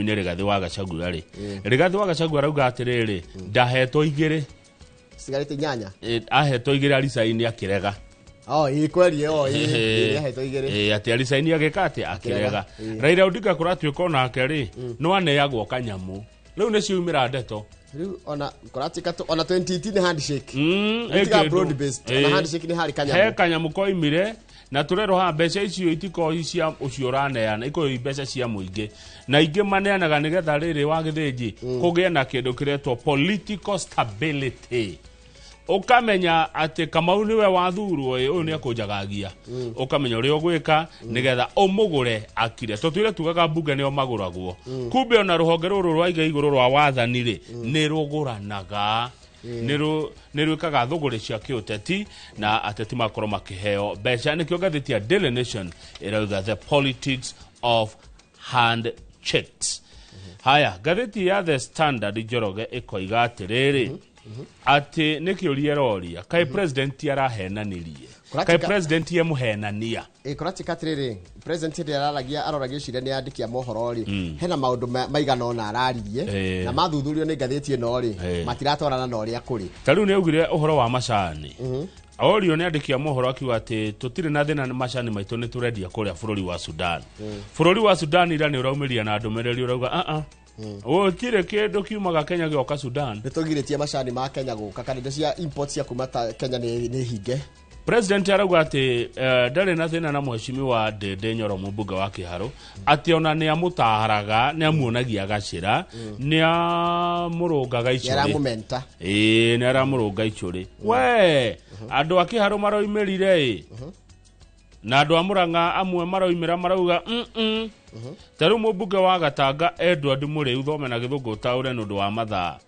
nĩ Rigathĩ wa Gachagua rĩ, Rigathĩ wa Gachagua arauga atĩrĩrĩ, ndahetwo igĩrĩ. Cigarĩte inyanya. Ahetwo igĩrĩ aricaini akĩrega. Oh, ĩ kweli, oh, ĩ ĩ, ahetwo igĩrĩ. Atĩ aricaini agĩka atĩ akĩrega. Raila Odinga kũratuĩka onake rĩ, no aneagwo kanyamũ. Rĩu nĩ ciumĩra ndeto. Rĩu ona kũratuĩka ona 2018 handshake. Ĩ Tiga kĩndũ. broad based. Ona handshake nĩ harĩ He kanyamũ. Kanyamũ koimire na tũrerwo haha mbeca icio itikorwo cia ũcio ũraneana, ikorwo i mbeca cia mũingĩ, na ingĩ maneanaga nĩgetha rĩrĩ wa gĩthĩnji kũgĩe na kĩndũ kĩretwo political stability. Ũkamenya atĩ Kamau nĩwe wathurwo ĩ, ũyũ nĩ akũnjagagia, ũkamenya ũrĩa ũgwĩka nĩgetha ũmũgũre akire. Tũtwire tugaga mbunge nĩo magũragwo, kumbe ona rũhonge rũrũ rwa iga igũrũ rwa wathani rĩ, nĩ rũgũranaga, nĩ rwĩkaga thũgũrĩ cia kĩũteti na ateti makorwo makĩheo mbeca. Nĩkĩo ngathĩti ya Daily Nation ĩrauga "The politics of handshakes". Haya, ngathĩti ya The Standard, Njoroge, ĩkoiga atĩrĩrĩ, atĩ nĩ kĩũria ĩroria, kaĩ president arahenanirie? Kaĩ president emũhenania? Ĩ kũratuĩka atĩrĩrĩ, president hĩndĩ ĩrĩa araragia aroragia ciũria nĩ andĩki a mohoro rĩ, hena maũndũ maigana ũna araririe na mathuthurio nĩ ngathĩti ĩno rĩ, matiratwarana na ũrĩa kũrĩ. Ta rĩu nĩ augire ũhoro wa macani, orio nĩ andĩki a mohoro akiuga atĩ tũtirĩ na thĩna na macani maitũ, nĩ tũrendia kũrĩa bũrũri wa Sudan. Bũrũri wa Sudan ira nĩ ũraumĩria na ndũmĩrĩri ũrauga aa gũtirĩ kĩndũ kiumaga Kenya gĩoka Sudan. Nĩ tũgirĩtie macani ma Kenya gũka, kana indo cia import cia kuma ta Kenya nĩ hinge. President arauga atĩ ndarĩ na thĩna na mheshimiwa Ndĩndĩ Nyoro, mũmbunge wa Kĩharũ, atĩ ona nĩ amũtaharaga, nĩ amuonagia gacĩra, nĩ amũrũngaga Nĩ icũrĩ. Aramũmenta. Ĩĩ, nĩ aramũrũnga icũrĩ. We andũ a Kĩharũ maroimĩrire ĩ, na andũ a Mũrang'a amwe maroimĩra marauga ta rĩu mũmbunge wa Gatanga Edward Mũrĩu, thome na gĩthũngũ ũtaũre nĩ ũndũ wa mathaa,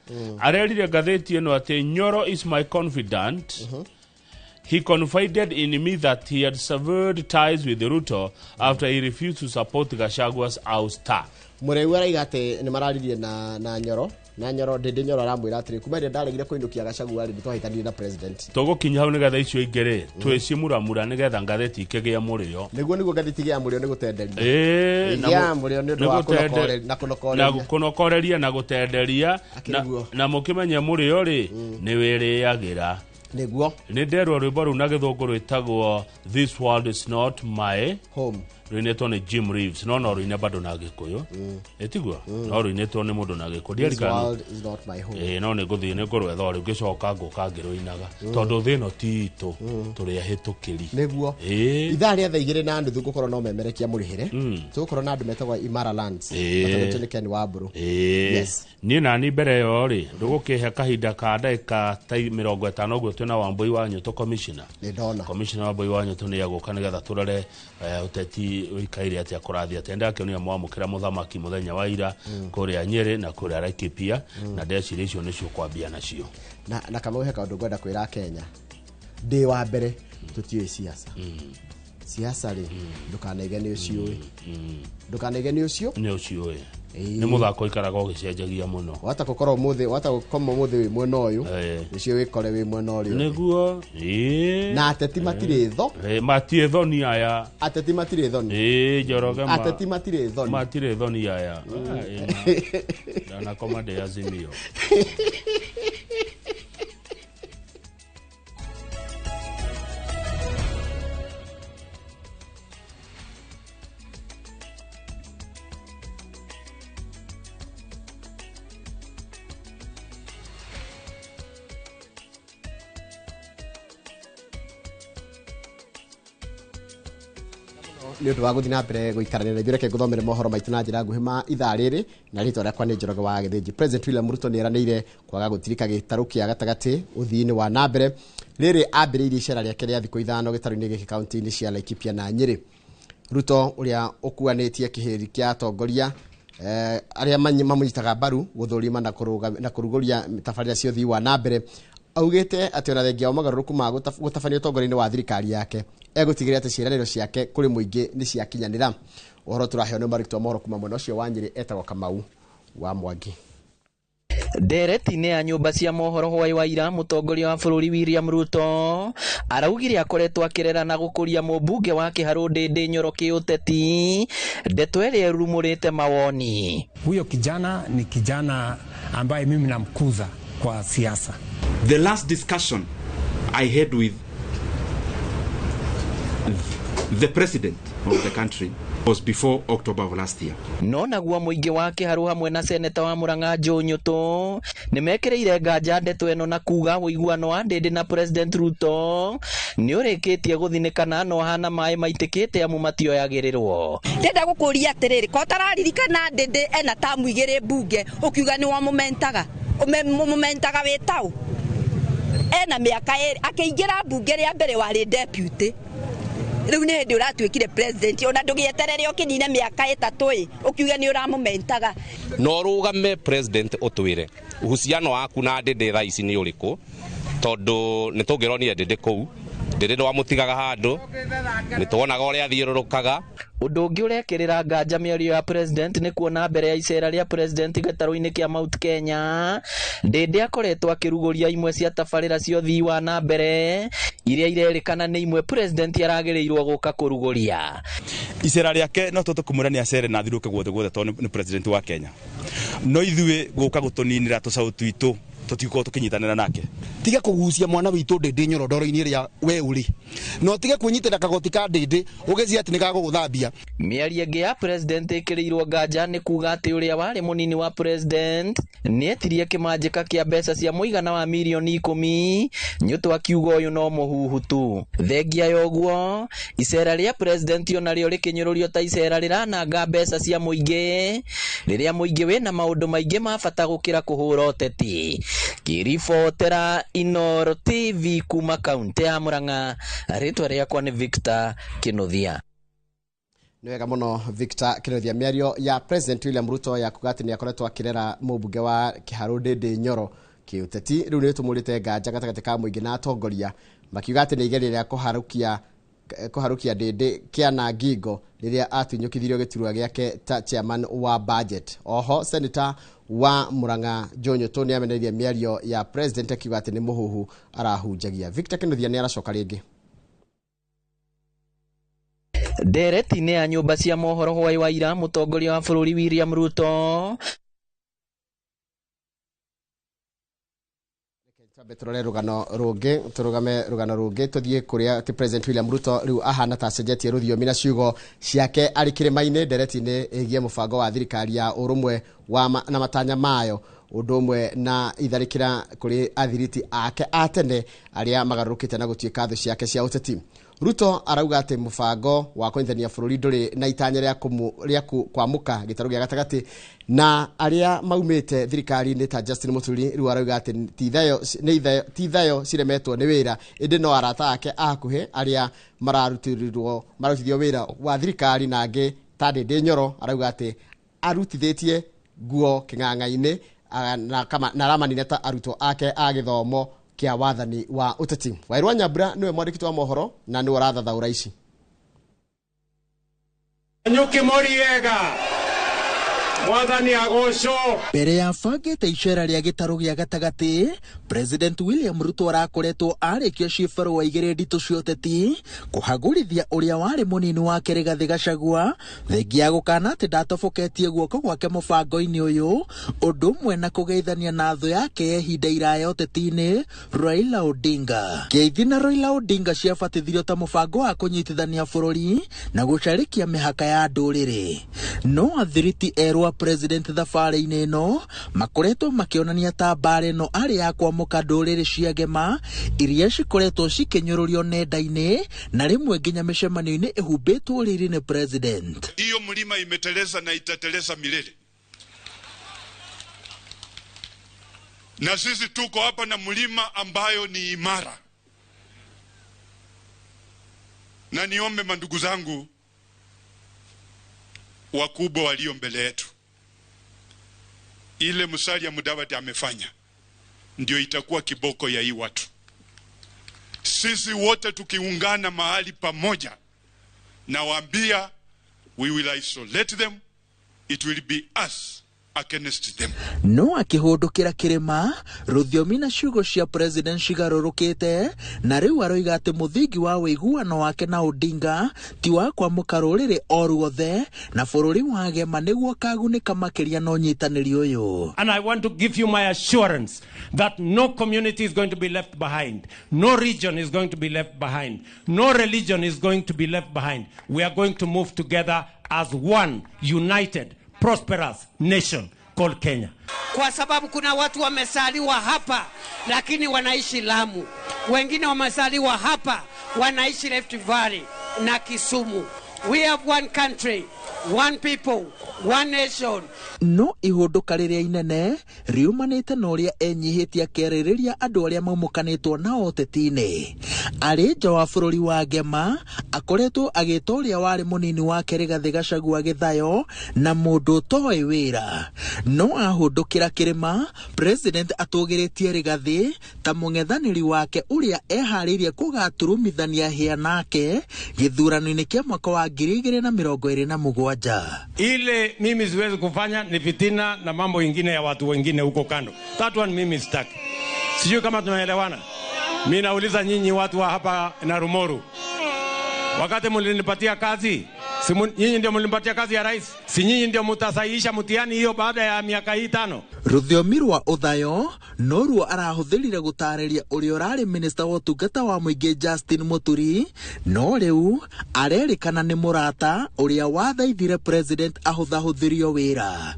arerire ngathĩti ĩno atĩ "Nyoro is my confidant. He confided in me that he had severed ties with Ruto after he refused to support Gachagua's ouster." Mũrĩu araiga atĩ nĩ mararirie na Nyoro, na Nyoro, Ndĩndĩ Nyoro aramwĩra atĩrĩ, kuma rĩrĩa ndaregire kũinũkia Gachagua rĩ, nĩ twahĩtanire na president. Tũgũkinya hau nĩgetha icio ingĩ rĩ twĩcimuramura nĩgetha ngathĩti ikĩgĩe mũrĩo. Nĩguo ngathĩti gĩa mũrĩo nĩ gũtenderia. Ĩĩ, na Gĩa mũrĩo nĩ ũndũ wa nĩ gũtende- na na kũnokoreria. kũnokoreria na gũtenderia. Akĩrĩ guo. Na mũkĩmenye mũrĩo rĩ nĩ wĩrĩagĩra. Nĩguo. Nĩ nderwo rwĩmbo rũu na gĩthũngũ rwĩtagwo "This World Is Not My Home", rũinĩtwo nĩ Jim Reeves, no rũine bado na gĩkũyũ, ĩtiguo no rũinĩtwo nĩ mũndũ na gĩkũyũ. "This Ndiarikana. world is not my home". Ĩĩ, no nĩ ngũthiĩ nĩ ngũrwetha o rĩu ngĩcoka ngũka ngĩrũinaga, tondũ thĩ ĩno ti itũ, tũrĩ ahĩtũkĩri. Nĩguo. Ithaa rĩa 2:30 ngũkorwo no memerekia mũrĩhĩre, tũgũkorwo na andũ metagwo Imara Lands, matongoretio nĩ Ken Wambũrũ. Yes. Niĩ nani mbere ĩyo rĩ, ndũgũkĩhe kahinda ka ndagĩka ta 50 ũguo, twĩna Wambũi wa Nyũtũ, commissioner. Nĩ ndona. Commissioner Wambũi wa Nyũtũ nĩ egũka nĩgetha tũrore ũteti ũikaire atĩa, kũrathiĩ atĩa. Ndakĩonia mwamũkĩra mũthamaki mũthenya wa ira kũrĩa Nyĩrĩ na kũrĩa Laikipia, na ndeciria icio nĩcio kwambia nacio. Na Kamau, he kaũndũ ngwenda kwĩra Kenya ndĩ wa mbere, tũtiũĩ siasa. Siasa rĩ, ndũkanaige nĩ ũciũĩ, ndũkanaige nĩ ũcio. Nĩ ũciũĩ. Ĩĩ. Nĩ mũthako ũikaraga ũgĩcenjagia mũno. Wata gũkorwo ũmũthĩ, wata gũkoma ũmũthĩ wĩ mwena ũyũ, rũciũ wĩkore wĩ mwena ũrĩa ũngĩ. Nĩguo, ĩĩ. Na ateti matirĩ tho. Ĩĩ, matirĩ thoni aya. Ateti matirĩ thoni. Ĩĩ, Njoroge Ateti matirĩ thoni. Matirĩ thoni aya. Ah, ĩĩ, ndanakoma ndĩ Azimio. Nĩ ũndũ wa gũthiĩ na mbere gũikarania na ithuĩ, reke ngũthomere mohoro maitũ na njĩra nguhĩ ma ithaa rĩrĩ, na rĩtwa rĩakwa nĩ Njoroge wa Gĩthĩnji. President William Ruto nĩ eranĩire kwaga gũtirika gĩtarũ kĩa gatagatĩ ũthii-inĩ wa na mbere rĩrĩ ambĩrĩirie icera rĩake rĩa thikũ 5 gĩtarũ-inĩ gĩkĩ kaunti-inĩ cia Laikipia na Nyĩrĩ. Ruto ũrĩa ũkuanĩtie kĩhĩri kĩa atongoria arĩa mamũnyitaga mbaru gũthũrima na kũrugũria tabarĩra cia ũthii wa na mbere, augĩte atĩ ona thengia wa mogarũrũku ma gũtabania ũtongoria-inĩ wa thirikari yake, egũtigĩrĩra atĩ ciĩranĩro ciake kũrĩ mũingĩ nĩ ciakinyanĩra. Ũhoro tũraheo nĩ marĩtwa mohoro kuma mwena ũcio wa Nyĩrĩ, etagwo Kamau wa Mwangi. Ndereti-inĩ ya nyũmba cia mohoro hwaĩ wa ira, mũtongoria wa bũrũri William Ruto araugire akoretwo akĩrera na gũkũria mũmbunge wa Kĩharũ Ndĩndĩ Nyoro kĩũteti, ndeto ĩrĩa ĩrurumũrĩte mawoni. Huyo kijana ni kijana ambaye mimi namkuza kwa siasa. The last discussion I had with the president of the country was before October of last year. No naguo mũingĩ wa Kĩharũ hamwe na seneta wa Murang'a Joe Nyutu nĩmekĩrĩire nganja ndeto ĩno na kuga ũiguano wa Ndĩndĩ na President Ruto nĩũrĩkĩtie gũthinĩkana no hana maĩ maitĩkĩte amu matioyagĩrĩrwo. Ndĩrenda gũkũria atĩrĩrĩ, ko ũtararirikana Ndĩndĩ ena tamu igĩrĩ mbunge ũkiuga nĩ wamũmentaga, ũmũmentaga wĩ taũ ena mĩaka ĩrĩ akĩingĩra mbunge rĩa mbere warĩ deputy, rĩu nĩ hĩndĩ ũratuĩkire president, ona ndũgĩeterere ũkĩnine mĩaka 3 ĩ ũkiuga nĩ ũramũmentaga. No rũgame president ũtwĩre uhusiano waku na Ndĩndĩ thaa ici nĩ ũrĩkũ, tondũ nĩ tũngĩronire Ndĩndĩ kũu, Ndĩndĩ ndwamũtigaga handũ, nĩ tuonaga ũrĩa athiũrũrũkaga. Ũndũ ũngĩ ũrekĩrĩra nganja mĩario ya president nĩ kuona mbere ya icera rĩa president gĩtarũ-inĩ kĩa Mount Kenya, Ndĩndĩ akoretwo akĩrugũria imwe cia tabarĩra cia ũthii wa na mbere iria irerĩkana nĩ imwe president aragĩrĩirwo gũka kũrugũria. Icera rĩake no tũhote kũmwĩra nĩ acere na athiũrũrũke guothe guothe tondũ nĩ president wa Kenya, no ithuĩ gũka gũtũninĩra tũcaũ twitũ tũtigũkorwo tũkĩnyitanĩra nake. Tiga kũgucia mwana witũ Ndĩndĩ Nyoro ndoro-inĩ ĩrĩa we ũrĩ, na ũtige kwĩnyitĩra kagoti ka Ndĩndĩ ũgĩciria atĩ nĩ gagũgũthambia. Mĩario ĩngĩ ya president ĩkĩrĩirwo nganja nĩ kuga atĩ ũrĩa warĩ mũnini wa president nĩetirie kĩmanjĩka kĩa mbeca cia mũigana wa mirioni 10, Nyutu akiuga ũyũ no mũhuhu tu. Thengia ya ũguo, icera rĩa president onarĩo rĩkĩnyũrũrio ta icera rĩrananga mbeca cia mũingĩ, rĩrĩa mũingĩ wĩna maũndũ maingĩ ma bata gũkĩra kũhũra ũteti. Ngĩribotera Inooro TV kuma kaunti ya Murang'a, rĩtwa rĩakwa nĩ Victor Kinuthia. Nĩ wega mũno Victor Kinuthia. Mĩario ya President William Ruto ya kuga atĩ nĩ akoretwo akĩrera mũmbunge wa Kĩharũ Ndĩndĩ Nyoro kĩũteti rĩu nĩ ĩtũmũrĩte nganja gatagatĩ ka mũingĩ na atongoria, makiuga atĩ nĩ igeria rĩa kũharũkia Ndĩndĩ kĩana ngingo rĩrĩa atunyũkithirio gĩturwa gĩake ta chairman wa budget. Oho senator wa Murang'a Joe Nyutu nĩ amenereirie mĩario ya president akiuga atĩ nĩ mũhuhu arahunjagia. Victor Kinuthia nĩ aracoka rĩngĩ. Ndereti-inĩ ya nyũmba cia mohoro hwaĩ wa ira, mũtongoria wa bũrũri William Ruto Twambe tũrore rũgano rũngĩ, tũrũgame rũgano rũngĩ tũthiĩ kũrĩa atĩ President William Ruto rĩu ahana ta acenjetie rũthiomi na ciugo ciake arĩ kĩrĩma-inĩ ndereti-inĩ ĩgiĩ mũbango wa thirikari ya ũrũmwe wa na matanya mayo, ũndũ ũmwe na itharĩkĩra kũrĩ athiriti ake a tene arĩa magarũrũkĩte na gũtuĩka thũ ciake cia ũteti. Ruto arauga atĩ mũbango wa kũnyitithania bũrũri ndũrĩ na itanya rĩa kwamũka gĩtarũ gĩa gatagatĩ, na arĩa maumĩte thirikari-inĩ ta Justin Muturi rĩu arauga atĩ ti thayo ciremetwo nĩ wĩra, ĩndĩ no arata ake a hakuhĩ arĩa mararutithio wĩra wa thirikari, na angĩ ta Ndĩndĩ Nyoro arauga atĩ arutithĩtie nguo kĩng'ang'a-inĩ na aramanina ta arutwo ake a gĩthomo kĩa wathani wa ũteti. Wairwa Nyambura nĩwe mwandĩki wa mohoro na nĩwe ũrathathaũra ici. Nyuki moriega mwathani agocwo. Mbere ya bangĩte icera rĩa gĩtarũ gĩa gatagatĩ, President William Ruto arakoretwo arĩkia cibarũa igĩrĩ nditũ cia ũteti kũhagũrithia ũrĩa warĩ mũnini wake Rigathĩ Gachagua, thengia ya gũkana atĩ ndatoboketie guoko gwake mũbango-inĩ ũyũ, ũndũ ũmwe na kũgeithania na thũ yake ya ihinda iraya ũteti-inĩ Raila Odinga. Keithi na Raila Odinga ciabatithirio ta mũbango wa kũnyitithania bũrũri na gũcarĩkia mĩhaka ya ndũrĩrĩ. No athiriti erũ a president thabarĩ-inĩ ĩno makoretwo makĩonania ta mbara ĩno arĩ ya kwamũka ndũrĩrĩ cia ng'ema iria cikoretwo cikĩnyũrũrio nenda-inĩ na rĩmwe nginya mĩcemanio-inĩ ĩhumbĩtwo riri nĩ president. Hiyo mlima imeteleza na itateleza milele, na sisi tuko hapa na mlima ambayo ni imara. Na niombe mandugu zangu wakubwa walio mbele yetu, ile Musalia Mudavadi amefanya ndio itakuwa kiboko ya hii watu. Sisi wote tukiungana mahali pamoja, nawaambia we will isolate them. It will be us against them. No akĩhũndũkĩra kĩrĩma, rũthiomi na ciugo cia president cigarũrũkĩte, na rĩu aroiga atĩ mũthingi wa ũiguano wake na Odinga ti wa kwamũka rũrĩrĩ o ruothe, na bũrũri wa Gema nĩguo ũkagunĩka makĩria na ũnyitanĩri ũyũ. And I want to give you my assurance that no community is going to be left behind. No region is going to be left behind. No religion is going to be left behind. We are going to move together as one united, prosperous nation called Kenya. Kwa sababu kuna watu wamesaliwa hapa lakini wanaishi Lamu, wengine wamesaliwa hapa wanaishi Rift Valley na Kisumu. We have one country, one people, one nation. No ihũndũka rĩrĩa inene riumanĩte na ũrĩa enyihĩtie akĩarĩrĩria andũ arĩa maumũkanĩtwo nao ũteti-inĩ. Arĩ nja wa bũrũri wa Ngema, akoretwo agĩta ũrĩa warĩ mũnini wake Rigathĩ Gachagua gĩthayo na mũndũ ũtoĩ wĩra. No ahũndũkĩra kĩrĩma, president atũgĩrĩtie Rigathĩ ta mũng'ethanĩri wake ũrĩa eharĩirie kũgaturumithania hĩa nake gĩthurano-inĩ kĩa mwaka wa 2027. Ile mimi siwezi kufanya ni fitina na mambo ingine ya watu wengine huko kando. That one mimi sitaki. Sijui kama tunaelewana. Mimi nauliza nyinyi watu wa hapa na Rumoru. Wakati mlinipatia kazi, si nyinyi ndio mlinipatia kazi ya rais? Si nyinyi ndio mtasahihisha mtihani hiyo baada ya miaka hii 5? Rũthiomi rwa ũthayo noruo arahũthĩrire gũtarĩria ũrĩa ũrarĩ minista wa ũtungata wa mũingĩ Justin Muturi, no rĩu arerĩkana nĩ mũrata ũrĩa wathaithire president ahũthahũthĩrio wĩra.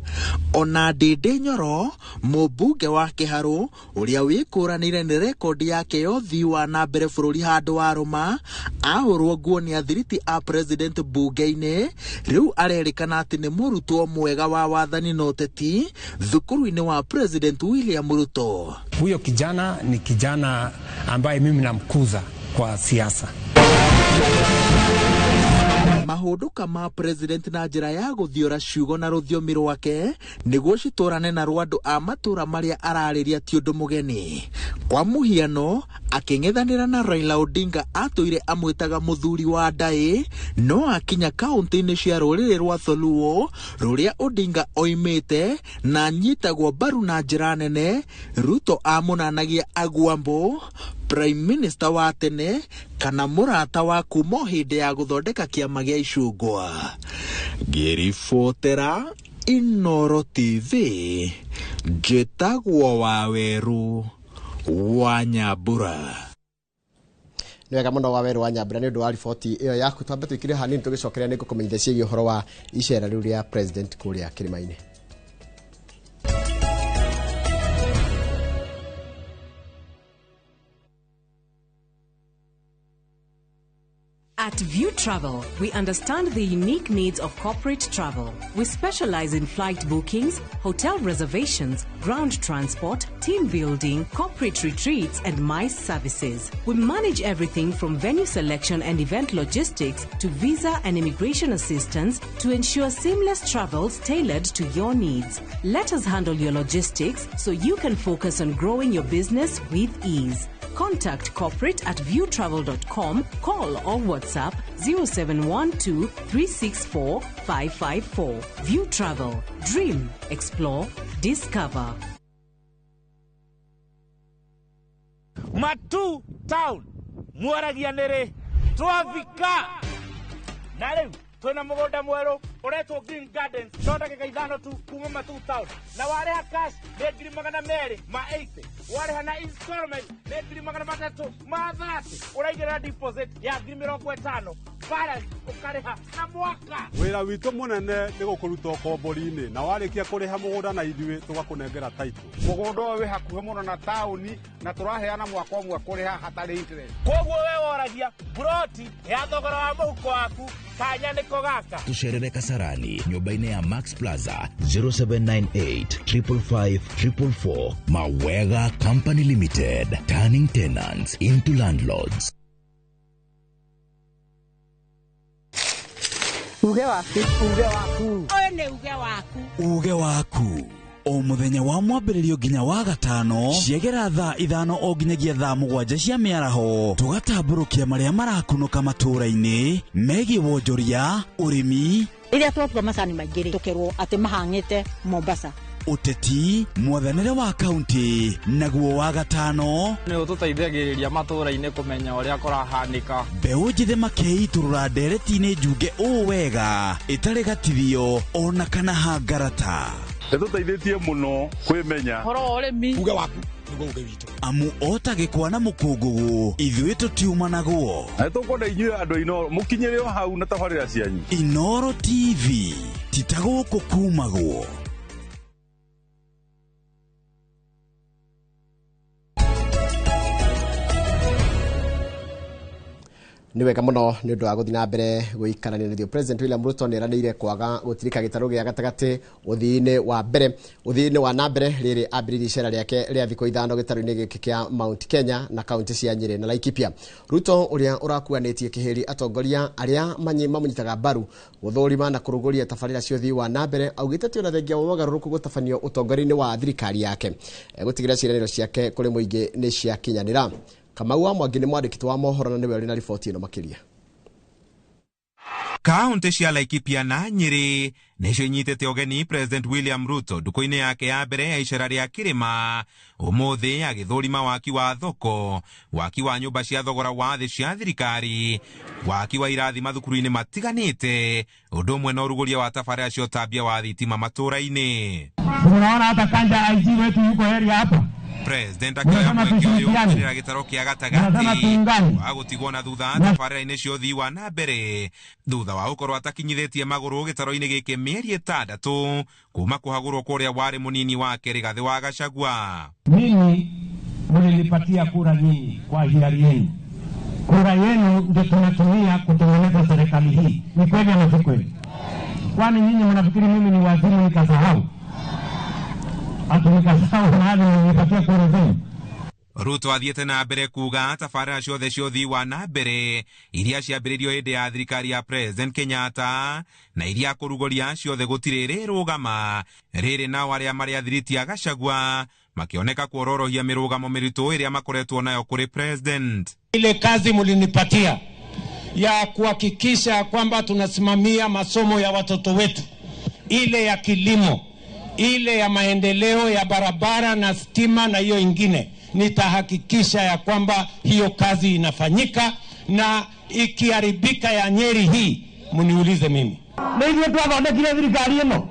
Ona Ndĩndĩ Nyoro, mũmbunge wa Kĩharũ ũrĩa wĩkũranĩire nĩ rekondi yake ya ũthii wa na mbere bũrũri handũ wa rũma, ahũrwo nguo nĩ athiriti a president mbunge-inĩ, rĩu arerĩkana atĩ nĩ mũrutwo mwega wa wathani na ũteti thukuru-inĩ wa President William Ruto. Huyo kijana ni kijana ambaye mimi namkuza kwa siasa. Mahũndũka ma president na njĩra ya gũthiora ciugo na rũthiomi rwake nĩguo citũrane na rwa andũ a matũra marĩa ararĩria ti ũndũ mũgeni. Kwa mũhiano, akĩng'ethanĩra na Raila Odinga atũire amwĩtaga mũthuri wa ndaĩ, no akinya kaũntĩ-inĩ cia rũrĩrĩ rwa Tholuo rũrĩa Odinga oimĩte na anyitagwo mbaru na njĩra nene, Ruto amũnanagia Agwambo, Prime Minister wa tene kana mũrata wa kuma o hĩndĩ ya gũthondeka kĩama gĩa icungwa. Ngĩribotera Inooro TV, njĩtagwo Waweru wa Nyambura. Nĩ wega mũno Waweru wa Nyambura nĩ ũndũ wa riboti ĩyo yaku. Twambe tũikire hanini tũgĩcokeria nĩ ngũkũmenyithia ciĩgiĩ ũhoro wa icera rĩu rĩa president kũrĩa kĩrĩma-inĩ. At View Travel, we understand the unique needs of corporate travel. We specialize in flight bookings, hotel reservations, ground transport, team building, corporate retreats, and MICE services. We manage everything from venue selection and event logistics to visa and immigration assistance to ensure seamless travels tailored to your needs. Let us handle your logistics so you can focus on growing your business with ease. Contact corporate at viewtravel.com, call or WhatsApp 0712 364 554. View Travel. Dream, explore, discover. Matu Town, mwaragia nĩrĩ twafika na rĩu twĩna mũgũnda mwerũ ũretwo Green Gardens, no ndagĩka 5 tu kuma Matu Town, na warĩha cash nĩ 280,000, warĩha na installment nĩ 330,000, ũraigĩrĩra deposit ya 50,000, balance ũkarĩha na mwaka. Wĩra witũ mũnene nĩ gũkũruta ũkombori-inĩ, na warĩkia kũrĩha mũgũnda na ithuĩ tũgakũnengera title. Mũgũnda ũyũ wĩ hakuhĩ mũno na taũni na tũraheana mwaka ũmwe kũrĩha hatarĩ interest. Koguo we woragia buroti ya thogora wa mũhuko waku kanya nĩko gaka. Tucerere Kasarani nyũmba-inĩ ya Max Plaza 0798 555 444. Mawega Company Limited, turning tenants into landlords. Uge waku, uge waku. Ũyũ nĩ uge waku. Uge waku. O mũthenya wa mwambĩrĩrio nginya wa gatano ciegera thaa 5 o nginyagia thaa 7 cia mĩaraho, tũgatambũrũkia marĩa marakunũka matũũra-inĩ megiĩ wonjoria, ũrĩmi. Rĩrĩa twatua macani maingĩ rĩ, tũkerwo atĩ mahang'ĩte Mombasa. Ũteti, mwathanĩre wa kaunti, naguo wa gatano nĩ ũtũteithagĩrĩria matũũra-inĩ kũmenya ũrĩa kũrahanĩka. Mbeũ njĩthĩ makeitũrũra ndereti-inĩ njunge ũũ wega ĩtarĩ gatithio ona kana hangarata. Ĩtũteithĩtie mũno kwĩmenya. Ũhoro wa ũrĩmi. Uge waku nĩguo uge witũ. Amu ota gĩkwa na mũkũngũgũ ithuĩ tũtiumanagwo. Na nĩtũkwenda inyuĩ andũ a Inooro mũkinyĩre o hau na tabarĩra cianyu. Inooro TV ti ta gũkũ kumagwo. Nĩ wega mũno nĩ ũndũ wa gũthiĩ na mbere gũikarania na ithuĩ. President William Ruto nĩ eranĩire kwaga gũtirika gĩtarũ gĩa gatagatĩ ũthii-inĩ wa mbere ũthii-inĩ wa na mbere rĩrĩ ambĩrĩirie icera rĩake rĩa thikũ 5 gĩtarũ-inĩ gĩkĩ kĩa Mount Kenya na kaunti cia Nyĩrĩ na Laikipia. Ruto ũrĩa ũrakuanĩtie kĩhĩri atongoria arĩa mamũnyitaga mbaru gũthũrima na kũrũgũria tabarĩra cia ũthii wa na mbere augĩte atĩ ona thengia wa mogarũrũku gũtabanio ũtongoria-inĩ wa thirikari yake gũtigĩrĩra ciĩranĩro ciake kũrĩ mũingĩ nĩ ciakinyanĩra. Kamau wa Mwangi nĩ mwandĩki wa mohoro na nĩwe ũrĩ na riboti ĩno makĩria. Kaunti cia Laikipia na Nyĩrĩ nĩcio inyitĩte ũgeni President William Ruto ndukũ-inĩ yake ya mbere ya icera rĩa kĩrĩma ũmũthĩ agĩthũrima waki wa thoko, waki wa nyũmba cia thogora wa thĩ cia thirikari, waki wa irathi mathukuru-inĩ matiganĩte, ũndũ ũmwe na ũrugũria wa tabarĩra cia ũtambia wa thitima matũũra-inĩ. Tunaona hata Kanja IG wetu yuko area hapa. President akĩoya mweke ũyũ gũkĩrĩra gĩtarũ kĩa gatagatĩ wa gũtigwo na thutha tabarĩra-inĩ cia ũthii wa na mbere thutha wa gũkorwo atakinyithĩtie magũrũ gĩtarũ-inĩ gĩkĩ mĩeri 6 kuma kũhagũrwo kwa ũrĩa warĩ mũnini wake Rigathĩ wa Gachagua. Mimi mlinipatia kura nyingi kwa hiari yenu. Kura yenu ndio tunatumia kutengeneza serikali hii. Ni kweli ama si kweli? Kwani nyinyi mnafikiri mimi ni waziri nikasahau? Ruto athiĩte na mbere kuga tabarĩra ciothe cia ũthii wa na mbere iria ciambĩrĩirio hĩndĩ ya thirikari ya President Kenyatta na iria kũrugũria ciothe gũtirĩ rĩrũgama rĩrĩ nao arĩa marĩ athiriti a Gachagua makĩoneka kuororohia mĩrũgamo mĩritũ ĩrĩa makoretwo nayo kũrĩ President. Ile kazi mlinipatia ya kuhakikisha kwamba tunasimamia masomo ya watoto wetu, ile ya kilimo, ile ya maendeleo ya barabara na stima na hiyo ingine, nitahakikisha ya kwamba hiyo kazi inafanyika, na ikiharibika ya Nyeri hii mniulize mimi. Nĩ ithuĩ twathondekire thirikari ĩno,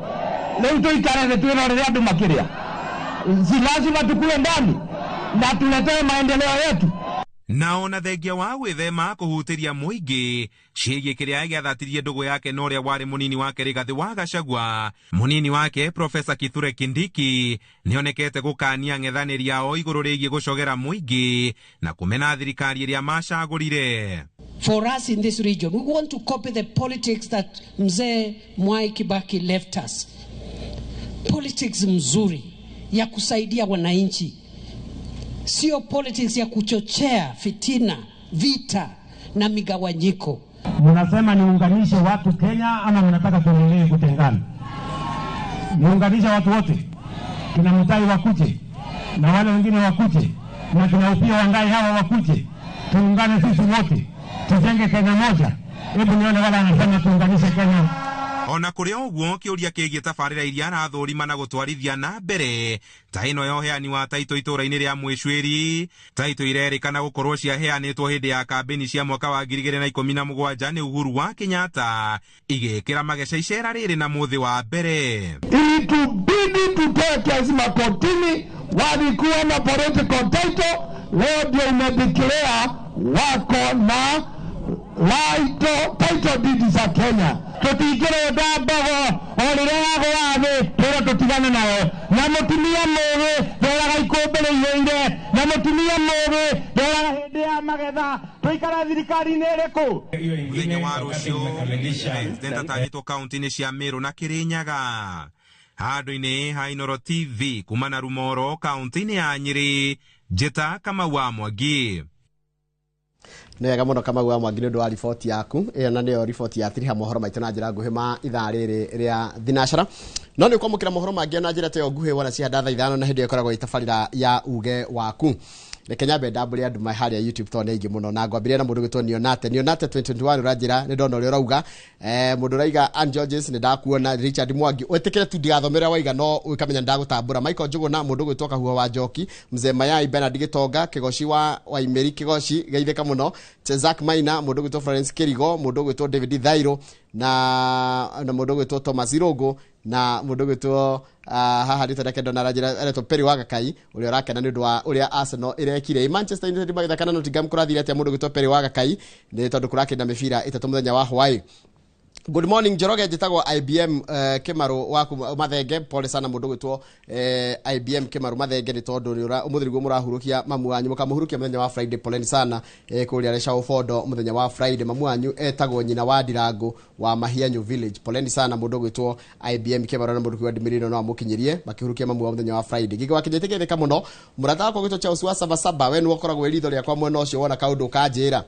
rĩu tũikare thĩ twĩrorere andũ makĩrĩa. Si lazima tukue ndani na tuletee maendeleo yetu. Nao na thengia wa gwĩthema kũhutĩria mũingĩ ciĩgiĩ kĩrĩa gĩathatirie ndũgũ yake na ũrĩa warĩ mũnini wake Rigathĩ wa Gachagua, mũnini wake Profesa Kithure Kindiki nĩonekete gũkania ng'ethanĩri ao igũrũ rĩgiĩ gũcogera mũingĩ na kũmena thirikari ĩrĩa macagũrire. For us in this region, we want to copy the politics that Mzee Mwai Kibaki left us. Politics mzuri ya kusaidia wananchi. Sio politics ya kuchochea fitina, vita na migawanyiko. Mnasema niunganishe watu Kenya ama mnataka tuendelee kutengana? Niunganishe watu wote. Kina Mutai wakuje na wale wengine wakuje na kina Opiyo Wandayi hawa wakuje. Tuungane sisi wote. Tujenge Kenya moja. Hebu nione wale wanasema tuunganishe Kenya. Ona kũrĩ ũguo kĩũria kĩgiĩ tabarĩra iria arathũrima na gũtwarithia na mbere ta ĩno ya ũheani wa taitũ itũũra-inĩ rĩa Mwĩcuĩri, taitũ irerĩkana gũkorwo ciaheanĩtwo hĩndĩ ya kambĩni cia mwaka wa 2017 nĩ Uhuru wa Kenyatta igĩkĩra mageca icera rĩrĩ na mũthĩ wa mbere. Ilitubidi tutoe kesi makotini, walikuwa na political title, leo ndio imedeclare wako na title deed za Kenya. Tũtingĩrenda mbogo o rĩrĩa yagũa thĩ twĩra tũtigane nayo, na mũtumia mũgĩ ndoraga ikũmbĩ rĩihũire, na mũtumia mũgĩ ndoraga hĩndĩ ya magetha. Tũikara thirikari-inĩ ĩrĩkũ? Mũthenya wa rũciũ President atanyĩtwo kaunti-inĩ cia Meru na Kĩrĩnyaga. Handũ-inĩ ha Inooro TV kuma na Rumoro kaunti-inĩ ya Nyĩrĩ, Njĩta Kamau wa Mwangi. Nĩ wega mũno Kamau wa Mwangi nĩ ũndũ wa riboti yaku ĩyo, na nĩyo riboti ya tiriha mohoro maitũ na njĩra nguhĩ ma ithaa rĩrĩ rĩa thinacara. No nĩ ũkwamũkĩra mohoro mangĩ na njĩra ta ĩyo nguhĩ wona cihanda thaa 5 na hĩndĩ ĩyo ĩkoragwo ĩ tabarĩra ya uge waku. Reke nyambe ndambũre andũ harĩa YouTube tondũ nĩ aingĩ mũno, na ngwambĩrĩria na mũndũ gwĩtwo Nionate. Nionate 2021 ũranjĩra nĩ ndona ũrĩa ũrauga. Mũndũ ũraiga Ann Georges, nĩ ndakuona. Richard Mwangi, wĩtĩkĩre tu ndigathomere waiga no ũkamenya ndagũtambũra. Michael Njũgũna, mũndũ gwĩtwo Kahuho wa Njoki, Mzee Mayai, Bernard Gĩtonga, Kĩgoci wa Waimĩri, Kĩgoci geithĩka mũno, Chezak Maina, mũndũ gwĩtwo Florence Kĩrigo, mũndũ gwĩtwo David Thairo, na mũndũ gwĩtwo Thomas Irũngũ, na mũndũ gwĩtwo haha rĩtwa rĩake ndona aranjĩra aretwo Perry wa Gakai, ũrĩa ũrakena nĩ ũndũ wa ũrĩa Arsenal ĩrekire. Manchester United magĩthaka na Nottingham kũrathire atĩa? Mũndũ gwĩtwo Perry wa Gakai, nĩ tondũ kũrakĩnda mĩbira 3 mũthenya wa hwaĩ. Good morning Njoroge, njĩtagwo IBM Kĩmarũ waku Mathenge. Pole sana mũndũ gwĩtwo IBM Kĩmarũ Mathenge, nĩ tondũ ũmũthĩ nĩguo mũrahurũkia mamu wanyu, mũkamũhurukia mũthenya wa Friday. Poleni sana kũrĩa Reca Ũbondo mũthenya wa Friday. Mamu wanyu etagwo nyina wa Ndirango wa Mahianyu Village. Poleni sana mũndũ gwĩtwo IBM Kĩmarũ, na mũndũ kiuga ndũmĩrĩri ĩno no amũkinyĩrie makĩhurukia mamu wa mũthenya wa Friday. Gĩgĩ wa Kenya ĩtĩkĩrĩka mũno, mũrata wakwa gwĩtwo Charles wa Sabasaba, we nĩwe ũkoragwo wĩ ritho rĩakwa mwena ũcio, wona kaũndũ ũkanjĩra.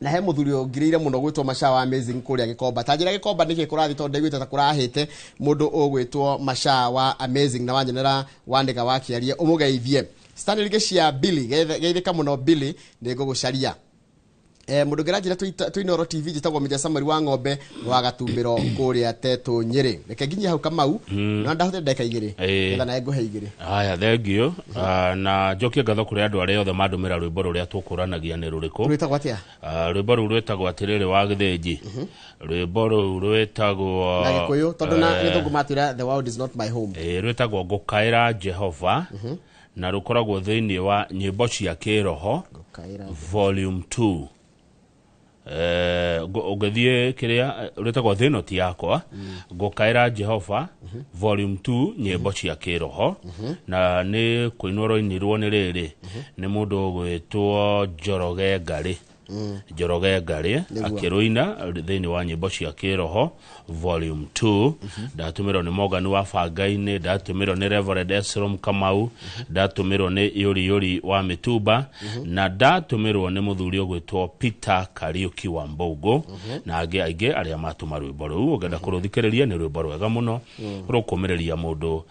Na he muthuri ũngirĩire mũno gwĩtwo Masha wa Amazing kũrĩa Gĩkomba. Ta njĩra Gĩkomba nĩkĩ kũrathiĩ, tondũ ndaiguĩte ta kũrahĩte mũndũ ũgwĩtwo Masha wa Amazing, na wanyonera wandĩka wakĩaria ũmũgeithie. Stanley Gĩcia Billy, geithĩka mũno Billy, nĩ ngũgũcaria. Mũndũ ũngĩ aranjĩra twĩ TV, njĩtagwo Mĩja Samuel wa ng'ombe wa Gatumbĩro kũrĩa Tetũ Nyĩrĩ. Reke nginyie hau Kamau, no ndahũthĩra ndagĩka 2, nĩgetha nawe ngũhe 2. Haya, thengio. Na njokie ngatho kũrĩ andũ arĩa othe mandũmĩra rwĩmbo rũrĩa tũkũranagia nĩ rũrĩkũ. Rwĩtagwo atĩa? Rwĩmbo rũu rwĩtagwo atĩrĩrĩ wa Gĩthĩnji. Rwĩmbo rũu rwĩtagwo na Gĩkũyũ, tondũ na Gĩthũngũ matwĩra the world is not my home. Rwĩtagwo Ngũkaĩra Jehova, na rũkoragwo thĩinĩ wa nyĩmbo cia kĩroho volume 2. Ũngĩthiĩ kĩrĩa rwĩtagwo thĩ ĩno ti yakwa, Ngũkaĩra Jehova volume 2, nyĩmbo cia kĩroho, na nĩ kũinwo rũinirwo nĩ rĩrĩ nĩ mũndũ ũgwĩtwo Njoroge Ngarĩ. Njoroge Ngarĩ akĩrũina thĩinĩ wa nyĩmbo cia kĩroho volume 2. Ndatũmĩrwo nĩ Morgan wa Bangainĩ, ndatũmĩrwo nĩ Reverend Esrom Kamau, ndatũmĩrwo nĩ Yũri Yũri wa Mĩtumba, na ndatũmĩrwo nĩ mũthuri ũgwĩtwo Peter Kariuki wa Mbũngũ, na angĩ aingĩ arĩa matũma rwĩmbo rũu. Ũngĩenda kũrũthikĩrĩria nĩ rwĩmbo rwega mũno, rũkũmĩrĩria mũndũ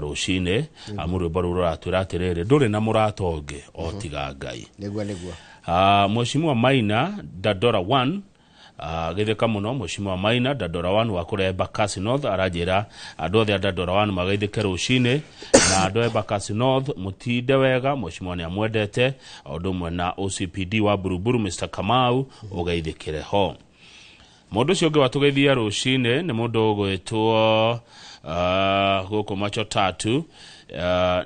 rũcinĩ, amu rwĩmbo rũu rũratwĩra atĩrĩrĩ, ndũrĩ na mũrata ũngĩ o tiga Ngai. Nĩguo nĩguo. Mheshimiwa Maina Dandora 1, geithĩka mũno Mheshimiwa Maina Dandora 1 wa kũrĩa Embakasi North, aranjĩra andũ othe a Dandora 1 magaithĩke rũcinĩ, na andũ a Embakasi North mũtinde wega, Mheshimiwa nĩ amwendete, o ũndũ ũmwe na OCPD wa Buruburu Mr Kamau, ũgeithĩkĩre ho. Mũndũ ũcio ũngĩ watũgeithia rũcinĩ nĩ mũndũ ũgwĩtwo gũkũ Macho Tatu,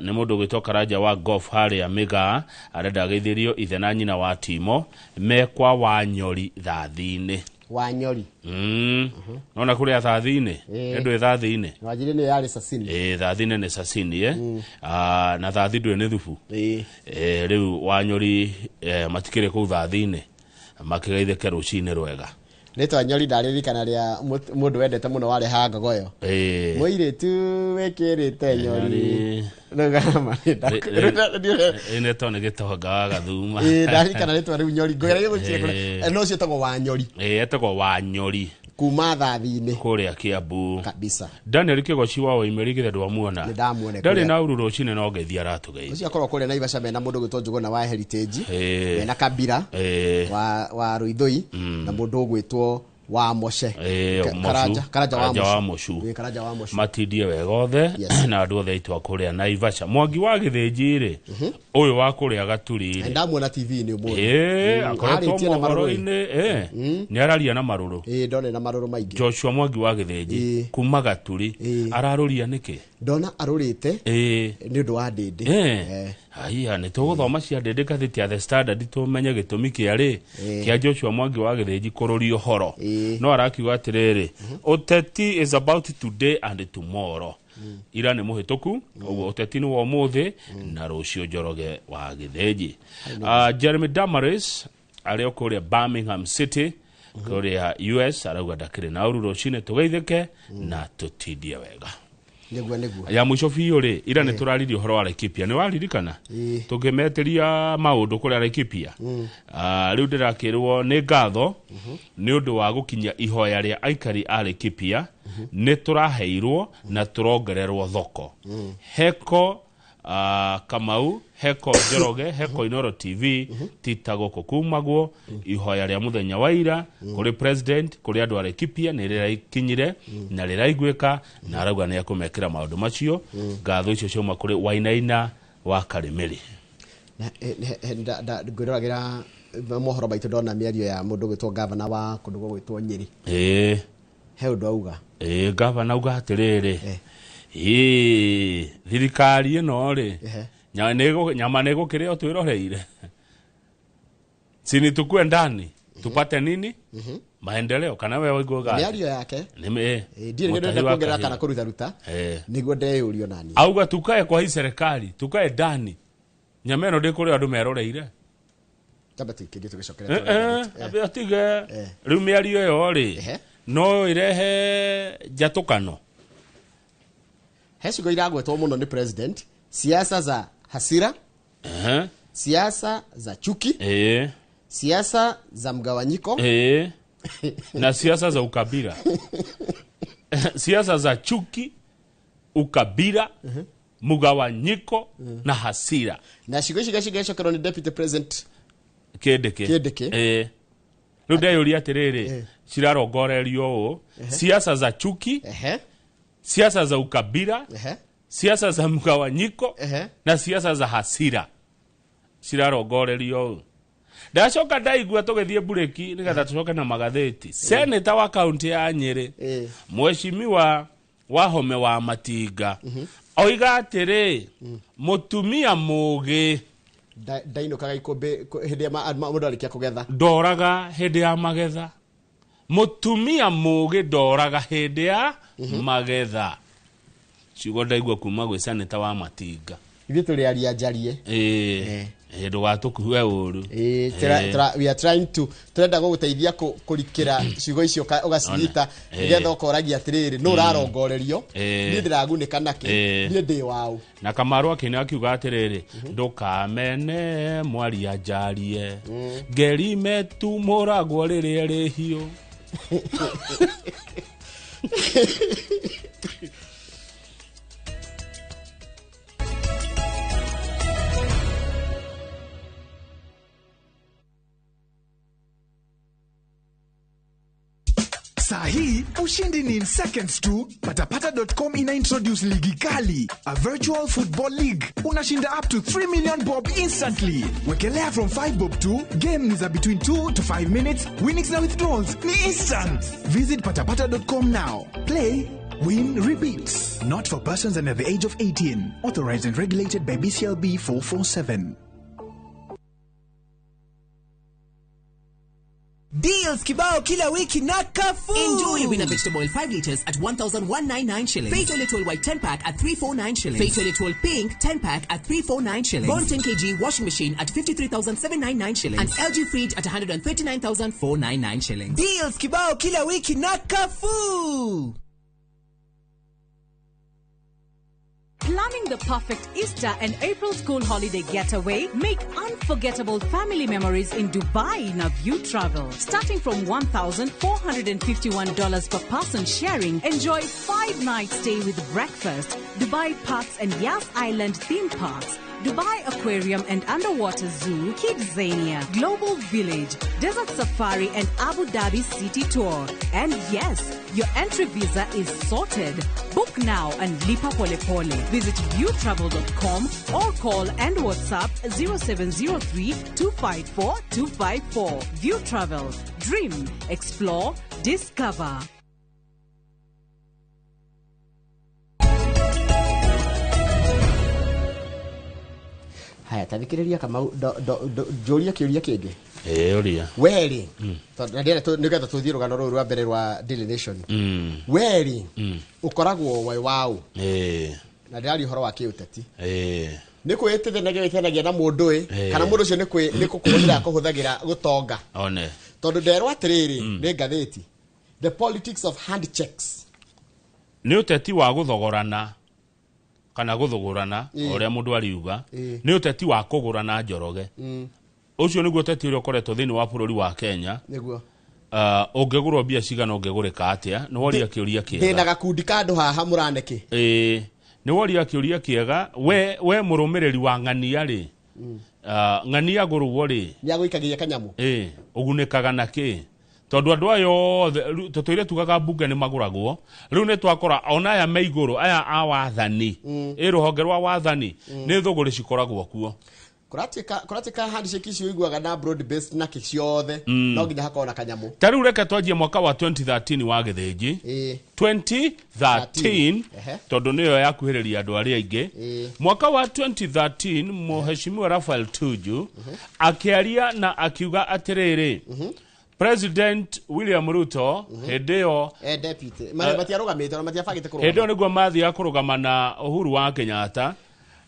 nĩ mũndũ ũgwĩtwo Karanja wa Golf harĩa Mĩgaa, arenda ageithĩrio ithe na nyina wa Timo mekwa Wanyori thathi-inĩ. Wanyori. Nona kũrĩa thathi-inĩ? Ndũĩ thathi-inĩ? Wanjiri nĩ yarĩ Sasini. Thathi-inĩ nĩ Sasini, na thathi ndũĩ nĩ thubu. Rĩu Wanyori matikĩrĩ kũu thathi-inĩ, makĩgeithĩke rũcinĩ rwega. Rĩtwa Nyori ndaririkana rĩa mũndũ wendete mũno warehaga ngogoyo. Mũirĩtu wĩkĩrĩte Nyori. Ĩno to nĩ gĩtonga wa Gathuma. Ndaririkana rĩtwa rĩu Nyori. Ngũgeragia gũciria kũrĩa. No ũcio etagwo Wanyori. Etagwo Wanyori. Kuma thathi-inĩ. Kũrĩa Kiambu. Kabisa. Daniel Kĩgoci wa Waimĩri githĩ ndwamuona? Nĩ ndamuona. Ndarĩ na uru rũcinĩ no ngeithi aratũgeithia. Ũcio akorwo kũrĩa Naivasha mena mũndũ ũgwĩtwo Njũgũna wa Heritage. Mena Kabira wa Ruithoi, na mũndũ ũgwĩtwo wa Moshe. Karanja wa Moshu. Karanja wa Moshu. Matindie wega othe na andũ othe aitũ a kũrĩa Naivasha. Mwangi wa Gĩthĩnji rĩ, ũyũ wa kũrĩa Gaturi rĩ. Ndamuona TV-inĩ ũmũthĩ. Akoretwo mohoro-inĩ, nĩ araria na marũrũ. Ndone na marũrũ maingĩ. Joshua Mwangi wa Gĩthĩnji kuma Gaturi ararũria nĩkĩ? Ndona arũrĩte nĩ ũndũ wa Ndĩndĩ. Haiya, nĩ tũgũthoma cia Ndĩndĩ ngathĩti ya The Standard tũmenye gĩtũmi kĩa rĩ kĩa Joshua Mwangi wa Gĩthĩnji kũrũria ũhoro. No arakiuga atĩrĩrĩ, ũteti is about today and tomorrow. Ira nĩ mũhĩtũku, ũguo ũteti nĩ wa ũmũthĩ na rũciũ. Njoroge wa Gĩthĩnji. Jeremy Damaris arĩ o kũrĩa Birmingham City kũrĩa US, arauga ndakĩrĩ na ũru rũcinĩ, tũgeithĩke na tũtindie wega. Nĩguo nĩguo. Ya mũico biũ rĩ, ira nĩ tũraririe ũhoro wa Laikipia, nĩ waririkana? Tũkĩmetĩria maũndũ kũrĩa Laikipia. Rĩu ndĩrakĩrwo nĩ ngatho nĩ ũndũ wa gũkinyia ihoya rĩa aikari a Laikipia, nĩ tũraheirwo na tũrongererwo thoko. Heko Kamau heko Njoroge heko Inoro TV tita gũkũ kumagwo ihoya rĩa mũthenya wa ira kũrĩ president kũrĩ andũ a Laikipia nĩ rĩrakinyire na rĩraiguĩka na arauga nĩ ekũmekĩra maũndũ macio. Ngatho icio ciauma kũrĩ Wainaina wa Karimĩrĩ. Ngwĩroragĩra mohoro maitũ ndona mĩario ya mũndũ ũgwĩtwo gavana wa kũndũ gũgwĩtwo Nyĩrĩ. He ũndũ auga. Gavana auga atĩrĩrĩ, thirikari ĩno rĩ, nyama nĩ ĩgũkĩrĩo twĩroreire, sini tukue ndani tupate nini maendeleo, kana we waiguaga mĩario yake ndirĩ ndĩrenda kuongerera kana kũrutaruta nĩguo ndeyũrio nani. Auga tukae kwa hii serikali, tukae ndani, nyama ĩno ndĩkũrĩo andũ meroreire. Tamba tuikĩrie tũgĩcokere atige rĩu mĩario ĩyo rĩ no ĩrehe njatũkano. He ciugo iragwetwo mũno nĩ president, siasa za hasira, siasa za chuki, siasa za mgawanyiko, na siasa za ukabila. Siasa za chuki, ukabila, mgawanyiko na hasira. Na ciugo ici cigacokerwo nĩ deputy president Kindiki. Rĩu ndeyũria atĩrĩrĩ, cirarongorerio ũũ, siasa za chuki, siasa za ukabila, siasa za mgawanyiko na siasa za hasira cirarongorerio ũũ. Ndacoka ndaigua tũgĩthiĩ bureki nĩgetha tũcoke na magathĩti. Seneta wa kaunti ya Nyĩrĩ, Mheshimiwa Wahome wa Matinga, oiga atĩrĩ, mũtumia mũgĩ ndainũkaga ikũmbĩ hĩndĩ ya mũndũ arĩkia kũgetha, ndoraga hĩndĩ ya magetha. Mũtumia mũgĩ ndoraga hĩndĩ ya magetha. Ciugo ndaigua kuma gwĩ seneta wa Matinga. Ithuĩ tũrĩ aria njarie. Ndũgatũkue ũru. We are trying to tũrenda gũgũteithia kũrikĩra ciugo icio ũgacinyita nĩgetha ũkoragia atĩrĩrĩ, nũ ũrarongorerio, niĩ ndĩragunĩka nakĩ, niĩ ndĩ waũ. Na Kamaru akĩina akiuga atĩrĩrĩ, ndũkamene mwaria njarie, ngeri metumũragwo rĩrĩa rĩhiũ. Sahi, ushindi ni in seconds tu. Patapata.com ina introduce ligi kali, a virtual football league. Unashinda up to 3 million bob instantly. Wekelea from 5 bob to, game ni za between 2 to 5 minutes, winnings na withdrawals ni instant. Visit patapata.com now. Play, win, repeat. Not for persons under the age of 18. Authorized and regulated by BCLB 447. Deals kibao kila wiki na Carrefour. Enjoy Winner vegetable oil 5 liters at 1,199 shillings. Faith Toilet Roll White 10 pack at 349 shillings. Faith Toilet Roll Pink 10 pack at 349 shillings. Bond 10 kg washing machine at 53,799 shillings. And LG fridge at 139,499 shillings. Deals kibao kila wiki na Carrefour. Planning the perfect Easter and April school holiday getaway? Make unforgettable family memories in Dubai in a View Travel. Starting from $1,451 per person sharing, enjoy 5-night stay with breakfast, Dubai Parks and Yas Island theme parks, Dubai Aquarium and Underwater Zoo, Kidzania, Global Village, Desert Safari and Abu Dhabi City Tour. And yes, your entry visa is sorted. Book now and lipa pole pole. Visit viewtravel.com or call and WhatsApp 0703 254 254. View Travel. Dream, explore, discover. Haya, tathikĩrĩria Kamau, njũria kĩũria kĩngĩ. Ũria. We-rĩ, na ndĩrenda nĩgetha tũthiĩ rũgano rũrũ rwa mbere rwa Daily Nation. We-rĩ, ũkoragwo wĩ waũ? Na ndĩraria ũhoro wa kĩũteti. Nĩ kwĩĩtithanagia wĩtanagia na mũndũ ĩ, kana mũndũ ũcio nĩ kũkũhũthĩra akũhũthagĩra gũtonga. One. Tondũ nderwo atĩrĩrĩ, nĩ ngathĩti, The Politics of Hand Checks. Nĩ ũteti wa gũthogorana kana gũthũgũrana, ũrĩa mũndũ ariuga, nĩ ũteti wa kũgũrana Njoroge. Ũcio nĩguo ũteti ũrĩa ũkoretwo thĩinĩ wa bũrũri wa Kenya. Nĩguo. Ũngĩgũrwo mbia cigana ũngĩgũrĩka atĩa? Nĩ woria kĩũria kĩega. Ndĩna gakundi ka andũ haha mũraneke. Nĩ woria kĩũria kĩega. We mũrũmĩrĩri wa ng'ania rĩ, ng'ania gũrũo rĩ, nĩ agũikagia kanyamũ. Ĩ ũgunĩkaga na kĩ? Tondũ andũ aya othe tũtũire tugaga mbunge nĩ magũragwo. Rĩu nĩ twakora ona aya me igũrũ, aya a wathani, ĩ rũhonge rwa wathani, nĩ thũgũrĩ cikoragwo kuo. Kũratuĩka handshake icio ũiguaga na broad based na kĩ ciothe, no nginya hakorwo na kanyamũ. Ta rĩu reke twanjie mwaka wa 2013 wa Gĩthĩnji. 2013, tondũ nĩyo yakuhĩrĩria andũ arĩa aingĩ. Mwaka wa 2013, Mheshimiwa Raphael Tuju akĩaria na akiuga atĩrĩrĩ, President William Ruto hĩndĩ ĩyo Deputy matiarũgamĩte ona matiabangĩte hĩndĩ ĩyo kũrũgama. Nĩguo mathiaga kũrũgama na Uhuru wa Kenyatta,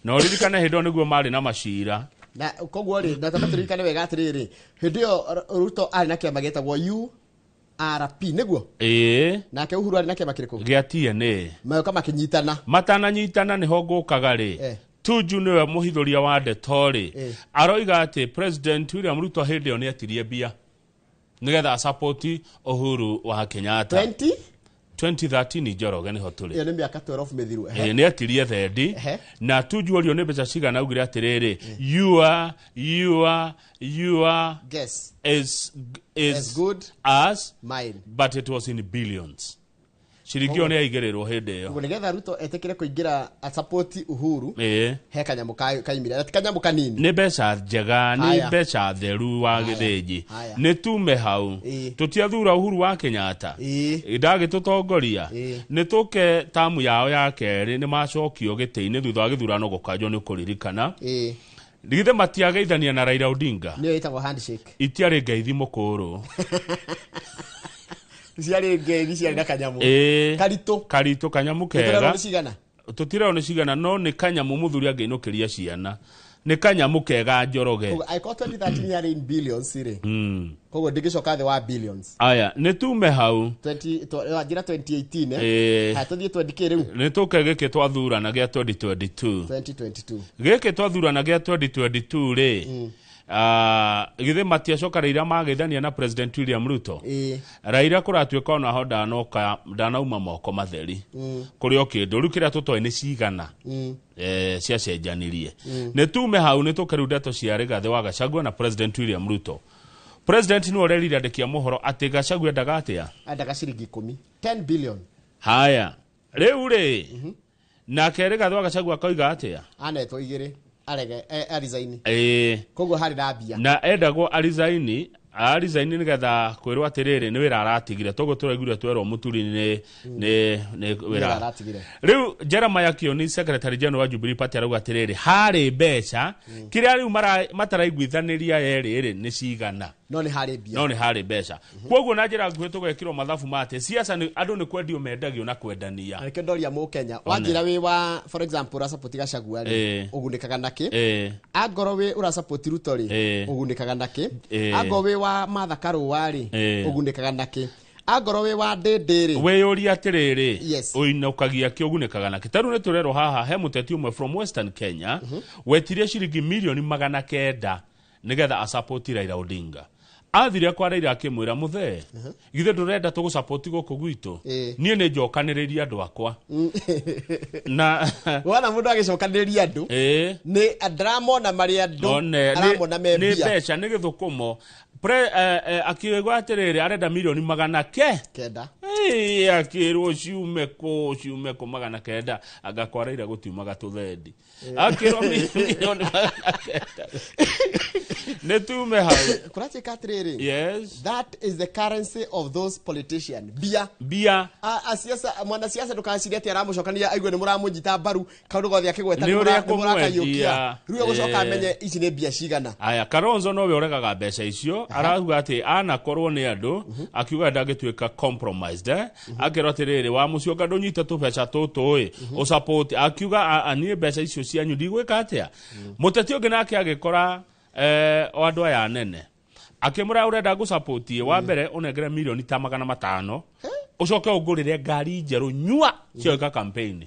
na ũririkane hĩndĩ ĩyo nĩguo marĩ na macira. Na koguo rĩ, na tamba tũririkane wega atĩrĩrĩ, hĩndĩ ĩyo Ruto arĩ na kĩama gĩtagwo URP, nĩguo? Ĩĩ. Nake Uhuru arĩ na kĩama kĩrĩkũ? Gĩa TNA. Magoka makĩnyitana. Matananyitana nĩho ngũkaga rĩ, Tuju nĩwe mũhithũria wa ndeto rĩ, aroiga atĩ President William Ruto hĩndĩ ĩyo nĩetirie mbia nĩgetha asapoti Uhuru wa Kenyatta. 20? 2013, Njoroge, nĩho tũrĩ. Ĩyo nĩ mĩaka 12 mĩthiru. Ĩ, nĩ etirie thendi na Tuju orio nĩ mbeca cigana, augire atĩrĩrĩ, you are guess is as good as mine, but it was in billions. Ciringi ĩyo nĩ yaigĩrĩrwo hĩndĩ ĩyo. Koguo nĩgetha Ruto etĩkĩre kũingĩra asapoti Uhuru, he kanyamũ kaimire, na ti kanyamũ kanini. Nĩ mbeca njega, nĩ Haya. mbeca theru wa Gĩthĩnji. Haya. Nĩ tume hau. Tũtiathura Uhuru wa Kenyatta ndagĩtũtongoria. Nĩ tũke tamu yao ya kerĩ, nĩ macokio gĩtĩ-inĩ thutha wa gĩthurano gũkanjwo, nĩ kũririkana githĩ matiageithania na Raila Odinga? Nĩyo ĩtagwo handshake. Itiarĩ ngeithi mũkũrũ. Ciarĩ ngeithi ciarĩ na kanyamũ. Karitũ, karitũ, kanyamũ Nĩtũrerwo kega. nĩ cigana? Tũtirerwo nĩ cigana, no nĩ kanyamũ mũthuri angĩinũkĩria ciana, nĩ kanyamũ kega, Njoroge. Koguo angĩkorwo 2013 yarĩ in billions rĩ, koguo ndĩngĩcoka thĩ wa billions. Aya, nĩ tume hau. 20 wanjĩra 2018, eh? Ĩĩ. Haya, tũthiĩ 20K rĩu. Nĩ tũke gĩkĩ twathurana gĩa 2022. 2022. Gĩkĩ twathurana gĩa 2022 rĩ, githĩ matiacoka Raila mageithania na President William Ruto? Raila kũratuĩka onaho ndanoka, ndanauma moko matheri kũrĩ o kĩndũ. Rĩu kĩrĩa tũtoĩ nĩ cigana ciacenjanirie. Nĩ tume hau, nĩ tũke rĩu ndeto cia Rigathĩ wa Gachagua na President William Ruto. President nĩwe ũrerire andĩki a mohoro atĩ Gachagua endaga atĩa? Endaga ciringi 10, 10 billion. Haya, rĩu rĩ, nake Rigathĩ wa Gachagua akoiga atĩa? Anetwo igĩrĩ arege arizaini. Koguo harĩ na mbia. Na endagwo arizaini, arizaini nĩgetha kwĩrwo atĩrĩrĩ, nĩ wĩra aratigire. Toguo tũraiguire twerwo mũturi nĩ Wĩra wĩra aratigire. Rĩu Jeremiah Kioni, secretary general wa Jubilee Party, arauga atĩrĩrĩ, harĩ mbeca kĩrĩa rĩu mataraiguithanĩria erĩ rĩ nĩ cigana. No nĩ harĩ mbia. No nĩ harĩ mbeca. Koguo na njĩra nguhĩ tũgekĩrwo mathabu ma atĩ siasa nĩ andũ nĩ kwendio mendagio na kwendania. Na nĩkĩo ndoria mũkenya, One. wanjĩra wĩ wa, for example, ũrasapoti Gachagua rĩ, ũgunĩkaga nakĩ? Angorwo wĩ ũrasapoti Ruto rĩ, ũgunĩkaga nakĩ? Angorwo wĩ wa Martha Karũa rĩ, ũgunĩkaga nakĩ? Angorwo wĩ wa Ndĩndĩ rĩ? Wĩyũria atĩrĩrĩ, Yes. ũinũkagia kĩ, ũgunĩkaga nakĩ? Ta rĩu nĩ tũrerwo haha he mũteti ũmwe from Western Kenya wetirie ciringi mirioni 900 nĩgetha asapoti Raila Odinga. Athire kwa Raila akĩmwĩra, mũthee, githĩ ndũrenda tũgũsapoti gũkũ gwitũ? Niĩ nĩ njokanĩrĩria andũ akwa na Wona mũndũ agĩcokanĩrĩria andũ, nĩ ndaramona marĩ andũ, One, aramona me nĩ mbia. mbeca, nĩ gĩthũkũmo. Akiuga atĩrĩrĩ, arenda mirioni magana ke kenda. Ĩĩ, akĩrwo ciume kũ, ciume kũ 900? Anga kwa Raila gũtiumaga tũthendi. Akĩrwo mirioni 900. Nĩ tume hau. Kũratuĩka atĩrĩrĩ, yes, that is the currency of those politicians, mbia. Mbia. Asiasa, mwanasiasa ndũkacirie atĩ aramũcokania aigue nĩ mũramũnyita mbaru kaũndũ gothe akĩgweta. Nĩ ũrĩa nĩ mũrakaiũkia. kũmwendia. Rĩu egũcoka amenye ici nĩ mbia cigana. Aya, Kalonzo nowe ũregaga mbeca icio, arauga atĩ anakorwo nĩ andũ, akiuga ndangĩtuĩka compromised, eh? Akĩrwo atĩrĩrĩ, wa mũcionga, ndũnyite tũbeca tũtũ ĩ ũsupport, akiuga "A- niĩ mbeca icio cianyu ndigwĩka atĩa." Mũteti ũngĩ nake agĩkora o andũ aya anene, akĩmũra, ũrenda ngũsapoti, wa mbere ũnengere mirioni ta 500, ũcoke ũngũrĩre ngari njerũ nyua cioĩka campaign,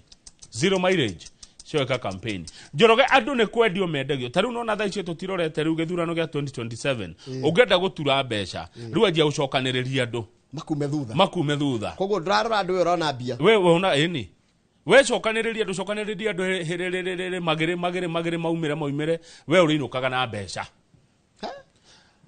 zero mileage cioĩka campaign. Njoroge, andũ nĩ kwendio mendagio. Ta rĩu nona thaa icio tũtirorete rĩu gĩthurano gĩa 2027, ũngĩenda gũtura mbeca rĩu, anjia gũcokanĩrĩria andũ makume thutha. Makume thutha. Koguo ndũrarora andũ, ũyũ ũrona mbia. We wona ĩni We cokanĩrĩria andũ, cokanĩrĩria andũ hĩrĩrĩrĩrĩ, magĩrĩ magĩrĩ magĩrĩ, maumĩre maumĩre, we ũrĩinũkaga na mbeca.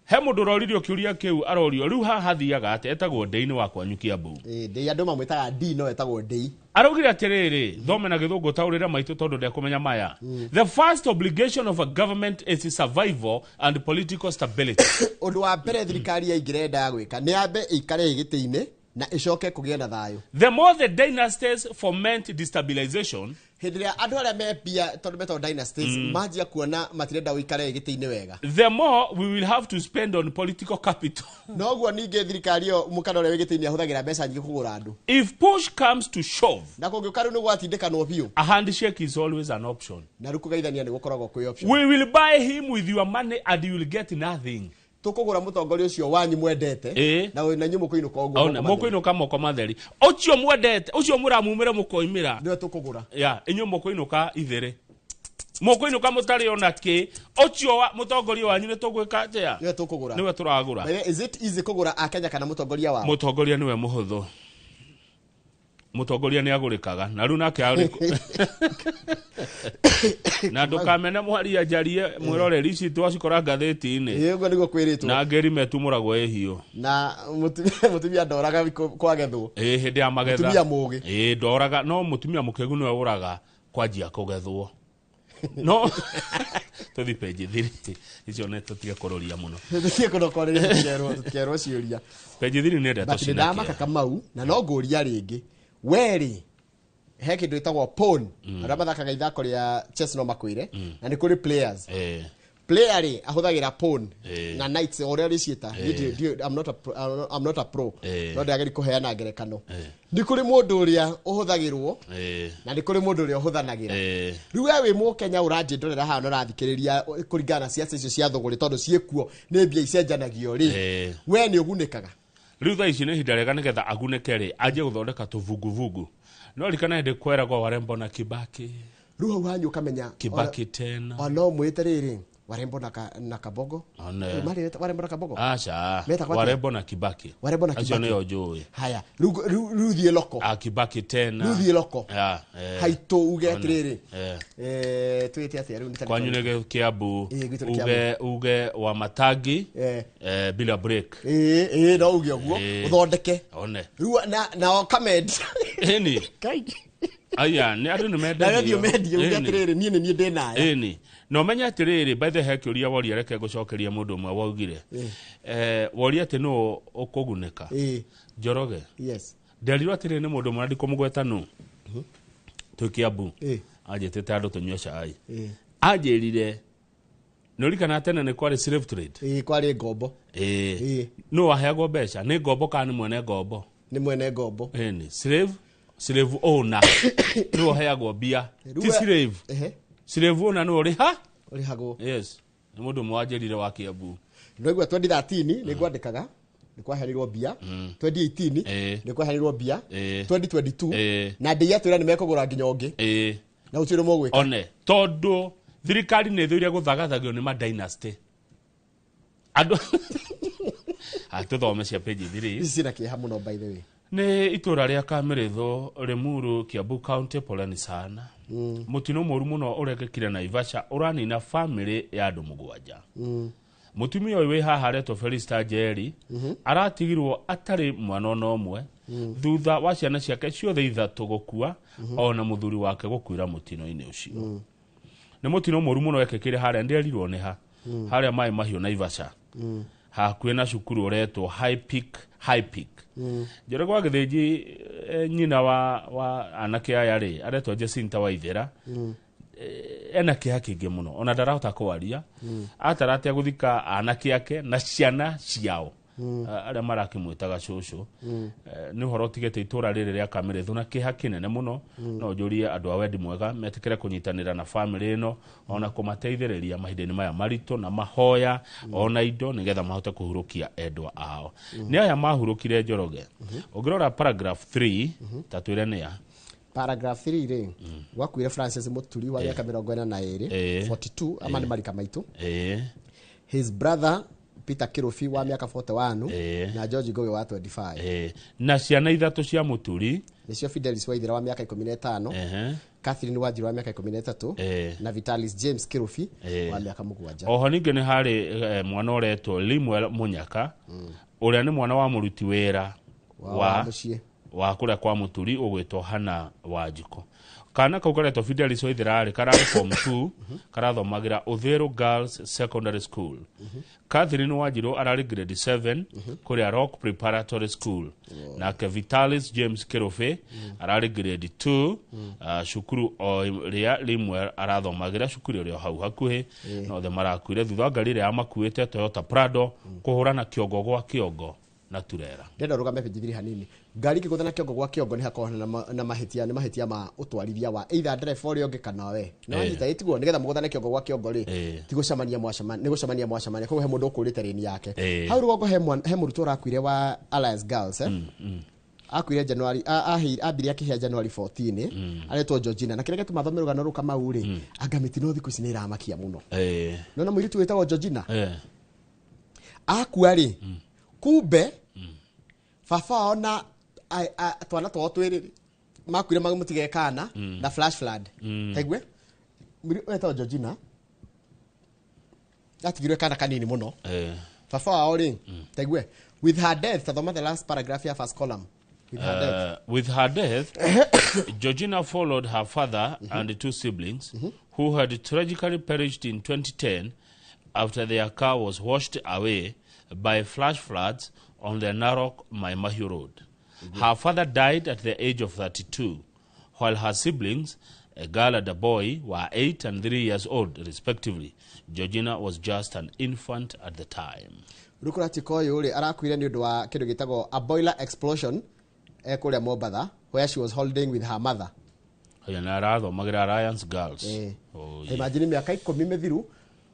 He mũndũ ũroririo kĩũria kĩu, arorio rĩu haha hathiaga atĩa, etagwo Ndĩi wa kwanyu Kiambu. Ĩĩ, Ndĩi, andũ mamwĩtaga D, no etagwo Ndĩi. Araugire atĩrĩrĩ, thome na Gĩthũngũ taũrĩre maitũ tondũ ndekũmenya maya. The first obligation of a government is survival and political stability. Ũndũ wa mbere thirikari yaingĩra yendaga gwĩka nĩ yambe ĩikare ĩ gĩtĩ-inĩ na ĩcoke kũgĩe na thayũ. The more the dynasties foment destabilization, hĩndĩ ĩrĩa andũ arĩa me mbia, tondũ metagwo dynasties, manjia kuona matirenda ũikare gĩtĩ-inĩ wega, the more we will have to spend on political capital. Noguo ningĩ thirikari ĩyo, mũkana ũrĩa wĩ gĩtĩ-inĩ ahũthagĩra mbeca nyingĩ kũgũra andũ. If push comes to shove, na kũngĩũka rĩu nĩ gwatindĩkanwo biũ, a handshake is always an option. Na rĩu kũgeithania nĩ gũkoragwo kwĩ option. We will buy him with your money and you will get nothing. Tũkũgũra mũtongoria ũcio wanyu mwendete na inyuĩ mũkũinũka ũguo Ona moko matheri. Mũkũinũka moko matheri. Ũcio mwendete, ũcio mũramumĩra mũkoimĩra, nĩwe tũkũgũra. Ya inyuĩ mũkũinũka itherĩ, mũkũinũka mũtarĩ ona kĩ. Ũcio wa mũtongoria wanyu nĩ tũgwĩka atĩa? Nĩwe tũkũgũra. Nĩwe tũragũra. By the way, is it easy kũgũra akenya kana mũtongoria wao? Mũtongoria nĩwe mũhũthũ. Mũtongoria nĩ agũrĩkaga na rĩu nake arĩ na ndũkamene mwaria njarie mwĩroreri, ici twacikora ngathĩti-inĩ. Ĩĩ, ũguo nĩguo kwĩrĩtwo. Na ngeri metumũragwo ĩhiũ. Na mũtumia ndoraga kwagethwo. Ĩĩ, hĩndĩ ya magetha. Mũtumia mũũgĩ. Ĩĩ, ndoraga, no mũtumia mũkĩgu nĩwe ũraga kwanjia kũgethwo. No tũthi page 3, icio nĩ tũtige kũrũria mũno. Tũtige kũnokorĩria, tũtikerwo ciũria. Page 3 nĩ ndeto But nĩ cina ndamaka, Kamau, na no ngũria rĩngĩ werĩ, he kĩndũ ĩtagwo pawn. Arĩa mathakaga ithako rĩa chess no makwĩre, na nĩ kũrĩ players. Player rĩ ahũthagĩra pawn na knights, o ũrĩa rĩciĩta. Niĩ I'm not a pro, no ndĩrageria kũheana ngerekano. Nĩ kũrĩ mũndũ ũrĩa ũhũthagĩrwo na nĩ kũrĩ mũndũ ũrĩa ũhũthanagĩra. Rĩu we wĩ Mũkenya ũranjĩndorera haha na ũrathikĩrĩria, kũringana na ciaca icio cia thũgũrĩ, tondũ ciĩkuo nĩ mbia icenjanagio rĩ, we nĩ ũgunĩkaga? Rĩu thaa ici nĩ ihinda rĩega nĩgetha agunĩke rĩ, anjie gũthondeka tũvunguvungu. No rikana hĩndĩ kweragwo warembo na Kibaki. Rĩu hau hanyu ũkamenya Kibaki tena. Ona no mwĩte rĩrĩ, warembo na Kabogo. One. Marĩ warembo na Kabogo. Aca. Metagwo atĩa? Warembo na Kibaki. Warembo na Acio Kibaki. nĩo njũĩ. Haya, rĩu thiĩ loko. A Kibaki tena. Rĩu thiĩ loko. Ya. Haitũ uge One. atĩrĩrĩ, twĩte atĩa rĩu nĩ Kwanyu nĩ Kiambu. Ĩĩ, gwitũ nĩ Uge uge wa matangi bila break. Ĩĩ, no uge ũguo. Ũthondeke. One. Rĩu na ũkamendia. Ĩni. Aya nĩ andũ nĩ na mendagio. wethiĩ ũmendie uge Ĩni. atĩrĩrĩ, niĩ nĩ niĩ ndĩ naya. Ĩni, na ũmenye atĩrĩrĩ, by the he kĩũria woria, reke ngũcokeria mũndũ ũmwe waugire, woria atĩ nũ ũkũgunĩka. Njoroge, nderirwo atĩrĩrĩ nĩ mũndũ ũmwe na ndikũmũgweta nũ, twĩ Kiambu, anjĩtĩte andũ tũnyue cai. Anjĩrire nĩ ũrikana tene nĩ kwarĩ slave trade. Ĩĩ, kwarĩ ngombo. Ĩĩ, nũ waheagwo mbeca, nĩ ngombo kana nĩ mwene ngombo? Nĩ mwene ngombo. Ĩni, slave owner nĩwe ũheagwo mbia, ti slave. Slave owner nĩwe ũrĩha ũrĩhagwo. Yes, nĩ mũndũ ũmwe wanjĩrire wa Kiambu. Ndĩraigua 2013 nĩ ngwandĩkaga nĩ kwaheanirwo mbia, 2018 nĩ kwaheanirwo mbia, 2022 na ndĩi atwĩra nĩ mekũgũra nginya ũngĩ na gũtirĩ mũgwĩka. One tondũ thirikari nĩ ĩthũire gũthagathagio nĩ madynasty andũ. Tũthome cia page 3. Ici ciĩna kĩeha mũno, by the way. Nĩ itũra rĩa Kamĩrĩthũ, Limuru, Kiambu County. Poleni sana. Mũtino mũru mũno ũrekĩkire Naivasha ũranina famĩlĩ ya andũ 7. Mũtumia ũyũ wĩ haha aretwo Felista Njeri, aratigirwo atarĩ mwana ona ũmwe thutha wa ciana ciake ciothe ithatũ gũkua, ona mũthuri wake gũkuĩra mũtino-inĩ ũcio. Nĩ mũtino mũru mũno wekĩkire harĩa, ndĩerirwo nĩ ha, harĩa maĩ mahiũ Naivasha, hakuhĩ na cukuru ũretwo High Peak, High Peak. Njoroge wa Gĩthĩnji, nyina wa anake aya rĩ aretwo Jacinta Waithera. Ena kĩeha kĩingĩ mũno, ona ndarahota kwaria. Atara atĩa gũthika anake ake na ciana ciao, arĩa marakĩmwĩtaga cũcũ. Nĩ ũhoro ũtigĩte itũra rĩrĩ rĩa Kamĩrĩthũ na kĩeha kĩnene mũno. No njũrie andũ a wendi mwega metĩkĩre kũnyitanĩra na famĩlĩ ĩno, ona kũmateithĩrĩria mahinda-inĩ maya maritũ na mahoya, ona indo, nĩgetha mahote kũhurũkia endwa ao. Nĩ aya mahurũkire. Njoroge, ũngĩrora paragraph 3, ta twĩre nĩa. Paragraph 3 rĩ, gwakuire Francis Mũturi wa mĩaka 42, 42, ama nĩ marika maitũ. His brother Peter Kirubi wa mĩaka 41 na George Ngugi wa 25. Na ciana ithatũ cia Mũturi. Nĩcio Fidelis Waithera wa mĩaka 15, Catherine Wanjiru wa mĩaka 13, na Vitalis James Kirubi wa mĩaka 7. Oho ningĩ nĩ harĩ mwana ũretwo Limuel Munyaka, ũrĩa nĩ mwana wa mũruti wĩra wa mũciĩ wa kũrĩa kwa mũturi ũgwĩtwo Hana Wanjikũ. Kana kau karetwo Fidelis Waithera rĩ, kararĩ form 2, karathomagĩra Uthiru Girls Secondary School. Catherine Wanjiru ararĩ grade 7 kũrĩa Rock Preparatory School, nake Vitalis James Kirubi ararĩ grade 2, cukuru o ĩrĩa Limuel arathomagĩra, cukuru ĩrĩa o hau hakuhĩ. Na othe marakuire thutha wa ngari ĩrĩa yamakuĩte, Toyota Prado, kũhũrana kĩongo gwa kĩongo na turera. Ndĩrenda ũrũgame page 3 hanini. Ngari ikĩgũthana kĩongo gwa kĩongo, nĩ hakoragwo na mahĩtia, nĩ mahĩtia ma ũtwarithia wa either ndereba ũrĩa ũngĩ kana we. Nĩ wanyita ĩtiguo nĩgetha mũgũthane kĩongo gwa kĩongo rĩ, ti gũcemania mwacemania, nĩ gũcemania mwacemania, koguo he mũndũ ũkũrĩte rĩni yake. Hau rũgongo he mũrutwo ũrakuire wa Alliance Girls, eh? Akuire January, ambirie akĩhĩa January 14, aretwo Georgina. Na kĩrĩa gĩtũma thome rũgano rũu, Kamau rĩ, anga mĩtino thikũ ici nĩ ĩramakia mũno. Nona mũirĩtu wĩtagwo Georgina akua rĩ, kumbe baba wao na twana twao twĩrĩ rĩ, makuire mamũtige kana na flash flood. Taigue mũirĩtu wetagwo Georgina atigirwe kana kanini mũno. Baba wao rĩ, taigue, with her death, tathoma the last paragraph ya first column, with her death. With her death, Georgina followed her father and the two siblings who had tragically perished in 2010 after their car was washed away by flash floods on the Narok Mai Mahiu Road. Her father died at the age of 32, while her siblings, a girl and a boy, were 8 and 3 years old, respectively. Georgina was just an infant at the time. Rĩu kũratuĩka ũyũ rĩ, arakuire nĩ ũndũ wa kĩndũ gĩtagwo a boiler explosion, kũrĩa Mombatha, where she was holding with her mother. Aya na arathomagĩra Alliance Girls. Oh, yeah. Imagine, mĩaka 10 mĩthiru,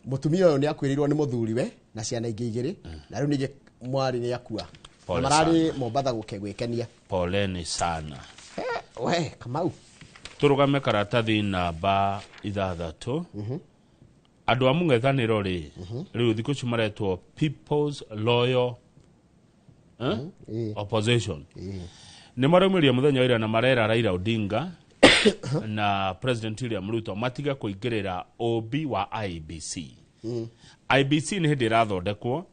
mũtumia ũyũ nĩ akuĩrĩirwo nĩ mũthuriwe na ciana ingĩ igĩrĩ, na rĩu ningĩ mwarĩ nĩ akua. Pole Na mararĩ Mombatha gwĩkenia. Poleni sana. We Kamau. Tũrũgame karatathi namba 6. Andũ a mũng'ethanĩro rĩ, rĩu thikũ ici maretwo People's Loyal, eh? Opposition. Nĩ maraumĩria mũthenya wa ira na marera Raila Odinga na President William Ruto matige kũingĩrĩra ũmbi wa IEBC. IEBC nĩ hĩndĩ ĩrathondekwo,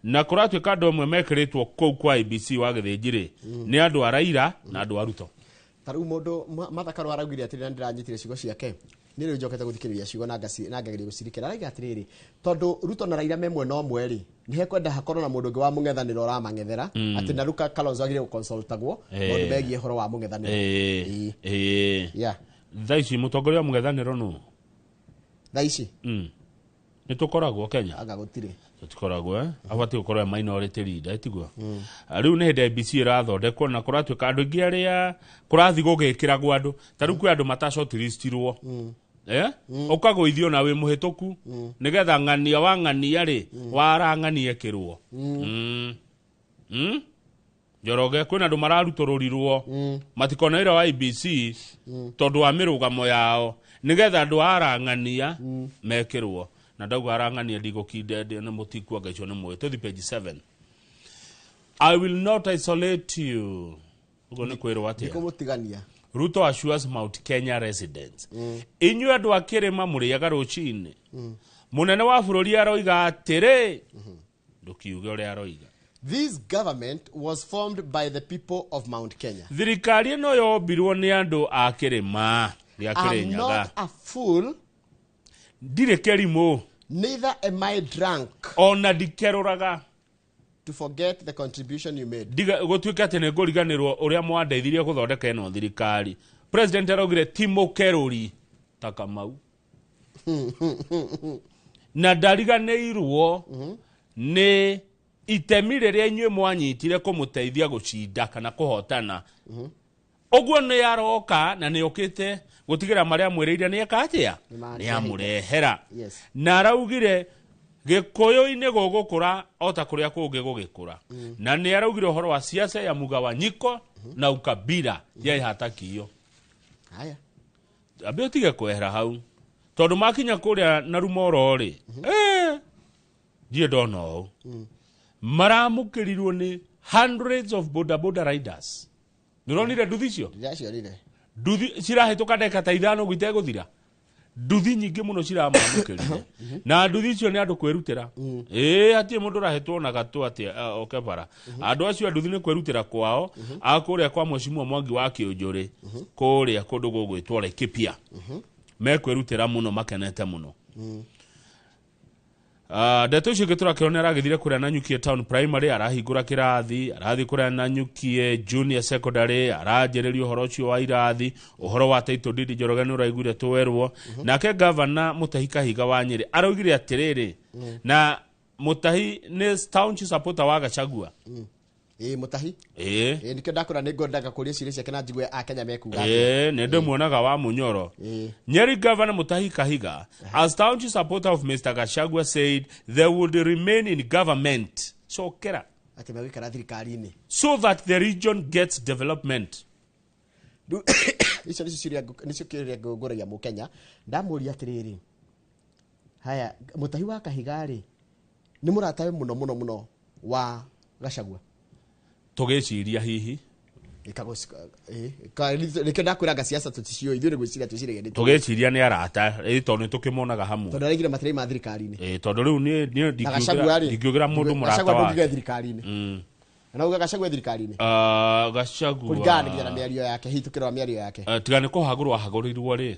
na kũratuĩka andũ amwe mekĩrĩtwo kũu kwa IEBC wa gĩthĩnji rĩ, nĩ andũ a Raila na andũ a Ruto. Ta rĩu mũndũ Martha Karua araugire atĩrĩrĩ, na ndĩranyitire ciugo ciake, nĩ rĩu njokete gũthikĩrĩria ciugo na ngageria gũcirikĩra. Arauga atĩrĩrĩ, tondũ Ruto na Raila me mwena ũmwe rĩ, nĩ hekwenda hakorwo na mũndũ ũngĩ wa mũng'ethanĩro ũramang'ethera, atĩ na rĩu Kalonzo agĩrĩire gũconsultagwo maũndũ megiĩ ũhoro wa mũng'ethanĩro. Ĩĩ. Thaa ici mũtongoria wa mũng'ethanĩro nũ? Thaa ici? Nĩ tũkoragwo Kenya? Anga gũtirĩ. Tũtikoragwo, eh? Abatiĩ gũkorwo e minority leader, tiguo? Rĩu nĩ hĩndĩ IEBC ĩrathondekwo, na kũratuĩka andũ aingĩ arĩa kũrathiĩ gũgĩkĩragwo andũ, ta rĩu kwĩ andũ matacotiristirwo, eh? Ũkagũithio na wĩ mũhĩtũku, nĩgetha ng'ania wa ng'ania rĩ, warang'ania ĩkĩrwo. Njoroge, kwĩna andũ mararutũrũrirwo matikona wĩra wa IEBC tondũ wa mĩrũgamo yao, nĩgetha andũ arang'ania mekĩrwo. Na ndauga arang'ania, ndigũkinde nĩ mũtikuanga icio nĩ mũĩ. Tũthi page 7. "I will not isolate you." Ũguo nĩ kwĩrwo atĩa? Ndikũmũtigania. Ruto assures Mount Kenya residents, inyuĩ andũ a kĩrĩma mũrĩaga rũcinĩ, mũnene wa bũrũri aroiga atĩrĩ, ndũkiuge ũrĩa aroiga. This government was formed by the people of Mount Kenya. Thirikari ĩno yombirwo nĩ andũ a kĩrĩma gĩa I'm Kĩrĩnyaga. not a fool. Ndirĩ kĩrimũ. Neither am I drunk. Ona ndikerũraga. To forget the contribution you made. Ndiga gũtuĩka atĩ nĩ ngũriganĩrwo ũrĩa mwandeithirie gũthondeka ĩno thirikari. President araugire ti mũkerũri ta Kamau, na ndariganĩirwo nĩ itemi rĩrĩa inyuĩ mwanyitire kũmũteithia gũcinda kana kũhotana. Ũguo nĩ aroka na nĩ okĩte gũtigĩra marĩa mwĩrĩire nĩ eka atĩa, nĩ amũrehera. Na araugire gĩkũyũ-inĩ gũgũkũra o ta kũrĩa kũngĩ gũgĩkũra. Na nĩ araugire ũhoro wa siasa ya mugawanyiko na ukabila yeye hatakiyo. Haya. Ambe ũtige kwehera hau, tondũ makinya kũrĩa na rumoro rĩ, ndirĩ ndona ũũ. Maramũkĩrirwo nĩ hundreds of boda boda riders. Nĩ ũronire nduthi icio? Ndĩracionire. Nduthi cirahĩtũka ndagĩka ta 5 ũguo itegũthira, nduthi nyingĩ mũno ciramamũkĩrire, na nduthi icio nĩ andũ kwĩrutĩra. Ĩĩ, hatirĩ mũndũ ũrahetwo na gatũ atĩ oke bara. Andũ acio a nduthi nĩ kwĩrutĩra kwao a kũrĩa kwa Mheshimiwa Mwangi wa Kĩũnjũrĩ, kũrĩa kũndũ gũgwĩtwo Laikipia, mekwĩrutĩra mũno, makenete mũno. Ndeto icio ingĩ tũrakĩona, nĩ aragĩthire kũrĩa Nanyukie Town Primary, arahingũra kĩrathi, arathiĩ kũrĩa Nanyukie Junior Secondary, aranjĩrĩria ũhoro ũcio wa irathi. Ũhoro wa title deed, Njoroge, nĩ ũraiguire twerwo. Nake gavana Mutahi Kahiga wa Nyĩrĩ araugire atĩrĩrĩ, na Mutahi nĩ staunch supporter wa Gachagua. Ĩĩ, Mũtahi. Ĩĩ. Ĩĩ, nĩkĩo ndakũra nĩ ngwendaga kũria ciũria ciake na njigue akenya mekuga atĩa. Ĩĩ, nĩ ndĩmuonaga wa Munyoro. Nyeri Governor Mutahi Kahiga, a staunch supporter of Mr. Gachagua, said they would remain in government. Cokera. Atĩ megũikara thirikari-inĩ so that the region gets development. Icio nĩcio ciũria nĩcio kĩũria ngũragia mũkenya. Ndamũria atĩrĩrĩ, haya, Mũtahi wa Kahiga rĩ, nĩ mũratawe mũno mũno mũno wa Gachagua? Tũgĩciria hihi. Nĩkĩo ndakwĩranga ciaca tũticiũĩ, ithuĩ nĩ gwĩciria twĩciragia nĩ Tũgĩciria nĩ arata, ĩ, tondũ nĩ tũkĩmonaga hamwe. Tondũ araigire matiraima thirikari-inĩ. Ĩ, tondũ rĩu niĩ Na Gachagua rĩ, ndingiugĩra mũndũ mũrata Gachagua wake. ndũngiuga thirikari-inĩ. Na uga Gachagua thirikari-inĩ? Ah, Gachagua Kũringana nginya na mĩario yake, hihi tũkĩrora mĩario yake. Eh, tiga nĩ kũhagũrwo ahagũrirwo rĩ,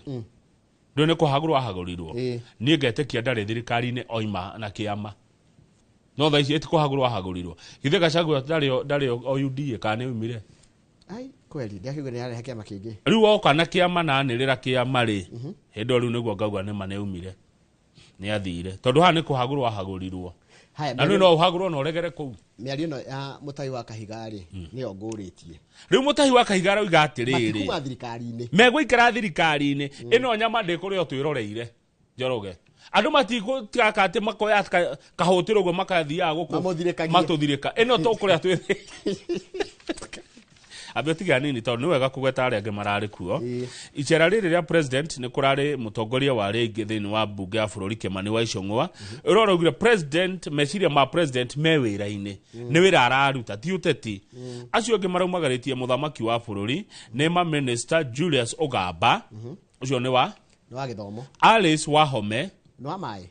ndũĩ nĩ kũhagũrwo ahagũrirwo, niĩ ngetĩkia ndarĩ thirikari-inĩ, oima na kĩama. No thaa ici ĩti kũhagũrwo ahagũrirwo. Githĩ Gachagua ndarĩ o UDA, kana nĩ oimire? Ai, kweli ndiakĩigua nĩ arehe kĩama kĩngĩ. Rĩu oka na kĩama na anĩrĩra kĩama rĩ, hĩndĩ ĩyo rĩu nĩguo ngauga nĩma nĩ aumire, nĩ athire, tondũ haha nĩ kũhagũrwo ahagũrirwo. Haya, Na rĩu no ũhagũrwo na ũregere kũu. Mĩario ĩno ya Mũtahi wa Kahiga rĩ, nĩyo ngũrĩtie. Rĩu Mũtahi wa Kahiga arauga atĩrĩrĩ, Matikuma thirikari-inĩ. Megũikara thirikari-inĩ. Ĩno nyama ndĩkũrĩo twĩroreire, Njoroge. Andũ matigũtiga atĩ makoya kahũtĩro ũguo makathiaga gũkũ Mamũthirĩkagie. Matũthirĩka ĩno tũkũrĩa twĩ ambe tiga nini, tondũ nĩ wega kũgweta arĩa angĩ mararĩ kuo icera rĩrĩ rĩa president. Nĩ kũrarĩ mũtongoria wa rĩngĩ thĩinĩ wa mbunge ya bũrũri, Kĩmani wa Icũng'wa, ũrĩa ũraugire president, meciria ma president me wĩra-inĩ, nĩ wĩra araruta, ti ũteti. Acio angĩ maraumagarĩtie mũthamaki wa bũrũri nĩ ma minister Julius Ogamba, ũcio nĩ wa Nĩ wa gĩthomo. Alice Wahome. Nĩ wa maĩ.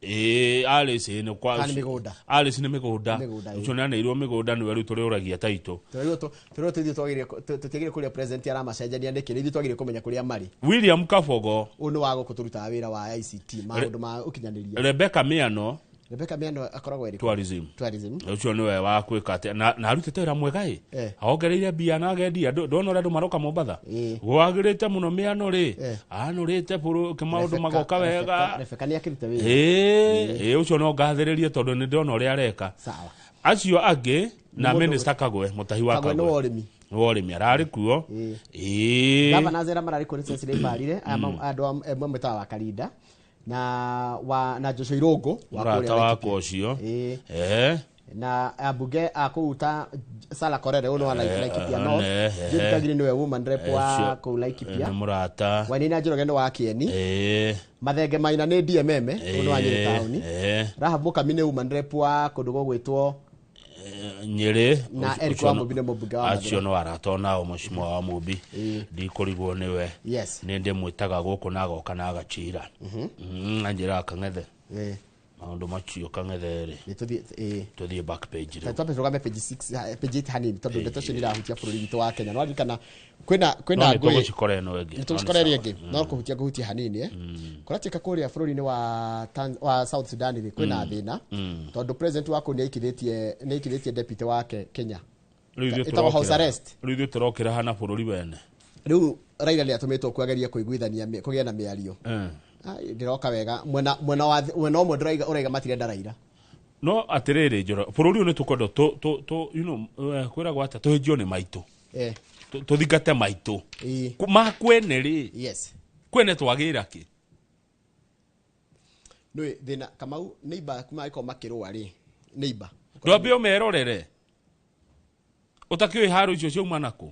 Ĩĩ, Alice, ĩĩ, nĩ kwa Kana nĩ mĩgũnda? Alice nĩ mĩgũnda. Mĩgũnda, ĩĩ. Ũcio nĩ aneirwo mĩgũnda, nĩwe rĩu tũrĩũragia taitũ. Tũrĩo tũithuĩ twagĩrĩire tũtiagĩrĩire kũrĩa president aramacenjania nĩkĩ, nĩ ithuĩ twagĩrĩire kũmenya kũrĩa marĩ. William Kabogo. Ũyũ nĩ wa gũkũ tũrutaga wĩra wa ICT, maũndũ ma ũkinyanĩria. Rebecca Miano. Rebecca Miano akoragwo ĩrĩkũ? Tourism. Tourism. Ũcio nĩwe wa gwĩka atĩ na arutĩte wĩra mwega ĩ. Ongereire mbia na agendia. Ndona ũrĩa andũ maroka Mombatha gwagĩrĩte mũno. Mĩano rĩ, anũrĩte bũrũ maũndũ magoka wega. Rebecca nĩ akĩruta wĩra. Ĩĩ ĩĩ, ũcio no ngathĩrĩrie tondũ nĩ ndĩrona ũrĩa areka. Sawa. Acio angĩ na Mũndũ minister Kagwe, Mũtahi wa Kagwe nĩ wa ũrĩmi. Nĩ wa ũrĩmi, ararĩ kuo, ĩĩ. Governors arĩa mararĩ kuo nĩ Cecily Mbarire, aya andũ amwe mwĩtaga wa Karinda na wa na Joshua Irũngũ wa Mũrata kũrĩa wakwa ũcio. Ĩĩ. Na ambunge a kũu ta Sala Korere, ũyũ nĩ wa Laikipia North. Jude Kagiri nĩwe woman rep wa kũu Laikipia. Nĩ mũrata. Wainaina Njoroge nĩ wa Kieni. Mathenge Maina nĩ DMM, ũyũ nĩ wa Nyĩrĩ taũni. Rahab Mũkami nĩ woman rep wa kũndũ gũgwĩtwo Nyĩrĩ. Na Eric Ũcio wa Mũmbi nĩ mũmbunge wa acio Mathĩra. no arata onao. Mũcimo wa Mũmbi ndikũrigwo nĩwe. Nĩ ndĩmwĩtaga gũkũ na agoka na agacira. Anjĩraga, "Kang'ethe, maũndũ macio, Kang'ethe rĩ." Nĩ tũthiĩ, ĩĩ. Tũthiĩ back page rĩu. Twambe tũrũgame page 6, page 8 hanini, tondũ ndeto icio nĩ irahutia bũrũri witũ wa Kenya. No ririkana kwĩna No kwĩna nĩ ngũĩ. tũgũcikora ĩno ĩngĩ. Nĩ tũgũcikora ĩrĩa ĩngĩ, no kũhutia ngũhutia hanini, eh. Kũratuĩka kũrĩa bũrũri-inĩ wa South Sudan rĩ, kwĩna thĩna tondũ president wa kũu nĩ aikithĩtie deputy wake Kenya. Rĩu ithuĩ Ĩtagwo house arrest. Rĩu ithuĩ tũrokĩra hana bũrũri wene? Rĩu Raila nĩ atũmĩtwo kuageria kũiguithania kũgĩa na mĩario. Ai, ndĩroka wega mwena wa mwena ũmwe ndũraiga, ũraiga matirenda Raila. No atĩrĩrĩ, Njoro, bũrũri ũyũ nĩ tũkwenda tũ tũ kwĩragwo atĩa, tũhĩnjio nĩ maitũ. Tũthingate maitũ. Ma kwene rĩ, kwene twagĩra kĩ? Nĩ thĩna Kamau, neighbor kuma angĩkorwo makĩrũa rĩ, neighbor. Ndwambe ũmerorere ũtakĩũĩ haro icio ciauma nakũ.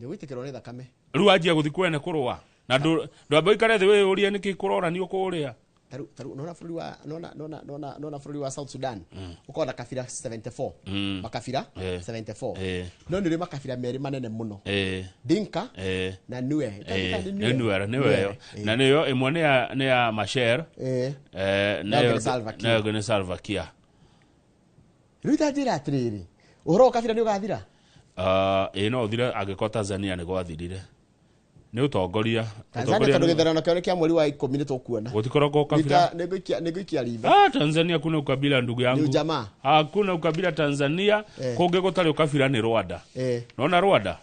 Nĩ gwĩtĩkĩrwo nĩ thakame. Rĩu anjia gũthi kwene kũrũa na ndwambe ũikare thĩ wĩyũrie nĩkĩ kũroranio kũrĩa. Taru nona bũrũri wa nona bũrũri wa South Sudan ũkorwo na kabira 74 makabira 74 no nĩ ũrĩ makabira merĩ manene mũno, Dinka na Nuer. Nĩ Nuer nĩyo ĩyo, na nĩyo ĩmwe nĩ ya Machar. Nayo nĩ Salva Kiir. Nayo nĩ Salva Kiir. Rĩu itanjĩra atĩrĩrĩ, ũhoro wa ũkabira nĩ ũgathira? Ĩĩ, no ũthire angĩkorwo Tanzania nĩ gwathirire nĩ ũtongoria. Tanzania Ũtongoria tondũ gĩthurano kĩao nĩ kĩa mweri wa 10 nĩ tũkuona. Gũtikoragwo ũkabira. Nĩngũikia ritho. Ah, Tanzania kuna ukabila, ndugu yangu. Ni ujamaa. Hakuna ukabila Tanzania. Kũngĩ gũtarĩ ukabila nĩ Rwanda. Nona Rwanda?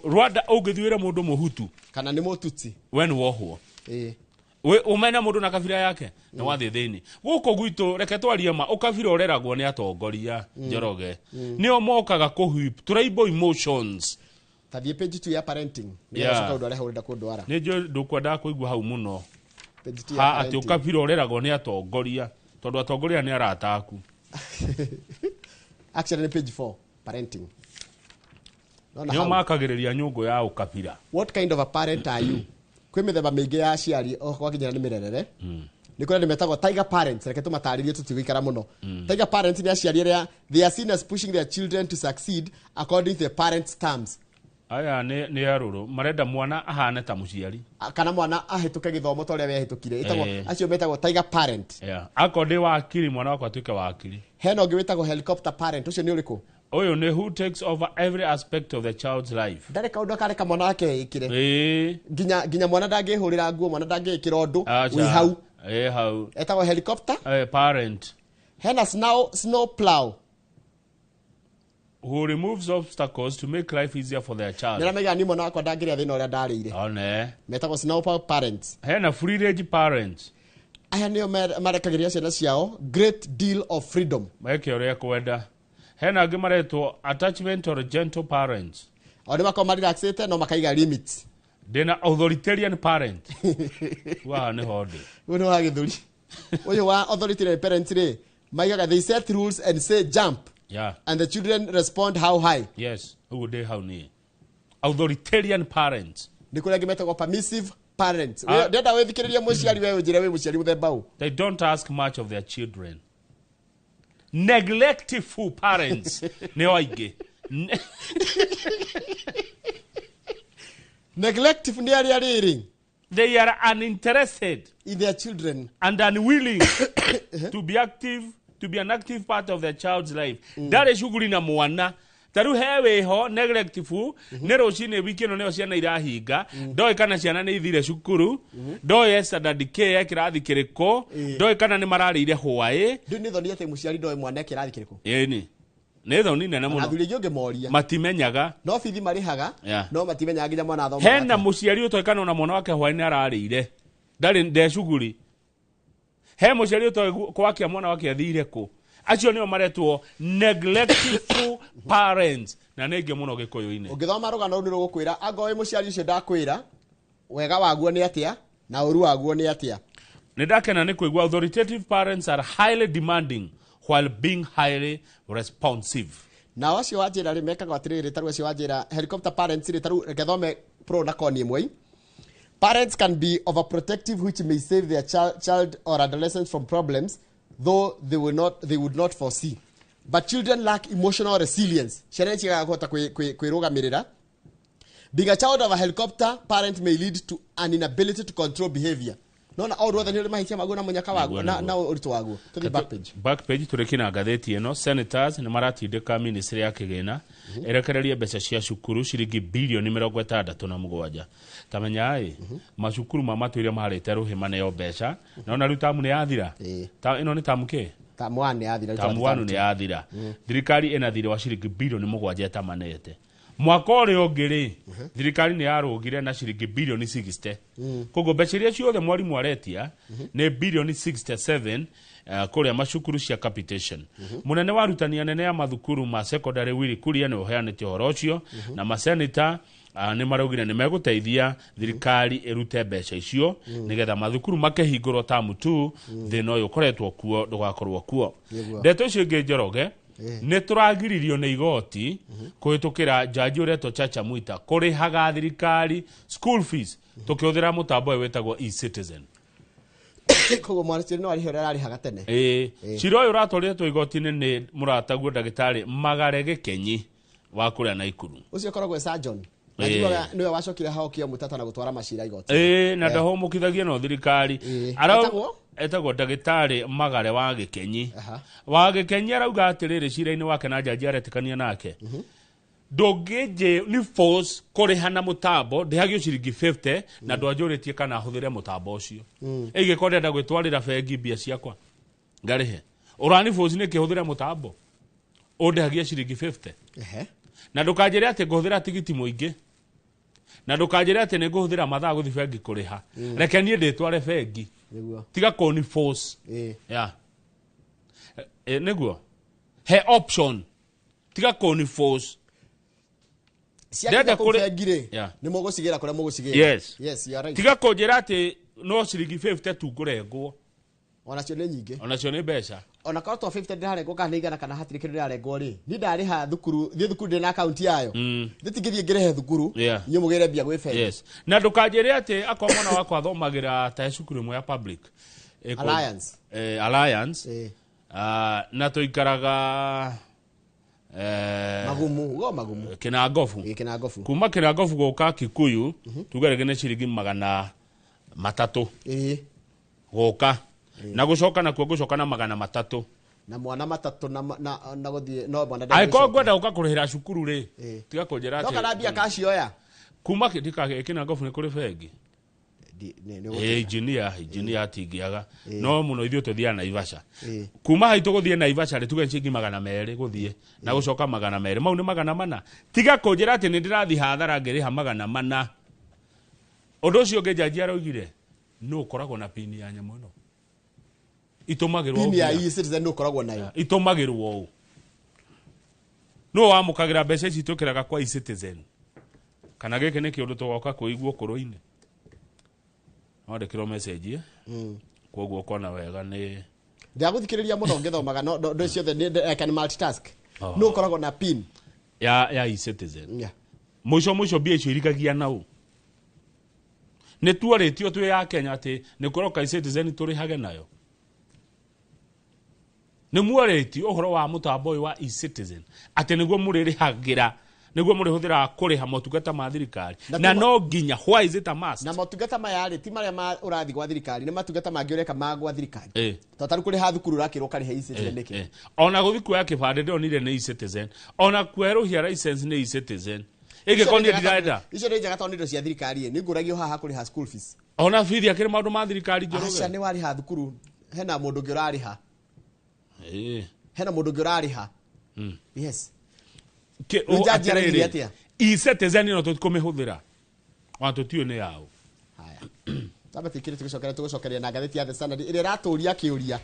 Rwanda ũngĩthuĩre mũndũ mũhutu kana nĩ mũtutsi, we nĩ wohwo. We umena mũndũ na kabira yake nĩ wathiĩ thĩinĩ. Gũkũ gwitũ, reke twarie ma, ũkabira ũreragwo nĩ atongoria, Njoroge. Nĩo mokaga kũhwip tribal emotions. Tathiĩ page 2 ya parenting nĩgetha ũcoke ũndware hau ũrenda kũndwara. Nĩ njũĩ ndũkwendaga kũigua hau mũno. Page 2 ya Ha atĩ parenting. ũkabira ũreragwo nĩ atongoria tondũ atongoria nĩ arata aku. Actually nĩ page 4, parenting. Nona Nĩo hau. makagĩrĩria nyũngũ ya ũkabira. What kind of a parent are you? Kwĩ mĩthemba mĩingĩ ya aciari o gwakinyĩra nĩ mĩrerere. Nĩ kũrĩ andũ metagwo tiger parents. Reke tũmatarĩrie, tũtigũikara mũno. Tiger parents nĩ aciari arĩa they are seen as pushing their children to succeed according to the parents' terms. Aya nĩ arũrũ marenda mwana ahane ta mũciari. Kana mwana ahĩtũke gĩthomo ta ũrĩa we ahĩtũkire. Ĩtagwo acio metagwo tiger parent. Yeah. Akorwo ndĩ wakiri, mwana wakwa atuĩke wakiri. Hena ũngĩ wĩtagwo helicopter parent. Ũcio nĩ ũrĩkũ? Ũyũ nĩ who takes over every aspect of the child's life. Ndarĩ kaũndũ akareka mwana wake ĩkĩre. Nginya mwana ndangĩhũrĩra nguo, mwana ndangĩĩkĩra ũndũ. Acha. Wĩ hau. Ĩ hau. Etagwo helicopter parent. Hena snow plow. Who removes obstacles to make life easier for their child. Nĩ maigaga ni mwana wakwa ndangĩrĩa thĩna ũrĩa ndarĩire. One. Metagwo snow plow parents. Hena free range parents. Aya nĩo marekagĩria ciana ciao great deal of freedom. Meke ũrĩa kwenda. Hena angĩ maretwo attachment or gentle parents. O nĩ makorwo marelaxĩte no makaiga limits. Ndĩna authoritarian parent. Waha nĩho ndĩ. Ũyũ nĩ wa gĩthũri. Ũyũ wa authoritarian parents rĩ, maigaga they set rules and say jump and the children respond how high. Yes, ũguo ndĩ hau niĩ. Authoritarian parents. Nĩ kũrĩ angĩ metagwo permissive parents. Ah. Ndĩrenda wĩthikĩrĩrie mũciari, we ũnjĩre wĩ mũciari mũthemba ũ. They don't ask much of their children. Neglectful parents nĩo aingĩ. Neglectful nĩ arĩa rĩrĩ they are uninterested in their children and unwilling to be active, to be an active part of their child's life. Ndarĩ shughuli na mwana. Ta rĩu he wĩho neglectful nĩ rũcinĩ wiki ĩno nĩyo ciana irahinga, ndoĩ kana ciana nĩ ithire cukuru, ndoĩ standard K ya kĩrathi kĩrĩkũ, ndoĩ kana nĩ mararĩire hwaĩ. Ndũ nĩ thoni atĩ mũciari ndoĩ mwana e kĩrathi kĩrĩkũ. Ĩni nĩ thoni nene mũno. Athuri aingĩ ũngĩmoria matimenyaga. No bithi marĩhaga no matimenyaga nginya mwana athomaga. Hena mũciari ũtoĩ kana ona mwana wake hwaĩ nĩ ararĩire, ndarĩ nde shughuli. He mũciari ũtoĩ gwakia mwana wake athire kũ. Acio nĩo maretwo neglectful parents na nĩ aingĩ mũno gĩkũyũ-inĩ. Ũngĩthoma rũgano rũu nĩ rũgũkwĩra angorwo wĩ mũciari ũcio ndakwĩra wega waguo nĩ atĩa na ũru waguo nĩ atĩa. Nĩ ndakena nĩ kũigua authoritative parents are highly demanding while being highly responsive. Nao acio wa njĩra rĩ mekaga atĩrĩrĩ, tarĩu acio wa njĩra helicopter parents rĩ, tarĩu reke thome pro na con ĩmwe. Parents can be overprotective, which may save their child or adolescent from problems though they would not foresee, but children lack emotional resilience. Ciana nĩ ciagaga kũhota kwĩrũgamĩrĩra. Being a child of a helicopter parent may lead to an inability to control behavior. Nona o ruothe nĩ ũrĩ mahĩtia maguo na mũnyaka waguo na ũritũ waguo. Tũthiĩ back page. Back page tũrĩkie na ngathĩti ĩno. Senators nĩ maratindĩka ministry ya kĩgĩna ĩrekererie mbeca cia cukuru ciringi bilioni 67. Ta menya ĩ macukuru ma matũire maharĩte rũhĩ maneo mbeca, naona rĩu tamu nĩ yathira. Ĩno nĩ tamu kĩ? Tamu 1 nĩ yathira. Rĩu tamu tũrathiĩ 1 tamu nĩ 2. Yathira. Thirikari ĩna thirĩ wa ciringi bilioni 7 ĩtamanete. Mwaka ũrĩa ũngĩ rĩ, thirikari nĩ yarũgire na ciringi bilioni 60. Koguo mbeca iria ciothe mwarimũ aretia nĩ bilioni 67 kũrĩa macukuru cia capitation. Mũnene wa arutani anene a mathukuru ma secondary Willy Kuria nĩ ũheanĩte ũhoro ũcio, na maseneta nĩ maraugire nĩ megũteithia thirikari ĩrute mbeca icio nĩgetha mathukuru makĩhingũrwo tamu tu, thĩna ũyũ ũkoretwo kuo ndũgakorwo kuo. Nĩguo. Ndeto icio ingĩ, Njoroge, nĩ tũragiririo nĩ igoti kũhĩtũkĩra jaji ũretwo Chacha Mwita kũrĩhaga thirikari school fees tũkĩhũthĩra mũtambo ũyũ wĩtagwo eCitizen. Koguo mwana no arĩhe ũrĩa ararĩhaga tene. Ĩĩ, cira ũyũ ũratwarĩtwo igoti-inĩ nĩ mũrataguo ndagĩtarĩ Magare Gĩkenyi wa kũrĩa Naikuru. Ũcio ũkoragwo e surgeon. Na Ĩĩ. njiguaga nĩwe wacokire hokio mũtata na gũtwara macira igoti. Ĩĩ, na ndahũmũkithagia no thirikari. Etagwo? Etagwo ndagĩtarĩ Magare wa Gĩkenyi. Wa Gĩkenyi arauga atĩrĩrĩ cira-inĩ wake na njanji aretĩkania nake. Ndũngĩnjĩ nĩ force kũrĩha na mũtambo ndĩhagio ciringi 50 na ndwanjũrĩtie kana hũthĩre mũtambo ũcio. Ĩngĩkorwo ndĩrenda gwĩtwarĩra bengi mbia ciakwa ngarĩhe. Ũrani force nĩkĩ hũthĩre mũtambo ũndĩhagia ciringi 50. Ehe. Na ndũkanjĩre atĩ ngũhũthĩra tigiti mũingĩ. Na ndũkanjĩre atĩ nĩ ngũhũthĩra mathaa gũthiĩ bengi kũrĩha. Reke niĩ ndĩtware bengi. Nĩguo. Tiga kũni force. Ĩĩ. Yeah. Nĩguo. He option. Tiga kũni force. Ciakinya Ndĩrenda kũu kũrĩ- bengi rĩ, Yeah. nĩ mũgũcigĩra kũrĩa mũgũcigĩra. Yes. Yes, you are right. Tiga kũnjĩra atĩ no ciringi 50 tu ngũrengwo. Onacio nĩ nyingĩ. Onacio nĩ mbeca. Ona korwo to 50 ndĩrarengwo kana nĩ igana kana hatirĩ kĩndũ ndĩrarengwo rĩ, niĩ ndarĩha thukuru, thiĩ thukuru ndĩ na akaunti yayo. Ndĩtingĩthiĩ ngĩrĩhe thukuru, Yeah. inyuĩ mũgĩre mbia gwĩ bengi. Yes. Na ndũkanjĩre atĩ akorwo mwana wakwa athomagĩra ta he cukuru ĩmwe ya public. Alliance. Alliance. Na tũikaraga Magumu, ugo magumu. Kinangobu. Kinangobu. Kuma Kinangobu gũka Kikuyu, tuge rĩngĩ nĩ ciringi 300. Gũka. Na gũcoka nakuo gũcoka na 300. Na mwana matatũ na gũthiĩ no mwana Angĩkorwo ngwenda gũka kũrĩhĩra cukuru rĩ, tiga kũnjĩra No kana mbia kacioya. Kuma Kinangobu nĩ kũrĩ bengi. Engineer atingĩaga. No mũno ithuĩ tũthiaga Naivasha. Kuma haitũ gũthiĩ Naivasha rĩ, tuge ciringi 200 gũthiĩ na gũcoka 200. Mau nĩ 400. Tiga kũnjĩra atĩ nĩ ndĩrathiĩ hathara ngĩrĩha 400. Ũndũ ũcio ũngĩ njanji araugire, nũ ũkoragwo na pini ya nyamũ ĩno? Itũmagĩrwo Pini ya ũũ. e-citizen nĩ ũkoragwo nayo. Itũmagĩrwo ũũ. Nũ wamũkagĩra mbeca ici twĩkĩraga kwa e-citizen? Kana gĩkĩ nĩ kĩũndũ tũgoka kũigua ũkũrũ-inĩ? Wandĩkĩrwo message koguo ũkona wega nĩ Ndagũthikĩrĩria mũno ngĩthomaga no ndũ ciothe I can multitask. Nũ ũkoragwo na pin ya e-citizen. Yeah. Mũico mũico mbia icio irigagia nau. Nĩ tuorĩtio twĩ ya Kenya atĩ nĩ kũroka e-citizen tũrĩhage nayo. Nĩ muorĩtio ũhoro wa mũtambo ũyũ wa e-citizen atĩ nĩguo mũrĩrĩhagĩra, nĩguo mũrĩhũthĩraga kũrĩha motungata ma thirikari na no nginya, why is it a must? Na motungata maya rĩ ti marĩa ma ũrathiĩ gwa thirikari, nĩ matungata mangĩ ũreka ma gwa thirikari. To tarĩu kũrĩha thukuru ũrakĩrwo ũkarĩha e-citizen nĩkĩ? Ona gũthiĩ kuoya kĩbandĩ ndĩronire nĩ e-citizen, ona kwerũhia license nĩ e-citizen. Ĩngĩkorwo niĩ ndirenda. Icio nĩ njega tondũ nĩ indo cia thirikari, nĩ ngũragio haha kũrĩha school fees. Ona bithi akĩrĩ maũndũ ma thirikari Njoroge. Aca nĩ warĩha thukuru, hena mũndũ ũngĩ ũrarĩha. Hena mũndũ ũngĩ ũrarĩha. Yes. Rĩu njanji araugire atĩa? E-citizen ĩno tũtikũmĩhũthĩra. Ona tũtiũĩ nĩ yaũ. Haya. Tamba tikire tũgũcokeria na ngathĩti ya The Standard ĩrĩa ĩratũria kĩũria.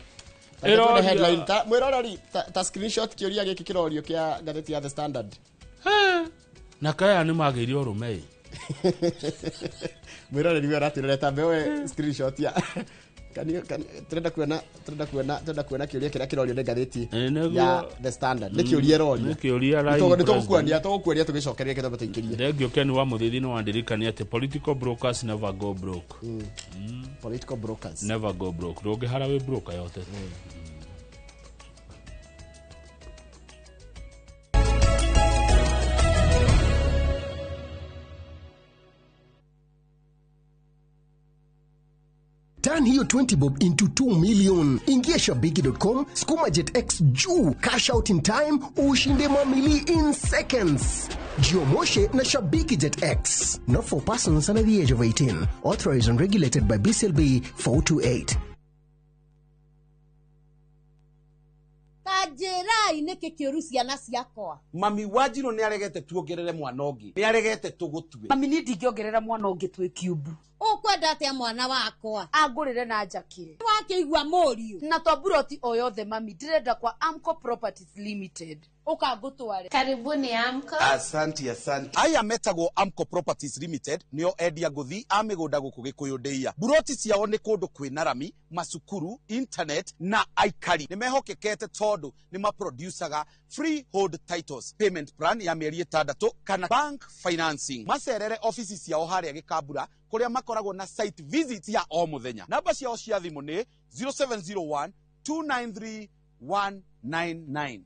Ĩroria. Mwĩroreri ta screenshot kĩũria gĩkĩ kĩrorio kĩa ngathĩti ya The Standard. Na kaya nĩ magĩire ũrũme ĩ. Mwĩroreri we ũratwĩrorera ta mbewe screenshot ya tũrenda kuona kĩũria kĩrĩa kĩrorio nĩ ngathĩti ya The Standard. Nĩ kĩũria ĩroria. Nĩ kĩũria rai. Nĩ tũgũkuonia tũgĩcokeria kĩthomo tũikĩrie. Thengio Ken wa Mũthĩthi nĩ wandirikania atĩ political brokers never go broke. Political brokers never go broke. Ndũngĩhara wĩ broker yote. Turn hiyo 20 bob into 2 million. Ingia shabiki.com, sukuma Jet X juu, cash out in time, ushinde mamili in seconds. Jiomoshe na Shabiki Jet X. Not for persons under the age of 18. Authorized and regulated by BCLB 428. Kanjĩrai nĩkĩ kĩũru ciana ciakwa. Mami Wanjirũ nĩ aregete tuongerere mwana ũngĩ, nĩ aregete tũgũtue. Mami niĩ ndingĩongerera mwana ũngĩ twĩ kiumbu. Ũkwenda atĩa mwana wakwa? Angũrĩre na njakĩre. Wakĩigua mũriũ. Na to mburoti o yothe mami, ndĩrenda kwa Amco Properties Limited. Ũka ngũtware. Karibuni Amco. Asante, asante. Aya metagwo Amco Properties Limited nĩo endia ngũthi a mĩgũnda gũkũ Gĩkũyũ Ndĩia. Mburoti ciao nĩ kũndũ kwĩna rami, macukuru, internet na aikari. Nĩ mehokekete tondũ nĩ maproducaga freehold titles, payment plan ya mĩeri 6 kana bank financing. Macerere ofici ciao harĩa Gĩkambura kũrĩa makoragwo na site visit ya o mũthenya. Namba ciao cia thimũ nĩ 0701 293 199.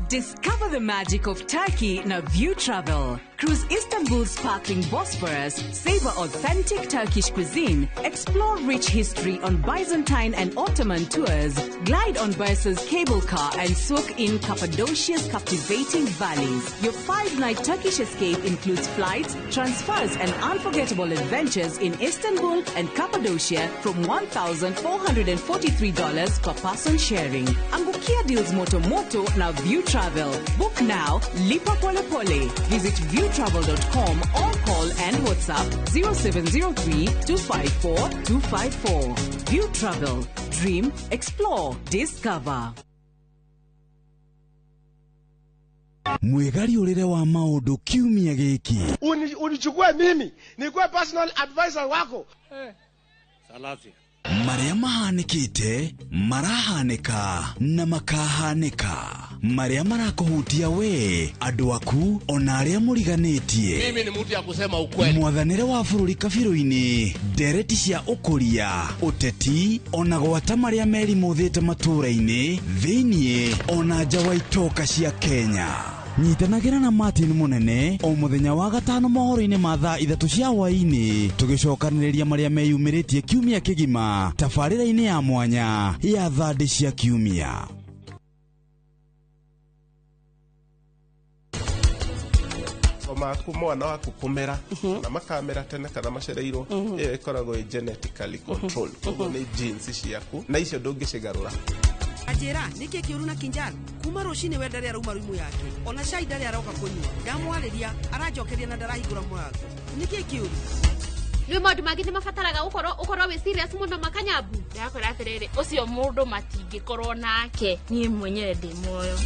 Discover the magic of Turkey na View Travel. Cruise Istanbul's sparkling Bosphorus, savor authentic Turkish cuisine, explore rich history on Byzantine and Ottoman tours, glide on Bursa's cable car and soak in Cappadocia's captivating valleys. Your 5-night Turkish escape includes flights, transfers and unforgettable adventures in Istanbul and Cappadocia from $1,443 per person sharing. Angukia deals moto moto na View Travel. Book now, lipa pole pole. Visit viewtravel.com or call and WhatsApp 0703 254 254. View Travel. Dream, explore, discover. Mwĩgariũrĩre wa maũndũ kiumia gĩkĩ. Unichukue mimi nikuwe personal advisor wako. Salasia. Marĩa mahanĩkĩte, marahanĩka na makahanĩka. Marĩa marakũhutia we, andũ aku, ona arĩa mũriganĩtie. Mimi ni mtu ya kusema ukweli. Mwathanĩre wa bũrũri kabirũ-inĩ, ndereti cia ũkũria, ũteti, ona gwata marĩa merimũthĩte matũũra-inĩ, thĩiniĩ, ona nja wa itoka cia Kenya. Nyitanagĩra na Martin Mũnene o mũthenya wa gatano mohoro-inĩ ma thaa 3 cia hwaĩ-inĩ, tũgĩcokanĩrĩria marĩa meyumĩrĩtie kiumia kĩgima tabarĩra-inĩ ya mwanya ya thandĩ cia kiumia. Maku mwana waku kumera na makamera tene kana macereirwo iyo ikoragwo ĩ genetically controlled, koguo nĩ genes ciaku na icio ndũngĩcigarũra. Anjĩra nĩkĩ kĩũru na Kinjal kuma rũcinĩ we ndarĩ arauma rumu yake ona cai ndarĩ aroka kũnyua ndamwarĩria aranjokeria na ndarahingũra mũrango nĩkĩ kĩũru? Nĩ maũndũ mangĩ nĩ mabataraga ũkorwo wĩ serious mũno makanyabu. Ndakora atĩrĩrĩ ũcio mũndũ matingĩkorwo nake niĩ mwenyewe ndĩ muoyo.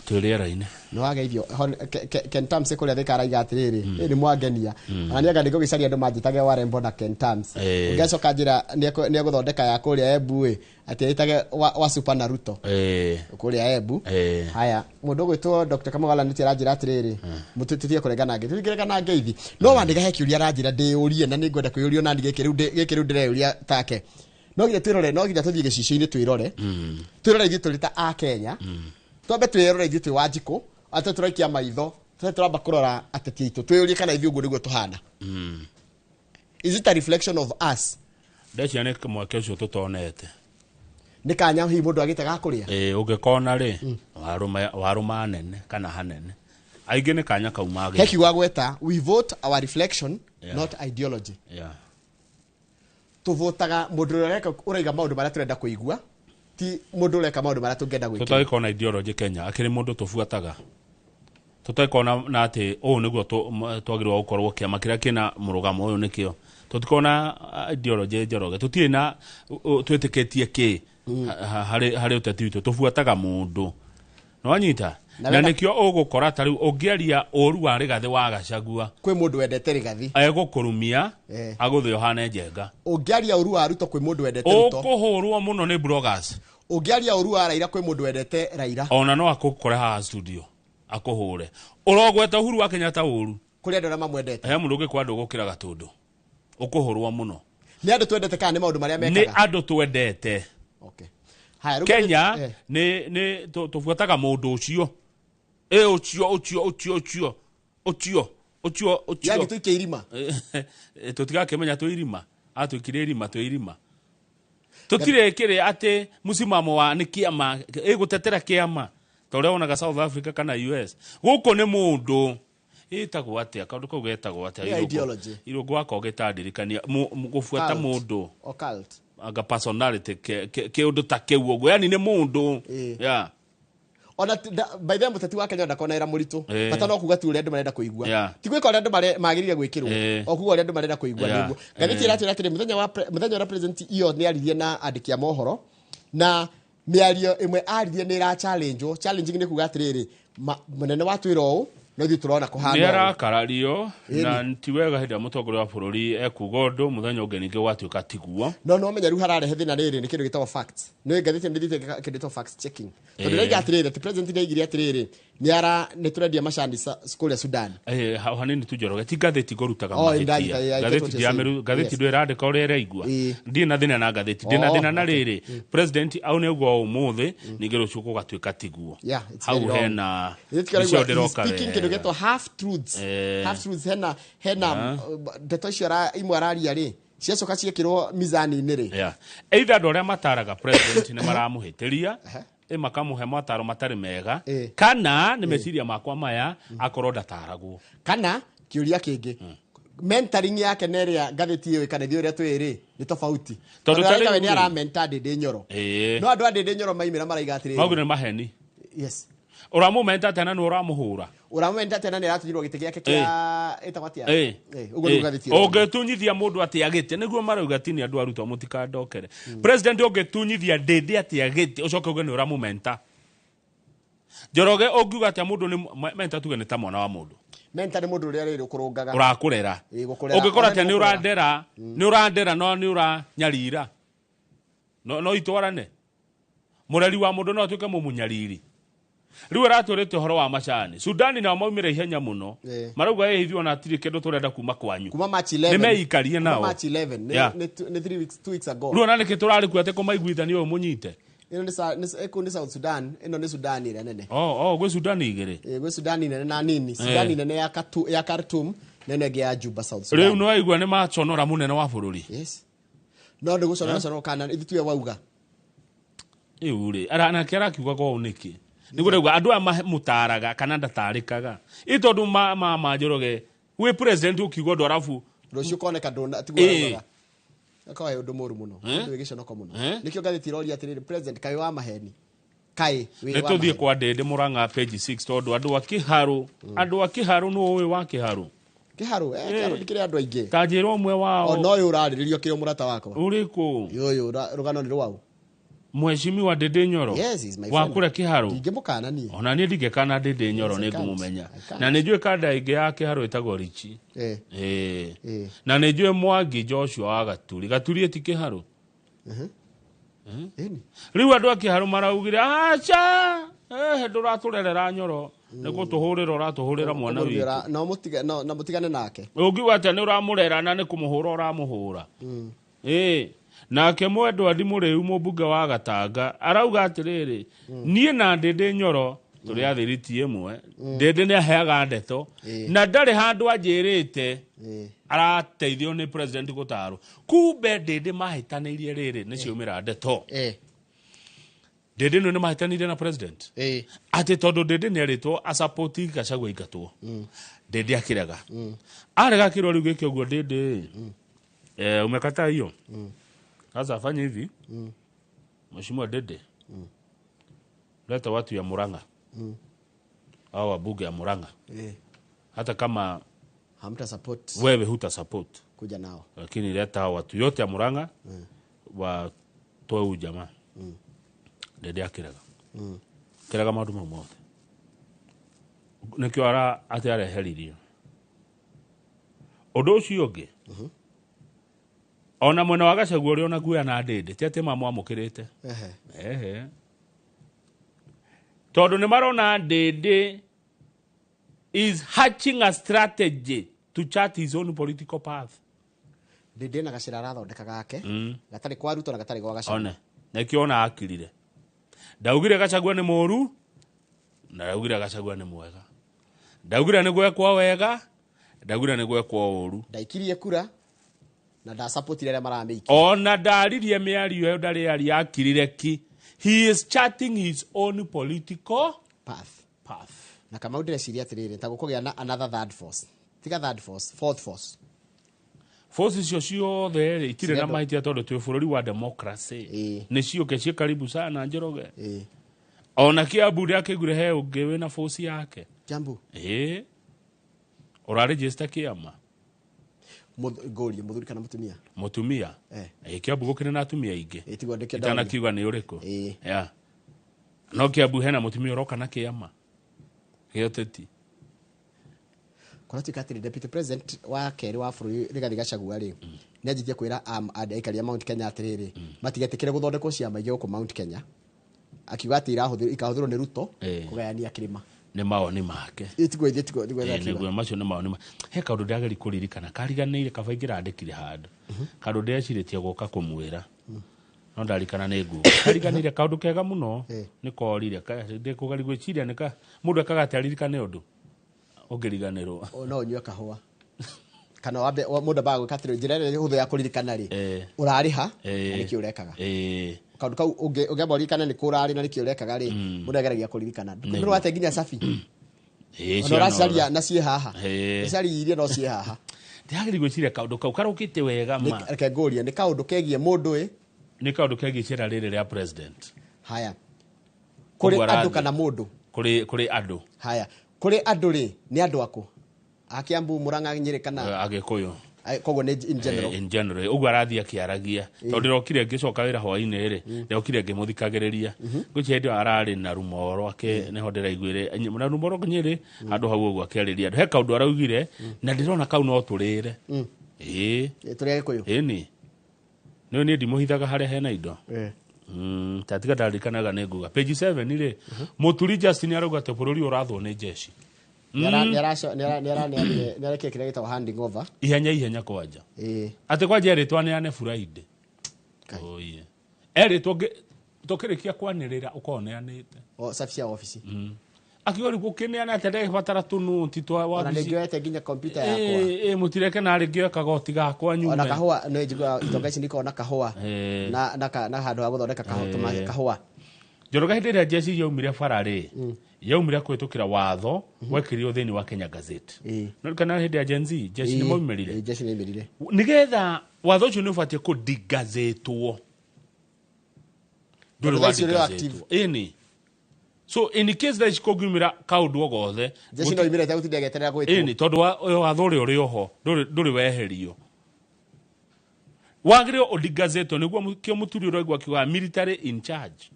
Twĩ rĩera-inĩ. Nĩ wageithio. Ken Tams kũrĩa Thika araiga atĩrĩrĩ, ĩ nĩ mwangenia. Ona nĩ anga ndĩgũgĩcaria andũ manjĩtage Warembo na Ken Tams. Ũngĩcoka njĩra nĩ egũthondeka ya kũrĩa Embu ĩ, atĩ ĩtage wa Super na Ruto. Kũrĩa Embu. Haya, mũndũ ũgwĩtwo Dr. Kamau Alan aranjĩra atĩrĩrĩ, tũtige kũrengana ngeithi. Tũtingĩrengana ngeithi. No wandĩka he kĩũria aranjĩra ndĩyũrie na nĩngwenda kwĩyũria ona gĩkĩ rĩu ndĩreyũria take. No nginya twĩrore, no nginya tũthiĩ gĩcicio-inĩ twĩrore. Twĩrore ithuĩ tũrĩ ta a Kenya. Twambe twĩrore ithuĩ twĩ Wanjikũ, atĩ tũraikia maitho, tũramba kũrora ateti aitũ, twĩyũrie kana ithuĩ ũguo nĩguo tũhana. Is it a reflection of us? Ndeciria nĩ mweke ũcio tũtonete. Nĩ kanya hihi mũndũ agĩte ga kũrĩa? Ũngĩkona rĩ, warũma nene kana hanene. Aingĩ nĩ kanya kau magĩte. He kiugo agweta, we vote our reflection, not ideology. Tũvotaga mũndũ ũrĩa ũraiga maũndũ marĩa tũrenda kũigua, ti mũndũ ũreka maũndũ marĩa tũngĩenda gwĩka. Tũtagĩkorwo na ideology Kenya, akĩrĩ mũndũ tũbuataga. Tũtagĩkorwo na atĩ ũũ nĩguo twagĩrĩirwo gũkorwo kĩama kĩrĩa kĩna mũrũgamo ũyũ nĩkĩo. Tũtikorwo na ideology Njoroge, tũtirĩ na twĩtĩkĩtie kĩ harĩ ũteti witũ, tũbuataga mũndũ. Nĩwanyita? Na nĩkĩo ũgũkora ta rĩu ũngĩaria ũru wa Rigathĩ wa Gachagua, kwĩ mũndũ wendete Rigathĩ egũkũrumia agũthĩ ũhane njenga. Ũngĩaria ũru wa Ruto kwĩ mũndũ wendete Ruto, ũkũhũrwo mũno nĩ bloggers. Ũngĩaria ũru wa Raila kwĩ mũndũ wendete Raila, ona no akũkore haha studio akũhũre. Ũrogweta Uhuru wa Kenyatta ũru kũrĩ andũ arĩa mamwendete. He mũndũ ũngĩ kwa andũ gũkĩra gatũndũ, ũkũhũrwo mũno. Nĩ andũ twendete kana nĩ maũndũ marĩa mekaga? Nĩ andũ twendete. Okay. Haya, Kenya nĩ tũbuataga mũndũ ũcio. Ũcio ũcio ũcio ũcio ũcio ũcio ũcio. Yangi tũikie irima. Tũtigakĩmenya twĩ irima. Atũikire irima twĩ irima. Tũtirĩ kĩrĩ atĩ mũcimamo wa nĩ kĩama, ĩgũtetera kĩama. Ta ũrĩa wonaga South Africa kana US. Gũkũ nĩ mũndũ ĩtagwo atĩa, kaũndũ kau getagwo atĩa? Ideology. Irũngũ wakwa ũgĩtandirikania gũbuata mũndũ. Occult. Anga personality kĩũndũ ta kĩu ũguo, yani nĩ mũndũ. Yeah. Ona by the way, mũteti wa Kenya ndakona wĩra mũritũ. Bata no kuga tu ũrĩa andũ marenda kũigua. Ti gwĩka ũrĩa andũ magĩrĩire gwĩkĩrwo. O kuga ũrĩa andũ marenda kũigua. Nĩguo ngathĩti ĩratwĩra atĩrĩ, mũthenya wa mũthenya ũrĩa president iyo nĩ aririe na andĩki a mohoro, na mĩario ĩmwe aririe nĩ ĩra challenge. Challenging nĩ kuga atĩrĩrĩ, mũnene watwĩra ũũ, no ithuĩ tũrona kũhana Nĩ ũũ. arakarario. Na ti wega hĩndĩ ĩrĩa mũtongoria wa bũrũri ekuga ũndũ, mũthenya ũngĩ ningĩ gwatuĩka tiguo. No menya rĩu hararehe thĩna rĩrĩ nĩ kĩndũ gĩtagwo facts. Nĩ ngathĩti nĩ thiĩte kĩndũ gĩtagwo facts checking, tondũ rĩngĩ atĩrĩrĩ, atĩ president nĩ aigire atĩrĩrĩ, nĩ ara nĩ tũrendia macani kũrĩa Sudan. Hau hanini tu, Njoroge, ti ngathĩti ngũrutaga Oh, mahĩtia. I get Ngathĩti what you're saying. ngathĩti ndĩrandĩka ũrĩa ĩraigua. Ndirĩ na thĩna na ngathĩti, ndĩ na Oh, thĩna na okay. rĩrĩ, president au nĩ ũguo ũmũthĩ, ningĩ rũciũ gũgatuĩka tiguo. Yeah, it's Hau very wrong. hena Ithuĩ mbica ĩyo tũkarigwo, he's ndĩroka speaking kĩndũ wega. gĩtwo half truths. Half truths, hena ndeto icio imwe araria rĩ, ciacoka ciĩkĩrwo mizani-inĩ rĩ. Yeah. Either andũ arĩa mataraga president nĩ maramũhĩtĩria, makamũhe mataro matarĩ mega, kana nĩ meciria makwa maya, akorwo ndataragwo. Kana kĩũria kĩngĩ, mentoring yake na ĩrĩa ngathĩti ĩyo kana ithuĩ ũrĩa twĩ rĩ nĩ tofauti, Tondũ tondũ ta araiga we rĩu nĩ rĩ- aramenta Ndĩndĩ Nyoro, no andũ a Ndĩndĩ Nyoro maimĩra maraiga atĩrĩrĩ, Maugire nĩ maheni. Ũramũmenta atĩa na nĩ ũramũhũra? Ũramũmenta atĩa na nĩ aratunyirwo gĩtĩ gĩake kĩa ĩtagwo atĩa? Ũguo nĩguo ngathĩti ĩyo. Ũngĩtunyithia mũndũ atĩa gĩtĩ? Nĩguo marauga tini andũ arutwo mũtikandokere. President, ũngĩtunyithia Ndĩndĩ atĩa gĩtĩ, ũcoke uge nĩ ũramũmenta? Njoroge, ũngiuga atĩa mũndũ nĩ menta? Tuge nĩ ta mwana wa mũndũ. Mentor nĩ mũndũ ũrĩa rĩrĩ ũkũrũngaga. Ũrakũrera. Gũkũrera. Ũngĩkora Ona atĩa nĩ nĩ gũkũrera. ũrandera, nĩ ũrandera, no nĩ ũranyarira, no itwarane. Mũreri wa mũndũ no atuĩke mũmũnyariri. Rĩu aratwĩrĩte ũhoro wa macani Sudani, nao maumĩra ihenya mũno. Marauga ĩ ithuĩ ona hatirĩ kĩndũ tũrenda kuma kwanyu. Kuma March 11. Nĩ meikarie Kuma nao. March 11 nĩ nĩ 3 weeks, 2 weeks ago. Rĩu ona nĩkĩ tũrarĩ kuo atĩ kũmaiguithania ũyũ mũnyite? Ĩno nĩ kũu nĩ South Sudan, ĩno nĩ Sudan ĩrĩa nene. Oh, gwĩ Sudani igĩrĩ. Gwĩ Sudan nene na nini. Sudan nene ya Khartoum na ĩno ĩngĩ ya Juba, South Sudan. Rĩu nĩ waigua nĩ maconora mũnene wa bũrũri. Yes, no ndĩ gũconora conora kana ithuĩ tuwe wauga. Rĩu rĩ, nake arakiuga kwa nĩkĩ nĩguo ndauga andũ aya mamũtaraga kana ndatarĩkaga ĩ tondũ ma Njoroge wĩ president ũkiuga ũndũ arabu Rũciũ koneka ndũna tiguo araugaga. Akawa ũndũ mũru mũno. Ũndũ wĩ gĩconoko mũno. Nĩkĩo ngathĩti ĩroria atĩrĩrĩ, president, kaĩ wa maheni, kaĩ wĩ Nĩ wa tũthiĩ maheni? kwa Ndĩndĩ Mũrang'a page 6, tondũ andũ a Kĩharũ, andũ a Kĩharũ, nĩ ũĩ wa Kĩharũ? Kĩharũ, kĩharũ ndikĩrĩ andũ aingĩ. Ta njĩra ũmwe wao. O no ũyũ ũrarĩrĩrio kĩrĩ mũrata wakwa. Ũrĩkũ? Ũyũ rũgano nĩ rwau. Mheshimiwa Ndĩndĩ Nyoro. Yes, he's my Wa friend. kũrĩa Kĩharũ. Ndingĩmũkana niĩ. Ona niĩ ndingĩkana Ndĩndĩ Nyoro. Yes, I Nĩ can't. ngũmũmenya. I can't. Na nĩ njũĩ kanda ĩngĩ ya Kĩharũ ĩtagwo Richi. Na nĩ njũĩ Mwangi Joshua wa Gaturi. Gaturi ĩti Kĩharũ. Ĩni. Rĩu andũ a Kĩharũ maraugire aca, ndũratũrerera Nyoro, nĩ gũtũhũrĩra ũratũhũrĩra mwana witũ. No na mũtigane nake. Ũngiuga atĩa nĩ ũramũrera na nĩ kũmũhũra ũramũhũra? Ĩĩ, nake mwendwa ndimũrĩu mũmbunge wa Gatanga arauga atĩrĩrĩ, niĩ na Ndĩndĩ Nyoro tũrĩ athiriti ĩmwe. Ndĩndĩ nĩ aheaga ndeto na ndarĩ handũ anjĩrĩte arateithio nĩ president gũtarwo. Kumbe Ndĩndĩ mahĩtanĩirie rĩrĩ, nĩ ciaumĩra ndeto. Ndĩndĩ nĩ mahĩtanĩirie na president atĩ tondũ Ndĩndĩ nĩ erĩtwo asapoti Gachagua aingatwo. Ndĩndĩ akĩrega, arega kĩrwo rĩu gĩke ũguo. Ndĩndĩ, umekataa hiyo, sasa fanya hivi. Mheshimiwa Ndĩndĩ, leta watu ya Murang'a au wabunge ya Murang'a, hata kama hamta support, wewe huta support, kuja nao. Lakini leta hao watu yote ya Murang'a watoe huyu jamaa. Ndĩndĩ akĩrega, kĩrega maũndũ mau mothe, nĩkĩo ara atĩ areheririo. Ũndũ ũcio ũngĩ, ona mwena wa Gachagua ũrĩa ona guoya na Ndĩndĩ ti atĩ mamwamũkĩrĩte. Ehe, tondũ nĩ marona Ndĩndĩ is hatching a strategy to chart his own political path. Ndĩndĩ na gacĩra arathondeka gake gatarĩ kwa Ruto na gatarĩ gwa Gachagua. One nĩkĩo ona akirire, ndaugire Gachagua nĩ mũru na ndaugire Gachagua nĩ mwega, ndaugire nĩ gwekwo wega, ndaugire nĩ gwekwo ũru. Ndaikirie kura na ndasapotire arĩa maramĩikia. Ona ndaririe mĩario ĩyo, ndarĩ aria, akirire ki. He is charting his own political path. Path. Na Kamau, ndĩreciria atĩrĩrĩ, ta gũkũgĩa na another third force, tiga third force, fourth force. Force icio ciothe rĩ itirĩ na Cirendwo. mahĩtia tondũ twĩ bũrũri wa democracy. Nĩ ciũke ciĩ karibu sana, Njoroge. Ona Kiambu ndĩakĩiguire he ũngĩ wĩna force yake. Kiambu. Ĩĩ, ũraregister kĩama. Ngũrie, mũthuri kana mũtumia? Mũtumia. Ĩĩ, Kiambu gũkĩrĩ na atumia aingĩ. Ĩĩ, tiguo ndĩkĩo ndauga. Itanakiuga nĩ ũrĩkũ. Yeah. No Kiambu hena mũtumia ũroka na kĩama gĩa ũteti. Kũratuĩka atĩrĩ, deputy president wa kerĩ wa bũrũri Rigathi Gachagua rĩ, nĩ anjĩtie kwĩra aikari a Mount Kenya atĩrĩrĩ, matigetĩkĩre gũthondekwo ciama ingĩ gũkũ Mount Kenya, akiuga atĩ ikahũthĩrwo nĩ Ruto kũgayania kĩrĩma. Nĩ mawoni make. Ĩĩ, tiguo ithuĩ, tiguo akiuga. Nĩguo, macio nĩ mawoni he kaũndũ ndageri kũririkana kariganĩire, kaba ingĩrandĩkire handũ kaũndũ ndecirĩtie gũka kũmwĩra, no ndarikana nĩ nguga kariganĩire kaũndũ kega mũno nĩ korire. Ndĩkũgeri gwĩciria nĩ ka mũndũ ekaga atĩ aririkane ũndũ ũngĩriganĩrwo. O, no ũnyue kahũa kana wambe mũndũ ambaga gwĩka atĩrĩ, njĩra ĩrĩa hũthũ ya kũririkana rĩ, ũrarĩha na nĩkĩ ũrekaga kaũndũ kau. Ũngĩamba ũririkane nĩ kũ ũrarĩ na nĩkĩ ũrekaga rĩ, mũndũ ageragia kũririkana. Nĩguo. Nĩ wate nginya cabi ona cianora. ũracaria na ciĩ haha, ũcaririe no ciĩ haha. Ndĩrageri gwĩciria kaũndũ kau karũkĩte wega ma. Reke ngũrie, nĩ kaũndũ kegiĩ mũndũ ĩ? Nĩ kaũndũ kegiĩ icera rĩrĩ rĩa president. Haya, kũrĩ Ũguo andũ arathiĩ. kana mũndũ? Kũrĩ andũ. Haya, kũrĩ andũ rĩ, nĩ andũ akũ? A Kiambu, Murang'a, Nyĩrĩ kana? Agĩkũyũ. Koguo nĩ in general. In general ũguo arathiĩ akĩaragia, tondũ ndĩrokire ngĩcoka wĩra hwainĩ rĩ, ndĩrokire ngĩmũthikagĩrĩria, ngwĩciria hĩndĩ ĩyo ararĩ na rumoro ake, nĩho ndĩraiguire na rumoro Nyĩrĩ handũ hau ũguo akĩarĩria andũ, he kaũndũ araugire na ndĩrona kau no tũrĩre. Ĩĩ. Tũrĩ Agĩkũyũ. Ĩni nĩ niĩ ndimũhithaga harĩa hena indo. Ta tiga ndarikanaga nĩ nguga page 7 rĩ, Mũturi Justin arauga atĩ bũrũri ũrathwo nĩ jeshi. Nĩarekire kĩrĩa gĩtagwo handing over. Ihenya ihenya kwanja atĩ kwanja erĩtwo aneane Friday. Oye, erĩtwo tũkĩrĩkia kwanĩrĩra ũkorwo ũneanĩte. O cabi cia obici. Akiuga rĩu gũkĩneana atĩ ndagĩbatara tũnũti twa Ona wabici. nĩngĩoete nginya kompyuta yakwa. Ĩ, mũtireke narĩ ngĩoe kagoti gakwa nyume. Ona kahũa nĩ njiguaga itonga ici nĩikoragwo na kahũa na handũ ha gũthondeka kahũa. Njoroge, hĩndĩ ĩrĩa jeshi yaumire bara rĩ, yaumire kũhĩtũkĩra watho wekĩrirwo thĩinĩ wa Kenya Gazette. No kana hĩndĩ ya Gen Z jeshi nĩ maumĩrire. Jeshi nĩ maumĩrire. Nĩgetha watho ũcio nĩ ũbatiĩ kũdigazetwo, ndũrĩ Tondũ thaa ici ũrĩ wadigazetwo. Ĩni, so in case thaa ici kũngiumĩra kaũndũ o gothe, Jeshi no imĩre ĩtegũtinda ĩgĩeterera gwĩtwo. Ĩni, tondũ watho ũrĩa ũrĩ oho ndũrĩ weherio, wagĩrĩirwo ũdigazetwo nĩguo kĩo mũturi ũraigua akiuga military in charge.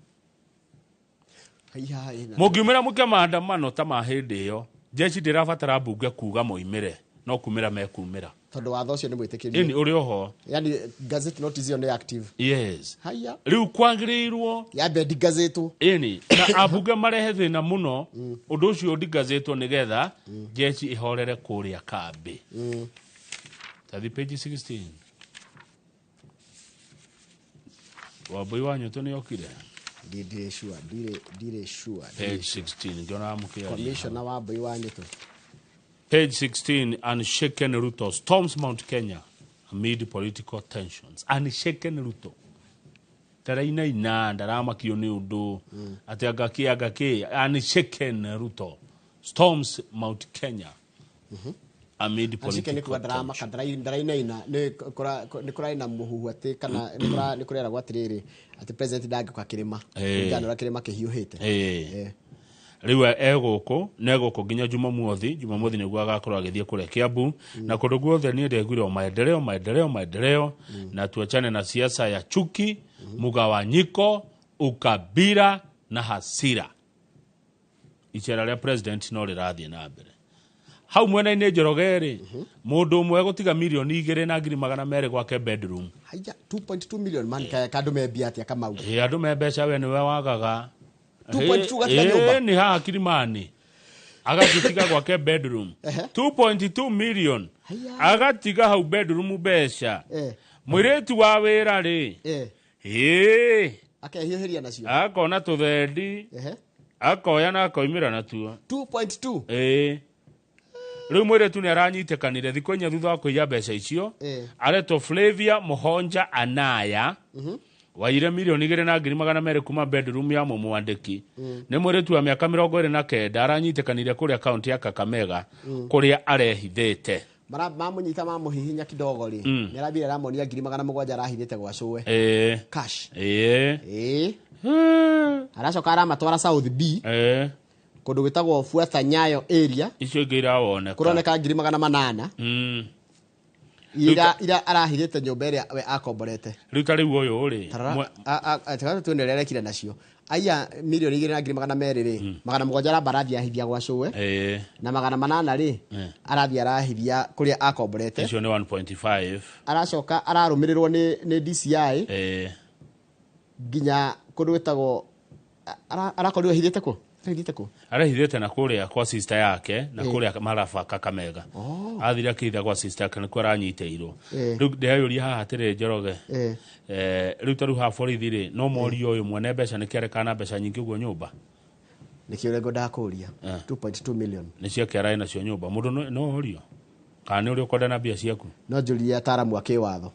Haiya, ĩna. Mũngiumĩra mũke maandamano ta ma hĩndĩ ĩyo, jeshi ndĩrabatara mbunge kuga moimĩre, no kumĩra mekumĩra. Tondũ watho ũcio nĩ mwĩtĩkĩrie. Ĩni, ũrĩ oho. Yani gazette notice ĩyo nĩ active. Yes. Haya. Rĩu kwagĩrĩirwo yambe ndigazetwo. Ĩni, na ambunge marehe thĩna mũno ũndũ ũcio ũndigazetwo nĩgetha jeshi ĩhorere kũrĩa kambĩ. Tathi page 16. Wambui wa Nyũtũ nĩ okire. Ndirĩ sure, ndirĩ sure. Page 16, ngĩona mũkĩaria. Commissioner wa Mbui wa Nyũtũ. Page 16, unshaken Ruto storms Mount Kenya amid political tensions. Unshaken Ruto. Ndarainaina, ndaramakio nĩ ũndũ atĩ angaki angaki. Unshaken Ruto storms Mount Kenya amid Ashike nĩ political kuga ndaramaka, ndarainaina, nĩ kũrarĩ na mũhuhu atĩ kana nĩ kũreragwo atĩrĩrĩ, atĩ president ndangĩũka kĩrĩma kũringana na ũrĩa kĩrĩma kĩhiũhĩte. Rĩu egũkũ na egũkũ nginya Jumamothi. Jumamothi nĩguo agakorwo agĩthiĩ kũrĩa Kiambu na kũndũ guothe. Niĩ ndegwire o maendeleo, maendeleo, maendeleo, na tuachane na siasa ya chuki, mugawanyiko, ukabila na hasira. Icera rĩa president no rĩrathiĩ na mbere hau mwena-inĩ. Njoroge rĩ, mũndũ ũmwe gũtiga 2,200,000 gwake bedroom. Haya, 2.2 million man, kandũ membia atĩa, Kamau? Ĩ, andũ me mbeca, we nĩwe wagaga. 2.2 gatika nyũmba? Nĩ haha Kilimani agagĩtiga gwake bedroom 2.2 million, agatiga hau bedroom mbeca. Mũirĩtu wa wĩra rĩ, ĩ Akehiũhĩria nacio. Akona tũthendi, akoya na akoimĩra natuo. 2.2. Ĩ, rĩu mũirĩtu nĩ aranyitĩkanire thikũ 4 thutha wa kũiya mbeca icio. Aretwo Flavia Mũhonja Anaya, waire 2,200,000 kuma bedroom ya mũmwandĩki. Nĩ mũirĩtu wa mĩaka 29, aranyitĩkanire kũrĩa kaunti ya Kakamega, kũrĩa arehithĩte. Mamũnyita mamũhihinya kidogo rĩ, nĩ arathire aramonia 700,000 arahithĩte gwa cũwe. Cash. Ĩĩ. Aracoka aramatwara South B. Kũndũ gwĩtagwo Fuata Nyayo area. Icio ingĩ irawoneka. Kũroneka 800,000. Ira arahithĩte nyũmba ĩrĩa we akomborete. Rĩu ta rĩu ũyũ rĩ. Tarora tuone ũrĩa arekire nacio. Aya 2,200,000 rĩ, 700 aramba arathiĩ ahithia gwa cũwe. Na 800 rĩ, arathiĩ arahithia kũrĩa akomborete. Icio nĩ 1.5. Aracoka ararũmĩrĩrwo nĩ DCI. Nginya kũndũ gwĩtagwo arakorirwo ahithĩte kũ? Arahithĩte kũ? Arahithĩte na kũrĩa kwa sister yake na kũrĩa Maraba Kakamega. Athire akĩhitha gwa sister yake nĩkuo aranyitĩirwo. Rĩu ndĩreyũria haha atĩrĩ Njoroge. Rĩu ta rĩu haha borithi rĩ, no morio ũyũ mwene mbeca nĩkĩ arekana na mbeca nyingĩ ũguo nyũmba? Nĩkĩo ũrĩa ngwendaga kũũria. 2.2 million. Nĩ ciake ararĩ nacio nyũmba. Mũndũ no orio. Kana nĩ ũrĩa ũkwenda na mbia ciaku? No njũrie ataaramu a kĩwatho.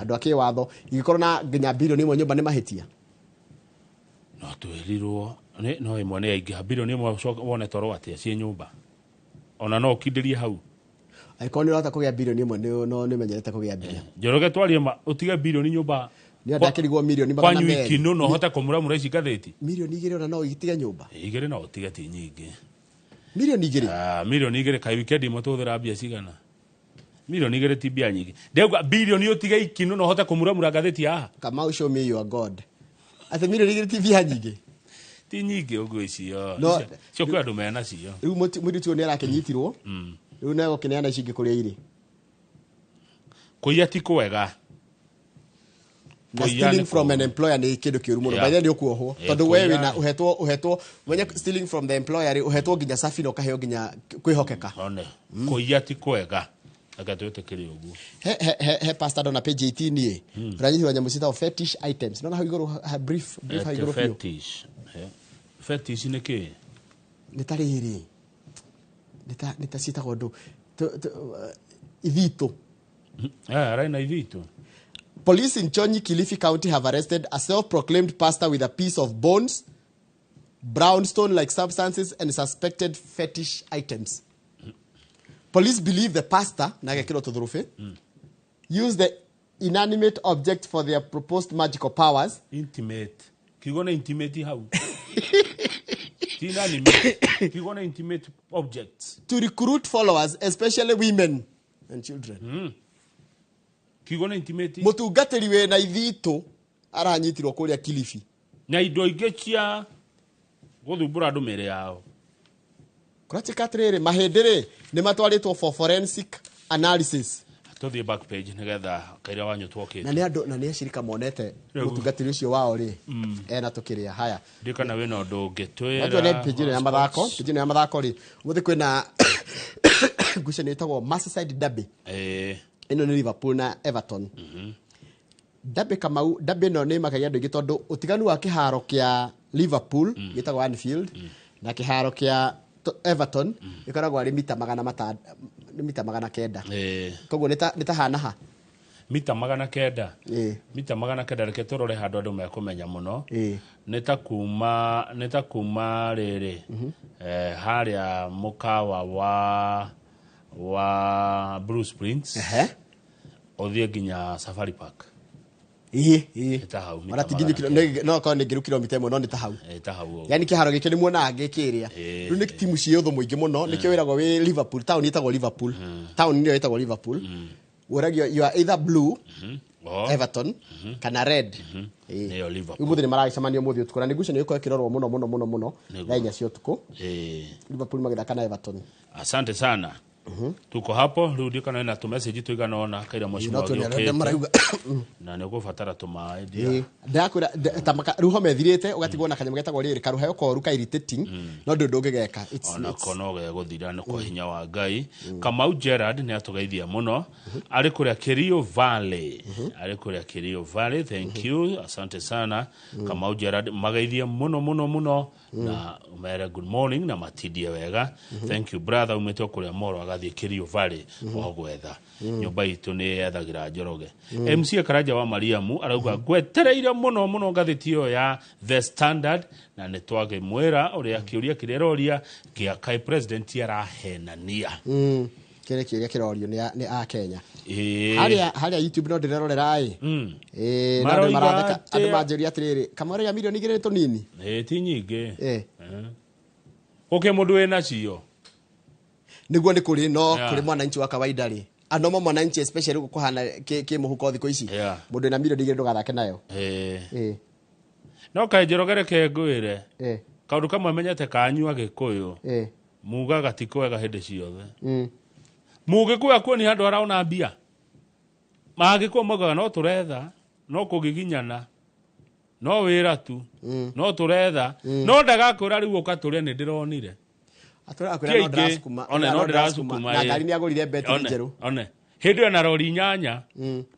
Andũ a kĩwatho ingĩkorwo na nginya 1 billion nyũmba nĩ mahĩtia? No twĩrirwo no ĩmwe nĩ yaingĩha 1 billion wone toro atĩa ciĩ nyũmba. Ona no ũkindĩrie hau. Angĩkorwo nĩ ũrahota kũgĩa 1 billion no nĩ ũmenyerete kũgĩa mbia. Njoroge twarie ma ũtige 1 billion nyũmba. Nĩ ndakĩrigwo 200,000,000. Kwanyu ikinũ no ũhote kũmuramura ici ngathĩti? 2 million ona no itige nyũmba. 2 no ũtige ti nyingĩ. 2 million? 2 million kaĩ wikendi ĩmwe tũhũthĩra mbia cigana? 2 million ti mbia nyingĩ. Ndauga 1 billion ũtige ikinũ no ũhote kũmuramura ngathĩti haha. Kamau, show me your God. Atĩ 2 million ti mbia nyingĩ? Ti nyingĩ ũguo icio. Icio kwĩ andũ mena cio. Rĩu mũirĩtu ũyũ nĩ arakĩnyitirwo. Rĩu nĩ egũkĩneana ici ingĩ kũrĩa irĩ. Kũiya ti kwega. Na stealing from an employer nĩ kĩndũ kĩũru mũno. By the way nĩ ũkuohwo. Tondũ we wĩna ũhetwo mwenye stealing from the employer rĩ, ũhetwo nginya cabi na ũkaheo nginya kwĩhokeka. One. Kũiya ti kwega. Reke twĩtĩkĩre ũguo. He pastor ndona page 18 ĩ. Ũranyitirwo nyamũ ciĩtagwo fetish items. Nona hau igũrũ brief hau igũrũ biũ. Fetish. Fetish nĩ kĩĩ? Nĩ ta rĩrĩ. Nĩ ta ciĩtagwo ndũ. Ithitũ. Ararĩ na ithitũ. Police in Chonyi, Kilifi County have arrested a self-proclaimed pastor with a piece of bones, brownstone-like substances, and suspected fetish items. Police believe the pastor, na gekĩrwo tũthũrũbĩ, used the inanimate object for their proposed magical powers. Intimate. Kiugo nĩ intimate hau. Ti inanimate. Kiugo nĩ intimate objects. To recruit followers, especially women and children. Kiugo nĩ intimate. Mũtungatĩri wĩna ithitũ aranyitirwo kũrĩa Kilifi. Na indo ingĩ cia gũthumbũra andũ mĩĩrĩ yao. Kũratuĩka atĩrĩrĩ, mahĩndĩ rĩ nĩ matwarĩtwo for forensic analysis. Tũthiĩ back page nĩgetha kaira wanyu twokĩte. Na nĩ andũ na nĩ acirika monete mũtungatĩri ũcio wao rĩ ena tũkĩrĩa haya. Ndiũ kana wĩna ũndũ ũngĩ twĩra. No tuone page ĩno ya mathako, page ĩno ya mathako rĩ, ũmũthĩ kwĩna ngucanio ĩtagwo Merseyside Derby. Ĩno nĩ Liverpool na Everton. Derby Kamau, derby ĩno nĩ ĩmakagia andũ aingĩ tondũ ũtiganu wa kĩharo kĩa Liverpool gĩtagwo Anfield na kĩharo kĩa Everton ĩkoragwo arĩ mita 500, mita 900. Koguo nĩ ta hanaha. Mita 900. Mita 900, reke tũrore handũ andũ mekũmenya mũno. Nĩ ta kuma rĩrĩ harĩa mũkawa wa Blue Springs ũthiĩ nginya Safari Park. Ĩĩ. Ta hau mita Ona ti nginyu no korwo nĩ ngĩru kilomita 1, no nĩ ta hau. Ta hau ũguo. Yani kĩharo gĩkĩ nĩ muonaga gĩkĩrĩa. Rĩu nĩ timu ciĩ ũthũ mũingĩ mũno, nĩkĩo wĩragwo wĩ Liverpool, town ĩtagwo Liverpool. Town nĩyo ĩtagwo Liverpool. Ũragio you are either blue, Everton, kana red. Nĩyo Liverpool. Ũmũthĩ nĩ maragĩcemania ũmũthĩ ũtukũ na nĩ ngucanio ĩkorwo ĩkĩrorwo mũno mũno mũno mũno thaa 4 cia ũtukũ. Liverpool magĩthaka na Everton. Asante sana. Tuko hapo rĩu ndiũ kana wĩna tũmessage tũigana ũna kaira No tuone arĩa mheshimiwa marauga. Na nĩ ũgũbatara tũmaĩ. Ndĩrakwĩra rĩu homa ĩthirĩte ũgatigwo na kanyamũ getagwo rĩrĩ karũheo koru ka irritating, no ndũ ndũngĩgeka. Onako no gegũthira nĩ kwa hinya wa Ngai. Kamau Gerard nĩ atũgeithia mũno arĩ kũrĩa Kerio Valley, arĩ kũrĩa Kerio Valley. Thank you, asante sana Kamau Gerard, mageithie mũno mũno mũno na umere good morning na matindie wega. Thank you brother, umĩte o kũrĩa Moro agathiĩ Kerio Valley o gwetha nyũmba itũ nĩ yethagĩra Njoroge. MC Karanja wa Mariamu arauga ngwetereire mũno mũno ngathĩti ĩyo ya The Standard, na nĩ twagĩmwĩra ũrĩa kĩũria kĩrĩa aroria kĩa kaĩ president arahenania. Kĩrĩ kĩũria kĩrorio nĩ a Kenya. Ĩĩ. Harĩa YouTube no ndĩrerorera ĩ. Ĩĩ, na andũ Maroiga maratheka, andũ atĩ- manjũria atĩrĩrĩ, kamwere ya milioni 2 nĩ tũnini. Ĩĩ, ti nyingĩ. Ĩĩ. Gũkĩ mũndũ wĩna cio. Nĩguo nĩ kũrĩ no Yeah. kũrĩ mwananchi wa kawaida rĩ. Anomo mwananchi especially gũkũ kũhana kĩ mũhuko thikũ ici. Yeah. Mũndũ wĩna milioni 2 ndũgathake nayo. Ĩĩ. Ĩĩ. No kaĩ Njoroge reke ngwĩre. Ĩĩ. Kaũndũ kamwe menyete kanyu Agĩkũyũ. Ĩĩ. Mugaga ti kwega hĩndĩ ciothe. Mũgĩkũyũ akuoni handũ araona mbia. Magĩkũyũ maugaga no tũretha, no kũgiginyana, no wĩra tu, no tũretha, no ndagakwĩra rĩu ũka tũrĩe nĩ ndĩronire. Atũraga Ti kwĩra no aingĩ. ndĩracukuma. One, no ndĩracukuma, Na ĩĩ. ngari nĩ agũrire mbetiri One, njerũ. one. Hĩndĩ ĩyo na rori 8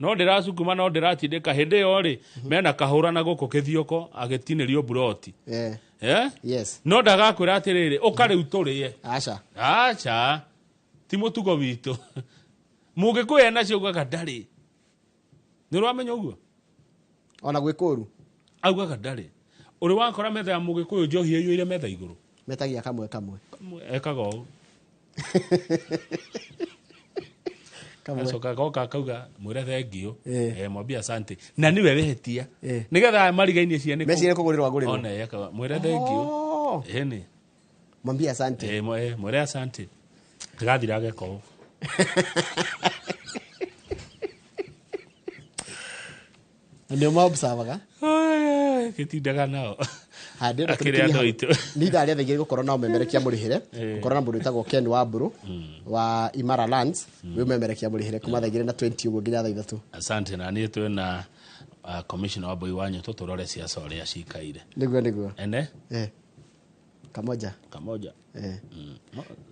no ndĩracukuma no ndĩratindĩka hĩndĩ ĩyo rĩ mena kahũra na gũkũ kĩthioko agĩtinĩrio mburoti. Eh. Eh? Yes. No ndagakwĩra atĩrĩrĩ ũka rĩu tũrĩe. Aca. Aca. Ti mũtugo witũ. Mũgĩkũyũ enacio augaga ndarĩ. Nĩ ũramenya ũguo? Ona gwĩ kũru. Augaga ndarĩ. Ũrĩ wakora metha ya mũgĩkũyũ njohi ĩiyũire metha igũrũ. Metagia kamwe kamwe. Ekaga ũũ. Kamwe. Acoka agoka akauga mwĩre thengiũ. Eh. Eh, mwambie asante. Na nĩwe wĩhĩtia. Eh. Nĩgetha marigainie ciene. Mecirie kũgũrĩrwo agũrĩrwo. One ekaga mwĩre thengiũ. Oh. Ĩni. Mwambie asante. Eh, mwĩre asante. Gathira ageka ũũ. Na nĩo maobservaga. Gĩtindaga nao. Ndĩrenda Akĩrĩ andũ aitũ. Nĩ ithaa rĩa thaa 2 gũkorwo na ũmemerekia mũrĩhĩre. Eh. Gũkorwo na mũndũ wĩtagwo Ken Wambũrũ wa Imara Lands wĩ ũmemerekia mũrĩhĩre kuma thaa 2:20 ũguo nginya thaa 3. Asante na niĩ twĩna commissioner wa Mbui wa Nyũtũ tũrore ciaca ũrĩa cikaire. Nĩguo nĩguo. Ene? Eh. Kamoja. Kamoja. Eh.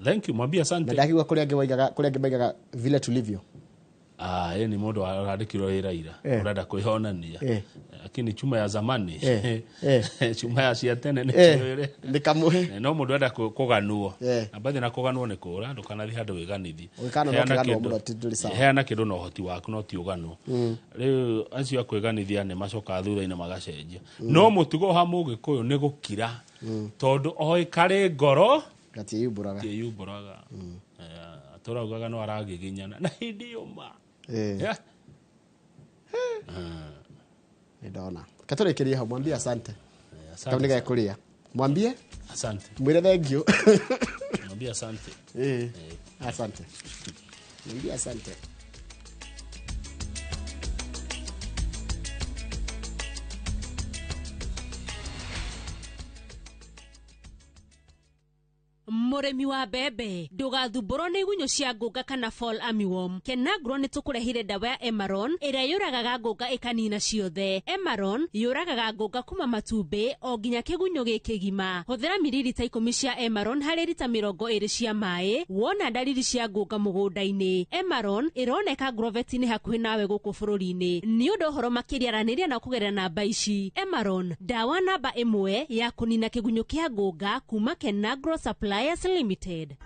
Thank you, mwambie asante. Na ndakigua kũrĩa angĩ waigaga kũrĩa angĩ maigaga vile tulivyo. Ah, yeye ni mũndũ arandĩkirwo wĩra ira. Eh. Ũrenda kwĩhonania. Eh. Lakini chuma ya zamani. Eh. Eh. Chuma ya cia tene nĩ Eh. kĩwĩre. Nĩ kamwe. No mũndũ enda kũganwo. Eh. Na mbathi na kũganwo nĩ kũra, ndũkanathiĩ handũ wĩganithie. Ũgĩkana no Heana kĩganwo kĩndũ- mũno ti ndũrĩ sawa. Heana kĩndũ na ũhoti waku no ti ũganwo. Rĩu acio a kwĩganithia nĩ macokaga thutha-inĩ magacenjia. No mũtugo wa mũgĩkũyũ nĩ gũkira. Tondũ oĩ karĩ ngoro Gatiĩyumbũraga. Gatiĩyumbũraga. Tũraugaga no aragiginyana na hĩndĩ ĩyo ma. Eh. Yeah. Nĩ ndona. Katũrĩkĩrie hau mwambie asante. Asante. Kau nĩ gekũrĩa. Mwambie Asante. mwĩre thengiũ. Mwambie asante. Eh. Asante. Mwambie asante. Mũrĩmi wa mbembe ndũgathumbũrwo nĩ igunyũ cia ngũnga kana fall armyworm. Kenagro nĩ tũkũrehire ndawa ya Emaron ĩrĩa yũragaga ngũnga ĩkanina ciothe. Emaron yũragaga ngũnga kuma matumbĩ o nginya kĩgunyũ gĩ kĩgima. Hũthĩra miririta 10 cia Emaron harĩ rita 20 cia maĩ wona ndariri cia ngũnga mũgũnda-inĩ. Emaron ĩroneka Grovet-inĩ hakuhĩ nawe gũkũ bũrũri-inĩ. Nĩ ũndũ ũhoro makĩria aranĩria na kũgerera namba ici. Emaron ndawa namba 1 ya kũnina kĩgunyũ kĩa ngũnga kuma Kenagro Suppliers Limited.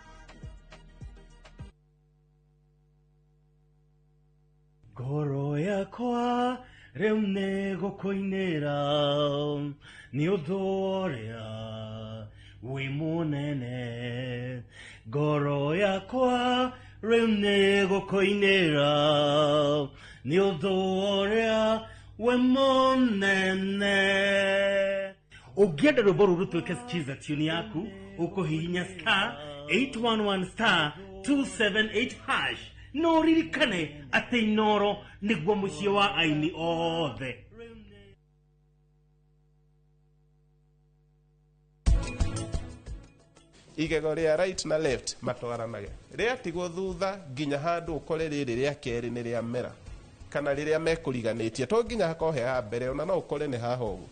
Ngoro yakwa rĩu nĩ gũkũinĩra nĩ ũndũ ũrĩa wĩ mũnene. Ngoro yakwa rĩu nĩ gũkũinĩra nĩ ũndũ ũrĩa wĩ mũnene. Ũngĩenda rwĩmbo rũrũ rũtuĩke skiza tune yaku ũkũhihinya star 811 star 278 hash no ririkane atĩ Inoro nĩguo mũciĩ wa aini othe. Igego rĩa right na left matwaranage. Rĩatigwo thutha nginya handũ ũkore rĩrĩ rĩa kerĩ nĩ rĩamera kana rĩrĩa mekũriganĩtie to nginya hakorwo he ha mbere ona no ũkore nĩ haha ũguo.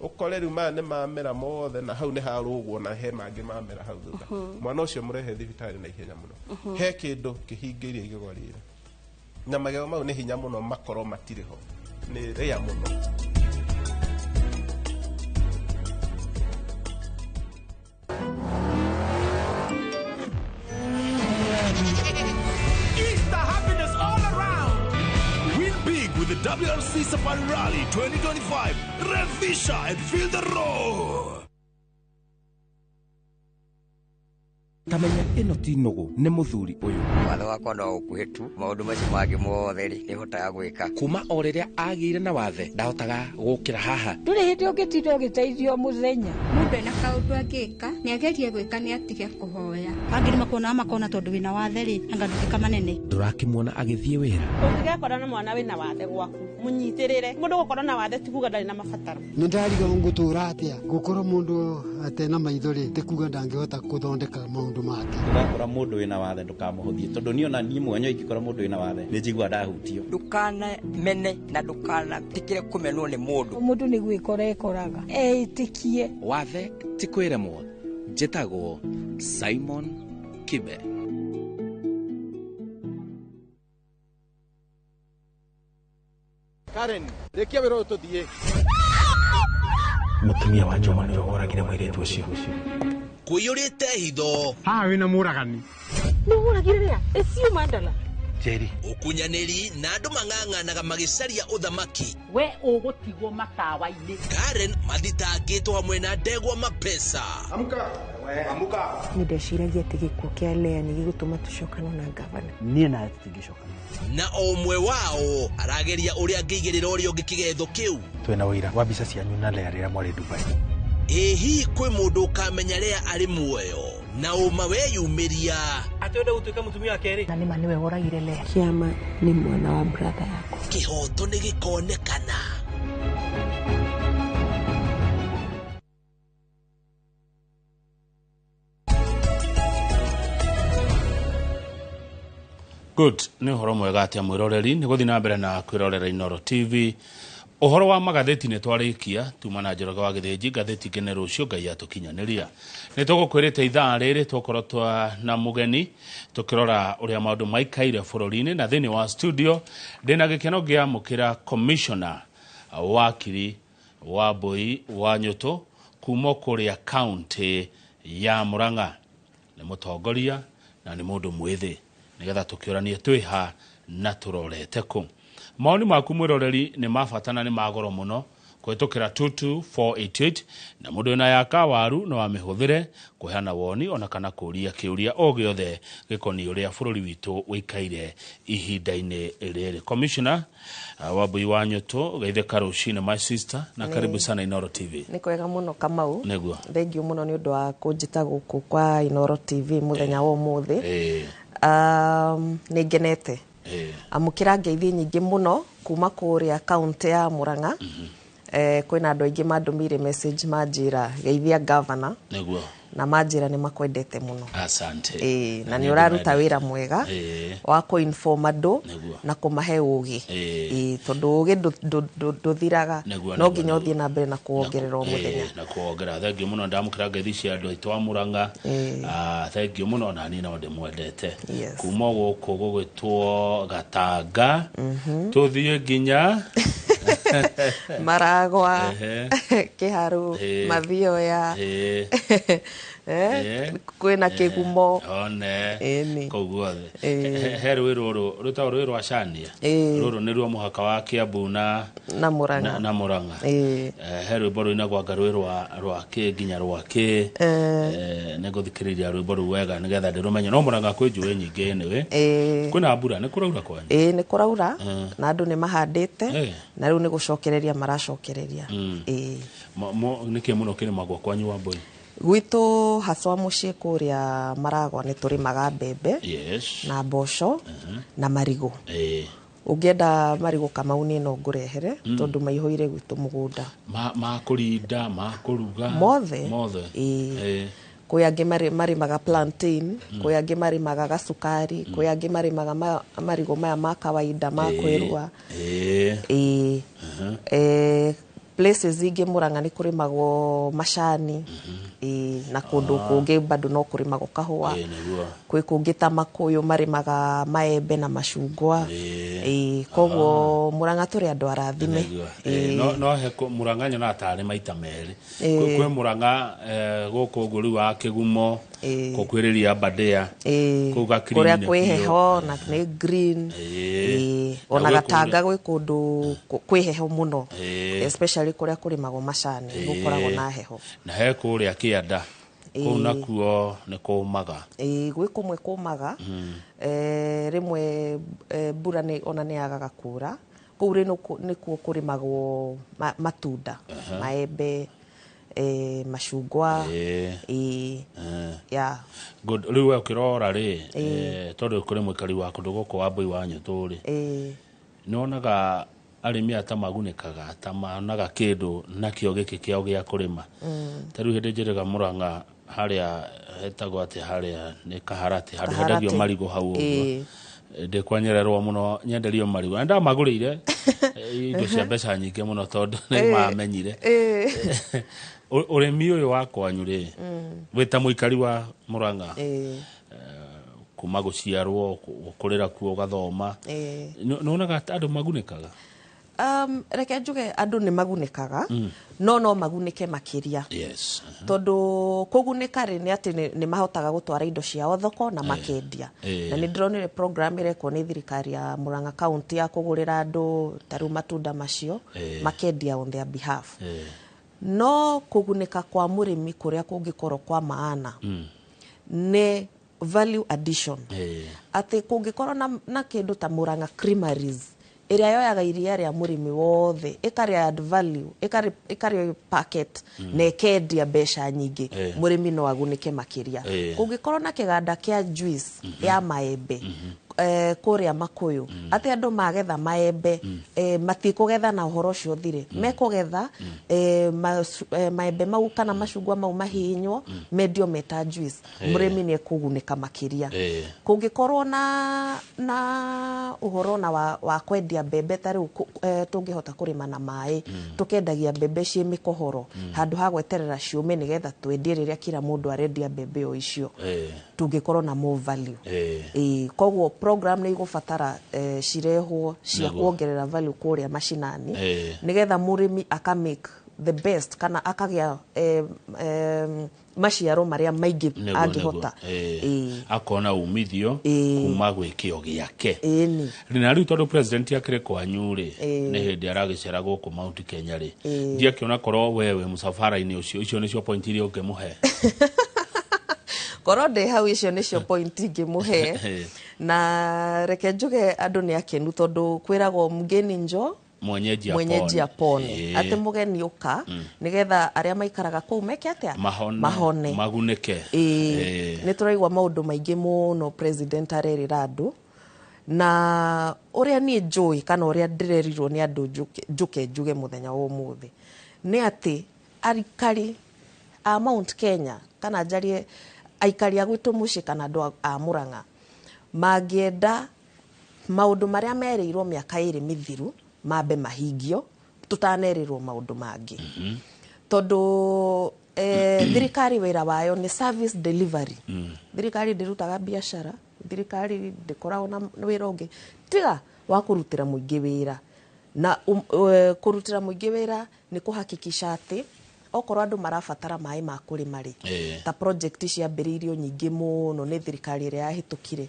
Ũkore rĩu maya nĩ mamera mothe na hau nĩ harũgwo na he mangĩ mamera hau thutha. Mwana ũcio mũrehe thibitarĩ na ihenya mũno. He kĩndũ kĩhingĩirie igego rĩrĩ na magego mau nĩ hinya mũno makorwo matirĩ ho, nĩ rĩa mũno. Easter happiness all around. Win big with the WRC Safari Rally 2025. Revisha and feel the roar. Tamenya ĩno ti nũgũ nĩ mũthuri ũyũ. Watho wakwa no ũkuhĩ tu, maũndũ macio mangĩ mothe rĩ, nĩhotaga gwĩka. Kuma o rĩrĩa agĩire na wathe ndahotaga gũkĩra haha. Ndũrĩ hĩndĩ ũngĩtinda ũgĩteithio mũthenya. Mũndũ ena kaũndũ angĩka nĩagerie gwĩka nĩ atige kũhoya. Angĩ nĩ makuonaga makona tondũ wĩna wathe rĩ, anga nduĩka manene. Ndũrakĩmuona agĩthiĩ wĩra. Ũngĩgekora na mwana wĩna wathe gwaku, mũnyitĩrĩre. Mũndũ gũkorwo na wathe ti kuga ndarĩ na mabataro. Nĩ ndariga ngũtũra atĩa gũkorwo mũndũ atena maitho rĩ, ti kuga ndangĩhota gũthondeka maũndũ make. Ũgakora mũndũ wĩna wathe ndũkamũhũthie, tondũ niĩ ona niĩ mwenyewe ingĩkora mũndũ wĩna wathe nĩ njiguaga ndahutio. Ndũkanamene na ndũkanetĩkĩre kũmenwo nĩ mũndũ. Mũndũ nĩ gwĩkora ekoraga eĩtĩkie. Wathe ti kwĩremwo. Njĩtagwo Simon Kibe. Karen, rĩkia wĩra ũyũ tũthiĩ. Mũtumia wa Njuma nĩwe woragire mũirĩtu ũcio. Kũiyũrĩte hitho. Haha wĩna mũragani. Nĩ ũragire rĩa? Ĩciũ mandala. Njeri. Ũkunyanĩri na andũ mang'ang'anaga magĩcaria ũthamaki. We ũgũtigwo matawa-inĩ. Karen mathitangĩtwo hamwe na ndegwa mapesa. Amka. Amka. Nĩ ndeciragia atĩ gĩkuũ kĩa Lea nĩ gĩgũtũma tũcokane na ngavana. Niĩ nawe tũtingĩcokana. Na o ũmwe wao arageria ũrĩa angĩigĩrĩra ũrĩa ũngĩ kĩgetho kĩu. Twĩna ũira wa mbica cianyu na Lea rĩrĩa mwarĩ Dubai. Ĩ hihi kwĩ mũndũ ũkamenya Lea arĩ muoyo na ũma weyumĩria. Atĩ wenda gũtuĩka mũtumia wa kerĩ. Na nĩma nĩwe woragire Lea. Kĩama nĩ mwana wa brother yakwa. Kĩhoto nĩ gĩkonekana. Good, nĩ ũhoro mwega atĩa mwĩroreri nĩ gũthiĩ na mbere na kwĩrorera Inooro TV. Ũhoro wa magathĩti nĩ twarĩkia tuma na Njoroge wa Gĩthĩnji ngathĩti ngene rũciũ Ngai atũkinyanĩria. Nĩ tũgũkwĩrĩte ithaa rĩrĩ twakorwo twa na mũgeni tũkĩrora ũrĩa maũndũ maikaire bũrũri-inĩ na thĩinĩ wa studio ndĩna gĩkeno ngĩamũkĩra commissioner wakiri Wambui wa Nyũtũ kuma kũrĩa county ya Murang'a. Nĩ mũtongoria na nĩ mũndũ mwĩthĩ nĩgetha tũkĩũranie twĩha na tũrorete kũ. Maoni maku mwĩroreri nĩ ma bata na nĩ ma goro mũno kũhĩtũkĩra 22488 na mũndũ wĩna yaka waru no amĩhũthĩre kũheana woni ona kana kũũria kĩũria o gĩothe gĩkoniĩ ũrĩa bũrũri witũ ũikaire ihinda-inĩ rĩrĩ. Commissioner Wambui wa Nyũtũ, geithĩka rũcinĩ my sister na karibu sana Inooro TV. Nĩ kwega mũno Kamau. Nĩguo. Thengiũ mũno nĩ ũndũ wa kũnjĩta gũkũ kwa Inooro TV mũthenya wa ũmũthĩ. Nĩ ngenete. Amũkĩra ngeithi nyingĩ mũno kuma kũrĩa kaunti ya Murang'a. Kwĩna andũ aingĩ mandũmĩire message manjĩra geithia governor. Nĩguo. Na manjĩra nĩ makwendete mũno. Asante. Na nĩ ũraruta wĩra mwega wa kũ-inform andũ na kũmahe ũgĩ. Tondũ ũgĩ ndũthiraga, no nginya ũthiĩ na mbere na kũwongerera o mũthenya. Na kũwongerera. Thengiũ mũno, ndamũkĩra ngeithi cia andũ aitũ a Murang'a. Thengiũ mũno na niĩ no ndĩmwendete. Kuma gũkũ gũgĩtwo Gatanga tũthiĩ nginya Maragwa, Kĩharu, Mathioya, kwĩna Kĩgumo. One kũu guothe. He rũĩ rũrũ rwĩtagwo rũĩ rwa Cania. Rũrũ nĩruo mũhaka wa Kiambu na Murang'a. Na Murang'a. He rwĩmbo rũinagwo anga rũĩ rwa kĩ nginya rwa kĩ. Nĩngũthikĩrĩria rwĩmbo rũu wega nĩgetha ndĩrũmenye. No Murang'a kwĩ njũĩ nyingĩ anyway. Kwĩna mbura, nĩ kũraura kwanyu? Ĩĩ nĩ kũraura na andũ nĩ mahandĩte na rĩu nĩ gũcokereria maracokereria. Nĩkĩ mũno kĩrĩmagwo kwanyu Wambui? Gwitũ haswa mũciĩ kũrĩa Maragwa nĩ tũrĩmaga mbembe na mboco na marigũ. Ũngĩenda marigũ Kamau niĩ no ngũrehere tondũ maihũire gwitũ mũgũnda. Ma kũrinda, ma kũruga. Mothe. Mothe. Kwĩ angĩ marĩmaga plantain, kwĩ angĩ marĩmaga gacukari, kwĩ angĩ marĩmaga marigũ maya ma kawaida ma kwĩrua. Places ingĩ Murang'a nĩ kũrĩmagwo macani, na kũndũ kũngĩ bado no kũrĩmagwo kahũa. Kwĩ kũngĩ ta Makũyũ marĩmaga maembe na macungwa. Koguo Murang'a tũrĩ andũ arathime. No he Murang'a nyonaga tarĩ maita merĩ. Kwĩ Murang'a gũkũ ũguo rĩu wa Kĩgumo, gũkuhĩrĩria Aberdare, kũu kũrĩa kwĩ heho na nĩ green. Ona Gatanga gwĩ kũndũ kwĩ heho mũno, especially kũrĩa kũrĩmagwo macani gũkoragwo na heho. Na he kũrĩa Kĩanda. Kũu nakuo nĩ kũmaga. Ĩĩ, gwĩ kũmwe kũmaga. Rĩmwe mbura nĩ ona nĩ yagaga kura. Kũu rĩ nĩkuo kũrĩmagwo matunda, maembe, macungwa. Ĩĩ. Yeah. Good. Rĩu we ũkĩrora rĩ, tondũ kũrĩ mũikari wa kũndũ gũkũ wa Mbũi wa Nyũtũ rĩ, nĩwonaga arĩmi aya ta magunĩkaga, ta monaga kĩndũ nakĩo gĩkĩ kĩao gĩa kũrĩma? Ta rĩu hĩndĩ njĩrĩga Mũrang'a harĩa hetagwo atĩ harĩa nĩ Kaharatĩ, handũ hendagio Kaharatĩ. marigũ hau ũguo. Ndĩkwanyererwo mũno nyenderio marigũ na ndamagũrĩire indo cia mbeca nyingĩ mũno tondũ nĩ mamenyire. Ũrĩmi ũyũ wa kwanyu rĩ, wĩ ta mũikari wa Mũrang'a, kuma gũciarwo, gũkũrĩra kuo, ũgathoma, nĩwonaga andũ magunĩkaga? Reke njuge andũ nĩ magunĩkaga, no magunĩke makĩria. Tondũ kũgunĩka rĩ nĩ atĩ nĩ mahotaga gũtwara indo ciao thoko na makendia. Na nĩ ndĩronire program ĩrekwo nĩ thirikari ya Murang'a County ya kũgũrĩra andũ ta rĩu matunda macio, makendia on their behalf. No kũgunĩka kwa mũrĩmi kũrĩa kũngĩkorwo kwa maana nĩ value addition. Atĩ kũngĩkorwo na kĩndũ ta Murang'a Creameries ĩrĩa yoyaga iria rĩa mũrĩmi wothe, ĩkarĩa add value, ĩkarĩ packet na ĩkendia mbeca nyingĩ, mũrĩmi no agunĩke makĩria. Kũngĩkorwo na kĩganda kĩa juice ya maembe kũrĩa Makuyu, atĩ andũ magetha maembe, matikũgetha na ũhoro ũcio ũthire, mekũgetha maembe mau kana macungwa mau mahihinywo, mendio meta juice, mũrĩmi nĩ ekũgunĩka makĩria. Kũngĩkorwo na ũhoro na wa kwendia mbembe ta rĩu tũngĩhota kũrĩma na maĩ, tũkendagia mbembe ciĩ mĩkohoro handũ ha gweterera ciũme nĩgetha twendie rĩrĩa kila mũndũ arendia mbembe o icio, tũngĩkorwo na more value. Ĩĩ, koguo program nĩ igũbatara cirehwo cia kuongerera value kũrĩa macinani, nĩgetha mũrĩmi aka make the best kana akagĩa maciaro marĩa maingĩ angĩhota. Nĩguo. Akona umithio kuma gwĩ kĩo gĩake. Ĩni. Na rĩu tondũ president akĩrĩ kwanyu rĩ, nĩ hĩndĩ aragĩcera gũkũ Mount Kenya rĩ, ndiakĩona korwo wewe mũcabara-inĩ ũcio, icio nĩcio point iria ũngĩmũhe. Korwo ndĩ hau, icio nĩcio point ingĩmũhe. Na reke njuge andũ nĩ akenu tondũ kwĩragwo mgeni njoo mwenyeji mwenyeji apone. Apone. Atĩ mũgeni ũka nĩgetha arĩa maikaraga kũu meke atĩa? Mahone, mahone, magunĩke. Ĩĩ. Nĩ tũraigua maũndũ maingĩ mũno president arerĩra andũ, na ũrĩa niĩ njũĩ kana ũrĩa ndĩrerirwo nĩ andũ njũke njuge mũthenya wa ũmũthĩ nĩ atĩ aikari a Mount Kenya, kana njarie aikari a gwitũ mũciĩ kana andũ a Murang'a, mangĩenda maũndũ marĩa merĩirwo mĩaka 2 mĩthiru mambe mahingio tũtanerĩrwo maũndũ mangĩ, tondũ thirikari wĩra wayo nĩ service delivery. Thirikari ndĩrutaga biacara, thirikari ndĩkoragwo na wĩra ũngĩ tiga wa kũrutĩra mũingĩ wĩra, na kũrutĩra mũingĩ wĩra nĩ kũhakikisha atĩ okorwo andũ marabatara maĩ ma kũrĩma rĩ, ta project ciambĩrĩirio nyingĩ mũno nĩ thirikari ĩrĩa yahĩtũkire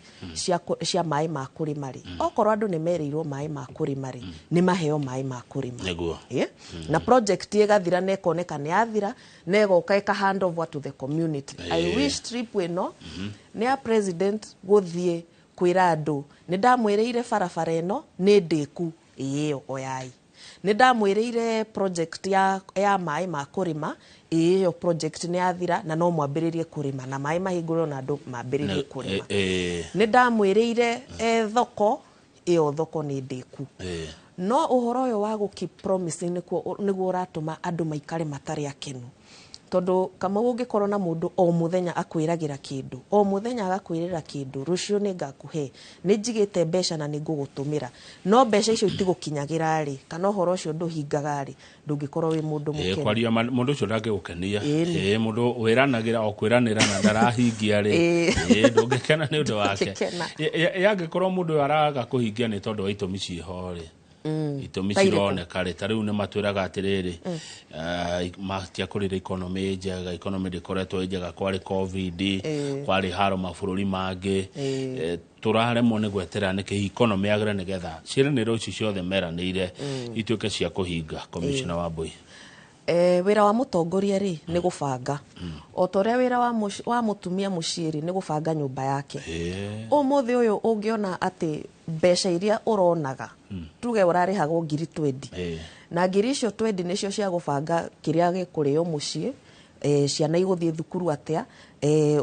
cia maĩ ma kũrĩma rĩ, okorwo andũ nĩ merĩirwo maĩ ma kũrĩma rĩ, nĩ maheo maĩ ma kũrĩma. Na project ĩgathira na ĩkoneka nĩ yathira na ĩgoka ĩka hand over to the community. I wish trip ĩno nĩ ya president gũthiĩ kwĩra andũ nĩ ndamwĩrĩire barabara ĩno nĩ ndĩku, ĩyo oyai, nĩ ndamwĩrĩire project ya maĩ ma kũrĩma, ĩyo project nĩ yathira na no mwambĩrĩrie kũrĩma na maĩ mahingũrwo na andũ mambĩrĩrie kũrĩma, nĩ ndamwĩrĩire thoko ĩyo, thoko nĩ ndĩku. No ũhoro ũyũ wa gũ keep promising nĩguo ũratũma andũ maikare matarĩ akenu, tondũ Kamau ũngĩkorwo na mũndũ o mũthenya akwĩragĩra kĩndũ, o mũthenya agakwĩrĩra kĩndũ, rũciũ nĩ ngakũhe, nĩ njigĩte mbeca na nĩ ngũgũtũmĩra, no mbeca icio itigũkinyagĩra rĩ, kana ũhoro ũcio ndũhingaga rĩ, ndũngĩkorwo wĩ mũndũ mũkenu. Kwaria mũndũ ũcio ndangĩgũkenia. Ĩni. Mũndũ wĩranagĩra o kwĩranĩra na ndarahingia rĩ, ndũngĩkena nĩ ũndũ wake. Ndũngĩkena. Yangĩkorwo mũndũ ũyũ araga kũhingia nĩ tondũ wa itũmi ciĩho rĩ, itũmi Ta irĩkũ? cironeka rĩ, ta rĩu nĩ matwĩraga atĩrĩrĩ, matiakũrire economy njega, economy ndĩkoretwo ĩ njega, kwarĩ COVID, kwarĩ haro mabũrũri mangĩ. Tũraremwo nĩ gweterera nĩkĩ economy yagĩre nĩgetha ciĩranĩro ici ciothe meranĩire ituĩke cia kũhinga? Commissioner wa Mbui. Wĩra wa mũtongoria rĩ nĩ gũbanga, o ta ũrĩa wĩra wa mũtumia mũciĩ rĩ nĩ gũbanga nyũmba yake. Ũmũthĩ ũyũ ũngĩona atĩ mbeca iria ũronaga, tuge ũrarĩhagwo ngiri 20, na ngiri icio 20 nĩcio cia gũbanga kĩrĩa gĩkũrĩo mũciĩ, ciana igũthiĩ thukuru atĩa,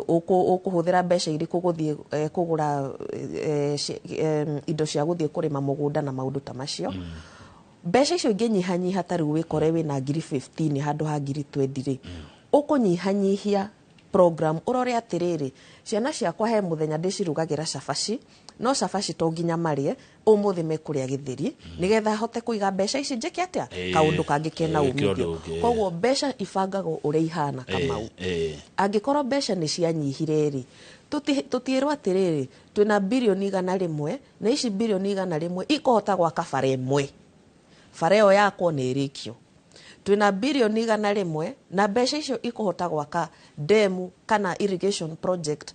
ũkũhũthĩra mbeca irĩkũ gũthiĩ kũgũra indo cia gũthiĩ kũrĩma mũgũnda na maũndũ ta macio. Mbeca icio ingĩnyihanyiha, ta rĩu wĩkore wĩna ngiri 15 handũ ha ngiri 20 rĩ, ũkũnyihanyihia program, ũrore atĩrĩrĩ, ciana ciakwa he mũthenya ndĩcirugagĩra cabaci, no cabaci to nginya marĩe ũmũthĩ, mekũrĩa gĩtheri, nĩgetha hote kũiga mbeca ici njĩke atĩa, kaũndũ kangĩ kena kĩũndũ umithio. ũngĩ. Koguo mbeca ibangagwo ũrĩa ihana, Kamau. Angĩkorwo mbeca nĩ cianyihire rĩ, tũtiĩrwo atĩrĩrĩ, twĩna birioni 100, na ici birioni 100 ikũhota gwaka bara ĩmwe, bara ĩyo yakwo nĩ ĩrĩkio. Twĩna birioni 100, na mbeca icio ikũhota gwaka demu kana irrigation project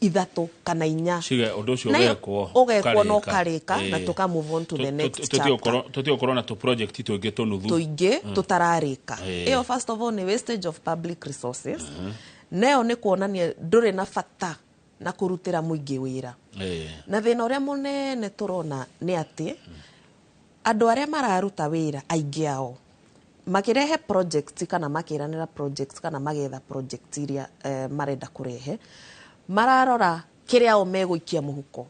ithatũ kana inya. Cige ũndũ ũcio Na ĩyo ũgekwo. Ũgekwo na ũkarĩka. ũkarĩka na tũka move on to the next chapter. Tũtigũkorwo na tũ project tũingĩ tũnuthu. Tũingĩ tũtararĩka. Ĩyo first of all nĩ wastage of public resources, nayo nĩ kuonania ndũrĩ na bata na kũrutĩra mũingĩ wĩra. Na thĩna ũrĩa mũnene tũrona nĩ atĩ andũ arĩa mararuta wĩra, aingĩ ao makĩrehe project kana makĩranĩra project kana magetha project iria marenda kũrehe, mararora kĩrĩa o megũikia mũhuko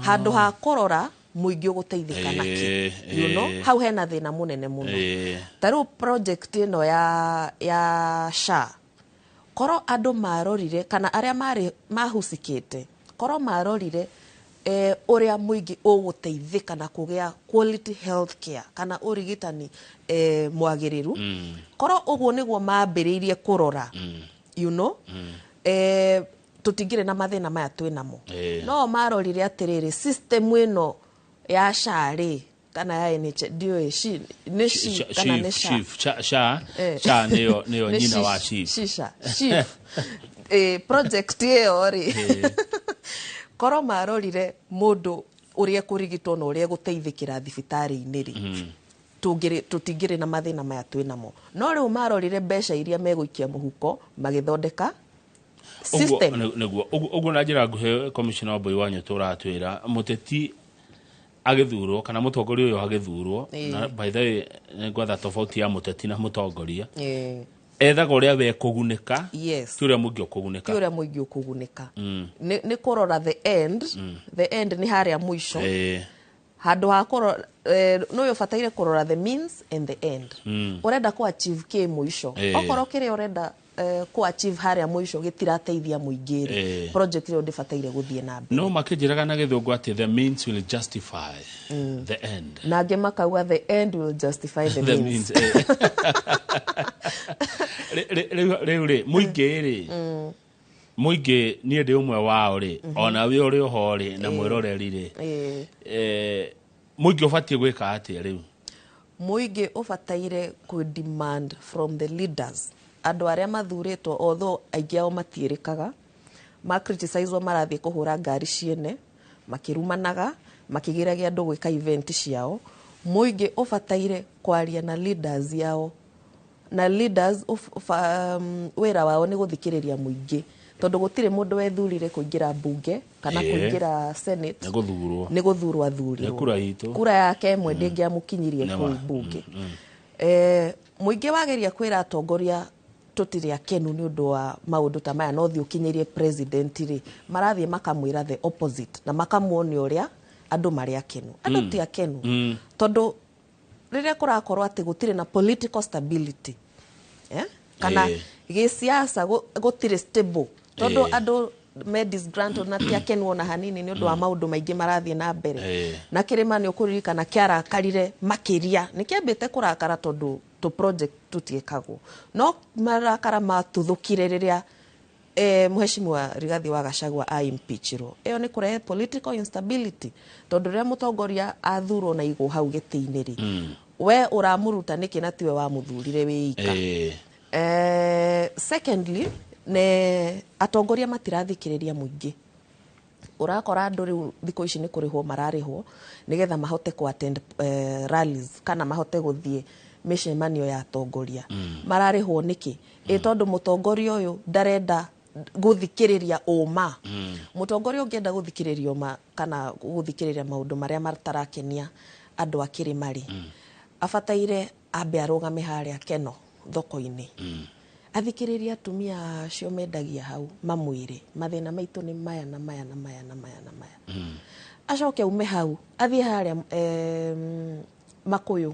handũ ha kũrora mũingĩ ũgũteithĩka nakĩ. Hau hena thĩna mũnene mũno. Ta rĩu project ĩno ya SHA, korwo andũ marorire kana arĩa marĩ mahusikĩte, korwo marorire ũrĩa mũingĩ ũgũteithĩka na kũgĩa quality health care kana ũrigitani mwagĩrĩru, korwo ũguo nĩguo mambĩrĩirie kũrora, tũtingĩrĩ na mathĩna maya twĩ namo. No marorire atĩrĩrĩ, system ĩno ya SHA rĩ, kana ya NH, ndiũĩ nĩ SHI kana nĩ SHA. SHIF, SHA. SHA nĩyo Nĩ nyina wa SHIF. Shisha SHIF, project ĩyo rĩ, korwo marorire mũndũ ũrĩa ekũrigitwo na ũrĩa egũteithĩkĩra thibitarĩ-inĩ rĩ, tũtingĩrĩ na mathĩna maya twĩ namo. No rĩu marorire mbeca iria megũikia mũhuko magĩthondeka system. Nĩguo ũguo na njĩra nguhĩ, Commissioner Wambui wa Nyũtũ, ũratwĩra mũteti agĩthurwo kana mũtongoria ũyũ agĩthurwo, na by the way nĩngwetha tofauti ya mũteti na mũtongoria, ethaga ũrĩa we kũgunĩka, ti ũrĩa mũingĩ ũkũgunĩka. Ti ũrĩa mũingĩ ũkũgunĩka. Nĩ kũrora the end. The end nĩ harĩa mũico, handũ ha kũrora nĩ ũbataire kũrora the means and the end. Ũrenda kũ achieve kĩ mũico? Okorwo kĩrĩa ũrenda kũ achieve harĩa mũico gĩtirateithia mũingĩ rĩ, project ĩyo ndĩbataire gũthiĩ na mbere. No makĩnjĩraga na gĩthũngũ atĩ the means will justify the end. Na angĩ makauga the end will justify the the means. Means. Rĩu rĩ, mũingĩ rĩ, mũingĩ, niĩ ndĩ ũmwe wao rĩ, ona we ũrĩ oho rĩ, na mwĩroreri rĩ, mũingĩ ũbatiĩ gwĩka atĩa rĩu? Mũingĩ ũbataire kũ demand from the leaders, andũ arĩa mathurĩtwo, although aingĩ ao matiĩrĩkaga, ma criticizwo, marathiĩ kũhũra ngari ciene makĩrumanaga, makĩgiragia andũ gwĩka event ciao. Mũingĩ ũbataire kwaria na leaders yao, na leaders wĩra wao nĩ gũthikĩrĩria mũingĩ, tondũ gũtirĩ mũndũ wethurire kũingĩra mbunge kana kũingĩra senate. Nĩ gũthurwo. Nĩ gũthurwo athurirwo. Nĩ kura itũ. Kura yake ĩmwe ndĩngĩamũkinyirie Nĩ kũu ma. mbunge. Mũingĩ wageria kwĩra atongoria tũtirĩ akenu nĩ ũndũ wa maũndũ ta maya, no thiĩ ũkinyĩrie president rĩ, marathiĩ makamwĩra the opposite na makamuonia ũrĩa andũ marĩ akenu. Andũ ti akenu, tondũ rĩrĩa kũrakorwo atĩ gũtirĩ na political stability, kana gĩsiasa gũtirĩ stable, tondũ andũ me disgruntled na ti akenu ona hanini nĩ ũndũ wa maũndũ maingĩ marathiĩ na mbere. Na kĩrĩma nĩ ũkũririkana kĩarakarire makĩria, nĩ kĩambĩte kũrakara tondũ tũ project tũtiĩkagwo, no marakara matuthũkire rĩrĩa Mheshimiwa Rigathi wa Gachagua a impeachirwo. Ĩyo nĩ kũrehe political instability, tondũ rĩrĩa mũtongoria athurwo na igũ hau gĩtĩ-inĩ rĩ, we ũramũruta nĩkĩ na tiwe wamũthurire wĩ ika? Secondly, ne atongoria matirathikĩrĩria mũingĩ. Ũrakora andũ rĩu thikũ ici nĩ kũrĩhwo mararĩhwo nĩgetha mahote ku attend rallies kana mahote gũthiĩ mĩcemanio ya atongoria. Mararĩhwo nĩkĩ? Ĩ tondũ mũtongoria ũyũ ndarenda gũthikĩrĩria ũma. Mũtongoria ũngĩenda gũthikĩrĩria ũma kana gũthikĩrĩria maũndũ marĩa matarakenia andũ a kĩrĩma rĩ, abataire ambe arũgame harĩa Keno thoko-inĩ, athikĩrĩrie atumia acio mendagia hau, mamwĩre mathĩna maitũ nĩ maya na maya na maya na maya na maya. Acoke aume hau athiĩ harĩa Makũyũ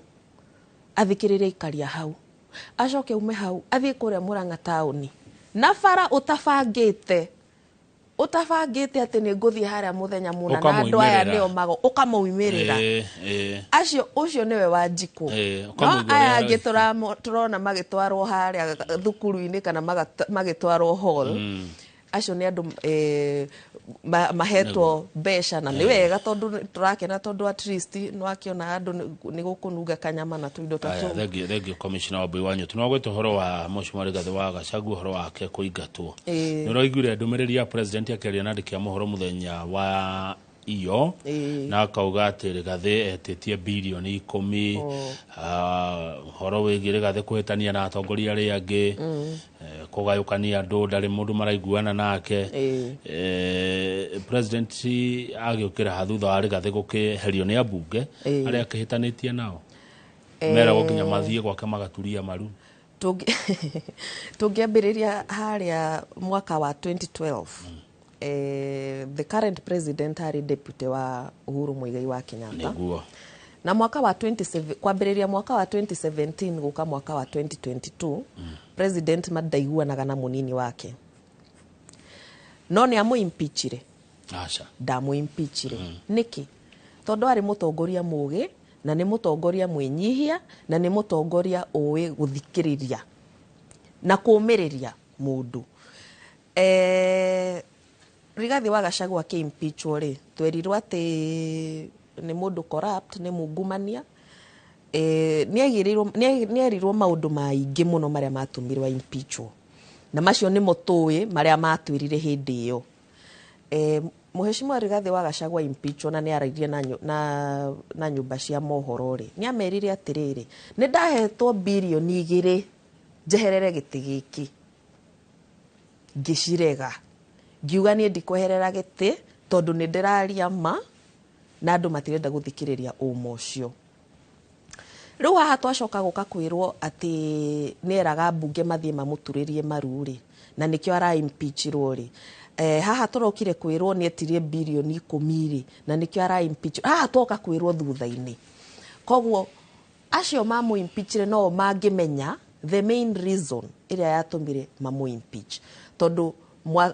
athikĩrĩrie aikaria hau, acoke aume hau athiĩ kũrĩa Murang'a taũni na bara ũtabangĩte atĩ nĩ ngũthiĩ harĩa mũthenya mũna na andũ aya nĩo mago ũkamoimĩrĩra. Acio ũcio nĩwe Wanjikũ. No aya angĩ tũrona magĩtwarwo harĩa thukuru-inĩ kana magĩtwarwo hall, acio nĩ andũ mahetwo mbeca na nĩ wega tondũ tũrakena tondũ at least nĩwakĩona andũ nĩ gũkũnunga kanyama na tũindo ta tũu. Thengiũ Commissioner Wambui wa Nyũtũ. Nĩwagweta ũhoro wa Mheshimiwa Rigathĩ wa Gachagua, ũhoro wake kũingatwo. Nĩ ũraiguire ndũmĩrĩri ya president akĩaria na andĩki a mohoro mũthenya wa iyo, na akauga atĩ Rigathĩ etĩtie birioni 10, ũhoro wĩgiĩ Rigathĩ kũhĩtania na atongoria arĩa angĩ, kũgayũkania andũ, ndarĩ mũndũ maraiguana nake. President agĩũkĩra ha thutha wa Rigathĩ gũkĩeherio nĩ ambunge arĩa akĩhĩtanĩtie nao, meragwo nginya mathiĩ gwake magaturia maru. Tũngĩambĩrĩria harĩa mwaka wa 2012, the current president arĩ deputy wa Uhuru Muigai wa Kenyatta. Na mwaka wa kwambĩrĩria mwaka wa 2017 gũka mwaka wa 2022, president mandaiguanaga na mũnini wake, no nĩ amũimpeachire. Aca, ndamũimpeachire. Nĩkĩ? Tondũ arĩ mũtongoria mũgĩ na nĩ mũtongoria mwĩnyihia na nĩ mũtongoria ũĩ gũthikĩrĩria na kũũmĩrĩria mũndũ. Rigathĩ wa Gachagua akĩimpeachwo rĩ, twerirwo atĩ nĩ mũndũ corrupt, nĩ mungumania. Nĩerirwo maũndũ maingĩ mũno marĩa matũmirwo impeachwo, na macio nĩmo tũĩ marĩa matwĩrire hĩndĩ ĩyo. Mheshimiwa Rigathĩ wa Gachagua impeachwo na nĩarairie na nyũmba cia mohoro rĩ, nĩamerire atĩrĩrĩ, nĩ ndahetwo birioni 2 njeherere gĩtĩ gĩkĩ, ngĩcirega, ngiuga niĩ ndikweherera gĩtĩ tondũ nĩ ndĩraria ma na andũ matirenda gũthikĩrĩria ũma ũcio. Rĩu haha twacoka gũka kwĩrwo atĩ nĩeraga mbunge mathiĩ mamũturĩrie maru rĩ, na nĩkĩo ara-impeachirwo rĩ. Haha tũrokire kwĩrwo nĩ etirie birioni 10 rĩ, na nĩkĩo ara-impeach. Haha twoka kwĩrwo thutha-inĩ. Koguo acio mamũ-impeachire no mangĩmenya the main reason ĩrĩa yatũmire mamũ-impeach, tondũ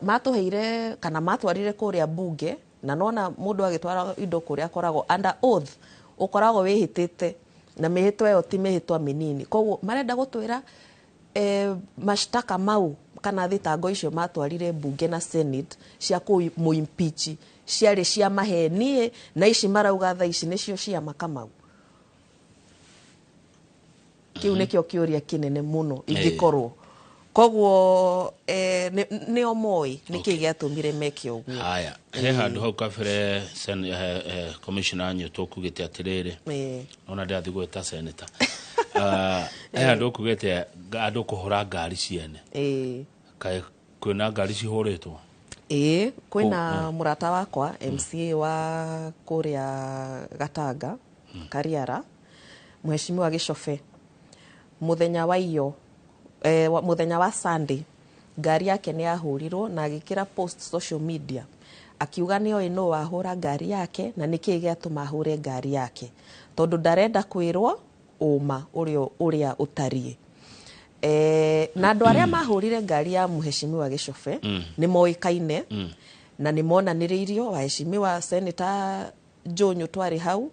matũheire kana matwarire kũrĩa mbunge, na nona mũndũ agĩtwara indo kũrĩa akoragwo under oath, ũkoragwo wĩhĩtĩte, na mĩhĩtwa ĩyo ti mĩhĩtwa mĩnini. Koguo marenda gũtwĩra mashtaka mau kana thitango icio matwarire mbunge na senate cia kũmũ-impeach ciarĩ cia maheni, na ici marauga thaa ici nĩcio cia Makamau. Kĩu nĩkĩo kĩũria kĩnene mũno ingĩkorwo. Koguo nĩo moĩ nĩkĩ gĩatũmire meke ũguo. Haya, he handũ hau kabere Commissioner Nyũtũ ũkugĩte atĩrĩrĩ, ona ndĩrathiĩ gwĩta senator. He handũ ũkugĩte andũ kũhũra ngari ciene. Kaĩ kwĩna ngari cihũrĩtwo? Ĩĩ, kwĩna mũrata wakwa MCA wa kũrĩa Gatanga, Kariara, Mheshimiwa Gĩcobe, mũthenya wa iyo, mũthenya wa Sunday, ngari yake nĩ yahũrirwo na agĩkĩra post social media akiuga nĩ oĩ nũ wahũra ngari yake na nĩkĩĩ gĩatũma ahũre ngari yake, tondũ ndarenda kwĩrwo ũma ũrĩa ũtariĩ. Na andũ arĩa mahũrire ngari ya Mheshimiwa Gĩcobe nĩ moĩkaine na nĩ monanĩrĩirio. Waheshimiwa Senator Joe twarĩ hau,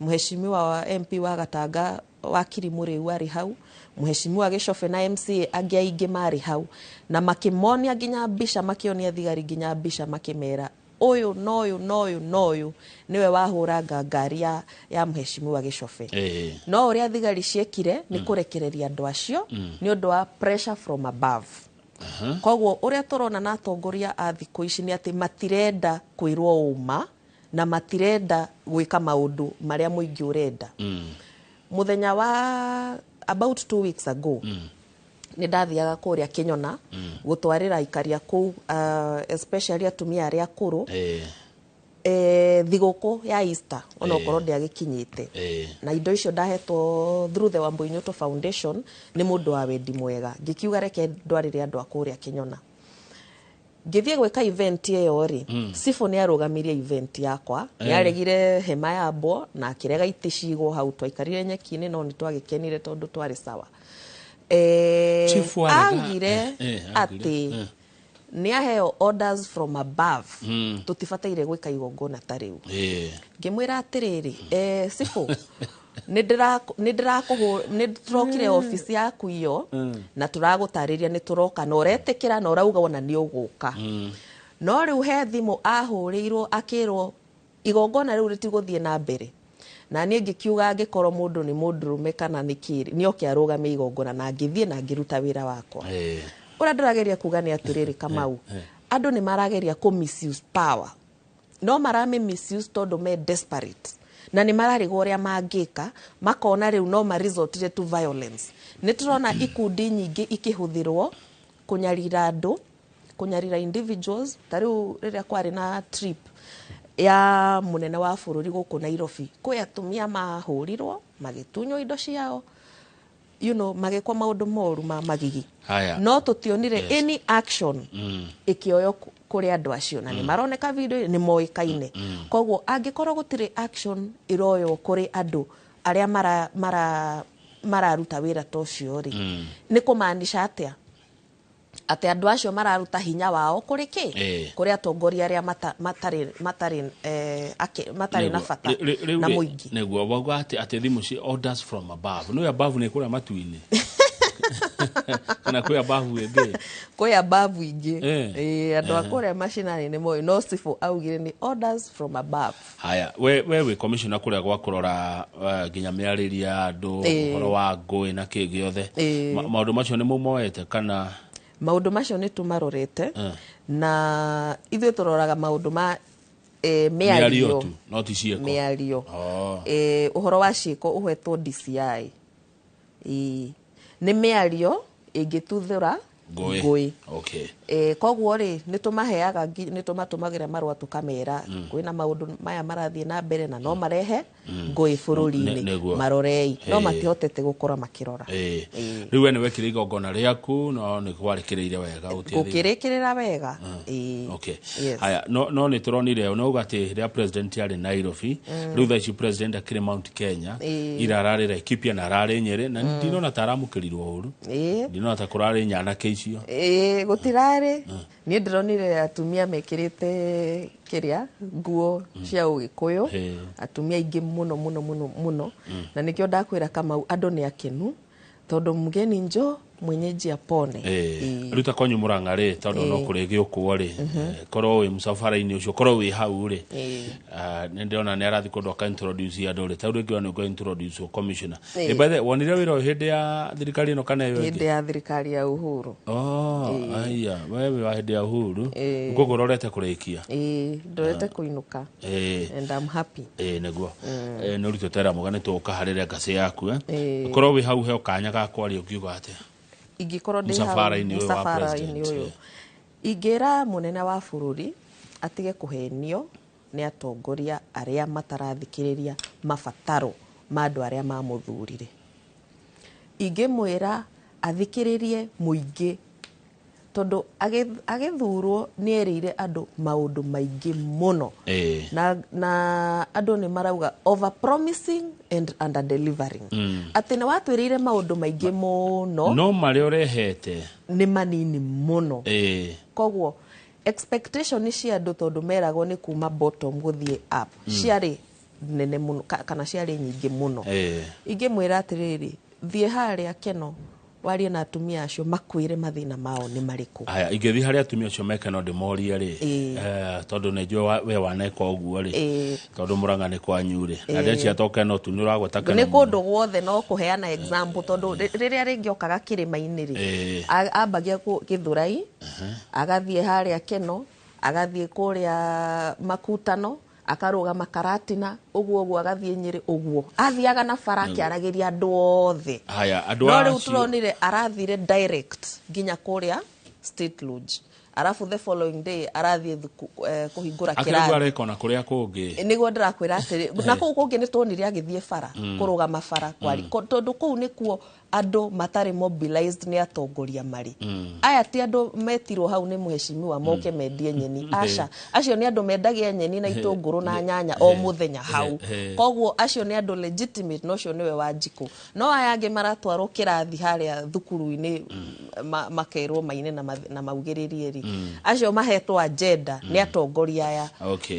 Mheshimiwa wa MP wa Gatanga wa Kirimũrĩu arĩ hau, Mheshimiwa Gĩcobe na MCA angĩ aingĩ marĩ hau, na makĩmonia nginya mbica, makĩonia thigari nginya mbica, makĩmera ũyũ na ũyũ na ũyũ na ũyũ nĩwe wahũranga ngari ya Mheshimiwa Gĩcobe. No ũrĩa thigari ciekire nĩ kũrekereria andũ acio nĩ ũndũ wa pressure from above. Koguo ũrĩa tũrona na atongoria a thikũ ici nĩ atĩ matirenda kwĩrwo ũma na matirenda gwĩka maũndũ marĩa mũingĩ ũrenda. Mũthenya wa About 2 weeks ago nĩ ndathiaga kũrĩa Kĩnyona gũtwarĩra aikari a kũu, especially atumia arĩa akũrũ, thigũkũ ya Easter, ona okorwo ndĩagĩkinyĩte. Na indo icio ndahetwo through the Wambui Newton Foundation nĩ mũndũ wa wendi mwega, ngĩkiuga reke ndwarĩre andũ a kũrĩa Kĩnyona. Ngĩthiĩ gwĩka event ĩyo rĩ, Cibũ nĩ arũgamirie event yakwa. Nĩ aregire hema yambwo na akĩrega itĩ cigwo hau, twaikarire nyeki-inĩ, no nĩ twagĩkenire tondũ twarĩ sawa. Chifu arega- Augire augire, atĩ nĩ aheo orders from above, tũtibataire gwĩka igongona ta rĩu. Ngĩmwĩra atĩrĩrĩ, Cibũ, nĩ tũrokire obici yaku iyo na tũragũtarĩria nĩ tũroka na ũretĩkĩra na ũrauga ona nĩ ũgũka, no rĩu he thimũ ahũrĩirwo akĩrwo igongona rĩu rĩtigũthiĩ na mbere. Na niĩ ngĩkiuga angĩkorwo mũndũ nĩ mũndũrũme kana nĩ kĩrĩ, nĩ oke arũgamie igongona, na ngĩthiĩ na ngĩruta wĩra wakwa. Ũrĩa ndĩrageria kuga nĩ atĩrĩrĩ, Kamau, andũ nĩ marageria kũ misuse power, no marame misuse tondũ me desperate na nĩ mararigwo ũrĩa mangĩka, makona rĩu no ma resortire to violence. Nĩ tũrona ikundi nyingĩ ikĩhũthĩrwo kũnyarira andũ, kũnyarira individuals. Ta rĩu rĩrĩa kwarĩ na trip ya mũnene wa bũrũri gũkũ Nairobi, kwĩ atumia mahũrirwo, magĩtunywo indo ciao, magĩkwo maũndũ moru ma magigi. Haya. No tũtionire any action ĩkĩoywo kũrĩ andũ acio, na nĩ maroneka video nĩ moĩkaine. Koguo angĩkorwo gũtirĩ action ĩroywo kũrĩ andũ arĩa mararuta wĩra ta ũcio rĩ, nĩ kũmaanisha atĩa atĩ andũ acio mararuta hinya wao kũrĩ kĩ? Kũrĩ atongoria arĩa matarĩ na bata Rĩu na rĩ, mũingĩ. Nĩguo wauga atĩ thimũ ci orders from above, no above nĩ kũrĩa matu-inĩ kana kwĩ above ĩngĩ? Kwĩ above ingĩ. Ĩĩ, andũ a kũrĩa macinani nĩ moĩ, no Cibũ augire nĩ orders from above. Haya, we wĩ commissioner kũrĩa gwa kũrora nginya mĩarĩrie ya andũ, ũhoro wa ngũĩ na kĩ gĩothe. Maũndũ macio nĩ mũmoete kana? Maũndũ macio nĩ tũmarorete, na ithuĩ tũroraga maũndũ ma mĩario mĩario tu, no ti ciĩko. Mĩario. Oh. Ũhoro wa ciĩko ũhetwo DCI. Ĩĩ. Nĩ mĩario ĩngĩtuthũra ngũĩ. Ngũĩ. Koguo rĩ, nĩ tũmaheaga nĩ tũmatũmagĩra marũa tũkamera kwĩna maũndũ maya marathiĩ na mbere na no marehe ngũĩ bũrũri-inĩ. Marorei, no matihotete gũkorwo makĩrora. Rĩu we nĩ wekire igongona rĩaku, no nĩ kwarĩkĩrĩire wega, gũtiarĩ- Gũkĩrĩkĩrĩra wega, ĩĩ. Okay. Yes. Haya, no nĩ tũronire no uga atĩ rĩrĩa president arĩ Nairobi, rĩu thaa ici president akĩrĩ Mount Kenya, ira ararĩ Laikipia na ararĩ Nyĩrĩ, na ndinona ta aramũkĩrirwo ũru. Ndinona ta kũrarĩ nyanake icio. Ĩĩ, gũtirarĩ. Niĩ ndĩronire atumia mekĩrĩte kĩrĩa nguo cia ũgĩkũyũ, atumia aingĩ mũno mũno mũno mũno. Na nĩkĩo ndakwĩra, Kamau, andũ nĩ akenu tondũ mgeni njo mwenyeji apone. Rĩu ta kwanyu Mũrang'a rĩ, tondũ no kũrĩ gĩũkwo rĩ, korwo wĩ mũcabara-inĩ ũcio, korwo wĩ hau rĩ, nĩ ndĩrona nĩ arathiĩ kũndũ aka introduce andũ rĩ, ta rĩu rĩngĩ nĩ ũkũ introduce commissioner. By the way, wonire wĩra ũyũ hĩndĩ ya thirikari ĩno kana ĩyo Hĩndĩ ĩngĩ? ya thirikari ya Uhuru. Oh, aya, we wĩ wa hĩndĩ ya Uhuru. Koguo ũrorete kũrĩkia. Ĩĩ, ndorete kũinũka and I'm happy. Ĩĩ, nĩguo. Nĩ ũrutĩte wĩra mwega, nĩ tũgũka harĩ legacy yaku. Korwo wĩ hau heo kanya ga kwaria, ũngiuga atĩa? Ingĩkorwo ndĩ hau Mũcabara-inĩ ũyũ wa mũcabara-inĩ president, ũyũ, ingĩra mũnene wa bũrũri atige kũhenio nĩ atongoria arĩa matarathikĩrĩria mabataro ma andũ arĩa mamũthurire. Ingĩmwĩra athikĩrĩrie mũingĩ, tondũ agĩthurwo nĩ erĩire andũ maũndũ maingĩ mũno, na andũ nĩ marauga over promising and under delivering, atĩ nĩ watwĩrĩire maũndũ maingĩ mũno, no marĩa ũrehete nĩ manini mũno. Koguo expectation cia andũ, tondũ meragwo nĩ kuma bottom gũthiĩ up, ciarĩ nene mũno kana ciarĩ nyingĩ mũno. Ingĩmwĩra atĩrĩrĩ, thiĩ harĩa Keno warie na atumia acio makwĩre mathĩna mao nĩ marĩkũ. Haya, ingĩthiĩ harĩa atumia acio meke no ndĩmorie rĩ, tondũ nĩ njũĩ we waneka ũguo rĩ, tondũ Mũrang'a nĩ kwanyu rĩ, na ndeciria to Keno tu nĩ ũragweta Keno Nĩ mũno. kũndũ guothe, no kũheana example, tondũ rĩrĩa rĩngĩ okaga kĩrĩma-inĩ rĩ, ambagia Gĩthũrai, agathiĩ harĩa Keno, agathiĩ kũrĩa Makutano. Akarũgama Karatina ũguo ũguo, agathiĩ Nyĩrĩ ũguo, athiaga na bara akĩaragĩria andũ othe. Haya, andũ No rĩu acio tũronire arathire direct nginya kũrĩa State Lodge, arabu the following day arathiĩ kũhingũra akĩrĩguo kĩrathi. Areka ona kũrĩa kũngĩ. Nĩguo ndĩrakwĩra atĩrĩ, na kũu kũngĩ nĩ tuonire agĩthiĩ bara, kũrũgama bara kwari, tondũ kũu nĩkuo andũ matarĩ mobilized nĩ atongoria marĩ. Aya ti andũ metirwo hau nĩ mheshimiwa moke mendie nyeni, aca. Acio nĩ andũ mendagia nyeni na itũngũrũ na nyanya o mũthenya hau. Koguo acio nĩ andũ legitimate, na ũcio nĩwe Wanjikũ. No aya angĩ maratwarwo kĩrathi harĩa thukuru-inĩ, makerwo maine na maugĩrĩrie rĩ, acio mahetwo agenda nĩ atongoria aya.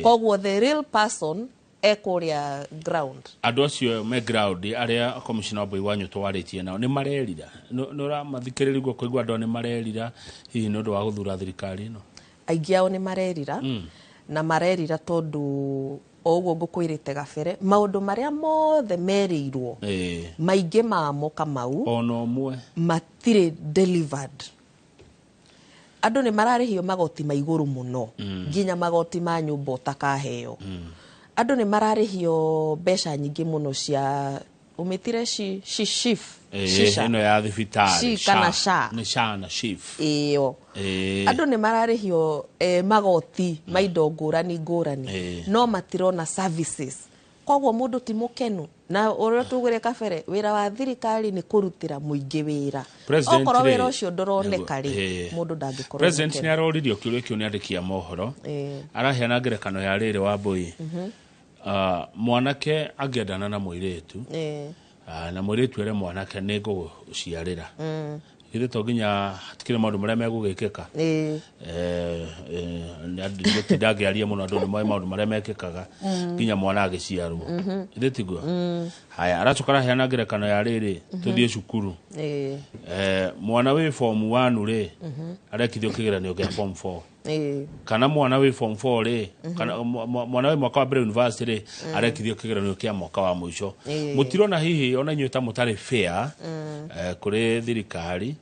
Koguo the real person ekũrĩa ground. Andũ acio me ground, arĩa commissioner Wambui wa Nyũtũ warĩtie nao, nĩ marerira? Nĩ ũramathikĩrĩria ũguo kũigua andũ aya nĩ marerira hihi nĩ ũndũ wa gũthura thirikari ĩno? Aingĩ ao nĩ marerira, na marerira tondũ o ũguo ngũkwĩrĩte gabere, maũndũ marĩa mothe merĩirwo, maingĩ mamo, Kamau, ona ũmwe matirĩ delivered. Andũ nĩ mararĩhio magoti ma igũrũ mũno, nginya magoti ma nyũmba ũtakaheo. Andũ nĩ mararĩhio mbeca nyingĩ mũno cia ũmĩtire shi SHIF, SHISHA. Ĩno ya thibitarĩ. SHI kana SHA. Nĩ SHA na SHIF. Ĩyo. Andũ nĩ mararĩhio magoti ma indo ngũrani ngũrani, no matirona services, koguo mũndũ ti mũkenu. Na ũrĩa tugire kabere, wĩra wa thirikari nĩ kũrutĩra mũingĩ wĩra. President Okorwo rĩ, wĩra ũcio ndũroneka rĩ, mũndũ ndangĩkorwo President mũkenu. nĩ aroririo kĩũria kĩu nĩ andĩki a mohoro. Araheana ngerekano ya rĩrĩ, Wambui. Mwanake angĩendana na mũirĩtu, na mũirĩtu ere mwanake, "Nĩ ngũgũciarĩra," githĩ to nginya hatikĩrĩ maũndũ marĩa megũgĩkĩka? Gũtinda ngĩaria mũno, andũ nĩ moĩ maũndũ marĩa mekĩkaga nginya mwana agĩciarwo. Githĩ tiguo? Haya, aracoka araheana ngerekano ya rĩrĩ, tũthiĩ cukuru. Mwana wĩ form 1 rĩ, arekithio kĩgeranio kĩa form 4, kana mwana wĩ form 4 rĩ, kana mwana wĩ mwaka wa mbere university rĩ, arekithio kĩgeranio kĩa mwaka wa mũico. Mũtirona hihi ona inyuĩ ta mũtarĩ fair kũrĩ thirikari,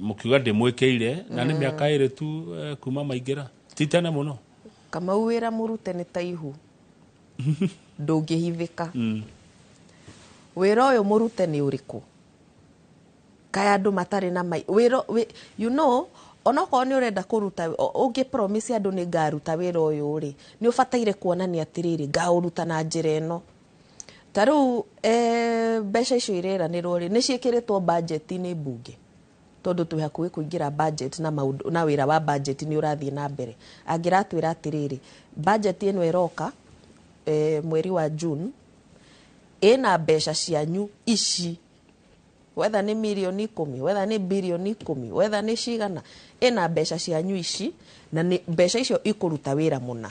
mũkiuga ndĩmwĩkĩire, na nĩ mĩaka 2 tu kuma maingĩra, ti tene mũno? Kamau, wĩra mũrute nĩ ta ihu, ndũngĩhithĩka. Wĩra ũyũ mũrute nĩ ũrĩkũ? Kaya andũ matarĩ na mai wĩra onokorwo nĩ ũrenda kũruta, ũngĩ promise andũ nĩ ngaruta wĩra ũyũ rĩ, nĩ ũbataire kuonania atĩrĩrĩ, ngaũruta na njĩra ĩno. Ta rĩu mbeca icio ireranĩrwo rĩ, nĩ ciĩkĩrĩtwo budget-inĩ mbunge? Tondũ twĩ hakuhĩ kũingĩra budget, na maũndũ na wĩra wa budget nĩ ũrathiĩ na mbere. Angĩratwĩra atĩrĩrĩ, budget ĩno ĩroka mweri wa June ĩna mbeca cianyu ici, wetha nĩ mirioni 10, wetha nĩ birioni 10, wetha nĩ cigana, ĩna mbeca cianyu ici, na nĩ mbeca icio ikũruta wĩra mũna.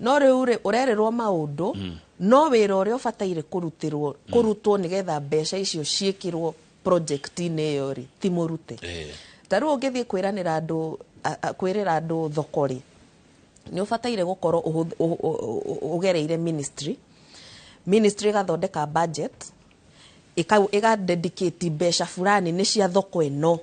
No rĩu rĩ, ũrerĩrwo maũndũ, no wĩra ũrĩa ũbataire kũrutĩrwo, kũrutwo nĩgetha mbeca icio ciĩkĩrwo project-inĩ ĩyo rĩ, ti mũrute. Ta rĩu ũngĩthiĩ kwĩranĩra andũ, kwĩrĩra andũ thoko rĩ, nĩ ũbataire gũkorwo ũgereire ministry ĩgathondeka budget, ĩga dedicate mbeca fulani nĩ cia thoko ĩno,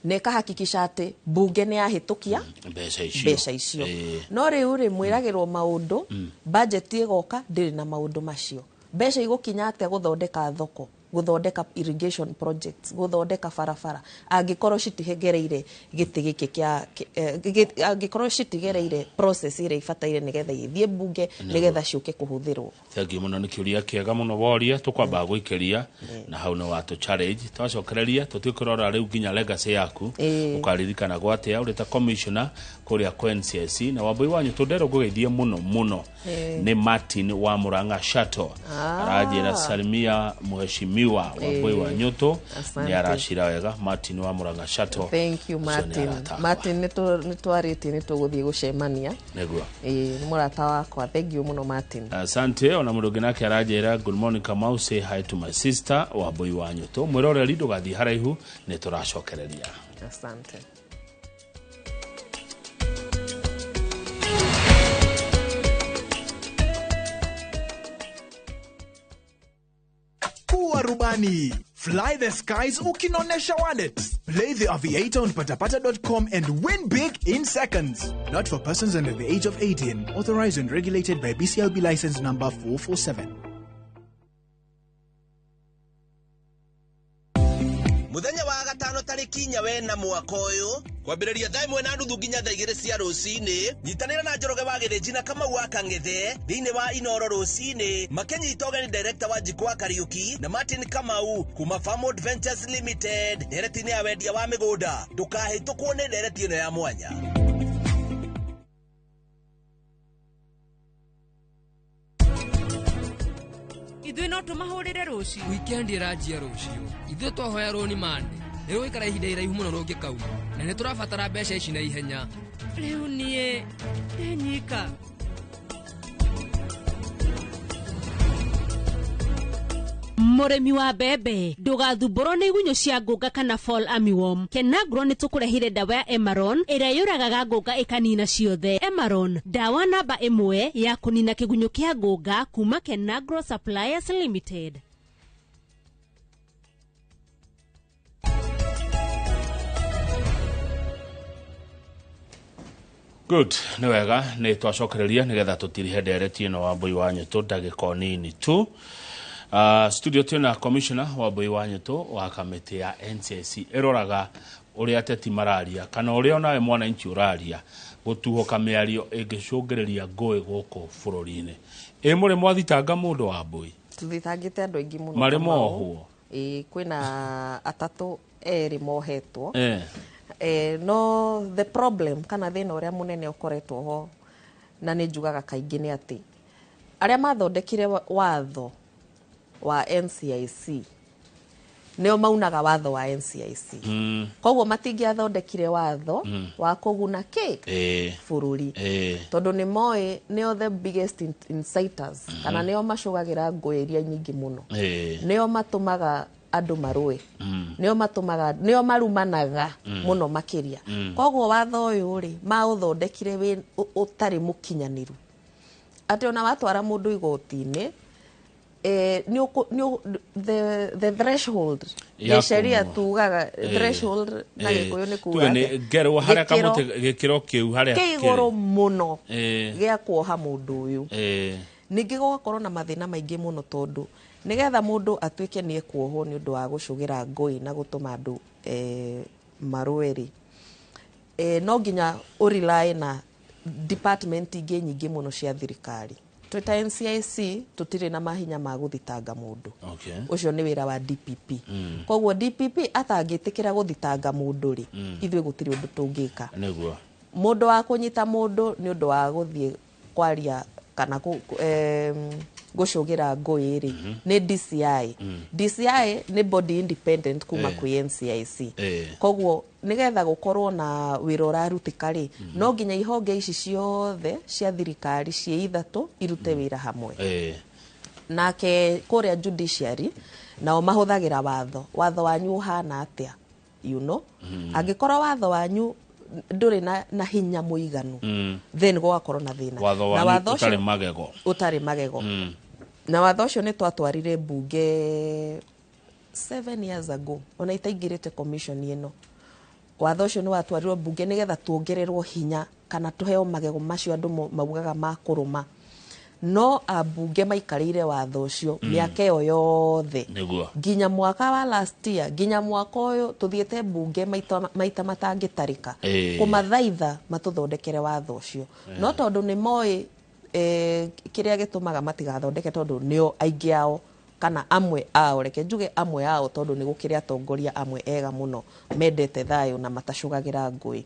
na ĩkahakikisha atĩ mbunge nĩ yahĩtũkia mbeca icio. Mbeca icio. No rĩu rĩ, mwĩragĩrwo maũndũ, budget ĩgoka ndĩrĩ na maũndũ macio. Mbeca igũkinya atĩa gũthondeka thoko, gũthondeka irrigation projects, gũthondeka barabara, angĩkorwo citigereire gĩtĩ gĩkĩ kĩa angĩkorwo citigereire process ĩrĩa ibataire nĩgetha ithiĩ mbunge, nĩgetha ciũke kũhũthĩrwo? Thengiũ mũno, nĩ kĩũria kĩega mũno woria. Tũkwambaga gũikĩria na hau nĩ watũ challenge, twacokereria tũthiĩ kũrora rĩu nginya legacy yaku. Ũkaririkana atĩa ũrĩ ta commissioner kũrĩa kwa NCIC? Na Wambui wanyu tũnderwo ngũgeithie mũno mũno. Nĩ Martin wa Murang'a Shuttle. Aranjĩra, "Salimia mheshimiwa Wambui wa Nyũtũ." Asante. Nĩ aracira wega Martin wa Murang'a Shuttle. Thank you. Ũcio nĩ Martin. arata akwa. Martin, nĩ twarĩtie nĩ tũgũthiĩ gũcemania. Nĩguo. Ĩĩ, nĩ mũrata wakwa. Thank you mũno, Martin. Asante. Ona mũndũ ũngĩ nake aranjĩra, "Good morning Kamau, say hi to my sister Wambui wa Nyũtũ." Mwĩroreri, ndũgathiĩ haraihu, nĩ tũracokereria. Asante. Kuwa rubani. Fly the skies ukinonesha wallet. Play the Aviator on patapata.com and win big in seconds. Not for persons under the age of 18. Authorized and regulated by BCLB license number 447. Muthenya wa gatano tarĩki inya wena mwaka ũyũ, kwambĩrĩria thaa 1:30 nginya thaa 2 cia rũcinĩ, nyitanĩra na Njoroge wa Gĩthĩnji na Kamau wa Kang'ethe thĩinĩ wa Inoro rũcinĩ, makĩnyita ũgeni director wa Njikũ wa Kariũki na Martin Kamau kuma Farmwood Ventures Limited ndereti-inĩ ya wendia wa mĩgũnda. Ndũkahĩtũkwo nĩ ndereti ĩno ya mwanya. Ithuĩ no tũmahũrĩre rũciũ. Weekend ĩranjia rũciũ. Ithuĩ twahoya rũni mande nĩ rũgũikara ihinda iraihu mũno rũngĩkauma, na nĩ tũrabatara mbeca ici na ihenya. Rĩu niĩ ndenyika. Mũrĩmi wa mbembe, ndũgathumbũrwo nĩ igunyũ cia ngũnga kana fall armyworm. Kenagro nĩ tũkũrehire ndawa ya Emaron ĩrĩa yũragaga ngũnga ĩkanina ciothe. Emaron, ndawa namba 1 ya kũnina kĩgunyũ kĩa ngũnga kuma Kenagro Suppliers Limited. Good, nĩ wega nĩ twacokereria nĩgetha tũtirihe ndereti ĩno wa Mbui wa Nyũtũ ndagĩka nini tu. Studio twĩna commissioner wa Mbui wa Nyũtũ wa kamĩtĩ ya NCIC ĩroraga ũrĩa ateti mararia kana ũrĩa onawe mwananchi ũraria gũtuhũka mĩario ĩngĩcũngĩrĩria ngũĩ gũkũ bũrũri-inĩ. Ĩ mũrĩ mwathitanga mũndũ wa Mbui? Tũthitangĩte andũ aingĩ mũno. Marĩ mohwo? Ĩ, kwĩna atatũ erĩ mohetwo. No the problem kana thĩna ũrĩa mũnene ũkoretwo ho na nĩ njugaga kaingĩ nĩ atĩ arĩa mathondekire watho wa NCIC nĩo maunaga watho wa NCIC. Koguo matingĩathondekire watho wa kũguna kĩ bũrũri, tondũ nĩ moĩ nĩo the biggest inciters, kana nĩo macũgagĩra ngũĩ iria nyingĩ mũno, nĩo matũmaga andũ marũe, nĩo matũmaga, nĩo marumanaga mũno makĩria. Koguo watho ũyũ rĩ maũthondekire wĩ ũtarĩ mũkinyanĩru, atĩ ona watwara mũndũ igoti-inĩ the threshold ya sheria tugaga threshold na Gĩkũyũ nĩ kuga nĩ ngerwo harĩa kamũtĩ gĩkĩro kĩu harĩa kĩ igũrũ mũno gĩa kuoha mũndũ ũyũ. Ningĩ gũgakorwo na mathĩna maingĩ mũno tondũ nĩgetha mũndũ atuĩke nĩ ekuohwo nĩ ũndũ wa gũcũgĩra ngũĩ na gũtũma andũ marũe rĩ, no nginya ũrely na department ingĩ nyingĩ mũno cia thirikari. Twĩta NCIC tũtirĩ na mahinya ma gũthitanga mũndũ. Ũcio nĩ wĩra wa DPP. Koguo DPP atangĩtĩkĩra gũthitanga mũndũ rĩ, ithuĩ gũtirĩ ũndũ tũngĩka. Nĩguo. Mũndũ wa kũnyita mũndũ nĩ ũndũ wa gũthiĩ kwaria kana gũcũgĩra ngũĩ rĩ, nĩ DCI. DCI nĩ body independent kuma kwĩ NCIC. Koguo nĩgetha gũkorwo na wĩra ũrarutĩka rĩ, no nginya ihonge ici ciothe cia thirikari ciĩ ithatũ irute wĩra hamwe. Nake kũrĩa judiciary nao mahũthagĩra watho. Watho wanyu ũhana atĩa? You know? Angĩkorwo watho wanyu ndũrĩ na hinya mũiganu, then gũgakorwo na thĩna. Watho wanyu ũtarĩ magego. Ũtarĩ magego. Na watho ũcio nĩ twatwarire mbunge 7 years ago, ona itaingĩrĩte commission ĩno. Watho ũcio nĩ watwarirwo mbunge nĩgetha tuongererwo hinya kana tũheo magego macio andũ maugaga ma kũrũma. No ambunge maikarĩire watho ũcio mĩaka ĩyo yothe nginya mwaka wa last year, nginya mwaka ũyũ tũthiĩte mbunge maita matangĩtarĩka kũmathaitha matũthondekere watho ũcio. No tondũ nĩ moĩ kĩrĩa gĩtũmaga matigathondeke, tondũ nĩo aingĩ ao kana amwe ao, reke njuge amwe ao, tondũ nĩ gũkĩrĩ atongoria amwe ega mũno mendete thayũ na matacũgagĩra ngũĩ.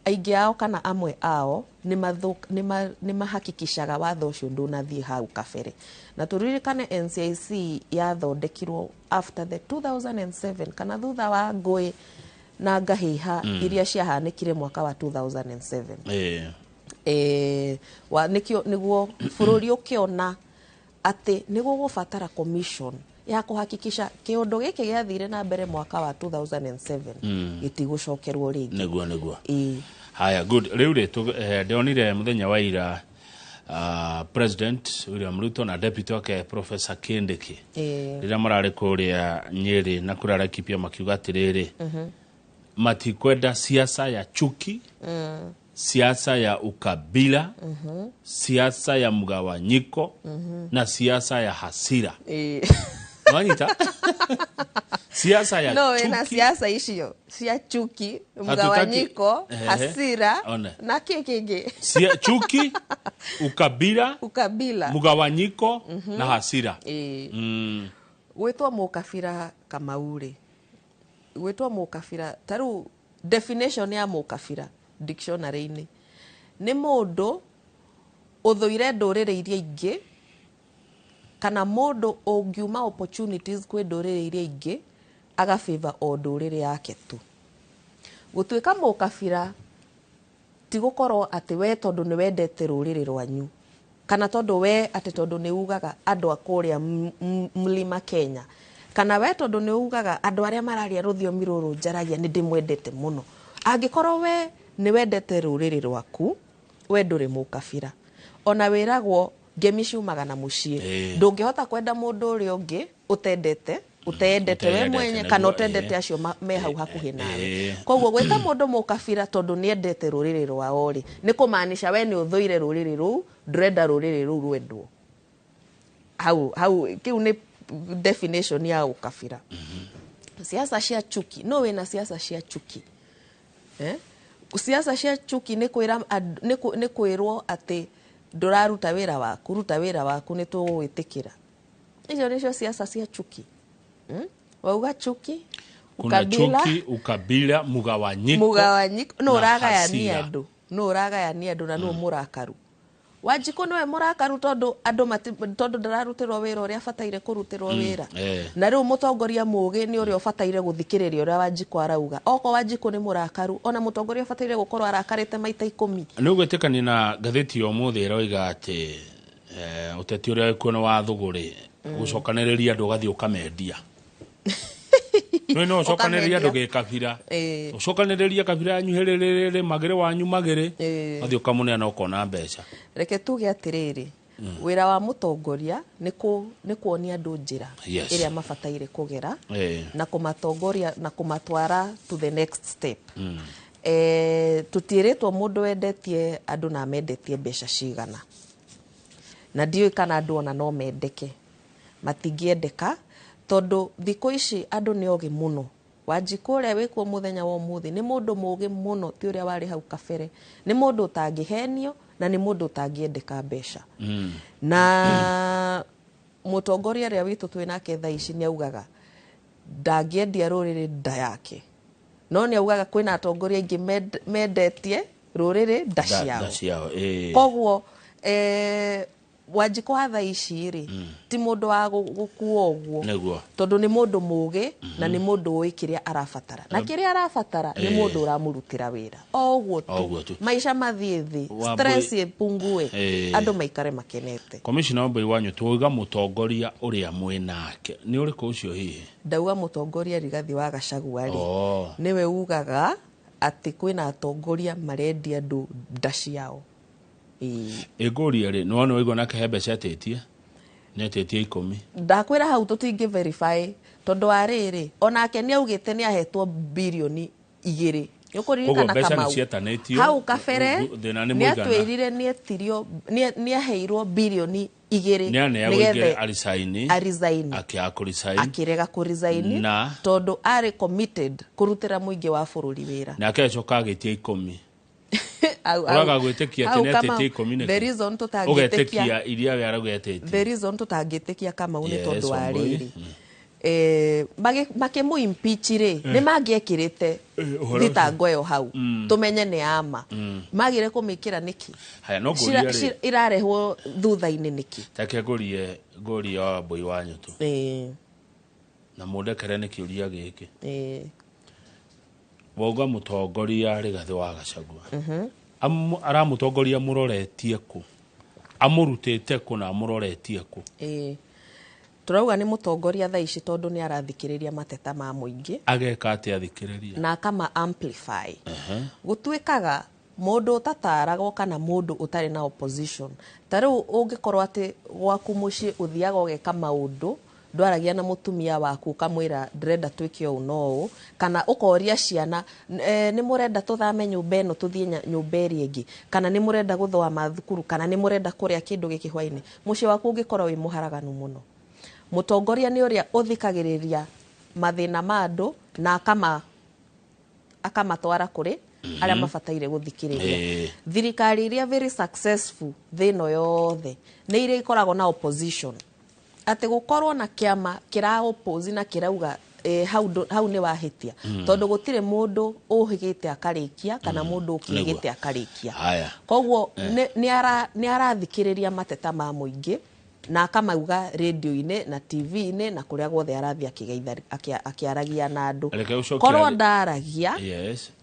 Aingĩ ao kana amwe ao nĩ mahakikishaga watho ũcio ndũnathiĩ hau kabere. Na tũririkane NCIC yathondekirwo after the 2007 kana thutha wa ngũĩ na ngahĩha iria ciahanĩkire mwaka wa 2007. Nĩkĩo nĩguo bũrũri ũkĩona atĩ nĩ gũgũbatara commission ya kũhakikisha kĩũndũ gĩkĩ gĩathire na mbere mwaka wa 2007 gĩtigũcokerwo rĩngĩ. Nĩguo. Haya, good. Rĩu rĩ ndĩonire mũthenya wa ira President William Ruto na deputy wake Professor Kindiki Ĩĩ. rĩrĩa mararĩ kũrĩa Nyĩrĩ na kũrĩa Laikipia makiuga atĩrĩrĩ, matikwenda siasa ya chuki, siasa ya ukabila, siasa ya mgawanyiko na siasa ya hasira. Wanyita siasa ya No wĩna chuki. siasa icio cia chuki, mgawanyiko, Ehe. hasira One. na kĩ kĩngĩ? Chuki, ukabila, ukabila, mgawanyiko na hasira. Ĩĩ. Gwĩtwo mũkabira Kamau rĩ, gwĩtwo mũkabira, ta rĩu definition ya mũkabira dictionary-inĩ nĩ mũndũ ũthũire ndũrĩrĩ iria ingĩ, kana mũndũ ũngiuma opportunities kwĩ ndũrĩrĩ iria ingĩ agafavor o ndũrĩrĩ yake tu. Gũtuĩka mũkabira ti gũkorwo atĩ we tondũ nĩ wendete rũrĩrĩ rwanyu, kana tondũ we atĩ tondũ nĩ ugaga andũ a kũrĩa mlima Kenya, kana we tondũ nĩ ugaga andũ arĩa mararia rũthiomi rũrũ njaragia nĩ ndĩmwendete mũno. Angĩkorwo we nĩ wendete rũrĩrĩ rwaku, we ndũrĩ mũkabira. Ona wĩragwo ngemi ciumaga na mũciĩ. Ndũngĩhota kwenda mũndũ ũrĩa ũngĩ ũtendete, ũteyendete we ũteyendete mwenye, nĩguo, kana ũtendete acio me hau hakuhĩ nawe. Koguo gwĩta mũndũ mũkabira tondũ nĩ endete rũrĩrĩ rwao rĩ, nĩ kũmaanisha we nĩ ũthũire rũrĩrĩ rũu, ndũrenda rũrĩrĩ rũu rwendwo. Hau hau kĩu nĩ definition ya ũkabira. Siasa cia chuki, no wĩna siasa cia chuki, eh? Siasa cia chuki nĩ kwĩra nĩ kwĩrwo atĩ ndũraruta wĩra waku, ruta wĩra waku nĩ tũgũgwĩtĩkĩra. Icio nĩcio siasa cia chuki. Wauga chuki, Kuna ukabila, chuki, ukabila, mgawanyiko mugawanyiko, no na ũragayania hasira. andũ, no ũragayania andũ na no mũrakaru. Wanjikũ nĩwe mũrakaru tondũ andũ tondũ ndararutĩrwo wĩra ũrĩa abataire kũrutĩrwo wĩra. Na rĩu mũtongoria mũũgĩ nĩ ũrĩa ũbataire gũthikĩrĩria ũrĩa Wanjikũ arauga. Okorwo Wanjikũ nĩ mũrakaru, ona mũtongoria ũbataire gũkorwo arakarĩte maita 10. Nĩ ũgwĩtĩkania na ngathĩti ya ũmũthĩ ĩroiga atĩ ũteti ũrĩa wĩkuo nĩ wa thũgũrĩ, gũcokanĩrĩria andũ ũgathiĩ ũkamendia. No ũcokanĩrĩrie andũ gĩkabira, ũcokanĩrĩrie kabira yanyu hĩrĩrĩrĩ, magĩrĩ wanyu magĩrĩ, ũgathiĩ ũkamũneana ũkona mbeca. Reke tuge atĩrĩrĩ, wĩra wa mũtongoria nĩ kuonia andũ njĩra ĩrĩa mabataire kũgera na kũmatongoria na kũmatwara to the next step. Tũtiĩrĩtwo mũndũ wendetie andũ na amendetie mbeca cigana, na ndiũĩ kana andũ ona no mendeke. Matingĩendeka tondũ thikũ ici andũ nĩ ogĩ mũno. Wanjikũ ũrĩa wĩkuo mũthenya wa ũmũthĩ nĩ mũndũ mũũgĩ mũno, ti ũrĩa warĩ hau kabere. Nĩ mũndũ ũtangĩhenio na nĩ mũndũ ũtangĩendeka mbeca. Na mũtongoria ũrĩa witũ twĩ nake thaa ici nĩ augaga ndangĩendia rũrĩrĩ nda yake, no nĩ augaga kwĩna atongoria aingĩ mendetie rũrĩrĩ nda ciao. Nda ciao. Koguo Wanjikũ wa thaa ici rĩ, ti mũndũ wa gũkua ũguo, tondũ nĩ mũndũ mũũgĩ na nĩ mũndũ ũĩ kĩrĩa arabatara, na kĩrĩa arabatara nĩ mũndũ ũramũrutĩra wĩra o ũguo O ũguo tu. Maica mathiĩ thĩ, stress ĩpungue, andũ maikare makenete. Komishona Wambui wanyu, tuiga mũtongoria ũrĩa mwĩ nake nĩ ũrĩkũ ũcio hihi? Ndauga mũtongoria Rigathi wa Gachagua rĩ, nĩwe ugaga atĩ kwĩna atongoria marendia andũ nda ciao. Ĩngũria rĩ, nĩ wona waigua nake he mbeca etĩtie, nĩ etĩtie 10. Ndakwĩra hau tũtingĩ verify tondũ wa rĩrĩ, onake nĩ augĩte nĩ ahetwo birioni 2. Nĩ Koguo ũkũririkana mbeca nĩ Kamau cietanĩtio, hau kabere thĩna nĩ nĩ mũigana. atwĩrire nĩ etirio, nĩ aheirwo birioni 2 Nĩ aneagwo nĩgetha ingĩ arisaini, arisaini, akĩaga kũrisaini, akĩrega kũrisaini Na? tondũ arĩ committed kũrutĩra mũingĩ wa bũrũri wĩra. Nake acoka agĩtia 10. Ũraga gwĩtĩkia atĩ Hau nĩ Kamau, etĩtie 10 nĩkĩ? the reason tũtangĩtĩkia, Ũgetĩkia iria we arauga etĩtie. the reason tũtangĩtĩkia Kamau nĩ tondũ wa Wambui. rĩrĩ, makĩmũ impeach rĩ, nĩ mangĩekĩrĩte Ũhoro ũcio. thitango ĩyo hau, tũmenye nĩ ama. Magire kũmĩkĩra nĩkĩ? Haya, no ngũrie rĩ, Irarehwo thutha-inĩ nĩkĩ? Take ngũrie Wambui wanyu tu na mũndekere nĩ kĩũria gĩkĩ. Wauga mũtongoria Rigathĩ wa Gachagua aramũtongoria mũroretie kũ, amũrutĩte kũ na amũroretie kũ? Tũrauga nĩ mũtongoria thaa ici tondũ nĩ arathikĩrĩria mateta ma mũingĩ. Ageka atĩa athikĩrĩria? Na akama amplify. Gũtuĩkaga Mũndũ ũtataragwo kana mũndũ ũtarĩ na opposition, ta rĩu ũngĩkorwo atĩ gwaku mũciĩ ũthiaga ũgeka maũndũ, ndwaragia na mũtumia waku ũkamwĩra ndĩrenda twĩke ũũ na ũũ, kana ũkoria ciana, nĩ mũrenda tũthame nyũmba ĩno tũthiĩ nyũmba ĩrĩa ĩngĩ, kana nĩ mũrenda gũthoma thukuru, kana nĩ mũrenda kũrĩa kĩndũ gĩkĩ hwainĩ, mũciĩ waku ũngĩkorwo wĩ mũharaganu mũno. Mũtongoria nĩ ũrĩa ũthikagĩrĩria mathĩna ma andũ na akamatwara kũrĩ arĩa mabataire gũthikĩrĩria. Thirikari iria very successful thĩ ĩno yothe nĩ iria ikoragwo na opposition, atĩ gũkorwo na kĩama kĩra oppose na kĩrauga hau nĩ wahĩtia, tondũ gũtirĩ mũndũ ũhĩgĩte akarĩkia kana mũndũ ũkĩgĩte akarĩkia. Koguo nĩ arathikĩrĩria mateta ma mũingĩ na akamauga radio-inĩ na TV-inĩ na kũrĩa guothe arathiĩ akĩaragia na andũ. Korwo ndaragia,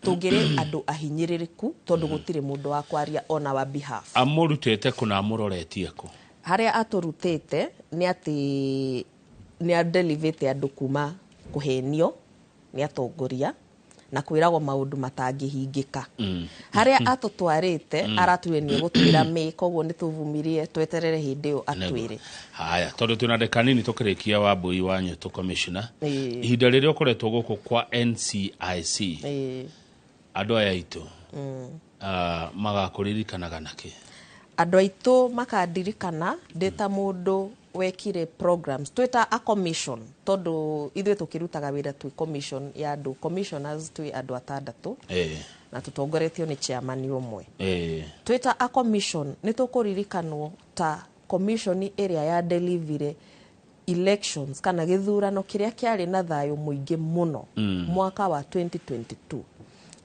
tũngĩrĩ andũ ahinyĩrĩrĩku tondũ gũtirĩ mũndũ wa kwaria on our behalf. Amũrutĩte kũ na amũroretie kũ? Harĩa atũrutĩte nĩ atĩ nĩ adelivĩte andũ kuma kũhenio nĩ atongoria na kwĩragwo maũndũ matangĩhingĩka. Harĩa atũtwarĩte aratwĩre nĩ egũtwĩra mĩ, koguo nĩ tũvumirie tweterere hĩndĩ ĩyo atwĩre. Haya, tondũ twĩna ndagĩka nini tũkĩrĩkia Wambui wa Nyũtũ commissioner, ihinda rĩrĩa ũkoretwo gũkũ kwa NCIC, andũ aya aitũ magakũririkanaga nakĩ? Andũ aitũ makandirikana ndĩ ta mũndũ wekire programs twĩta a commission, tondũ ithuĩ tũkĩrutaga wĩra twĩ commission ya andũ, commissioners twĩ andũ atandatũ na tũtongoretio nĩ chairman ũmwe. Twĩta a commission nĩ tũkũririkanwo ta commission ĩrĩa ya delivery elections kana gĩthurano kĩrĩa kĩarĩ na thayũ mũingĩ mũno mwaka wa 2022.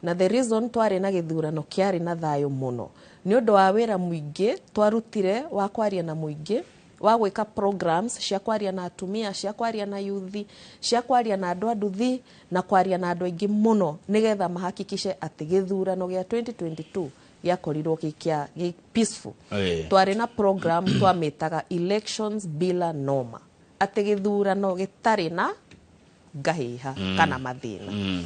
Na the reason twarĩ na gĩthurano kĩarĩ na thayũ mũno nĩ ũndũ wa wĩra mũingĩ twarutire wa kwaria na mũingĩ, wa gwĩka programs cia kwaria na atumia, cia kwaria na yuthi, cia kwaria na andũ a nduthi na kwaria na andũ aingĩ mũno, nĩgetha mahakikishe atĩ gĩthurano gĩa 2022 gĩakorirwo gĩ peaceful. Twarĩ na program twamĩtaga elections bila noma, atĩ gĩthurano gĩtarĩ na ngahĩha kana mathĩna.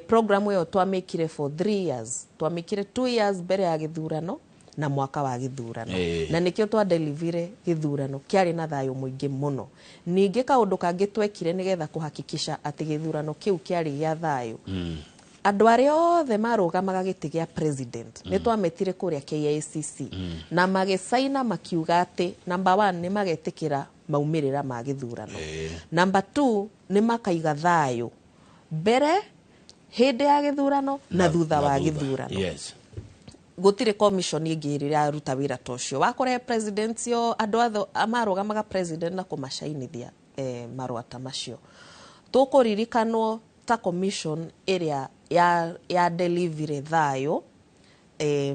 Program ĩyo twamĩkire for 3 years, twamĩkire 2 years mbere ya gĩthurano na mwaka wa gĩthurano, na nĩkĩo twadelivire gĩthurano kĩarĩ na thayũ mũingĩ mũno. Ningĩ kaũndũ kangĩ twekire nĩgetha kũhakikisha atĩ gĩthurano kĩu kĩarĩ gĩa thayũ, andũ arĩa othe marũgamaga gĩtĩ gĩa president nĩ twametire kũrĩa KICC na magĩcaina makiuga atĩ number 1 nĩ magetĩkĩra maumĩrĩra ma gĩthurano, number 2 nĩ makaiga thayũ mbere, hĩndĩ ya gĩthurano na thutha wa gĩthurano. Gũtirĩ commission ĩngĩ ĩrĩa ĩraruta wĩra ta ũcio wa kũrehe president cio andũ othe marũgamaga president na kũmacainithia marũa ta macio. Tũkũririkanwo ta commission ĩrĩa ya delivery thayũ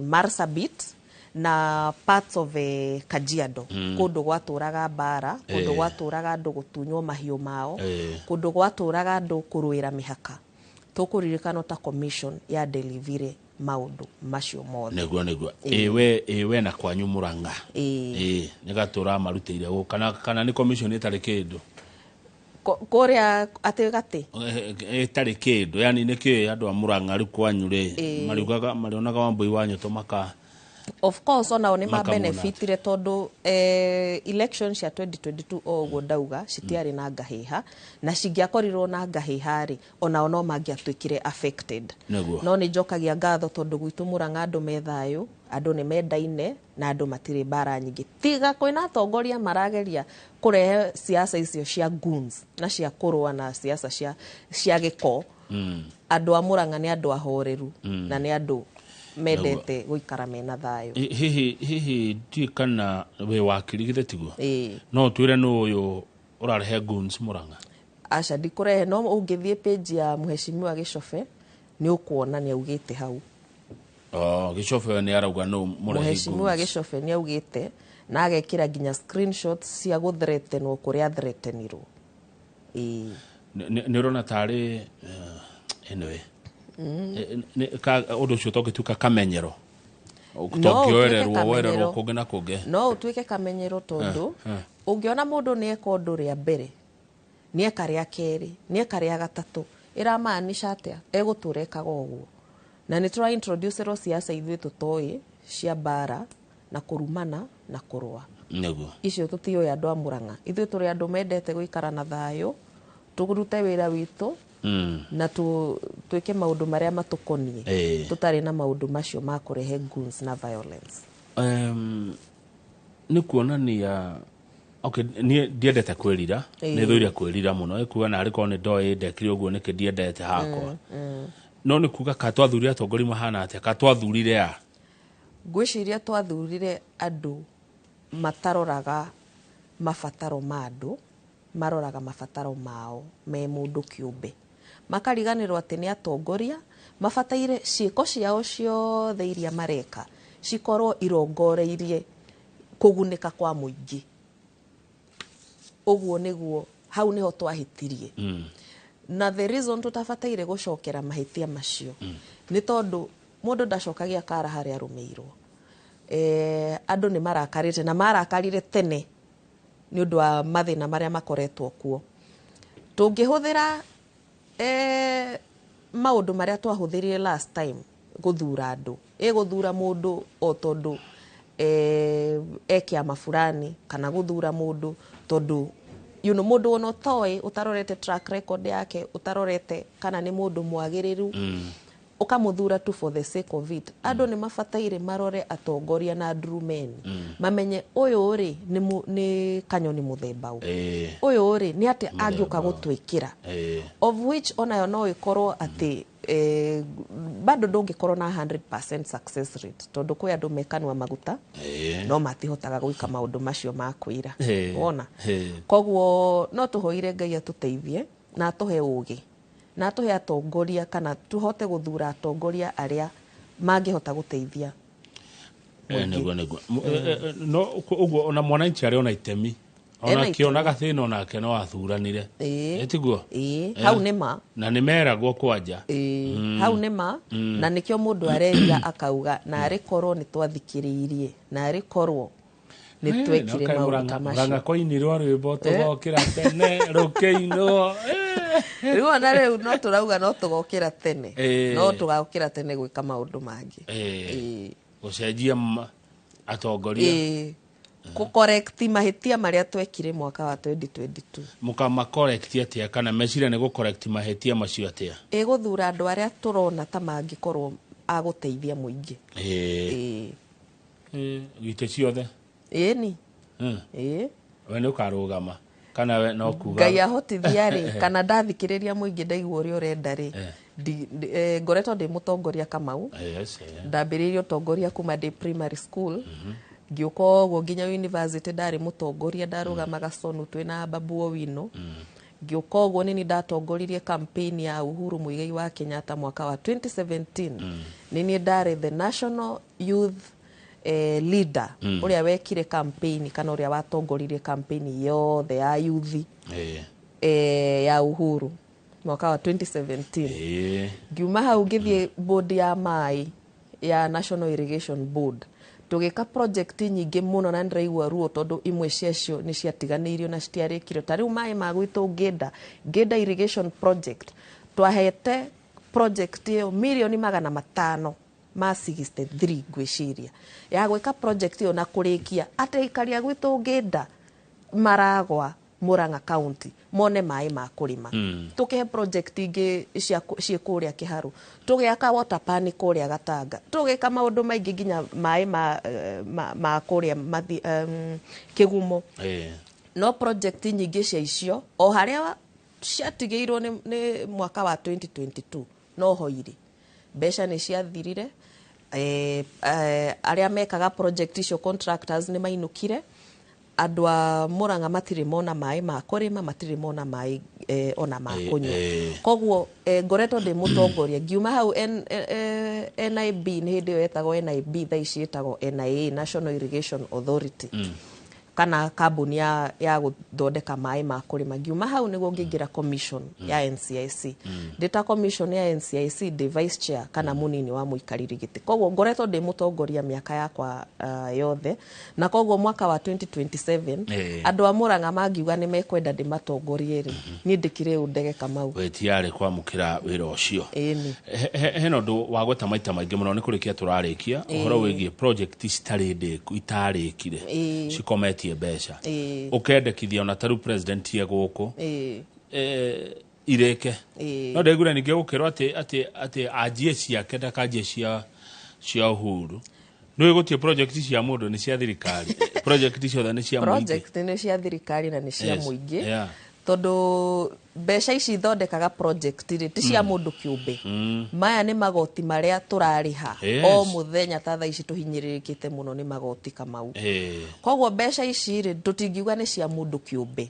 Marsabit na parts of Kajiado, kũndũ gwatũraga mbara, kũndũ gwatũraga andũ gũtunywo mahiũ mao, kũndũ gwatũraga andũ kũrũĩra mĩhaka. Tũkũririkanwo ta commission ya delivery maũndũ macio mothe. Nĩguo ĩwe na kwanyu Murang'a nĩ gatũra marutĩire gũ kana nĩ commission ĩtarĩ kĩndũ kũrĩa atĩ gatĩ ĩtarĩ kĩndũ, yani nĩ kĩ andũ a Murang'a rĩu kwanyu rĩ mariugaga marionaga Wambui wa Nyũtũ maka of course onao nĩ ma benefitire tondũ election cia 2022 o ũguo ndauga citiarĩ na ngahĩha, na cingĩakorirwo na ngahĩha rĩ onao no mangĩatuĩkire affected. No nĩ njokagia ngatho tondũ gwitũ Murang'a andũ me thayũ, andũ nĩ mendaine na andũ matirĩ mbara nyingĩ, tiga kwĩna atongoria marageria kũrehe siasa icio cia goons na cia kũrũa na siasa cia gĩko. Andũ a Murang'a nĩ andũ ahoreru na nĩ andũ mendete gũikara mena thayũ. Hihi ndiũĩ kana wĩ wakiri githĩ tiguo? No twĩre nũ ũyũ ũrarehe goons Murang'a? Aca ndikũrehe, no ũngĩthiĩ page ya Mheshimiwa Gĩcobe nĩ ũkuona nĩ augĩte hau. Gĩcobe nĩ arauga nũ mũrehi goons? Mheshimiwa Gĩcobe nĩ augĩte na agekĩra nginya screenshots cia gũthreatenwo kũrĩa athreatenirwo. Nĩ ũrona tarĩ anyway ũndũ ũcio tongĩtuĩka kamenyero, tongĩoererwo wererwo kũngĩ na kũngĩ? No ũtuĩke kamenyero tondũ ũngĩona mũndũ nĩ eka ũndũ rĩa mbere, nĩ eka rĩa kerĩ, nĩ eka rĩa gatatũ, ĩramaanisha atĩa? Egũtũra ekaga ũguo. Na nĩ tũra introducerwo siasa ithuĩ tũtoĩ cia mbara na kũrumana na kũrũa. Nĩguo. Icio tũtiũĩ andũ a Murang'a. Ithuĩ tũrĩ andũ mendete gũikara na thayũ, tũrute wĩra witũ na twĩke maũndũ marĩa matũkoniĩ tũtarĩ na maũndũ macio ma kũrehe guns na violence. Nĩ kuonania okay, niĩ ndiendete kwĩrira, nĩ thũire kwĩrira mũno, ĩkuga narĩ korwo nĩ ndoĩ ndekire ũguo nĩkĩ ndiendete hakwa. No nĩ kuga ka twathurire atongoria mahana atĩa, ka twathurire a? Ngwĩciria twathurire andũ mataroraga mabataro ma andũ, maroraga mabataro mao me mũndũ kĩũmbe. Makariganĩrwo atĩ nĩ atongoria mabataire ciĩko ciao ciothe iria mareka cikorwo irongoreirie kũgunĩka kwa mũingĩ. Ũguo nĩguo hau nĩho twahĩtirie. Na the reason tũtabataire gũcokera mahĩtia macio nĩ tondũ mũndũ ndacokagia kara harĩa arũmĩirwo. Andũ nĩ marakarĩte na marakarire tene nĩ ũndũ wa mathĩna marĩa makoretwo kuo. Tũngĩhũthĩra maũndũ marĩa twahũthĩrire last time gũthura andũ, gũthura mũndũ o tondũ e kĩama fulani, kana gũthura mũndũ tondũ you know, mũndũ ona ũtoĩ, ũtarorete track record yake, ũtarorete kana nĩ mũndũ mwagĩrĩru, ũkamũthura tu for the sake of it. Andũ nĩ mabataire marore atongoria na ndurumeni, mamenye ũyũ rĩ nĩ kanyoni mũthemba ũ, ũyũ rĩ nĩ atĩ angĩũka gũtwĩkĩra, of which onayo no ĩkorwo atĩ bado ndũngĩkorwo na 100% success rate tondũ kwĩ andũ mekanua maguta no matihotaga gwĩka maũndũ macio ma kwĩra. Wona? Koguo no tũhoire Ngai atũteithie na atũhe ũgĩ na atũhe atongoria, kana tũhote gũthura atongoria arĩa mangĩhota gũteithia. Nĩguo nĩguo. No ũguo ona mwananchi arĩ ona itemi, ona kĩonaga thĩna onake no athuranire. Tiguo? Hau nĩ ma. Na nĩ meragwo kwanja. Hau nĩ ma. Na nĩkĩo mũndũ arerira akauga na arĩ korwo nĩ twathikĩrĩirie, na arĩ korwo nĩ twekire maũndũ ta macio. Murang'a koinirwo rwĩmbo tũgokĩra tene rũkĩinwo. Rĩu ona rĩu no tũrauga no tũgokĩra tene, no tũgokĩra tene gwĩka maũndũ mangĩ. Gũcenjia atongoria. Kũkorekti mahĩtia marĩa twekire mwaka wa 2022. Mũkamakorekti atĩa, kana meciria nĩ gũkorekti mahĩtia macio atĩa? Gũthura andũ arĩa tũrona ta mangĩkorwo a gũteithia mũingĩ. Itĩ ciothe? Ĩni. We nĩ ũkarũgama kana we no kuga Ngai ahotithia rĩ, kana ndathikĩrĩria mũingĩ ndaigua ũrĩa ũrenda rĩ, ngoretwo ndĩ mũtongoria Kamau. Ndambĩrĩirie ũtongoria kuma ndĩ primary school, ngĩũka ũguo nginya university ndarĩ mũtongoria, ndarũgamaga Sonu twĩna Babu Owino. Ngĩũka ũguo nĩ niĩ ndatongoririe campaign ya Uhuru Muigai wa Kenyatta mwaka wa 2017. Nĩ niĩ ndarĩ the national youth leader ũrĩa wekire campaign, kana ũrĩa watongoririe campaign yothe ya youth ya Uhuru mwaka wa 2017. Ngiuma hau ngĩthiĩ board ya maĩ ya National Irrigation Board, tũgĩka project nyingĩ mũno na ndĩraigua ruo tondũ imwe ciacio nĩ ciatiganĩirio na citiarĩkirio. Ta rĩu maĩ ma gwitũ Ngĩnda Irrigation Project, twahete project ĩyo mirioni 500 ma 63 ngwĩciria ya gwĩka project ĩyo na kũrĩkia atĩ aikari a gwitũ Ngĩnda maragwa Murang'a County mone maĩ ma kũrĩma. Tũkĩhe project ingĩ ciĩ kũrĩa Kĩharũ, tũgĩaka water pan kũrĩa Gatanga, tũgĩka maũndũ maingĩ nginya maĩ ma kũrĩa Kĩgumo. No project nyingĩ cia icio o harĩa ciatigĩirwo nĩ mwaka wa 2022 no ho irĩ mbeca nĩ ciathirire. Arĩa mekaga project icio contractors nĩ mainũkire. Andũ a Murang'a matirĩ mona maĩ ma kũrĩma, matirĩ mona maĩ ona ma kũnyua. Koguo ngoretwo ndĩ mũtongoria. Ngiuma hau NIB, nĩ hĩndĩ ĩyo yetagwo NIB, thaa ici ĩtagwo NIA, National Irrigation Authority. Kana kambuni ya gũthondeka maĩ ma kũrĩma. Ngiuma hau nĩguo ngĩingĩra commission ya NCIC. Ndĩ ta commission ya NCIC ndĩ vice chair kana mũnini wa mũikarĩri gĩtĩ. Koguo ngoretwo ndĩ mũtongoria mĩaka yakwa yothe, na koguo mwaka wa 2027 andũ a Murang'a mangiuga nĩ mekwenda ndĩmatongorie rĩ, niĩ ndĩkĩrĩ ũ ndege Kamau. Wĩ tiarĩ kwamũkĩra wĩra ũcio. Ĩni. Hena ũndũ wa gweta maita maingĩ mũno, nĩ kũrĩkia tũrarĩkia, ũhoro wĩgiĩ project citarĩ ndĩku, itarĩkire, cikometie mbeca, ũkendekithia ona tarĩu president ye gũkũ irĩke. No ndaiguire ningĩ gũkĩrwo atĩ anjie ciake, ndakanjie cia Uhuru. Nĩ gũtirĩ project cia mũndũ, nĩ cia thirikari, project ciothe nĩ cia mũingĩ. Project nĩ cia thirikari na nĩ cia mũingĩ, tondũ mbeca ici ithondekaga project rĩ, ti cia mũndũ kĩũmbe. Maya nĩ magoti marĩa tũrarĩha o mũthenya. Ta thaa ici tũhinyĩrĩrĩkĩte mũno nĩ magoti, Kamau. Koguo mbeca ici rĩ, tũtingiuga nĩ cia mũndũ kĩũmbe.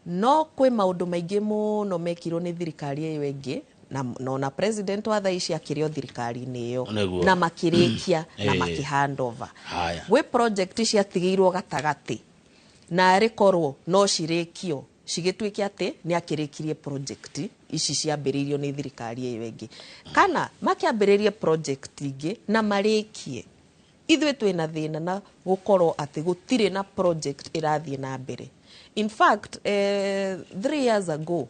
No kwĩ maũndũ maingĩ mũno mekirwo nĩ thirikari ĩyo ĩngĩ, na ona president wa thaa ici akĩrĩ o thirikari-inĩ ĩyo, na makĩrĩkia na makĩ hand over. Gwĩ project ciatigĩirwo gatagatĩ, na arĩ korwo no cirĩkio cigĩtuĩke atĩ nĩ akĩrĩkirie project ici ciambĩrĩirio nĩ thirikari ĩyo ĩngĩ, kana makĩambĩrĩrie project ingĩ na marĩkie. Ithuĩ twĩna thĩna na gũkorwo atĩ gũtirĩ na project ĩrathiĩ na mbere. In fact, 3 years ago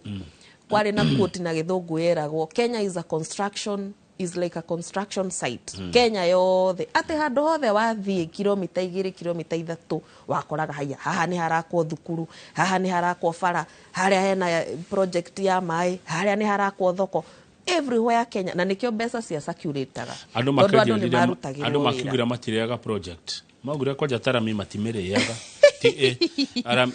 kwarĩ na quote na gĩthũngũ yeragwo, "Kenya is a construction is like a construction site." Kenya yothe, atĩ handũ hothe wathiĩ kilomita 2, kilomita 3, wakoraga haya, haha nĩ harakwo thukuru, haha nĩ harakwo bara, harĩa hena project ya maĩ, harĩa nĩ harakwo thoko, everywhere Kenya. Na nĩkĩo mbeca cia circulataga, andũ tondũ andũ nĩ makĩnjĩrire marutagĩrwo andũ wĩra. Makiugire matirĩaga project, maugire kwanja ta rami matimĩrĩaga.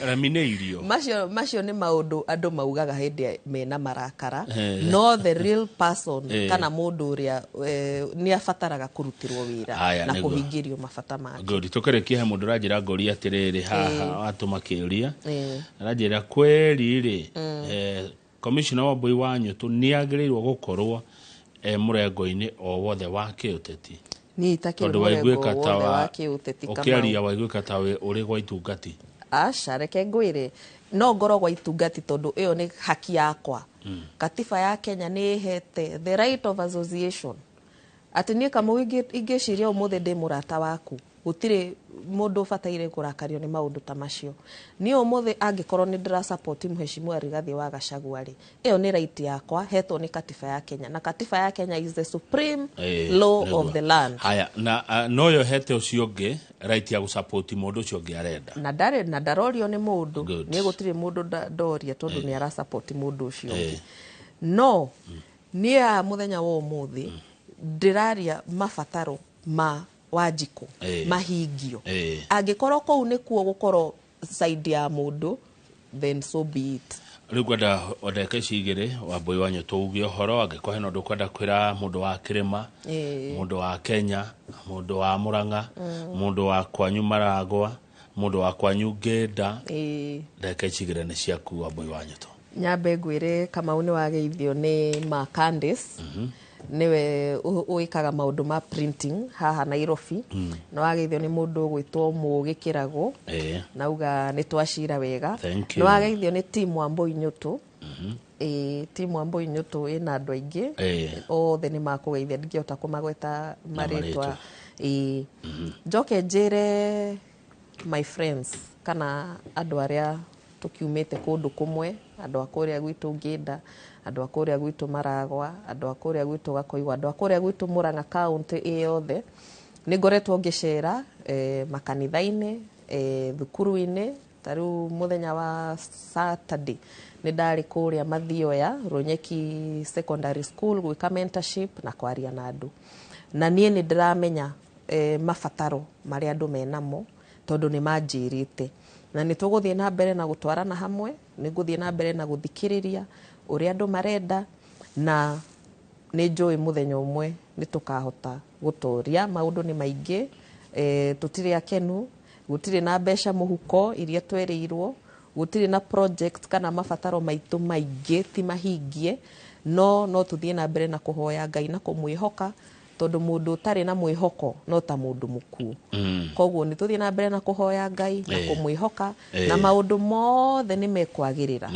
Rami nĩ irio. Macio nĩ maũndũ andũ maugaga hĩndĩ mena marakara. No the real person kana mũndũ ũrĩa nĩ abataraga kũrutĩrwo wĩra Haya, na nĩguo. kũhingĩrio mabata make. Good. Tũkĩrĩkia, he mũndũ ũranjĩra ngũria atĩrĩrĩ haha, watũma kĩũria, aranjĩra kweri rĩ, commissioner wa Mbui wa Nyũtũ nĩ agĩrĩirwo gũkorwo e mũrengo-inĩ o wothe wa kĩũteti? Niĩ itakĩrĩ Tondũ mũrengo waiguĩka ta wothe wa kĩũteti, Kamau. ũkĩaria waiguĩka ta ũrĩ gwa itungati. Aca, reke ngwĩre, no ngorwo gwa itungati tondũ ĩyo nĩ haki yakwa. Katiba ya Kenya nĩ ĩhete the right of association, atĩ niĩ Kamau ingĩciria ũmũthĩ ndĩ mũrata waku, gũtirĩ mũndũ ũbataire kũrakario nĩ maũndũ ta macio. Niĩ ũmũthĩ angĩkorwo nĩ ndĩra support Mheshimiwa Rigathĩ wa Gachagua rĩ, ĩyo nĩ right yakwa hetwo nĩ katiba ya Kenya, na katiba ya Kenya is the supreme law of the land. Haya, na no yohete ũcio ũngĩ right ya gũsupport mũndũ ũcio ũngĩ arenda. Na ndarĩ na ndarorio nĩ mũndũ. Good. Niĩ gũtirĩ mũndũ ndoria tondũ nĩ arasupport mũndũ ũcio ũngĩ. No niĩ haha mũthenya wa ũmũthĩ ndĩraria mabataro ma Wanjikũ mahingio. Angĩkorwo kũu nĩkuo gũkorwo side ya mũndũ, then so be it. Rĩu ngwenda o ndagĩka ici igĩrĩ, Wambui wa Nyũtũ, uge ũhoro angĩkorwo hena ũndũ ũkwenda kwĩra mũndũ wa kĩrĩma, mũndũ wa Kenya, mũndũ wa Mũrang'a, mũndũ wa kwanyu Maragwa, mũndũ wa kwanyu Ngĩnda. Ndagĩka ici igĩrĩ nĩ ciaku, Wambui wa Nyũtũ. Nyambe ngwĩre Kamau nĩ wageithio nĩ ma Candice, nĩwe wĩkaga maũndũ ma printing haha Nairobi. Nĩ wageithio nĩ mũndũ ũgwĩtwo Mũgĩ Kĩragũ, nauga nĩ twacira wega. Thank Nĩ you. wageithio nĩ team Wambui Nyũtũ. Ĩĩ, team Wambui Nyũtũ ĩna andũ aingĩ, othe nĩ makũgeithia, ndingĩhota kũmagweta Na marĩtwa. marĩtwa. Ĩĩ, njoke njĩre my friends kana andũ arĩa tũkiumĩte kũndũ kũmwe, andũ a kũrĩa gwitũ Ngĩnda, andũ a kũrĩa gwitũ Maragwa, andũ a kũrĩa gwitũ Gakoigwa, andũ a kũrĩa gwitũ Murang'a county ĩ yothe, nĩ ngoretwo ngĩcera makanitha-inĩ, thukuru-inĩ. Ta rĩu mũthenya wa Saturday nĩ ndarĩ kũrĩa Mathioya Rũnyeki Secondary School gwĩka mentorship na kwaria na andũ. Na niĩ nĩ ndĩramenya mabataro marĩa andũ menamo, tondũ nĩ manjĩrĩte, na nĩ tũgũthiĩ na mbere na gũtwarana hamwe. Nĩ ngũthiĩ na mbere na gũthikĩrĩria ũrĩa andũ marenda, na nĩ njũĩ mũthenya ũmwe nĩ tũkahota gũtoria. Maũndũ nĩ maingĩ, tũtirĩ akenu, gũtirĩ na mbeca mũhuko iria twerĩirwo, gũtirĩ na project kana mabataro maitũ maingĩ ti mahingie, no no tũthiĩ na mbere na kũhoya Ngai na kũmwĩhoka. Tondũ mũndũ ũtarĩ na mwĩhoko no ta mũndũ mũkuũ. Koguo nĩ tũthiĩ na mbere na kũhoya Ngai na kũmwĩhoka na maũndũ mothe nĩ mekwagĩrĩra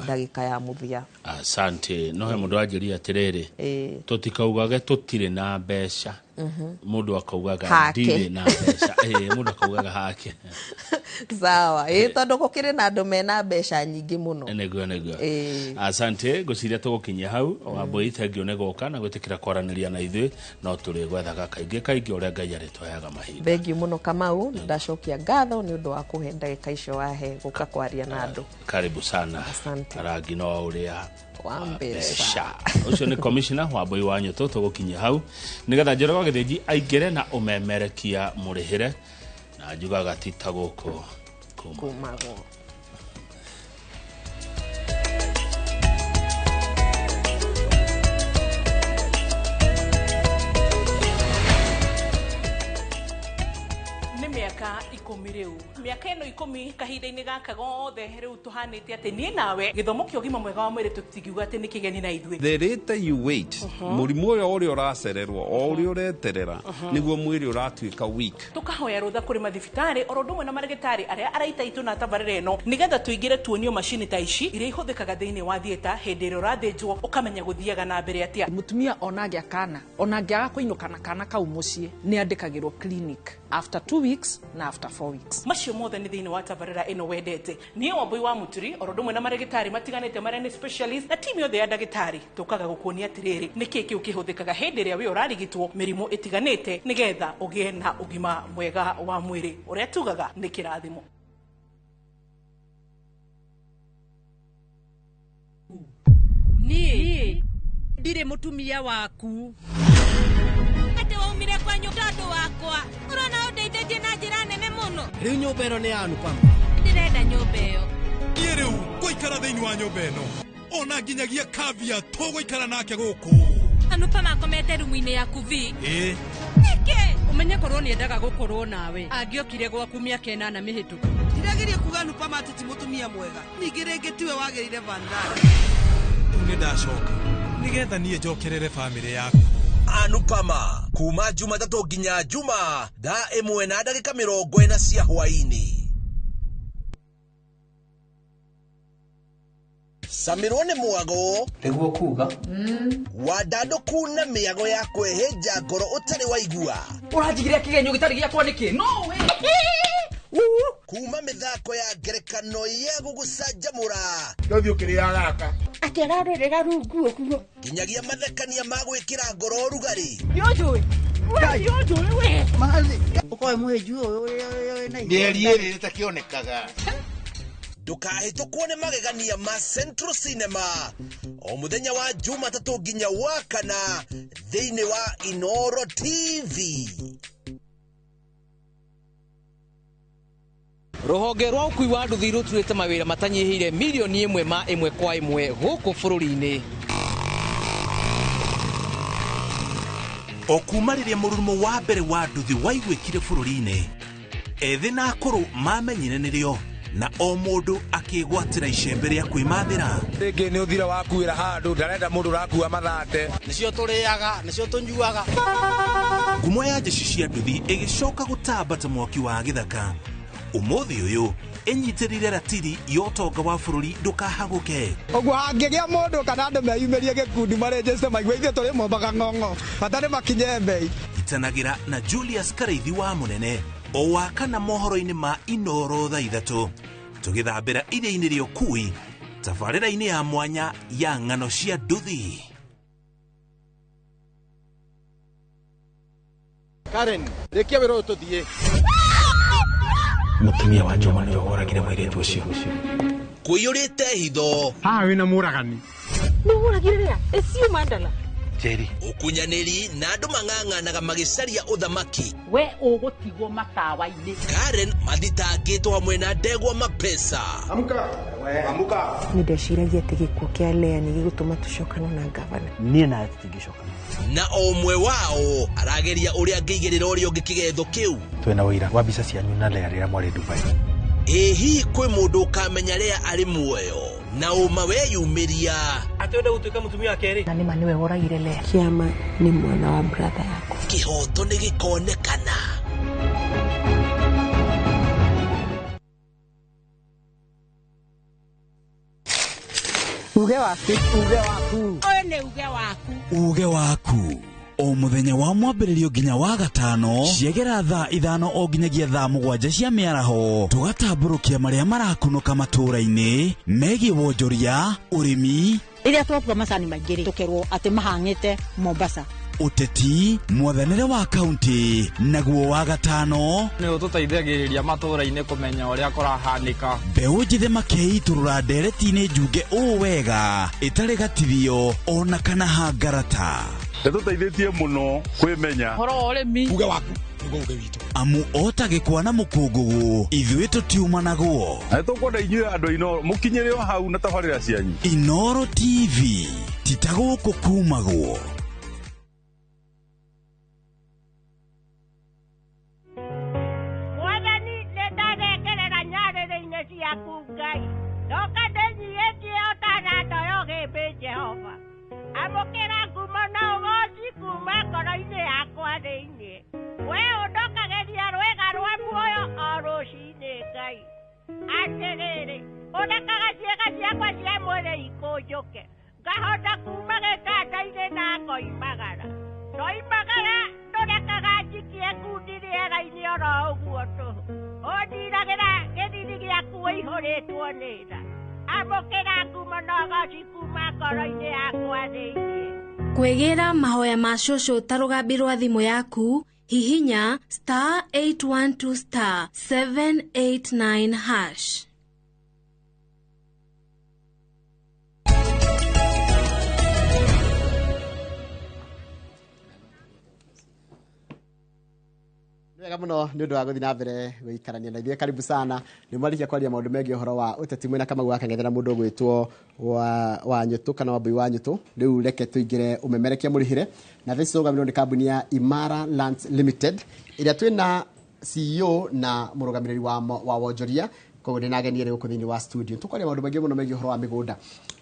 ndagĩka ya mũthia. Asante. No he mũndũ wanjĩria atĩrĩrĩ, tũtikaugage tũtirĩ na mbeca. Mũndũ akaugaga ndirĩ na mbeca. Mũndũ akaugaga hake. Sawa. Tondũ gũkĩrĩ na andũ mena mbeca nyingĩ mũno. Nĩguo nĩguo. Asante, ngwĩciria tũgũkinyia hau. Wambui, thengiũ nĩ gũka na gwĩtĩkĩra kwaranĩria na ithuĩ, no tũrĩgwethaga kaingĩ kaingĩ ũrĩa Ngai arĩtũheaga mahinda. Thengiũ mũno Kamau, ndacokia ngatho nĩ ũndũ wa kũhe ndagĩka icio wahe gũka kwaria na andũ. Karibu sana. Asante. Rangi no ũrĩa wa mbeca. Ũcio nĩ commissioner Wambui wa Nyũtũ, tũgũkinyia hau nĩgetha Njoroge Gĩthĩnji aingĩre na ũmemerekia mũrĩhĩre, na njugaga ti ta gũkũ kumagwo. Nĩ mĩaka 10 rĩu, mĩaka ĩno 10 kahinda-inĩ gaka gothe rĩu tũhanĩte atĩ niĩ nawe gĩthomo kĩa ũgima mwega wa mwĩrĩ tũtingiuga atĩ nĩ kĩgeni na ithuĩ. The later you wait, mũrimũ ũyũ ũrĩa ũracererwo o ũrĩa ũreterera nĩguo mwĩrĩ ũratuĩka weak. Tũkahoya rũtha kũrĩ mathibitarĩ oro ũndũ ũmwe na marĩgĩtarĩ arĩa araita itũ na tabarĩra ĩno nĩgetha tũingĩre tuonio macini ta ici iria ihũthĩkaga thĩinĩ wa theatre hĩndĩ ĩrĩa ũrathĩnjwo ũkamenya gũthiaga na mbere atĩa. Mũtumia ona angĩa kana ona angĩaga kũinũka na kana kau mũciĩ nĩ andĩkagĩrwo clinic after 2 weeks na after 4 weeks. Macio mothe nĩ thĩinĩ wa tabarĩra ĩno wendete. Niĩ Wambui wa Mũturi oro ũndũ ũmwe na marĩgĩtarĩ matiganĩte marĩa nĩ specialist na timu yothe ya ndagĩtarĩ tũkaga gũkuonia atĩrĩrĩ nĩkĩ kĩu kĩhũthĩkaga hĩndĩ ĩrĩa wĩ ũrarigitwo mĩrimũ ĩtiganĩte nĩgetha ũgĩe na ũgima mwega wa mwĩrĩ ũrĩa tugaga nĩ kĩrathimo. Niĩ ndirĩ mũtumia waku. Atĩ waumire kwanyu tondũ wakwa ũrona ũndeithĩtie na njĩra nene mũno. Rĩu nyũmba ĩno nĩ ya Anupama. Ndĩrenda nyũmba ĩyo. Niĩ rĩu ngũikara thĩinĩ wa nyũmba ĩno ona nginyagia Kavya tũgũikara nake gũkũ. Anupama akomete rumu-inĩ yaku vi. Ĩĩ. Nĩkĩ? Ũmenye korwo nĩendaga gũkorwo nawe angĩokire gwaku mĩaka 8 mĩhĩtũku. Ndirageria kuga Anupama atĩ ti mũtumia mwega, ningĩ rĩngĩ tiwe wagĩrĩire Vandana. Rĩu nĩ ndacoka nĩgetha niĩ njokerere bamĩrĩ yaku. Anupama kuma Jumatatũ nginya Juma thaa 1:40 cia hwaĩ-inĩ. Samirwo nĩ mwago nĩguo kuga wandandũku na mĩago ya kwĩhĩnja ngoro ũtarĩ waigua. Ũranjigĩrĩra kĩgenyo gĩtarĩ gĩakwa nĩkĩ? No we kuma mĩthako ya ngerekano ya gũgũcanjamũra ndũthiĩ ũkĩrĩaga gaka atĩ ararorera rungu ũguo nginyagia mathekania ma gwĩkĩra ngoro ũrugarĩ. Nĩũnjũĩ we, nĩũnjũĩ we. Ũkoe mũhĩnju ũyũ ũrĩa wĩna mĩeri ĩrĩ ĩtakĩonekaga. Ndũkahĩtũkwo nĩ magegania ma Central Cinema o mũthenya wa Jumatatũ nginya wa kana thĩinĩ wa Inooro TV. Rũhonge rwa ũkui wa nduthi rũturĩte mawĩra matanyihĩire milioni 1 ma 1 kwa 1 gũkũ bũrũri-inĩ. O kuma rĩrĩa mũrurumo wa mbere wa nduthi waiguĩkire bũrũri-inĩ, ethĩ na akũrũ mamenyire nĩrĩo na o mũndũ akĩgwatĩra icembe rĩa kwĩmathĩra. Rĩngĩ nĩ ũthira wakuĩra handũ ndarenda mũndũ ũrakua mathate. Nĩcio tũrĩaga, nĩcio tũnyuaga. Ngumo ya jeshi cia nduthi ĩgĩcoka gũtamba ta mwaki wa gĩthaka. Ũmũthĩ ũyũ ĩnyitĩrĩire ratiri ya ũtonga wa bũrũri ndũkahagũke. Ũguo hangĩgĩa mũndũ kana andũ meyumĩrie gĩkundi marĩnjĩte maigue ithuĩ tũrĩ mombaga ng'ong'o bata nĩ makinye mbei. Itanagĩra na Julius Karaithi wa Mũnene o wa kana mohoro-inĩ ma Inooro thaa 3 tũgĩthambĩra iria-inĩ rĩa ũkui tabarĩra-inĩ ya mwanya ya ng'ano cia nduthi. Karen, rĩkia wĩra ũyũ tũthiĩ. Mũtumia wa Njoma nĩwe woragire mũirĩtu ũcio. Kũiyũrĩte hitho. Haha wĩna mũragani. Nĩ ũragire rĩa? Ĩcio Mandala. Njeri. Ũkunyanĩri na andũ mang'ang'anaga magĩcaria ũthamaki. We ũgũtigwo matawa-inĩ. Karen mathitangĩtwo hamwe na ndegwa mapesa. Amka. Amka. Nĩ ndeciragia atĩ gĩkuũ kĩa Lea nĩ gĩgũtũma tũcokane na ngavana. Niĩ nawe tũtingĩcokana. Na o ũmwe wao arageria ũrĩa angĩigĩrĩra ũrĩa ũngĩ kĩgetho kĩu. Twĩna ũira wa mbica cianyu na Lea rĩrĩa mwarĩ Dubai. Ĩ hihi kwĩ mũndũ ũkamenya Lea arĩ muoyo na ũma weyumĩria? Atĩ wenda gũtuĩka mũtumia wa kerĩ? Na nĩma nĩwe woragire Lea. Kĩama nĩ mwana wa brother yakwa. Kĩhoto nĩ gĩkonekana. Uge waku, uge waku. Ũyũ nĩ uge waku. Uge waku o muthenya wa mwambĩrĩrio nginya wa gatano ciegera thaa 5 o nginyagia thaa 7 cia mĩaraho tũgatambũrũkia marĩa marakunũka matũũra-inĩ megiĩ wonjoria, ũrĩmi, rĩrĩa twakua macani maingĩ rĩ tũkerwo atĩ mahang'ĩte Mombasa, ũteti, mwathanĩre wa kaunti, naguo wa gatano nĩ ũtũteithagĩrĩria matũũra-inĩ kũmenya ũrĩa kũrahanĩka. Mbeũ njĩthĩ makeitũrũra ndereti-inĩ njunge ũũ wega ĩtarĩ gatithio ona kana hangarata. Nĩtũteithĩtie mũno kwĩmenya ũhoro wa ũrĩmi. Uge waku nĩguo uge witũ. Amu ota gĩkwa na mũkũngũgũ ithuĩ tũtiumanagwo. Na nĩtũkwenda inyuĩ andũ a Inooro mũkinyĩre o hau na tabarĩra cianyu. Inooro TV ti ta gũkũ kumagwo. Mwathani nĩndarekerera nyarĩrĩ-inĩ ciaku Ngai, ndoka ndĩnyiihĩtie o ta nando ya ũgĩmbĩ Jehova. Amũkĩra ngumo na ũgooci kuma ngoro-inĩ yakwa thĩinĩ. Wee ũndokagĩria rwĩga rwa muoyo o rũciinĩ Ngai. Atĩrĩrĩ, ũrekaga ciĩga ciakwa cia mwĩrĩ ikũnjũke, ngahota kuma gĩtanda-inĩ na ngoimagara. Ndoimagara ndũrekaga njikie ngundi rĩera-inĩ oro ũguo tũhũ. Ũndiragĩra gĩthithi gĩaku ũihũrĩtwo nĩ tha. Amũkĩra ngumo na ũgooci kuma ngoro-inĩ yakwa thĩinĩ. Kwĩgĩra mahoya ma cũcũ ta rũgambi rwa thimũ yaku, hihinya *812 *789#. Wega muno nĩ ũndũ wa gũthiĩ na mbere gũikarania na ithuĩ. Karibu sana. Nĩ mwarĩkia kwaria maũndũ megiĩ ũhoro wa ũteti mwena Kamau wa Kang'ethe na mũndũ ũgwĩtwo wa Nyũtũ kana Wambui wa Nyũtũ. Rĩu reke tũingĩre ũmemerekia mũrĩhĩre na thaici tũrũgamĩrĩirwo nĩ kambuni ya Imara Lands Limited ĩrĩa twĩna CEO na mũrũgamĩrĩri wa wonjoria. Koguo ndĩna ageni erĩ gũkũ thĩinĩ wa studio. Tũkwaria maũndũ maingĩ mũno megiĩ ũhoro wa mĩgũnda.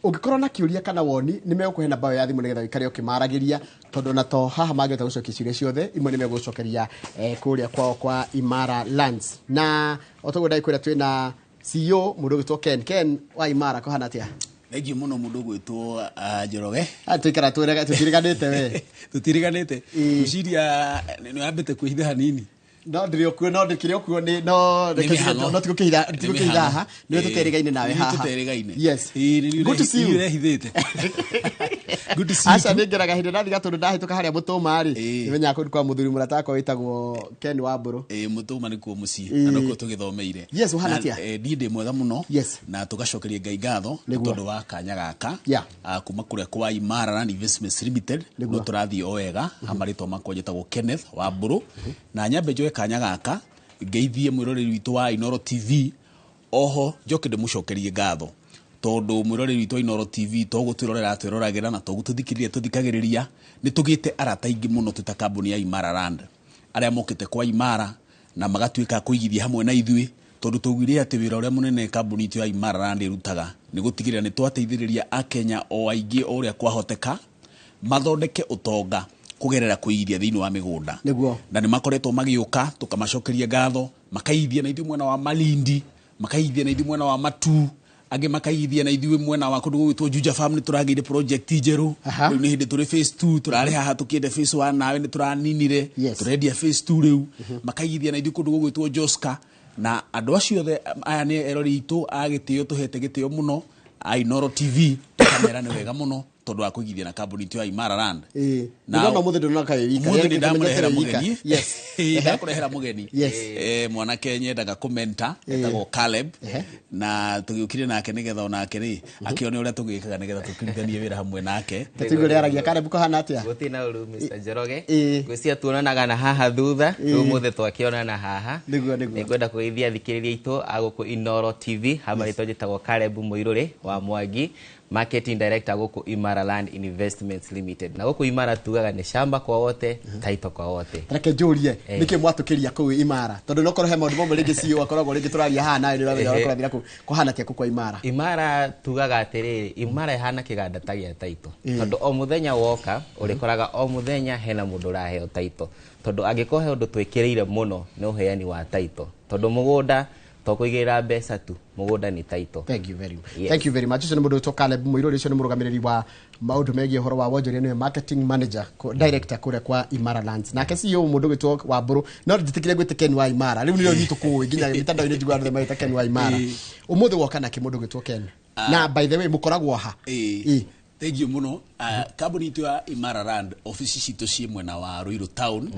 Ũngĩkorwo na kĩũria kana woni nĩ megũkũhe namba ĩyo ya thimũ nĩgetha ũikare ũkĩmaragĩria, tondũ na to haha mangĩhota gũcokia ciũria ciothe, imwe nĩ megũcokeria kũrĩa kwao kwa Imara Lands. Na o toguo ndagĩkwĩra twĩna CEO mũndũ ũgwĩtwo Ken. Ken wa Imara, kũhana atĩa? Thengiũ mũno mũndũ ũgwĩtwo Njoroge. Tũikara tũtiriganĩte we. Tũtiriganĩte. Ngwĩciria nĩ wambĩte kwĩhitha hanini. No ndĩrĩ okuo, no ndĩkĩrĩ okuo nĩ no no tigũkĩhitha tigũkĩhitha haha, nĩwe tũterĩgaine nawe haha. Tũterĩgaine. Yes. Good to see you. Nĩũrehithĩte. Good to see you. Aca nĩngeraga hĩndĩ ndathiĩ Gatũndũ ndahĩtũka harĩa Mũtũma rĩ, nĩmenyaga kũndũ kwa mũthuri mũrata wakwa wĩtagwo Ken Wambũrũ. Mũtũma nĩkuo mũciĩ na nokuo tũgĩthomeire. Yes, ũhana atĩa? Niĩ ndĩ mwega mũno. Yes. Na tũgacokeria Ngai ngatho nĩ tondũ wa kanya gaka kuma kũrĩa kwa Imara Land Investments Limited. No tũrathiĩ o wega. Marĩtwa makwa njĩtagwo Kenneth Wambũrũ na nyambe njoe kanya gaka ngeithie mwĩroreri witũ wa Inooro TV. Oho njoke ndĩmũcokerie ngatho tondũ mwĩroreri witũ wa Inooro TV to gũtwĩrorera twĩroragĩra na to gũtũthikĩrĩria tũthikagĩrĩria. Nĩ tũgĩte arata aingĩ mũno twĩ ta kambuni ya Imara Land arĩa mokĩte kwa Imara na magatuĩka kũigithia hamwe na ithuĩ, tondũ tũugire atĩ wĩra ũrĩa mũnene kambuni itũ ya Imara Land ĩrutaga nĩ gũtigĩrĩra nĩ twateithĩrĩria Akenya o aingĩ o ũrĩa kwahoteka mathondeke ũtonga kũgerera kũigithia thĩinĩ wa mĩgũnda. Nĩguo. Na nĩ makoretwo magĩũka tũkamacokeria ngatho, makaigithia na ithuĩ mwena wa Malindi, makaigithia na ithuĩ mwena wa Matu, angĩ makaigithia na ithuĩ mwena wa kũndũ gũgwĩtwo Juja Farm. Nĩ tũragĩire project njerũ. Rĩu nĩ hĩndĩ tũrĩ phase 2, tũrarĩ haha tũkĩenda phase 1 nawe nĩ tũraninire, tũrendia phase 2 rĩu. Makaigithia na ithuĩ kũndũ gũgwĩtwo Joska. Na andũ acio othe aya nĩ erori itũ a gĩtĩo, tũhete gĩtĩo mũno a Inooro TV, tũkamera nĩ wega mũno tondũ wa kũigithia na kambuni itũ ya Imara Land. Na mũthĩ ndũnoka wĩ wika. Mũthĩ ndamũrehera mũgeni. Yes. Ndakũrehera mũgeni. Yes. Mwanake nyendaga kũmenta etagwo Caleb, na tũgĩũkire nake nĩgetha onake rĩ akĩone ũrĩa tũgĩkaga nĩgetha tũkĩrutithanie wĩra hamwe nake. Tũtigue ũrĩa aragia. Caleb, kũhana atĩa? Gũtirĩ na ũru Mr. Njoroge. Ngwĩciria tuonanaga na haha thutha, rĩu ũmũthĩ twakĩonana haha. Nĩguo, nĩguo. Nĩngwenda kũgeithia athikĩrĩria aitũ a gũkũ Inooro TV. Hama rĩtwa njĩtagwo Caleb Mũirũrĩ wa Mwangi, Marketing Director gũkũ Imara Land Investments Limited. Na gũkũ Imara tugaga nĩ shamba kwa wote, title kwa wote. Reke njũrie, Nĩkĩ mwatũkĩria kũu Imara? Tondũ no korwo he maũndũ mamwe rĩngĩ CEO akoragwo rĩngĩ tũraria haha nawe nĩ ũramenya ũrĩa kũrathira kũu. Kũhana atĩa kũu kwa Imara? Imara tugaga atĩrĩrĩ, Imara ĩhana kĩganda ta gĩa taito. Tondũ o mũthenya woka ũrĩkoraga o mũthenya hena mũndũ ũraheo taito. Tondũ angĩkorwo he ũndũ twĩkĩrĩire mũno nĩ ũheani wa taito. Tondũ mũgũnda to kũigĩrĩra mbeca tu, mũgũnda nĩ taito. Thank you very much. Thank you very much. Ũcio nĩ mũndũ wĩtwo Caleb Mũirũrĩ, ũcio nĩ mũrũgamĩrĩri wa maũndũ megiĩ ũhoro wa wonjoria, nĩwe marketing manager director kũrĩa kwa Imara Lands. Nake CEO mũndũ ũgwĩtwo Wambũrũ, no ndĩtĩkire gwĩte Ken wa Imara. Rĩu nĩrĩo nyitũ kũĩ nginya mĩtandao-inĩ njiguaga andũ magĩta Ken wa Imara. Ũmũthĩ woka nake mũndũ ũgwĩtwo Ken. Na by the way mũkoragwo ha? Thank you mũno. Kambuni itũ ya Imara Land, ofici citũ ciĩ mwena wa Ruiru Town,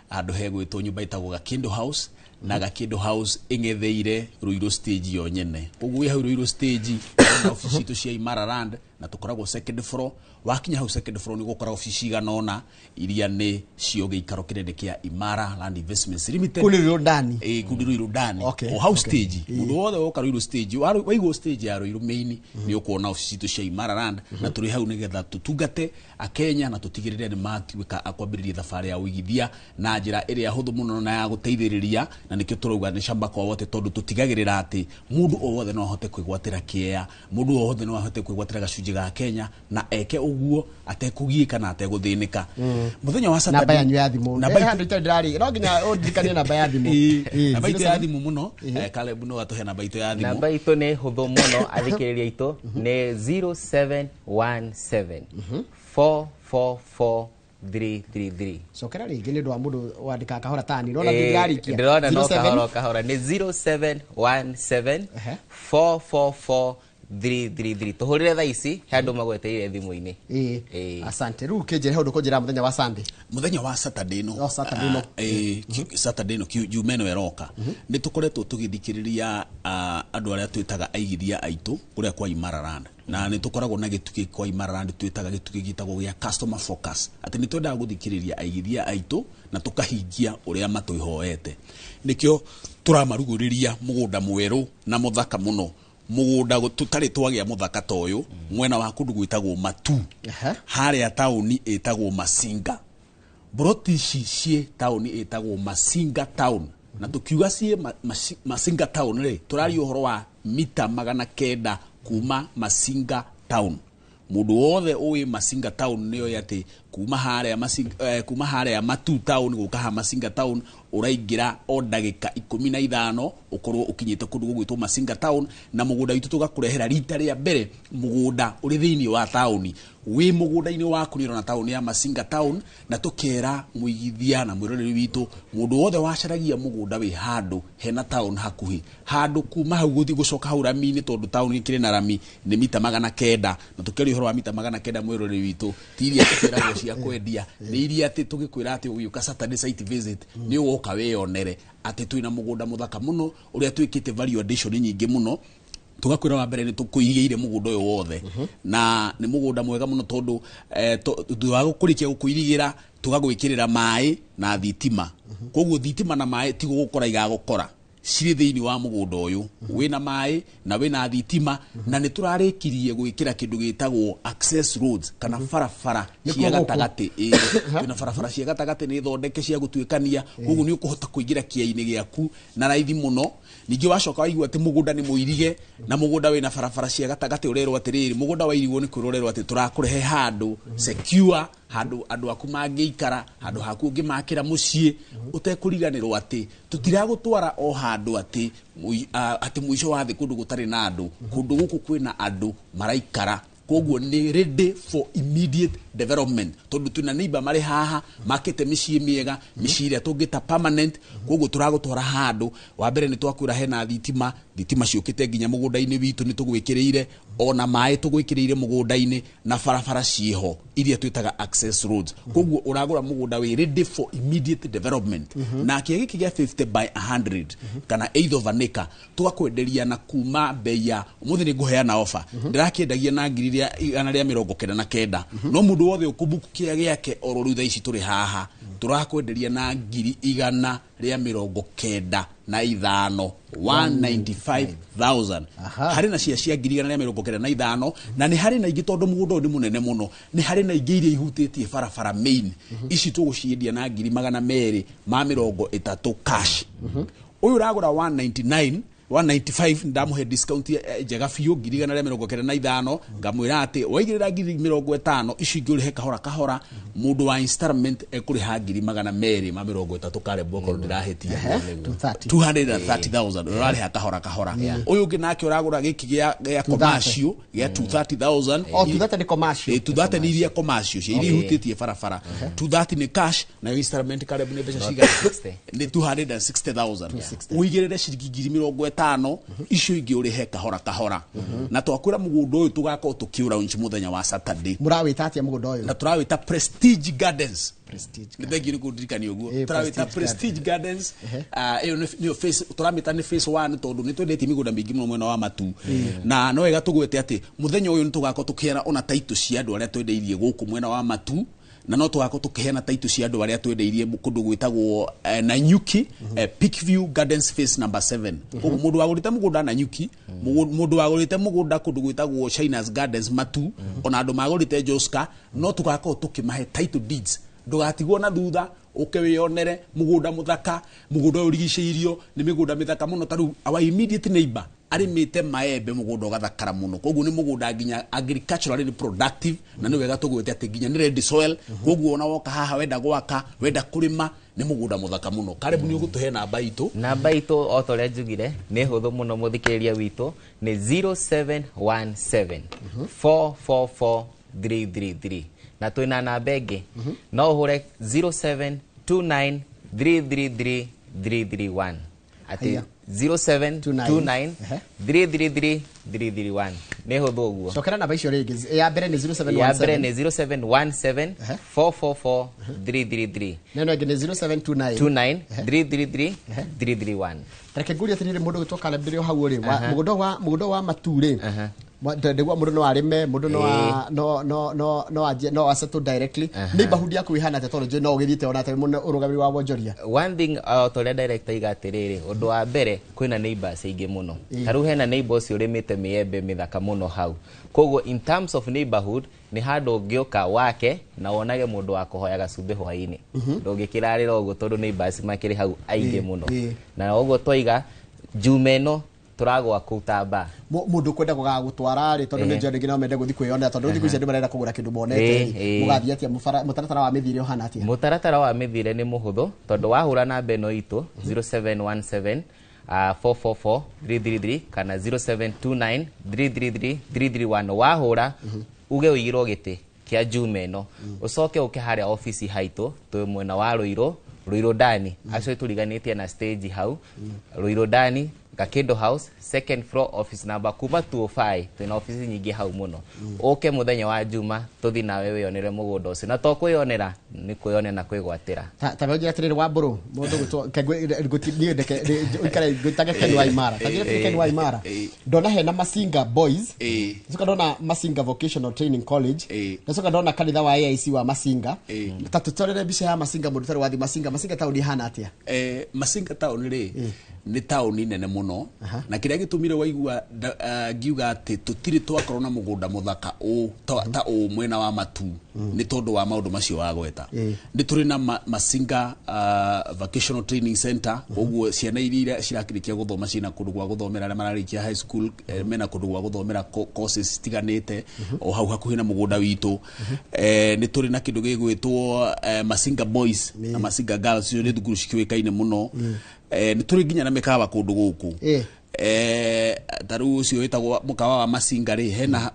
handũ hegwĩtwo nyũmba ĩtagwo Gakindo House, na Gakindo House ĩng'etheire Ruiru stage yo nyene. Koguo wĩ hau Ruiru stage, na ofici citũ cia Imara Land, na tũkoragwo second floor. Wakinya hau second floor nĩ ũgũkora ofici cigana ũna iria nĩ cio gĩikaro kĩnene kĩa Imara Land Investments Limited. Kũu nĩ Ruiru ndani? Ĩĩ, kũu nĩ Ruiru ndani. O hau stage, mũndũ wothe woka Ruiru stage, waigwo stage ya Ruiru main, nĩ ũkuona ofici citũ cia Imara Land, na tũrĩ hau nĩgetha tũtungate Akenya na tũtigĩrĩre nĩ matuĩka a kwambĩrĩria thabarĩ ya ũigithia na njĩra ĩrĩa hũthũ mũno na ya gũteithĩrĩria, na nĩkĩo tũrauga nĩ shamba kwa wote, tondũ tũtigagĩrĩra atĩ mũndũ o wothe no ahote kwĩgwatĩra kĩea, mũndũ o wothe no ahote kwĩgwatĩra gacunjĩ ga Kenya na eke ũguo atekũgiĩka na ategũthĩnĩka. Mũthenya wa Saturday, namba yanyu ya thimũ. Namba handũ itarĩ ndĩrarĩ, no nginya ũndirikanie namba ya thimũ. Namba itũ ya thimũ mũno. Caleb no atũhe namba itũ ya thimũ. Namba itũ nĩ hũthũ mũno athikĩrĩria itũ, nĩ 0717 444 333. Cokera rĩngĩ nĩ ũndũ wa mũndũ wandĩkaga kahora tani. Ndĩrona ndĩrarĩkia. Ndĩrona no kahora kahora. Nĩ 0717 444 333. Tũhũrĩre thaa ici, he andũ magwetereire thimũ-inĩ. Asante. Rĩu kĩnjĩre he ũndũ kũnjĩra mũthenya wa Sunday. Mũthenya wa Saturday no. Oh, Saturday no. Saturday no, Jumaa ĩno ĩroka. Nĩ tũkoretwo tũgĩthikĩrĩria andũ arĩa twĩtaga aigithia aitũ kũrĩa kwa Imara Land. Na nĩ tũkoragwo na gĩtugĩ kwa Imara Land twĩtaga gĩtugĩ gĩtagwo gĩa customer focus. Atĩ nĩ twendaga gũthikĩrĩria aigithia aitũ na tũkahingia ũrĩa matwĩhoete. Nĩkĩo tũramarugũrĩria mũgũnda mwerũ na mũthaka mũno. Mũgũnda tũtarĩ twagĩa mũthaka ta ũyũ, mwena wa kũndũ gwĩtagwo Matu. Harĩa taũni ĩtagwo Masinga. Broti ici ciĩ taũni ĩtagwo Masinga Town. Na tũkiuga ciĩ Masinga Town rĩ, tũraria ũhoro wa mita 900 kuma Masinga Town. Mũndũ wothe ũĩ Masinga Town nĩoĩ atĩ kuma harĩa Masinga, kuma harĩa Matu Town gũka ha Masinga Town ũraingĩra o ndagĩka 15 ũkorwo ũkinyĩte kũndũ gũgwĩtwo Masinga Town, na mũgũnda witũ tũgakũrehera rita rĩa mbere mũgũnda ũrĩ thĩinĩ wa taũni. Wĩ mũgũnda-inĩ waku nĩ ũrona taũni ya Masinga Town, na tũkera mũigithia na mwĩroreri witũ mũndũ wothe wacaragia mũgũnda wĩ handũ hena taũni hakuhĩ, handũ kuma hau gũthiĩ gũcoka hau rami-inĩ, tondũ taũni ĩkĩrĩ na rami nĩ mita 900, na tũkĩaria ũhoro wa mita 900 mwĩroreri witũ ti iria tũkwĩragwo cia kwendia, nĩ iria atĩ tũgĩkwĩra atĩ ũgĩũka Saturday site visit nĩ ũgoka wĩyonere atĩ twĩna mũgũnda mũthaka mũno ũrĩa twĩkĩte value addition nyingĩ mũno. Tũgakwĩra wa mbere nĩ tũkũigĩire mũgũnda ũyũ wothe, na nĩ mũgũnda mwega mũno tondũ thutha wa kũrĩkia gũkũirigĩra tũgagwĩkĩrĩra maĩ na thitima. Koguo thitima na maĩ ti gũgũkora igagũkora, cirĩ thĩinĩ wa mũgũnda ũyũ, wĩna maĩ na wĩna thitima, na nĩ tũrarĩkirie gwĩkĩra kĩndũ gĩtagwo access roads kana barabara cia gatagatĩ. Twĩna barabara cia gatagatĩ nĩ thondeke cia gũtuĩkania, koguo nĩ ũkũhota kũingĩra kĩea-inĩ gĩaku na raithi mũno. Ningĩ wacoka waigua atĩ mũgũnda nĩ mũirige na mũgũnda wĩna barabara cia gatagatĩ, ũrerwo atĩrĩrĩ, mũgũnda wairigwo nĩ kwĩrwo ũrerwo atĩ tũrakũrehe handũ secure, handũ andũ aku mangĩikara, handũ haku ũngĩmakĩra mũciĩ, ũtekũriganĩrwo atĩ tũtiragũtwara o handũ atĩ atĩ mũico wa thĩ kũndũ gũtarĩ na andũ. Kũndũ gũkũ kwĩna andũ maraikara, koguo nĩ ready for immediate development, tondũ twĩna neighbor marĩ haha makĩte mĩciĩ mĩega, mĩciĩ ĩrĩa tũngĩta permanent. Koguo tũragũtwara handũ wa mbere nĩ twakwĩra hena thitima, thitima ciũkĩte nginya mũgũnda-inĩ witũ nĩ tũgwĩkĩrĩire, ona maĩ tũgwĩkĩrĩire mũgũnda-inĩ, na barabara ciĩho iria twĩtaga access roads. Koguo ũragũra mũgũnda wĩ ready for immediate development. Na kĩea gĩkĩ gĩa 50 by 100 kana eighth of an acre tũgakwenderia na kuma bei ya ũmũthĩ nĩ ngũheana offer, ndĩrakĩendagia na 199, no mũndũ wothe ũkũbuku kĩea gĩake oro rĩu thaa ici tũrĩ haha tũrakwenderia na 199,000 na ithano 195,000. Harĩ na cia 195,000 na nĩ harĩ na ingĩ tondũ mũgũnda ũyũ nĩ mũnene mũno, nĩ harĩ na ingĩ iria ihutĩtie barabara main. Ici tũgũciendia na 230,000 cash. Ũyũ ũragũra 199 195 ndamuhe discount njega biũ 195,000, ngamwĩra atĩ waigĩrĩra 50,000 icio ingĩ ũrĩhe kahora kahora. Mũndũ wa installment ekũrĩha 230,000 Caleb, okorwo ndĩrahĩtia 230,000 ũrarĩha kahora kahora. Ũyũ ũngĩ nake ũragũra gĩkĩ gĩa commercial gĩa 230,000. Oh, 230 nĩ commercial. 230 nĩ iria commercial cia iria ihutĩtie barabara. 230 nĩ cash, nayo installment Caleb nĩ mbeca cigana? Nĩ 260,000. Ũigĩrĩre ciringi 50,000 icio ingĩ ũrĩhe kahora kahora. Na twakwĩra mũgũnda ũyũ tũgakorwo tũkĩũlaunch mũthenya wa Saturday. Mũrawĩta atĩa mũgũnda ũyũ? Na tũrawĩta Prestige Gardens. Nĩ thengiũ nĩ kũndirikania ũguo. Tũrawĩta Prestige Gardens. Ĩyo nĩyo phase tũramĩta, nĩ phase 1 tondũ nĩ twendetie mĩgũnda mĩingĩ mũno mwena wa Matu. Na no wega tũgwete atĩ mũthenya ũyũ nĩ tũgakorwo tũkĩheana ona title cia andũ arĩa twendeirie gũkũ mwena wa Matu, na no tũgakorwo tũkĩheana title cia andũ arĩa twendeirie kũndũ gwĩtagwo Nanyuki, Peakview Gardens phase number 7. Koguo mũndũ wagũrĩte mũgũnda Nanyuki, mũndũ wagũrĩte mũgũnda kũndũ gwĩtagwo China's Gardens Matu, ona andũ magũrĩte Joska, no tũgakorwo tũkĩmahe title deeds. Ndũgatigwo na thutha, ũke wĩyonere mũgũnda mũthaka. Mũgũnda ũyũ ũrigicĩirio nĩ mĩgũnda mĩthaka mũno. Ta rĩu our immediate neighbor arĩmĩte maembe, mũgũnda ũgathakara mũno. Koguo nĩ mũgũnda nginya agriculturally productive, na nĩ wega tũgwĩte atĩ nginya nĩ red soil. Koguo ona woka haha wenda gwaka, wenda kũrĩma, nĩ mũgũnda mũthaka mũno. Karibu, nĩ ũgũtũhe namba itũ. Namba itũ o ta ũrĩa njugire nĩ hũthũ mũno, mũthikĩrĩria witũ, nĩ 0717 444 333, na twĩna namba ĩngĩ no ũhũre 0729 333 331, atĩ Haya. 0729 333 331, nĩ hũthũ ũguo. Cokera namba icio rĩngĩ. Ya mbere nĩ 0717. Ya mbere nĩ 0717 444 333. Na ĩno ĩngĩ nĩ 0729 29 333 331. Reke ngurie atĩrĩrĩ, mũndũ gwĩtwo Caleb ndĩrĩ o hau rĩ, mũgũnda wa Matu rĩ, ndĩgua mũndũ no arĩme, mũndũ no a- no no no no anjie no asettle directly. Neighborhood yaku ĩhana atĩa, tondũ njũĩ no ũgĩthiĩte ona atĩ mũno ũrũgamĩrĩri wa wonjoria? One thing, ta ũrĩa director iga atĩrĩrĩ, ũndũ wa mbere kwĩna neighbors aingĩ mũno. Ta rĩu hena neighbor ũcio ũrĩmĩte mĩembe mĩthaka mũno hau. Koguo in terms of neighborhood nĩ handũ ũngĩũka wake na wonage mũndũ wa kũhoya gacumbĩ hwaĩ-inĩ. Ndũngĩkĩrarĩra ũguo tondũ neighbors makĩrĩ hau aingĩ mũno. Na ũguo twaiga njume ĩno tũragwa kũu tamba. Mũndũ kwenda gũgagũtwara rĩ, tondũ nĩ njũĩ andũ aingĩ no mende gũthiĩ kwĩyonera, tondũ thikũ ici andũ marenda kũgũra kĩndũ monete rĩ, mũgathiĩ atĩa? Mũtaratara wa mĩthiĩre ũhana atĩa? Mũtaratara wa mĩthiĩre nĩ mũhũthũ tondũ wahũra namba ĩno itũ 0717 444 333 kana 0729 333 331, wahũra uge ũigĩrwo gĩtĩ kĩa njume ĩno, ũcoke ũke harĩa obici haitũ twĩ mwena wa Rũirũ, Rũirũ Ndani, acio tũriganĩtie na stage hau Rũirũ Ndani, Gakindo House, second floor, office number kuma 205. Twĩna ofici nyingĩ hau mũno. Ũke mũthenya wa Juma tũthi nawe wĩyonere mũgũnda ũcio, na to kwĩyonera, nĩ kwĩyonera na kwĩgwatĩra. Ta wenjira atĩrĩrĩ, wa mbũrũ mũndũ gwĩtwo niĩ ndeke ũikare ngwĩtage Ken wa Imara, ta njĩra Ken wa Imara, ndona hena Masinga Boys, ndacoka ndona Masinga Vocational Training College, ndacoka ndona kanitha wa AIC wa Masinga. Ta tũtorere mbica ya Masinga, mũndũ ũtarĩ wathi Masinga. Masinga taũni ĩhana atĩa? Masinga taũni rĩ, nĩ taũni nene mũno, na kĩrĩa gĩtũmire waigua ngiuga atĩ tũtirĩ twakorwo na mũgũnda mũthaka ũũ ta ũũ mwena wa Matu nĩ tondũ wa maũndũ macio wagweta. Nĩ tũrĩ na Masinga Vocational Training Center, koguo ciana iria cirakĩrĩkia gũthoma ciĩna kũndũ gwa gũthomera, arĩa mararĩkia high school mena kũndũ gwa gũthomera courses citiganĩte o hau hakuhĩ na mũgũnda witũ. Nĩ tũrĩ na kĩndũ gĩgwĩtwo Masinga Boys na Masinga Girls, icio nĩ thukuru cikĩũĩkaine mũno. Nĩ tũrĩ nginya na mĩkawa kũndũ gũkũ. Ta rĩu ũcio wĩtagwo mũkawa wa Masinga rĩ, hena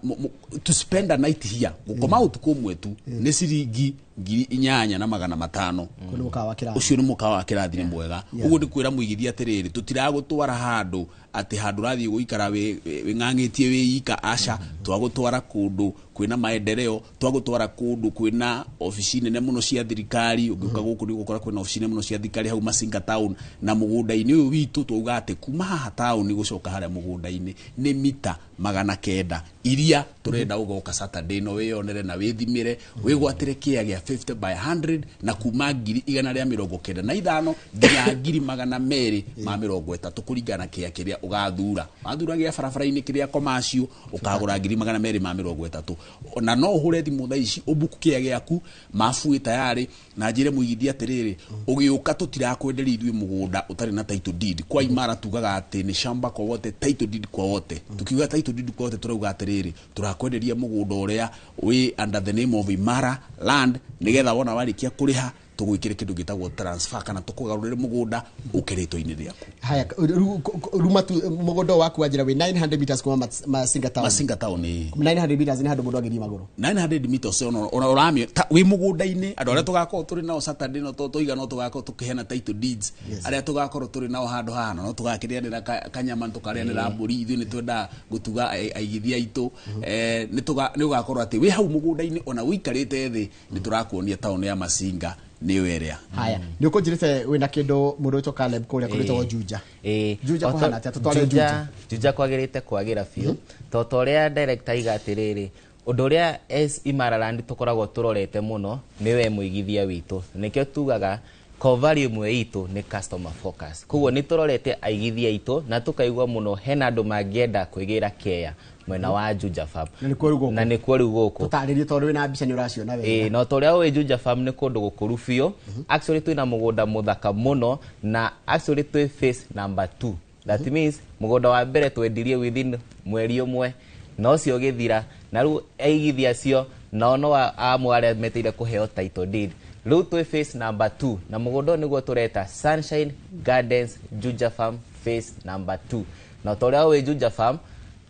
to spend a night here, gũkoma ũtukũ ũmwe tu nĩ ciringi 8,500. Kũu nĩ mũkawa wa kĩrathi. Ũcio nĩ mũkawa wa kĩrathi, nĩ mwega. Ũguo nĩ kwĩra mũigithia atĩrĩrĩ, tũtiragũtwara handũ atĩ handũ ũrathiĩ gũikara wĩng'ang'ĩtie wĩ ika, aca. Twagũtwara kũndũ kwĩna maendeleo, twagũtwara kũndũ kwĩna obici nene mũno cia thirikari. Ũngĩũka gũkũ nĩ ũgũkora kwĩna obici nene mũno cia thirikari hau Masinga town. Na mũgũnda-inĩ ũyũ witũ twauga atĩ kuma haha taũni Gũcoka harĩa mũgũnda-inĩ nĩ mita 900 iria tũrenda ũgoka Saturday no wĩyonere na wĩthimĩre, wĩgwatĩre kĩea gĩa 50 by 100 na kuma 195,000 nginya 230,000 kũringana na kĩea kĩrĩa ũgathura. Wathura gĩa barabara-inĩ kĩrĩa commercial ũkagũra 230,000. Na no ũhũre thimũ thaa ici ũbuku kĩea gĩaku, mabu ĩ tayarĩ, na njĩre mũigithia atĩrĩrĩ, ũgĩũka tũtirakwenderia ithuĩ mũgũnda ũtarĩ na title deed. Kwa Imara tugaga atĩ nĩ shamba kwa wote, title deed kwa wote. Tukiuga title deed kwa wote tũrauga atĩrĩrĩ, tũrakwenderia mũgũnda ũrĩa wĩ under the name of Imara Land, nĩgetha wona warĩkia kũrĩha tũgwĩkĩre kĩndũ gĩtagwo transfer kana tũkũgarũrĩre mũgũnda ũke rĩtwa-inĩ rĩaku. Haya, ruma tu mũgũnda waku wanjĩra wĩ 900 meters kuma Masinga town. Masinga town ĩ. 900 meters nĩ handũ mũndũ angĩthiĩ magũrũ. 900 meters ona ũramio wĩ mũgũnda-inĩ. Andũ arĩa tũgakorwo tũrĩ nao Saturday no tũiga no tũgakorwo tũkĩheana title deeds, arĩa tũgakorwo tũrĩ nao handũ haha no tũgakĩrĩanĩra kanyama, tũkarĩanĩra mbũri, ithuĩ nĩ twendaga gũtuga aigithia aitũ. Nĩ ũgakorwo atĩ wĩ hau mũgũnda-inĩ ona ũikarĩte thĩ nĩ tũrakuonia town ya Masinga nĩyo ĩrĩa. Haya, nĩ ũkũnjĩrĩte wĩna kĩndũ mũndũ wĩtwo Caleb kũrĩa kũrĩtagwo Juja. Juja kũhana atĩa? Tũtware Juja. Juja kwagĩrĩte kwagĩra biũ. To ta ũrĩa director aiga atĩrĩrĩ, ũndũ ũrĩa as Imara Land tũkoragwo tũrorete mũno nĩ we mũigithia witũ. Nĩkĩo tugaga core value ĩmwe itũ nĩ customer focus. Koguo nĩ tũrorete aigithia aitũ na tũkaigua mũno hena andũ mangĩenda kwĩgĩra kea mwena wa Juja Farm. Na nĩkuo rĩu gũkũ. Na nĩkuo rĩu gũkũ. Tũtarĩrie tondũ wĩna mbica nĩ ũraciona wega. Ĩĩ, no ta ũrĩa ũĩ Juja Farm nĩ kũndũ gũkũru biũ. Actually twĩna mũgũnda mũthaka mũno na actually twĩ phase number 2. That means mũgũnda wa mbere twendirie within mweri ũmwe na ũcio ũgĩthira, na rĩu aigithia acio nao no amwe arĩa meteire kũheo title deed. Rĩu twĩ phase number 2 na mũgũnda ũyũ nĩguo tũreta Sunshine Gardens Juja Farm phase number 2. Na ta ũrĩa ũĩ Juja Farm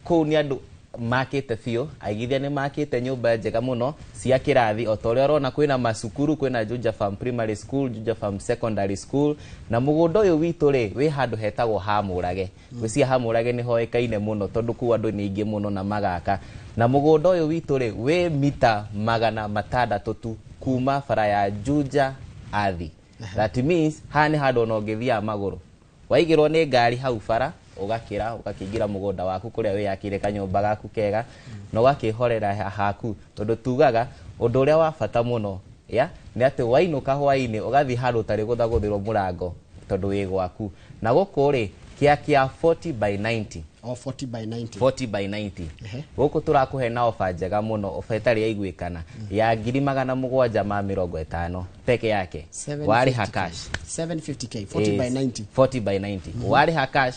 kũu nĩ andũ makĩte biũ, aigithia nĩ makĩte nyũmba njega mũno cia kĩrathi. O ta ũrĩa ũrona kwĩna macukuru, kwĩna Juja Farm Primary School, Juja Farm Secondary School. Na mũgũnda ũyũ witũ rĩ wĩ handũ hetagwo Hamũrage. Gwĩciria Hamũrage nĩ hoĩkaine mũno tondũ kũu andũ nĩ aingĩ mũno na magaka. Na mũgũnda ũyũ witũ rĩ wĩ mita 600 tu kuma bara ya Juja Athi. That means haha nĩ handũ ona ũngĩthiaga magũrũ, waigĩrwo nĩ ngari hau bara ũgakĩra ũgakĩingĩra mũgũnda waku kũrĩa wĩyakĩire kanyũmba gaku kega na ũgakĩhorera haku, tondũ tugaga ũndũ ũrĩa wa bata mũno ya nĩ atĩ wainũka hwainĩ ũgathiĩ handũ ũtarĩ gũthagũthĩrwo mũrango tondũ wĩ gwaku. Na gũkũ rĩ kĩa kĩa 40 by 90. O 40 by 90. 40 by 90. Gũkũ tũrakũhe na ofa njega mũno, ofa ĩtarĩ yaiguĩkana ya 750,000 peke yake. Warĩha cash 750k 40 by 90. 40 by 90. Warĩha cash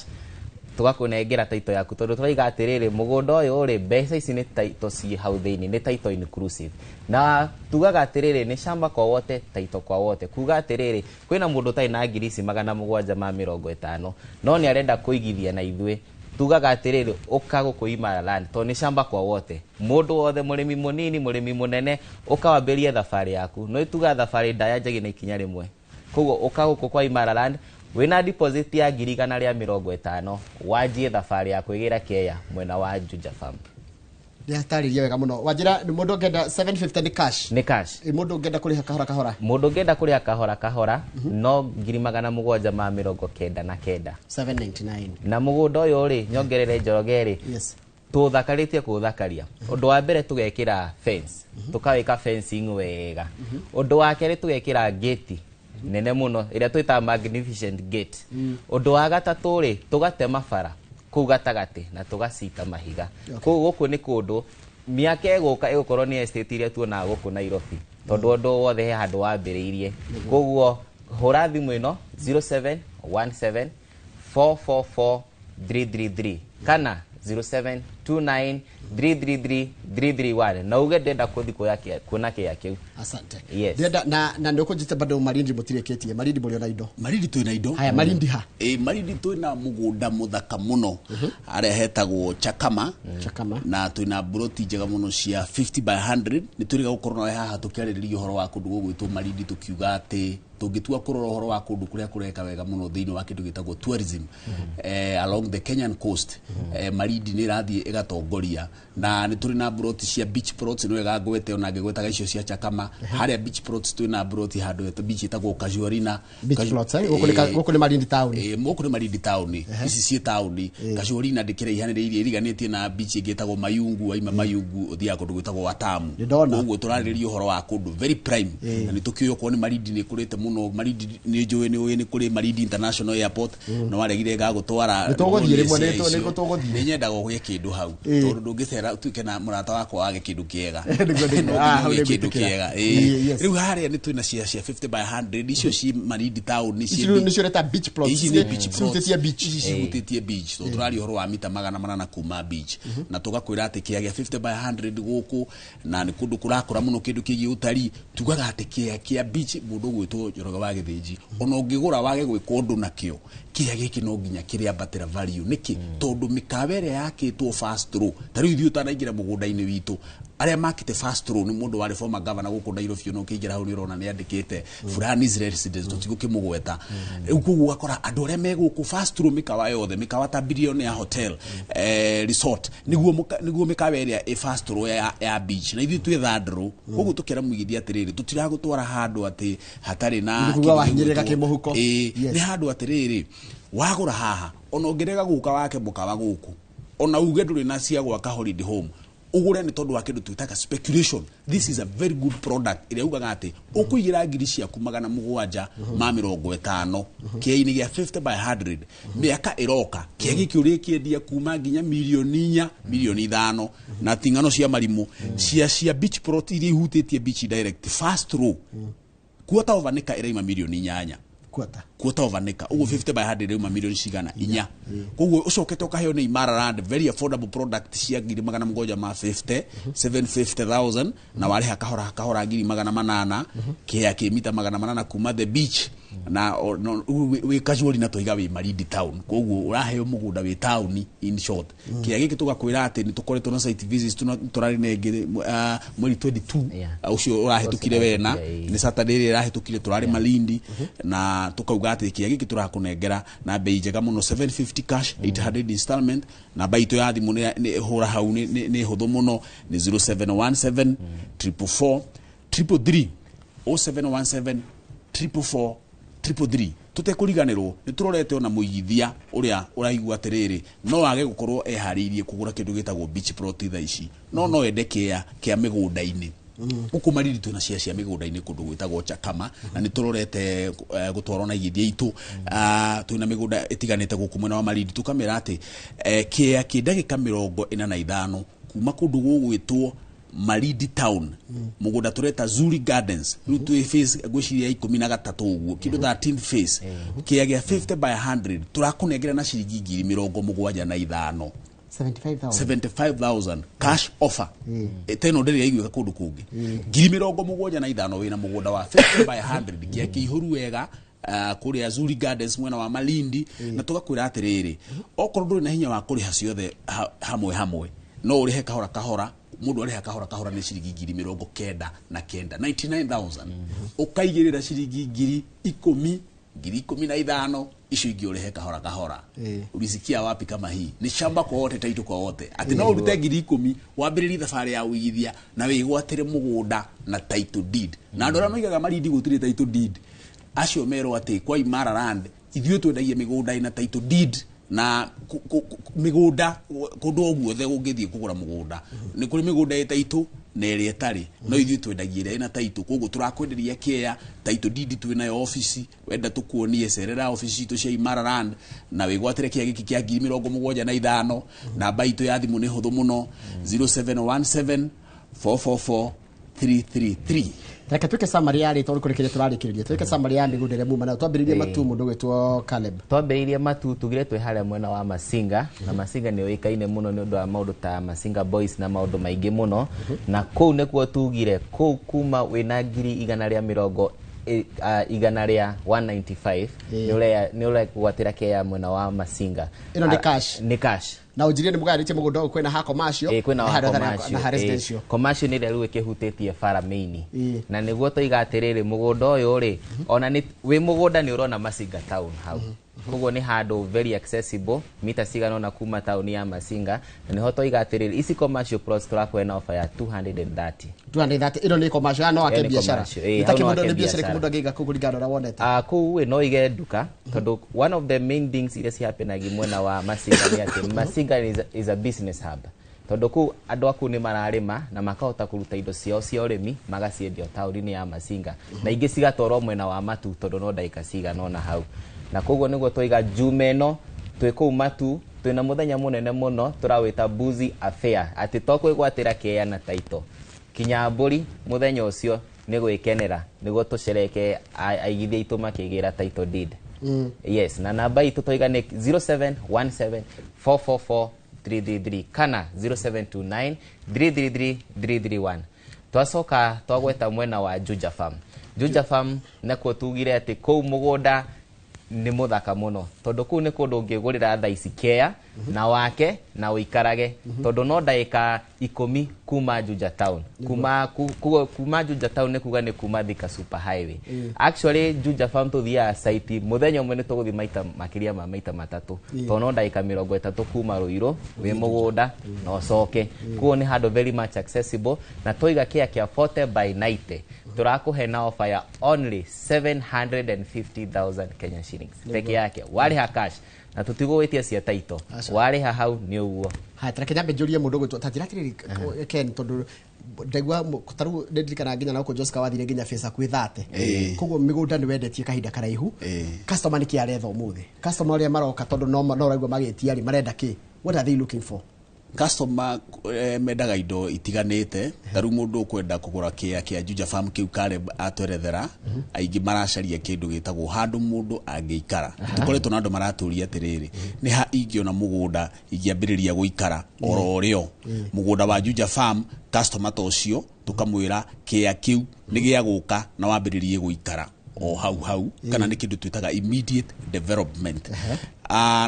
tũgakũnengera title yaku, tondũ tũraiga atĩrĩrĩ mũgũnda ũyũ rĩ mbeca ici nĩ title ciĩ hau thĩinĩ, nĩ title inclusive. Na tugaga atĩrĩrĩ nĩ shamba kwa wote, title kwa wote. Kuga atĩrĩrĩ kwĩna mũndũ ũtarĩ na 750,000 no nĩ arenda kũigithia na ithuĩ, tugaga atĩrĩrĩ ũka gũkũ Imara Land tondũ nĩ shamba kwa wote, mũndũ wothe, mũrĩmi mũnini, mũrĩmi mũnene, ũkawambĩrĩrie thabarĩ yaku. No tugaga thabarĩ ndaya njagi na ikinya rĩmwe. Koguo ũka gũkũ kwa Imara Land wĩna deposit ya 150,000 wanjie thabarĩ ya kwĩgĩra kea mwena wa Juja Farm. Nĩatarĩria wega mũno. Wanjĩra nĩ mũndũ ũngĩenda 750 nĩ cash. Nĩ cash. Mũndũ ũngĩenda kũrĩha kahora kahora. Mũndũ ũngĩenda kũrĩha kahora kahora no 799. 799. Na mũgũnda ũyũ rĩ nyongerere Njoroge rĩ. Yes. Tũthakarĩtie kũũthakaria. Ũndũ wa mbere tũgekĩra fence, tũkawĩka fencing wega. Ũndũ wa kerĩ tũgekĩra gate nene mũno ĩrĩa twĩtaga magnificent gate. Ũndũ wa gatatũ rĩ tũgatema bara kũu gatagatĩ na tũgacita mahiga. Kũu gũkũ nĩ kũndũ mĩaka ĩgũka ĩgũkorwo nĩ estate iria tuonaga gũkũ Nairobi, tondũ ũndũ wothe he handũ wambĩrĩirie. Koguo hũra thimũ ĩno 0717 444 333 kana 0729 333 331 na uge ndenda kũthi kuona kĩa kĩu. Asante. Yes. Ndenda na nĩ ũkũnjĩte bado Malindi mũtirĩkĩtie. Malindi mũrĩ ona indo. Malindi twĩna indo. Haya, Malindi ha? Malindi twĩna mũgũnda mũthaka mũno harĩa hetagwo Chakama. Chakama. Na twĩna broti njega mũno cia 50 by 100. Nĩ twĩrĩga gũkorwo nawe haha tũkĩarĩrĩria ũhoro wa kũndũ gũgwĩtwo Malindi, tũkiuga atĩ tũngĩtua kũrora ũhoro wa kũndũ kũrĩa kũreka wega mũno thĩinĩ wa kĩndũ gĩtagwo tourism along the Kenyan coast, Malindi nĩ ĩrathiĩ ĩgatongoria. Na nĩ tũrĩ na broti cia beach plots, nĩ wega ngwete ona ngĩgwetaga icio cia Chakama. Harĩa beach plots twĩ na broti handũ beach ĩtagwo Casuarina. Beach plots, gũkũ nĩ Malindi town. Gũkũ nĩ Malindi town, ici ciĩ town. Casuarina ndĩkĩraihanĩrĩirie, ĩriganĩtie na beach ĩngĩ ĩtagwo Mayungu. Waima Mayungu ũthiaga kũndũ gwĩtagwo Watamu. Koguo tũrarĩrĩria ũhoro wa kũndũ very prime. Na nĩ tũkĩũĩ okorwo nĩ Malindi nĩ kũrĩte mũno. Malindi nĩ njũĩ nĩ ũĩ nĩ kũrĩ Malindi International Airport, no waregire gagũtwara. Nĩ tũgũthiĩ rĩmwe, nĩ tũgũthiĩ. Nĩ nyendaga ũgĩe kĩndũ hau, tondũ ndũngĩcera ũtuĩke na mũrata wakwa wage kĩndũ kĩega. Kĩndũ kĩega. Rĩu harĩa nĩ twĩna cia 50 by 100, icio ci Malindi town, nĩ icio nĩ beach plots. Ici nĩ beach plots, ici cihutĩtie beach. Tondũ tũraria ũhoro wa mita 800 kuma beach, na tũgakwĩra atĩ kĩea gĩa 50 by 100 gũkũ, na nĩ kũndũ kũrakũra mũno kĩndũ kĩgiĩ ũtarii. Tugaga atĩ kĩea kĩa beach, mũndũ ũgwĩtwo Njoroge wa Gĩthĩnji, ona ũngĩgũra wage gwĩka ũndũ nakĩo, kĩea gĩkĩ no nginya kĩrĩambatĩra value. Nĩkĩ? Tondũ mĩkawa ĩrĩa yakĩtwo fast row, ta rĩu ithuĩ ũtanaingĩra mũgũnda-inĩ witũ, arĩa makĩte fast row nĩ mũndũ warĩ former governor gũkũ Nairobi, ona ũkĩingĩra hau nĩ ũrona nĩ andĩkĩte Fulani residence, tũtigũkĩmũgweta. Rĩu koguo ũgakora andũ arĩa me gũkũ fast row, mĩkawa yothe, mĩkawa ta Billionaire Hotel, resort, nĩguo mĩkawa ĩrĩa ĩ fast row ya beach, na ithuĩ twĩ third row. Koguo tũkĩra mũigithia atĩrĩrĩ, tũtiragũtwara handũ atĩ hatarĩ na wahinyĩrĩka kĩmũhuko. Nĩ handũ atĩrĩrĩ, wagũra haha, ona ũngĩrega gũka wake mũkawa gũkũ, ona uge ndũrĩ na cia gwaka holiday home, ũgũre nĩ tondũ wa kĩndũ twĩtaga speculation. This is a very good product ĩrĩa ugaga atĩ ũkũigĩra ngiri ciaku 750 kĩea-inĩ gĩa 50 by 100, mĩaka ĩroka kĩea gĩkĩ ũrĩkĩendia kuma nginya milioni 4, milioni 5, na ting'ano cia marimũ cia beach plot iria ihutĩtie beach direct fast row. Quarter of an acre ĩraima milioni 8. Quarter of an acre, ũguo 50 by 100 ĩrauma milioni cigana? 4. Koguo ũcokete ũkaheo nĩ Imara Land very affordable product cia ngiri 750, 750,000, na warĩha kahora kahora ngiri 800, kĩea kĩ mita 800 kuma the beach, na wĩ casual na tũiga wĩ Malindi town. Koguo ũraheo mũgũnda wĩ town. In short, kĩea gĩkĩ tũgakwĩra atĩ nĩ tũkoretwo na site visits, tũrarĩ na ĩngĩ mweri 22 ũcio ũrahĩtũkire, wena nĩ Saturday ĩrĩa ĩrahĩtũkire, tũrarĩ Malindi, na tũkauga atĩ kĩea gĩkĩ tũrakũnengera na bei njega mũno, 750 cash, 800 installment. Namba itũ ya thimũ nĩ hũra hau, nĩ hũthũ mũno, nĩ 0717 444 333, 0717 444 333. Tũtekũriganĩrwo nĩ tũrorete ona mũigithia ũrĩa ũraigua atĩrĩrĩ, no age gũkorwo eharĩirie kũgũra kĩndũ gĩtagwo beach plot thaa ici, no ende kĩea kĩa mĩgũnda-inĩ. Gũkũ Malindi twĩna cia mĩgũnda-inĩ kũndũ gwĩtagwo Chakama, na nĩ tũrorete gũtwarwo na igithia itũ. Twĩna mĩgũnda ĩtiganĩte gũkũ mwena wa Malindi, tũkamĩra atĩ kĩea kĩ ndagĩka 45 kuma kũndũ gũgwĩtwo Malindi town, mũgũnda tũreta Zuri Gardens, rĩu twĩ phase ngwĩciria 13 ũguo, kĩndũ 13 phase, kĩea gĩa 50 by 100 tũrakũnengera na ciringi ngiri 75, 75,000 cash offer. Teno ndĩrĩ yaiguĩka kũndũ kũngĩ. Ngiri 75 wĩna mũgũnda wa 50 by 100, kĩa kĩihũru wega, kũrĩa Zuri Gardens mwena wa Malindi. Na tũgakwĩra atĩrĩrĩ, okorwo ndũrĩ na hinya wa kũrĩha ciothe hamwe hamwe, no ũrĩhe kahora kahora. Mũndũ arĩha kahora kahora nĩ ciringi ngiri 99, 99,000, ũkaigĩrĩra ciringi ngiri 10, ngiri 15, icio ingĩ ũrĩhe kahora kahora. Ulisikia wapi kama hii? Ni shamba kwa wote, taito kwa wote, atĩ no ũrute ngiri 10 wambĩrĩrie thabarĩ ya ũigithia na wĩgwatĩre mũgũnda na title deed. Na andũ arĩa moigaga Malindi gũtirĩ title deed, acio merwo atĩ kwa Imara Land ithuĩ twendagia mĩgũnda ĩna title deed, na mĩgũnda kũndũ o guothe ũngĩthiĩ kũgũra mũgũnda nĩ kũrĩ mĩgũnda ĩ title na ĩrĩa ĩtarĩ, no ithuĩ twendagia ĩrĩa ĩna title. Koguo tũrakwenderia kĩea title deed, twĩ nayo obici, wenda tũkuonie, cerera obici citũ cia Imara Land na wĩgwatĩre kĩea gĩkĩ kĩa ngiri 75. Namba itũ ya thimũ nĩ hũthũ mũno, 0717 444 333. Reke twĩke summary ya rĩtwa kũrĩ kĩrĩa tũrarĩkĩrĩria, twĩke summary ya mĩgũnda ĩrĩa muma nayo. Twambĩrĩirie Matu, mũndũ ũgwĩtwo Caleb. Twambĩrĩirie Matu, tugire twĩ harĩa mwena wa Masinga, na Masinga nĩ ũĩkaine mũno nĩ ũndũ wa maũndũ ta Masinga Boys na maũndũ maingĩ mũno, na kũu nĩkuo tugire kũu kuma wĩna ngiri 195 nĩ ũregwatĩra kĩa mwena wa Masinga. Ĩno nĩ cash? Nĩ cash. Na ũnjirie nĩ mũgayanĩtie mũgũnda ũyũ, kwĩna ha commercial, kwĩna wa na ha residential. Commercial nĩ ĩrĩa rĩu ĩkĩhutĩtie bara main, na nĩguo toiga atĩrĩrĩ, mũgũnda ũyũ rĩ, ona nĩ wĩ mũgũnda nĩ ũrona Masinga town hau. Koguo nĩ handũ very accessible, mita cigana ũna kuma taũni ya Masinga, na nĩho twoiga atĩrĩrĩ, ici commercial plots tũrakũhe na offer ya 230. 230 ĩno nĩ commercial, no ake Ĩyo nĩ biacara. commercial, ĩĩ, Nĩ ta hau no kĩmũndũ ake nĩ biacara biacara. kĩmũndũ angĩiga kũu kũringana na ũrĩa wonete. Kũu ĩ no ige nduka, tondũ one of the main things iria cihapenagia mwena wa Masinga nĩ atĩ Masinga is a business hub, tondũ kũu andũ a kũu nĩ mararĩma na makahota kũruta indo ciao cia ũrĩmi magaciendia taũni-inĩ ya Masinga, na ingĩ cigatwarwo mwena wa Matu, tondũ no ndagĩka cigana ũna hau. Na koguo nĩguo twaiga Juma ĩno twĩ kũu Matu, twĩna mũthenya mũnene mũno tũrawĩta Mbuzi Affair, atĩ to kwĩgwatĩra kĩea na taito kinya mbũri, mũthenya ũcio nĩ gwĩkenera nĩguo tũcereke aigithia aitũ makĩgĩra title deed. Yes, na namba itũ twaiga nĩ 0717 444 333 kana 0729 333 331. Twacoka twagweta mwena wa Juja Farm. Juja Farm nakuo tugire atĩ kũu mũgũnda nĩ mũthaka mũno, tondũ kũu nĩ kũndũ ũngĩgũrĩra thaa ici kea na wake na ũikarage, tondũ no ndagĩka 10 kuma Juja town. Kuma Juja town nĩ kuga nĩ kuma Thika super highway. Actually, Juja Farm tũthiaga site mũthenya ũmwe nĩ tũgũthiĩ maita makĩria ma maita 3, tondũ no ndagĩka 30 kuma Ruiru wĩ mũgũnda na ũcoke. Koguo nĩ handũ very much accessible, na twaiga kĩa kĩa 40 by 90 tũrakũhe na offer ya only 750,000 Kenya shillings peke yake, warĩha cash na tũtigũgwĩtia cia taito. Aca. Warĩha hau nĩ ũguo. Haya, tareke nyambe njũrie mũndũ ũgwĩtwo ta njĩra atĩrĩrĩ, Ken, tondũ ndaigua tarĩu nĩ ndirikanaga nginya na gũkũ Jessica wathire nginya Fesa kwĩ 30. Koguo mĩgũnda nĩ wendetie kahinda karaihu. Customer nĩ kĩ aretha ũmũthĩ? Customer ũrĩa maroka, tondũ no ũraigua magĩtia rĩ, marenda kĩ? What are they looking for? Customer mendaga indo itiganĩte. Ta rĩu mũndũ ũkwenda kũgũra kĩa kĩa Juja Farm kĩu Caleb atwerethera, aingĩ maracaria kĩndũ gĩtagwo handũ mũndũ angĩikara. Tũkoretwo na andũ maratũria atĩrĩrĩ, nĩ ha ingĩona mũgũnda ingĩambĩrĩria gũikara oro rĩo? Mũgũnda wa Juja Farm, customer ta ũcio tũkamwĩra kĩa kĩu nĩ gĩa gũka na wambĩrĩrie gũikara o hau hau, kana nĩ kĩndũ twĩtaga immediate development.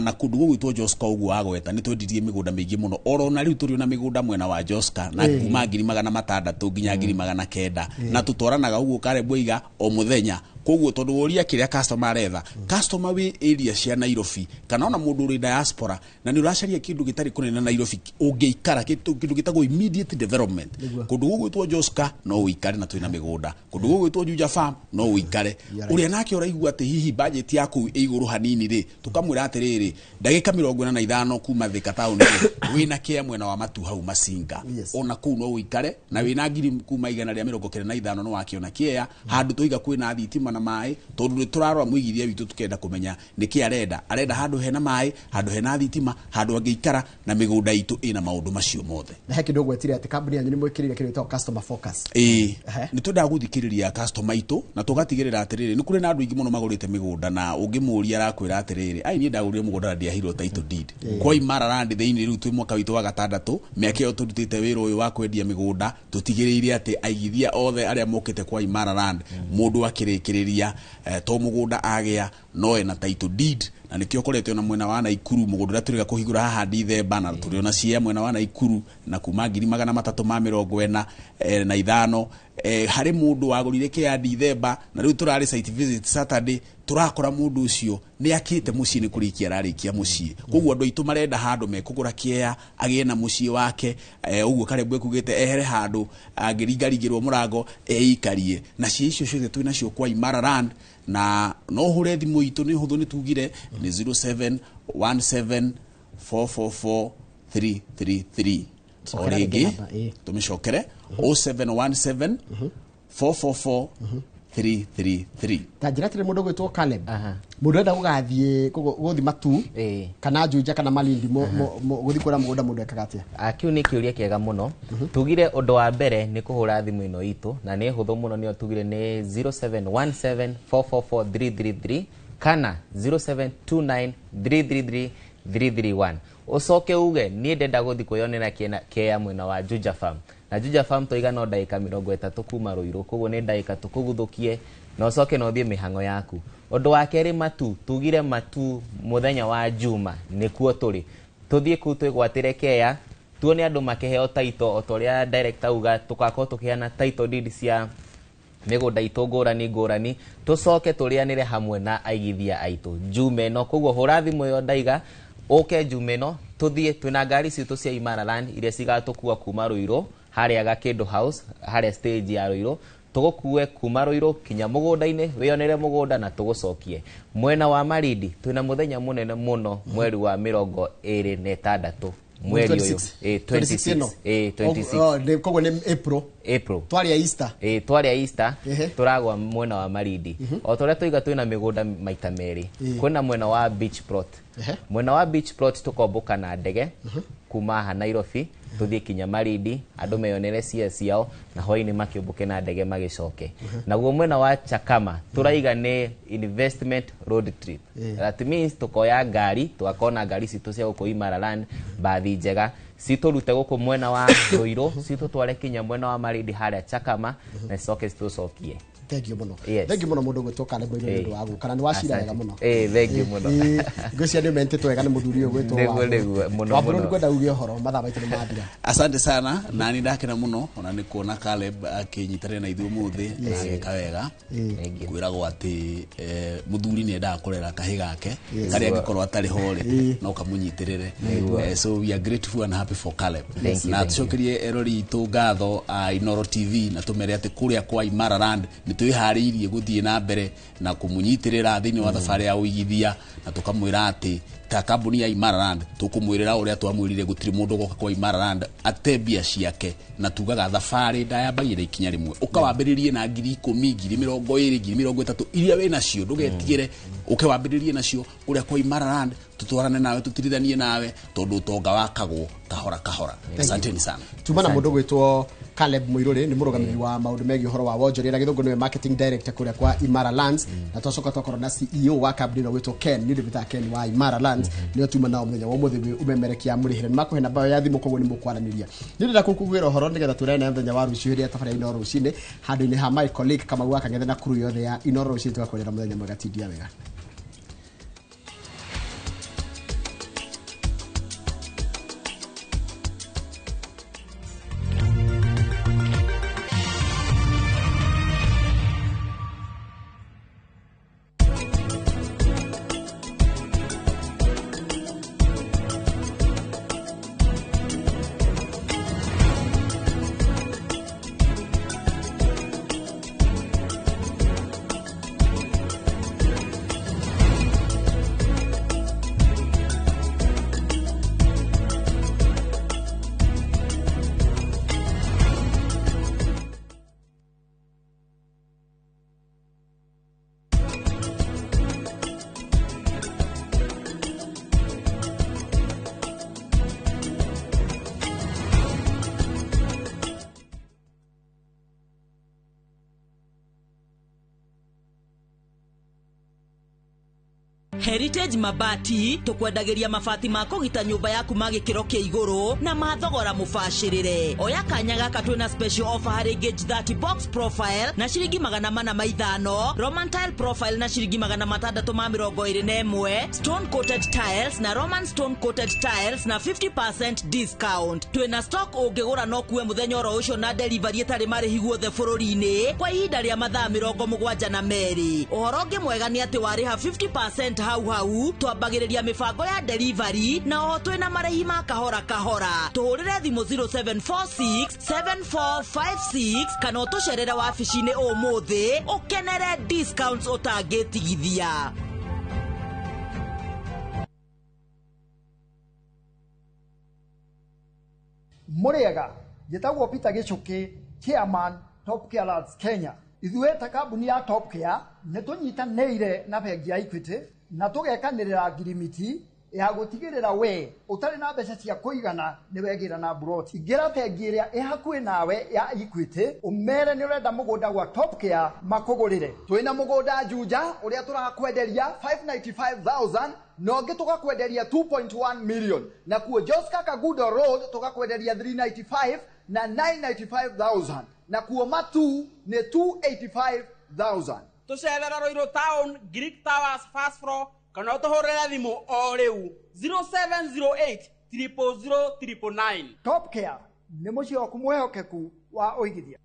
Na kũndũ gũgwĩtwo Joska ũguo wagweta, nĩ twendirie mĩgũnda mĩingĩ mũno. Oro na rĩu tũrĩ na mĩgũnda mwena wa Joska na kuma 600,000 nginya 900,000, na tũtwaranaga ũguo Caleb oiga o mũthenya. Koguo tondũ woria kĩrĩa customer aretha, customer wĩ area cia Nairobi kana ona mũndũ ũrĩ diaspora na nĩ ũracaria kĩndũ gĩtarĩ kũnene na Nairobi ũngĩikara, kĩndũ gĩtagwo immediate development, kũndũ gũgwĩtwo Joska no ũikare na twĩna mĩgũnda. Kũndũ gũgwĩtwo Juja Farm no ũikare. Ũrĩa nake ũraigua atĩ hihi budget yaku ĩ igũrũ hanini rĩ, tũkamwĩra atĩrĩrĩ, ndagĩka 45 kuma Thika taũni rĩ, wĩna kĩa mwena wa Matu hau Masinga. Ona kũu no ũikare na wĩna ngiri kuma 195 no wakĩona kĩea handũ tũiga kwĩna thitima na maĩ, tondũ nĩ tũrarora mũigithia witũ, tukenda kũmenya nĩkĩ arenda. Arenda handũ hena maĩ, handũ hena thitima, handũ angĩikara, na mĩgũnda itũ ĩna maũndũ macio mothe. Na he kĩndũ ũgwetire atĩ kambuni yanyu nĩ mwĩkĩrĩire kĩndũ gĩtagwo customer focus. Ĩĩ, nĩ twendaga gũthikĩrĩria customer aitũ na tũgatigĩrĩra atĩrĩrĩ, nĩ kũrĩ na andũ aingĩ mũno magũrĩte mĩgũnda na ũngĩmũria arakwĩra atĩrĩrĩ, ai niĩ ndagũrire mũgũnda na ndiaheirwo title deed. Kwa Imara Land thĩinĩ rĩu twĩ mwaka witũ wa gatandatũ, mĩaka ĩyo tũrutĩte wĩra ũyũ wa kwendia mĩgũnda, tũtigĩrĩire atĩ aigithia othe arĩa mokĩte kwa Imara Land, mũndũ akĩrĩkĩrĩria to mũgũnda agĩa no ena title deed. Na nĩkĩo ũkoretwo ona mwena wa Naikuru mũgũnda ũrĩa tũrĩga kũhingũra haha Dithemba, na tũrĩ ona cia mwena wa Naikuru na kuma 345,000 harĩ mũndũ wagũrire kĩa Dithemba, na rĩu tũrarĩ site visit Saturday, tũrakora mũndũ ũcio nĩ akĩte mũciĩ, nĩ kũrĩkia ararĩkia mũciĩ. Koguo andũ aitũ marenda handũ mekũgũra kĩea agĩe na mũciĩ wake, ũguo Caleb ekugĩte ehere handũ angĩringaringĩrwo mũrango eikarie. Na cia icio ciothe twĩ nacio kwa Imara Land, na no ũhũre thimũ itũ, nĩ hũthũ, nĩ tugire nĩ 0717 444 333. O Cokera rĩngĩ rĩngĩ namba, ĩĩ. Tũmĩcokere, 0717 444 333. Ta njĩra atĩrĩ, mũndũ ũgwĩtwo Caleb, mũndũ enda gũgathiĩ gũthiĩ Matu kana Juja kana Malindi gũthiĩ kuona mũgũnda, mũndũ ekaga atĩa? Kĩu nĩ kĩũria kĩega mũno. Tugire ũndũ wa mbere nĩ kũhũra thimũ ĩno itũ, na nĩ hũthũ mũno, nĩyo tugire nĩ 0717444333 kana 0729333331. Ũcoke uge niĩ ndenda gũthiĩ kwĩyonera kĩea mwena wa Juja Farm, na Juja Farm twaiga no ndagĩka 30 kuma Ruiru, koguo nĩ ndagĩka tũkũguthũkie na ũcoke na ũthiĩ mĩhang'o yaku. Ũndũ wa kerĩ, Matu, tugire Matu mũthenya wa Juma nĩkuo tũrĩ, tũthiĩ kũu twĩgwatĩre kea, tuone andũ makĩheo title o ta ũrĩa director auga, tũgakorwo tũkĩheana title deed cia Mĩgũnda itũ ngũrani ngũrani, tũcoke tũrĩanĩre hamwe na aigithia aitũ njume ĩno. Koguo hũra thimũ ĩyo ndaiga ũke njume ĩno, tũthiĩ twĩna ngari citũ cia Imara Land iria cigatũkua kuma Ruiru harĩa Gakĩndũ House, harĩa stage ya Ruiru, tũgũkue kuma Ruiru kinya mũgũnda-inĩ, wĩyonere mũgũnda na tũgũcokie. Mwena wa Malindi twĩna mũthenya mũnene mũno mweri wa 26 mweri ũyũ. 26 ĩno? 26, 26. Oh, koguo nĩ April. April. Twarĩa Easter. Twarĩa Easter tũragwa mwena wa Malindi. O ta ũrĩa tũiga twĩna mĩgũnda maita merĩ. Kwĩna mwena wa beach plot. Mwena wa beach plot tũkombũka na ndege kuma haha Nairobi tũthiĩ kinya Malindi, andũ meyonere cia ciao na hwaĩ-inĩ makĩũmbũke na ndege magĩcoke. Naguo mwena wa Chakama tũraiga nĩ investment road trip. That means tũkoya ngari, tũgakorwo na ngari citũ cia gũkũ Imara Land, bathi njega citũrute gũkũ mwena wa Ruiru, citũtware kinya mwena wa Malindi harĩa Chakama na cicoke citũcokie. Thank you mũno. Yes. Thank you mũno mũndũ gwĩtwo Caleb Mũirũ nĩ ũndũ wa gũka na nĩ wacira wega mũno. Thank you mũno. Ngwĩciria nĩ ũmentĩtwo wega nĩ mũthuri ũyũ gwĩtwo Nĩguo, nĩguo, mũno, Wambũrũ. Mũno. Nĩngwenda uge ũhoro, mathaa maitũ nĩ mathira. Asante sana, na nĩ ndakena mũno ona nĩ kuona Caleb akĩnyitanĩra na ithuĩ ũmũthĩ na agĩka wega. Kwĩragwo atĩ mũthuri nĩ endaga kũrera kahĩ gake karĩa angĩkorwo atarĩ ho rĩ, no kamũnyitĩrĩre. So we are grateful and happy for Caleb. Thank you, Na thank you. tũcokerie erori itũ ngatho a Inoro TV na tũmere atĩ kũrĩa kwa Imara Land nĩ twĩharĩirie gũthiĩ na mbere na kũmũnyitĩrĩra thĩinĩ wa thabarĩ ya ũigithia, na tũkamwĩra atĩ ta kambuni ya Imara Land tũkũmwĩrĩra ũrĩa twamwĩrire, gũtirĩ mũndũ ũgoka kwa Imara Land ate mbia ciake, na tugaga thabarĩ ndayambagia na ikinya rĩmwe, ũkawambĩrĩrie na 10,000, 20,000, 30,000 iria wĩ nacio, ndũgetigĩre, ũke wambĩrĩrie nacio kũrĩa kwa Imara Land, tũtwarane nawe, tũtirithanie nawe, tondũ ũtonga wakagwo kahora kahora. Asanteni sana. Tuma na mũndũ gwĩtwo Caleb Mũirũrĩ, nĩ mũrũgamĩrĩri wa maũndũ megiĩ ũhoro wa wonjoria, na gĩthũngũ nĩwe marketing director kũrĩa kwa Imara Lands, na twacoka twakorwo na CEO wa kambuni ĩno gwĩtwo Ken, nĩ ndĩmĩtaga Ken wa Imara Lands, nĩo tuma nao mũthenya wa ũmũthĩ ũmemerekia mũrĩhĩre, nĩ makũhe namba ya thimũ, koguo nĩ mũkwaranĩria. Nĩ ndĩrenda kũkugwĩra ũhoro nĩgetha tũrane nawe mũthenya wa rũciũ hĩndĩ ya tabarĩra Inoro rũcinĩ, handũ-inĩ ha my colleague Kamau wa Kang'ethe na crew yothe ya Inoro rũcinĩ, tũgakwĩrĩra mũthenya mwega, tindia wega. Heritage Mabati tukwendagĩria mabati ma kũgita nyũmba yaku ma gĩkĩro kĩa igũrũ na ma thogora mũbacĩrĩre. Oya kanya gaka, twĩna special offer harĩ gauge 30 box profile na ciringi 405, Roman tile profile na ciringi 621, stone coated tiles na Roman stone coated tiles na 50% discount. Twĩna stock, ũngĩgũra no kuwe mũthenya oro ũcio na delivery ĩtarĩ marĩhi guothe bũrũri-inĩ kwa ihinda rĩa mathaa 72. Ũhoro ũngĩ mwega nĩ atĩ warĩha 50% hau hau twambagĩrĩria mĩbango ya delivery, na oho twĩna marĩhi ma kahora kahora. Tũhũrĩre thimũ 0746 7456 kana ũtũcerere wabici-inĩ ũmũthĩ ũkenere discounts ũtangĩtigithia. Mũrĩega, njĩtagwo Peter Gĩchũkĩ, chairman Top Care Lands Kenya. Ithuĩ ta kambuni ya Top Care nĩ tũnyitanĩire na bengi ya Equity na tũgekanĩrĩra ngirimiti ya gũtigĩrĩra we ũtarĩ na mbeca cia kũigana nĩ wegĩra na mburoti. Ingĩra bengi ĩrĩa ĩ hakuhĩ nawe ya Equity, ũmere nĩ ũrenda mũgũnda gwa Top Care makũgũrĩre. Twĩna mũgũnda Juja ũrĩa tũrakwenderia 595,000 na ũngĩ tũgakwenderia 2.1 million, na kuo Joska Kagudo Road tũgakwenderia 395 na 995,000, na kuo Matu nĩ 285,000. Tũcerera Ruiru Town, Greek Towers first floor, kana ũtũhũrĩre thimũ o rĩu 0708 000 999. Top Care nĩ mũciĩ waku mwĩhokeku wa ũigithia.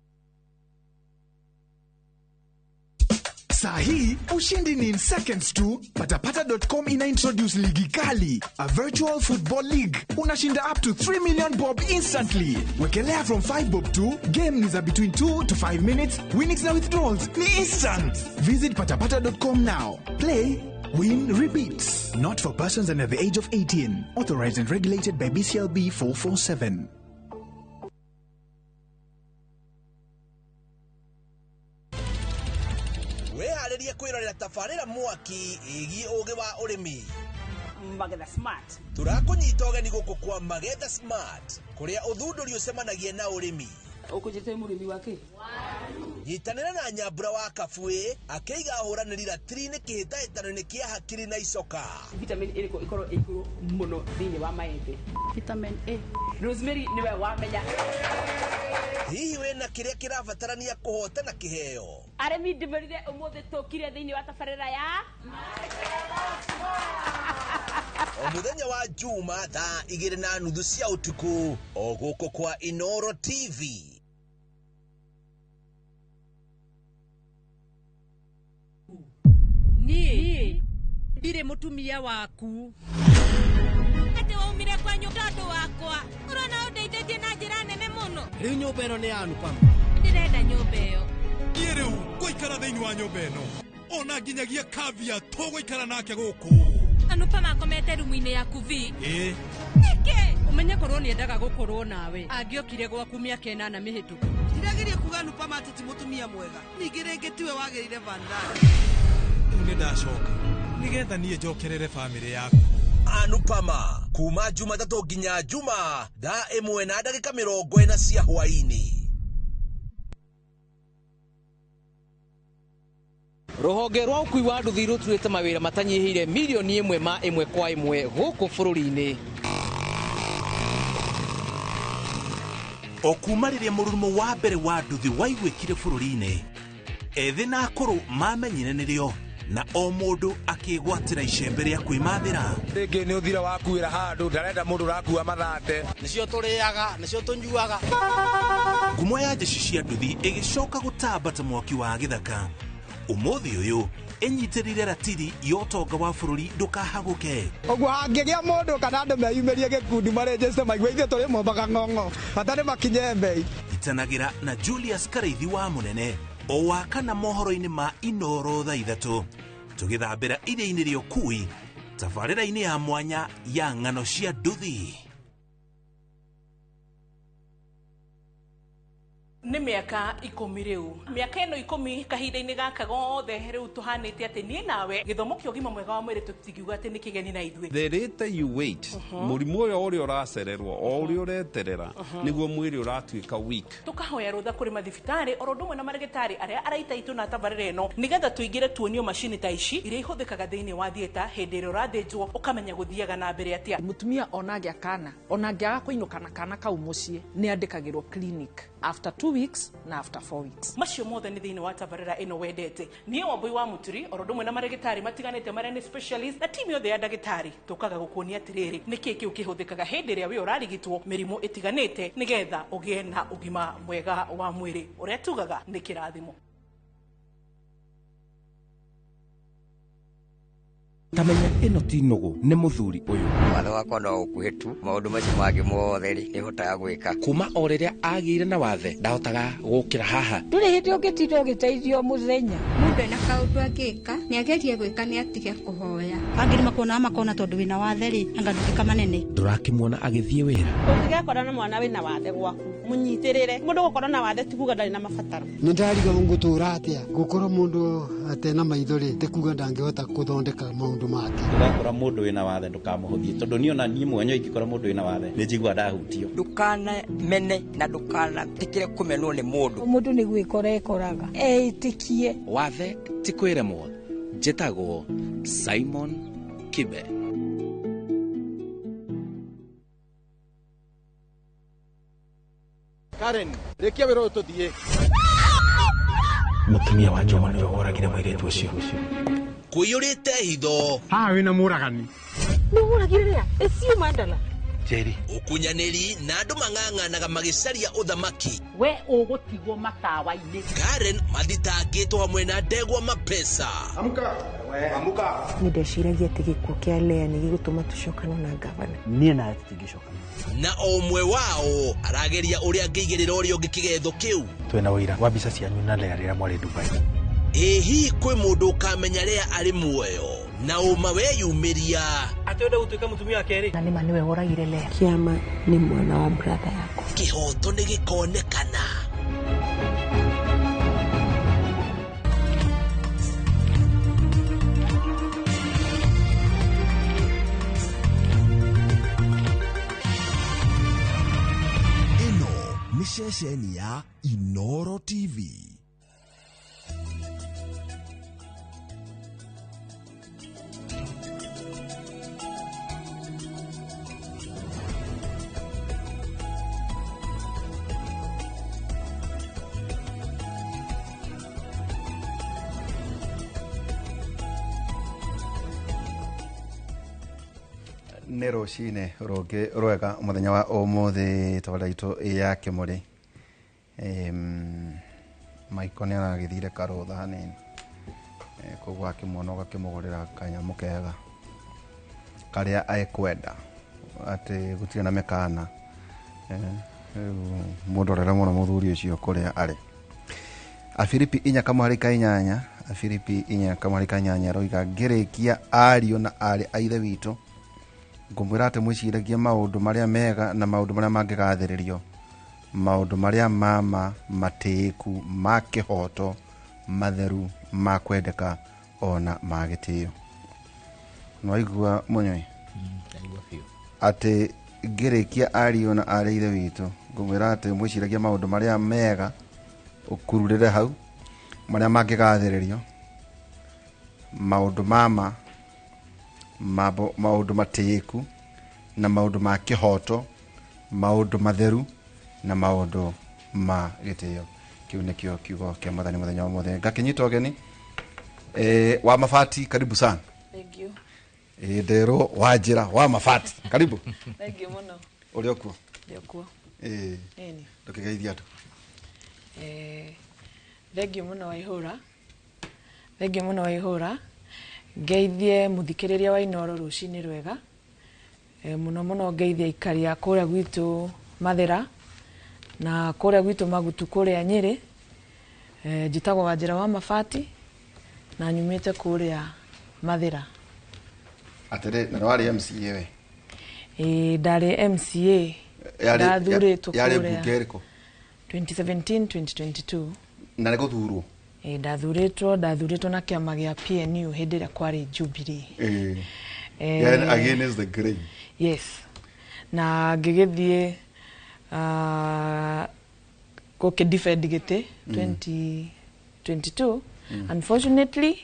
Saa hii ushindi ni in seconds tu. Patapata.com ina introduce ligi kali, a virtual football league. Unashinda up to 3 million bob instantly. Wekelea from 5 bob tu. Game ni za between 2 to 5 minutes. Winnings na withdrawals ni instant. Visit patapata.com now. Play, win, repeat. Not for persons under the age of 18. Authorized and regulated by BCLB 447. Wĩharĩrie kwĩrorera tabarĩra mwaki ĩgiĩ ũgĩ wa ũrĩmi. Magetha Smart. Tũrakũnyita ũgeni gũkũ kwa Magetha Smart, kũrĩa ũthundũri ũcemanagia na ũrĩmi. Ũkũnjĩte mũrĩmi wa kĩ? Nyitanĩra na Nyambura wa Kabuĩ akĩiga ahũranĩri ratiri-inĩ kĩhĩtahĩtano-inĩ kĩa hakiri na icoka. Vitamin ĩrĩkũ ĩkorwo ĩ igũrũ mũno thĩinĩ wa maembe? Vitamin A. Rosemary nĩwe wamenya. Hihi wĩna kĩrĩa kĩrabatarania kũhotana kĩheo? Arĩmi ndĩmwĩrire ũmũthĩ tũkire thĩinĩ wa tabarĩra ya O mũthenya wa Juma thaa 2:30 cia ũtukũ o gũkũ kwa Inoro TV. Niĩ ndirĩ mũtumia waku. Atĩ waumire kwanyu tondũ wakwa. Ũrona ũndeithĩtie na njĩra nene mũno. Rĩu nyũmba ĩno nĩ ya Anupama. Ndĩrenda nyũmba ĩyo. Niĩ rĩu ngũikara thĩinĩ wa nyũmba ĩno. Ona nginyagia Kavya tũgũikara nake gũkũ. Anupama akomete rumu-inĩ yaku vi. Ĩĩ. Nĩkĩ? Ũmenye korwo nĩendaga gũkorwo nawe. Angĩokire gwaku mĩaka 8 mĩhĩtũku. Ndirageria kuga Anupama atĩ ti mũtumia mwega. Ningĩ rĩngĩ tiwe wagĩrĩire Vandana. Rĩu nĩndacoka nĩgetha niĩ njokerere bamĩrĩ yaku. Anupama kuma Jumatatũ nginya Juma thaa 1:40 cia hwaĩ-inĩ. Rũhonge rwa ũkui wa nduthi rũturĩte mawĩra matanyihĩire milioni 1 ma 1 kwa 1 gũkũ bũrũri-inĩ. O kuma rĩrĩa mũrurumo wa mbere wa nduthi waiguĩkire bũrũri-inĩ, ethĩ na akũrũ mamenyire nĩrĩo na o mũndũ akĩgwatĩra icembe rĩa kwĩmathĩra. Rĩngĩ nĩ ũthira wakuĩra handũ ndarenda mũndũ ũrakua mathate. Nĩcio tũrĩaga, nĩcio tũnyuaga. Ngumo ya jeshi cia nduthi ĩgĩcoka gũtamba ta mwaki wa gĩthaka. Ũmũthĩ ũyũ ĩnyitĩrĩire ratiri ya ũtonga wa bũrũri ndũkahagũke. Ũguo hangĩgĩa mũndũ kana andũ meyumĩrie gĩkundi marĩnjĩte maigue ithuĩ tũrĩ mombaga ng'ong'o bata nĩ makinye mbei. Itanagĩra na Julius Karaithi wa Mũnene o wa kana mohoro-inĩ ma Inoro thaa 3 tũgĩthambĩra iria-inĩ rĩa ũkui tabarĩra-inĩ ya mwanya ya ng'ano cia nduthi. Nĩ mĩaka 10 rĩu. Mĩaka ĩno 10 kahinda-inĩ gaka gothe rĩu tũhanĩte atĩ niĩ nawe gĩthomo kĩa ũgima mwega wa mwĩrĩ tũtingiuga atĩ nĩ kĩgeni na ithuĩ. The later you wait, mũrimũ ũyũ ũrĩa ũracererwo o ũrĩa ũreterera nĩguo mwĩrĩ ũratuĩka weak. Tũkahoya rũtha kũrĩ mathibitarĩ oro ũndũ ũmwe na marĩgĩtarĩ arĩa araita itũ na tabarĩra ĩno nĩgetha tũingĩre tuonio macini ta ici iria ihũthĩkaga thĩinĩ wa theatre hĩndĩ ĩrĩa ũrathĩnjwo ũkamenya gũthiaga na mbere atĩa. Mũtumia ona angĩa kana ona angĩaga kũinũka na kana kau mũciĩ nĩ andĩkagĩrwo clinic after 2 weeks na after 4 weeks. Macio mothe nĩ thĩinĩ wa tabarĩra ĩno wendete. Niĩ Wambui wa Mũturi oro ũndũ ũmwe na marĩgĩtarĩ matiganĩte marĩa nĩ specialist na timu yothe ya ndagĩtarĩ tũkaga gũkuonia atĩrĩrĩ nĩkĩ kĩu kĩhũthĩkaga hĩndĩ ĩrĩa wĩ ũrarigitwo mĩrimũ ĩtiganĩte nĩgetha ũgĩe na ũgima mwega wa mwĩrĩ ũrĩa tugaga nĩ kĩrathimo. Tamenya ĩno ti nũgũ nĩ mũthuri ũyũ. Watho wakwa no ũkuhĩ tu maũndũ macio mangĩ mothe rĩ nĩhotaga gwĩka. Kuma o rĩrĩa agĩire na wathe ndahotaga gũkĩra haha. Ndũrĩ hĩndĩ ũngĩtinda ũgĩteithio mũthenya. Mũndũ ena kaũndũ angĩka nĩagerie gwĩka nĩ atige kũhoya. Angĩ nĩ makuonaga makona tondũ wĩna wathe rĩ anga nduĩka manene. Ndũrakĩmuona agĩthiĩ wĩra. Ũngĩgekora na mwana wĩna wathe gwaku mũnyitĩrĩre. Mũndũ gũkorwo na wathe ti kuga ndarĩ na mabataro. Nĩ ndariga ngũtũra atĩa gũkorwo mũndũ atena maitho rĩ ti kuga ndangĩhota gũthondeka maũndũ make. Ndũgakora mũndũ wĩna wathe ndũkamũhũthie tondũ niĩ ona niĩ mwenyewe ingĩkora mũndũ wĩna wathe nĩ njiguaga ndahutio. Ndũkanamene na ndũkanetĩkĩre kũmenwo nĩ mũndũ. Mũndũ nĩ gwĩkora ekoraga eĩtĩkie. Wathe ti kwĩremwo. Njĩtagwo Simon Kibe. Karen, rĩkia wĩra ũyũ tũthiĩ. Mũtumia wa Juma nĩwe woragire mũirĩtu ũcio. Kũiyũrĩte hitho. Haha wĩna mũragani. Nĩ mũragire rĩa? Ĩciũ mandala. Njeri. Ũkunyanĩri na andũ mang'ang'anaga magĩcaria ũthamaki. We ũgũtigwo matawa-inĩ. Karen mathitangĩtwo hamwe na ndegwa mapesa. Amka. We amka. Nĩ ndeciragia atĩ gĩkuũ kĩa Lea nĩ gĩgũtũma tũcokane na ngavana. Niĩ nawe tũtingĩcokana. Na o ũmwe wao arageria ũrĩa angĩigĩrĩra ũrĩa ũngĩ kĩgetho kĩu. Twĩna ũira wa mbica cianyu na Lea rĩrĩa mwarĩ Dubai. Ĩ hihi kwĩ mũndũ ũkamenya Lea arĩ muoyo na ũma weyumĩria? Atĩ ũrenda gũtuĩka mũtumia wa kerĩ? Na nĩma nĩwe woragire Lea. Kĩama nĩ mwana wa brother yakwa. Kĩhoto nĩ gĩkonekana. Ĩno nĩ ceceni ya Inoro TV. Nĩ rũcinĩ rũngĩ rwega mũthenya wa ũmũthĩ tabarĩra itũ ya Kĩmũrĩ. Maiko nĩ aragĩthire karũtha hanini, koguo akĩmuona ũgakĩmũgũrĩra kanyamũ kega karĩa ekwenda, atĩ gũtirĩ na mĩkana. Rĩu mũndorere mũno mũthuri ũcio kũrĩa arĩ. Afilipi 4:8, Afilipi 4:8 roiga ngĩrĩkia ariũ na aarĩ a Ithe witũ, ngũmwĩra atĩ mwĩciragie maũndũ marĩa mega na maũndũ marĩa mangĩgathĩrĩrio, maũndũ marĩa mama matĩĩku, ma kĩhoto, matheru, ma kwendeka ona ma gĩtĩo. Nĩwaigua Mũnyoi? Ndaigua biũ. Atĩ ngĩrĩkia ariũ na aarĩ a Ithe witũ, ngũmwĩra atĩ mwĩciragie maũndũ marĩa mega, ũkururĩre hau, marĩa mangĩgathĩrĩrio, maũndũ mama, maũndũ matĩĩku na maũndũ ma kĩhoto, maũndũ matheru na maũndũ ma gĩtĩo. Kĩu nĩkĩo kiugo kĩa Mwathani mũthenya wa ũmũthĩ. Ngakĩnyita ũgeni wa Mabati, karibu sana. Thank you. Nderwo wa njĩra wa Mabati, karibu. Thank you mũno. Ũrĩ okuo? Ndĩ okuo. Ĩni. Ndũkĩgeithia andũ. Thank you mũno Waihũra. Thank you mũno Waihũra. Ngeithie mũthikĩrĩria wa Inoro rũcinĩ rwega. Mũno mũno ngeithie aikari a kũrĩa gwitũ Mathĩra na kũrĩa gwitũ Magutu kũrĩa Nyĩrĩ. Njĩtagwo Wanjĩra wa Mabati na nyumĩte kũrĩa Mathĩra. Atĩrĩ, na warĩ MCA we? Ĩĩ, ndarĩ MCA. Ndathurĩtwo Yarĩ kũrĩa mbunge ĩrĩkũ? 2017 2022. Na nĩ gũthurwo? Ndathurĩtwo na kĩama gĩa PNU hĩndĩ ĩrĩa kwarĩ Jubilee. Yani against the grain. Yes. Na ngĩgĩthiĩ gũkĩ defend gĩtĩ 2022. Unfortunately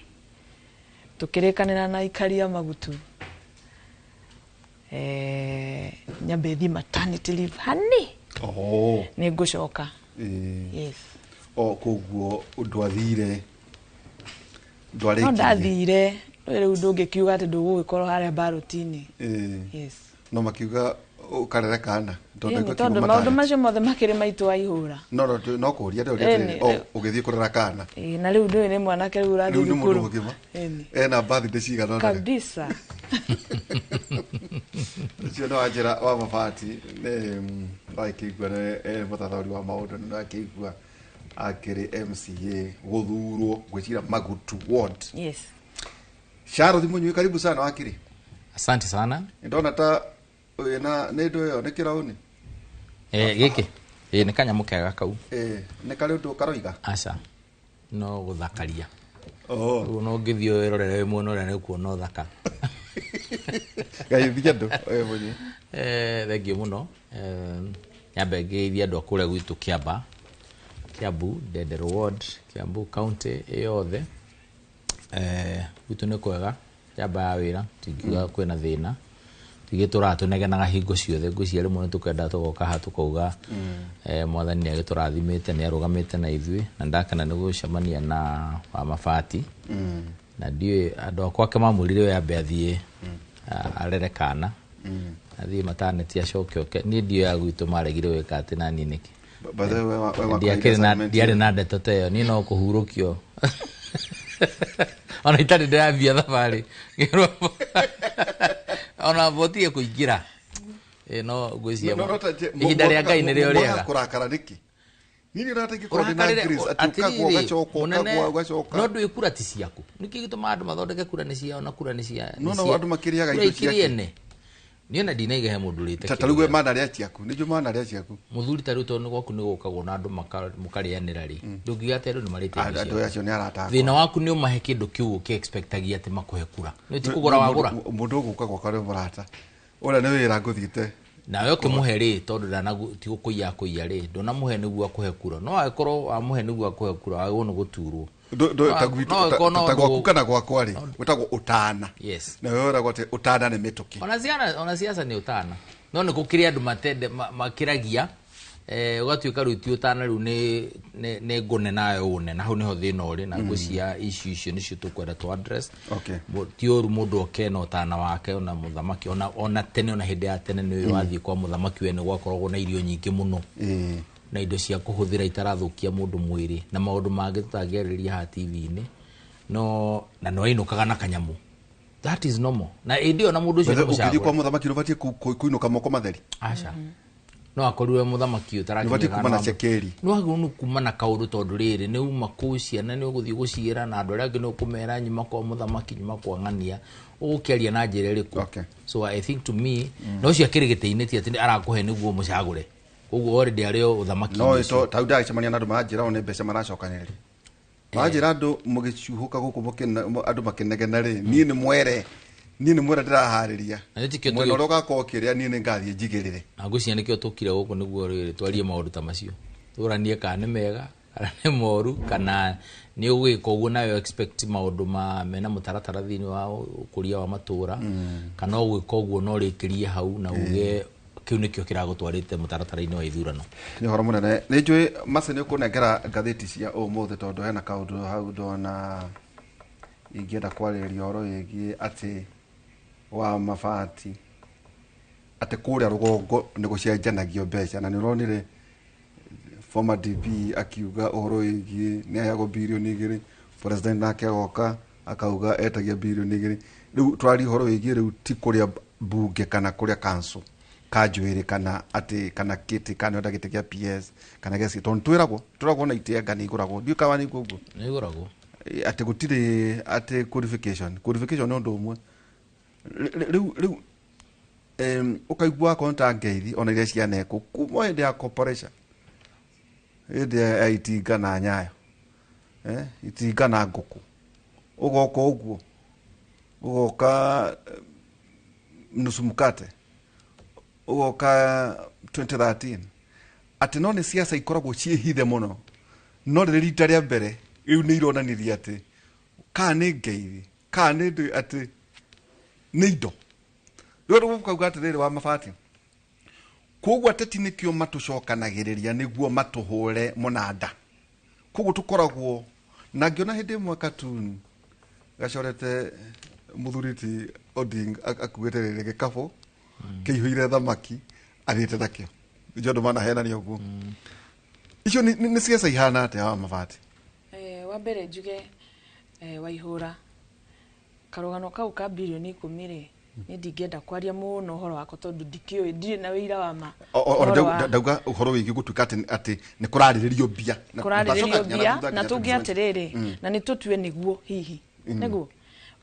tũkĩrĩkanĩra na aikari a Magutu. Nyambe thiĩ maternity leave hani. Oh. Nĩ ngũcoka. Yes. O koguo ndwathire, ndwarĩkirie? No ndathire, rĩu ndũngĩkiuga atĩ ndũgũgĩkorwo harĩa baroti-inĩ. Yes. No makiuga ũkarere kana tondũ maũndũ macio mothe makĩrĩ maitũ Waihũra. No no kũria ndĩroria atĩrĩrĩ, ũgĩthiĩ kũrera kana. Na rĩu ndũĩ nĩ mwanake rĩu ũrathiĩ Rĩu nĩ mũndũ thukuru. mũgima. Ena birthday cigana ũna. Kabisa. Ũcio nĩ Wanjĩra wa Mabati, nĩ wakĩigua nĩ mũthathaũri wa maũndũ, nĩ wakĩigua akĩrĩ MCA gũthurwo ngwĩciria Magutu Ward. Yes. Charles Mũnyui, karibu sana wakiri. Asante sana. Ndona ta wĩna nĩ ndũ ĩyo nĩ kĩraũni? Gĩkĩ. Nĩ kanyamũ kega kau. Nĩ karĩ ũndũ karoiga? Aca. No gũthakaria. Rĩu no ũngĩthiĩ wĩrorere wĩ mwena ũrĩa nĩ ũkuona ũthaka. Geithia andũ, Mũnyui. Thank you mũno. Nyambe ngeithie andũ a kũrĩa gwitũ Kĩamba, Kiambu, Ndenderũ Ward, Kiambu County yothe. Gwitũ nĩ kwega, Kĩamba ya wĩra, tingiuga kwĩna thĩna. Tigĩtũraga tũnegenaga hingo ciothe, ngwĩciria rĩmwe nĩ tũkenda tũgoka haha tũkauga Mwathani nĩ agĩtũrathimĩte, nĩ arũgamĩte na ithuĩ, na ndakena nĩ gũcemania na wa Mabati. Na ndiũĩ andũ akwa ake mamwĩrire we ambe athiĩ arere kana. Athiĩ mataneti acoke oke. Niĩ ndiũĩ gwitũ maregire gwĩka atĩ na niĩ nĩkĩ. By the way, Ndiarĩ na ndeto ta ĩyo, niĩ no kũhurũkio. Ona itarĩ ndĩrambia thabarĩ. Ona botire kũingĩra. No ngwĩciria ihinda rĩa Ngai nĩrĩo rĩega. Kũrakara nĩkĩ? Nini ũrateithia ndĩ na Grace atĩ ũkagwa ũgacoka ũkagwa ũgacoka. No ndũĩ kura ti ciaku. Nĩkĩ gĩtũmaga andũ mathondeke kura nĩ ciao na kura nĩ cia. No andũ makĩrĩaga indo ciake. Niĩ ona ndinaiga he mũndũ ũrĩte. Ta rĩu we manarĩa ciaku, nĩ njũĩ manarĩa ciaku. Mũthuri ta rĩu tondũ nĩ gwaku nĩ gũkagwo na andũ mũkarĩanĩra rĩ. Ndũngiuga atĩ andũ nĩ marĩte indo ciaku. Andũ acio nĩ arata akwa. Thĩna waku nĩ ũmahe kĩndũ kĩu ũkĩ-expectagia atĩ makũhe kura. Nĩ ti kũgũra wagũra. Mũndũ ũgũka gwakwa nĩ mũrata. Ũrĩa nĩ wĩra ngũthiĩte. Nawe ũkĩmũhe rĩ tondũ ti gũkũiya akũiya rĩ, ndũnamũhe nĩguo akũhe kura. No angĩkorwo wamũhe nĩguo akũhe kura wagĩrĩirwo nĩ gũturwo. Ta gwaku kana gwakwa rĩ, wĩtagwo ũtana. Yes. Na wewe ũragwo atĩ ũtana nĩ mĩtũkĩ. Ona siasa nĩ ũtana. No nĩ gũkĩrĩ andũ matende makĩragia ũgatuĩka rĩu ti ũtana rĩu nĩ ngũne nawe ũne na hau nĩho thĩna ũrĩ na ngwĩciria issue icio nĩcio tũkwenda tũ address. Okay. Ti ũru mũndũ oke na ũtana wake ona mũthamaki ona tene ona hĩndĩ ya tene nĩ wathiĩ kwa mũthamaki we nĩ gwakoragwo na irio nyingĩ mũno. Na indo cia kũhũthĩra itarathũkia mũndũ mwĩrĩ na maũndũ mangĩ tũtangĩarĩrĩria haha TV-inĩ no na no ainũkaga na kanyamũ. That is normal. Na ĩndĩ ĩyo na mũndũ ũcio nĩ mũcagũre. Ũngĩthiĩ kwa mũthamaki nĩũbatiĩ kũinũka moko matheri. Aca. No akorirwe mũthamaki ũtarakinya kuma na cekeri. No agĩrĩirwo nĩ kuma na kaũndũ tondũ rĩrĩ nĩ uma kũu ciana nĩ ũgũthiĩ gũciĩra na andũ arĩa angĩ nĩ ũkũmera nyuma kwa mũthamaki nyuma kwa ng'ania ũgũkĩaria na njĩra ĩrĩkũ. Okay. So I think to me no ũcio akĩrĩ gĩtĩ-inĩ ti atĩ arakũhe nĩguo mũcagũre. Koguo already arĩ o ũthamaki. No to ta ndagĩcemania na andũ maranjĩra o nĩ mbeca maracokanĩrĩria. Maranjĩra andũ mũgĩcuhũka gũkũ andũ makĩnegena rĩ niĩ nĩ mwere. Niĩ nĩ mwere ndĩraharĩria. Mwena ũrĩa ũgakorwo ũkĩrĩa niĩ nĩ ngathiĩ njigĩrĩre. Na ngwĩciria nĩkĩo tũkire gũkũ nĩguo rĩrĩ twarie maũndũ ta macio. Tũranie kana nĩ mega kana nĩ moru kana nĩ ũgwĩka ũguo nawe expect maũndũ ma mena mũtaratara thĩinĩ wa ũkũria wa matũra kana ũgwĩka ũguo no ũrĩkĩrie hau na uge kĩu nĩkĩo kĩragũtwarĩte mũtaratara-inĩ wa ithurano. Nĩ ũhoro mũnene. Nĩ njũĩ Mercy nĩ ũkũnengera ngathĩti cia ũmũthĩ tondũ hena kaũndũ hau ndona ingĩenda kwarĩrĩria ũhoro wĩgiĩ atĩ wa mabati atĩ kũrĩa rũgongo nĩ gũcenjanagio mbeca na nĩ ũronire former DP akiuga ũhoro wĩgiĩ nĩ aheagwo birioni 2 president nake agoka akauga etagia birioni 2 rĩu tũraria ũhoro wĩgiĩ rĩu ti kũrĩa bunge kana kũrĩa council kanjwĩrĩ kana atĩ kana kĩtĩ kana enda gĩtĩ kĩa PS kana gĩa tondũ twĩragwo na itĩ anga nĩ igũragwo ndiũĩ kana nĩ ũguo nĩ igũragwo atĩ gũtirĩ atĩ qualification nĩ ũndũ ũmwe rĩu ũkaigua akorwo nĩ ta ngeithi ona iria cianekwo kuma hĩndĩ ya corporation hĩndĩ ya itinga na nyayo itinga na ngũkũ ũgoka ũguo ũgoka nusu mkate ũgoka 2013 atĩ no nĩ siasa ikoragwo ciĩhithe mũno no rĩrĩ rita rĩa mbere rĩu nĩ ironanirie atĩ kana nĩ ngeithi kana nĩ atĩ nĩ indo rĩu ũkauga atĩrĩrĩ wa mabati koguo ateti nĩkĩo matũcokanagĩrĩria nĩguo matũhũre mũnanda koguo tũkoragwo na ngĩona hĩndĩ ĩmwe cartoon gacorete mũthuri ti Odinga akuĩte rĩrĩ gĩkabũ kĩihũire thamaki athiĩte nakĩo nĩkĩo andũ manahenania ũguo icio nĩ ciaca ihana atĩa wa mabati? Wa mbere njuge Waihũra karũgano kau ka birioni 10 rĩ nĩ ndingĩenda kwaria mũno ũhoro wako tondũ ndikĩũĩ ndirĩ na wĩira wa ma. Ndauga ũhoro wĩgiĩ gũtuĩka atĩ nĩ kũrarĩrĩrio mbia na tũnge atĩrĩrĩ na nĩ tũtue nĩguo hihi nĩguo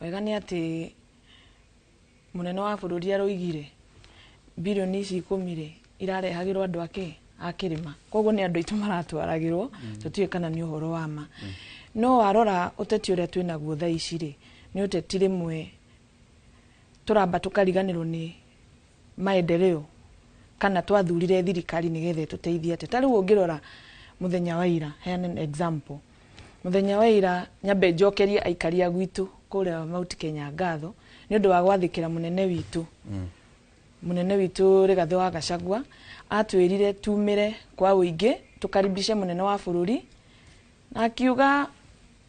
wega nĩ atĩ mũnene wa bũrũri aroigire birioni ici 10 rĩ irarehagĩrwo andũ ake a kĩrĩma koguo nĩ andũ aitũ maratwaragĩrwo tũtiũĩ kana nĩ ũhoro wa ma. No warora ũteti ũrĩa twĩnaguo thaa ici rĩ nĩ ũteti rĩmwe tũramba tũkariganĩrwo nĩ maendeleo kana twathurire thirikari nĩgetha ĩtũteithie atĩa. Ta rĩu ũngĩrora mũthenya wa ira, heane example mũthenya wa ira nyambe njokerie aikari a gwitũ kũrĩa Mount Kenya ngatho nĩ ũndũ wa gwathĩkĩra mũnene witũ. Mũnene witũ Rigathĩ wa Gachagua atwĩrire tumĩre kwa ũingĩ tũkaribishe mũnene wa bũrũri na akiuga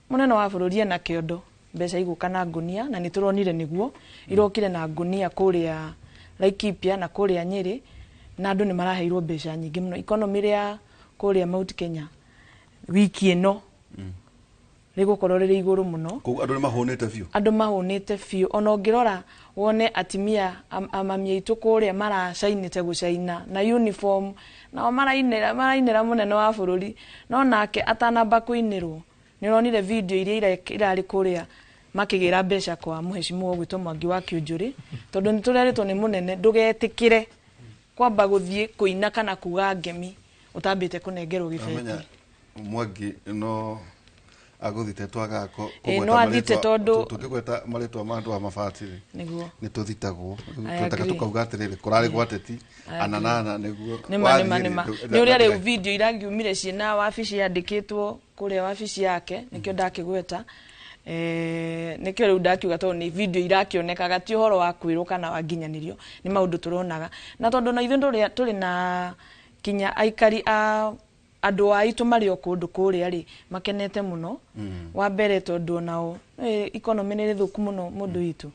mũnene wa bũrũri ena kĩondo mbeca igũka na ngunia na nĩ tũronire nĩguo irokire na ngunia kũrĩa Laikipia na kũrĩa Nyĩrĩ, na andũ nĩ maraheirwo mbeca nyingĩ mũno. Economy rĩa kũrĩa Mount Kenya wiki ĩno rĩgũkorwo rĩrĩ igũrũ mũno. Koguo andũ nĩ mahũnĩte biũ. Andũ mahũnĩte biũ. Ona ũngĩrora wone atimia amami aitũ kũrĩa maracainĩte gũcaina na uniform, nao marainĩra mũnene wa bũrũri, no nake atanamba kũinĩrwo nĩ ũronire video iria irarĩ kũrĩa makĩgĩra mbeca kwa mũheshimiwa ũgwĩtwo Mwangi wa Kĩũnjũrĩ, tondũ nĩ tũrerĩtwo nĩ mũnene ndũgetĩkĩre kwamba gũthiĩ kũina kana kuga ngemi ũtambĩte kũnengerwo gĩbeti. Mwangi no aguthite twaga no athite tondu tungigweta maritwa ma andu a mabati niguo ni tuthitagwo tutaka tukauga atiriri kurari gwateti ananana niguo nima nima ni uria riu video irangiumire ciina wabici yandikitwo kuria wabici yake nikio ndakigweta nikio riu ndakiuga tondu ni video irakionekaga ti uhoro wa kwirwo kana wa nginyanirio ni maundu turonaga na tondu na ithuĩ turi na kinya aikari a andu aitu mari o kundu kuria ri makenete muno. Wa mbere tondu nao economy ni rithuku muno mundu witu.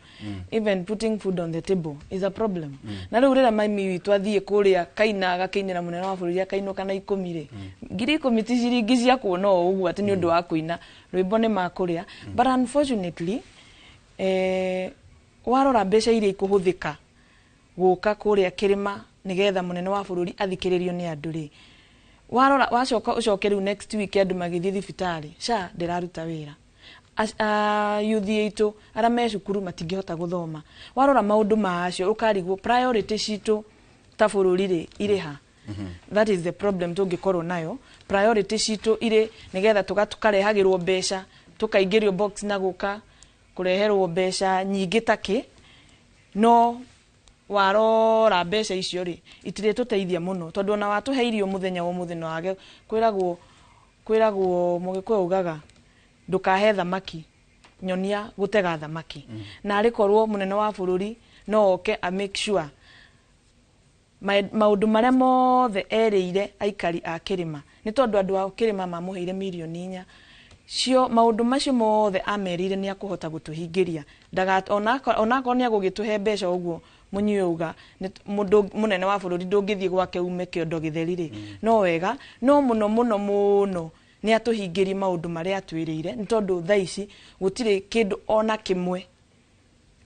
Even putting food on the table is a problem. Na riu rira maimi witu athie kuria kaina agakiinira munene wa bururi akainuka na 10 ri 10,000 ti ciringi cia kuona o uguo ati ni undu wa kuina rwimbo ni makuria. But unfortunately warora mbeca iria ikuhuthika guka kuria kirima nigetha munene wa bururi athikiririo ni andu ri warora wacoka ucoke riu next week andu magithie thibitari sha ndiraruta wira yuthi aitu aria me cukuru matingihota guthoma warora maundu macio ukarigwo priority citu ta bururi ri iri ha. That is the problem tungikorwo nayo priority citu iri nigetha tukarehagirwo mbeca tukaingirio box na guka kureherwo mbeca nyingi taki no warora mbeca icio ri itire tuteithia muno tondu ona watuhe irio muthenya wa muthenya wage kwiragwo mugikuyu ugaga ndukahe thamaki nyonia gutega thamaki. Na arikorwo munene wa bururi no oke a make sure maundu maria mothe eriire aikari a kirima ni tondu andu a kirima mamuheire mirioni 4 cio maundu macio mothe amerire ni akuhota gutuhingiria ndaga onako ni agugituhe mbeca uguo munyuga mundu munene wa bururi ndungithie gwake ume kiondo githeri ri no wega no muno muno muno ni atuhingirie maundu maria atwiriire ni tondu thaa ici gutire kindu ona kimwe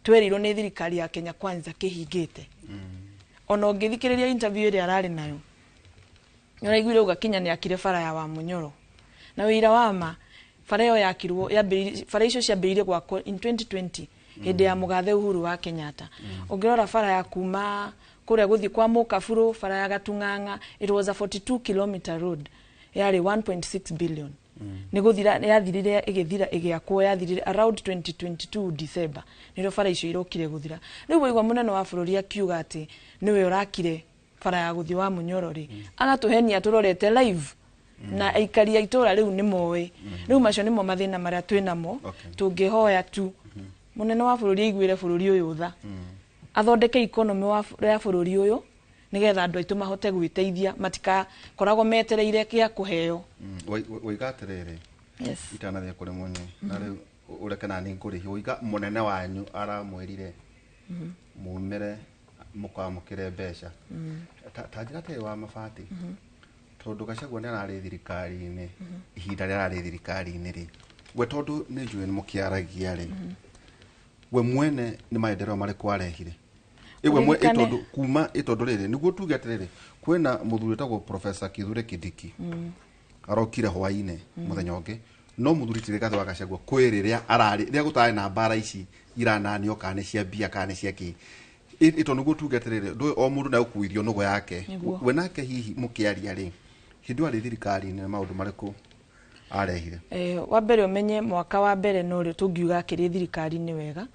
twerirwo ni thirikari ya Kenya Kwanza kihingite. Ona ungithikiriria interview iria arari nayo nĩũraiguire uga Kinya nĩ akire bara ya Wamunyoro na wĩira wa ma bara ĩyo yakirwo bara icio ciambĩrĩirie gwakwo in 2020 hĩndĩ ya mũgathe Uhuru wa Kenyatta. Ũngĩrora bara ya kuma kũrĩa gũthiĩ kwa Mũkaburu bara ya Gatung'ang'a it was a 42 km road yarĩ 1.6 billion. Nĩ gũthira yathirire ĩgĩthira ĩgĩakwo yathirire around 2022 December nĩrĩo bara icio irokire gũthira. Rĩu waigua mũnene wa bũrũri akiuga atĩ nĩwe ũrakire bara ya gũthiĩ wa Munyoro rĩ agatũhenia tũrorete live na aikari a itũra rĩu nĩ moĩ. Rĩu macio nĩmo mathĩna marĩa twĩnamo tũngĩhoya tu mũnene wa bũrũri aiguĩre bũrũri ũyũ tha athondeke economy ya bũrũri ũyũ nigetha andũ aitũ mahote gwĩteithia matikakoragwo metereire kĩa kũheo. Waiga atĩrĩrĩ itanathiĩ kũrĩ mũnyi na rĩu ũreke nani ngũrĩhie waiga mũnene wanyu aramwĩrire mumĩre mũkamũkĩre mbeca ta njĩra ta ĩyo wa mabati tondũ Gachagua nĩ ararĩ thirikari-inĩ ihinda rĩrĩa ararĩ thirikari-inĩ rĩ we tondũ nĩ njũĩ nĩ mũkĩaragia rĩ we mwene nĩ maendeleo marĩkũ arehire iwe mwe itondo kuma itondo riri niguo tuge atiriri kwina muthuri wetagwo Professor Kithure Kindiki arokire hwaine muthenya ungi no muthuri ti Rigathi wa Gachagua kwi riria arari riria gutari na mbara ici irananio kana ni cia mbia kana ni cia ki ito niguo tuge atiriri ndu o mundu na ukuithio nugo yake we nake hihi mukiaria ri hindu ari thirikari-inĩ maundu mariku arehire wa mbere umenye mwaka wa mbere no ri tungiuga akiri thirikari-inĩ wega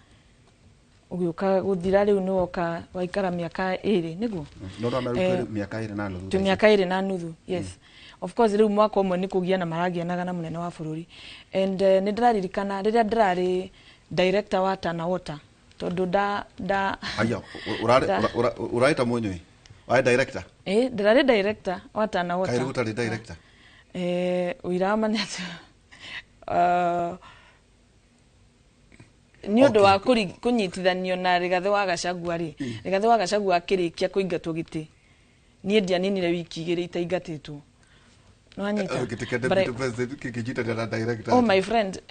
ugiuka guthira riu ni woka waikara miaka 2 niguo no ndo amerika miaka 2 na nuthu tu miaka 2 na nuthu yes. Of course riu mwaka umwe ni kugiana maragianaga na munene wa bururi and ni ndiraririkana riria ndirari director wa Tana Water tondu da aya uraita munyui wa director ndirari director wa Tana Water kai utari director uirama ni ati Nĩ ũndũ wa kũnyitithanio na Rigathĩ wa Gachagua rĩ, Rigathĩ wa Gachagua akĩrĩkia kũingatwo gĩtĩ, niĩ ndianinire wiki 2 itaingatĩtwo. Nĩwanyita? Oh my friend,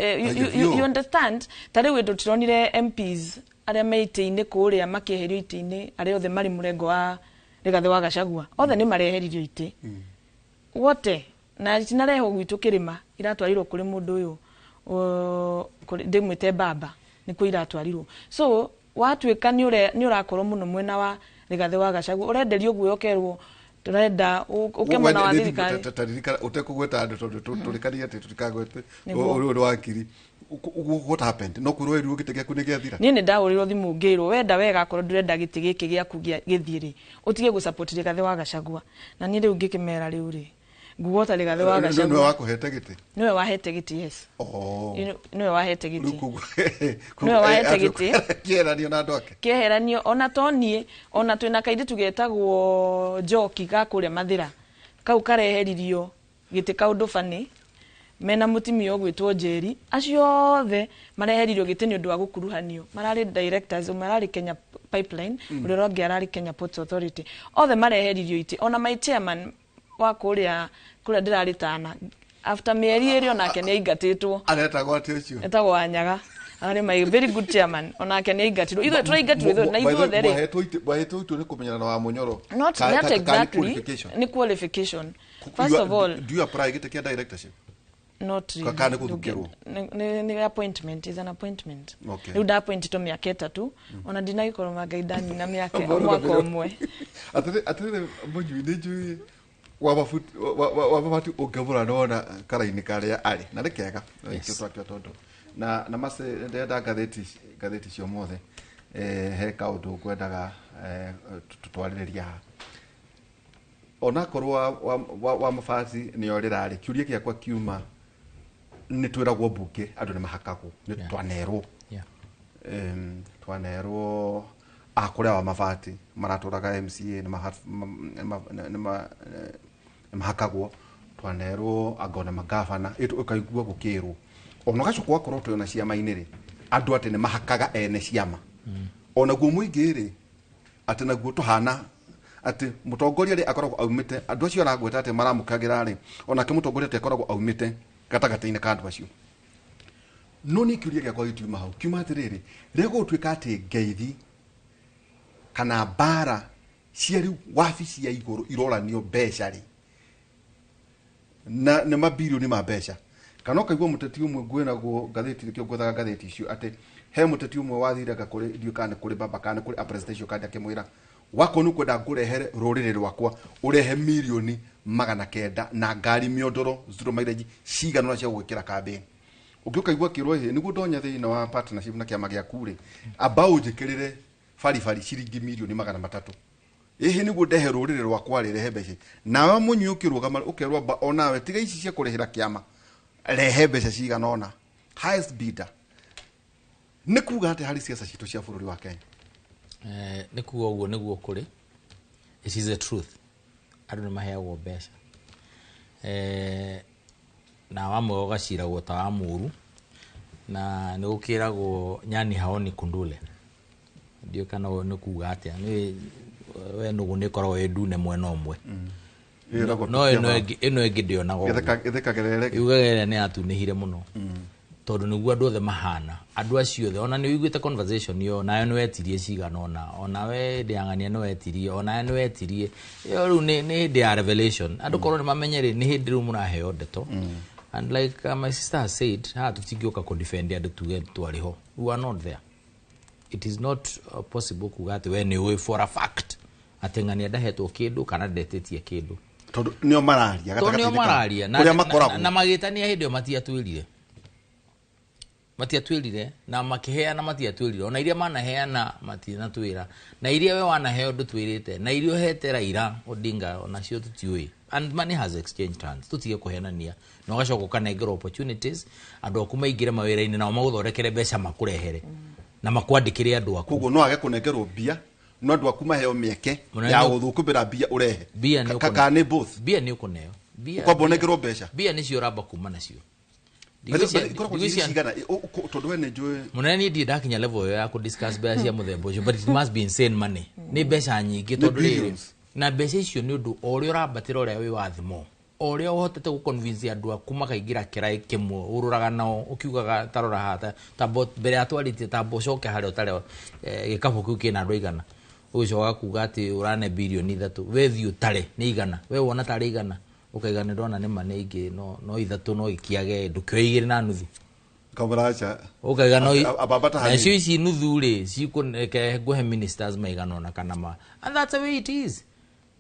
you understand? Ta rĩu ĩndũ tũronire MPs arĩa me itĩ-inĩ kũrĩa makĩeherio itĩ-inĩ, arĩa othe marĩ mũrengo wa Rigathĩ wa Gachagua, othe nĩ mareheririo itĩ wote, na cinarehwo gwitũ kĩrĩma, iratwarirwo kũrĩ mũndũ ũyũ ndĩmwĩte baba, nĩkuo iratwarirwo. So watuĩka nĩ ũrakorwo mũno mwena wa Rigathĩ wa Gachagua, ũrenderio guoya ũkerwo tũrenda ũke mwena wa thirikari. Ũtekũgweta andũ tondũ tũrĩkanie atĩ tũtikagwete ũrĩ wakiri. What happened? No kwĩrwo werirwo gĩtĩ gĩaku nĩ gĩathira? Niĩ nĩ ndahũrĩrwo thimũ ngĩrwo wenda wega akorwo ndũrenda gĩtĩ gĩkĩ gĩaku gĩthiĩ rĩ, ũtige gũ-support Rigathĩ wa Gachagua. Na niĩ rĩu ngĩkĩmera rĩu rĩ, nguota Rigathĩ wa Gachagua. Nĩwe wakũhete gĩtĩ? Nĩwe wahete gĩtĩ, yes. Nĩwe wahete gĩtĩ. Nĩwe wahete gĩtĩ. Kĩeheranio na andũ ake? Kĩeheranio, ona to niĩ, ona twĩna kairĩtu getagwo Njoki ga kũrĩa Mathĩra. Kau kareheririo gĩtĩ kaũndũ bani, mena mũtumia ũgwĩtwo Njeri. Acio othe mareheririo gĩtĩ nĩ ũndũ wa gũkuruhanio. Mararĩ directors, ũmwe ararĩ Kenya Pipeline, ũrĩa ũngĩ ararĩ Kenya Ports Authority. Othe mareheririo itĩ. Ona my chairman wa kũrĩa ndĩrarĩ tana, after mĩeri 2 onake nĩ aingatĩtwo. Aretagwo atĩa ũcio? Etagwo Wanyaga. Arĩ my very good chairman, onake nĩ aingatirwo. Ithuĩ tũraingatirwo ithuĩ na ithuothe rĩ. Mwahetwo itũ nĩ kũmenyana na Wamunyoro. Not exactly. Nĩ qualification. First of all, do you apply gĩtĩ kĩa directorship? Not really. Kana gũthukĩrwo? Nĩ appointment, is an appointment. Rĩu ndaappointĩtwo mĩaka 3, ona ndinagĩkorwo Ngai ndanina mĩaka mwaka ũmwe. Atĩrĩrĩ Mũnyui, nĩ njũĩ wa mabati ũngĩmũra nĩwona karaini karĩa arĩ na nĩ kega tondũ na mace ndĩrenda ngathĩti cio mothe, he kaũndũ ngwendaga tũtwarĩrĩria haha. Onakorwo wa mabati nĩo rĩrarĩ kĩũria gĩakwa kiuma, nĩ twĩragwo mbunge andũ nĩ mahakagwo, nĩ twanerwo. Twanerwo akũrĩa wa mabati maratũraga MCA nĩ mahakagwo, twanerwo anga ona magavana, ũkaigua gũkĩrwo. Ona ũgacoka ũgakorwo twĩ ona ciama-inĩ rĩ, andũ atĩ nĩ mahakaga ene ciama. Onaguo mũingĩ rĩ, atĩ naguo tũhana atĩ mũtongoria rĩ akoragwo aumĩte, andũ acio aragweta atĩ maramũkagĩra rĩ, onake mũtongoria atĩ akoragwo aumĩte gatagatĩ-inĩ ka andũ acio. No niĩ kĩũria gĩakwa gĩtiuma hau, kiuma atĩrĩrĩ, rĩrĩa gũgũtuĩka atĩ ngeithi kana mbara cia rĩu wabici ya igũrũ iroranio mbeca rĩ, na nĩ mabirioni ma mbeca, kana ũkaigua mũteti ũmwe ngwĩragwo ngathĩti nĩkĩo ngwethaga ngathĩti icio atĩ he mũteti ũmwe wathire kũrĩ ndiũĩ kana nĩ kũrĩ baba kana nĩ kũrĩ a presidential card akĩmwĩra wakwa nĩ ũkwenda ngũrehere rũrĩrĩ rwakwa ũrehe mirioni 900 na ngari mĩondoro zero mileage cigana ũna cia gwĩkĩra kambĩni. Ũngĩ ũkaigua akĩrwo ĩhĩ nĩguo ndonya thĩinĩ wa partnership na kĩama gĩaku rĩ, amba ũnjĩkĩrĩre baribari ciringi mirioni 300. Ĩhĩ nĩguo ndehe rũrĩrĩ rwakwa rĩ, rehe mbeca. Nawe mũnyui ũkĩrũgama ũkerwo amba onawe tiga ici cia kũrĩhĩra kĩama, rehe mbeca cigana ũna. Highest bidder. Nĩ kuga atĩ harĩ ciaca citũ cia bũrũri wa Kenya? Nĩ kuga ũguo nĩguo kũrĩ. It is the truth. Andũ nĩ maheagwo mbeca. Na wamwe ũgaciragwo ta wa mũru, na nĩ gũkĩragwo nyani haoni kundule. Ndiũĩ kana nĩ kuga atĩa. Nĩ we nũgũ nĩ ĩkoragwo ĩ ndune mwena ũmwe. No ĩno ĩngĩ ndĩonaga ũguo. Ĩthekagĩrĩra ĩrĩa. Yugaga ĩrĩa nĩ yatunĩhire mũno. Tondũ nĩguo andũ othe mahana. Andũ acio othe, ona nĩ ũiguĩte conversation ĩyo, nawe nĩ wetirie cigana ũna, onawe ndĩang'ania nĩ wetirie, onawe nĩ wetirie. Ĩyo rĩu nĩ hĩndĩ ya revelation. Andũ korwo nĩ mamenye rĩ, nĩ hĩndĩ rĩu mũraheo ndeto. And like my sister has said, haha tũtingĩũka kũ-defend andũ tuge twarĩ ho. We are not there. It is not possible kuga atĩ we nĩ ũĩ for a fact atĩ ng'ania ndahetwo kĩndũ kana ndetĩtie kĩndũ. Tondũ nĩo mararia Tondũ nĩo gatagatĩ-inĩ ka mararia. kũrĩa makoragwo. Na magĩtania hĩndĩ ĩyo matiatwĩrire. Matiatwĩrire na makĩheana matiatwĩrire. Ona iria manaheana matinatwĩra. Na iria we wanaheo ndũtwĩrĩte. Na iria ũhete Raila Odinga onacio tũtiũĩ. And money has exchanged hands. Tũtige kũhenania. Na ũgacoka ũkanengerwo opportunities, andũ aku maingĩre mawĩra-inĩ nao magũthondekere mbeca makũrehere. Na makwandĩkĩre andũ aku. Koguo no age kũnengerwo mbia, no andũ aku maheo mĩeke Mũnene ya nĩ gũthũkũmĩra mbia ũrehe. Mbia nĩ ũkũne- Kana nĩ both? Mbia nĩ ũkũneo. Mbia Ũkwamba ũnengerwo mbeca? Mbia nĩcio ũramba kuma nacio. Ikoragwo ciĩ cigana? Tondũ we nĩ njũĩ. Mũnene, niĩ ndirĩ ndakinya level ĩyo ya kũ-discuss mbeca cia mũthemba ũcio, but it must be insane money. Nĩ mbeca nyingĩ. Nĩ Tondũ rĩrĩ, billions. Na mbeca icio nĩ ũndũ o ũrĩa ũrambatĩra, ũrĩa wĩ wathimo, o ũrĩa ũhotete gũ-convince andũ aku makaingĩra kĩraĩ kĩmwe ũrũraga nao ũkiugaga tarora haha, tambo mbere ya twarĩtie, tamba ũcoke harĩa ũtarĩ gĩkabũ kĩu kĩna andũ aigana, ũgĩcoka kuga atĩ ũrane 3 birioni, we thiĩ ũtare nĩ igana, we wona tarĩ 100, ũkaiga nĩ ndona nĩ ma nĩ ingĩ, no 3 no ikiage, ndũkĩoe 2.5. Kamũraca. Ũkaiga no Abambata hanini. Nacio ici nuthu rĩ, cikũreke ngũhe ministers maigana ũna kana ma, and that's the way it is.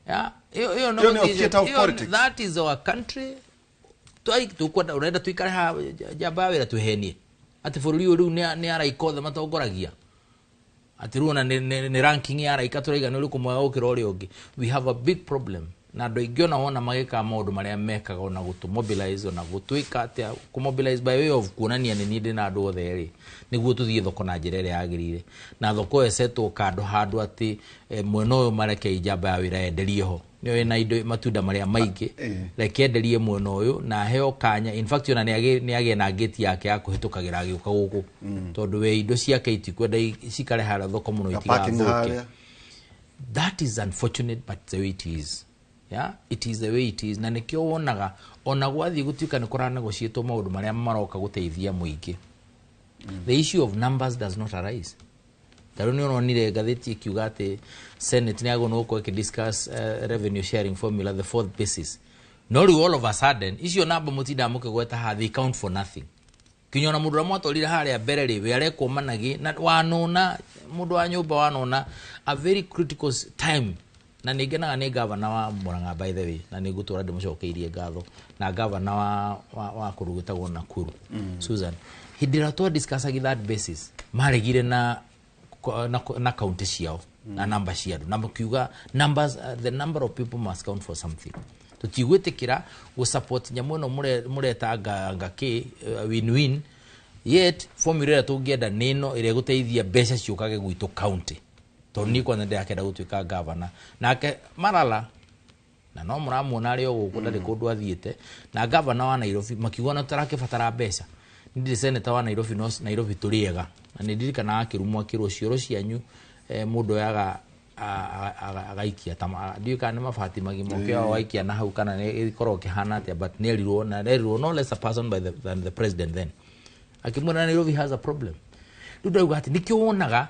Yeah, ĩyo Ĩyo nĩyo theatre of politics. That is our country. Tukwenda ũrenda tuikare ha njamba ya wĩra twĩhenie atĩ bũrũri ũyũ rĩu nĩ araika othe matongoragia, atĩ rĩu ona nĩ ranking ya araika tũraiga nĩ ũrĩkũ mwega gũkĩra ũrĩa ũngĩ. We have a big problem, na andũ aingĩ ona wona magĩkaga maũndũ marĩa mekaga, ona gũtũ-mobilize, ona gũtwĩka atĩa, kũ-mobilize by way of kuonania nĩ niĩ ndĩ na andũ othe rĩ, nĩguo tũthiĩ thoko na njĩra ĩrĩa yagĩrĩire, na thoko ĩyo ĩcetwo kando handũ atĩ mwena ũyũ mareke njamba ya wĩra yenderie ho, nĩyo ĩna indo matunda marĩa maingĩ, reke enderie mwena ũyũ na aheo kanya. In fact, ona nĩ agĩe na ngĩti yake ya kũhĩtũkagĩra agĩũka gũkũ, tondũ we indo ciake itikwenda cikare harĩa thoko mũno Ka parking itigathũke. Harĩa. That is unfortunate, but the way it is, yeah, it is the way it is. Na nĩkĩo wonaga ona gwathiĩ gũtuĩka nĩ kũranegotiatwo maũndũ marĩa maroka gũteithia mũingĩ, the issue of numbers does not arise. Ta rĩu nĩ ũronire ngathĩti ĩkiuga atĩ Senate nĩ yagĩrĩirwo nĩ gũkorwo ĩkĩdiscuss revenue sharing formula, the fourth basis, no rĩu all of a sudden icio namba mũtindaga mũkĩgweta haha, they count for nothing. Kinya ona mũndũ ũrĩa mwatwarire harĩa mbere rĩ, we arekwo managĩ na wanona mũndũ wa nyũmba wanona a very critical time. Na nĩ ngenaga nĩ gavana wa Murang'a, by the way, na nĩ ngũtũra ndĩmũcokeirie ngatho, na gavana wa kũndũ gwĩtagwo Nakuru, Susan, hĩndĩ ĩrĩa twa discussagi that basis, maregire na kaunti ciao na namba cia andũ, na makiuga numbers, the number of people must count for something. Tũtigwĩtĩkĩra gũsupport nyamũ ĩno mũreta anga kĩ win win, yet formula ĩrĩa tũngĩenda nĩ ĩno ĩrĩa ĩgũteithia mbeca ciũkage gwitũ county, tondũ niĩ kwanza ndĩrakenda gũtuĩka gavana. Nake Marala, na no mũramuona arĩ o gũkũ, ndarĩ kũndũ athiĩte, na gavana wa Nairobi makiuga na tũtarakĩbatara mbeca. Nĩ ndĩ senator wa Nairobi, no Nairobi tũrĩ ega, na nĩ ndirikanaga akĩrumwo akĩrwo cioro cianyu, mũndũ oyaga agaikia ta ndiũĩ kana nĩ mabati magima ũkĩoya waikia na hau kana nĩ ĩkoragwo ĩkĩhana atĩa, but nĩ erirwo, na erirwo no less a person than the president then, akĩmwĩra Nairobi has a problem. Rĩu ndauga atĩ nĩkĩo wonaga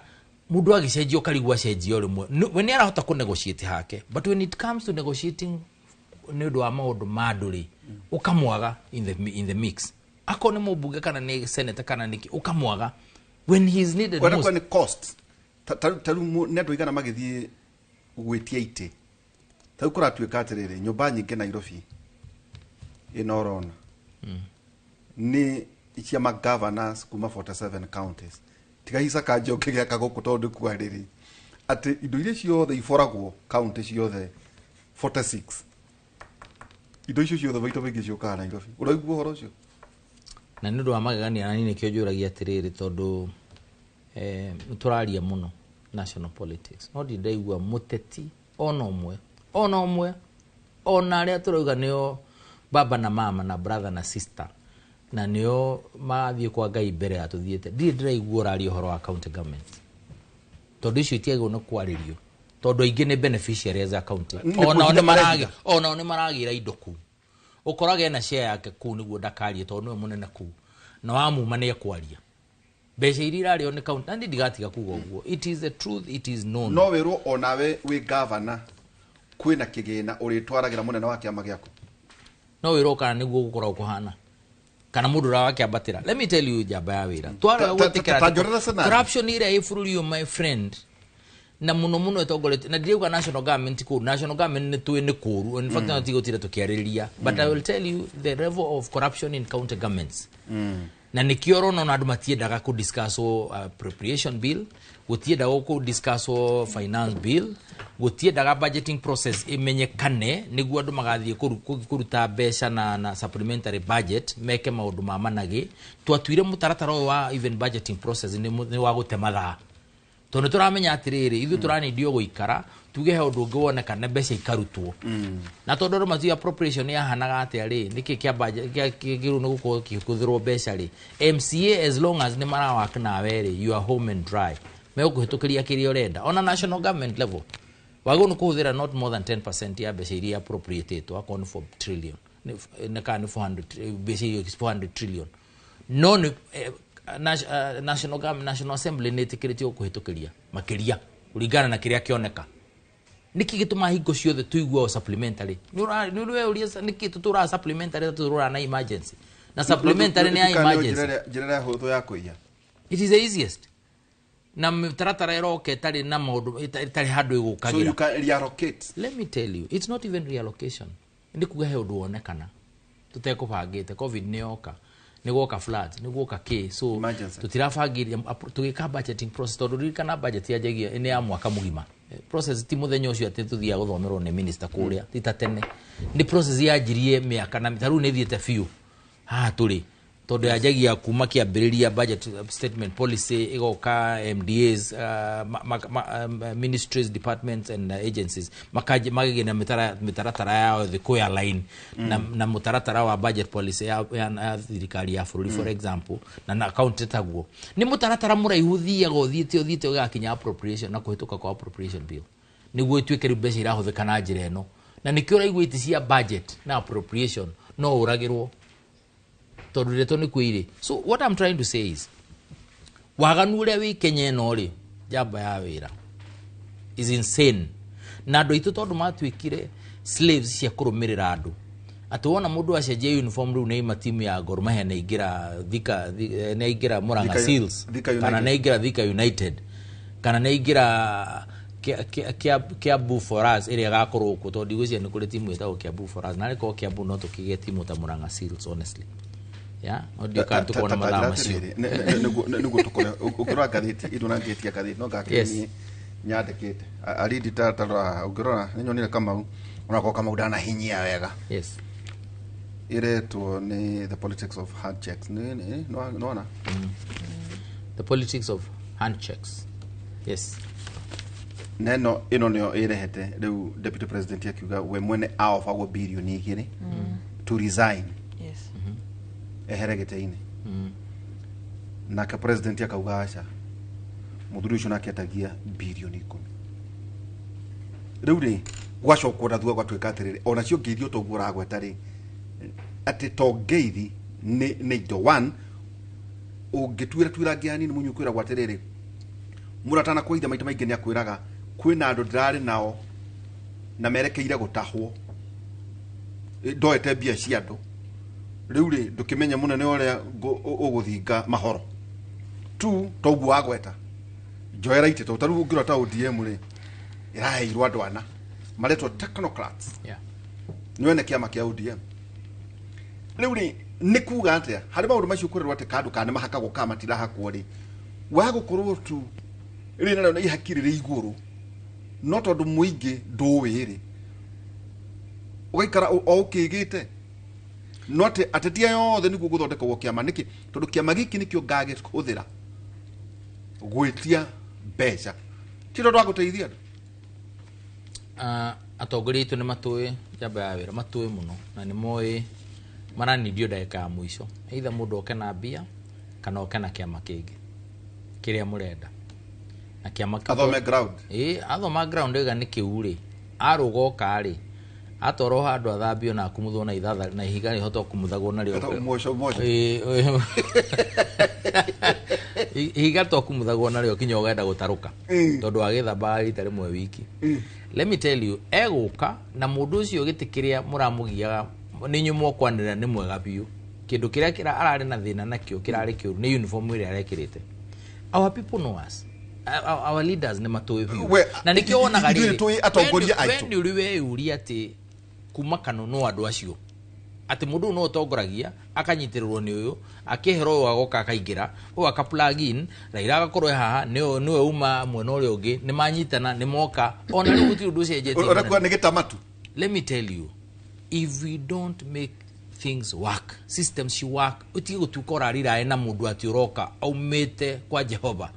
mũndũ agĩcenjia ũkarigwo acenjia o rĩmwe. We nĩ arahota kũ negotiate hake, but when it comes to negotiating nĩ ũndũ wa maũndũ ma andũ rĩ, ũkamwaga in the mix, akorwo nĩ mũmbunge kana nĩ senator kana nĩkĩ, ũkamwaga when he is needed Kwenda most. kwa nĩ cost. Ta rĩu nĩ andũ aigana magĩthiĩ gwĩtia itĩ? Ta rĩu kũratuĩka atĩrĩrĩ, nyũmba nyingĩ Nairobi ĩno ũrona nĩ cia magovernors kuma 47 counties, tiga Isaka ũkĩgĩaka gũkũ, tondũ kwarĩrĩ atĩ indo iria ciothe iboragwo county ciothe 46, indo icio ciothe maita maingĩ ciũkaga Nairobi. Ũraigua ũhoro ũcio? Na nĩ ũndũ wa magegania, na niĩ nĩkĩo njũragia atĩrĩrĩ, tondũ nĩ tũraria mũno national politics, no ndirĩ ndaigua mũteti ona ũmwe, ona ũmwe, ona arĩa tũrauga nĩo baba na mama na brother na sister na nĩo mathiĩ kwa Ngai mbere ya tũthiĩte, ndirĩ ndĩraigua ũraria ũhoro wa county government, tondũ icio itiagĩrĩirwo nĩ kwarĩrio, tondũ aingĩ nĩ beneficiaries a county. Nĩ Onao kũhitha nĩ marehitha. Onao nĩ maragĩra indo kuu, ũkoraga ena share yake kuu nĩguo ndakarie, tondũ nĩwe mũnene kuu, na wamuma nĩ ekwaria mbeca iria irarĩo nĩ county. Na niĩ ndigatiga kuga ũguo, it is the truth, it is known. No wĩrwo onawe wĩ gavana kwĩna kĩgĩna ũrĩtwaragĩra mũnene wa kĩama gĩaku. No wĩrwo kana nĩguo gũkoragwo kũhana, kana mũndũ ũrĩa wakĩambatĩra. Let me tell you, njamba ya wĩra, twarega gwĩtĩkĩra Ta atĩ njorera scenario. Corruption ĩrĩa ĩ bũrũri ũyũ, my friend, na mũno mũno ĩtongoretie, na ndirauga national government kũru, national government nĩ tũĩ nĩ kũru, in fact, no tigũtira tũkĩarĩrĩria, but I will tell you the level of corruption in county governments, na nĩkĩo ũrona ona andũ matiendaga kũ discuss appropriation bill, gũtiendaga kũ discuss finance bill, gũtiendaga budgeting process ĩmenyekane nĩguo andũ magathiĩ kũruta mbeca na supplementary budget meke maũndũ ma managĩ. Twatuire mũtaratara ũyũ wa even budgeting process nĩ wa gũte mathaa, tondũ Tondu turamenya atiriri ithuĩ tũranindio gũikara tuge he ũndũ ũngĩ woneka na mbeca ikarutwo. Na tondũ andũ matiũĩ appropriation yahanaga atĩa rĩ, nĩkĩ kĩa budget kĩagĩrĩirwo nĩ gũkorwo kĩhũthĩrwo mbeca rĩ, MCA as long as nĩ marawak nawe rĩ, you are home and dry, megũkũhĩtũkĩria kĩrĩa ũrenda. Ona national government level wagĩrĩirwo nĩ kũhũthĩra not more than 10% ya mbeca iria appropriated, akorwo nĩ 4 trillion nĩ kana nĩ 400, mbeca iria 400 trillion, no nĩ national government, National Assembly nĩ ĩtĩkĩrĩtio kũhĩtũkĩria makĩria kũringana na kĩrĩa kĩoneka. Nĩkĩ gĩtũmaga hingo ciothe tũiguo supplementary? Nĩ ũrĩa nĩkĩ tũtũraga supplementary, tũtũraga na emergency, na supplementary nĩ ya emergency. Njĩra ĩrĩa hũthũ ya kũiya. It is the easiest, na mĩtaratara ĩroka ĩtarĩ na maũndũ, ĩtarĩ handũ ĩgũkagĩra. So you can reallocate. Let me tell you, it's not even reallocation. Nĩ kuga he ũndũ wonekana tũtekũbangĩte. Covid nĩ yoka, nĩ gwoka floods, nĩ gwoka kĩ, so tũtirabangĩria tũgĩka budgeting process, tondũ ririkana budget yanjagia nĩ ya mwaka mũgima. Process ti mũthenya ũcio atĩ tũthiaga gũthomerwo nĩ minister kũrĩa, ti ta tene, nĩ process yanjirie mĩaka na ta rĩu nĩ ĩthiĩte biũ haha tũrĩ, tondũ yanjagia kuma kĩambĩrĩria budget statement policy, ĩgoka MDAs, ministries, departments and agencies makagĩa na mĩtaratara yao thĩ kũ align na mũtaratara wa budget policy ya thirikari ya bũrũri, for example, na county taguo. Nĩ mũtaratara mũraihu ũthiaga ũthiĩte ũgakinya appropriation na kũhĩtũka kwa appropriation bill, nĩguo ĩtuĩke rĩu mbeca irahũthĩka na njĩra ĩno. Na nĩkĩo ũraigua iti cia budget na appropriation no ũragĩrwo, tondũ ndeto nĩ kwĩirĩ. So what I'm trying to say is, waganu ũrĩa wĩ Kenya ĩno rĩ, njamba ya wĩra is insane. Na andũ aitũ tondũ matuĩkire slaves cia kũrũmĩrĩra andũ, atĩ wona mũndũ acenjia uniform rĩu nĩ aima timu ya Gor Mahia, nĩ aingĩra Thika, nĩ aingĩra Murang'a Seals, kana nĩ aingĩra Thika United, kana nĩ aingĩra Kiambu for us ĩrĩa ĩgakorwo kuo, tondũ ndigwĩciria nĩ kũrĩ timu ĩtagwo Kiambu for us, na arĩ korwo Kiambu no tũkĩgĩe timu ta Murang'a Seals, honestly. Yeah, no ndiũĩ tũkona mathaa macio. Nĩguo tũkore ũngĩrora ngathĩti ĩno na ngĩtia ngathĩti no ngakĩrĩ nyandĩkĩte aridi tarora ũngĩrora nĩ nyonire Kamau, onakorwo Kamau ndanahinyia wega. Yes. Iretwo nĩ The Politics of Handshakes. Nĩ nona The Politics of Handshakes. Yes. Neno ĩno nĩyo ĩrehete rĩu deputy president akiuga we mwene aofagwo birioni 2 to resign. Yes. Ehere gĩtĩ-inĩ. Nake president akauga aca, mũthuri ũcio nake atagia birioni 10. Rĩu rĩ gwacokwo na thutha gwatuĩka atĩrĩrĩ, ona cio ngeithi ũtoguo ũragweta rĩ, atĩ to ngeithi nĩ indo one ũngĩtuĩra tuĩra ngĩani nĩ mũnyuĩ kwĩragwo atĩrĩrĩ, mũndũ atanakũgeithia maita maingĩ nĩ akwĩraga kwĩna andũ ndĩrarĩ nao na merekeire gũtahwo, ndoete mbia cia andũ, rĩu rĩ ndũkĩmenye mũnene ũrĩa ũgũthinga mahoro tu toguo wagweta njoera itĩ, tondũ ta rĩu ũngĩrora ta ODM rĩ ĩraheirwo andũ ana maretwo technocrats. Nĩ wene kĩama kĩa ODM. Rĩu rĩ nĩ kuga atĩa harĩ maũndũ macio kwĩrwo atĩ kandũ kana mahakagwo kana matirahakwo rĩ, wagũkorwo tu rĩ narĩo nĩ ihaki rĩrĩ igũrũ, no tondũ mũingĩ ndũĩ rĩ ũgaikara o ũkĩgĩte, no atĩ atetia yothe nĩguo gũthondekagwo kĩama nĩkĩ, tondũ kĩama gĩkĩ nĩkĩo ngagĩhũthĩra gwĩtia mbeca, ti tondũ wa gũteithia andũ. Atongoria aitũ nĩ matũĩ njamba ya wĩra, matũĩ mũno, na nĩ moĩ maranindio ndagĩka ya mũico, either mũndũ oke na mbia kana oke na kĩama kĩngĩ kĩrĩa mũrenda, na kĩama kĩu athome ground. Athoma ground ĩga nĩ kĩu rĩ, arũgoka rĩ atwarwo handũ athambio na akumuthwo na ithatha na ihiga rĩhota kumuthagwo narĩo. Ihiga to kumuthagwo narĩo kinya ũgenda gũtarũka, tondũ agĩthambaga rita rĩmwe wiki. Let me tell you, egũka na mũndũ ũcio gĩtĩ kĩrĩa mũramũgiaga nĩ inyuĩ mwokwanĩrĩra nĩ mwega biũ, kĩndũ kĩrĩa ararĩ na thĩna nakĩo kĩrarĩ kĩũru nĩ uniform ĩrĩa arekĩrĩte. Our people know us. Our leaders nĩ matũĩ biũ, na nĩkĩo wonaga rĩrĩ we nĩ ũrĩ weyũria atĩ kuma kano no andũ acio, atĩ mũndũ no ũtongoragia akanyitĩrĩrwo nĩ ũyũ, akĩehera ũyũ agoka akaingĩra ũyũ aka plug in, Raila agakorwo haha nĩwe uma mwena ũrĩa ũngĩ, nĩ manyitana nĩ moka, ona rĩu gũtirĩ ũndũ ũcenjetie. Ũrakuwa nĩ gĩtamatu. Let me tell you, if we don't make things work, systems should work, ũtige gũtuĩka ũrarirae na mũndũ atĩ ũroka aumĩte kwa Jehova.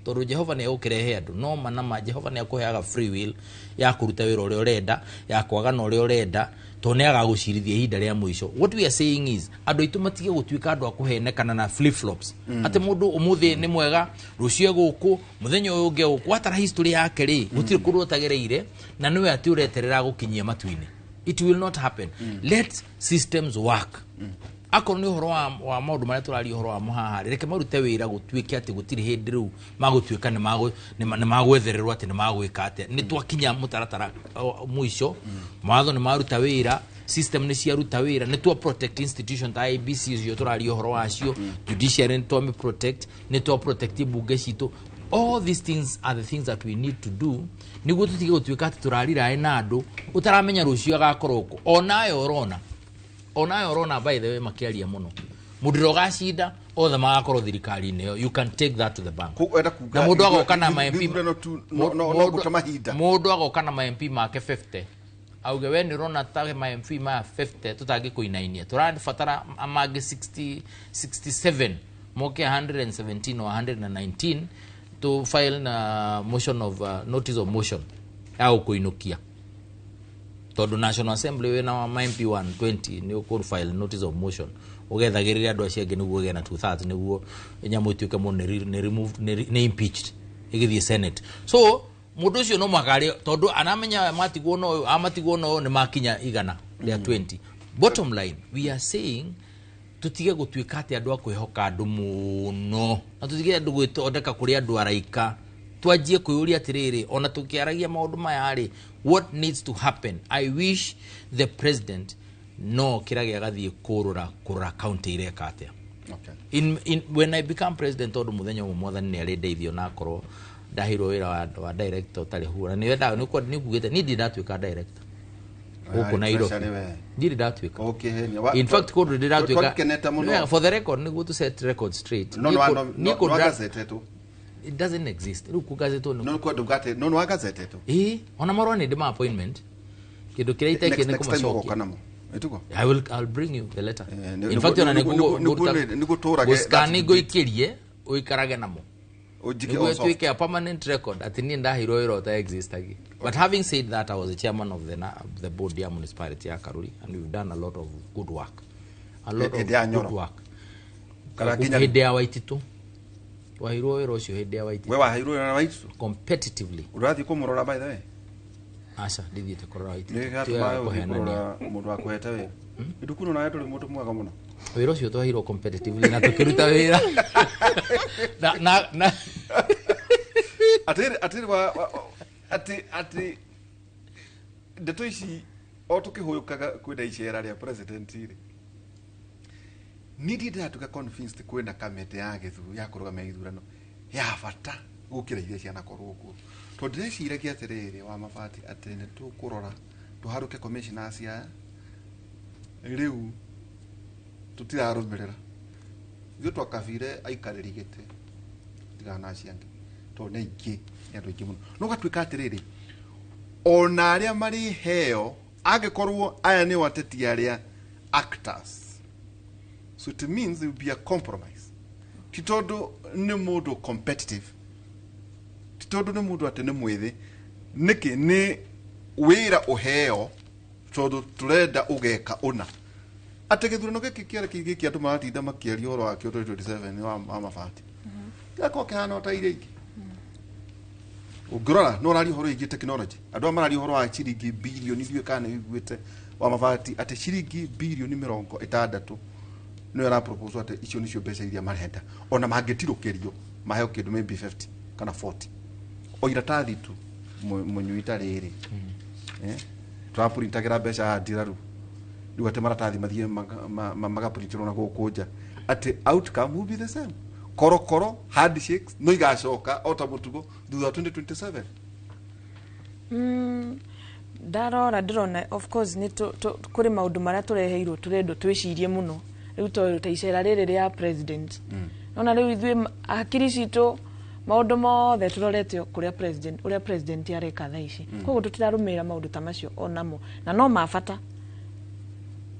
Tondũ Jehova nĩ egũkĩrehe andũ no ma na ma. Jehova nĩ akũheaga free will ya kũruta wĩra ũrĩa ũrenda, ya kwagana ũrĩa ũrenda, tondũ nĩ agagũcirithia ihinda rĩa mũico. What we are saying is, andũ aitũ matige gũtuĩka andũ a kũhenekana na flip flops, atĩ mũndũ ũmũthĩ nĩ mwega, rũciũ egũkũ, mũthenya ũyũ ũngĩ egũkũ. Watara history yake rĩ, gũtirĩ kũndũ ũtagereire, na nĩwe atĩ ũreterera gũkinyia matu-inĩ. It will not happen. Let systems work. Akorwo nĩ ũhoro wa maũndũ marĩa tũraria ũhoro wa mũhaha, reke marute wĩra, gũtuĩke atĩ gũtirĩ hĩndĩ rĩu magũtuĩka nĩ magwethererwo atĩ nĩ magwĩka atĩa. Nĩ twakinya mũtaratara mũico, mawatho nĩ maruta wĩra, system nĩ ciaruta wĩra, nĩ twa protect institution ta IEBC icio tũraria ũhoro wacio, judiciary nĩ twami protect, nĩ twa protect bunge citũ. All these things are the things that we need to do nĩguo tũtige gũtuĩka atĩ tũrariraĩ na andũ ũtaramenya rũciũ agakorwo kũ. Onayo ũrona, onayo ũrona, by the way, makĩaria mũno, mũndũ ũrĩa ũgacinda othe magakorwo thirikari-inĩ ĩyo. You can take that to the bank. Wenda kuga Na mũndũ agoka na ma MP gĩthurano tu no gũte mahinda. Mũndũ agoka na ma MP make 50, auge we nĩ ũrona ta ma MP maya 50 tũtangĩkũinainia, tũrabatara mangĩ 60, 67 moke 117 or 119 to file na motion of notice of motion ya gũkũinũkia, tondũ National Assembly wĩna ma MP 120 nĩ ũkũ file notice of motion, ũgethagĩrĩria andũ acio angĩ nĩguo ũgĩe na 2/3, nĩguo nyamũ ĩtuĩke mũndũ nĩ removed, nĩ impeached, ĩgĩthiĩ Senate. So mũndũ ũcio no mũhaka arĩ, tondũ aramenya aya matigwo na ũyũ, amatigwo na ũyũ, nĩ makinya 120. Bottom line, we are saying tutige gũtuĩka atĩ andũ a kwĩhoka andũ mũno, na tũtige andũ gwĩthondeka kũrĩ andũ araika. Twanjie kwĩyũria atĩrĩrĩ, ona tũkĩaragia maũndũ maya rĩ, what needs to happen? I wish the president no kĩrage agathiĩ kũrora kũrora county ireka atĩa. In when I become president, tondũ mũthenya ũmwe Mwathani nĩ arĩ ndeithio na akorwo ndaheirwo wĩra wa director ũtarĩ hura, nĩ wendaga nĩ kugĩte niĩ ndirĩ ndatuĩka director gũkũ Nairobi. Treasury we. Ndirĩ ndatuĩka. Ũkĩhenia. In fact, kũndũ ndĩratuĩka Twakenete mũno. Yeah, for the record, nĩguo to set record straight, No niĩ no niĩ kũndũ no gazetetwo. It doesn't exist. Rĩu kũgazetwo nĩ No kwa ndugate no no gazetetwo. Ĩĩ, ona marũa nĩ ndĩma appointment, kĩndũ kĩrĩa itekire nĩ Next time kũmacokia. ũgoka namo. Ĩtugo. I'll bring you the letter. In fact, ona nĩguo tũrage gũscan that. Ngũikĩrie ũikarage namo. Ũnjike Nĩguo on soft. ĩtuĩke a permanent record atĩ niĩ ndaheirwo wĩra ũta existagi. But having said that, I was the chairman of the board ya municipality ya Karuri, and we've done a lot of good work, a lot of Hĩndĩ ya Nyoro? good work. Kana nginya Hĩndĩ ya Waititu. Waheirwo wĩra ũcio hĩndĩ ya Waititu. We waheirwo wĩra na Waititu? Competitively. Ũrathiĩ kũmũrora, by the way? Aca, ndithiĩte kũrora Waititu. Nĩ Ti gatũma wega ũthiĩ kũhenania. kũrora mũndũ wa kũhete wĩra. Ndukuno nawe ndũrĩ mũndũ mwega mũno. Wĩra ũcio twaheirwo competitively na tũkĩruta wĩra na Atĩrĩ atĩ ndeto ici o tũkĩhũyũkaga kwĩna icera rĩa president rĩ, niĩ ndirĩ ndĩratuĩka convinced kwĩna kamĩtĩ ya gĩthu ya kũrũgamia gĩthurano ya bata gũkĩra iria cianakorwo kuo, tondũ ndĩreciragia atĩrĩrĩ wa mabati atĩ nĩ tũkũrora tũharũke commissioners aya rĩu tũtirarũmĩrĩra, ithuĩ twakabire aikarĩri gĩtĩ tigana na acio angĩ, tondũ nĩ aingĩ, nĩ andũ aingĩ mũno. No gatuĩka atĩrĩrĩ, ona arĩa marĩ heo, angĩkorwo aya nĩo ateti arĩa actors, so it means there will be a compromise. Ti tondũ nĩ mũndũ competitive, ti tondũ nĩ mũndũ atĩ nĩ mwĩthĩ, nĩkĩ nĩ wĩra ũheo tondũ tũrenda ũgeka ũna, atĩ gĩthurano gĩkĩ kĩarĩ gĩkĩ andũ maratinda makĩaria ũhoro wakĩo 2027 wa mabati gĩgakorwo kĩhana o ta iria ingĩ. Ũngĩrora no ũraria ũhoro wĩgiĩ technology, andũ aya mararia ũhoro wa ciringi birioni, ithuĩ kana nĩ wĩiguĩte wa mabati atĩ ciringi birioni 60 nĩyo ĩra propose, atĩ icio nĩcio mbeca iria marenda, ona mangĩtirũkĩrio maheo kĩndũ maybe 50 kana 40 o iratathi tu mũnyui ta rĩrĩ. Tũrapurintagĩra mbeca haha ndiraru, rĩu atĩ maratathi mathiĩ magapurintirwo na gũkũ nja, atĩ outcome will be the same. Korokoro handshakes no igacoka o ta mũtugo thutha wa 2027. Ndarora ndĩrona, of course, nĩ kũrĩ maũndũ marĩa tũreheirwo tũrendwo twĩcirie mũno rĩu, tondũ ta icera rĩrĩ rĩa president, nona rĩu ithuĩ hakiri citũ maũndũ mothe tũrorete kũrĩa president, ũrĩa president areka thaa ici. Koguo tũtirarũmĩrĩra maũndũ ta macio onamo na no ma bata,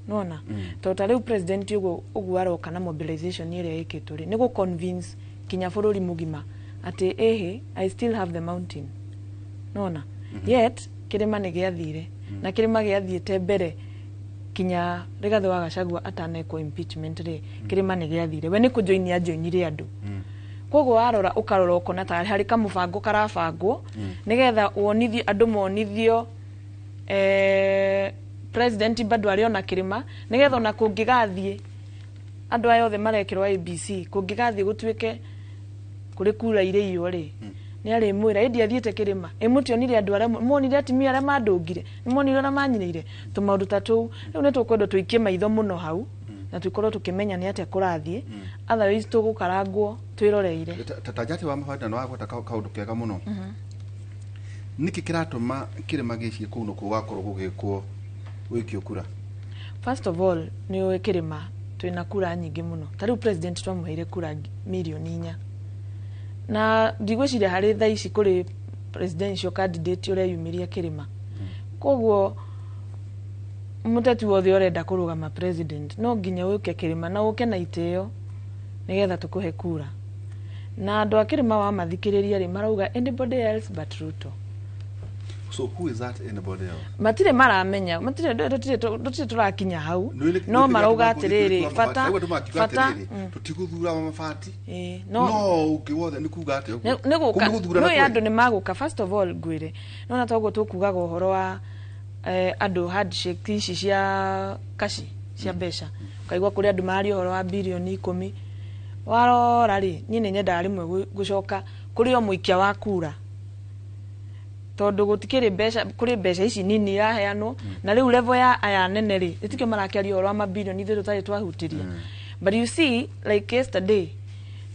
nona tondũ ta rĩu president ũguo ũguo aroka na mobilization ĩrĩa ĩkĩtwo rĩ, nĩ gũ convince kinya bũrũri mũgima Atĩ ĩhĩ, I still have the mountain, nona yet kĩrĩma nĩ gĩathire, na kĩrĩma gĩathiĩte mbere kinya Rigathĩ wa Gachagua atanekwo impeachment rĩ, kĩrĩma nĩ gĩathire. We nĩ kũjoinia ajoinire andũ. Koguo warora ũkarora ũkona ta harĩ kamũbango karabangwo nĩgetha wonithio andũ, monithio president bado arĩ ona kĩrĩma, nĩgetha ona kũngĩgathiĩ andũ aya othe marekĩrwo ABC, kũngĩgathiĩ gũtuĩke kũrĩ kura irĩiywo rĩ, nĩ arĩmwĩra ĩndĩ athiĩte kĩrĩma. Ĩ mũtionire andũ arĩa monire atumia arĩa mandũngire, nĩ monire arĩa manyinĩire tũmaũndũ ta tũu. Rĩu nĩ tũkwendwo tũikie maitho mũno hau na tũkorwo tũkĩmenya nĩ atĩa kũrathiĩ, otherwise tũgũkarangwo twĩroreire. Ta njati wa mabati, na nĩ wagweta kaũndũ kega mũno. Nĩkĩ kĩratũma kĩrĩma gĩciĩ kũu nĩkuo gũgakorwo gũgĩkwo gũikio kura? First of all, nĩ ũĩ kĩrĩma twĩna kura nyingĩ mũno. Ta rĩu president twamũheire kura 4 mirioni na ndigwĩciria harĩ thaa ici kũrĩ presidential candidate ũreyumĩria kĩrĩma. Koguo mũteti wothe ũrenda kũrũgama president no nginya ũke kĩrĩma na ũke na itĩo nĩgetha tũkũhe kura. Na andũ a kĩrĩma wamathikĩrĩria rĩ, marauga anybody else but Ruto. So who is that anybody else? Matirĩ maramenya, matirĩ, tũtirĩ tũrakinya hau, no marauga atĩrĩrĩ, bata bata Tũtigũthura mabati. Ĩĩ, no no ũngĩ wothe nĩ kuga atĩa ũguo? Nĩ gũka. Kũu nĩ gũthurana Nĩ kweli? Andũ nĩ magũka. First of all, ngwĩre nona toguo tũkugaga ũhoro wa andũ handshake ici cia kaci cia mbeca, ũkaigua kũrĩ andũ mararia ũhoro wa 10 birioni. Warora rĩ, niĩ nĩ nyendaga rĩmwe gũcoka kũrĩ o mũikia wa kura, tondũ gũtikĩrĩ mbeca, kũrĩ mbeca ici nini iraheanwo na rĩu level ya aya nene rĩ, ĩtikĩo marakĩaria ũhoro wa mabirioni, ithuĩ tũtarĩ twahutĩria. But you see, like yesterday,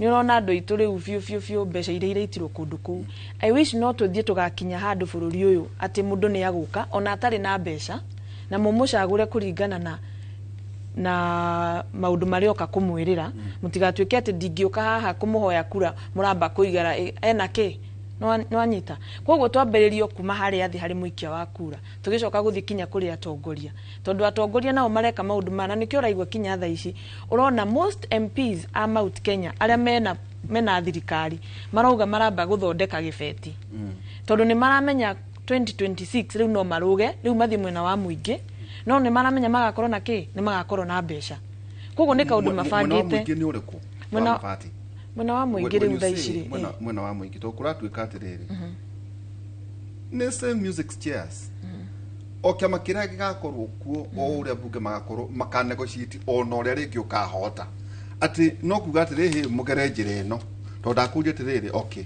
nĩ ũrona andũ aitũ rĩu biũ biũ biũ mbeca iria iraitirwo kũndũ kũu. I wish no tũthiĩ tũgakinya handũ bũrũri ũyũ atĩ mũndũ nĩ agũka ona atarĩ na mbeca na mũmũcagũre kũringana na maũndũ marĩa oka kũmwĩrĩra. Mũtigatuĩke atĩ ndingĩũka haha kũmũhoya kura mũramba kũigara ena kĩ nĩwanyita. Koguo twambĩrĩrio kuma harĩa thĩ, harĩ mũikia wa kura, tũgĩcoka gũthiĩ kinya kũrĩ atongoria, tondũ atongoria nao mareka maũndũ maya, na nĩkĩo ũraigua kinya thaa ici ũrona most MPs a Mount Kenya arĩa mena thirikari marauga maramba gũthondeka gĩbeti, tondũ nĩ maramenya 2026 rĩu no marũge, rĩu mathiĩ mwena wa mũingĩ, no nĩ maramenya magakorwo na kĩ, nĩ magakorwo na mbeca. Koguo nĩ kaũndũ Mwena wa mabangĩte. Mũingĩ nĩ ũrĩkũ? Wa mabati? Mwena wa mũingĩ rĩu thaa ici rĩ, Mwena wa mũingĩ, tondũ kũratuĩka atĩrĩrĩ, nĩ same music chairs, o kĩama kĩrĩa gĩgakorwo kuo, o ũrĩa mbunge magakorwo makanegotiate, ona ũrĩa rĩngĩ ũkahota atĩ no kuga atĩrĩrĩ, mũgere njĩra ĩno, tondũ ndakũria atĩrĩrĩ, okay,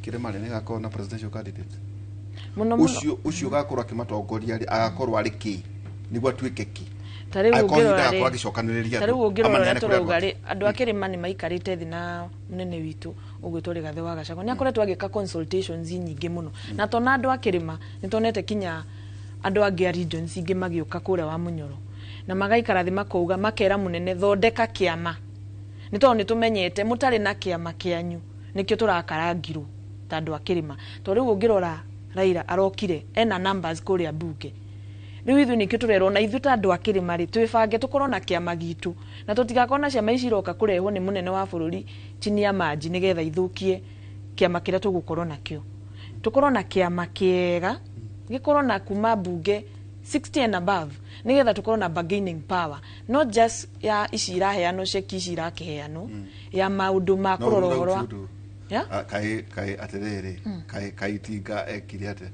kĩrĩma rĩ, nĩgakorwo na presidential candidate? Mũno mũno. Ũcio ũgakorwo akĩmatongoria rĩ, agakorwo arĩ kĩ nĩguo atuĩke kĩ? Ta rĩu Angĩkorwo ũngĩrora ihinda agakorwo rĩ, agĩcokanĩrĩria ta rĩu andũ, ũngĩrora ũrĩa amaneane kũrĩ tũrauga andũ. rĩ, andũ a kĩrĩma nĩ maikarĩte thĩ na mũnene witũ ũgwĩtwo Rigathĩ wa Gachagua. Nĩ akoretwo agĩka consultations nyingĩ mũno, na tona andũ a kĩrĩma nĩ tuonete kinya andũ angĩ a regions ingĩ magĩũka kũrĩa wa Mũnyoro na magaikara thĩ, makauga, makera mũnene, thondeka kĩama, nĩ tondũ nĩ tũmenyete mũtarĩ na kĩama kĩanyu nĩkĩo tũrakarangirwo ta andũ a kĩrĩma. Tondũ rĩu ũngĩrora Raila arokire ena numbers kũrĩa mbunge. Rĩu ithuĩ nĩkĩo tũrerwo na ithuĩ ta andũ a kĩrĩma rĩ, twĩbange tũkorwo na kĩama gitũ, na tũtigakorwo na ciama ici iroka kũrehwo nĩ mũnene wa bũrũri chini ya maji nĩgetha ithũkie kĩama kĩrĩa tũgũkorwo nakĩo. Tũkorwo na kĩama kĩega gĩkorwo na kuma mbunge 60 and above, nĩgetha tũkorwo na bargaining power, not just ya ici iraheanwo, ceki ici irakĩheanwo ya maũndũ ma No, kũrora rũra ũhoro wa ũcio. Yeah? Ah, kaĩ atĩrĩrĩ, kaĩ itinga ekire atĩa?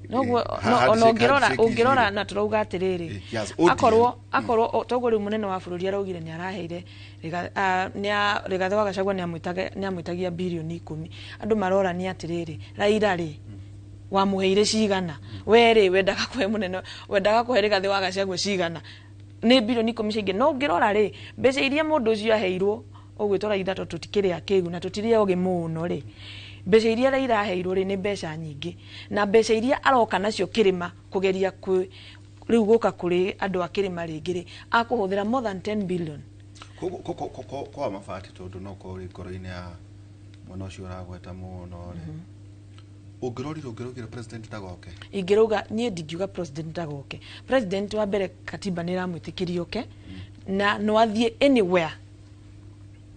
Noguo. Handshake, Ona ũngĩrora handshake ici ũngĩrora rĩ. na tũrauga atĩrĩrĩ, Yes, ODM. akorwo toguo rĩu mũnene wa bũrũri araugire nĩ araheire Rigathĩ wa Gachagua nĩ amwĩtagia 10 birioni, andũ marorania atĩrĩrĩ, Raila rĩ, wamũheire cigana? We rĩ, wendaga kũhe mũnene, wendaga kũhe Rigathĩ wa Gachagua cigana? Nĩ 10 birioni ciaingĩ. No ũngĩrora rĩ, mbeca iria mũndũ ũcio aheirwo ũgwĩtwo Raila, tondũ tũtikĩrĩ akĩgu na tũtirĩ ogĩ mũno rĩ, mbeca iria Raila aheirwo rĩ, nĩ mbeca nyingĩ, na mbeca iria aroka nacio kĩrĩma kũgeria kwĩ rĩu gũka kũrĩ andũ a kĩrĩma rĩngĩ rĩ, akũhũthĩra more than 10 billion. Kwa mabati, tondũ no korwo ũrĩ ngoro-inĩ ya mwena ũcio ũragweta mũno rĩ, ũngĩrorire ũngĩraugire president ndagoke? Ingĩrauga niĩ ndingiuga president ndagoke. President wa mbere, katiba nĩ ĩramwĩtĩkĩria oke na no athiĩ anywhere.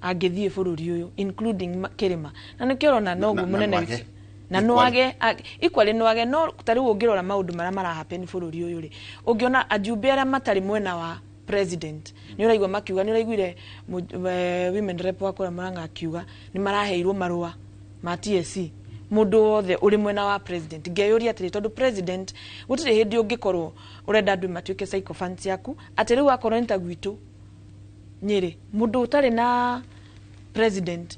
Angĩthiĩ bũrũri ũyũ including kĩrĩma, na nĩkĩo ũrona noguo Na mũnene nwage. witũ na nwage equally nwage. No ta rĩu ũngĩrora maũndũ marĩa marahappen bũrũri ũyũ rĩ, ũngĩona ajumbe arĩa matarĩ mwena wa president, nĩ ũraigua makiuga, nĩ ũraiguire women rep wa kũrĩa Murang'a akiuga nĩ maraheirwo marũa ma TSC, mũndũ wothe ũrĩ mwena wa president. Ngeyũria atĩrĩ, tondũ president gũtirĩ hĩndĩ ũngĩkorwo ũrenda andũ matuĩke sycophants yaku, atĩ rĩu akorwo nĩ ta gwitũ Nyĩrĩ, mũndũ ũtarĩ na president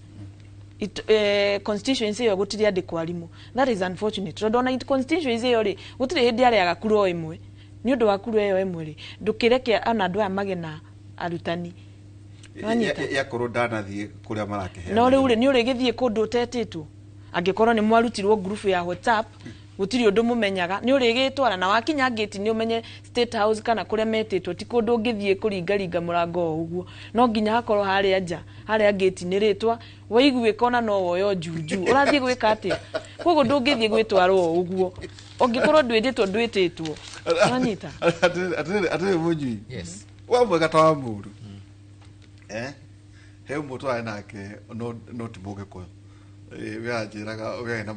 constituency ĩyo gũtirĩ andĩkwo arimũ. That is unfortunate, tondũ ona constituency ĩyo rĩ, gũtirĩ hĩndĩ arĩaga kura o ĩmwe. Nĩ ũndũ wa kura ĩyo ĩmwe rĩ, ndũkĩreke ona andũ aya magĩe na arutani. Nĩwanyita? Yakorwo ndanathiĩ kũrĩa marakĩheana. No rĩu rĩ, nĩ ũrĩgĩthiĩ kũndũ ũtetĩtwo? Angĩkorwo nĩ mwarutirwo ngurubu ya WhatsApp, gũtirĩ ũndũ mũmenyaga, nĩ ũrĩgĩtwara na wakinya ngĩti nĩ ũmenye State House kana kũrĩa metĩtwo ti kũndũ ũngĩthiĩ kũringaringa mũrango o ũguo. No nginya hakorwo harĩa nja, harĩa ngĩti nĩ rĩtwa waiguĩka, ona no woyo juju ũrathiĩ gwĩka atĩa. Koguo ndũngĩthiĩ gwĩtwarwo o ũguo ũngĩkorwo ndwĩtĩtwo, ndwĩtĩtwo. Wanyita? Atĩrĩrĩ mũnyui. Yes. Wa mwega ta wa mũru, he ũmwe twarĩ nake, no ti mũgĩkũyũ. We anjĩraga we arĩ na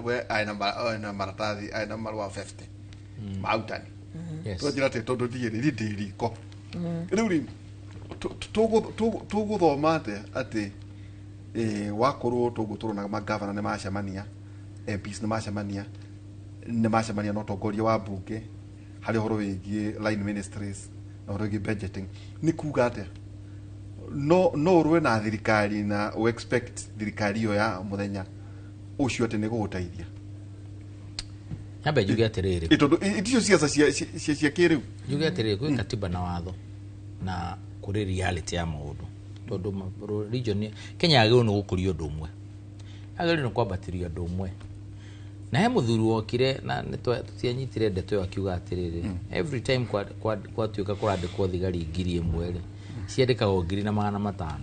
we arĩ na maratathi, arĩ na marũa 50 ma arutani. Twanjĩra atĩ tondũ niĩ rĩ, niĩ ndĩ riko rĩu rĩ, tũgũthoma atĩa atĩ wakorwo tũguo tũrona magavana nĩ macemania, MPs nĩ macemania na ũtongoria wa mbunge harĩ ũhoro wĩgiĩ line ministries na ũhoro wĩgiĩ budgeting, nĩ kuga atĩa? No ũrũe na thirikari na ũ expect thirikari ĩyo ya mũthenya ũcio atĩ nĩ gũgũteithia? Nyambe njuge atĩrĩrĩ. Tondũ iticio ciaca cia kĩrĩu. Njuge atĩrĩrĩ, kwĩ katiba na watho na kũrĩ reality ya maũndũ, tondũ region Kenya yagĩrĩirwo nĩ gũkũria ũndũ ũmwe, yagĩrĩirwo nĩ kwambatĩria ũndũ ũmwe. Na he mũthuri wokire na tũtianyitire ndeto ĩyo, akiuga atĩrĩrĩ, every time kwatuĩka kũrandĩkwo thigari 1000 rĩ, ciandĩkagwo 1500.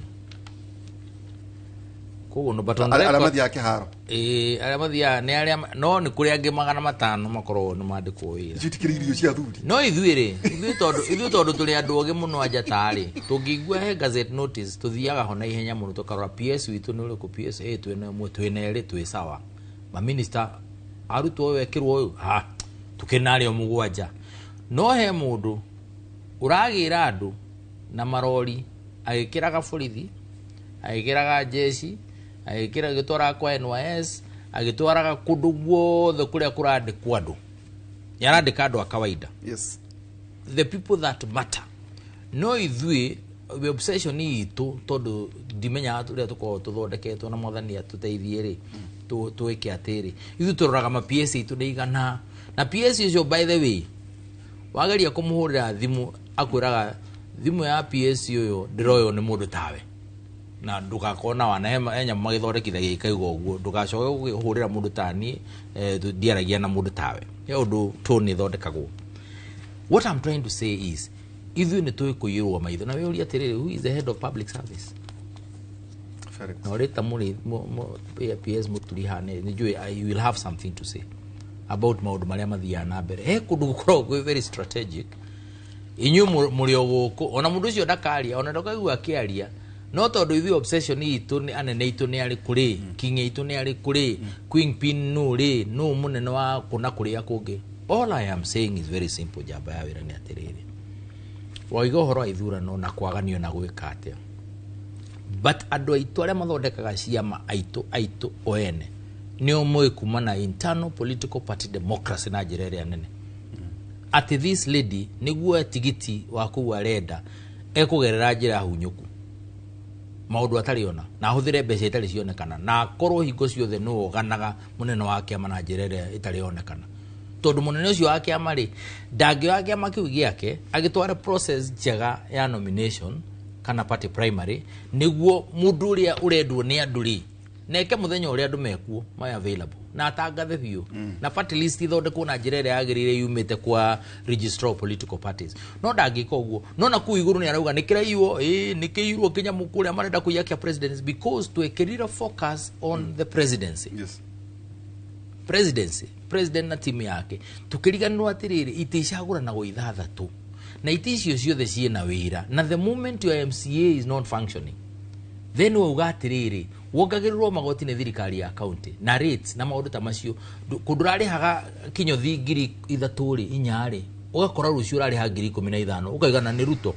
Koguo no, but on Arĩa record- mathiaga kĩharo. Ĩĩ, arĩa mathiaga nĩ arĩa, no nĩ kũrĩ angĩ 500 makoragwo nĩ mandĩkwo wĩra. Icio itikĩrĩ irio cia athuri. No ithuĩ rĩ, ithuĩ tondũ tũrĩ andũ ogĩ mũno anjata rĩ, tũngĩigua he gazette notice, tũthiaga ho na ihenya mũno tũkarora PS witũ nĩ ũrĩkũ. PS ĩ twĩna ĩmwe, twĩna ĩrĩ, twĩ sawa. Maminista arutwo ũyũ ekĩrwo ũyũ, ha tũkĩrĩ na arĩa 7. No he mũndũ ũragĩra andũ na marori, agĩkĩraga borithi, agĩkĩraga jeshi, agĩkĩra, agĩtwaraga kwa NYS, agĩtwaraga kũndũ guothe kũrĩa kũrandĩkwo andũ. Nĩ arandĩka andũ a kawaida, the people that matter. No ithuĩ obsession itũ, tondũ ndimenyaga ũrĩa tũkoragwo tũthondeketwo, na Mwathani atũteithie rĩ, twĩke atĩrĩ, ithuĩ tũroraga ma PS itũ nĩ igana, na PS ũcio, by the way, wageria kũmũhũrĩra thimũ, akwĩraga thimũ ya PS ũyũ ndĩroywo nĩ mũndũ tawe, na ndũgakorwo na wana he nyamũ magĩthondekithagia ikaigwo ũguo, ndũgacoke kũhũrĩra mũndũ ta niĩ, ndiaragia na mũndũ tawe. He ũndũ tone ĩthondekagwo. What I'm trying to say is, ithuĩ nĩ tũĩ kũiyũrwo maitho. Na wĩũrie atĩrĩrĩ, who is the head of public service? Na ũrĩta mũrĩ PS Mũturi haha, nĩ njũĩ you will have something to say about maũndũ marĩa mathiaga na mbere. He kũndũ gũkoragwo kwĩ very strategic, inyuĩ mũrĩ o gũkũ, ona mũndũ ũcio ndakaria, ona ndũkaigua akĩaria. No tondũ ithuĩ obsession itũ nĩ anene itũ nĩ arĩkũ rĩ, king itũ nĩ arĩkũ rĩ, queen pin nũ rĩ, nũ mũnene wa kũna kũrĩa kũngĩ. All I am saying is very simple, njamba ya wĩra, nĩ atĩrĩrĩ, waiga ũhoro wa ithurano na kwaganio na gwĩka atĩa, but andũ aitũ arĩa mathondekaga ciama aitũ o ene nĩo moĩ kuma na internal political party democracy na njĩra ĩrĩa nene, atĩ this lady nĩguo tigiti wa kũu arenda ekũgerera njĩra hunyũku, maũndũ atarĩ ona, na ahũthĩre mbeca itarĩ cionekana, na akorwo hingo ciothe nĩwe ũganaga mũnene wa kĩama na njĩra ĩrĩa ĩtarĩ yonekana, tondũ mũnene ũcio wa kĩama rĩ, ndangĩoya kĩama kĩu gĩake agĩtware process njega ya nomination kana party primary, nĩguo mũndũ ũrĩa ũrendwo nĩ andũ rĩ, neke mũthenya ũrĩa andũ mekuo may available na atangathe biũ, na party list ithondekwo na njĩra ĩrĩa yagĩrĩire yumĩte kwa registrar of political parties. No ndangĩka ũguo. No na kũu igũrũ nĩ arauga nĩ kĩraiywo, ĩĩ nĩ kĩirwo kĩnyamũ kũrĩa marenda kũiya kĩa presidency, because twekĩrire focus on the presidency, presidency, president na timu yake, tukĩriganĩrwo atĩrĩrĩ, itĩ icagũranagwo 6, na itĩ icio ciothe ciĩna wĩra, na the moment your MCA is not functioning, Then wauga atĩrĩrĩ, wongagĩrĩrwo magoti nĩ thirikari ya county na rates na maũndũ ta macio. Kũndũ ũrarĩhaga kinyothi 3,000 rĩ, 4 rĩ, ũgakora rũciũ ũrarĩha 15,000, ũkaigana nĩ Ruto.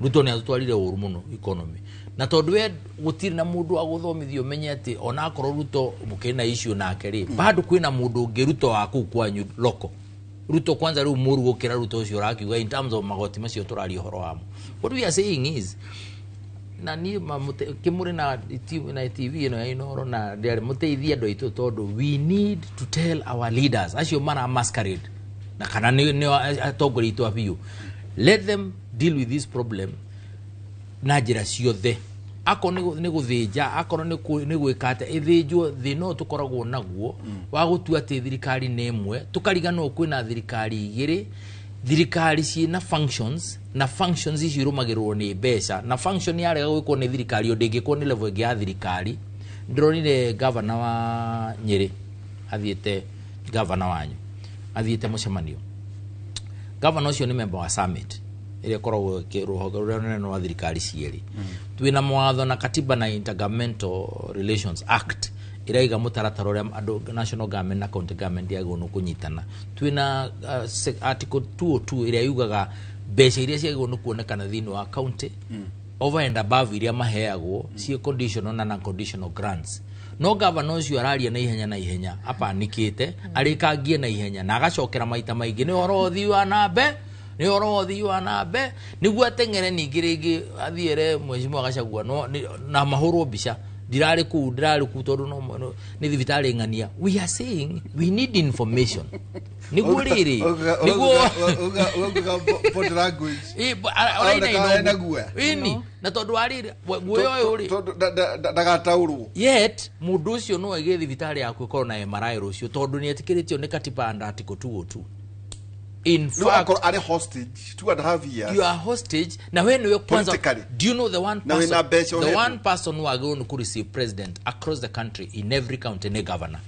Ruto nĩ atũtwarire ũru mũno economy. Na tondũ we gũtirĩ na mũndũ wa gũthomithio ũmenye atĩ ona akorwo Ruto mũkĩrĩ na issue nake rĩ, bado kwĩna mũndũ ũngĩ Ruto wa kũu kwanyu loko. Ruto kwanza rĩu mũru gũkĩra Ruto ũcio ũrakiuga in terms of magoti macio tũraria ũhoro wamo. What we are saying is, na niĩ kĩmũrĩ na na TV ĩno ya Inooro na ndĩarĩ mũteithie andũ aitũ, tondũ we need to tell our leaders acio mara masquerade na kana nĩ atongoria aitũ a biũ, let them deal with this problem na njĩra ciothe. Akorwo nĩ gũthĩnja, akorwo nĩ gwĩka atĩa, ĩthĩnjwo. Thĩna ũyũ tũkoragwo naguo wa gũtua atĩ thirikari nĩ ĩmwe, tũkariganĩrwo kwĩna thirikari igĩrĩ, thirikari ciĩna functions, na functions icio irũmagĩrĩrwo nĩ mbeca, na function yarega gwĩkwo nĩ thirikari ũndũ ĩngĩkwo nĩ level ĩngĩ ya thirikari. Ndĩronire gavana wa Nyĩrĩ athiĩte, gavana wanyu athiĩte mũcemanio. Gavana ũcio nĩ member wa summit ĩrĩa ĩkoragwo rũhonge rũrĩa rũnene rwa thirikari cierĩ. Twĩna mawatho na katiba na Intergovernmental Relations Act ĩraiga mũtaratara ũrĩa andũ national government na county government yagĩrĩirwo nĩ kũnyitana. Twĩna article 202 ĩrĩa yugaga mbeca iria ciagĩrĩirwo nĩ kuonekana thĩinĩ wa county over and above iria maheagwo ciĩ conditional na non-conditional grants. No gavana ũcio araria na ihenya na ihenya, apanikĩte, arĩkangie na ihenya, na agacokera maita maingĩ nĩ ũhoro ũthii wa na mbe, nĩ ũhoro ũthii wa na mbe, nĩguo ateng'ere ningĩ rĩngĩ athiĩre mheshimiwa Gachagua no, na mahũrwo mbica ndirarĩ kũu, ndirarĩ kũu tondũ no nĩ thibitarĩ ng'ania. We are saying we need information nĩguo rĩrĩ nĩguo body language. Ũraina ena guoya. Ĩni, na tondũ wa rĩrĩ guoya ũyũ rĩ, tondũ ndagataũrwo. Yet mũndũ ũcio no aige thibitarĩ yaku ĩkorwo na MRI rũciũ, tondũ nĩ etĩkĩrĩtio nĩ katiba and article 202. In No, fact, akorwo arĩ hostage 2.5 years. You are hostage na we niwe kwanza. Politically. Do you know the one Na wĩna person, mbeca the ũhetwo. one person who agĩrĩirwo nĩ kũreceive president across the country in every county nĩ governor,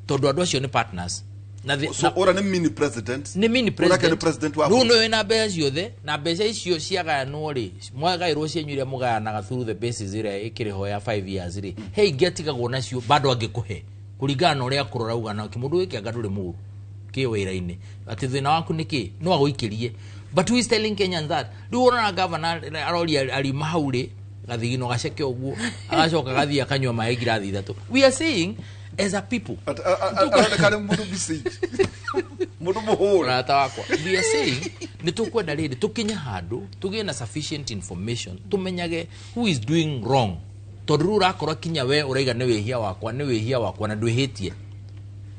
tondũ andũ acio nĩ partners na So ora nĩ mini president. Nĩ mini Ũrake nĩ president. President wa Rĩu nĩwe wĩna mbeca ciothe, na mbeca icio ciagayanwo rĩ, mwagaĩrwo cianyu iria mũgayanaga through the basis ĩrĩa ĩkĩrĩ ho ya 5 years rĩ, he ingĩ atigagwo nacio bado angĩkũhe kũringana na ũrĩa akũrora uga na kĩmũndũ gĩkĩ anga ndũrĩ mũũru kĩ wĩra-inĩ, atĩ thĩna waku nĩ kĩ, no agũikĩrie. But who is telling Kenyans that? Rĩu ũrona gavana aroria ariuma hau rĩ, gathigino gaceke ũguo, agacoka gathiĩ akanyua maĩ ngirathi 3. We are saying as a people, aroneka nĩ mũndũ busy, mũndũ mũhũra. Rata wakwa, we are saying nĩ tũkwenda rĩrĩ tũkinye handũ tũgĩe na sufficient information, tũmenyage who is doing wrong, tondũ rĩu ũrakora kinya we ũraiga nĩ wĩhia wakwa, nĩ wĩhia wakwa, na ndwĩhĩtie.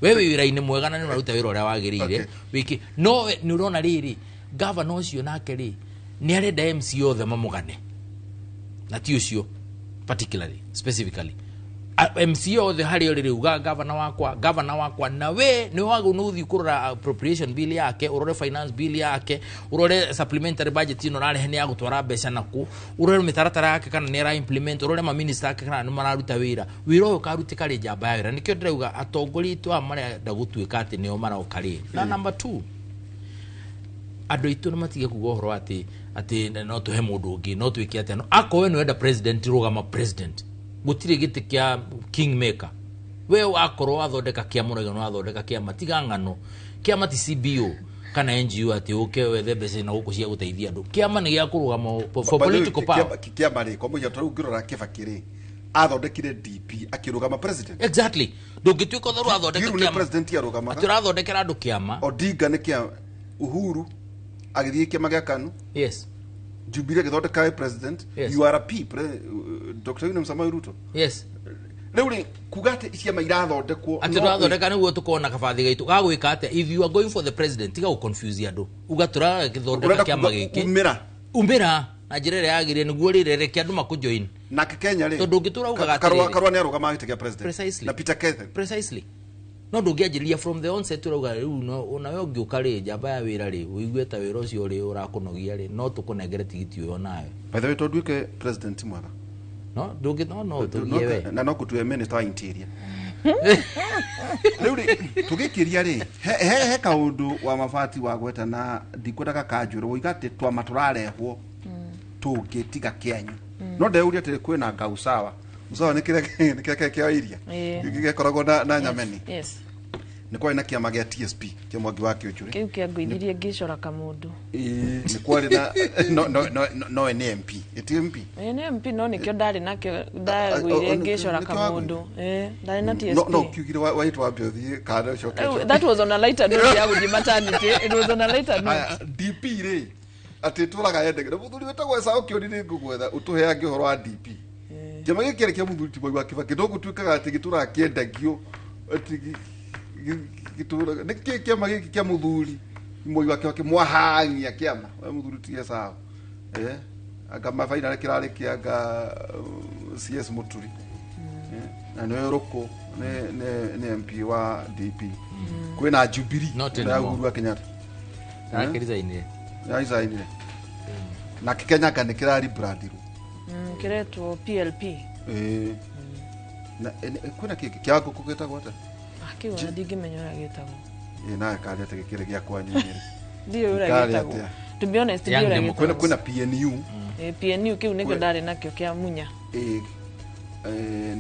We wĩ wĩra-inĩ mwega na nĩ ũraruta wĩra ũrĩa wagĩrĩire wĩke, no we nĩ ũrona rĩrĩ gavana ũcio nake rĩ nĩ arenda MC othe mamũgane, na ti ũcio particularly, specifically MC othe harĩa ũrĩ rĩu, gavana wakwa, gavana wakwa, na we nĩ wagĩrĩirwo nĩ gũthiĩ kũrora appropriation bill yake, ũrore finance bill yake, ũrore supplementary budget ĩno ũrarehe nĩ ya gũtwara mbeca nakũ, ũrore mĩtaratara yake kana nĩ ara implement, ũrore maminista ake kana nĩ mararuta wĩra. Wĩra ũyũ ũkarutĩka rĩ njamba ya wĩra. Nĩkĩo ndĩrauga atongoria aitũ aya marenda gũtuĩka atĩ nĩo maroka rĩ. Na number 2, andũ aitũ nĩ matige kuga ũhoro atĩ no tũhe mũndũ ũngĩ, no twĩke atĩa. No akorwo we nĩ wenda president, rũgama president. Gũtirĩ gĩtĩ kĩa kingmaker. We wakorwo wathondeka kĩama, ũrauga nĩ wathondeka kĩama, tiga ng'ano. Kĩama ti CBO kana NGO atĩ ũke wethe mbeca na gũkũ cia gũteithia andũ. Kĩama nĩ gĩa kũrũgama for By the way, political power. Kĩama rĩ, kwa mũhiano ta rĩu ũngĩrora Kibaki rĩ, athondekire DP akĩrũgama president. Exactly. Ndũngĩtuĩka ũthe ũrathondeka Ngiru nĩ kĩama. president arũgamaga. Atĩ ũrathondekera andũ kĩama. Odinga nĩ kĩa Uhuru agĩthiĩ kĩama gĩa KANU. Yes. Jubilee agĩthondeka president. Yes. URP Dr. William Samoei Ruto. Yes. Rĩu rĩ, kuga atĩ ciama irathondekwo atĩ no tũrathondeka nĩguo tũkona kabathi gaitũ gagwĩka atĩa. If you are going for the president, tiga gũconfuse andũ, uga tũragĩthondeka Ũrenda kĩama kuga gĩkĩ. Umĩra. Umĩra na njĩra ĩrĩa yagĩrĩire nĩguo rĩrĩ reke andũ makũjoin. Nake Kenya rĩ, tondũ ũngĩtũra ugaga Karua atĩrĩrĩ, Karua nĩ arũgamaga gĩtĩ kĩa president. Precisely. Na Peter Kethen. Precisely. No ndũngĩanjĩrĩria from the onset ũrauga rĩu no onawe ũngĩũka rĩ njamba ya wĩra rĩ ũigue ta wĩra ũcio rĩ ũrakũnogia rĩ no tũkũnengere tigiti ũyũ onawe. By the way, to nduĩke president mwega. No ndũngĩ no no tũgie we. Na no ngũtue minister wa interior. Rĩu rĩ tũgĩkĩria rĩ he kaũndũ wa mabati wa gweta na ndikwendaga kanjũrwo woiga atĩ twama tũrarehwo tũngĩ tiga kĩanyu. No ndeuria atĩrĩ, kwĩna nga usawa. Usawa nĩ kĩrĩa kĩa iria gĩkoragwo na nyameni. Yes. Nĩ kwarĩ na kĩama gĩa TSP kĩa Mwangi wa Kĩũnjũrĩ. Kĩu kĩangũithirie ngĩcora kamũndũ. Ĩĩ, nĩ kwarĩ na no nĩ MP, ĩti MP. Ĩĩ, nĩ MP, no nĩkĩo ndarĩ nakĩo, ndagũire ngĩcora kamũndũ. Ĩĩ, ndarĩ na TSP. No kiugire waitũ wambe ũthiĩ kana ũcoke. That was on a lighter note ya gũthiĩ maternity. It was on a lighter note. DP rĩ, atĩ tũraga yendeke na mũthuri wĩtagwo Esau Kĩoni, nĩ ngũgwetha ũtũheange ũhoro wa DP. Kĩama gĩkĩ kĩarĩ kĩa mũthuri ti Mwai wa Kĩbakĩ, no gũtuĩkaga atĩ gĩtũraga kĩendagio, atĩ gĩtũraga nĩ kĩ kĩama gĩkĩ kĩa mũthuri Mwai wa Kĩbakĩ mwahang'ia kĩama we mũthuri ti Esau, anga mabaina kĩrarĩ kĩa anga CS Mũturi, na nĩwe Rũkũ nĩ MP wa DP. Kwĩna Jubilee na Uhuru wa Kenyatta. Narakiresign. Na Kenyatta nĩ kĩrari brandirwo. Kĩretwo PLP. Na kwĩna kĩngĩ kĩa ngũkũ gĩtagwo atĩa? Kĩu ona ndingĩmenya ũrĩa gĩtagwo. Ĩĩ, nawe karĩ atĩ gĩkĩrĩ gĩa kwanyu Nyĩrĩ. Ndiũĩ ũrĩa gĩtagwo. To be honest, ndiũĩ ũrĩa gĩtagwo. Kwĩna PNU. PNU kĩu nĩkĩo ndarĩ nakĩo kĩa Munya.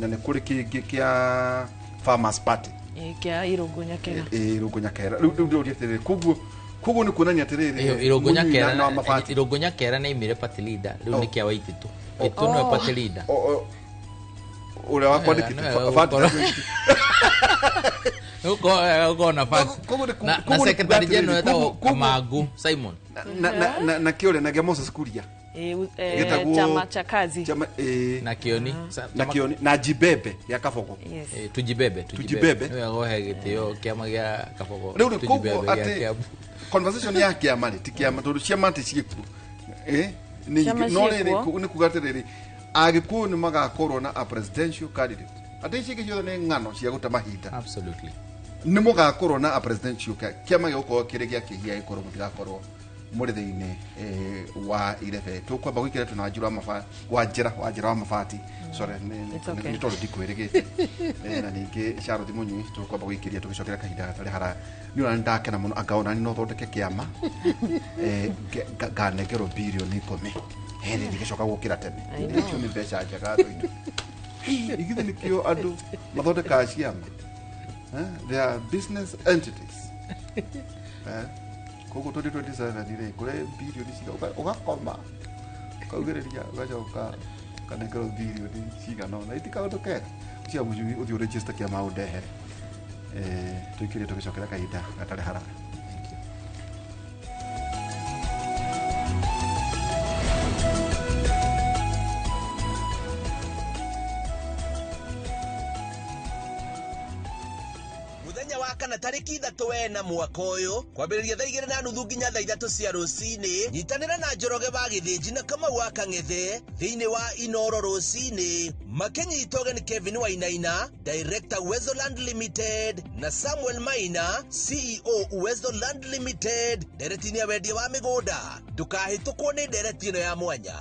Na nĩ kũrĩ kĩngĩ kĩa Farmers Party. Kĩa Irũngũ Nyakera. Irũngũ Nyakera. Rĩu ndĩũria atĩrĩrĩ, koguo nĩ kuonania atĩrĩrĩ, Irũngũ Nyakera nĩ aimire party leader, rĩu nĩ kĩa Waititu. Waititu nĩwe party leader. Ũrĩa wakwandĩkĩte ũkona na secretary general etagwo Kamangu Simon na kĩũrĩa na gĩa Moses Kuria chama cha kazi na Kioni na Kioni na Jibebe ya Kabogo. Tujibebe nĩwe gohe gĩtĩo kĩama gĩa Kabogo. Rĩu koguo atĩ conversation ya kĩama rĩ ti kĩama, tondũ ciama ti ciĩkuo, no rĩrĩ nĩ kuga atĩrĩrĩ, Agĩkũyũ nĩ magakorwo na a presidential candidate. Atĩ ici ingĩ ciothe nĩ ng'ano cia gũte mahinda. Absolutely. Nĩ mũgakorwo na a presidential kĩama gĩgũkorwo kĩrĩ gĩa kĩhia, gĩkorwo mũtigakorwo mũrĩ thĩinĩ wa irebe. Tũkwamba gũikĩra twĩna Wanjĩra wa Mabati. Sorry, nĩ tondũ ndikwĩrĩgĩte. Na ningĩ Charlotte Mũnyui tũkwamba gũikĩria tũgĩcokera kahinda gatarĩ haraya. Nĩ ona nĩndakena mũno, anga ona no thondeke kĩama nganengerwo birioni 10. Hene ndigĩcoka gũkĩra tene. Icio nĩ mbeca njega andũ aitũ. Igithĩ nĩkĩo andũ mathondekaga ciama. They are business entities. Koguo 2027 rĩ, kũrĩ birioni cigana ũgakoma ũkaugĩrĩria ũgacoka ũkanengerwo birioni cigana ũna. Iti kaũndũ kega. Cia Mũnyui ũthiĩ ũregister kĩama ũndehere. Tũikĩrie tũgĩcokera kahinda gatarĩ haraya. Kana tarĩki 3 wena mwaka ũyũ kwambĩrĩria thaa 2:30 nginya thaa 3 cia rũcinĩ, nyitanĩra na Njoroge wa Gĩthĩnji na Kamau wa Kang'ethe thĩinĩ wa Inoro rũcinĩ, makĩnyitwo ũgeni Kevin Wainaina, Director Uwezo Land Limited, na Samuel Maina, CEO Uwezo Land Limited, ndereti-inĩ ya wendia wa mĩgũnda. Ndũkahĩtũkwo nĩ ndereti ĩno ya mwanya.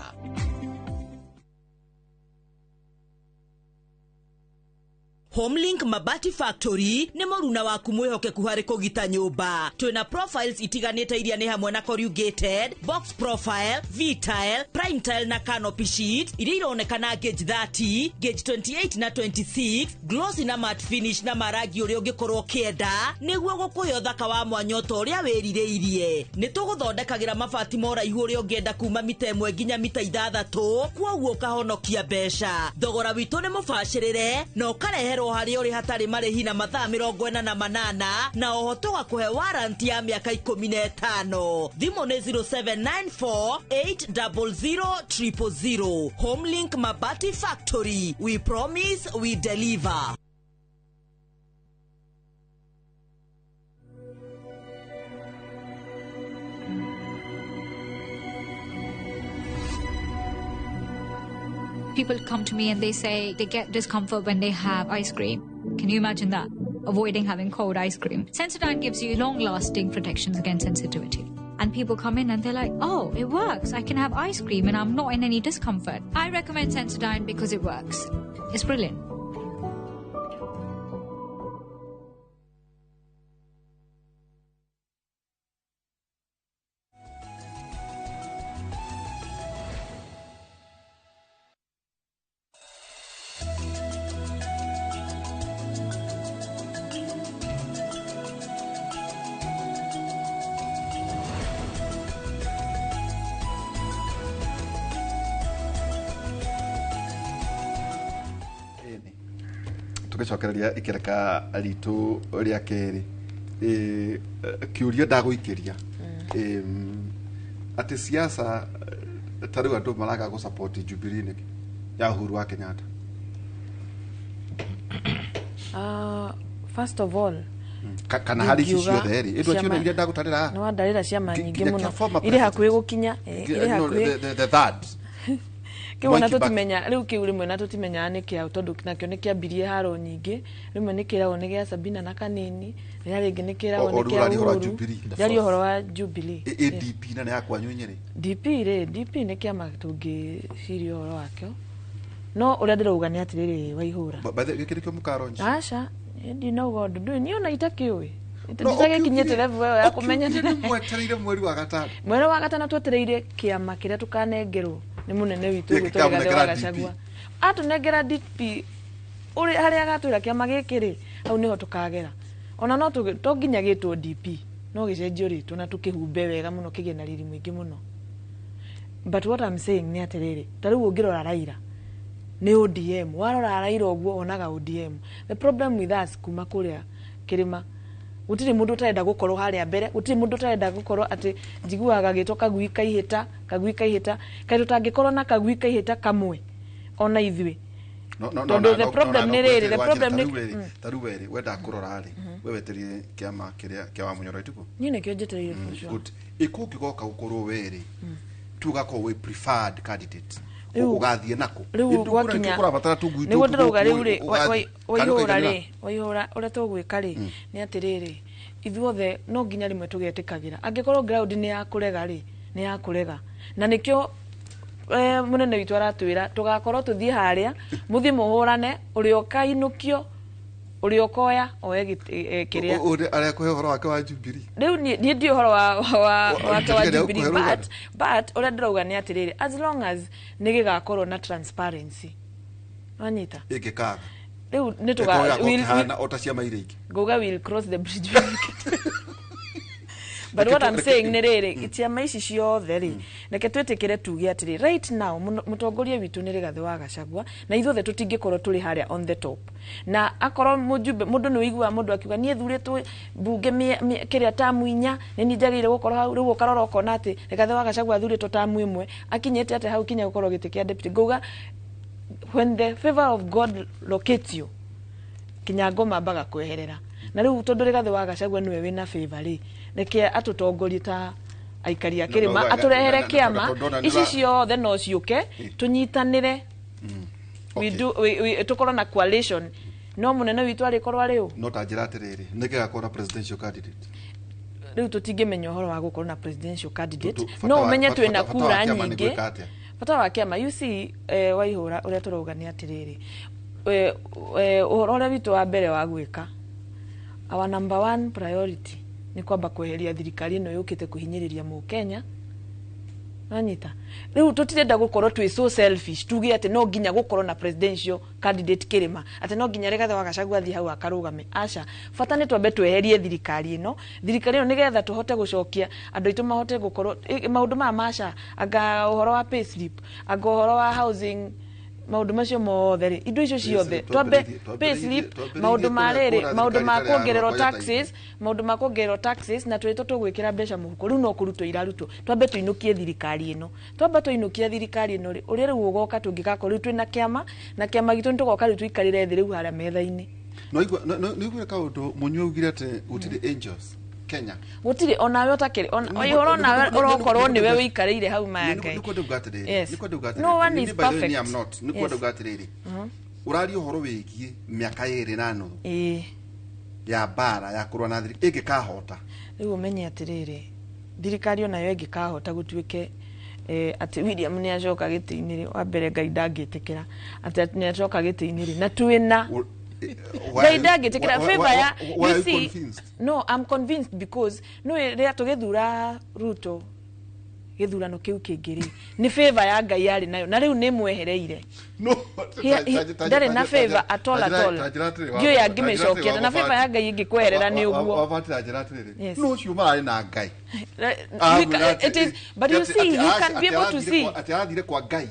Homelink Mabati Factory nĩ mũruna waku mwĩhokeku harĩ kũgita nyũmba. Twĩna profiles itiganĩte iria nĩ hamwe na corrugated, box profile, V-tile, prime tile na canopy sheet iria ironekana gauge 30, gauge 28 na 26, glossy na matte finish na marangi ũrĩa ũngĩkorwo ũkĩenda nĩguo gũkũhe ũthaka wa mwanya ta ũrĩa wĩrirĩirie. Nĩ tũgũthondekagĩra mabati ma ũraihu ũrĩa ũngĩenda kuma mita 1 nginya mita 6, kwoguo ũkahonokia mbeca. Thogora witũ nĩ mũbacĩrĩre na ũkareherwo harĩa ũrĩ hatarĩ marĩhi na mathaa 48 na oho tũgakũhe warranty ya mĩaka 15. Thimũ nĩ 0794 800 000. Homelink Mabati Factory. We promise, we deliver. People come to me and they say they get discomfort when they have ice cream. Can you imagine that? Avoiding having cold ice cream. Sensodyne gives you long-lasting protections against sensitivity. And people come in and they're like, oh, it works. I can have ice cream and I'm not in any discomfort. I recommend Sensodyne because it works. It's brilliant. Tũgĩcokereria ikereka ritũ rĩa kerĩ, kĩũria ndagũikĩria atĩ siasa ta rĩu andũ maraga gũ support Jubilee nĩkĩ ya Uhuru wa Kenyatta? First of all, Kana harĩ ici ciothe rĩ, ĩndũ acio iria ndagũtarĩra nĩ wandarĩra ciama nyingĩ nginya mũno kĩa former irĩ hakuhĩ gũkinya, irĩ No, hakuhĩ the third kĩu Mwai ona Kibaki. tũtimenya rĩu kĩu rĩmwe na tũtimenyaga nĩ kĩaũ tondũ nakĩo nĩ kĩambirie haro nyingĩ. Rĩmwe nĩ kĩragwo nĩ gĩa Sabina na Kanini, rĩrĩa rĩngĩ nĩ kĩragwo O nĩ rĩu kĩa ũraria ũhoro wa Uhuru. Jubilee. Ndĩraria ũhoro wa Jubilee. ADP na nĩ ya kwanyu Nyĩrĩ. DP rĩ, DP nĩ kĩama tũngĩciria ũhoro wakĩo, no ũrĩa ndĩrauga nĩ atĩrĩrĩ, Waihũra, By the way, gĩkĩ nĩkĩo mũkaronji? Aca, ndinauga ũndũ ndũĩ niĩ ona itakĩũĩ. No, Nditagĩkinyĩte level ĩyo ya kũmenya. Mwetereire mweri wa gatano. Mweri wa gatano twetereire kĩama kĩrĩa tũkanengerwo nĩ mũnene witũ Gĩkĩ ũgwĩtwo Rigathĩ wa kĩkamũnengera DP. Gachagua. Atũnengera DP ũrĩ harĩa agatwĩra kĩama gĩkĩ rĩ, hau nĩho tũkagera. Ona no to nginya gĩtwo DP, no gĩcenjio rĩtwa na tũkĩhumbe wega mũno kĩgĩe na riri mũingĩ mũno. But what I'm saying nĩ atĩrĩrĩ, ta rĩu ũngĩrora Raila nĩ ODM, warora Raila ũguo wonaga ODM. The problem with us kuma kũrĩa kĩrĩma, gũtirĩ mũndũ ũtarenda gũkorwo harĩa mbere, gũtirĩ mũndũ ũtarenda gũkorwo atĩ njiguaga gagĩtwo kagui kaihĩta, kagui kaihĩta. Kaĩ tũtangĩkorwo na kagui kaihĩta kamwe ona ithuĩ? No, Tondũ the problem nĩ rĩrĩ, the problem nĩ ta rĩu werĩ wenda kũrora rĩ, we wetereire kĩama kĩrĩa kĩa wa Munyoro ituko? Niĩ nĩkĩo njetereire for sure. Good. Ĩkũngĩgoka gũkorwo werĩ tu ũgakorwo wĩ preferred candidate, ũgathiĩ nako? Rĩu gwakinya Kũrabatara tũgui nĩguo tũtũ ndĩrauga gũkũ, rĩu rĩ, ũgathiĩ. Kana waihũra ũkaiganĩra? rĩ, waihũra, ũrĩa tũgwĩka rĩ nĩ atĩrĩrĩ, ithuothe no nginya rĩmwe tũgetĩkagĩra angĩkorwo ground nĩ ya kũrega rĩ, nĩ ya kũrega. Na nĩkĩo mũnene witũ aratwĩra tũgakorwo tũthiĩ harĩa mũthiĩ mũhũrane, ũrĩa ũkainũkio, ũrĩa ũkoya oe kĩrĩa. Ũrĩa arekũhe ũhoro wake wa Jubilee. Rĩu niĩ ndiũĩ ũhoro wake wa Njĩtĩkĩria Jubilee, gũkũhe rũgano. but ũrĩa ndĩrauga nĩ atĩrĩrĩ, as long as nĩ gĩgakorwo na transparency, wanyita? Ĩngĩkaga Rĩu nĩ ĩkorwo we'll- ĩkĩhana o ta ciama iria ingĩ. Ngauga we'll cross the bridge when we get there. But what I'm saying nĩ rĩrĩ, ciama ici ciothe rĩ, reke twĩtĩkĩre tuge atĩrĩ, right now mũtongoria witũ nĩ Rigathĩ wa Gachagua, na ithuothe tũtingĩkorwo tũrĩ harĩa on the top. Na akorwo mũjumbe mũndũ nĩ ũiguaga mũndũ akiuga niĩ thurĩtwo mbunge kĩrĩa tamu 4, nĩ niĩ njagĩrĩire gũkorwo hau. Rĩu ũkarora ũkona atĩ Rigathĩ wa Gachagua athurĩtwo tamu 1, akinyĩte atĩ hau kinya gũkorwo gĩtĩ kĩa deputy. Ngauga when the favor of God locates you, kinya ngoma mbaga kweherera. Na rĩu tondũ Rigathĩ wa Gachagua nĩwe wĩna favor rĩ, reke atũtongorie ta aikari a No, kĩrĩma, no, atũrehere kĩama tondũ ndona ici ciothe no ciũke tũnyitanĩre. We do we tũkorwo na coalition, no mũnene witũ arĩkorwo arĩ ũ? No ta njĩra atĩrĩrĩ, nĩ gĩgakorwo na presidential candidate? Rĩu tũtingĩmenya ũhoro wa gũkorwo na presidential candidate. Bata No ũmenye twĩna bata wa kura kĩama nĩ nyingĩ. gwĩka atĩa? Bata wa kĩama, you see, Waihũra, ũrĩa tũrauga nĩ atĩrĩrĩ, ũhoro ũrĩa witũ wa mbere wa gwĩka, our number one priority nĩ kwamba kweheria thirikari ĩno yũkĩte kũhinyĩrĩria mũkenya, wanyita? Rĩu tũtirenda gũkorwo twĩ so selfish tuge atĩ no nginya gũkorwo na presidential candidate kĩrĩma, atĩ no nginya Rigathĩ wa Gachagua athiĩ hau akarũgame. Aca, bata nĩ twambe tweherie thirikari ĩno, thirikari ĩno, nĩgetha tũhote gũcokia andũ aitũ mahote gũkorwo maũndũ maya maca, anga ũhoro wa payslip, anga ũhoro wa housing, maũndũ macio mothe rĩ, indo icio ciothe twambe payslip, maũndũ ma rĩrĩ, maũndũ ma kuongererwo taxes, maũndũ ma kuongererwo taxes, na twĩtwo tũgwĩkĩra mbeca mũhuko, rĩu no kũrutwo irarutwo. Twambe tũinũkie thirikari ĩno. Twamba tũinũkia thirikari ĩno rĩ, ũrĩa rĩu ũgoka tũngĩgakorwo rĩu twĩna kĩama, na kĩama gitũ nĩtũgoka rĩu tũikarĩre thĩ rĩu harĩa metha-inĩ. No igua no igua kaũndũ mũnyue augire atĩ gũtirĩ angels Kenya. Gũtirĩ, onawe ũtakĩrĩ ũhoro, onawe ũrokorwo nĩwe wĩikarĩire hau maya Ngai. Nĩ kwenda uga atĩrĩrĩ, Yes. nĩ kwenda uga atĩrĩrĩ, No one niĩ is by the way, perfect. niĩ am not. Nĩ kwenda uga atĩrĩrĩ, ũraria ũhoro wĩgiĩ mĩaka 2.5 ya mbara ya kũrũa na thirikari ĩngĩkahota. Rĩu ũmenye atĩrĩrĩ, thirikari onayo ĩngĩkahota gũtuĩke atĩ William nĩ acoka gĩtĩ-inĩ rĩ, wa mbere Ngai ndangĩtĩkĩra atĩ nĩ acoka gĩtĩ-inĩ rĩ, na twĩna Ngai ndangĩtĩkĩra favor ya Why are you you see. convinced? No, I'm convinced because no rĩrĩa tũgĩthura Ruto gĩthurano kĩu kĩngĩ rĩ, nĩ favor ya Ngai yarĩ nayo, na rĩu nĩ mwehereire. No, Ndarĩ na favor at all, at all. Ndiũĩ angĩmĩcokia, na favor ya Ngai ĩngĩkweherera nĩ ũguo. Wabati njĩra atĩrĩrĩ, Yes. no ũcio mararĩ na Ngai. It is, but you see, you can be able to see. Atĩ arathire kwa Ngai.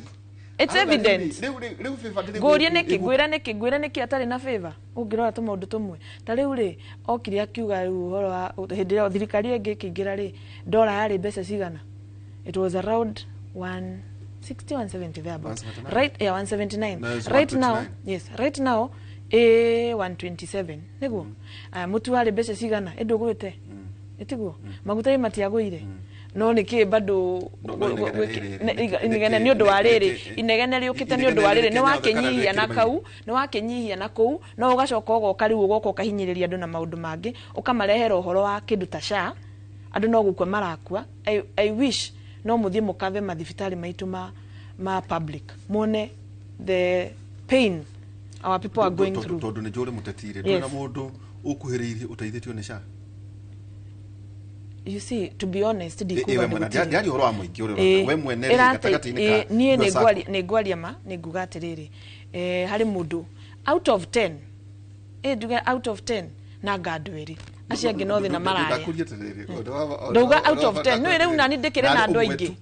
It's evident. Rĩu favor ndĩrĩ. Ngũrie nĩkĩ, ngwĩre nĩkĩ, ngwĩre nĩkĩ atarĩ na favor. Ũngĩrora tũmaũndũ tũmwe ta rĩu rĩ, okire akiuga rĩu ũhoro wa hĩndĩ ĩrĩa thirikari ĩngĩ ĩkĩingĩra rĩ, dola yarĩ mbeca cigana? It was around 160, 170 thereabout. 179. Right, yeah, 179. Now it's Right now. 129. Yes, right now ĩ 127 nĩguo. Aya, mũtu warĩ mbeca cigana? Ĩndũgwĩte, ĩtiguo? Maguta ĩ matiagũire, no nĩkĩ bado? No inegene rĩrĩ, Inegene nĩ ũndũ wa rĩrĩ, inegene rĩũkĩte nĩ ũndũ wa rĩrĩ, nĩ inegene rĩkĩte wakĩnyihia na Kenya kau, nĩ wakĩnyihia na kũu, no ũgacoka ũgoka rĩu, ũgoka ũkahinyĩrĩria andũ na maũndũ mangĩ, ũkamarehera ũhoro wa kĩndũ ta SHA. Andũ no gũkua marakua. I wish no mũthiĩ mũkave mathibitarĩ maitũ ma public, muone the pain our people are going through. Tondũ nĩ njũrĩ mũtetire, Yes. ndũrĩ na mũndũ ũkuhĩrĩirie ũteithĩtio nĩ SHA? You see, to be honest, ndikuga we nĩ mwene. gũtirĩ. Ndiaria ũhoro wa mũingĩ ũrĩa Ĩĩ, ũrona. We mwene rĩ, gatagatĩ-inĩ ka niĩ your circle. nĩ ngwaria ma, nĩ nguga atĩrĩrĩ, harĩ mũndũ out of 10, nduge out of 10 na nga andũ erĩ, acio angĩ no thĩna mararĩa. Ndakũria atĩrĩrĩ, Ndauga out of 10, nĩ rĩu nani ndĩkĩrĩ na Narĩ andũ ũmwe aingĩ tu.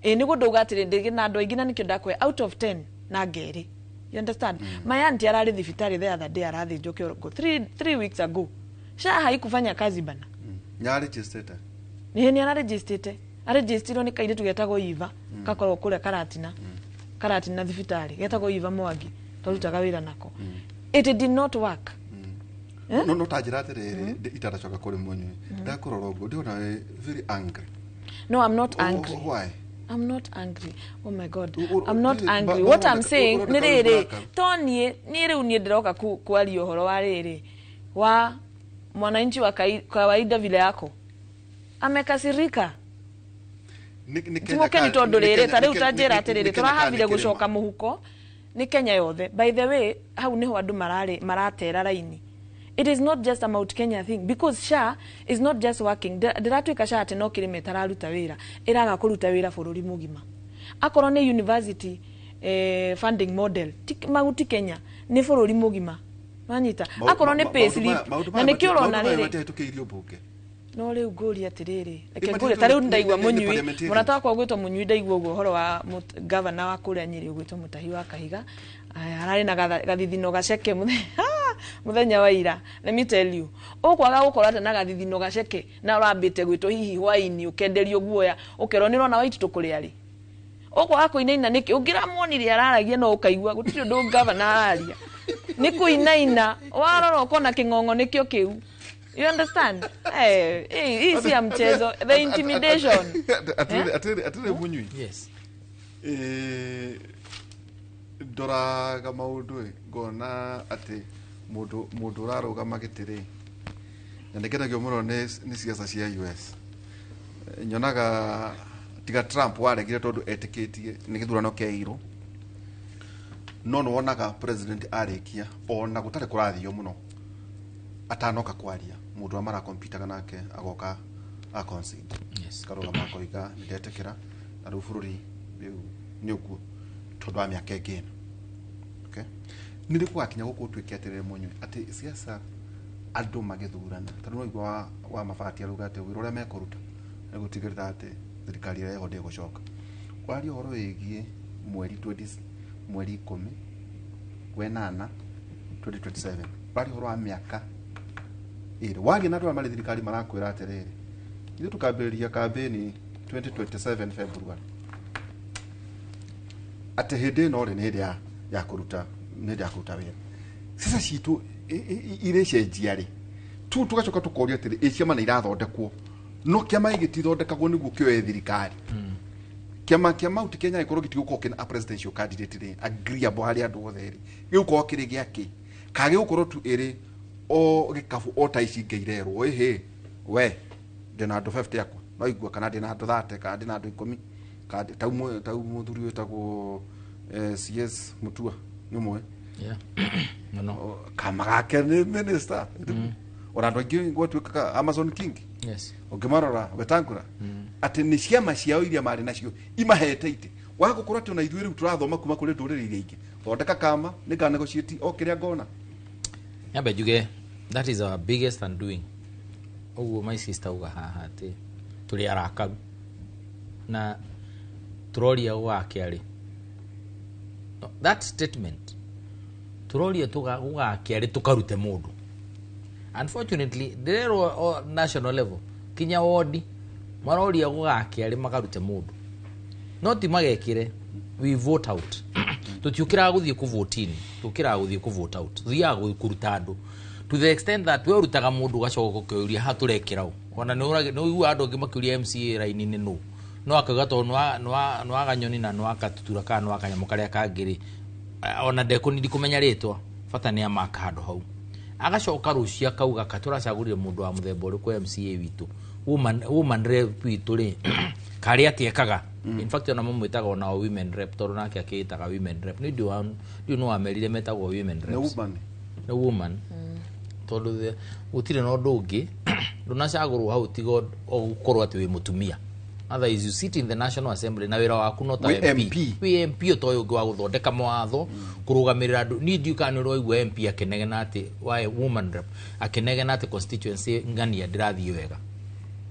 Ĩĩ, nĩguo ndauga atĩrĩ, ndĩkĩrĩ na andũ aingĩ na nĩkĩo ndakũhe out of 10 na ngerĩ, you understand? My auntie ararĩ thibitarĩ the other day, arathĩnjwo kĩongo 3 weeks ago. SHA haikufanya kazi bana. Nyarĩnjĩstĩte? Nĩ ararĩnjĩstĩte, arĩnjĩstirwo nĩ kairĩtu getagwo Iva, gakoragwo kũrĩa Karatina thibitarĩ, getagwo Iva Mwangi, twarutaga wĩra nako. It did not work. Eh? No ta njĩra atĩrĩrĩ, itanacoka kũrĩ mũnyui, ndakũrora ũguo ndĩrona wĩ very angry. No, I'm not angry. Why? I'm not angry. Oh my God. I'm not angry. What I'm saying nĩ rĩrĩ, to niĩ rĩu niĩ ndĩroka kwaria ũhoro wa rĩrĩ, wa mwananchi wa kawaida vile yako amekasirika. Timũkeni tondũ rĩrĩ, ta rĩu ta njĩra atĩrĩrĩ, tũrahavire gũcoka mũhuko nĩ Kenya yothe. By the way, hau nĩho andũ mararĩ maratera raini. It is not just a Mount Kenya thing, because SHA is not just working. Ndĩratuĩka SHA atĩ no kĩrĩma ĩtararuta wĩra, ĩraga kũruta wĩra bũrũri mũgima. Akorwo nĩ university funding model ti, Mount Kenya nĩ bũrũri mũgima, wanyita? Akorwo nĩ pay slip na nĩkĩo ũrona rĩrĩ. Matiahĩtũkĩirio mbunge. No rĩu ngũria atĩrĩrĩ, reke Ĩ, ngũrie, ta rĩu ndaigua nĩ mũnyui parliamentarians. Mũrata wakwa ũgwĩtwo Mũnyui, ndaigua ũguo ũhoro wa gavana wa kũrĩa Nyĩrĩ ũgwĩtwo Mũtahi wa Kahiga. Aya, ararĩ na gathithino gaceke mũthenya wa ira. Let me tell you, ũkwaga gũkorwo atĩ na gathithino gaceke na ũrambĩte gwĩtwo hihi hwaĩ-inĩ, ũkenderio guoya, ũkerwo nĩ ũrona waiti tũkũrĩa rĩ, ũkwaga kũinaina nĩkĩ? Ũngĩramuonire araragia, no ũkaigua gũtirĩ ũndũ gavana araria, nĩ kũinaina. Warora ũkona kĩng'ong'o nĩkĩo kĩu, you understand? Hii si ya mchezo, the intimidation. Atĩrĩ mũnyui. Yes. Ndoraga maũndũ ĩ, ngona atĩ mũndũ ũrarũgama gĩtĩ rĩ, na nĩngenagio mũno nĩ ciaca cia US. Nyonaga tiga Trump waregire tondũ etĩkĩtie nĩ gĩthurano kĩairwo, no nĩ wonaga president arĩkia, ona gũtarĩ kũrathio mũno, atanoka kwaria, mũndũ ũrĩa marakompitaga nake agoka a concede. Karũgama akoiga nĩ ndetĩkĩra, na rĩu bũrũri rĩu nĩ ũguo tondũ wa mĩaka ĩngĩ ĩno. Okay, nĩ rĩ gũgakinya gũkũ ũtuĩke atĩrĩrĩ mũnyue, atĩ siasa andũ magĩthurana, tondũ no igua wa mabati arauga atĩ wĩra ũrĩa mekũruta nĩ gũtigĩrĩra atĩ thirikari ĩrĩa ĩho ndĩgũcoka. Waria ũhoro wĩgiĩ mweri 20, mweri 10 wenana 2027, waria ũhoro wa mĩaka 2. Waria na andũ arĩa marĩ thirikari, marakwĩra atĩrĩrĩ, ithuĩ tũkambĩrĩria kambĩni 2027 February, atĩ hĩndĩ ĩno rĩ, nĩ hĩndĩ ya kũruta, nĩ hĩndĩ ya kũruta wĩra. Ciaca citũ irĩcenjia rĩ? Tu tũgacoka tũkoria atĩrĩ, ĩ ciama nĩ irathondekwo, no kĩama gĩtithondekagwo nĩguo kĩoe thirikari. Kĩama kĩa Mount Kenya gĩkorwo gĩtigũkorwo kĩna a presidential candidate rĩ, agreeable harĩ andũ othe rĩ, gĩgũkorwo kĩrĩ gĩakĩ, kana gĩgũkorwo tu ĩrĩ o gĩkabu o ta ici ingĩ irerwo, ĩhĩ we ndĩna andũ 50 akwa no igua, kana ndĩna andũ 30, kana ndĩna andũ 10, kana tau mũthuri wĩtagwo CS Mutua nĩ ũmwe. Yeah. Mũno. Kama gake nĩ minister, ona andũ aingĩ gwatuĩkaga Amazon King. Ũngĩmarora Wetangula, atĩ nĩ ciama ciao iria marĩ nacio imahete itĩ wa gũkorwo atĩ ona ithuĩ rĩu tũrathoma kuma kũrĩ ndũrĩrĩ iria ingĩ, thondeka kama nĩ nga negotiate o kĩrĩa ngona. Nyambe njuge that is our biggest undoing. Ũguo my sister uga haha atĩ tũrĩ arakaru na tũroria gwake arĩ No, that statement turoria tugagũgakia rĩ tũkarute mũndũ. Unfortunately ndĩrerwo national level kinya wodi maroria gũgakia rĩ makarute mũndũ, no ti magekire. We vote out. Tũtiũkĩraga gũthiĩ kũvotini, tũkĩraga gũthiĩ kũvote out, tũthiaga kũruta andũ to the extent that we ũrutaga mũndũ ũgacoka ũkĩũria ha tũrekĩra ũ. Ona nĩ ũiguaga andũ angĩ makĩũria MCA raini-inĩ nũ, no akauga tondũ nĩ wa ganyoni na nĩ wa gatutura kana nĩ wa kanyamũ karĩa kangĩ rĩ, ona ndekũnindi kũmenya rĩtwa, bata nĩ amaka handũ hau. Agacoka rũciũ akauga ka tũracagũrire mũndũ wa mũthemba ũrĩkũ MCA witũ, woman rep witũ rĩ, karĩa atĩekaga. In fact ona mamwĩtaga ona women rep tondũ nake akĩĩtaga women rep. Nĩ ndiũ no wamerire metagwo women reps. Nĩ woman. Tondũ gũtirĩ na ũndũ ũngĩ ndũnacagũrwo hau tiga gũkorwo atĩ wĩ mũtumia. Otherwise you sit in the National Assembly na wĩra waku no ta MP. Wĩ MP to ũyũ ũngĩ wa gũthondeka mawatho, kũrũgamĩrĩra andũ. Niĩ ndiũĩ kana nĩ ũraigua MP akĩnegena atĩ wa woman rep akĩnegena atĩ constituency ng'ania ndĩrathiĩ wega.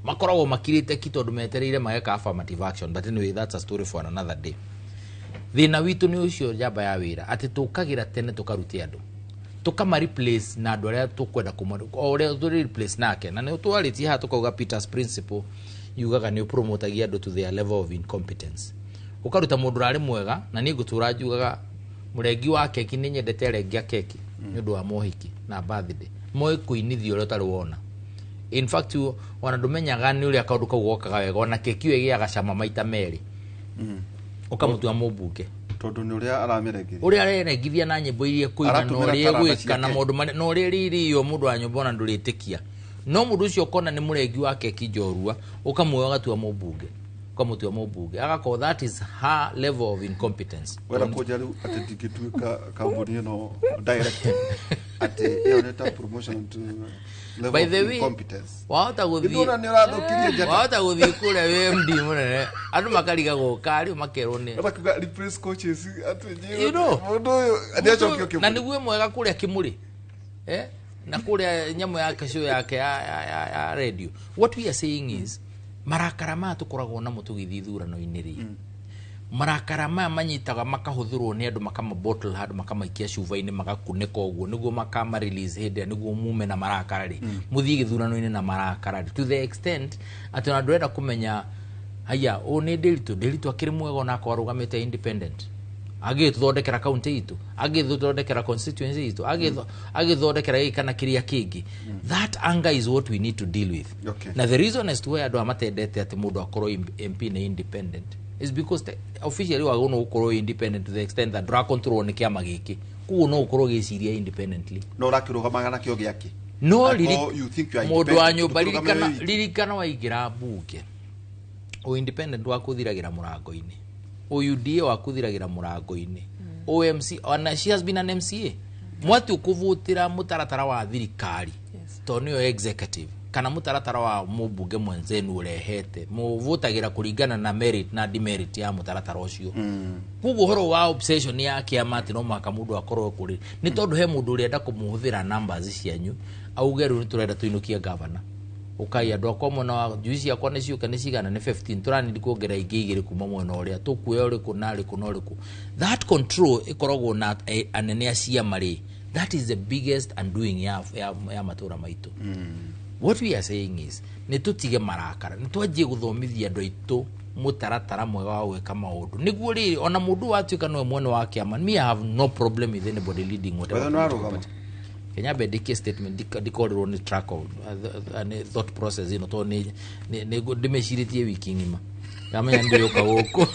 Makoragwo makirĩte ki tondũ metereire mageka affirmative action, but anyway that's a story for another day. Thĩna witũ nĩ ũcio njamba ya wĩra atĩ tũkagĩra tene tũkarute andũ, tũkama replace na andũ arĩa tũkwenda o ũrĩa tũ replace nake. Na nĩ twarĩtie haha tũkauga Peter's principle yugaga nĩ ũpromotagia andũ to their level of incompetence. Ũkaruta mũndũ ũrarĩ mwega, na niĩ ngũtũra njugaga mũrengi wa keki nĩ nyendete arengi a keki nĩ ũndũ wa mohiki na birthday, moĩ kũinithia ũrĩa ũtarĩ wona. In fact ona ndũmenyaga nĩ ũrĩa kaũndũ kau gokaga wega, ona keki ĩyo ĩgĩaga cama maita merĩ. Ũkamũtua mũmbunge tondũ nĩ ũrĩa aramĩrengithia, ũrĩa arerengithia na nyĩmbo iria kũina na ũrĩa egwĩka na maũndũ marĩa na ũrĩa rĩrĩo mũndũ wa nyũmba ona ndũrĩtĩkia. No mũndũ ũcio ũkona nĩ mũrengi wa keki njorua, ũkamũoya ũgatua mũmbunge, ũkamũtua mũmbunge, agakorwo that is her level of incompetence. Wera kũnja rĩu atĩ ndingĩtuĩka kambuni ĩno direct atĩ ĩyo nĩ ta promotion to level By the of way, incompetence. Wahota gũthiĩ, wahota gũthiĩ kũrĩa wĩ MD mũnene, andũ makarigagwo karĩ makerwo nĩ Bakaga replace coaches atĩ you know mũndũ ũyũ nĩacokio kĩmũrĩ. Na nĩguo mwega kũrĩa kĩmũrĩ, na kũrĩa nyamũ yake show yake ya radio. What we are saying is marakara maya tũkoragwo namo tũgĩthiĩ ithurano-inĩ rĩ, marakara maya manyitaga makahũthĩrwo nĩ andũ makama bottle handũ makamaikia cuba-inĩ magakunĩka ũguo nĩguo makama release hĩndĩ ĩrĩa nĩguo mume na marakara rĩ, mũthiĩ gĩthurano-inĩ na marakara rĩ, to the extent atĩ ona ndũrenda kũmenya haya ũũ nĩ Ndĩritũ, Ndĩritũ akĩrĩ mwega ona akorwo arũgamĩte independent, agĩtũthondekera county itũ, agĩtũthondekera constituency itũ, agĩthondekera gĩkĩ kana kĩrĩa kĩngĩ. That anger is what we need to deal with. Okay. Na the reason as to why andũ matendete atĩ mũndũ akorwo MP nĩ independent is because officially wagĩrĩirwo nĩ gũkorwo independent to the extent that ndũracontrol nĩ kĩama gĩkĩ, koguo no ũkorwo ũgĩciria independently. No ũrakĩrũgamaga nakĩo gĩake. No mũndũ wa nyũmba ririkana waingĩra mbunge, o independent waku ũthiragĩra mũrango-inĩ, o UDA waku ũthiragĩra mũrango-inĩ, OMC ona she has been an MCA. Mwati ũkũvũtĩra mũtaratara wa thirikari tondũ nĩyo executive kana mũtaratara wa mũmbunge mwenzenu ũrehete, mũvũtagĩra kũringana na merit na demerit ya mũtaratara ũcio. Koguo ũhoro wa obsession ya kĩama atĩ no mũhaka mũndũ akorwo kũrĩ nĩ tondũ he mũndũ ũrenda kũmũhũthĩra numbers cianyu auge rĩu nĩtũrenda tũinũkie governor, ukai andũ akwa mwena wa njui ciakwa nĩ ciũka nĩ cigana nĩ 15 tũranindi kuongerera ingĩ igĩrĩ kuma mwena ũrĩa tũkuoya ũrĩkũ na ũrĩkũ na ũrĩkũ. That control ĩkoragwo na anene a ciama rĩ, that is the biggest undoing ya matũra maitũ. What we are saying is nĩ tũtige marakara, nĩ twanjie gũthomithia andũ aitũ mũtaratara mwega wa gwĩka maũndũ nĩguo rĩrĩ ona mũndũ watuĩka nĩwe mwene wa kĩama. Me, I have no problem with anybody leading whatever. Kenya mbendĩkie statement ndikorirwo nĩ track of thought process ĩno tondũ nĩ ndĩmĩcirĩtie wiki ng'ima ndamenya ndĩũka gũkũ.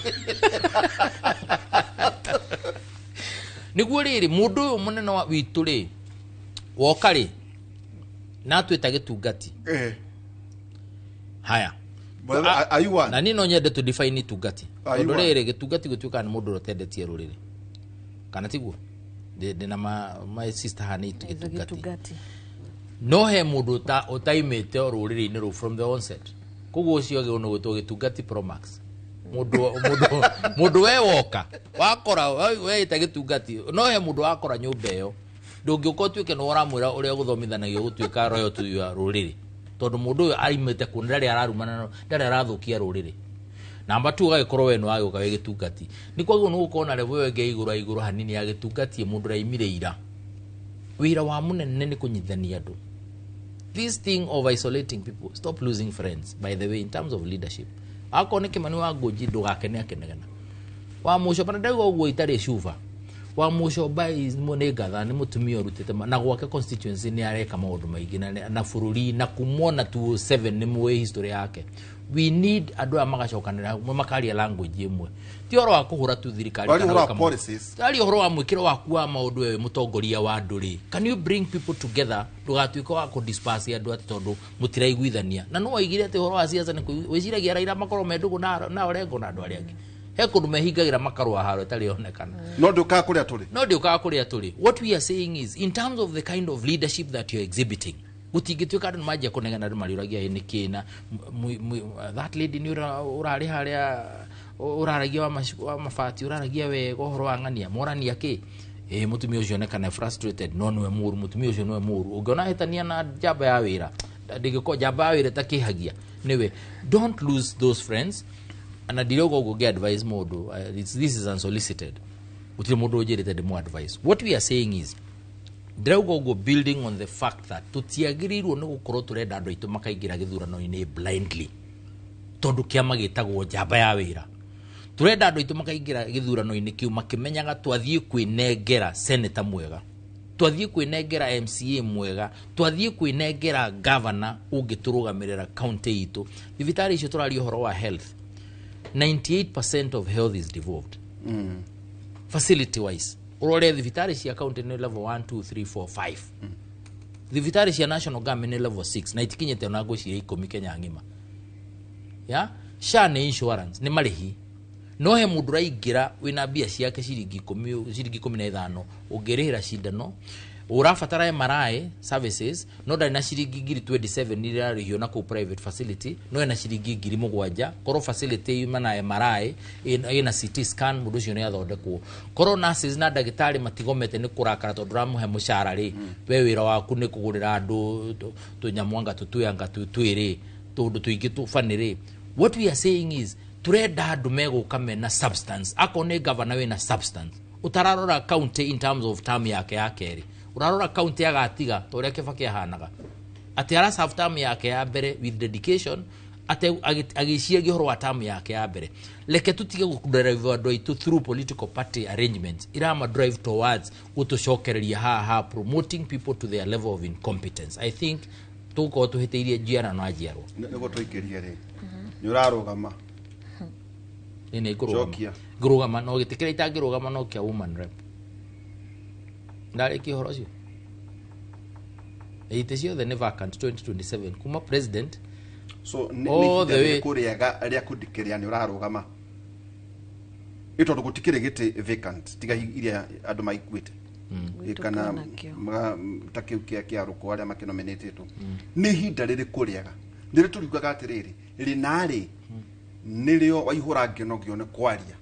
Nĩguo rĩrĩ mũndũ ũyũ mũnene wa witũ rĩ woka rĩ na atwĩta gĩtungati. Haya, na niĩ no nyende tũ define itungati tondũ rĩrĩ gĩtungati gũtuĩkaga nĩ mũndũ ũrĩa ũtendetie rũrĩrĩ, kana tiguo? Ndĩna my sister haha nĩ gĩtungati. No he mũndũ ũtaimĩte rũrĩrĩ-inĩ rũu from the onset, koguo ũcio agĩrĩirwo nĩ gwĩtwo gĩtungati pro max. Mũndũ we woka wakora weĩta gĩtungati, no he mũndũ wakora nyũmba ĩyo ndũngĩũka ũtuĩke nĩ ũramwĩra ũrĩa gũthomithanagio gũtuĩka royalty ya rũrĩrĩ tondũ mũndũ ũyũ aimĩte kũ ndarĩ ararumana, ndarĩ arathũkia rũrĩrĩ. Namba 2 ũgagĩkorwo we nĩ wagĩũka wĩ gĩtungati. Nĩ kwagĩrĩirwo nĩ gũkorwo na level ĩyo ĩngĩ ya igũrũ igũrũ hanini ya gĩtungati mũndũ ũraimire ira. Wĩra wa mũnene nĩ kũnyitithania andũ. This thing of isolating people, stop losing friends, by the way, in terms of leadership. Akorwo nĩ Kĩmani wa Ngũnji ndũgakene akĩnegena. Wa Mũcomba na ndauga ũguo itarĩ cuba. Wa Mũcomba nĩ ngatha, nĩ mũtumia ũrutĩte na gwake constituency nĩ areka maũndũ maingĩ na bũrũri na kumona 2007 nĩ mũĩ history yake. We need andũ aya magacokanĩra makaria language ĩmwe. Ti ũhoro wa kũhũra tu thirikari. Waria ũhoro wa policies. Waria ũhoro wa mwĩkĩro waku wa maũndũ wewe mũtongoria wa andũ rĩ. Can you bring people together? Ndũgatuĩke wa kũ-disperse andũ atĩ tondũ mũtiraiguithania. Na no waigire atĩ ũhoro wa siasa nĩ wĩciragia Raila makorwo me ndũgũ na Orengo na andũ arĩa angĩ. He kũndũ mehingagĩra makarũa haro ĩtarĩ yonekana. No ndĩũkaga kũrĩa tũrĩ. No ndĩũkaga kũrĩa tũrĩ. What we are saying is, in terms of the kind of leadership that you're exhibiting, gũtingĩtuĩka andũ nĩmanjia kũnegena andũ mariũragia ĩ nĩkĩ na that lady nĩ ũrarĩ harĩa ũraragia wa mabati ũraragia wega ũhoro wa ng'ania morania kĩ ĩ mũtumia ũcio onekana frustrated no nĩwe mũru mũtumia ũcio nĩwe mũru ũngĩona hĩtania na njamba ya wĩra ndĩngĩkorwo njamba ya wĩra ĩtakĩhagia nĩwe. Don't lose those friends. Na ndirauga ũguo ngĩ advise mũndũ, this is unsolicited, gũtirĩ mũndũ ũnjĩrĩte ndĩmũ advise. What we are saying is, ndĩrauga ũguo building on the fact that tũtiagĩrĩirwo nĩ gũkorwo tũrenda andũ aitũ makaingĩra gĩthurano-inĩ blindly tondũ kĩama gĩtagwo njamba ya wĩra. Tũrenda andũ aitũ makaingĩra gĩthurano-inĩ kĩu makĩmenyaga twathiĩ kwĩnengera senator mwega, twathiĩ kwĩnengera MCA mwega, twathiĩ kwĩnengera governor ũngĩtũrũgamĩrĩra county itũ. Thibitarĩ icio tũraria ũhoro wa health, 98% of health is devolved. Facility wise urore thibitarĩ cia county nĩ level 1 2 3 4 5. Thibitarĩ cia national government nĩ level 6 na itikinyĩte ona ngwĩciria 10 Kenya ng'ima. Ya SHA nĩ insurance nĩ marĩhi, no he mũndũ ũraingĩra wĩna mbia ciake ciringi 10 ciringi 15 ũngĩrĩhĩra cindano ũrabatara MRI services no ndarĩ na ciringi ngiri 27 iria ararĩhio na kũu private facility, no ena ciringi ngiri 7 korwo facility yuma na MRI ĩna CT scan mũndũ ũcio nĩ athondekwo. Korwo nurses na ndagĩtarĩ matigomete nĩ kũrakara tondũ ũramũhe mũcara rĩ, we wĩra waku nĩ kũgũrĩra andũ tũnyamwanga tũtũyanga twĩrĩ tũndũ tũingĩ tũbani rĩ. What we are saying is turenda andũ megũka mena substance. Akorwo nĩ governor wĩna substance ũtararora county in terms of term yake ya kerĩ, ũrarora county agatiga ta ũrĩa Kĩbakĩ ahanaga atĩ ara serve term yake ya mbere with dedication, atĩ agĩciragia ũhoro wa term yake ya mbere. Reke tũtige gũdrive andũ aitũ through political party arrangements irama drive towards gũtũcokereria haha promoting people to their level of incompetence. I think tũgũkorwo tũhĩtĩirie njiarwa na njiarwa. Nĩguo tũikĩrie rĩ, nĩ ũrarũgama? Nĩ ngũrũgama no gĩtĩ kĩrĩa itangĩrũgama no kĩa woman rep. Ndarĩkia ũhoro ũcio. Itĩ ciothe nĩ vacant 2027 kuma president. So nĩ ihinda rĩrĩkũ rĩa kũndikĩria nĩ ũrarũgama? Ĩ tondũ gũtikĩrĩ gĩtĩ vacant tiga iria andũ maikuĩte kana ta kĩu kĩa rũkũ arĩa makĩnominĩtĩtwo. Nĩ ihinda rĩrĩkũ rĩega nĩrĩo tũriugaga atĩrĩrĩ rĩnarĩ nĩrĩo waihũra ngĩnogio nĩ kwaria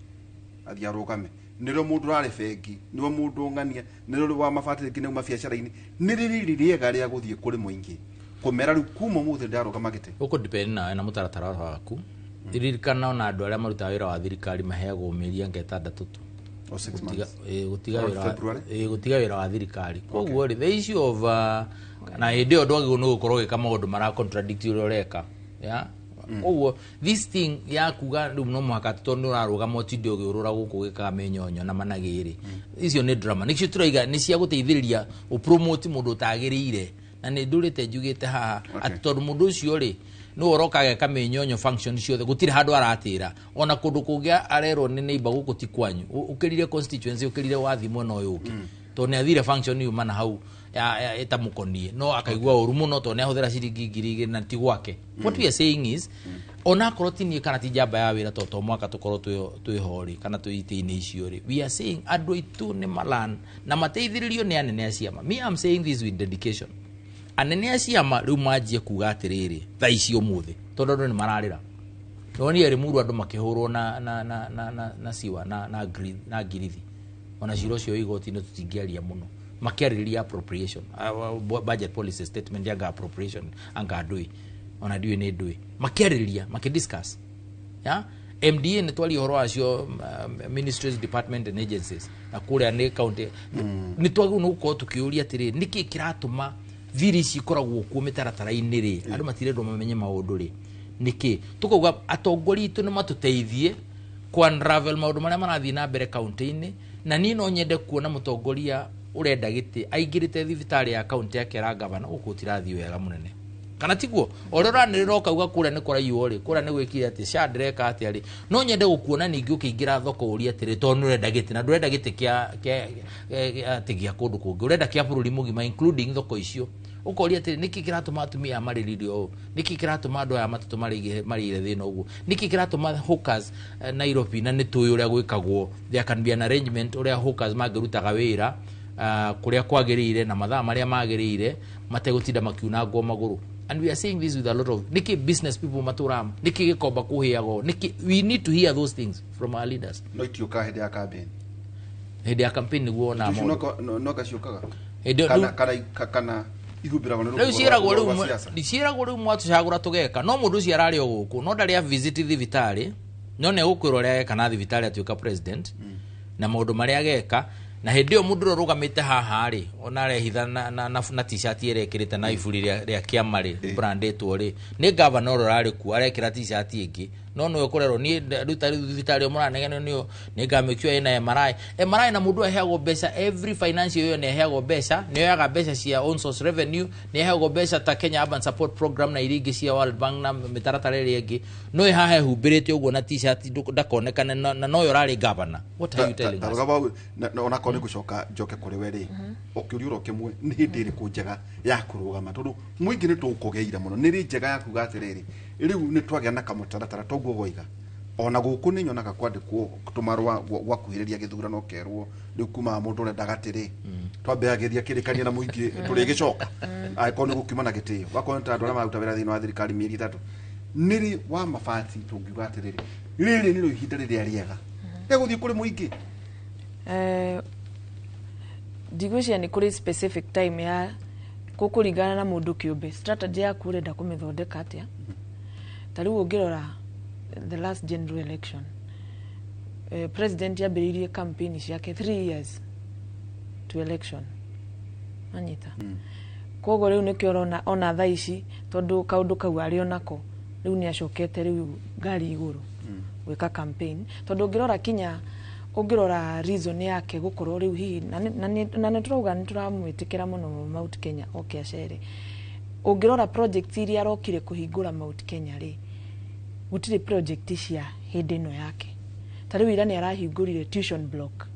athiĩ arũgame, nĩrĩo mũndũ ũrarĩ bengi, nĩwe mũndũ ũng'ania, nĩrĩo wa mabati rĩngĩ nĩuma biacara-inĩ, nĩ rĩrĩ rĩega rĩa gũthiĩ kũrĩ mũingĩ kũmera rĩu kuma ũmũthĩ ndarũgama gĩtĩ. Ũkũ depend nawe na mũtaratara waku. Ririkana ona andũ arĩa marutaga wĩra wa thirikari maheagwo mĩeri anga ĩtandatũ tu gũtiga wĩra wa thirikari. Koguo rĩ, the issue of na hĩndĩ ĩyo ndwagĩrĩirwo nĩ gũkorwo ũgĩka maũndũ mara contradict ũrĩa ũreka. Koguo this thing ya kuga rĩu no mũhaka tondũ nĩ ũrarũgama ũtinde ũgĩũrũra gũkũ ũgĩkaga mĩnyonyo na managĩ rĩ, icio nĩ drama. Nĩcio tũraiga nĩ cia gũteithĩrĩria ũpromote mũndũ ũtagĩrĩire, na nĩ ndũrĩte njugĩte haha atĩ tondũ mũndũ ũcio rĩ nĩwe ũroka ageka mĩnyonyo function ciothe gũtirĩ handũ aratĩra ona kũndũ kũngĩ arerwo nĩ neighbor gũkũ ti kwanyu, ũkĩrire constituency ũkĩrire wathi mwena ũyũ ũngĩ tondũ nĩ athire function yuma na hau ĩtamũkonie no akaigua ũru mũno tondũ nĩ ahũthĩra ciringi 2,000 na ti gwake. What we are saying is ona akorwo ti niĩ kana ti njamba ya wĩra tondũ to mwaka tũkorwo twĩho rĩ kana twĩ itĩ-inĩ icio rĩ, we are saying andũ aitũ nĩ malan na mateithĩrĩrio nĩ anene a ciama. Me am saying this with dedication. Anene a ciama rĩu manjie kuga atĩrĩrĩ thaa ici ũmũthĩ tondũ andũ nĩ mararĩra. Nonire Limuru andũ makĩhũrwo na siwa na ngirithi ona cira ũcio igoti-inĩ tũtingĩaria mũno makĩarĩrĩria appropriation budget policy statement anga appropriation anga ndũĩ ona ndiũĩ nĩ ndũĩ makĩarĩrĩria makĩdiscuss. Yeah? MDA nĩ twaria ũhoro wacio, ministries, department and agencies, na kũrĩa nĩ county nĩ twagĩrĩirwo nĩ gũkorwo tũkĩũria atĩrĩrĩ, nĩkĩ kĩratũma thiri ici ikoragwo kuo mĩtaratara-inĩ rĩ, andũ matirendwo mamenye maũndũ rĩ, nĩkĩ tũkauga atongoria itũ nĩ matũteithie ku unravel maũndũ marĩa marathiĩ na mbere kaunti-inĩ. Na niĩ no nyende kuona mũtongoria ũrenda gĩtĩ aingĩrĩte thibitarĩ ya kaunti yake ra gavana, gũkũ gũtirathiĩ wega mũnene, kana tiguo? O rĩo ũranĩrĩra ũkauga kũrĩa nĩ kũraiywo rĩ, kũrĩa nĩ gwĩkire atĩ SHA ndĩreka atĩa rĩ, no nyende gũkuona ningĩ ũkĩingĩra thoko ũrie atĩrĩ, tondũ nĩ ũrenda gĩtĩ, na ndũrenda gĩtĩ kĩa atĩ gĩa kũndũ kũngĩ, ũrenda kĩa bũrũri mũgima including thoko icio, ũkoria atĩrĩ, nĩkĩ kĩratũma atumia aya marĩrire ũũ? Nĩkĩ kĩratũma andũ aya matatũ marĩire thĩna ũguo? Nĩkĩ kĩratũma hawkers Nairobi, na nĩ tũĩ ũrĩa gwĩkagwo, there can be an arrangement ũrĩa hawkers mangĩrutaga wĩra kũrĩa kwagĩrĩire na mathaa marĩa magĩrĩire, mategũtinda makiunangwo magũrũ. And we are saying this with a lot of, nĩkĩ business people matũraga, nĩkĩ gĩkomba kũhĩagwo, nĩkĩ? We need to hear those things from our leaders. No itiũkaga hĩndĩ ya campaign. Hĩndĩ ya campaign nĩguo wona Icio maũndũ. No gaciũkaga Hĩndĩ ĩyo kana kana ihumbĩragwo nĩ rĩu rũhuho ciĩragwo rwa rĩu siasa. Ciĩragwo rĩu mwatũcagũra tũgeka, no mũndũ ũcio ararĩ o gũkũ, no ndarĩ a visit thibitarĩ, no nĩ egũkwĩra ũrĩa ageka na thibitarĩ atuĩka president na maũndũ marĩa ageka. Na hĩndĩ ĩyo mũndũ ũrĩa ũrũgamĩte haha rĩ, ona arehitha na t-shirt ĩrĩa ĩkĩrĩte na iburi rĩa kĩama rĩ, brandĩtwo rĩ, nĩ governor ũrĩa ũrarĩ kuo arekĩra t-shirt ĩngĩ, no nĩwe ũkũrerwo niĩ rĩu ta rĩu thibitarĩ ĩyo mũranegenio nĩyo nĩ ngamĩkua ĩna MRI, MRI, na mũndũ aheagwo mbeca every financial year, nĩ aheagwo mbeca, nĩ oyaga mbeca cia own source revenue, nĩ aheagwo mbeca ta Kenya Urban Support Program na iria ingĩ cia World Bank na mĩtaratara ĩrĩa ĩngĩ, no ĩ haha ehumbĩrĩte ũguo na t-shirt ndakonekane na noyo ũrarĩ governor. What are you telling us? Rugaba, onakorwo nĩ ngũcoka njoke kũrĩ we rĩ, ũkĩũria oro kĩmwe, nĩ hĩndĩ ĩrĩkũ njega ya kũrũgama? Tondũ mũingĩ nĩ tũkũgeira mũno, nĩ rĩ njega ya kuga atĩrĩrĩ, rĩu nĩ twagĩa na kamũtaratara toguo woiga? Ona gũkũ nĩ nyonaga kwandĩkwo tũmarũa gwakuhĩrĩria gĩthurano, kerwo rĩu kuma mũndũ ũrenda gatĩrĩ twambe agĩthiĩ akĩrĩkania na mũingĩ, tũrĩgĩcoka angĩkorwo nĩ gũkiuma na gĩtĩo, wakorwo nĩ ta andũ arĩa maruta wĩra thĩinĩ wa thirikari mĩeri 3. Nĩrĩ wa mabati tũngiuga atĩrĩrĩ, rĩrĩ nĩrĩo ihinda rĩrĩa rĩega rĩa gũthiĩ kũrĩ mũingĩ? Ndigwĩciria nĩ kũrĩ specific time ya gũkũringana na mũndũ kĩũmbe, strategy yaku ũrenda kũmĩthondeka atĩa. Ta rĩu ũngĩrora the last general election, president yambĩrĩirie campaign ciake 3 years to election, anyita. Koguo rĩu nĩkĩo ũrona ona thaa ici, tondũ kaũndũ kau arĩ onako rĩu nĩ acokete rĩu ngari igũrũ gwĩka campaign, tondũ ũngĩrora kinya ũngĩrora reason yake gũkorwo rĩu hihi na nĩ tũrauga nĩ tũramwĩtĩkĩra mũno Mount Kenya oke acere. Ũngĩrora project iria arokire kũhingũra Mount Kenya rĩ, gũtirĩ project cia hĩndĩ ĩno yake. Ta rĩu ira nĩ arahingũrire tuition block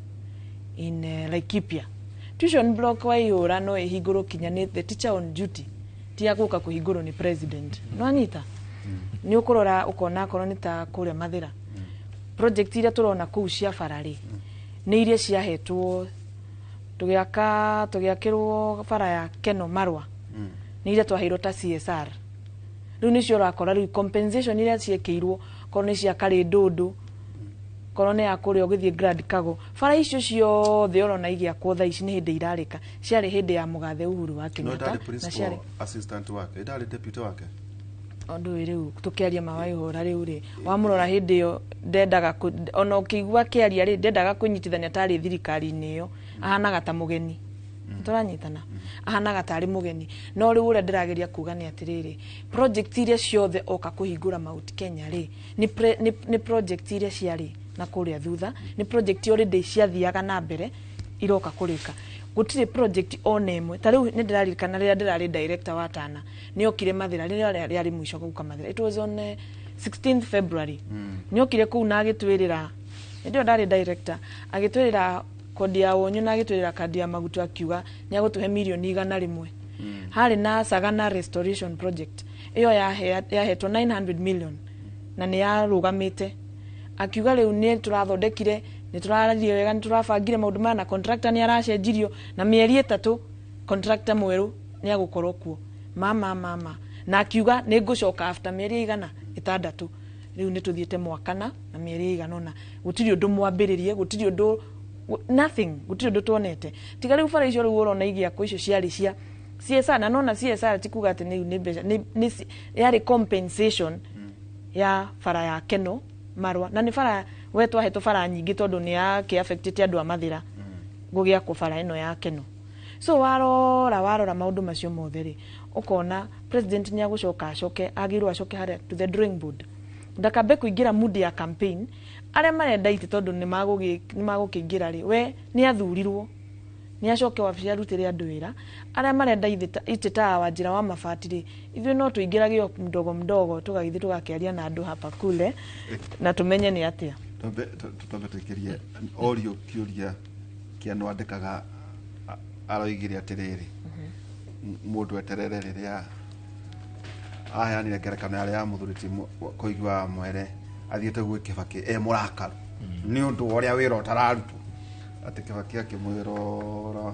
in Laikipia. Tuition block waihũra no ĩhingũrwo kinya nĩ the teacher on duty, ti ya gũka kũhingũrwo nĩ president. No anyita nĩ ũkũrora ũkona akorwo nĩ ta kũrĩa Mathĩra, project iria tũrona kũu cia bara rĩ, nĩ iria ciahetwo tũgĩaka, tũgĩakĩrwo bara ya Keno Marwa, nĩ iria twaheirwo ta CSR. Rĩu nĩcio ũrakora rĩu compensation iria ciĩkĩirwo, korwo nĩ cia Karĩndũndũ, korwo nĩ ya kũrĩa ũgĩthiĩ Grand Kago, bara icio ciothe ũrona igĩakwo thaa ici nĩ hĩndĩ irarĩka, ciarĩ hĩndĩ ya mũgathe Uhuru wa No Kenyatta. ndarĩ Na principal ciarĩ assistant wake, ndarĩ deputy wake. Ũndũ ũyũ rĩu tũkĩaria ma Waihũra rĩu rĩ, wamũrora hĩndĩ ĩyo ndendaga ona ũkĩigua akĩaria rĩ, ndendaga kwĩnyitithania tarĩ thirikari-inĩ ĩyo, ahanaga ta mũgeni. Tũranyitana, ahanaga tarĩ mũgeni. No rĩu ũrĩa ndĩrageria kuga nĩ atĩrĩrĩ, project iria ciothe oka kũhingũra Mount Kenya rĩ, nĩ project iria ciarĩ na kũrĩa thutha, nĩ project already ciathiaga na mbere iroka kũrĩka. Gũtirĩ project ona ĩmwe. Ta rĩu nĩ ndĩraririkana rĩrĩa ndĩrarĩ director wa Tana, nĩ okire Mathĩra rĩrĩa rĩarĩ mũico gũka Mathĩra. It was on 16th February. Nĩ okire kũu na agĩtwĩrĩra, hĩndĩ ĩyo ndarĩ director, agĩtwĩrĩra kodi ya wonyo na agĩtwĩrĩra kandi ya maguto, akiuga nĩ agũtũhe mirioni 100. Harĩ na Sagana restoration project ĩyo yahetwo 900 million na nĩ yarũgamĩte. Akiuga rĩu nĩ tũrathondekire, nĩ tũraririe wega, nĩ tũrabangire maũndũ maya, na contractor nĩ aracenjirio, na mĩeri 3 contractor mwerũ nĩ agũkorwo kuo. Mama mama, na akiuga nĩ ngũcoka after mĩeri 600. Rĩu nĩ tũthiĩte mwaka na mĩeri 8, gũtirĩ ũndũ mwambĩrĩrie, gũtirĩ ũndũ, nothing, gũtirĩ ũndũ tuonete tiga rĩu bara icio rĩu ũrona igĩakwo, icio ciarĩ cia CSR. Na nona CSR ti kuga atĩ nĩ mbeca, nĩ yarĩ compensation ya bara ya Keno Marũa na nĩ bara we twahetwo bara nyingĩ tondũ nĩ yakĩ affectĩte andũ a Mathĩra gũgĩakwo bara ĩno ya Keno. So warora maũndũ macio mothe rĩ, ũkona president nĩ agũcoka acoke agĩrwo acoke harĩa to the drawing board, ndakambe kũingĩra mood ya campaign. Arĩa marenda itĩ tondũ nĩ magũkĩingĩra rĩ, we nĩ athurirwo nĩ acoke wabici arutĩre andũ wĩra. Arĩa marenda itĩ ta wa njĩra wa mabati rĩ, ithuĩ no tũingĩrage o mdogo mdogo, tũgagĩthiĩ tũgakĩaria na andũ hapa kule na tũmenye nĩ atĩa. Twambe tũikĩrie orio kĩũria kĩa nwandĩkaga aroigire atĩrĩrĩ, mũndũ eterere rĩrĩa aheanire ngerekano yarĩa ya mũthuri ti Koigi wa Mwere athiĩte gwĩ Kĩbakĩ e mũrakaru nĩ ũndũ wa ũrĩa wĩra ũtararutwo, atĩ Kĩbakĩ akĩmwĩra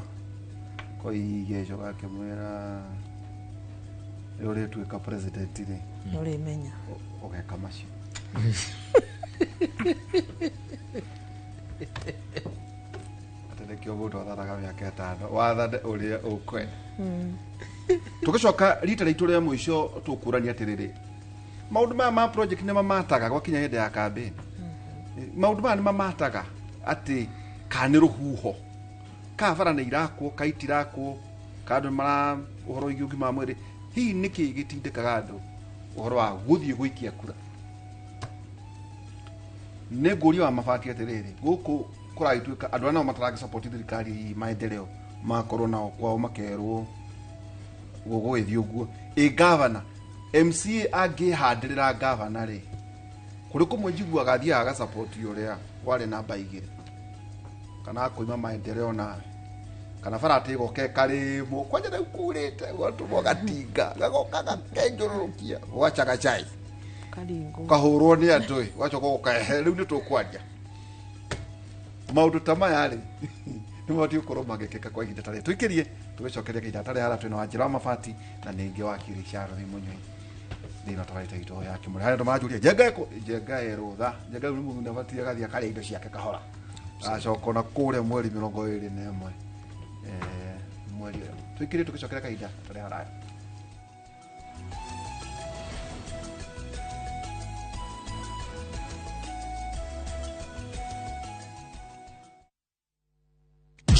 Koigi acoka akĩmwĩra rĩu ũrĩtuĩka president rĩ nĩũrĩmenya ũgeka macio. Atĩ nĩkĩo mũndũ athanaga mĩaka 5 wathane ũrĩa ũkwenda. Tũgĩcoka rita rĩitũ rĩa mũico tũkũrania atĩrĩrĩ, maũndũ maya ma project nĩ mamataga gwakinya hĩndĩ ya campaign. Maũndũ maya nĩ mamataga atĩ kana nĩ rũhuho, kana bara nĩ irakwo, kana itirakwo, kana andũ mara ũhoro wĩgiĩ ũgima wa mwĩrĩ. Hihi nĩkĩ gĩtindĩkaga andũ ũhoro wa gũthiĩ gũikia kura? Nĩ ngũria wa mabati atĩrĩrĩ, gũkũ kũragĩtuĩka andũ arĩa nao mataragĩ support thirikari hihi maendeleo makorwo nao kwao makerwo gũgũgĩthiĩ ũguo. Ĩ gavana MCA angĩhandĩrĩra gavana rĩ, kũrĩ kũmwe njiguaga athiaga agasupport ũrĩa warĩ namba 2 kana akoima maendeleo nawe, kana bara atĩ ĩgoka ĩkarĩmwo kwanja rĩu kurĩte ũgatũmwo gatinga gagoka gakenjũrũrũkia gwacaga chai ũkahũrwo nĩ andũ ĩ, ũgacoka ũkaehe rĩu nĩ tũkwaria. Maũndũ ta maya rĩ nĩ mabatiĩ gũkorwo magĩkĩka kwa ihinda ta rĩrĩ. Tũikĩrie tũgĩcokeria kahinda hatarĩ harĩa twĩna Wanjĩra wa Mabati na ningĩ wakiri Sharon Mũnyui thĩinĩ wa tabarĩra itũ ya Kĩmũrĩ. Harĩa andũ maranjũria Njenga ĩkũ? Njenga ĩ rũtha. Njenga rĩu nĩ mũthuri abatiĩ agathiĩ akarĩa indo ciake kahora, acoka ona kũrĩa mweri 21 mweri ũyũ. Tũikĩrie tũgĩcokeria kahinda hatarĩ haraya.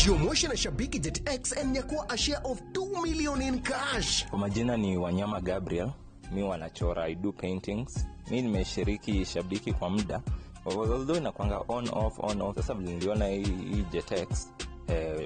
Jumuisha na Shabiki Jet X and nyakua a share of 2 million in cash. Kwa majina ni Wanyama Gabriel, mi wanachora, I do paintings. Mi nimeshiriki Shabiki kwa muda, although inakuanga on off on off. Sasa vile niliona hii Jet X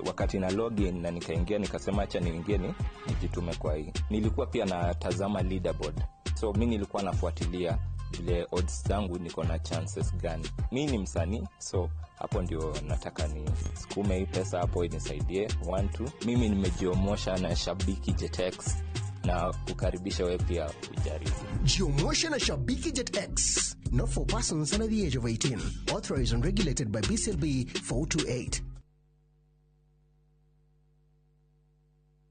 wakati na login na nikaingia nikasema acha niingie ni nijitume kwa hii. Nilikuwa pia natazama leaderboard, so mi nilikuwa nafuatilia vile odds zangu niko na chances gani. Mi ni msanii, so hapo ndio nataka ni sukume hii pesa hapo inisaidie 1 2. Mimi nimejiomosha na Shabiki Jet X na kukaribisha wewe pia ujaribu. Jiomosha na Shabiki Jet X. Not for persons under the age of 18. Authorized and regulated by BCLB 428.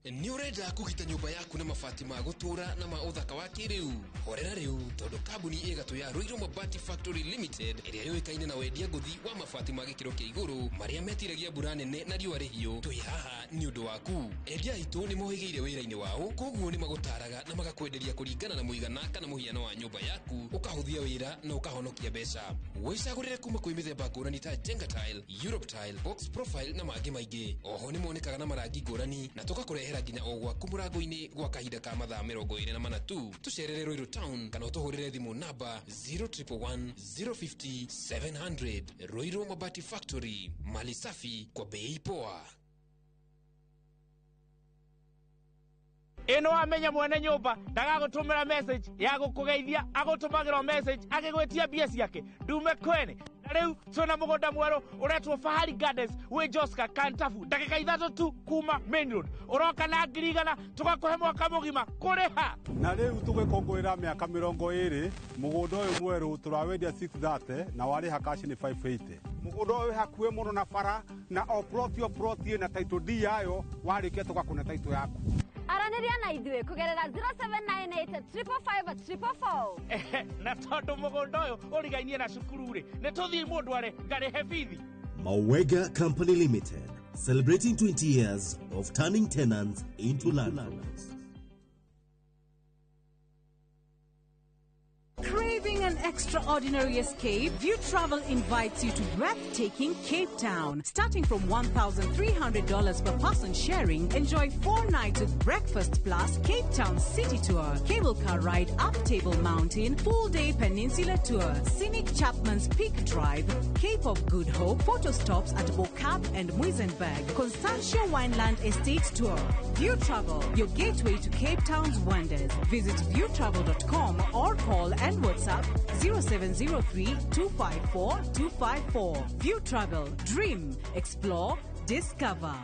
Nĩ ũrenda kũgita nyũmba yaku na mabati ma gũtũũra na ma ũthaka wa kĩrĩu? Horera rĩu tondũ kambuni ĩgatũ ya Ruiru Mabati Factory Limited ĩrĩa yũĩkaine na wendia ngũthi wa mabati ma gĩkĩro kĩa igũrũ marĩa metiragia mbura nene na riũa rĩhiũ, twĩ haha nĩ ũndũ waku. Endia aitũ nĩ mohĩgĩire wĩra-inĩ wao, koguo nĩ magũtaraga na magakwenderia kũringana na mũigana kana mũhiano wa nyũmba yaku, ũkahũthia wĩra na ũkahonokia mbeca. Wĩcagũrĩre kuma kwĩ mĩthemba ngũrani ta Jenga Tile, Europe Tile, Box Profile na mangĩ maingĩ. Oho nĩ monekaga na marangi ngũrani na tũgakũrehera nginya o gwaku mũrango-inĩ gwa kahinda ka mathaa 24 tu. Tũcerere Ruiru Town kana ũtũhũrĩre thimũ namba 0111 050 700. Ruiru Mabati Factory, mali safi kwa bei poa. Ĩno wamenya mwene nyũmba ndagagũtũmĩra message ya gũkũgeithia, agũtũmagĩra message agĩgwĩtia mbia ciake ndume kwene. Na rĩu twĩna mũgũnda mwerũ ũretwo Fahari Gardens wĩ Joska Kantafu, ndagĩka 3 tu kuma main road. Ũroka na 100,000 tũgakũhe mwaka mũgima kũrĩha. Na rĩu tũgĩkũngũĩra mĩaka 20 mũgũnda ũyũ mwerũ tũrawendia 630 na warĩha cash nĩ 580. Mũgũnda ũyũ wĩ hakuhĩ mũno na bara na o plot ĩna title deed yayo, warĩkia tũgakũne title yaku. Aranĩria na ithuĩ kũgerera 0798 555 444. Na tondũ mũgũnda ũyũ ũrigainie na cukuru rĩ, nĩ tũthiĩ mũndũ are ngarĩhe bithi. Mawega Company Limited, celebrating 20 years of turning tenants into landlords. Craving an extraordinary escape? View Travel invites you to breathtaking Cape Town. Starting from $1,300 per person sharing, enjoy 4 nights with breakfast plus Cape Town City Tour, cable car ride up Table Mountain, full-day peninsula tour, scenic Chapman's Peak Drive, Cape of Good Hope, photo stops at Bo-Kaap and Muizenberg, Constantia Wineland Estate Tour. View Travel, your gateway to Cape Town's wonders. Visit viewtravel.com or call and WhatsApp 0703 254 254. View Travel, dream, explore, discover.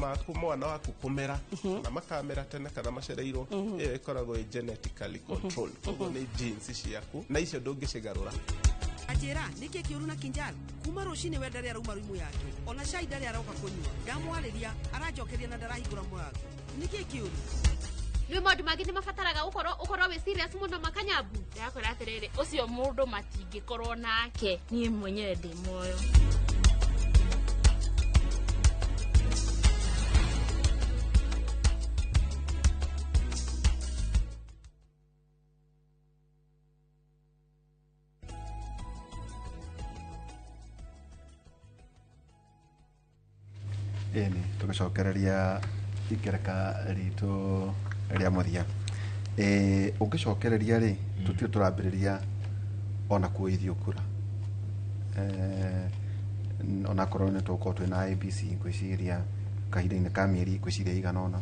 Maku mwana waku kumera na makamera tene kana macereirwo iyo ikoragwo i genetically controlled, koguo nĩ genes ciaku na icio ndũngĩcigarũra. Anjĩra nĩkĩ kĩũru na Kinjal kuma rũcinĩ we ndarĩ arauma rumu yake ona cai ndarĩ aroka kũnyua ndamwarĩria aranjokeria na ndarahingũra mũrango nĩkĩ kĩũru? Rĩu maũndũ mangĩ nĩ mabataraga ũkorwo wĩ serious mũno makanyambu. Ndakwĩra atĩrĩrĩ, ũcio mũndũ matingĩkorwo nake niĩ mwenyewe ndĩ muoyo. Ĩni tũgĩcokereria ikereka ritũ rĩa mũthia, ũngĩcokereria rĩ tũtirĩ tũrambĩrĩria ona kuoithio kura, onakorwo nĩ tũgũkorwo twĩna IEBC ngwĩciria kahinda-inĩ ka mĩeri ngwĩciria igana ũna,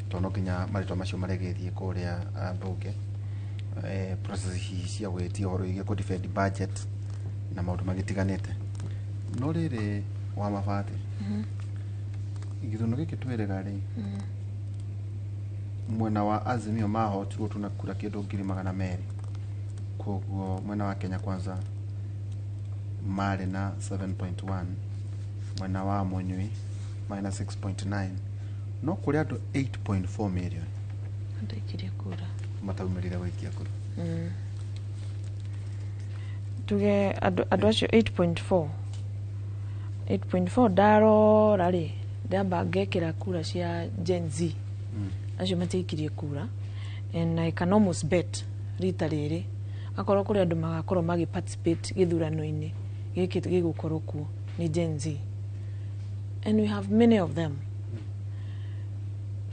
tondũ no nginya marĩtwa macio marĩgĩthiĩ kũrĩa mbunge, process hihi cia gwĩtia ũhoro wĩgiĩ kũ defend budget na maũndũ magĩtiganĩte. No rĩrĩ wa mabati gĩthuno gĩkĩ twĩrĩga rĩ, mwena wa Azimio mahotirwo tuna kura kĩndũ 200,000, koguo mwena wa Kenya Kwanza marĩ na 7.1, mwena wa Munyui marĩ na 6.9, no kũrĩ andũ 8.4 million mataikirie kura, mataumĩrire gũikia kura. Tuge andũ acio 8.4 ndarora rĩ, ndamba ngekĩra kura cia Gen Z acio matiaikirie kura, and I can almost bet rita rĩrĩ akorwo kũrĩ andũ magakorwo magĩ participate gĩthurano-inĩ gĩkĩ gĩgũkorwo kuo nĩ Gen Z, and we have many of them.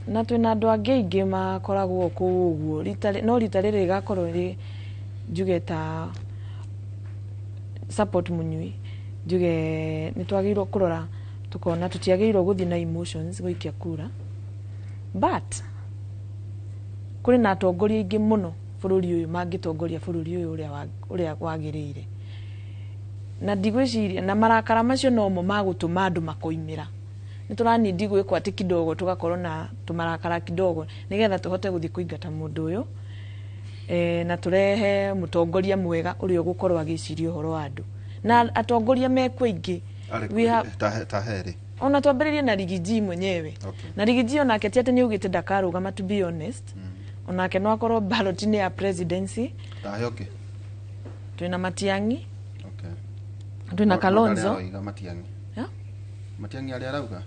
Na twĩna andũ angĩ aingĩ makoragwo kũu ũguo, no rita rĩrĩ rĩgakorwo rĩ njuge ta support Munyui, njuge nĩ twagĩrĩirwo kũrora tukona tutiagĩrĩirwo gũthiĩ na emotions gũikia kura, but kũrĩ na atongoria aingĩ mũno bũrũri ũyũ mangĩtongoria bũrũri ũyũ ũrĩa wagĩrĩire, na ndigwĩciria na marakara macio nomo magũtũma andũ makoimĩra. Nĩ tũranindi gwĩkwo atĩ kidogo tũgakorwo na tũmarakara kidogo nĩgetha tũhote gũthiĩ kũingata mũndũ ũyũ, na tũrehe mũtongoria mwega ũrĩa ũgũkorwo agĩciria ũhoro wa andũ, na atongoria mekuo aingĩ. Ta heri ona twambĩrĩrie na Rigiji mwenyewe. Na Rigiji onake ti atĩ nĩaugĩte ndakarũgama, to be honest, onake no akorwo ballot-inĩ ya presidency. Tahe ũngĩ twĩna Matiang'i, twĩna Kalonzo. Matiang'i arĩa arauga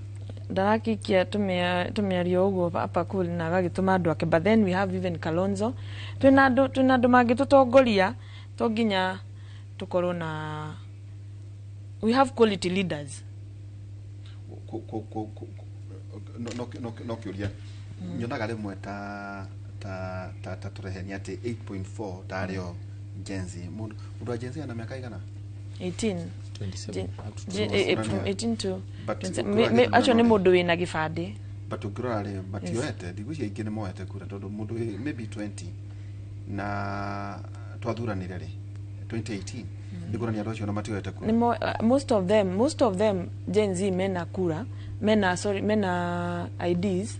ndarakikia tũmĩario ũguo hapa kũrĩ na agagĩtũma andũ ake, but then we have even Kalonzo. Twĩna andũ mangĩtũtongoria, to nginya tũkorwo na we have quality leaders. No kĩũria nyonaga rĩmwe ta tũrehenia atĩ 8.4 tarĩ o Gen Z. Mũndũ wa Gen Z ana mĩaka igana? 18. 27. From 18 to 27. Acio nĩ mũndũ wĩna gĩbandĩ. But ũngĩrora rĩ, matioete, ndigwĩciria aingĩ nĩ moete kura tondũ mũndũ maybe 20 na twathuranire rĩ 2018 ndikuonania andũ acio na matioete kura. Most of them Gen Z mena kura, mena IDs.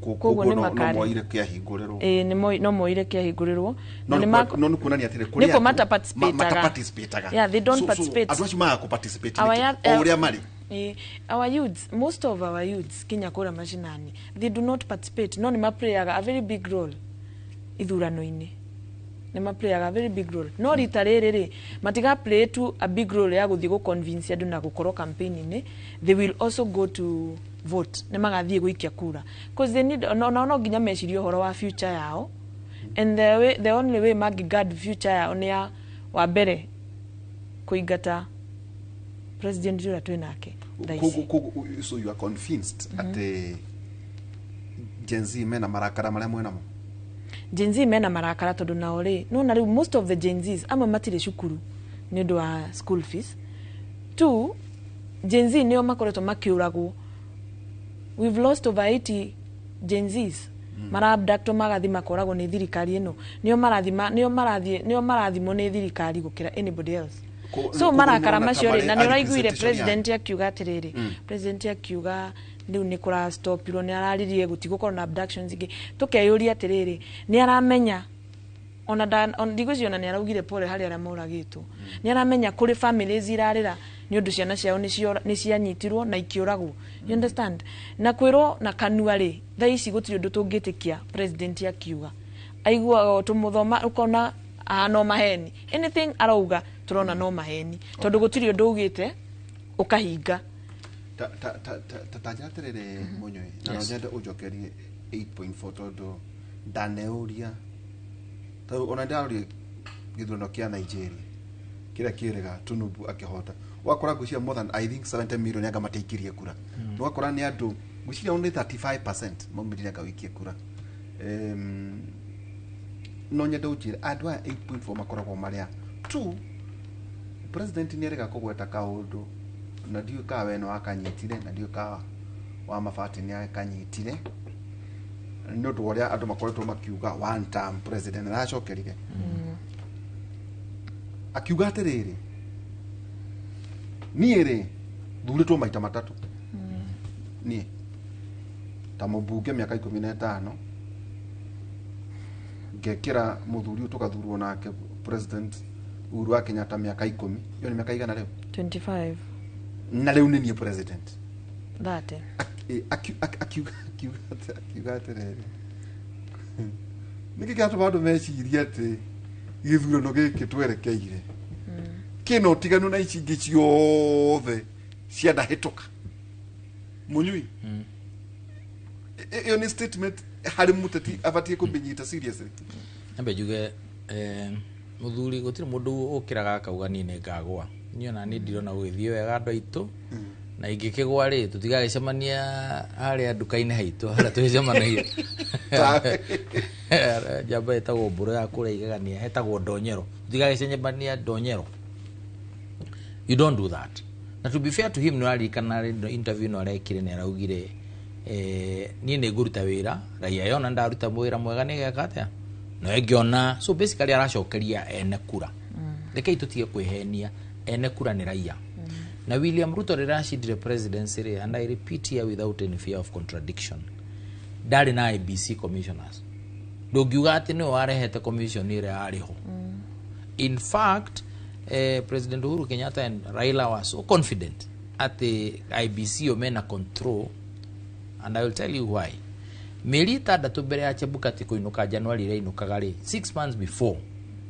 Koguo no moire kĩahingũrĩrwo. Ĩĩ no moire kĩahingũrĩrwo. No nĩ kuonania atĩrĩ kũrĩ andũ mataparticipataga. Yeah, they don't participate. Andũ acio magaga kũ-participate nĩkĩ? O ũrĩa marĩ. Our youths, most of our youths kinya kũrĩa mashinani, they do not participate. No nĩ maplayaga a very big role ithurano-inĩ. Nĩ ma playaga a very big role, no rita rĩrĩ rĩ, matiga play to a big role ya gũthiĩ gũ convince andũ na gũkorwo campaign-inĩ. They will also go to vote, nĩ magathiĩ gũikia kura, cause they need, no nginya mecirie ũhoro wa future yao, and the only way mangĩ guard future yao nĩ ya wa mbere kũingata president ũrĩa twĩ nake thaa ici. Koguo so you are convinced atĩ Gen Z mena marakara marĩa mwenamo? Gen Z mena marakara, tondũ nao rĩ, nona rĩu most of the Gen Zs amwe matirĩ cukuru nĩ ũndũ wa school fees. Two, Gen Z nĩo makoretwo makĩũragwo. We've lost over 80 Gen Zs. Mara-abductwo, magathi makoragwo nĩ thirikari ĩno. Nĩo marathimwo nĩ thirikari gũkĩra anybody else. So Koguo marakara nĩũrona ta macio rĩ, marĩ na nĩ ũraiguire representation yao. president akiuga atĩrĩrĩ, president akiuga rĩu nĩ kũrastopirwo, nĩ araririe gũtigũkorwo na abductions ingĩ. Tũkeyũria atĩrĩrĩ, nĩ aramenya ona ndigwĩciria ona nĩ araugire pole harĩ arĩa moragĩtwo. Nĩ aramenya kũrĩ families irarĩra nĩ ũndũ ciana ciao nĩ cianyitirwo na ikĩũragwo, you understand? Na kwĩrwo na kanua rĩ, thaa ici gũtirĩ ũndũ tũngĩtĩkia president akiuga. Aiguaga tũmũthoma ũkona ah, no maheni. Anything arauga tũrona no maheni, tondũ gũtirĩ ũndũ augĩte ũkahinga. Ta ta ta ta ta ta njĩra atĩrĩrĩ, Mũnyui, na no nyende ũnjokerie 8.4, tondũ ndaneũria, tondũ ona ndĩrarorie gĩthurano kĩa Nigeria kĩrĩa kĩrĩga Tinubu akĩhota, ũgakora ngwĩciria more than, I think, 70 million anga matiaikirie kura. Ũgakora nĩ andũ ngwĩciria only 35% maumĩrire anga wĩikie kura. No nyende ũnjĩre andũ aya 8.4 makoragwo marĩa two. President nĩ erĩga kũgweta kaũndũ, na ndiũĩ kana we no akanyitire, na ndiũĩ kana wa mabati nĩ akanyitire, nĩ ũndũ wa ũrĩa andũ makoretwo makiuga one term president. Aracokerire akiuga atĩrĩrĩ, niĩ rĩ, thurĩtwo maita matatũ, niĩ ta mũmbunge mĩaka 15, ngekĩra mũthuri ũyũ tũgathurwo nake President Uhuru wa Kenyatta mĩaka 10, ĩyo nĩ mĩaka igana rĩu? 25. Na rĩu nĩ niĩ president. 30. Akiuga atĩrĩrĩ, nĩkĩ kĩratũma andũ mecirie atĩ gĩthurano gĩkĩ twerekeire kĩna ũtiganu na ici ingĩ ciothe cianahĩtũka? Mũnyui, ĩyo nĩ statement harĩ mũteti abatiĩ kũmĩnyita seriously? Nyambe njuge, mũthuri, gũtirĩ mũndũ ũkĩraga akauga niĩ nĩ ngagwa. Niĩ ona niĩ ndirona gũgĩthiĩ wega, andũ aitũ, na ingĩkĩgwa rĩ, tũtigagĩcemania harĩa nduka-inĩ haitũ harĩa tũgĩcemanagia. Njamba ĩtagwo mbũrũ ya kũrĩa igegania hetagwo ndonyero, tũtigagĩcemania ndonyero. You don't do that. Na to be fair to him, nĩ ũraririkana interview ĩno arekire, nĩ araugire, niĩ nĩ ngũruta wĩra, raia yona ndaruta wĩra mwega nĩ geka atĩa no ĩngĩona. So basically aracokeria ene kura. Rekei tũtige kwĩhenia, ene kura nĩ raia. Na William Ruto rĩrĩa acindire presidency rĩ, and I repeat here without any fear of contradiction, ndarĩ na IEBC commissioners. Ndũngiuga atĩ nĩwe warehete commission ĩrĩa yarĩ ho. In fact, President Uhuru Kenyatta and Raila were so confident atĩ IEBC yo mena control, and I will tell you why. Mĩeri 6 mbere ya Chebukati kũinũka January ĩrĩa ainũkaga rĩ, 6 months before,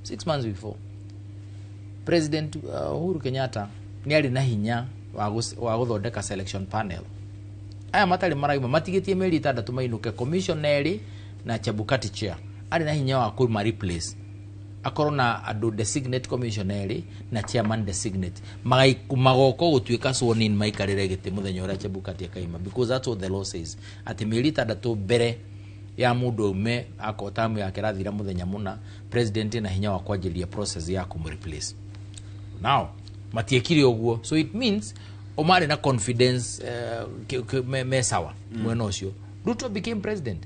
6 months before, President Uhuru Kenyatta nĩ arĩ na hinya wa gũthondeka selection panel. Aya matarĩ maraima matigĩtie mĩeri 6 mainũke, commissioner erĩ na Chebukati chair, arĩ na hinya wa kũma replace, akorwo na andũ designate commissioner erĩ na chairman designate, magoka gũtuĩka sworn in, maikarĩre gĩtĩ mũthenya ũrĩa Chebukati akaima, because that's what the law says, atĩ mĩeri 6 mbere ya mũndũ aume, akorwo tamu yake ĩrathira mũthenya mũna, president ena hinya wa kwanjĩrĩria process ya kũmũreplace. Now matiekire ũguo, so it means o marĩ na confidence me sawa. Mwena ũcio, Ruto became president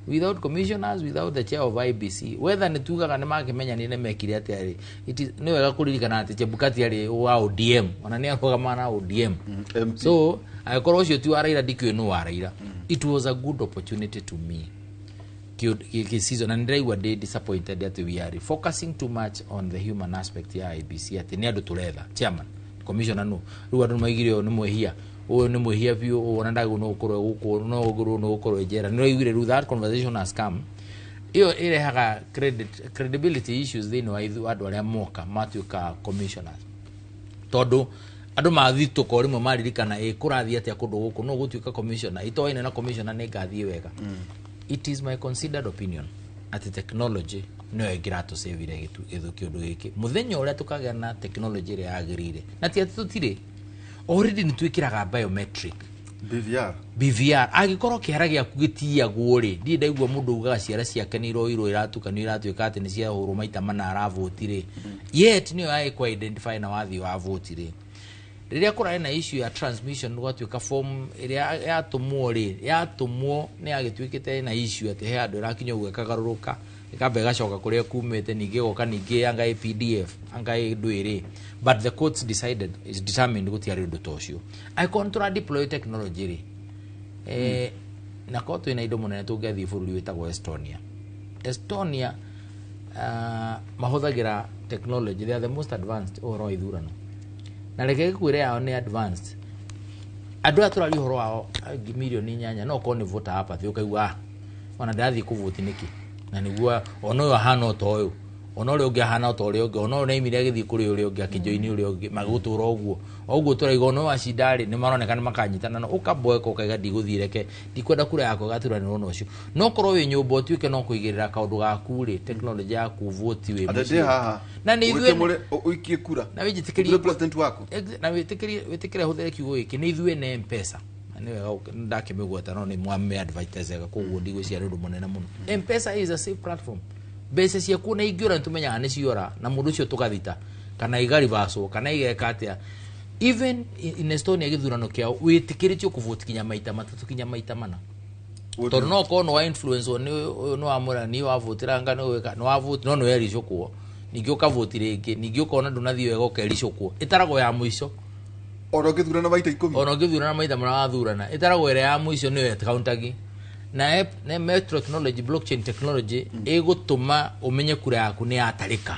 without commissioners, without the chair of IEBC. Whether nĩ tugaga nĩ makĩmenyanire nĩ mekire atĩa rĩ, it is nĩ wega kũririkana atĩ Chebukati arĩ wa ODM, ona nĩ arũgamaga na ODM. MP. So angĩkorwo ũcio ti wa Raila, ndikĩũĩ nũ wa Raila. It was a good opportunity to me season, na nĩndĩraigua ndĩ disappointed atĩ we are focusing too much on the human aspect ya IEBC, atĩ nĩ andũ tũretha chairman, commissioner. No rĩu andũ maigire ũyũ nĩ mwĩhia, ũyũ nĩ mwĩhia biũ, ũyũ ona ndagĩrĩirwo nĩ gũkorwo gũkũ, no gũkorwo nĩ gũkorwo njera. Nĩ ũraiguire rĩu that conversation has come. Ĩyo ĩrehaga credibility issues thĩinĩ wa ithu andũ arĩa moka matuĩka commissioners, tondũ andũ mathitũka o rĩmwe maririkana ĩ kũrathiĩ atĩa kũndũ gũkũ, no gũtuĩka commissioner itoaine na commissioner nĩ ngathiĩ wega. It is my considered opinion atĩ technology nĩyo ĩngĩratũcĩvire kĩũndũ gĩkĩ mũthenya ũrĩa tũkagĩa na technology ĩrĩa yagĩrĩire, na ti atĩ tũtirĩ already, nĩ twĩkĩraga biometric. BVR. BVR, angĩkorwo kĩara gĩaku gĩtiyagwo rĩ, ndirĩ ndaigua mũndũ ugaga ciara ciake nĩ iroirwo iratukanio iratuĩka atĩ nĩ ciahũrwo maita mana aravoti rĩ, yet nĩyo yagĩkwa identify na wathiĩ wa voti rĩ. Rĩrĩa kũrarĩ na issue ya transmission, gwatuĩka form ĩrĩa yatũmwo rĩ, yatũmwo nĩ yagĩtuĩkĩte na issue atĩ he handũ ĩrakinya ũguo ĩkagarũrũka, ĩkamba ĩgacoka kũrĩa kumĩte, ningĩ ĩgoka ningĩ anga ĩ PDF anga ĩ ndũĩ rĩ, but the courts decided is determined gũtiarĩ ũndũ ta ũcio. Angĩkorwo nĩ tũra deploy technology rĩ, na korwo twĩna indo mũnene tũngĩathiĩ bũrũri wĩtagwo Estonia. Estonia mahũthagĩra technology, they are the most advanced ũhoro wa ithurano, na reke gĩkwĩre yao nĩ advanced. Andũ aya tũraria ũhoro wao 8 milioni no korwo nĩ voter apathy, ũkaigua, "Ah, ona ndathiĩ kũvoti nĩkĩ na nĩguo ona ũyũ ahana ota ũyũ, ona ũrĩa ũngĩ ahana ota ũrĩa ũngĩ, ona ũyũ nĩaimire agĩthiĩ kũrĩ ũrĩa ũngĩ akĩjoini ũrĩa ũngĩ, magũtũra ũguo o ũguo tũraiga, ona ũyũ acinda rĩ, nĩ maroneka nĩ makanyitana." No ũkamboeka ũkaiga, "Ndigũthiĩ, reke ndikwenda kura yakwa ĩgaturanĩrwo na ũcio." No korwo wĩ nyũmba ũtuĩke no kũigĩrĩra kaũndũ gaku rĩ, technology yaku voti wĩ Atĩ mũciĩ. ndĩ haha. Na nĩ ithuĩ Ũikie kura. Na wĩnjĩtĩkĩrie. Ũthure president waku. Na wĩtĩkĩre hũthĩre kiugo gĩkĩ, nĩ ithuĩ na Mpesa. Na nĩ wega ndakĩmĩgweta, no nĩ mwame advertise koguo ndigwĩciria nĩ ũndũ mũnene mũno. Mpesa is a safe platform. Mbeca ciaku na ingĩũra nĩ tũmenyaga nĩ ciora na mũndũ ũcio tũgathita kana igaribacwo kana igeka atĩa. Even in Estonia gĩthurano kĩao wĩtĩkĩrĩtio kũvoti kinya maita matatũ kinya maita mana, tondũ no korwo nĩ wa influence nĩ ũyũ, nĩ wamwĩra niĩ wavotĩra nga nĩ wĩka nĩ wavoti, no nĩ wericũkwo, ningĩ ũkavoti rĩngĩ, ningĩ ũkona ndũnathiĩ wega ũkericũkwo, ĩtaragwo ya mũico. Ona ũngĩthurana maita 10. Ona ũngĩthurana maita marĩa wathurana, ĩtaragwo ĩrĩa ya mũico nĩyo ĩkauntagi. Na metro technology, blockchain technology ĩgũtũma ũmenye kura yaku nĩ yatarĩka.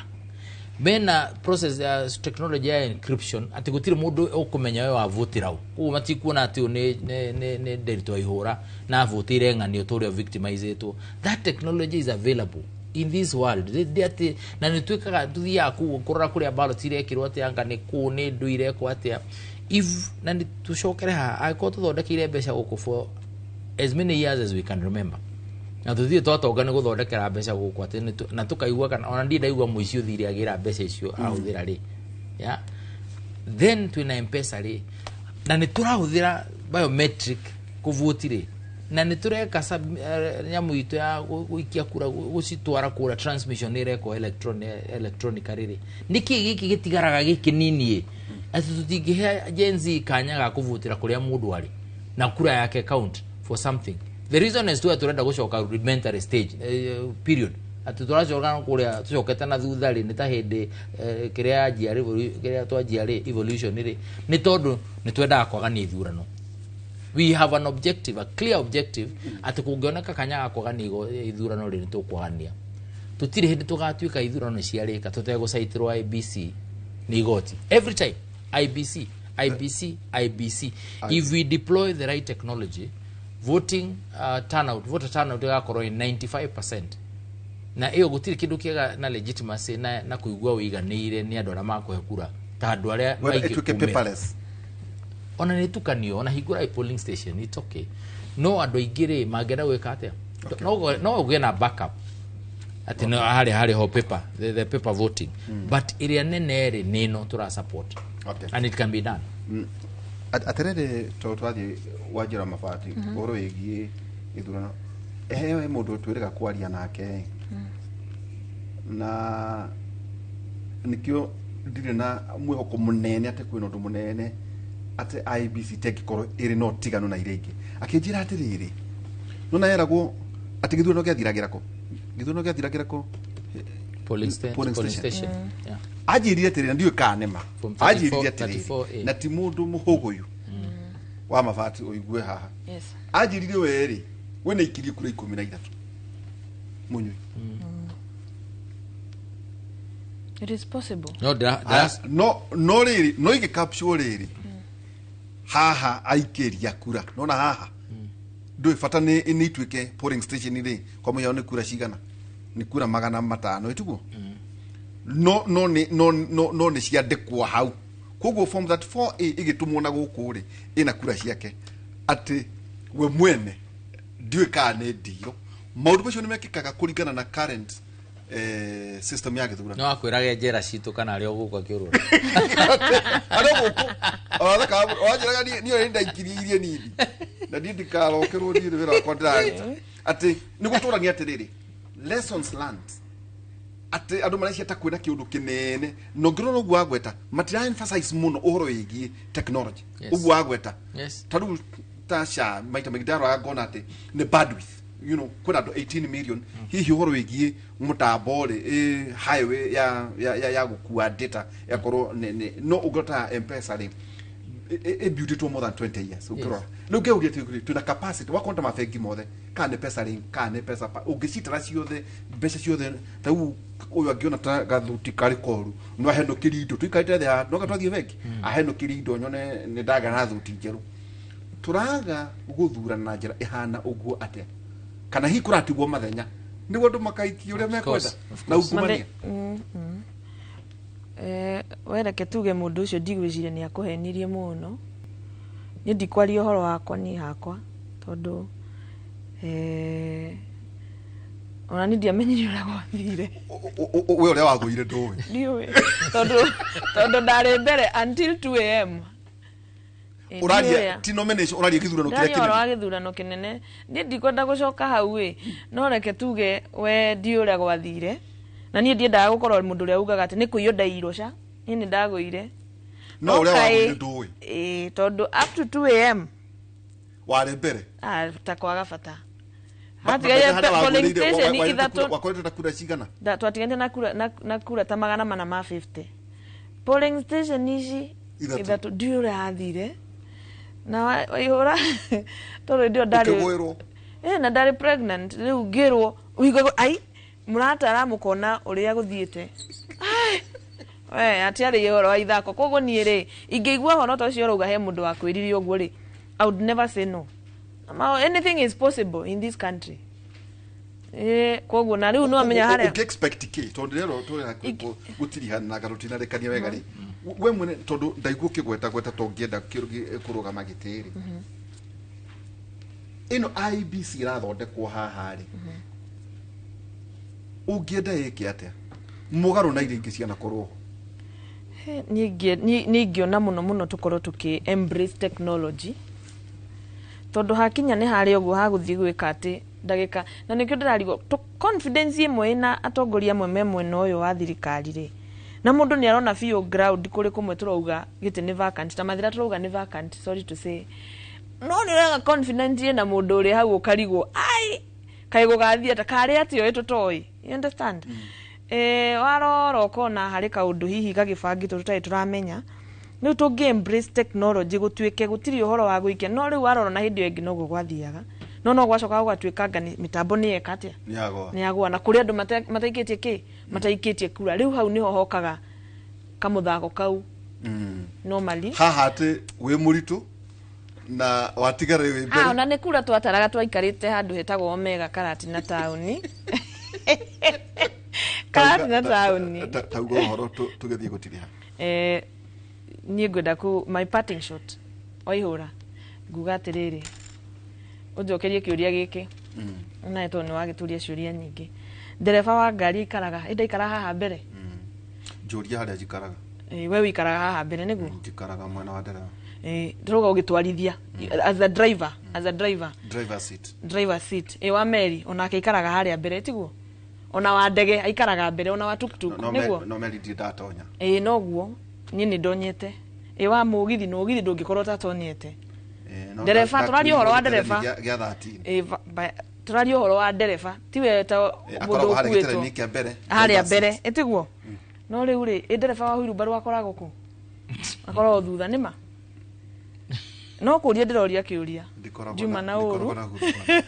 Mena process ya technology ya encryption atĩ gũtirĩ mũndũ ũkũmenya we wavotĩra ũ, koguo matikuona atĩ ũyũ nĩ Nderitu Waihũra na avotĩire ng'anio tũrĩa victimizĩtwo. That technology is available in this world. Ndĩ atĩ na nĩ twĩkaga tũthiaga kũu kũrora kũrĩa ballot irekĩrwo atĩa, anga nĩ kũ nĩ ndũ irekwo atĩa. If na nĩ tũcokere haha, angĩkorwo tũthondekeire mbeca gũkũ for as many years as we can remember, na tuthiĩ twatonga nĩ gũthondekera mbeca gũkũ atĩ na tũkaigua kana ona ndirĩ ndaigua mũici ũthire agĩra mbeca icio ahũthĩra rĩ ya, then twĩna Mpesa rĩ, na nĩ tũrahũthĩra biometric kũvoti rĩ, na nĩ tũreka nyamũ itũ ya gũikia kura gũcitwara kũrĩa, transmission nĩ ĩrekwo electronically rĩ, nĩkĩ gĩkĩ gĩtigaraga gĩkĩ nini atĩ tũtingĩhe Gen Z kanya ga kũvotĩra kũrĩa mũndũ arĩ na kura yake count for something? The reason is tuwe turenda gũcoka rudimentary stage, period, atĩ tũracoka kũrĩa tũcokete na thutha rĩ, nĩ ta hĩndĩ kĩrĩa yanjia kĩrĩa twanjia rĩ evolution rĩ, nĩ tondũ nĩ twendaga kwagania ithurano. We have an objective, a clear objective, atĩ kũngĩoneka kanya ga kwagania ithurano rĩ, nĩ tũkwagania. Tũtirĩ hĩndĩ tũgatuĩka ithurano ciarĩka tũtegũcaitĩrwo IBC nĩ igoti every time, IBC, IBC, IBC. If we deploy the right technology, voting turnout, voter turnout ĩgakorwo ĩ 95%, na ĩyo gũtirĩ kĩndũ kĩega na legitimacy na kũigua ũiganĩire nĩ andũ arĩa makũhe kura ta andũ arĩa Whether maingĩ ĩtuĩke kumĩra. Paperless. Ona nĩ tukanio, ona hingũra polling station, it's okay. No andũ aingĩ rĩ, mangĩenda gwĩka atĩa? No ũgĩe na backup atĩ no harĩ ho paper, the paper voting, but ĩrĩa nene rĩ, nĩ ĩno tũra support. And it can be done. Atĩrĩrĩ, tondũ twathiĩ wanjĩra mabati ũhoro wĩgiĩ gĩthurano, he mũndũ twĩrĩga kwaria nake na nĩkĩo ndirĩ na mwĩhoko mũnene atĩ kwĩna ũndũ mũnene atĩ IEBC tengĩkorwo ĩrĩ na ũtiganu na iria ingĩ. Akĩnjĩra atĩrĩrĩ, nona yeragwo atĩ gĩthurano gĩathiragĩra kũ, gĩthurano gĩathiragĩra kũ? Polling Polling station. station. Yeah. Anjĩrire atĩrĩrĩ, na ndiũĩ kana nĩma, From anjĩrire 34 atĩrĩrĩ, 34A. na ti mũndũ mũhũgũyũ wa mabati ũigue haha. Yes. Anjĩrire werĩ we nĩ aikirie kura 13 mũnyui. It is possible. No ndĩra No rĩrĩ, no igĩ capture rĩrĩ haha aikĩria kura, nona haha ndũĩ bata nĩ ituĩke polling station rĩ, kwa mũhiano nĩ kura cigana? Nĩ kura 500, ĩtiguo? No no nĩ no no no nĩ ciandĩkwo hau. Koguo form 34A ĩgĩtũmwo na gũkũ rĩ, ĩna kura ciake, atĩ we mwene ndiũĩ kana nĩ ndio. Maũndũ macio nĩ mekĩkaga kũringana na current system ya gĩthurano. No akwĩrage njĩra citũ kana arĩ o gũkũ akĩũrũra. Arĩ gũkũ wanjĩraga niĩ nĩ ndaikiririe nini na niĩ ndikarokerwo, niĩ nĩ wĩra wakwa ndĩraruta, atĩ nĩ gũtũrania atĩrĩrĩ, lessons learned, atĩ andũ mareciria ta kwĩna kĩũndũ kĩnene, na ũngĩrora ũguo wagweta, matira emphasize mũno ũhoro wĩgiĩ technology. Ũguo wagweta, ta rĩu ta SHA, maita maingĩ ndaroraga ngona atĩ nĩ bandwidth, kwĩna andũ 18 million, hihi ũhoro wĩgiĩ mũtambo rĩ, highway ya gũkua data yakorwo no ũngĩrora ta M-Pesa rĩ, ĩbuildĩtwo more than 20 years. Ũngĩrora rĩu ngeuria atĩ twĩna capacity wakorwo ta mabengi mothe, kana nĩ pesa link, kana nĩ pesa pa, ũngĩcitara ciothe, mbeca ciothe, ta rĩu ũyũ angĩona ta gathuti karĩ koru, no ahenũkĩrie indo tũikarĩte thĩ haha, no twathiĩ bengi ahenũkĩrie indo, nyone nĩ ndagĩa na thuti njerũ. Tũraga gũthurana na njĩra ĩhana ũguo atĩa? Kana hihi kũratigwo mathenya nĩguo andũ makaikia ũrĩa mekwenda na ungumania? We reke tuge mũndũ ũcio ndigwĩciria nĩ akũhenirie mũno. Niĩ ndikwaria ũhoro wakwa niĩ hakwa, tondũ ona niĩ ndiamenyire ũrĩa gwathire. We ũrĩa wagũire ndũĩ? Ndiũĩ, tondũ ndarĩ mbere until 2 a.m. Ũraria ndiũĩ. ti nomination, ũraria gĩthurano kĩrĩa Ndaria ũhoro wa kĩnene. Gĩthurano kĩnene. Niĩ ndikwenda gũcoka hau ĩ, no reke tuge we ndiũ ũrĩa gwathire, na niĩ ndiendaga gũkorwo mũndũ ũrĩa ugaga atĩ nĩ kũiywo ndaiyirwo. Ca niĩ nĩ ndagũire. No ũrĩa wagũire ndũĩ? Ĩĩ, tondũ up to 2 a.m. Warĩ mbere. Ah, ta kwaga bata hatigaire polling station ithatũ. Wakoretwo ta kura cigana? Twatiganĩte na kura ta 450, polling station ici Ithatũ. Ithatũ. Ndiũĩ ũrĩa yathire na waihũra, tondũ hĩndĩ ĩyo ndarĩ Ũkĩgwĩrwo. Na ndarĩ pregnant. Rĩu ngĩrwo ũhingo ai mũratara mũkona ũrĩa gũthiĩte. Ai, we atiarĩ ũhoro wa ithako. Koguo niĩ rĩ, ingĩigua ũhoro ta ũcio ũrauga he mũndũ wakwĩrire ũguo rĩ, I would never say no. Anything is possible in this country. Koguo na rĩu no amenya harĩa Ũngĩ expect kĩ? Tondũ rĩero tũrĩ gũtirihanaga tũtinarĩkania wega rĩ, we mwene, tondũ ndaigua ũkĩgweta gweta to ũngĩenda kũrũgama gĩtĩ rĩ, ĩno IEBC ĩrathondekwo haha rĩ, ũngĩenda ĩke atĩa mũgarũ na iria ingĩ cianakorwo ho? Niĩ ingĩona mũno mũno tũkorwo tũkĩ embrace technology, tondũ hakinya nĩ harĩa ũguo hagũthiĩ gwĩka atĩ ndagĩka, na nĩkĩo ndĩrarigwo confidence ĩmwe ĩna atongoria amwe me mwena ũyũ wa thirikari rĩ, na mũndũ nĩ arona biũ ground kũrĩ kũmwe tũrauga gĩtĩ nĩ vacant, ta Mathĩra tũrauga nĩ vacant, sorry to say, no nĩ ũraga confident ĩna mũndũ ũrĩ hau, ũkarigwo ai kaĩ gũgathiĩ atĩa, karĩ atĩa ũĩ tũtoĩ, you understand? Warora ũkona harĩ kaũndũ hihi gagĩbangĩtwo tũtarĩ tũramenya. Rĩu tũngĩ embrace technology, gũtuĩke gũtirĩ ũhoro wa gũikia. No rĩu warora na hĩndĩ ĩyo ĩngĩ noguo gwathiaga, no gwacoka gũgatuĩka anga mĩtambo nĩ yeka atĩa? Nĩ yagũa. Nĩ yagũa, na kũrĩ andũ mataikĩtie kĩ mataikĩtie kura. Rĩu hau nĩho hokaga kamũthako kau normally. Haha atĩ wĩ mũritũ na watigara wĩ mbere. Ah, ona nĩ kura twataraga, twaikarĩte handũ hetagwo Omega Karatina taũni, Karatina taũni. Tauga ũhoro tũgĩthiĩ gũtiriha. Niĩ ngwenda ku my parting shot, waihũra, nguga atĩrĩrĩ, ũnjokerie kĩũria gĩkĩ nawe, tondũ nĩ wagĩtũria ciũria nyingĩ. Ndereba wa ngari aikaraga ĩ ndaikara haha mbere? Njũria harĩa njikaraga. We wĩikaraga haha mbere nĩguo? Njikaraga mwena wa ndereba. Ndĩrauga ũgĩtwarithia as a driver, as a driver. Driver seat. Driver seat. Wa meri onake aikaraga harĩa mbere, tiguo? Ona wa ndege aikaraga mbere, ona wa tuktuk. No, nĩguo? No meri ndirĩ ndatonya. Ĩ noguo niĩ nĩ ndonyete. Ĩ wa mũgithi, mũgithi ndũngĩkorwo ũtatonyete. No Ndereba, tũraria ũhoro wa ndereba. Gĩa 13. Tũraria ũhoro wa ndereba, tiwe ta mũndũ Akoragwo harĩa ũkuĩtwo gĩtĩra-inĩ kĩa mbere. Harĩa Driver mbere seat. ĩtiguo? No rĩu rĩ, ĩ ndereba wa huirumbaru akoragwo kũ? Akoragwo thutha. Nĩma no kũria ndĩroria kĩũria. Ndikoragwo Ndiuma na ũru. Ndikoragwo na huirumbaru.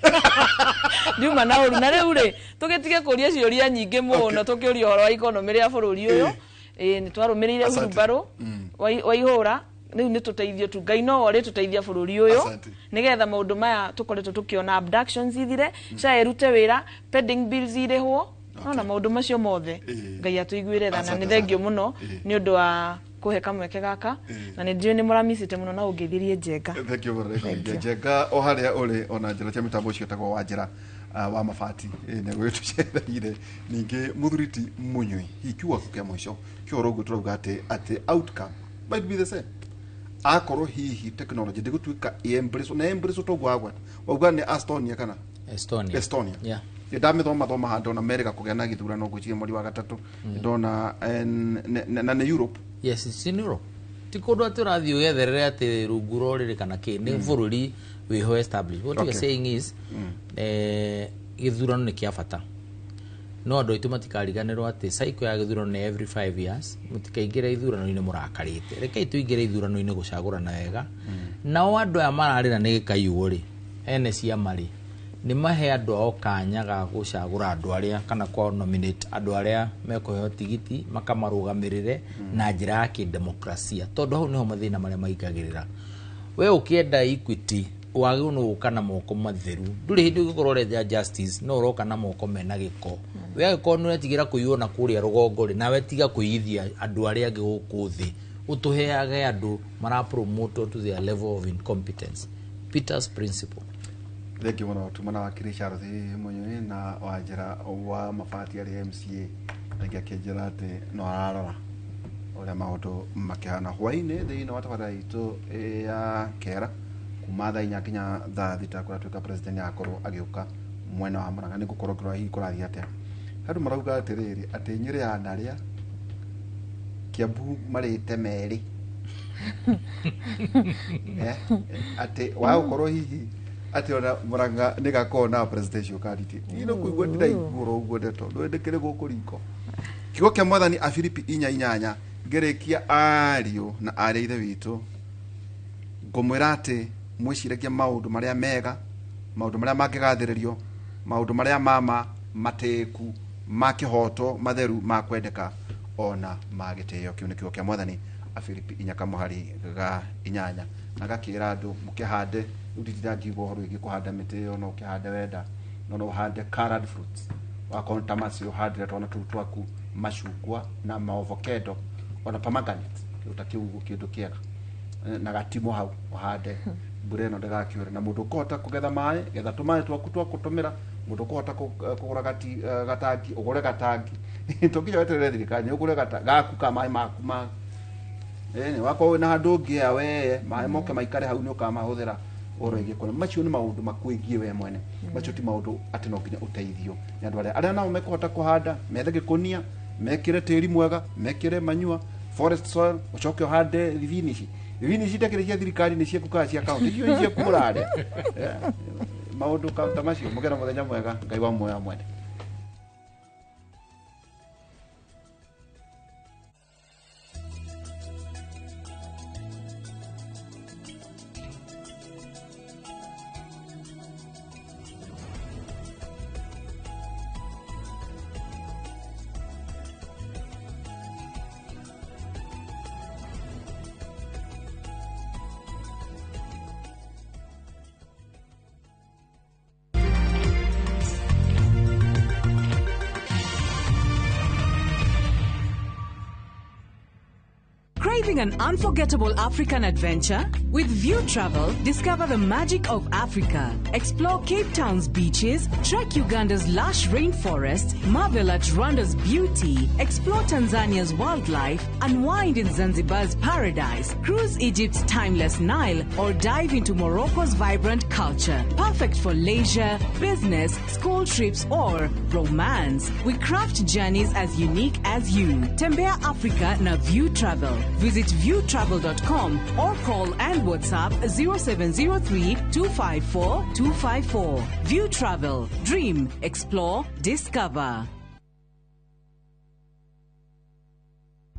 Ndiuma na ũru. Na rĩu rĩ, tũgĩtige kũria ciũria nyingĩ mũno, tũkĩũria ũhoro wa economy rĩa bũrũri ũyũ. Ĩ nĩ twarũmĩrĩire Asante. huirumbaru waihũra. Rĩu nĩ tũteithio tu, Ngai no ũrĩ tũteithia bũrũri ũyũ, Asante. nĩgetha maũndũ maya tũkoretwo tũkĩona, abductions ithire, SHA ĩrute wĩra, pending bills irĩhwo. Nona maũndũ macio mothe Ngai atũiguĩre tha, na Asante nĩ thengio sana. mũno nĩ ũndũ wa kũhe kamweke gaka, na nĩ njũĩ nĩ mũramicĩte mũno na ũngĩthirie Njenga. Thank you mũno. Thank you. Njenga o harĩa ũrĩ, ona njĩra cia mĩtambo ũcio etagwo wa njĩra wa mabati nĩ gwĩtũcereire. Ningĩ mũthuri ti Mũnyui, hihi kiugo gĩaku kĩa mũico kĩhoro ũguo tũrauga atĩ outcome might be the same akorwo hihi technology ndĩgũtuĩka ĩ-embrace na embrace toguo wagweta wauga nĩ Estonia kana Estonia. Estonia. Yeah. Ndamĩthoma thoma handũ ona merĩga kũgĩa na gĩthurano ngwĩciria mweri wa gatatũ ndona na nĩ Europe. Yes, it's in Europe. Ti kũndũ atĩ ũrathiĩ ũgetherere atĩ rungu rwa rũrĩrĩ kana kĩ, nĩ bũrũri wĩho established. What we are saying is, gĩthurano nĩ kĩa bata, no andũ aitũ matikariganĩrwo atĩ cycle ya gĩthurano nĩ every 5 years. Mũtikaingĩre ithurano-inĩ mũrakarĩte, rekei tũingĩre ithurano-inĩ gũcagũrana wega. Nao andũ aya mararĩra nĩ gĩkaiywo rĩ, ene ciama rĩ, nĩ mahe andũ ao kanya ga gũcagũra andũ arĩa kana kwa nominate andũ arĩa mekũheo tigiti makamarũgamĩrĩre na njĩra ya kĩdemokrasia, tondũ hau nĩho mathĩna marĩa maingagĩrĩra. We ũkĩenda equity wagĩrĩirwo nĩ gũka na moko matheru. Ndũrĩ hĩndĩ ũngĩkorwo ũretha justice no ũroka na moko mena gĩko. We angĩkorwo nĩ ũretigĩra kũiywo na kũrĩa rũgongo rĩ, nawe tiga kũiyithia andũ arĩa angĩ gũkũ thĩ, ũtũheage andũ mara promote to their level of incompetence. Peter's principle. Thengiũ mũno tumana wakiri Charles Mũnyui na Wanjĩra wa mabati arĩ MCA, rĩngĩ akĩnjĩra atĩ no ararora ũrĩa maũndũ makĩhana hwaĩ-inĩ thĩinĩ wa tabarĩra itũ ya kera kuma thaa 4 nginya thaa 6 kũrĩa tuĩka president agakorwo agĩũka mwena wa Murang'a. Nĩ ngũkorwo ngĩrora hihi kũrathiĩ atĩa. Andũ marauga atĩrĩrĩ atĩ Nyĩrĩ ya narĩa Kiambu marĩte merĩ, atĩ wagũkorwo hihi atĩ ona Murang'a nĩ gakorwo na presidential candidate. Niĩ no kũigua ndĩraigua oro ũguo ndeto ndũĩ ndĩkĩrĩ gũkũ riko. Kiugo kĩa Mwathani Afilipi 4:8, ngĩrĩkia ariũ na arĩ a ithe witũ, ngũmwĩra atĩ mwĩciragie maũndũ marĩa mega, maũndũ marĩa mangĩgathĩrĩrio, maũndũ marĩa mama matĩĩku, ma kĩhoto, matheru, ma kwendeka ona ma gĩtĩo. Kĩu nĩ kiugo kĩa Mwathani Afilipi 4:8, na gakĩra andũ mũkĩhande. Rĩu nditinda ngiuga ũhoro wĩgiĩ kũhanda mĩtĩ ĩyo, no ũkĩhande wenda, no ũhande colored fruits, wakorwo nĩ ta macio ũhandĩre twana tũu twaku macungwa na maovocado ona pomegranate, kĩndũ ta kĩu ũguo, kĩndũ kĩega na gatimũ hau ũhande mbura ĩno ndĩgakiure. Na mũndũ ũkũhota kũgetha maĩ, getha tũmaĩ twaku twa gũtũmĩra. Mũndũ ũkũhota kũgũra gatangi, ũgũre gatangi, to nginya weterere thirikari, nĩ ũgũre gaku ka maĩ maku ma ĩni wakorwo wĩna handũ ũngĩoya weye maĩ moke maikare hau, nĩ ũkamahũthĩra ũhoro wĩgiĩ kuona. Macio nĩ maũndũ makwĩgiĩ we mwene, macio ti maũndũ atĩ no nginya ũteithio nĩ andũ arĩa nao mekũhota kũhanda, methe gĩkũnia, mekĩre tĩri mwega, mekĩre manyua forest soil, ũcoke ũhande thibinici. Thibinici itakĩrĩ cia thirikari, nĩ ciaku kana cia kaunti, icio nĩ ciaku mũrarĩa. Maũndũ ta macio. Mũgĩe na mũthenya mwega, Ngai wa muoyo mwene. Craving an unforgettable African adventure? With View Travel, discover the magic of Africa. Explore Cape Town's beaches, trek Uganda's lush rainforest, marvel at Rwanda's beauty, explore Tanzania's wildlife, unwind in Zanzibar's paradise, cruise Egypt's timeless Nile, or dive into Morocco's vibrant culture. Perfect for leisure, business, school trips, or romance. We craft journeys as unique as you. Tembea Africa na View Travel. Visit viewtravel.com or call and WhatsApp 0703 254 254. View Travel. Dream, explore, discover.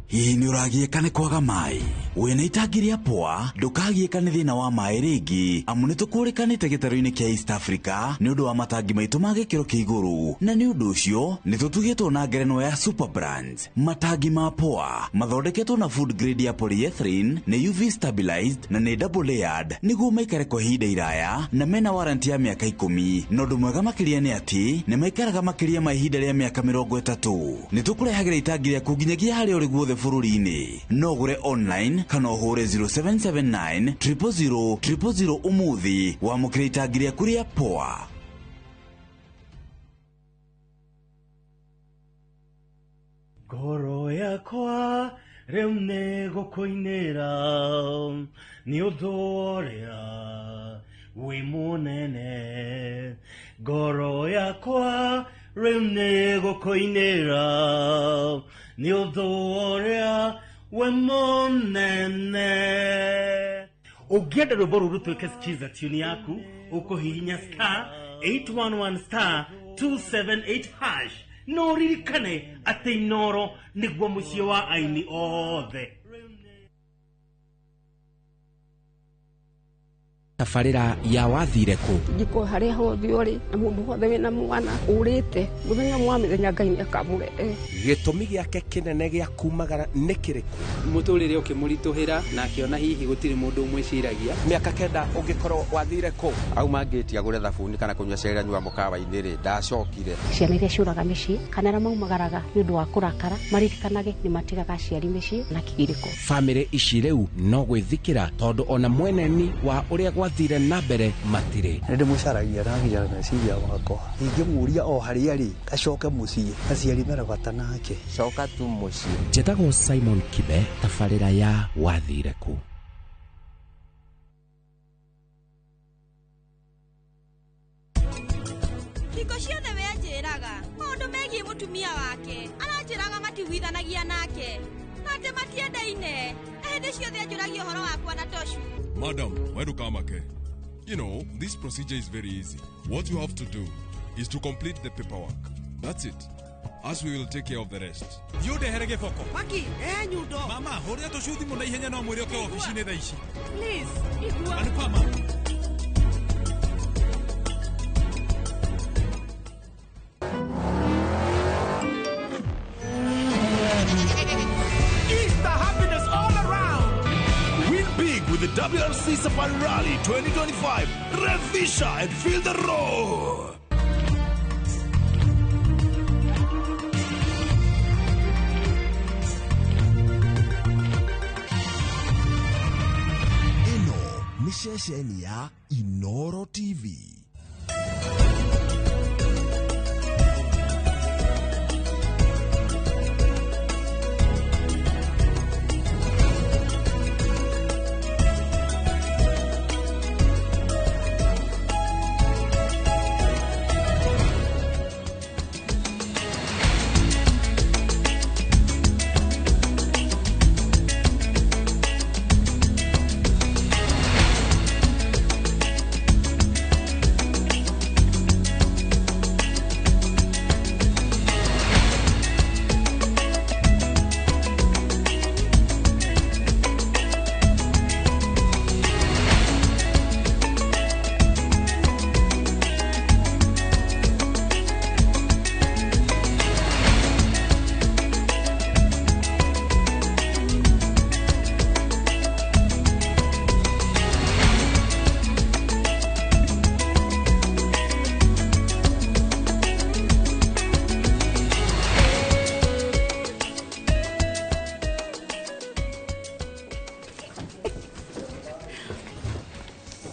Hihi nĩ ũragiĩka nĩ kwaga maĩ? Wĩna itangi rĩa poa ndũkagiĩka nĩ thĩna wa maĩ rĩngĩ amu nĩ tũkũrĩkanĩte gĩtarũ-inĩ kĩa East Africa nĩ ũndũ wa matangi maitũ ma gĩkĩro kĩa igũrũ na nĩ ũndũ ũcio nĩ tũtugĩtwo na ngerenwa ya Super Brands. Matangi ma poa mathondeketwo na food grade ya polyethylene, nĩ UV stabilized na nĩ double layered nĩguo maikare kwa ihinda iraya na mena warranty ya mĩaka 10 na ũndũ mwega makĩria nĩ atĩ nĩ maikaraga makĩria ma ihinda rĩa mĩaka 30. Nĩ tũkũrehagĩra itangi rĩaku nginyagia harĩa ũrĩ guothe bũrũri-inĩ. No ũgũre online kana ũhũre 0779 000 000 ũmũthĩ wamũkĩre itangi rĩaku rĩa poa. Ngoro yakwa rĩu nĩ gũkũinĩra nĩ ũndũ ũrĩa wĩ mũnene. Ngoro yakwa rĩu nĩ gũkũinĩra nĩ ũndũ ũrĩa wĩ mũnene. Ũngĩenda rwĩmbo rũrũ rũtuĩke skiza tune yaku ũkũhihinya star 811 star 278 hash no ririkane atĩ Inoro nĩguo mũciĩ wa aini othe. Tabarĩra ya wathire kũ njiko harĩa hothe ũrĩ na mũndũ wothe wĩna mwana ũrĩte mũthenya wa mĩthenya Ngai nĩakamũrehe. Gĩtũmi gĩake kĩnene gĩa kumagara nĩ kĩrĩkũ? Mũtũrĩre ũkĩmũritũhĩra na akĩona hihi gũtirĩ mũndũ ũmwĩciragia. Mĩaka 9 ũngĩkorwo wathire kũ? Auma ngĩti agũre thabuni kana kũnyua cai anyua mũkawa-inĩ rĩ ndacokire. Ciana iria ciũraga mĩciĩ kana arĩa maumagaraga nĩ ũndũ wa kũrakara maririkanage nĩ matigaga aciari mĩciĩ na kĩgirĩko. Bamĩrĩ ici rĩu no gwĩthikĩra tondũ ona mweneni wa ũrĩa gwathire na mbere matirĩ. Nĩ ndĩmũcaragia na nginya meciria makwa ingĩmũria o harĩa rĩ acoke mũciĩ aciari mena bata nake. Coka tu mũciĩ. Njĩtagwo Simon Kibe, tabarĩra ya wathire kũ. Hingo ciothe we anjĩraga maũndũ megiĩ mũtumia wake, aranjĩraga matiguithanagia nake na atĩ matiendaine, na hĩndĩ ciothe anjũragia ũhoro wakwa na Toshu. Madam, why do kamake? You know, this procedure is very easy. What you have to do is to complete the paperwork. That's it. As we will take care of the rest. You ndehere gĩboko. Maki, nyundo. Mama, hũrĩra tũcu thimũ na ihenya no mwĩre ũke obici-inĩ thaa ici. Please, igua. Anupama. Easter happiness all around. Win big with the WRC Safari Rally 2025. Revisha and feel the roar. Ĩno nĩ ceceni ya Inoro TV.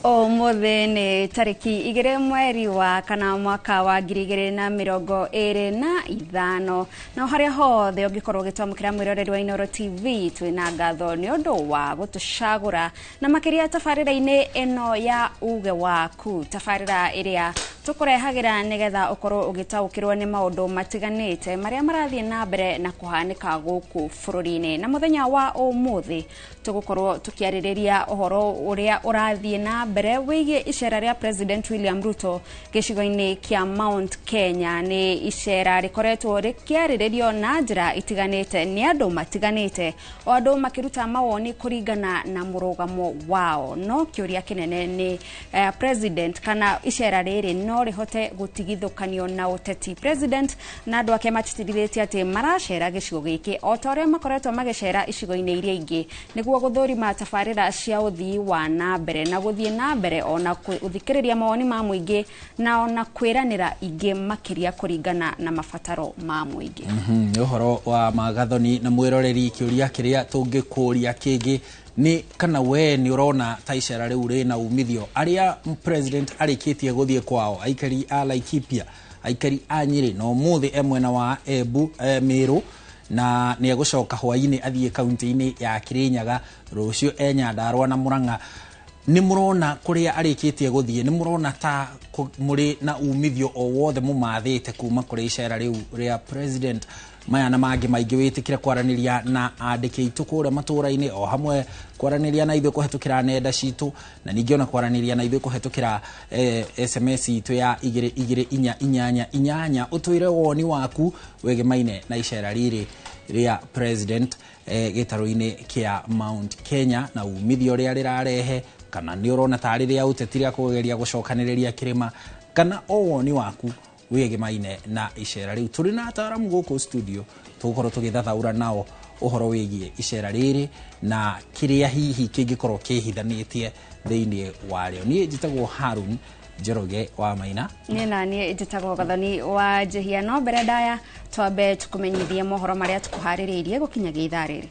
Ũmũthĩ nĩ tarĩki 2 mweri wa kana mwaka wa 2025 na harĩa hothe ũngĩkorwo ũgĩtwamũkĩra mwĩroreri wa Inoro TV twĩna ngatho nĩ ũndũ wa gũtũcagũra na makĩria tabarĩra-inĩ ĩno ya uge waku, tabarĩra ĩrĩa Tũkũrehagĩra nĩgetha ũkorwo ũgĩtaũkĩrwo nĩ maũndũ matiganĩte marĩa marathiĩ na mbere na kũhanĩka gũkũ bũrũri-inĩ. Na mũthenya wa ũmũthĩ tũgũkorwo tũkĩarĩrĩria ũhoro ũrĩa ũrathiĩ na mbere wĩgiĩ icera rĩa President William Ruto gĩcigo-inĩ kĩa Mount Kenya. Nĩ icera rĩkoretwo rĩkĩarĩrĩrio na njĩra itiganĩte nĩ andũ matiganĩte, o andũ makĩruta mawoni kũringana na mũrũgamo wao. No kĩũria kĩnene nĩ president kana icera rĩrĩ no rĩhote gũtigithũkanio na ũteti. President na andũ ake matitithĩtie atĩ maracera gĩcigo gĩkĩ o ta ũrĩa makoretwo magĩcera icigo-inĩ iria ingĩ nĩguo gũthũrima tabarĩra cia ũthii wa na mbere na gũthiĩ na mbere ona gũthikĩrĩria mawoni ma mũingĩ na ona kwĩranĩra ingĩ makĩria kũringana na mabataro ma mũingĩ. Nĩ ũhoro wa magathoni na mwĩroreri, kĩũria kĩrĩa tũngĩkũria kĩngĩ nĩ kana we nĩ ũrona ta icera rĩu rĩna umithio arĩa president arĩkĩtie gũthiĩ kwao, aikari a Laikipia, aikari a Nyĩrĩ, na ũmũthĩ e mwena wa Embu, Meru, na nĩ egũcoka hwainĩ athiĩ kaunti-inĩ ya Kirinyaga, rũciũ e Nyandarua na Murang'a. Nĩ mũrona kũrĩa arĩkĩtie gũthiĩ, nĩ mũrona ta mũrĩ na umithio o wothe mũmathĩte kuma kũrĩ icera rĩu rĩa president? Maya na mangĩ maingĩ wĩtĩkĩre kwaranĩria na andĩki aitũ kũrĩa matũũra-inĩ, o hamwe kwaranĩria na ithuĩ kũhetũkĩra nenda citũ, na ningĩ ona kwaranĩria na ithuĩ kũhetũkĩra SMS itũ ya 22488, ũtwĩre woni waku wĩgemaine na icera rĩrĩ rĩa president gĩtarũ-inĩ kĩa Mount Kenya na umithio ũrĩa rĩrarehe, kana nĩ ũrona tarĩ rĩa ũteti rĩa kũgeria gũcokanĩrĩria kĩrĩma, kana o woni waku wĩgemaine na icera rĩu. Tũrĩ na ataaramu gũkũ studio tũgũkorwo tũgĩthathaũra nao ũhoro wĩgiĩ icera rĩrĩ na kĩrĩa hihi kĩngĩkorwo kĩhithanĩtie thĩinĩ warĩo. Niĩ njĩtagwo Harun Njoroge wa Maina. Niĩ na niĩ njĩtagwo Gathoni wa Njihia. No mbere ndaya twambe tũkũmenyithie mohoro marĩa tũkũharĩrĩirie gũkinyagia ithaa rĩrĩ.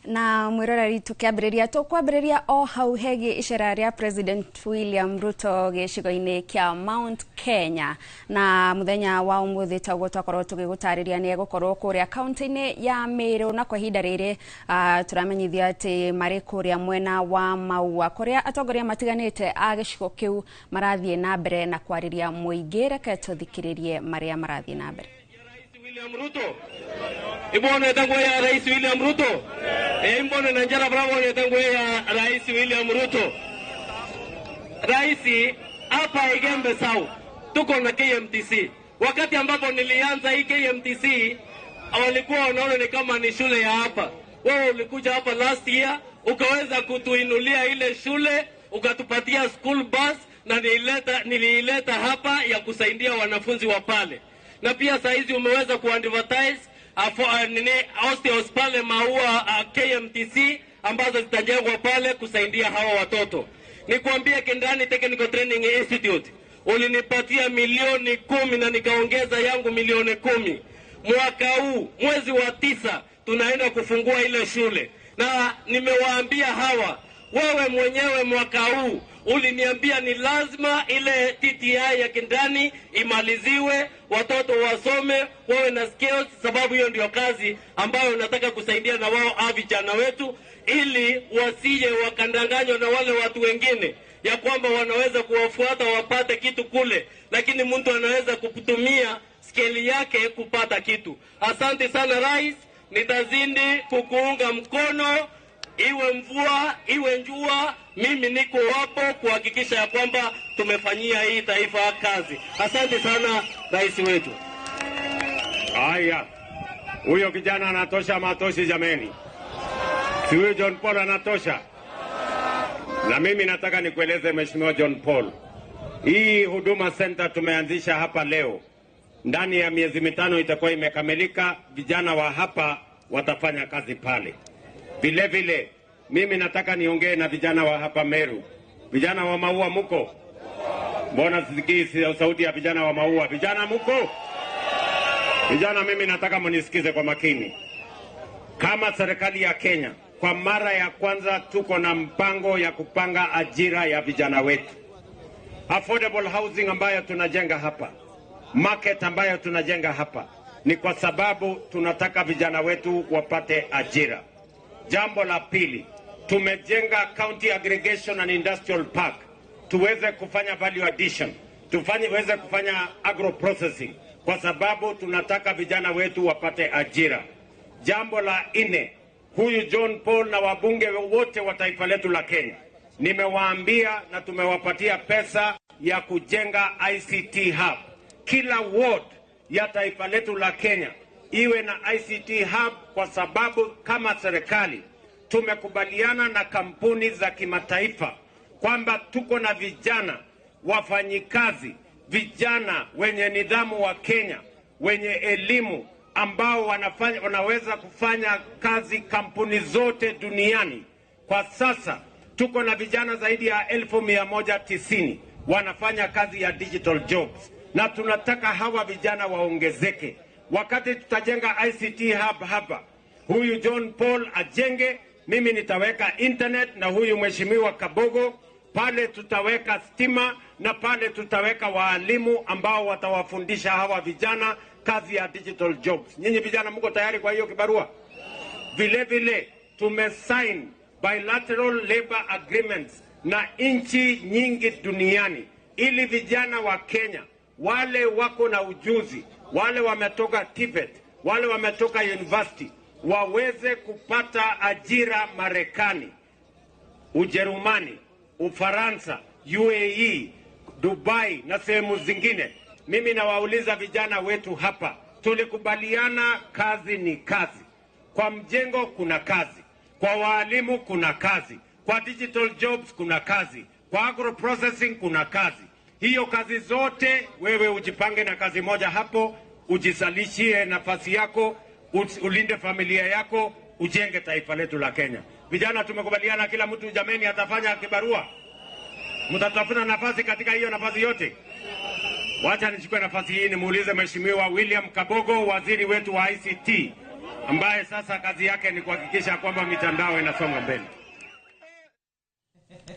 Na mwiroreri tukiambĩrĩria tũkwambĩrĩria o hau hegiĩ icera rĩa President William Ruto gĩcigo-inĩ kĩa Mount Kenya. Na mũthenya wa ũmũthĩ taguo twakorwo tũgĩgũtarĩria nĩ egũkorwo kũrĩa kaunti-inĩ ya Meru, na kwa ihinda rĩrĩ tũramenyithia atĩ marĩ kũrĩa mwena wa Maua kũrĩa atongoria matiganĩte a gĩcigo kĩu marathiĩ na mbere na kwarĩria mũingĩ. Reke tũthikĩrĩrie marĩa marathiĩ na mbere. William Ruto. Ibone tangu ya Rais William Ruto. Imbone na njara bravo ni tangu ya Rais William Ruto. Rais hapa Igembe South tuko na KMTC. Wakati ambapo nilianza hii KMTC walikuwa wanaona ni kama ni shule ya hapa. Wewe ulikuja hapa last year ukaweza kutuinulia ile shule, ukatupatia school bus na niliileta hapa ya kusaidia wanafunzi wa pale. Na pia saizi umeweza kuadvertise hostels pale Maua KMTC ambazo zitajengwa pale kusaidia hawa watoto. Nikwambie Kendani Technical Training Institute ulinipatia milioni 10 na nikaongeza yangu milioni 10. Mwaka huu mwezi wa 9 tunaenda kufungua ile shule. Na nimewaambia hawa, wewe mwenyewe mwaka huu uliniambia ni lazima ile TTI ya Kindani imaliziwe, watoto wasome, wawe na skills, sababu hiyo ndio kazi ambayo nataka kusaidia na wao vijana wetu, ili wasije wakandanganywa na wale watu wengine ya kwamba wanaweza kuwafuata wapate kitu kule, lakini mtu anaweza kutumia skeli yake kupata kitu. Asante sana Rais, nitazidi kukuunga mkono, iwe mvua iwe njua, mimi niko hapo kuhakikisha ya kwamba tumefanyia hii taifa kazi. Asante sana rais wetu. Haya, huyo kijana anatosha matoshi jameni. Si huyo John Paul anatosha? Na mimi nataka nikueleze Mheshimiwa John Paul, hii Huduma Center tumeanzisha hapa leo, ndani ya miezi 5 itakuwa imekamilika. Vijana wa hapa watafanya kazi pale. Vile vile mimi nataka niongee na vijana wa hapa Meru. Vijana wa Maua muko? Mbona sisikii sauti ya vijana wa Maua? Vijana muko? Vijana, mimi nataka mnisikize kwa makini. Kama serikali ya Kenya, kwa mara ya kwanza tuko na mpango ya kupanga ajira ya vijana wetu. Affordable housing ambayo tunajenga hapa, market ambayo tunajenga hapa, ni kwa sababu tunataka vijana wetu wapate ajira. Jambo la pili, tumejenga County Aggregation and Industrial Park tuweze kufanya value addition, tuweze kufanya agro processing, kwa sababu tunataka vijana wetu wapate ajira. Jambo la nne, huyu John Paul na wabunge wote wa taifa letu la Kenya, nimewaambia na tumewapatia pesa ya kujenga ICT hub. Kila ward ya taifa letu la Kenya iwe na ICT hub, kwa sababu kama serikali tumekubaliana na kampuni za kimataifa kwamba tuko na vijana wafanyikazi, vijana wenye nidhamu wa Kenya, wenye elimu ambao wanaweza kufanya kazi kampuni zote duniani. Kwa sasa tuko na vijana zaidi ya 190,000 wanafanya kazi ya digital jobs, na tunataka hawa vijana waongezeke. Wakati tutajenga ICT hub hapa, huyu John Paul ajenge, mimi nitaweka internet na huyu mheshimiwa Kabogo pale tutaweka stima na pale tutaweka waalimu ambao watawafundisha hawa vijana kazi ya digital jobs. Nyinyi vijana mko tayari kwa hiyo kibarua? Vile vile tumesign bilateral labor agreements na nchi nyingi duniani ili vijana wa Kenya wale wako na ujuzi, wale wametoka TVET, wale wametoka university waweze kupata ajira Marekani, Ujerumani, Ufaransa, UAE, Dubai na sehemu zingine. Mimi nawauliza vijana wetu hapa, tulikubaliana kazi ni kazi. Kwa mjengo kuna kazi, kwa waalimu kuna kazi, kwa digital jobs kuna kazi, kwa agro processing kuna kazi. Hiyo kazi zote wewe ujipange na kazi moja hapo, ujizalishie nafasi yako, ulinde familia yako, ujenge taifa letu la Kenya. Vijana tumekubaliana kila mtu jameni atafanya kibarua. Mtatafuta nafasi katika hiyo nafasi yote. Wacha nichukue nafasi hii nimuulize Mheshimiwa William Kabogo, waziri wetu wa ICT, ambaye sasa kazi yake ni kuhakikisha kwamba mitandao inasonga mbele.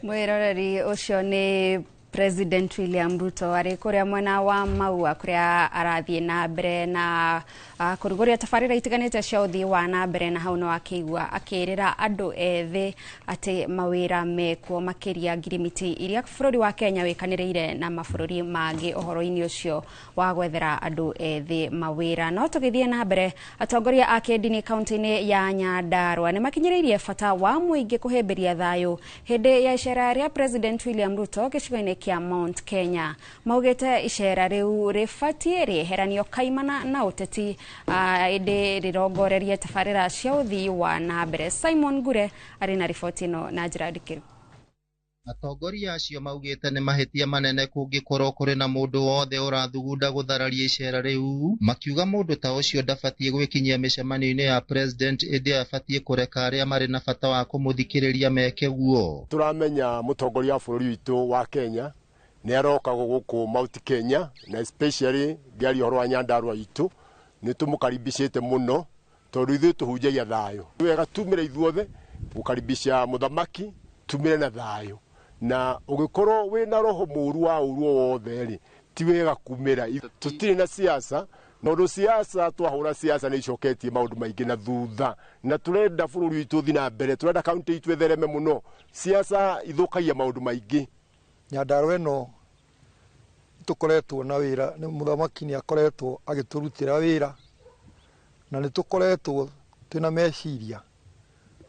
Mwiroreri ucio ni President William Ruto arĩ kũrĩa mwena wa Maua kũrĩa arathiĩ na mbere na kũrugũria tabarĩra itiganĩte cia ũthii wa na mbere, na hau no akĩigua akĩrĩra andũ ethĩ atĩ mawĩra mekuo makĩria ngirimiti iria bũrũri wa Kenya wĩkanĩrĩire na mabũrũri mangĩ ũhoro-inĩ ũcio wa gwethera andũ ethĩ mawĩra. No tũgĩthiĩ na mbere, atongoria a kĩndini kaunti-inĩ ya Nyandarua nĩmakinyĩrĩirie bata wa mũingĩ kũhĩmbĩria thayũ hĩndĩ ya icera rĩa President William Ruto gĩcigo-inĩ kĩa Mount Kenya. Maugĩte icera rĩu rĩbatiĩ rĩeheranio kaimana na ũteti, ĩndĩ rĩrongorerie tabarĩra cia ũthii wa na mbere. Simon Ngure arĩ na riboti ĩno na njĩra ndikĩru. Atongoria acio maugĩte nĩ mahĩtia manene kũngĩkorwo kũrĩ na mũndũ wothe ũrathugunda gũthararia icera rĩu, makiuga mũndũ ta ũcio ndabatiĩ gwĩkinyia mĩcemanio-inĩ ya president, ĩndĩ abatiĩ kũreka arĩa marĩ na bata wa kũmũthikĩrĩria meke guo. Tũramenya mũtongoria wa bũrũri witũ wa Kenya nĩ aroka gũkũ Mount Kenya, na especially ngĩaria ũhoro wa Nyandarua itũ nĩ tũmũkaribicĩte mũno tondũ ithuĩ tũhunjagia thayũ. Wega tumĩre ithuothe gũkaribisha mũthamaki, tumĩre na thayũ, na ũgĩkorwo wĩna roho mũru wa ũru o wothe rĩ, ti wega kumĩra. Tũtirĩ na siasa, tondũ siasa twahũra siasa nĩ icoketie maũndũ maingĩ na thutha, na tũrenda bũrũri witũ ũthiĩ na mbere, tũrenda kaunti itũ ĩthereme mũno. Siasa ithũkagia maũndũ maingĩ. Nyandarua ĩno tũkoretwo na wĩra, nĩ mũthamaki nĩ akoretwo agĩtũrutĩra wĩra, na nĩ tũkoretwo twĩna meciria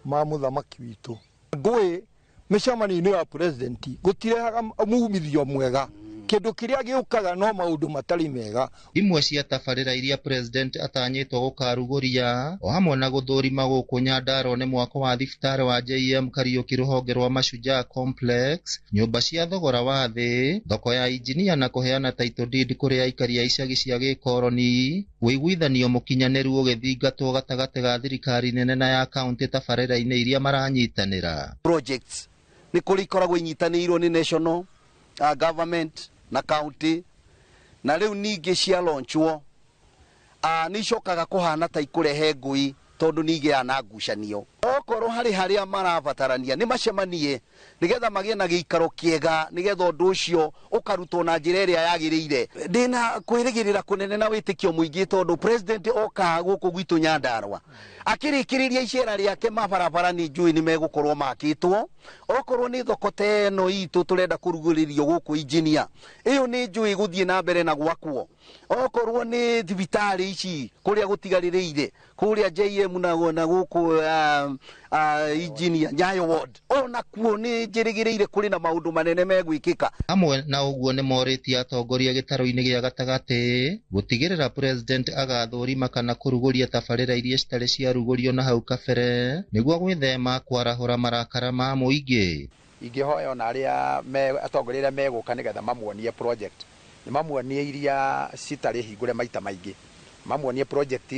ma mũthamaki witũ. Ngũĩ mĩcemanio-inĩ ya president gũtirehaga mumithio mwega, kĩndũ kĩrĩa gĩũkaga no maũndũ matarĩ mega. Imwe cia tabarĩra iria president atanyĩtwo gũkarugũria o hamwe na gũthũrima gũkũ Nyandarua nĩ mwako wa thibitarĩ wa JM Kariuki rũhonge rwa Mashujaa Complex, nyũmba cia thogora wa thĩ, thoko ya injinia na kũheana title deed kũrĩ aikari a icagi cia gĩkoroni, ũiguithanio mũkinyanĩru ũgĩthingatwo gatagatĩ ga thirikari nene na ya kaunti tabarĩra-inĩ iria maranyitanĩra. Projects nĩ kũrĩ ikoragwo inyitanĩirwo nĩ national government na county na rĩu ningĩ cia launchwo nĩ icokaga kũhana ta ikũrehe ngũi tondũ nĩ igĩaga na ngucanio. Okorwo harĩ harĩa marabatarania nĩ macemanie nĩgetha magĩe na gĩikaro kĩega nĩgetha ũndũ ũcio ũkarutwo na njĩra ĩrĩa yagĩrĩire. Ndĩna kwĩrĩgĩrĩra kũnene na wĩtĩkio mũingĩ tondũ president oka gũkũ gwitũ Nyandarua akĩrĩkĩrĩria icera rĩake mabarabara nĩ njũĩ nĩ megũkorwo makĩtwo. Okorwo nĩ thoko ta ĩno itũ tũrenda kũrugũrĩrio gũkũ engineer ĩyo nĩ njũĩ gũthiĩ na mbere na gwakwo. Okorwo nĩ thibitarĩ ici kũrĩa gũtigarĩrĩire kũrĩa JM na gũkũ engineer Nyayo ward ona kuo nĩ njĩrĩgĩrĩire kũrĩ na maũndũ manene megwĩkĩka. Hamwe na ũguo nĩ morĩtie atongoria gĩtarũ-inĩ gĩa gatagatĩ gũtigĩrĩra president agathũrima kana kũrugũria tabarĩra iria citarĩ ciarugũrio na hau kabere nĩguo gwĩthema kwarahũra marakara ma mũingĩ. Ingĩhoya ona arĩa atongoria arĩa megũka nĩgetha mamuonie project nĩ mamuonie iria citarĩ hingũre maita maingĩ, mamuonie project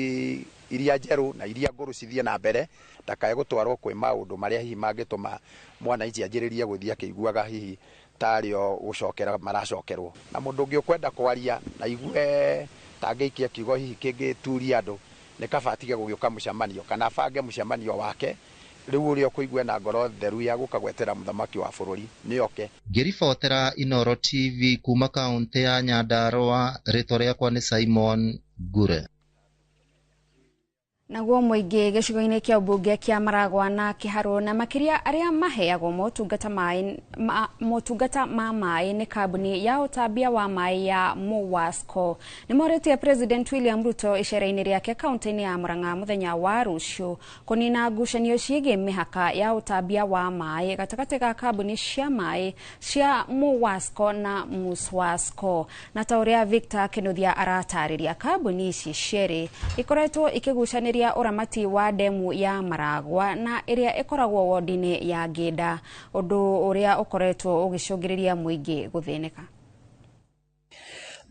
iria njerũ na iria ngũrũ cithiĩ na mbere, ndakae gũtwarwo kwĩ maũndũ marĩa hihi mangĩtũma mwananchi anjĩrĩrie gũthiĩ akĩiguaga hihi tarĩo gũcokera maracokerwo. Na mũndũ ũngĩ ũkwenda kwaria na igue tangĩikia kiugo hihi kĩngĩturia andũ nĩ kaba atige gũgĩũka mũcemanio kana abange mũcemanio wake rĩu ũrĩa ũkũigua na ngoro theru ya gũka gwetera mũthamaki wa bũrũri nĩ oke. Ngĩribotera Inooro TV kuma kaũntĩ ya Nyandarua, rĩtwa rĩakwa nĩ Simon Ngure. Naguo mũingĩ gĩcigo-inĩ kĩa ũmbunge kĩa Maragwa na Kĩharũ na makĩria arĩa maheagwo motungata ma maĩ nĩ kambuni ya ũtambia wa maĩ ya Muwasco nĩ morĩtie President William Ruto icera-inĩ rĩake kaunti-inĩ ya Murang'a mũthenya wa rũciũ kũnina ngucanio ciĩgiĩ mĩhaka ya ũtambia wa maĩ gatagatĩ ga kambuni cia maĩ cia Muwasco na Muswasco. Na ta ũrĩa Victor Kinuthia aratarĩria, kambuni ici cierĩ ikoretwo ikĩgucanĩria ũramati wa demu ya Maragwa na ĩrĩa ĩkoragwo wodi-inĩ ya Ngĩnda, ũndũ ũrĩa ũkoretwo ũgĩcũngĩrĩria mũingĩ gũthĩnĩka.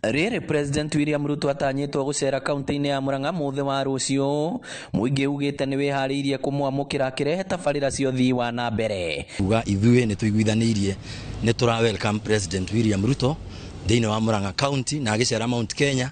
Rĩrĩ President William Ruto atanyĩtwo gũcera kaunti-inĩ ya Murang'a mũthĩ wa rũciũ, mũingĩ ugĩte nĩ wĩharĩirie kũmwamũkĩra akĩrehe tabarĩra cia ũthii wa na mbere. Uga ithuĩ nĩ tũiguithanĩirie nĩ tũra welcome President William Ruto thĩinĩ wa Murang'a County na agĩcera Mount Kenya.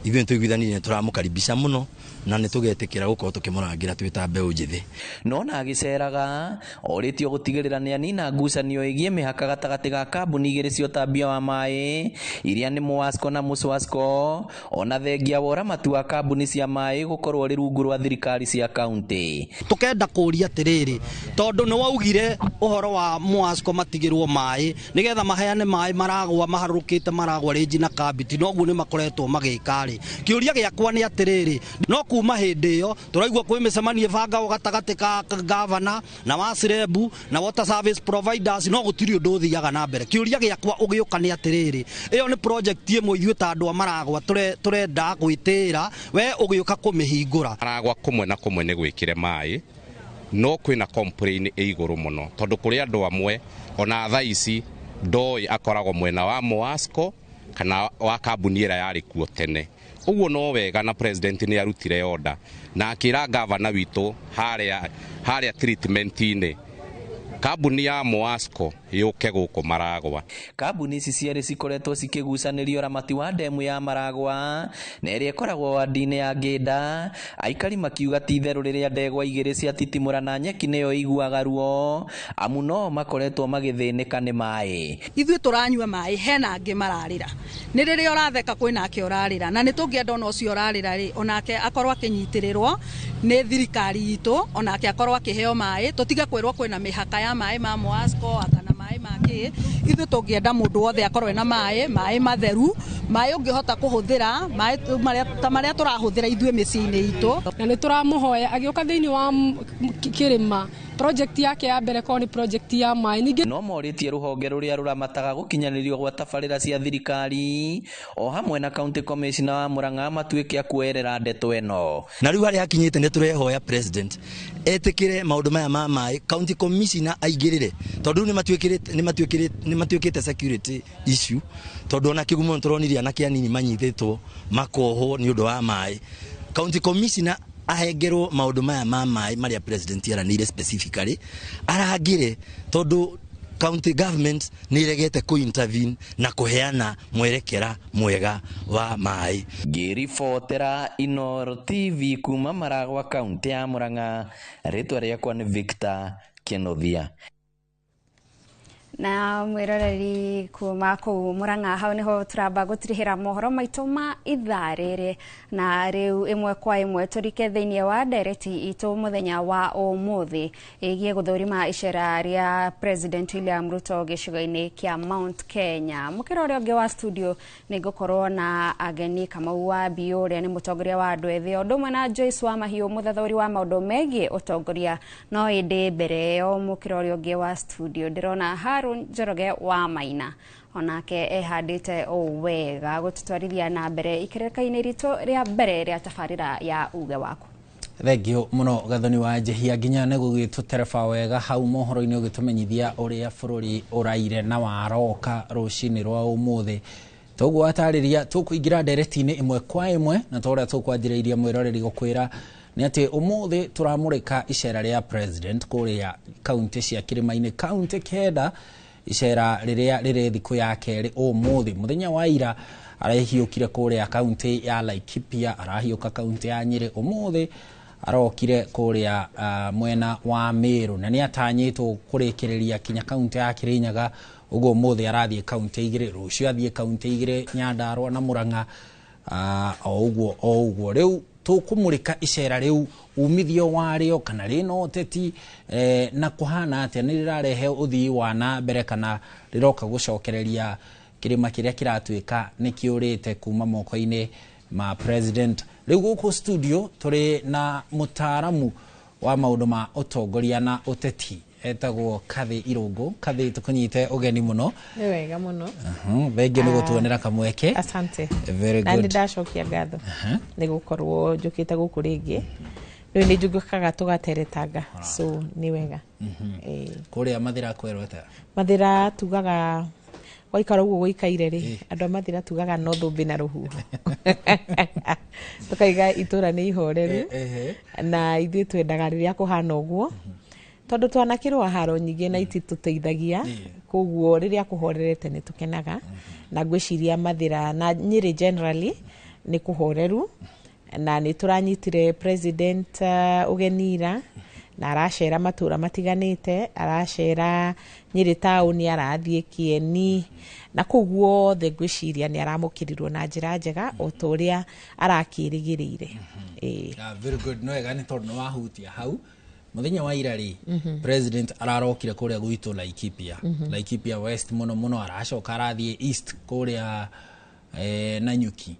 Ithuĩ nĩ tũiguithanĩirie nĩ tũramũkaribisha mũno na nĩ tũgetĩkĩra gũkorwo tũkĩmũrangĩra twĩ ta mbeũ njĩthĩ. No na agĩceraga orĩtio gũtigĩrĩra nĩ anina ngucanio ĩgiĩ mĩhaka gatagatĩ ga kambuni igĩrĩ cia ũtambia wa maĩ iria nĩ Muwasco na Muswasco, ona thengia wa ũramati wa kambuni cia maĩ gũkorwo rĩ rungu rwa thirikari cia kaunti. Tũkenda kũria atĩrĩrĩ, tondũ nĩ waugire ũhoro wa Muwasco matigĩrwo maĩ nĩgetha maheane maĩ Maragwa maharũrũkĩte Maragwa rĩnji na Kambiti, noguo nĩ makoretwo magĩka rĩ. Kĩũria gĩakwa nĩ atĩrĩrĩ, no kuma hĩndĩ ĩyo tũraigua kwĩ mĩcemanio ĩbangagwo gatagatĩ ka gavana na wasirebu na water service providers, no gũtirĩ ũndũ ũthiaga na mbere. Kĩũria gĩakwa ũgĩũka nĩ atĩrĩrĩ, ĩyo nĩ project ĩmwe ithuĩ ta andũ a Maragwa tũrenda gwĩtĩĩra, we ũgĩũka kũmĩhingũra. Maragwa kũmwe na kũmwe nĩ gwĩkĩre maĩ, no kwĩna complain ĩ igũrũ mũno tondũ kũrĩ andũ amwe ona thaa ici ndoĩ akoragwo mwena wa Muwasco kana wa kambuni ĩrĩa yarĩ kuo tene. Ũguo no wega na president nĩ arutire order na akĩra gavana witũ harĩa treatment-inĩ kambuni ya Muwasco yũke gũkũ Maragwa. Kambuni ici cierĩ cikoretwo cikĩgucanĩrio ũramati wa demu ya Maragwa na ĩrĩa ĩkoragwo wadi-inĩ ya Ngĩnda. Aikari makiuga ti itherũ rĩrĩa ndegwa igĩrĩ ciatitimũra na nyeki nĩyo iguaga ruo, amu no makoretwo magĩthĩnĩka nĩ maĩ. Ithuĩ tũranyua maĩ, hena angĩ mararĩra. Nĩ rĩrĩa ũratheka kwĩna ake ũrarĩra, na nĩ tũngĩenda ona ũcio ũrarĩra rĩ, onake akorwo akĩnyitĩrĩrwo nĩ thirikari itũ, onake akorwo akĩheo maĩ, tũtige kwĩrwo kwĩna mĩhaka ya maĩ ma Muwasco kana maĩ ma kĩ. Ithuĩ tũngĩenda mũndũ wothe akorwo ena maĩ, maĩ matheru, maĩ ũngĩhota kũhũthĩra, maĩ ta marĩa tũrahũthĩra ithuĩ mĩciĩ-inĩ itũ. Na nĩ tũramũhoya agĩũka thĩinĩ wa kĩrĩma project yake ya mbere korwo nĩ project ya maĩ. Ningĩ no morĩtie rũhonge rũrĩa rũramataga gũkinyanĩrio gwa tabarĩra cia thirikari o hamwe na county commissioner wa Murang'a matuĩke a kuoerera ndeto ĩno. Na rĩu harĩa hakinyĩte nĩ tũrehoya president etĩkĩre maũndũ maya ma maĩ, county commissioner aingĩrĩre tondũ rĩu nĩ matuĩkĩte security issue, tondũ ona kĩgumo tũronire anake anini manyitĩtwo makohwo nĩ ũndũ wa maĩ. County commissioner ahengerwo maũndũ maya ma maĩ marĩa president aranĩire specifically arangĩre, tondũ County government nĩ iregete kũ intervene na kũheana mwerekera mwega wa maĩ. Ngĩribotera Inooro TV kuma Maragwa kaunti ya Murang'a, rĩtwa rĩakwa nĩ Victor Kĩnuthia. Na mwiroreri kuma kuu Murang'a, hau niho turamba gutirihira mohoro maitu ma ithaa riri, na riu imwe kwa imwe turike thiini wa ndereti itu muthenya wa umuthi igie guthurima icera ria President William Ruto gicigo-ini kia Mount Kenya. Mukira uria ungi wa studio ni ngukorwo na ageni Kamau wa Biũ uria ni mutongoria wa andu ethi, undu umwe na Joyce wa Mahiũ muthathuri wa maundu megie utongoria. No indi mbere iyo mukira uria ungi wa studio ndirona Harun Njoroge wa Maina onake ehandite o wega gututwarithia na mbere ikereka-inĩ ritũ rĩa mbere rĩa tabarĩra ya uge waku. Thengio muno Gathoni wa Njehia nginya nĩ gũgĩtũtereba wega hau mohoro-inĩ ũgĩtũmenyithia ũrĩa bũrũri ũraire na waroka rũcinĩ rwa ũmũthĩ. Toguo atarĩria tũkũingĩra ndereti-inĩ ĩmwe kwa ĩmwe, na ta ũrĩa tũkwanjĩrĩirie mwĩroreri gũkwĩra nĩ atĩ ũmũthĩ tũramũrĩka icera rĩa president kũrĩa kaunti cia kĩrĩma-inĩ, kaunti 9, icera rĩrĩa rĩrĩ thikũ ya kerĩ ũmũthĩ. Mũthenya wa ira arahiũkire kũrĩa kaunti ya Laikipia, arahiũka kaunti ya Nyĩrĩ, ũmũthĩ arokire kũrĩa mwena wa Meru, na nĩ atanyĩtwo kũrĩkĩrĩria kinya kaunti ya Kirinyaga. Ũguo ũmũthĩ arathiĩ kaunti 2, rũciũ athiĩ kaunti 2, Nyandarua na Murang'a, o ũguo o ũguo. Rĩu tũkũmũrĩka icera rĩu, umithio warĩo kana rĩna ũteti, na kũhana atĩa, nĩ rĩrarehe ũthii wa na mbere kana rĩroka gũcokereria kĩrĩma kĩrĩa kĩratuĩka nĩ kĩũrĩte kuma moko-inĩ ma president. Rĩu gũkũ studio tũrĩ na mũtaaramu wa maũndũ ma ũtongoria na ũteti etagwo Kathi Irũngũ. Kathi, tũkũnyite ũgeni mũno. Nĩ wega mũno. Thengiũ nĩ gũtuonera kamweke. Asante. Very Na good. nĩ ndacokia ngatho nĩ gũkorwo njũkĩte gũkũ rĩngĩ. Rĩu nĩ njũkaga tũgateretanga, so nĩ wega. Kũrĩa Mathĩra kwerwo atĩa? Mathĩra tugaga gwaikara ũguo gũikaire rĩ, andũ a Mathĩra tugaga no thũmbĩ na rũhuho. Tũkaiga itũra nĩ ihoreru, na ithuĩ twendaga rĩrĩa kũhana ũguo, tondũ twanakĩrũa haro nyingĩ na ititũteithagia, koguo rĩrĩa kũhorerete nĩ tũkenaga. Na ngwĩciria Mathĩra na Nyĩrĩ generally nĩ kũhoreru, na nĩ tũranyitire president ũgeni ira, na aracera matũra matiganĩte, aracera Nyĩrĩ taũni, arathiĩ Kieni, na kũu guothe ngwĩciria nĩ aramũkĩrirwo na njĩra njega o ta ũrĩa arakĩrĩgĩrĩire. Very good. No wega nĩ tondũ nĩ wahutia hau muthenya wa ira rĩ, president ararokire kũrĩa gwitũ Laikipia, Laikipia West mũno mũno, aracoka arathiĩ East kũrĩa Nanyuki.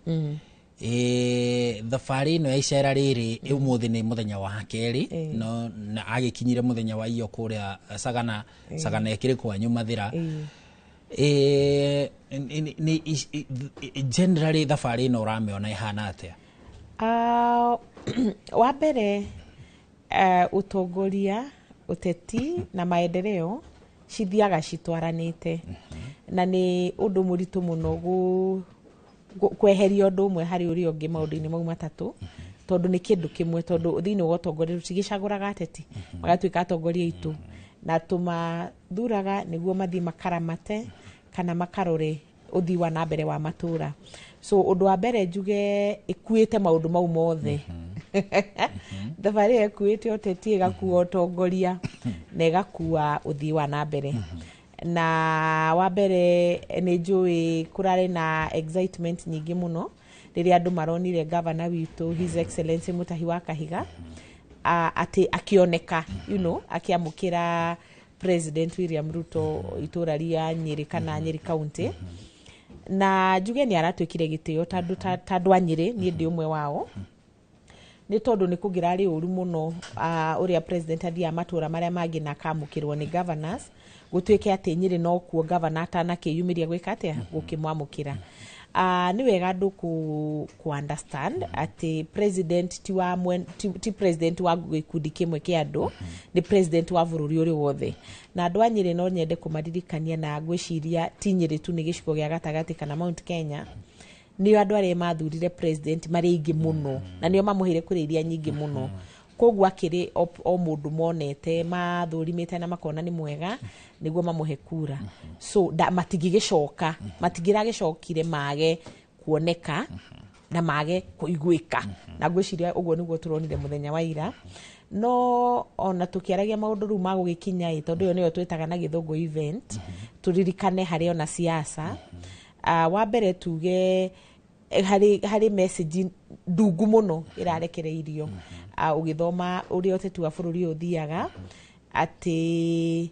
Thabarĩ ĩno ya icera rĩrĩ ũmũthĩ nĩ mũthenya wa kerĩ, no na agĩkinyire mũthenya wa iyo kũrĩa Sagana. Sagana ĩkĩrĩ kwanyu Mathĩra. Generally thabarĩ ĩno ũramĩona ĩhana atĩa? Wa mbere, ũtongoria, ũteti na maendeleo cithiaga citwaranĩte, na nĩ ũndũ mũritũ mũno kweheria ũndũ ũmwe harĩ ũrĩa ũngĩ maũndũ-inĩ mau matatũ, tondũ nĩ kĩndũ kĩmwe. Tondũ thĩinĩ wa ũtongoria tũtigĩcagũraga ateti magatuĩka atongoria aitũ, na tũmathuraga nĩguo mathiĩ makaramate kana makarore ũthii wa na mbere wa matũra. So ũndũ wa mbere njuge ĩkuĩte maũndũ mau mothe. Thabarĩ ĩyo ĩkuĩte ũteti, ĩgakua ũtongoria, na ĩgakua ũthii wa na mbere. Na wa mbere nĩ njũĩ kũrarĩ na excitement nyingĩ mũno rĩrĩa andũ maronire gavana witũ, His Excellency Mutahi wa Kahiga, atĩ akĩoneka akĩamũkĩra President William Ruto itũra rĩa Nyĩrĩ kana Nyĩrĩ County. Na njuge nĩ aratuĩkire gĩtĩo ta andũ a Nyĩrĩ, niĩ ndĩ ũmwe wao, nĩ tondũ nĩ kũngĩrarĩ ũru mũno ũrĩa president athiaga matũra marĩa mangĩ na akamũkĩrwo nĩ governors, gũtuĩke atĩ Nyĩrĩ no kuo governor atanakĩyumĩria gwĩka atĩa, gũkĩmwamũkĩra. Nĩ wega andũ ku understand atĩ president ti wa ti president wa gĩkundi kĩmwe kĩa andũ, nĩ president wa bũrũri ũrĩ wothe. Na andũ a Nyĩrĩ no nyende kũmaririkania, na ngwĩciria ti Nyĩrĩ tu, nĩ gĩcigo gĩa gatagatĩ kana Mount Kenya, nĩo andũ arĩa mathurire president marĩ aingĩ mũno, na nĩo mamũheire kura iria nyingĩ mũno. Koguo akĩrĩ o mũndũ monete mathũrimĩte na makona nĩ mwega nĩguo mamũhe kura. So matingĩgĩcoka, matingĩragĩcokire mage kuoneka na mage kũiguĩka, na ngwĩciria ũguo nĩguo tũronire mũthenya wa ira. No ona tũkĩaragia maũndũ rĩu ma gũgĩkinya ĩ, tondũ ĩyo nĩyo twĩtaga na gĩthũngũ event, tũririkane harĩ ona siasa. Wa mbere tuge harĩ message ndungu mũno ĩrarekereirio ũgĩthoma ũrĩa ũteti wa bũrũri ũyũ ũthiaga, atĩ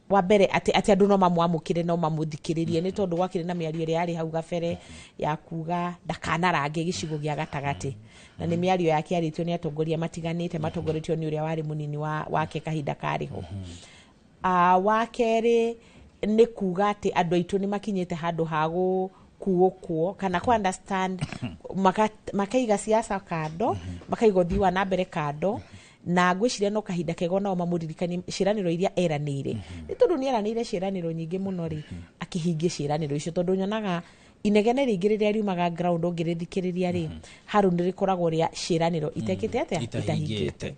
wa mbere atĩ andũ no mamwamũkĩre, no mamũthikĩrĩrie, nĩ tondũ gwakĩrĩ na mĩario ĩrĩa yarĩ hau gabere ya kuga ndakanarange gĩcigo gĩa gatagatĩ, na nĩ mĩario yake yarĩtio nĩ atongoria matiganĩte matongoretio nĩ ũrĩa warĩ mũnini wake kahinda karĩ ho. Wa kerĩ nĩ kuga atĩ andũ aitũ nĩ makinyĩte handũ ha gũkuũkwo kana ku understand, makaiga siasa kando, makaiga ũthii wa na mbere kando, na ngwĩciria no kahinda kega nao mamũririkanie ciĩranĩro iria eranĩire, nĩ tondũ nĩ eranĩire ciĩranĩro nyingĩ mũno rĩ, akĩhingie ciĩranĩro icio, tondũ nyonaga inegene rĩingĩ rĩrĩa riumaga ground ũngĩrĩthikĩrĩria rĩ, haru nĩ rĩkoragwo rĩa ciĩranĩro itekĩte atĩa, itahingĩte.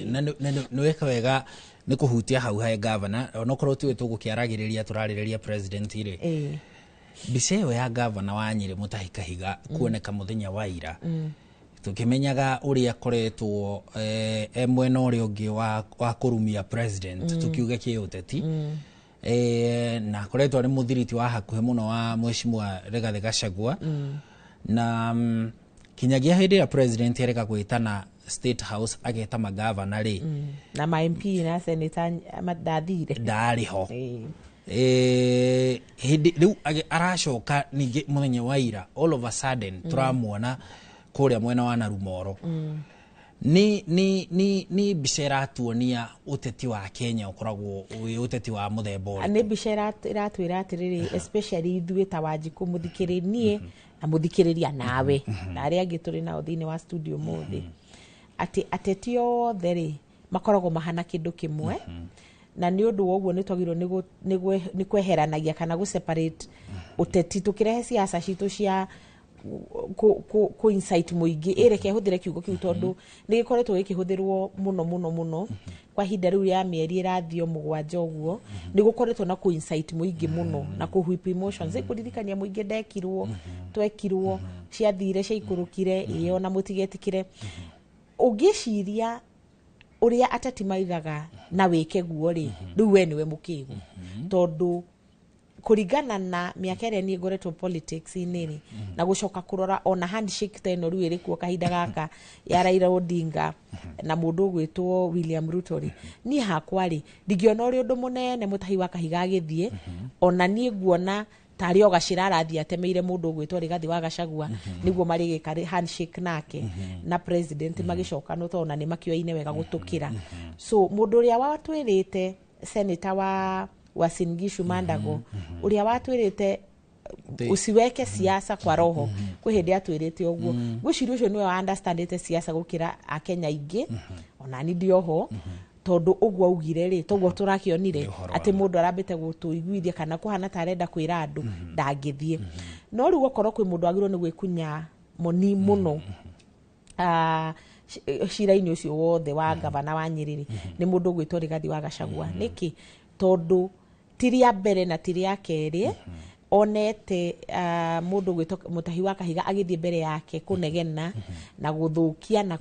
Na nĩ weka wega nĩ kũhutia hau hae gavana, onokorwo tiwe tũgũkĩaragĩrĩria, tũrarĩrĩria president rĩ. Mbica ĩyo ya gavana wa Nyĩrĩ Mutahi Kahiga kuoneka mũthenya wa ira, tukimenyaga ũrĩa akoretwo e mwena ũrĩa ũngĩ wa kũrumia president, tukiuge kĩũteti, na akoretwo arĩ mũthiriti wa hakuhĩ mũno wa Mheshimiwa Rigathĩ Gachagua, na kinyagia hĩndĩ ĩrĩa president erĩga gwĩtana State House ageta magavana rĩ, na ma MP na senator ndathire, ndarĩ ho. Hĩndĩ rĩu aracoka ningĩ mũthenya wa ira, all of a sudden tũramuona kũrĩa mwena wa Narumoro. Nĩ mbica ĩratuonia ũteti wa Kenya ũkoragwo wĩ ũteti wa mũthemba ũrĩkũ? Nĩ mbica ĩratwĩra atĩrĩrĩ, especially ithuĩ ta Wanjikũ mũthikĩrĩria niĩ na mũthikĩrĩria nawe na arĩa angĩ tũrĩ nao thĩinĩ wa studio mũthĩ, atĩ ateti othe rĩ makoragwo mahana kĩndũ kĩmwe, na nĩ ũndũ wa ũguo nĩ twagĩrĩirwo nĩ kweheranagia kana gũ separate ũteti, tũkĩrehe siasa citũ cia ku incite mũingĩ, ĩreke hũthĩre kiugo kĩu tondũ nĩ gĩkoretwo gĩkĩhũthĩrwo mũno mũno mũno kwa ihinda rĩu rĩa mĩeri ĩrathiĩ o 7 ũguo, nĩ gũkoretwo na kũ incite mũingĩ mũno na kũ whip emotions, kũririkania mũingĩ ndekirwo, twekirwo, ciathire ciaikũrũkire, ĩĩ ona mũtigetĩkĩre. Ũngĩciria ũrĩa ateti maigaga na wĩke guo rĩ, rĩu we nĩwe mũkĩgu, tondũ kũringana na mĩaka ĩrĩa niĩ ngoretwo politics-inĩ rĩ, na gũcoka kũrora ona handshake ta ĩno rĩu ĩrĩ kuo kahinda gaka ya Raila Odinga na mũndũ ũgwĩtwo William Ruto rĩ, niĩ hakwa rĩ ndingĩona ũrĩ ũndũ mũnene Mutahi wa Kahiga agĩthiĩ, ona niĩ nguona tarĩ o gacĩra arathiĩ atemeire mũndũ ũgwĩtwo Rigathĩ wa Gachagua nĩguo marĩgĩka handshake nake na president magĩcoka, no tondũ ona nĩ makĩoyaine wega gũtũkĩra. So mũndũ ũrĩa watwĩrĩte senator wa Uasin Gishu Mandago, ũrĩa watwĩrĩte usiweke siasa kwa roho, kwĩ hĩndĩ atwĩrĩte ũguo, ngwĩciria ũcio nĩwe wa understandĩte siasa gũkĩra akenya aingĩ, ona ni ndĩ oho, tondũ ũguo augire rĩ, toguo tũrakĩonire atĩ mũndũ arambĩte gũtũiguithia kana kũhana ta arenda kwĩra andũ ndangĩthiĩ. No rĩu okorwo kwĩ mũndũ wagĩrĩirwo nĩ gwĩkunya moni mũno cira-inĩ ũcio wothe wa gavana wa Nyĩrĩ rĩ, nĩ mũndũ ũgwĩtwo Rigathĩ wa Gachagua. Nĩkĩ? Tondũ ti rĩa mbere na ti rĩa kerĩ onete mũndũ ũgwĩtwo Mutahi wa Kahiga agĩthiĩ mbere yake kũnegena na gũthũkia na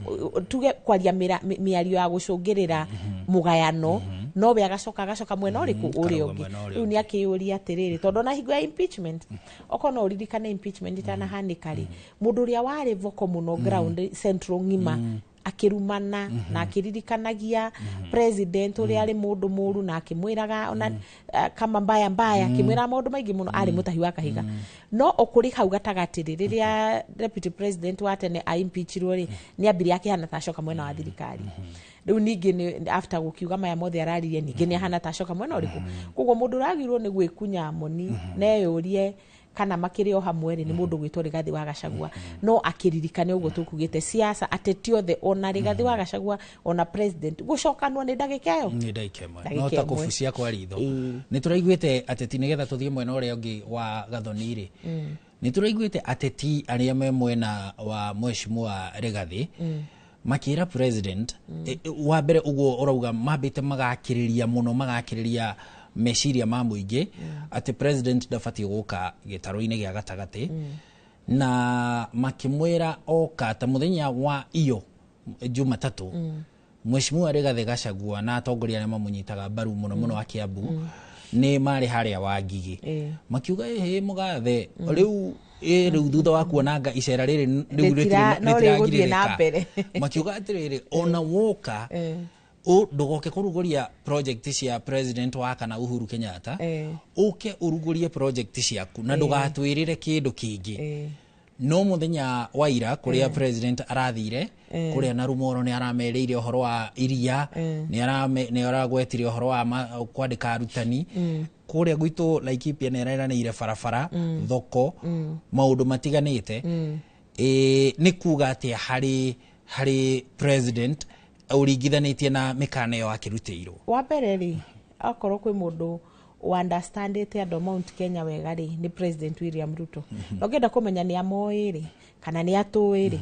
tuge kwaria mĩario ya gũcũngĩrĩra mũgayano, no we agacoka mwena ũrĩkũ ũrĩa ũngĩ. Rĩu nĩ akĩyũria atĩrĩrĩ, tondũ ona hingo ya impeachment, okorwo no ũririkane impeachment ĩtanahanĩka rĩ, mũndũ ũrĩa warĩ vocal mũno ground central ng'ima akĩrumana na akĩririkanagia president ũrĩa arĩ mũndũ mũru na akĩmwĩraga ona kama mbaya mbaya, akĩmwĩraga maũndũ maingĩ mũno, arĩ Mutahi wa Kahiga. No ũkũrĩ hau gatagatĩ rĩ, rĩrĩa deputy president wa tene a impeachirwo rĩ, nĩ ambire akĩhana ta acoka mwena wa thirikari. Rĩu ningĩ nĩ after gũkiuga maya mothe araririe, ningĩ nĩ ahana ta acoka mwena ũrĩkũ. Koguo mũndũ ũragĩrĩirwo nĩ gwĩkunya moni na eyũrie kana makĩrĩ o hamwe rĩ, nĩ mũndũ ũgwĩtwo Rigathĩ wa Gachagua. No akĩririkane ũguo tũkugĩte siasa, ateti othe ona Rigathĩ wa Gachagua ona president gũcokanwo nĩ ndagĩka ĩyo, nĩ ndagĩka ĩmwe, no ta kũbucia kwa ritho. Nĩ tũraiguĩte ateti, nĩgetha tũthiĩ mwena ũrĩa ũngĩ wa Gathoni rĩ, nĩ tũraiguĩte ateti arĩa me mwena wa Mheshimiwa Rigathĩ Makĩra president, wa mbere ũguo ũrauga mambĩte magakĩrĩria mũno, magakĩrĩria meciria ma mũingĩ atĩ president ndabatiĩ gũka gĩtarũ-inĩ gĩa gatagatĩ, na makĩmwĩra oka ta mũthenya wa iyo Jumatatũ, Mheshimiwa Rigathĩ Gachagua na atongoria arĩa mamũnyitaga mbaru mũno mũno a Kiambu nĩ marĩ harĩa Wangigĩ, makiuga ĩhĩ mũgathe, rĩu rĩu thutha wa kuonanga icera rĩrĩ rĩu no rĩgũthiĩ na rĩtiragirĩrĩka. mbere. Makiuga atĩrĩrĩ, ona woka ndũgoke kũrugũria project cia president wa kana Uhuru Kenyatta, ũke ũrugũrie project ciaku na ndũgatwĩrĩre kĩndũ kĩngĩ. No mũthenya wa ira kũrĩa president arathire kũrĩa na Rumoro nĩ aramerĩire ũhoro wa iria, nĩ aragwetire ũhoro wa kwandĩka arutani kũrĩa gwitũ Laikipia, nĩ areranĩire barabara, thoko, maũndũ matiganĩte. Nĩ kuga atĩa harĩ president ũringithanĩtie na mĩkana ĩyo akĩrutĩirwo? Wa mbere rĩ, akorwo kwĩ mũndũ understandĩte andũ a Mount Kenya wega rĩ, nĩ President William Ruto. Na ũngĩenda kũmenya nĩ amoĩ rĩ, kana nĩ atũĩ rĩ,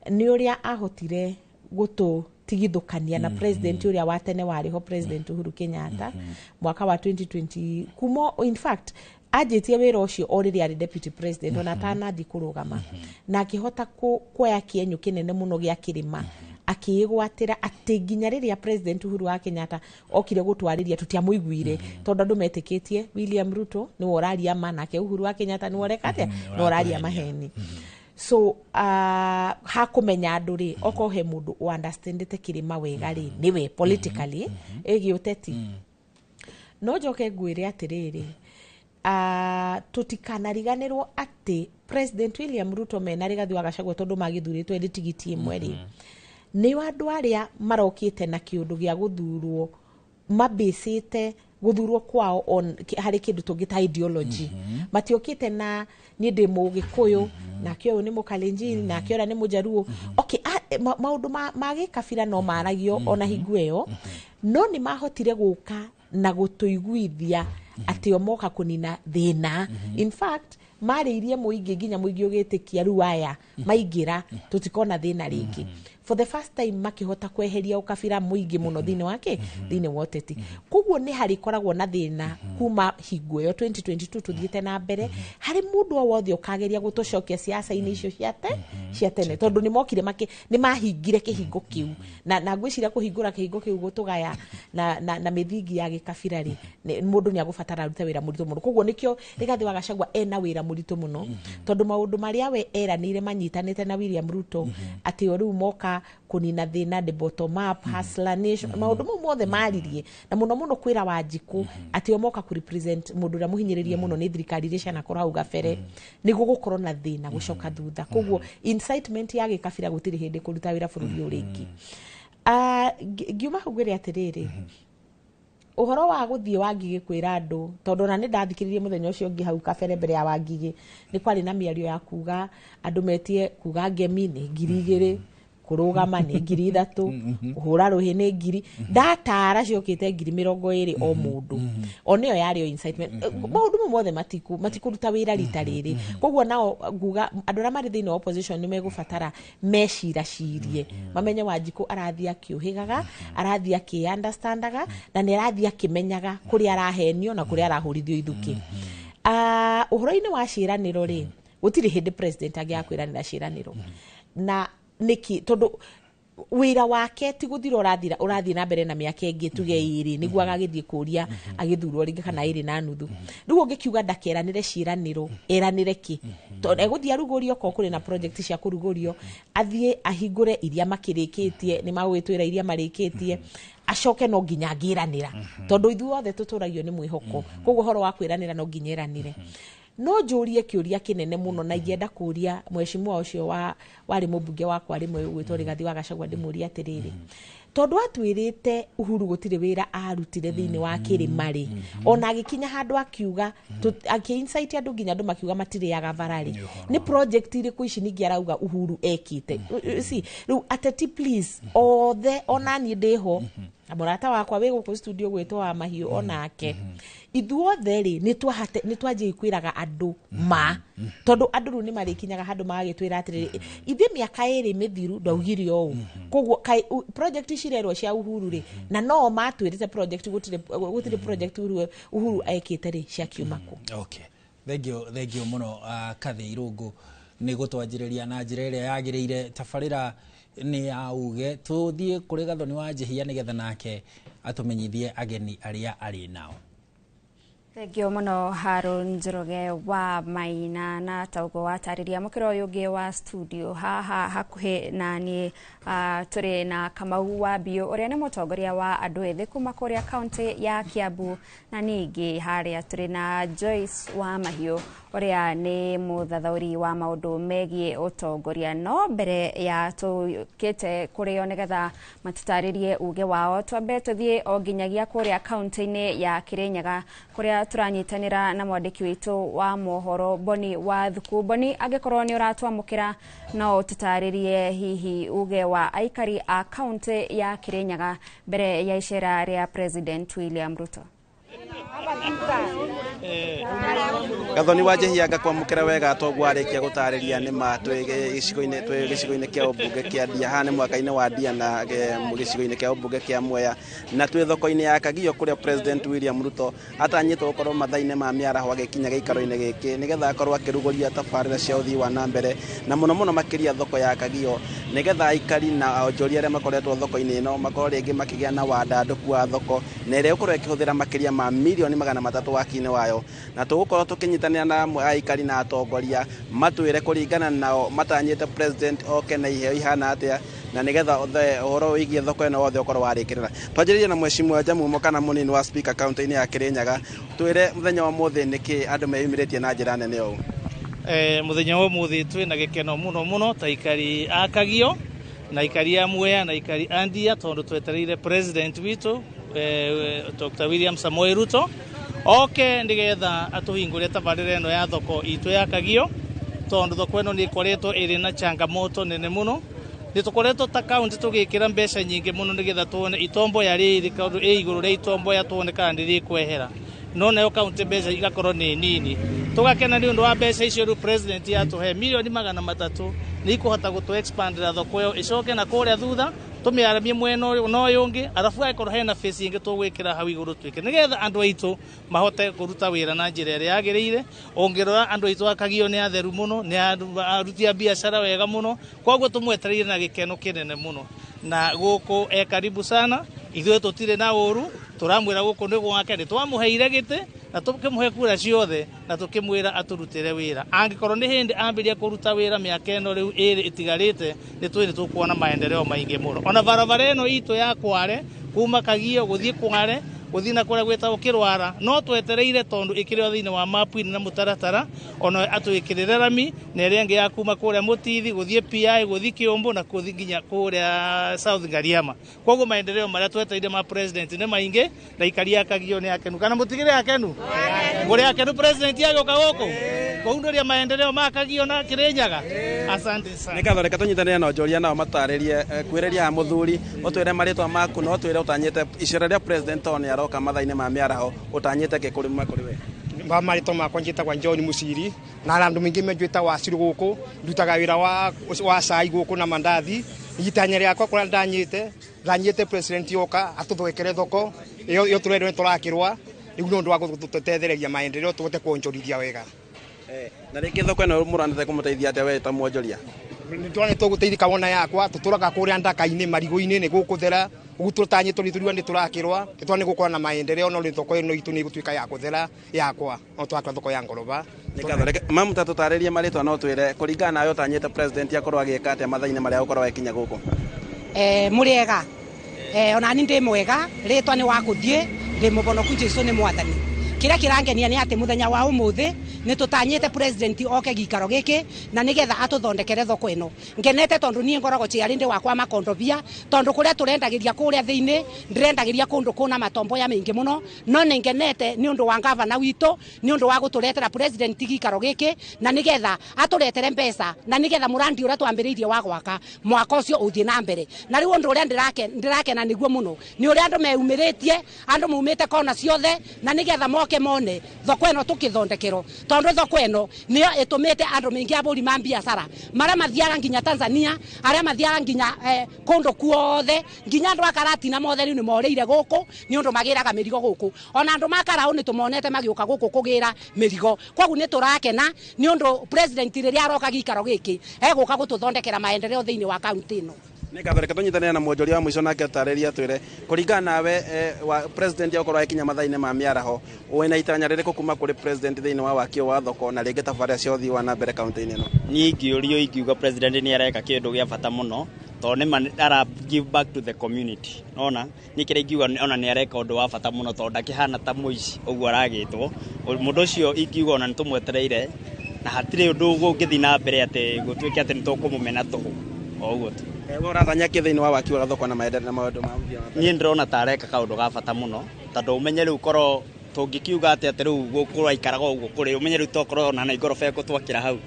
nĩ ũrĩa ahotire gũtũtigithũkania na president ũrĩa wa tene warĩ ho, President Uhuru Kenyatta, mwaka wa 2020 kuma. In fact, anjĩtie wĩra ũcio o rĩrĩa arĩ deputy president, ona atanathiĩ kũrũgama, na akĩhota kuoya kĩenyũ kĩnene mũno gĩa kĩrĩma, akĩĩgwatĩra atĩ nginya rĩrĩa President Uhuru wa Kenyatta okire gũtwarĩria, tũtiamũiguire, tondũ andũ metĩkĩtie William Ruto nĩwe ũraria ma, nake Uhuru wa Kenyatta nĩwe ũreka atĩa, nĩwe ũraria maheni. So hakũmenya andũ rĩ, okorwo he mũndũ ũunderstandĩte kĩrĩma wega rĩ, nĩwe politically ĩgiĩ ũteti. No njoke ngwĩre atĩrĩrĩ, tũtikanariganĩrwo atĩ President William Ruto mena Rigathi wa Gachagua, tondũ magĩthurĩtwo ĩrĩ tigiti ĩmwe rĩ, nĩ andũ arĩa marokĩte na kĩũndũ gĩa gũthurwo, mabĩcĩte gũthurwo kwao on harĩ kĩndũ tũngĩ ta ideology. Matiokĩte na niĩ ndĩ Mũgĩkũyũ, nake ũyũ nĩ Mũkalenjin, nake ũrĩa nĩ Mũjaruo. Okay, maũndũ ma gĩkabira no maragio ona hingo ĩyo, no nĩ mahotire gũka na gũtũiguithia atĩ o moka kũnina thĩna. In fact, marĩirie mũingĩ nginya mũingĩ ũgĩtĩkia rĩu aya maingĩra tũtikona thĩna rĩngĩ. For the first time makĩhota kweheria ũkabira mũingĩ mũno thĩinĩ wake, thĩinĩ wa ũteti. Koguo nĩ harĩkoragwo na thĩna kuma hingo ĩyo 2022 tũthiĩte na mbere, harĩ mũndũ o wothe ũkageria gũtũcokia siasa-inĩ icio cia tene, tondũ nĩ mokire nĩ mahingire kĩhingo kĩu, na ngwĩciria kũhingũra kĩhingo kĩu gũtũgaya na mĩthingi ya gĩkabira rĩ, mũndũ nĩ agũbatara arute wĩra mũritũ mũno. Koguo nĩkĩo Rigathĩ wa Gachagua ena wĩra mũritũ mũno, tondũ maũndũ marĩa we eranĩire manyitanĩte na William Ruto, atĩ o rĩu moka kũnina thĩna, the bottom up, hustler nation, maũndũ mau mothe maririe, na mũno mũno kwĩra Wanjikũ atĩ o moka kũ represent mũndũ ũrĩa mũhinyĩrĩrie mũno nĩ thirikari iria cianakorwo hau gabere, nĩguo gũkorwo na thĩna gũcoka thutha. Koguo incitement ya gĩkabira gũtirĩ hĩndĩ kũruta wĩra bũrũri ũyũ rĩngĩ. Ngiuma hau ngwĩre atĩrĩrĩ, ũhoro wa gũthiĩ Wangigĩ kwĩra andũ, tondũ ona nĩ ndathikĩrĩrie mũthenya ũcio ũngĩ hau kabere mbere ya Wangigĩ, nĩ kwarĩ na mĩario ya kuga andũ metie kuga ngemi nĩ 2000, kũrũgama nĩ 3000, kũhũra rũhĩ nĩ ngiri ndatara ciokĩte 20,000 o mũndũ, o nĩyo yarĩ o incitement. Maũndũ mau mothe matikũruta wĩra rita rĩrĩ. Koguo nao nguga andũ arĩa marĩ thĩinĩ wa opposition nĩ megũbatara meciracirie, mamenye Wanjikũ arathiĩ akĩũhĩgaga, arathiĩ akĩ-understandaga, na nĩ arathiĩ akĩmenyaga kũrĩa arahenio na kũrĩa arahũrithio ithukĩ. Ũhoro-inĩ wa ciĩranĩro rĩ, gũtirĩ hĩndĩ president angĩaga kwĩranĩra ciĩranĩro. Na nĩkĩ? Tondũ wĩra wake ti gũthira ũrathira, ũrathiĩ na mbere na mĩaka ĩngĩ tuge 2 nĩguo agagĩthiĩ kũria agĩthurwo rĩngĩ, kana 2.5. Rĩu ũngĩkiuga ndakeranĩre ciĩranĩro, eranĩre kĩ? Tondũ egũthiĩ arugũrie, okorwo kũrĩ na project cia kũrugũrio, athiĩ ahingũre iria makĩrĩkĩtie, nĩ magũgĩtwĩra iria marĩkĩtie, acoke no nginya angĩranĩra, tondũ ithuothe tũtũragio nĩ mwĩhoko. Koguo ũhoro wa kwĩranĩra, no nginya ĩranĩre. No njũrie kĩũria kĩnene mũno, na ingĩenda kũria mheshimiwa ũcio wa warĩ mũmbunge wakwa rĩmwe ũgwĩtwo Rigathi wa Gachagua, ndĩmũrie atĩrĩrĩ, tondũ atwĩrĩte Uhuru gũtirĩ wĩra arutire thĩinĩ wa kĩrĩma rĩ, ona agĩkinya handũ akiuga akĩ-incite andũ nginya andũ makiuga matirĩaga bara rĩ, nĩ project irĩkũ ici ningĩ arauga Uhuru ekĩte? See, rĩu ateti please othe, ona niĩ ndĩho. Ta mũrata wakwa wĩ gũkũ studio gwĩtwo wa mahiũ onake, ithuothe rĩ nĩ twanjia kwĩraga andũ ma, tondũ andũ rĩu nĩ marĩkinyaga handũ magagĩtwĩra atĩrĩrĩ, ithuĩ mĩaka 2 mĩthiru ndaugire ũũ. Koguo kaĩ project cirerwo cia Uhuru rĩ, na no matwĩrĩte project gũtirĩ project Uhuru ekĩte rĩ, ciakiuma kũ? Okay, thank you, thank you mũno, Kathĩ Irũngũ, nĩ gũtwanjĩrĩria na njĩra ĩrĩa yagĩrĩire. Tabarĩra nĩ ya uge, tũthiĩ kũrĩ Gathoni wa Njĩhia nĩgetha nake atũmenyithie ageni arĩa arĩ nao. Thengiũ mũno, Harun Njoroge wa Maina. Na ta ũguo watarĩria, mũkĩra ũyũ ũngĩ wa studio haha hakuhĩ na niĩ, tũrĩ na Kamau wa Biũ, ũrĩa nĩ mũtongoria wa andũ ethĩ kuma kũrĩa kaunti ya Kiambu, na ningĩ harĩa tũrĩ na Joyce wa Mahiũ, ũrĩa nĩ mũthathaũri wa maũndũ megiĩ ũtongoria. No mbere ya tũkĩte kũrĩo nĩgetha matũtarĩrie uge wao, twambe tũthiĩ o nginyagia kũrĩa kaunti-inĩ ya Kĩrĩnyaga, kũrĩa tũranyitanĩra na mwandĩki witũ wa mohoro Boni wa Thuku. Boni, angĩkorwo nĩ ũratwamũkĩra, no ũtũtarĩrie hihi uge wa aikari a kaunti ya Kĩrĩnyaga mbere ya icera rĩa President William Ruto. Gathoni wa Njehia, ngakwamũkĩra wega. Toguo arĩkia gũtarĩria, nĩ ma twĩ gĩcigo-inĩ kĩa ũmbunge kĩa Ndia. Haha nĩ mwaka-inĩ wa Ndia na gĩcigo-inĩ kĩa ũmbunge kĩa Mwea, na twĩ thoko-inĩ ya Kagio kũrĩa President William Ruto atanyĩtwo gũkorwo mathaa-inĩ ma mĩaraho agĩkinya gĩikaro-inĩ gĩkĩ nĩgetha akorwo akĩrugũria tabarĩra cia ũthii wa na mbere, na mũno mũno makĩria thoko ya Kagio, nĩgetha aikari na onjoria arĩa makoretwo thoko-inĩ ĩno makorwo rĩngĩ makĩgĩa na wandandũku wa thoko, na ĩrĩa ĩgũkorwo ĩkĩhũthĩra makĩria ma mirioni 300 waki-inĩ wayo. Na tũgũkorwo tũkĩnyitanĩra na amwe a aikari na atongoria matwĩre kũringana nao matanyĩte president oke na iheo ihana atĩa, na nĩgetha othe ũhoro wĩgiĩ thoko ĩno wothe ũkorwo warĩkĩrĩra. Twanjĩrĩrie na mheshimiwa Jamumo kana mũnini wa speaker kaunti-inĩ ya Kĩrĩnyaga. Twĩre mũthenya wa ũmũthĩ nĩkĩ andũ meyumĩrĩtie na njĩra nene ũũ? Muthenya wa umuthi twina gikeno muno muno ta ikari a Kagio na ikari a Mwea na ikari a Ndia, tondu twetereire president witu Dr. William Samoei Ruto oke nigetha atuhingũre tabarĩra ĩno ya thoko itũ ya Kagio, tondu thoko ĩno nĩ ĩkoretwo ĩrĩ na changamoto nene mũno. Nĩ tũkoretwo ta kaunti tũgĩkĩra mbeca nyingĩ mũno nĩgetha tuone itomboya rĩrĩ kaũndũ ĩ igũrũ rĩa itomboya, tuone kana nĩ rĩkwehera, no nayo kaunti mbeca igakorwo nĩ nini. Tũgakena nĩ ũndũ wa mbeca icio rĩu president atũhe mirioni 300, nĩ ikũhota gũtũ expandĩra thoko ĩyo ĩcoke na kũrĩa thutha, tũmĩaramie mwena ũyũ na ũyũ ũngĩ, arabu angĩkorwo hena phase ĩngĩ tũgwĩkĩra hau igũrũ twĩke nĩgetha andũ aitũ mahote kũruta wĩra na njĩra ĩrĩa yagĩrĩire. Ũngĩrora andũ aitũ a Kagio nĩ atheru mũno, nĩ aruti a biacara wega mũno, koguo tũmwetereire na gĩkeno kĩnene mũno. Na gũkũ e karibu sana, ithuĩ tũtirĩ na ũru, tũramwĩra gũkũ nĩ gwake. Nĩ twamũheire gĩtĩ na tũkĩmũhe kura ciothe na tũkĩmwĩra atũrutĩre wĩra. Angĩkorwo nĩ hĩndĩ ambĩrĩria kũruta wĩra, mĩaka ĩno rĩu 2 ĩtigarĩte, nĩ twĩ nĩ tũkuona maendeleo maingĩ mũno. Ona barabara ĩno itũ ya Kware, kuma Kagio gũthiĩ Kware, gũthiĩ na kũrĩa gwĩtagwo Kĩrwara, no twetereire tondũ ĩkĩrĩ o thĩinĩ wa mapu-inĩ na mũtaratara, ona atwĩkĩrĩre rami, na ĩrĩa ĩngĩ ya kuma kũrĩa Mũtithi gũthiĩ PI, gũthiĩ Kĩũmbũ na gũthiĩ nginya kũrĩa South Ngariama. Koguo maendeleo marĩa twetereire ma president nĩ maingĩ, na ikari a Kagio nĩ akenu. Kana mũtigĩre akenu? Mũrĩ akenu president agĩũka gũkũ kũhundũria maendeleo ma Kagio na Kĩrĩnyaga? Asante sana. Nĩ ngatho. Reke tũnyitanĩre na onjoria nao matarĩrie. Kwĩrĩria haha mũthuri, ũtwĩre marĩtwa maku na ũtwĩre ũtanyĩte icera rĩa president tondũ nĩ aroka mathaa-inĩ ma mĩaraho, ũtanyĩte kĩ kũrĩ we? Ba marĩtwa makwa njĩtagwa John Musiri, na andũ maingĩ menjwĩta Waciru. Gũkũ ndutaga wĩra wa cai gũkũ na mandathi. Itanya rĩakwa kũrĩa ndanyĩte president yoka atũthwekere thoko ĩyo tũrerwo nĩ tũrakĩrwa rĩu, nĩ ũndũ wa gũtũtethereria maendeleo tũhote kuonjorithia wega. Na rĩngĩ thoko ĩno mũranĩte kũmũteithia atĩa we ta mwonjoria? Nĩ tũgũteithĩka wona yakwa tũtũraga kũrĩa ndaka-inĩ marigũ-inĩ nĩ gũkũthera ũguo tũtanyĩtwo nĩ tũriũa nĩ tũrakĩrwa tũtwa nĩ gũkorwo na maendeleo, no nĩ thoko ĩno itũ nĩ ĩgũtuĩka ya gũthera yakwa no twakĩra thoko ya ngoroba. Nĩ ngatho. Reke mamu ta tũtarĩrie marĩtwa no twĩre kũringana nawe ũtanyĩte president akorwo agĩka atĩa mathaa-inĩ marĩa agũkorwo agĩkinya gũkũ? Mũrĩega? Ona ni ndĩ mwega. Rĩtwa nĩ wa gũthiĩ, ndĩ mũbonoku, Jesũ nĩ mwathani. Kĩrĩa kĩrangenia nĩ atĩ mũthenya wa ũmũthĩ Nĩ tũtanyĩte president oke gĩikaro gĩkĩ na nĩgetha atũthondekere thoko ĩno. Ngenete tondũ niĩ ngoragwo ciarĩ wakwa makondobia, tondũ kũrĩa tũrendagĩria kũrĩa thĩinĩ ndĩrendagĩria kũndũ kũna matomboya maingĩ mũno, no nĩ ngenete nĩ ũndũ wa ngavana witũ nĩ ũndũ wa gũtũretera president gĩikaro gĩkĩ na nĩgetha atũretere mbeca na nĩgetha mũrandi ũrĩa twambĩrĩirie wa gwaka mwaka ũcio ũthiĩ na mbere. Na rĩu ũndũ ũrĩa ndĩrakena nĩguo mũno nĩ ũrĩa andũ meumĩrĩtie, andũ maumĩte kona ciothe na nĩgetha moke mone thoko ĩno tũkĩthondekerwo, tondũ thoko ĩno nĩyo ĩtũmĩte andũ maingĩ abũri ma biacara marĩa mathiaga nginya Tanzania, arĩa mathiaga nginya kũndũ kuothe, nginya andũ a Karatina mothe rĩu nĩ morĩire gũkũ nĩ ũndũ magĩraga mĩrigo gũkũ. Ona andũ ma Karaũ nĩ tũmonete magĩũka gũkũ kũgĩra mĩrigo. Koguo nĩ tũrakena nĩ ũndũ president rĩrĩa aroka gĩikaro gĩkĩ egũka gũtũthondekera maendeleo thĩinĩ wa kaunti ĩno. Nĩ ngatho, reke tũnyitanĩre na mwonjoria wa mũico nake atarĩrie atwĩre kũringana nawe wa president akorwo agĩkinya mathaa-inĩ ma mĩaraho, wĩna itanya rĩrĩkũ kuma kũrĩ president thĩinĩ wa waki wa thoko na rĩngĩ tabarĩra cia ũthii wa na mbere kaunti-inĩ ĩno? Niĩ ingĩũrio ingiuga president nĩ areka kĩndũ gĩa bata mũno tondũ nĩ ara give back to the community. Nona niĩ kĩrĩa ingiuga ona nĩ areka ũndũ wa bata mũno tondũ ndakĩhana ta mũici ũguo aragĩtwo. Mũndũ ũcio ingiuga ona nĩ tũmwetereire na hatirĩ ũndũ ũngĩthiĩ na mbere atĩ gũtuĩke atĩ nĩ tũkũmũmena tũhũ o ũguo tu. We ũrathanya kĩ thĩinĩ wa waki wa thoko na maendeleo na maũndũ ma ũthii wa na mbere? Niĩ ndĩrona ta areka kaũndũ ga bata mũno tondũ ũmenye rĩu korwo tũngĩkiuga atĩ rĩu kũraikaraga ũguo kũrĩ, ũmenye rĩu tokorwo ona na igoroba ĩgũtwakĩra hau.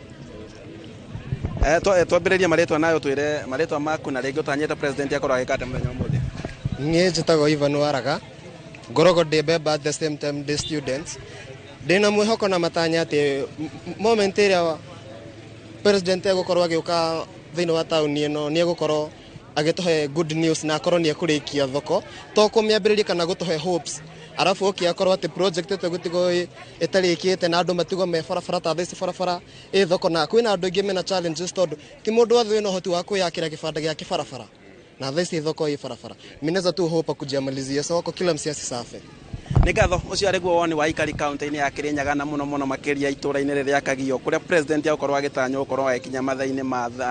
Twambĩrĩrie marĩtwa nayo, twĩre marĩtwa maku na rĩngĩ ũtanyĩte president akorwo agĩka atĩa mũthenya wa ũmũthĩ. Niĩ njĩtagwo Ivan Waraga, ngoragwo ndĩ member at the same time ndĩ student. Ndĩna mwĩhoko na matanya atĩ moment ĩrĩa president egũkorwo agĩũka thĩinĩ wa taũni ĩno nĩ egũkorwo agĩtũhe good news na akorwo nĩ ekũrĩkia thoko, to kũmĩambĩrĩria kana gũtũhe hopes, arabu oke akorwo atĩ project ĩyo ĩgũtigwo ĩtarĩkĩte na andũ matigwo me barabara ta thaa ici barabara ĩ thoko, na kwĩna andũ aingĩ mena challenges tondũ ti mũndũ wothe wĩna ũhoti wa kwĩyakĩra kĩbanda gĩake barabara, na thaa ici thoko ĩ barabara. Minaweza tu hope akuje soko kila msiasi safe. Nĩ ngatho, ũcio arĩ guo woni wa aikari kaunti-inĩ ya Kirinyaga na mũno mũno makĩria itũra-inĩ rĩrĩa rĩa Kagio kũrĩa president agũkorwo agĩtanywo gũkorwo agĩkinya mathaa-inĩ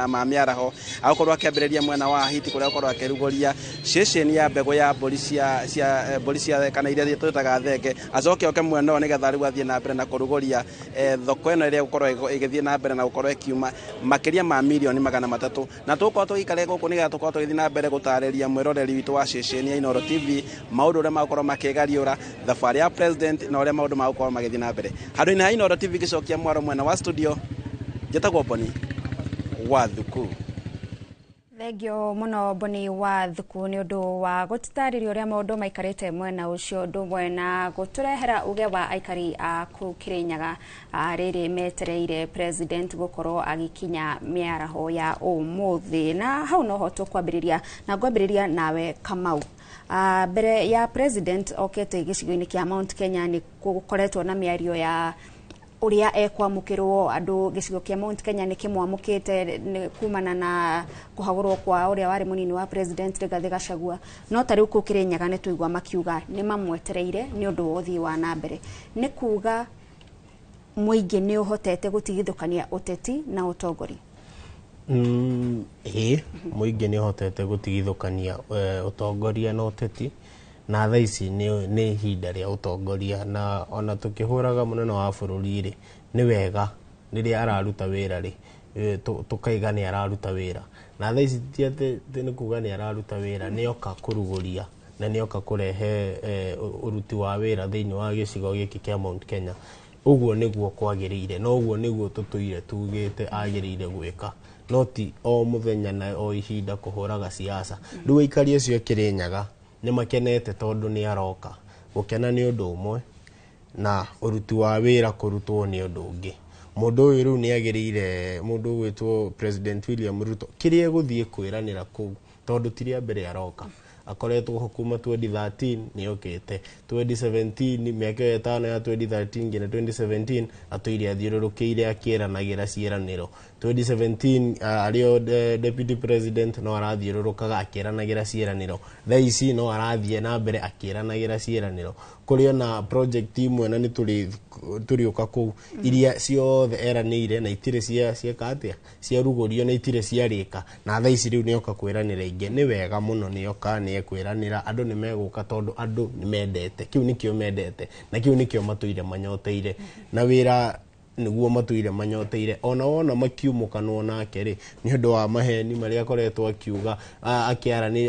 ma mĩaraho, agũkorwo akĩambĩrĩria mwena wa Ahiti kũrĩa agũkorwo akĩrugũria ceceni ya mbegũ ya mbũri cia mbũri cia kana iria twĩtaga thenge, acoke oke mwena ũyũ nĩgetha rĩu athiĩ na mbere na kũrugũria thoko ĩno ĩrĩa ĩgũkorwo ĩgĩthiĩ na mbere na gũkorwo ĩkiuma makĩria ma mirioni 300. Na tũgũkorwo tũgĩikara gũkũ nĩgetha tũkorwo tũgĩthiĩ na mbere gũtarĩria mwĩroreri witũ wa ceceni ya Inooro TV maũndũ ũrĩa magũkorwo makĩgariũra thabarĩ ya president na ũrĩa maũndũ magũkorwo magĩthiĩ na mbere. Handũ-inĩ ha Inooro TV gĩcokia mwaro mwena wa studio, njĩtagwo Boni wa Thuku. Thengio mũno Boni wa Thuku nĩ ũndũ wa gũtũtarĩria ũrĩa maũndũ maikarĩte mwena ũcio, ũndũ ũmwe na gũtũrehera uge wa aikari a kũu Kirinyaga rĩrĩ metereire president gũkorwo agĩkinya mĩaraho ya ũmũthĩ. Na hau noho tũkwambĩrĩria na ngwambĩrĩria nawe Kamau. Mbere ya president okete gĩcigo-inĩ kĩa Mount Kenya nĩ gũkoretwo na mĩario ya ũrĩa ekwamũkĩrwo andũ gĩcigo kĩa Mount Kenya nĩ kĩmwamũkĩte kumana na kũhagũrwo kwa ũrĩa warĩ mũnini wa president Rigathĩ Gachagua, no ta rĩu kũu Kirinyaga nĩ tũigua makiuga nĩ mamwetereire nĩ ũndũ wa ũthii wa na mbere. Nĩ kuga mũingĩ nĩ ũhotete gũtigithũkania ũteti na ũtongoria? Ĩĩ, mũingĩ nĩ ũhotete gũtigithũkania ũtongoria na ũteti, na thaa ici nĩ ihinda rĩa ũtongoria, na ona tũkĩhũraga mũnene wa bũrũri rĩ, nĩ wega rĩrĩa araruta wĩra rĩ, tũkaiga nĩ araruta wĩra, na thaa ici ti atĩ nĩ kuga nĩ araruta wĩra, nĩ oka kũrugũria na nĩ oka kũrehe ũruti wa wĩra thĩinĩ wa gĩcigo gĩkĩ kĩa Mount Kenya. Ũguo nĩguo kwagĩrĩire, na ũguo nĩguo tũtũire tugĩte agĩrĩire gwĩka, no ti o mũthenya na o ihinda kũhũraga siasa. Rĩu aikari acio a Kirinyaga nĩ makenete tondũ nĩ aroka. Gũkena nĩ ũndũ ũmwe na ũruti wa wĩra kũrutwo nĩ ũndũ ũngĩ. Mũndũ ũyũ rĩu nĩ agĩrĩire, mũndũ ũgwĩtwo President William Ruto, kĩrĩa egũthiĩ kwĩranĩra kũu, tondũ ti rĩa mbere aroka. Akoretwo ho kuma 2013 nĩ okĩte, 2017 mĩaka ĩyo ĩtano ya 2013 nginya 2017 atũire athiũrũrũkĩire akĩĩranagĩra ciĩranĩro. 2017 arĩ o deputy president no arathiũrũrũkaga akĩĩranagĩra ciĩranĩro. Thaa ici no arathiĩ na mbere akĩĩranagĩra ciĩranĩro. Kũrĩ ona project imwe na nĩ tũrĩũka kũu iria ciothe eranĩire na itirĩ cieka atĩa, ciarugũrio na itirĩ ciarĩka, na thaa ici rĩu nĩoka kwĩranĩra ingĩ. Nĩ wega mũno nĩoka nĩ ekwiranira andu ni meguka tondu andu ni mendete kiu nikio mendete na kiu nikio matuire manyoteire na wira Nĩguo matũire manyoteire ona wona makiumũkanwo nake rĩ, nĩ ũndũ wa maheni marĩa akoretwo akiuga, akĩaranĩ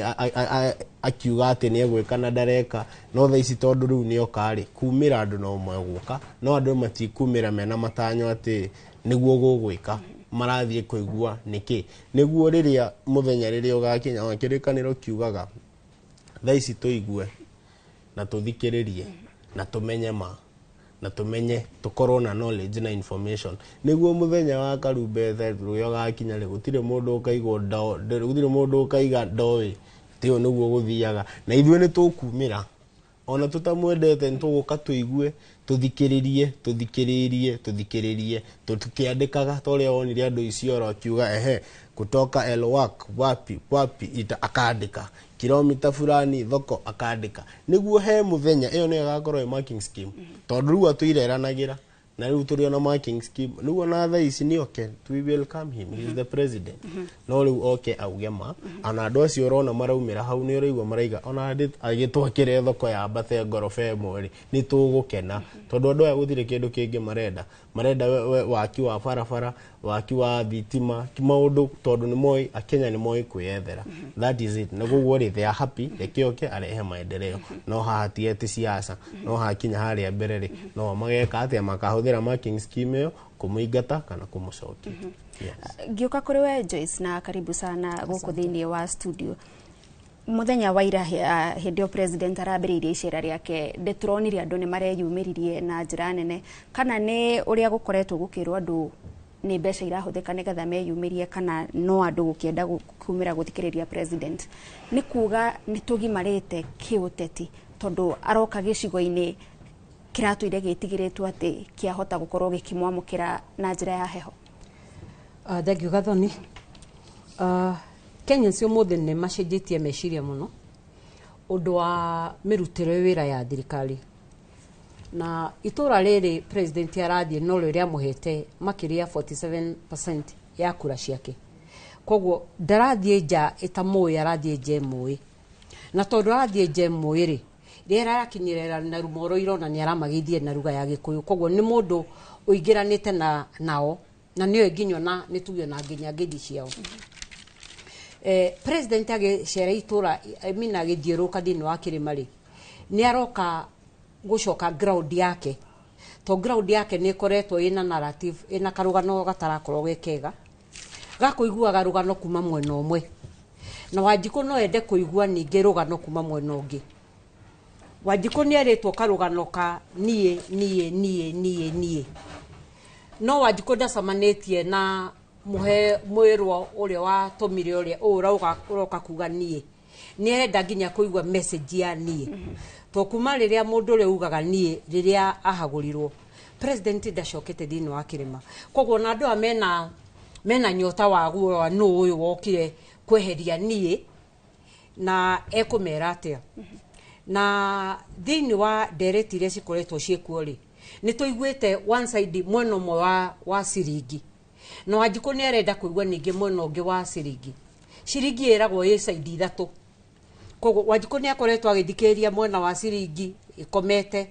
akiuga atĩ nĩ egwĩka na ndareka. No thaa ici tondũ rĩu nĩ oka rĩ, kumĩra andũ no megũka, no andũ matikumĩra mena matanyo atĩ nĩguo gũgwĩka. Marathiĩ kũigua nĩkĩ, nĩguo rĩrĩa mũthenya rĩrĩa ũgakinya. Ona kĩrĩkanĩro kiugaga thaa ici tũigue na tũthikĩrĩrie na tũmenye ma na tũmenye, tũkorwo na knowledge na information, nĩguo mũthenya wa karumbete rũrĩa ũgakinya rĩ, gũtirĩ mũndũ ũkaigwo gũtirĩ mũndũ ũkaiga ndoĩ atĩ ũyũ nĩguo gũthiaga. Na ithuĩ nĩ tũkumĩra ona tũtamwendete, nĩ tũgũka tũigue, tũthikĩrĩrie, tũthikĩrĩrie, tũthikĩrĩrie, tũkĩandĩkaga ta ũrĩa wonire andũ Isiolo akiuga ehe kutoka Elwak wapi wapi ita akandĩka kilomita fulani thoko akandĩka, nĩguo he mũthenya ĩyo nĩyo ĩgakorwo ĩ marking scheme, tondũ rĩu atũire eranagĩra na rĩu tũrĩ ona marking scheme. Rĩu ona thaa ici nĩ oke, we welcome him, he is the president, no rĩu oke auge ma. Ona andũ acio ũrona maraumĩra hau, nĩ ũraigua maraiga ona agĩtwakĩre thoko ya mbate ngoroba ĩmwe rĩ, nĩ tũgũkena, tondũ andũ aya gũtirĩ kĩndũ kĩngĩ marenda. Marenda waki wa barabara, waki wa thitima, maũndũ, tondũ nĩ moĩ akenya nĩ moĩ kwĩyethera. That is it. Na koguo rĩ, they are happy, reke oke arehe maendeleo. No haha ti eti siasa, no hakinya harĩa mbere rĩ, no mageka atĩa, makahũthĩra marking scheme ĩyo kũmũingata kana kũmũcokia. Yes. Ngĩũka kũrĩ we Joyce, na karibu sana gũkũ thĩinĩ wa studio. Mũthenya wa ira, hĩndĩ ĩyo president arambĩrĩirie icera rĩake, ndĩtũronire andũ nĩ mareyumĩririe na njĩra nene. Kana nĩ ũrĩa gũkoretwo gũkĩrwo andũ nĩ mbeca irahũthĩka nĩgetha meyumĩrie, kana no andũ gũkĩenda kumĩra gũthikĩrĩria president? Nĩ kuga nĩ tũgimarĩte kĩũteti, tondũ aroka gĩcigo-inĩ kĩratũire gĩtigĩrĩtwo atĩ kĩahota gũkorwo gĩkĩmwamũkĩra na njĩra ya heho? Thank you, Gathoni. Kenyans ũmũthĩ nĩ macenjetie meciria mũno ũndũ wa mĩrutĩre wĩra ya thirikari, na itũra rĩrĩ president arathiĩ no rĩo rĩamũhete makĩria 47% ya kura ciake. Koguo ndarathiĩ nja ĩtamũĩ, arathiĩ nja ĩmũĩ, na tondũ arathiĩ nja ĩmũĩ rĩ, rĩrĩa arakinyĩrĩra na rumoro irona nĩ aramageithie na ruga ya Gĩkũyũ. Koguo nĩ mũndũ ũingĩranĩte na nao na nĩoĩ nginya na nĩ tuge na nginya ngeithi ciao. President agĩcera itũra, I mean agĩthiũrũrũka thĩinĩ wa kĩrĩma rĩ, nĩ aroka gũcoka ground yake, to ground yake nĩ ĩkoretwo ĩna narrative, ĩna karũgano gatarakorwo ge kega, gakũiguaga rũgano kuma mwena ũmwe, na Wanjikũ no ende kũigua ningĩ rũgano kuma mwena ũngĩ. Wanjikũ nĩ erĩtwo karũgano ka niĩ niĩ niĩ niĩ niĩ, no Wanjikũ ndacamanĩtie na mũhe mwĩrwo ũrĩa watũmire ũrĩa ũũ ũroka kuga niĩ. Nĩ arenda nginya kũigua message ya niĩ, to kuma rĩrĩa mũndũ ũrĩa ugaga niĩ rĩrĩa ahagũrirwo president ndacokete thĩinĩ wa kĩrĩma. Koguo na andũ aya mena nyota wa guoya nũ ũyũ wokire kweheria niĩ na ekũmera atĩa. Na thĩinĩ wa ndereti iria cikoretwo ciĩkuo rĩ, nĩ tũiguĩte one side, mwena ũmwe wa ciringi, na Wanjikũ nĩ arenda kũigua ningĩ mwena ũngĩ wa ciringi. Ciringi ĩragwo ĩ side ithatũ. Koguo Wanjikũ nĩ akoretwo agĩthikĩrĩria mwena wa ciringi ĩkomete,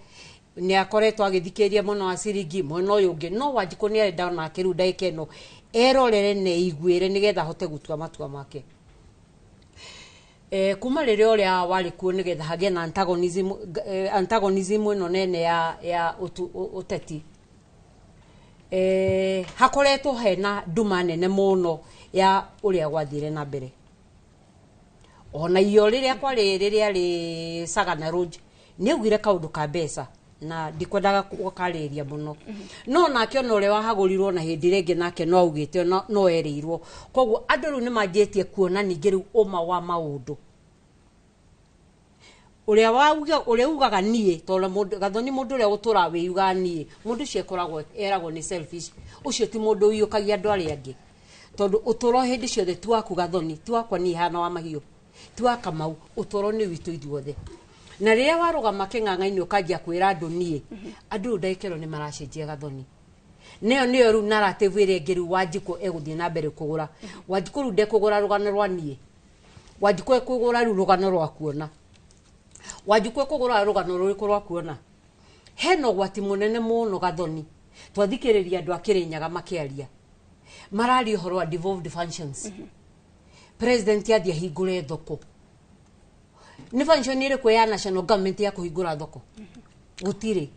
nĩ akoretwo agĩthikĩrĩria mwena wa ciringi mwena ũyũ ũngĩ, no Wanjikũ nĩ arenda onake rĩu ndagĩka ĩno erorere na eiguĩre nĩgetha ahote gũtua matua make. Kuma rĩrĩa ũrĩa warĩ kuo, nĩgetha hagĩe na antagonism ĩno nene ya ũteti, hakoretwo hena nduma nene mũno ya ũrĩa gwathire na mbere. Ona iyo rĩrĩa kwarĩ rĩrĩa rĩ Sagana Road, nĩ augire kaũndũ ka mbeca na ndikwendaga gũkarĩria mũno, no nake ona ũrĩa wahagũrirwo na hĩndĩ ĩrĩa ĩngĩ nake no augĩte no erĩirwo. Koguo andũ rĩu nĩ manjĩtie kuona ningĩ rĩu ũma wa maũndũ ũrĩa wauga, ũrĩa ugaga niĩ, tondũ mũndũ Gathoni, mũndũ ũrĩa ũtũraga wĩugaga niĩ, mũndũ ũcio ĩkoragwo eragwo nĩ selfish. Ũcio ti mũndũ ũiyũkagia andũ arĩa angĩ, tondũ ũtũro hĩndĩ ciothe ti waku Gathoni, ti wakwa niĩ hana wa mahiũ, ti wa Kamau, ũtũro nĩ witũ ithuothe. Na rĩrĩa warũgama kĩng'ang'a-inĩ ũkanjia kwĩra andũ niĩ, andũ rĩu ndagĩka ĩno nĩ maracenjia Gathoni. Nĩyo rĩu narrative ĩrĩa ĩngĩ rĩu Wanjikũ egũthiĩ na mbere kũgũra. Wanjikũ rĩu ndekũgũra rũgano rwa niĩ, Wanjikũ ekũgũra rĩu rũgano rwa kuona. Wanjikũ ekũgũra rũgano rũrĩkũ rwa kuona? Hena ũgwati mũnene mũno Gathoni. Twathikĩrĩria andũ a Kĩrĩnyaga makĩaria, mararia ũhoro wa devolved functions. President athiĩ ahingũre thoko, nĩ function ĩrĩkũ ya national government ya kũhingũra thoko? Gũtirĩ.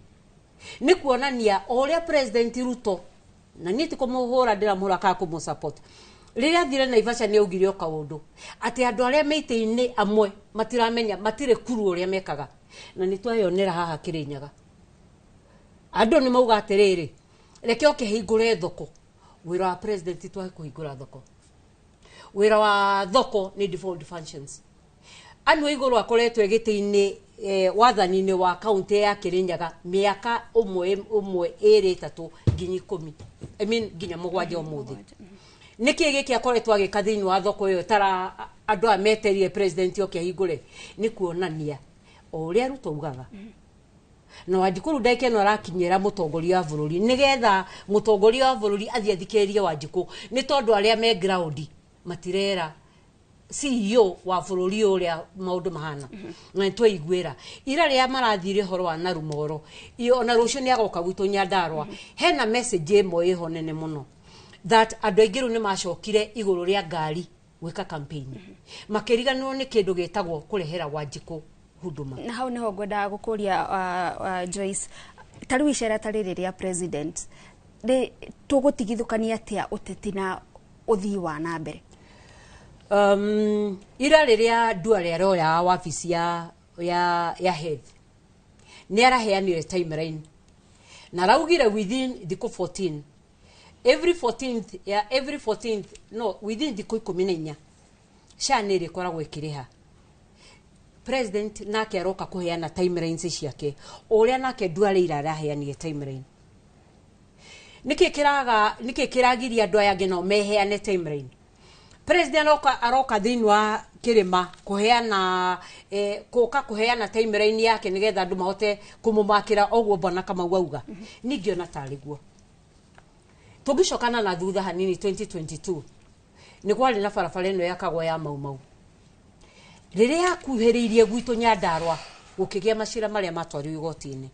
Nĩ kuonania o ũrĩa President Ruto, na niĩ ti kũmũhũra ndĩramũhũra kana kũmũ support, rĩrĩa athire Naivasha nĩ augire o kaũndũ atĩ andũ arĩa me itĩ-inĩ amwe matiramenya, matirĩ kuru ũrĩa mekaga, na nĩ tweyonera haha Kĩrĩnyaga. Andũ nĩ mauga atĩrĩrĩ, reke oke hingũre thoko. Wĩra wa president twahe kũhingũra thoko? Wĩra wa thoko nĩ devolved functions. Anu Igũrũ akoretwo gĩtĩ-inĩ, wathani-inĩ wa kaunti ya Kĩrĩnyaga mĩaka ũmwe ũmwe, ĩrĩ, ĩtatũ, nginya 10, I mean, nginya 7 ũmũthĩ. Nĩkĩ gĩkĩ akoretwo agĩka thĩinĩ wa thoko ĩyo tara andũ aya meterire president oke ahingũre? Nĩ kuonania o ũrĩa Ruto ugaga na Wanjikũ rĩu ndagĩka ĩno arakinyĩra mũtongoria wa bũrũri, nĩgetha mũtongoria wa bũrũri athiĩ athikĩrĩrie Wanjikũ, nĩ tondũ arĩa me ground matirera CEO wa bũrũri ũrĩa maũndũ mahana. Na nĩtwaiguĩra ira rĩrĩa marathire ũhoro wa Narumoro, ona rũciũ nĩ agoka gwitũ Nyandarũa. Hena message ĩmwe ĩho nene mũno that andũ aingĩ rĩu nĩ macokire igũrũ rĩa ngari gwĩka campaign, makĩriganĩrwo nĩ kĩndũ gĩtagwo kũrehera Wanjikũ huduma. Na hau niho ngwendaga gũkũria, Joyce, ta rĩu icera ta rĩrĩ rĩa president rĩ, tũgũtigithũkania atĩa ũteti na ũthii wa na mbere? Ira rĩrĩa Duale aroya wabici ya health, nĩ araheanire timeline na araugire within thikũ 14, every 14th ya every 14th, no, within thikũ 14 SHA nĩ ĩrĩkoragwo ĩkĩrĩha. President nake aroka kũheana timelines ciake o ũrĩa nake Duale ira araheanire timeline. Nĩkĩ kĩraga, nĩkĩ kĩragiria andũ aya angĩ nao meheane timeline? President aroka thĩinĩ wa kĩrĩma kũheana, kũka kũheana timeline yake nĩgetha andũ mahote kũmũmakĩra ũguo bwana Kamau auga. Ningĩona tarĩ guo tũngĩcokana na thutha hanini, 2022 nĩ kwarĩ na barabara ĩno yakagwo ya Mau Mau. Rĩrĩa yakuhĩrĩirie gwitũ Nyandarũa, gũkĩgĩa macira marĩa matwarirwo igoti-inĩ.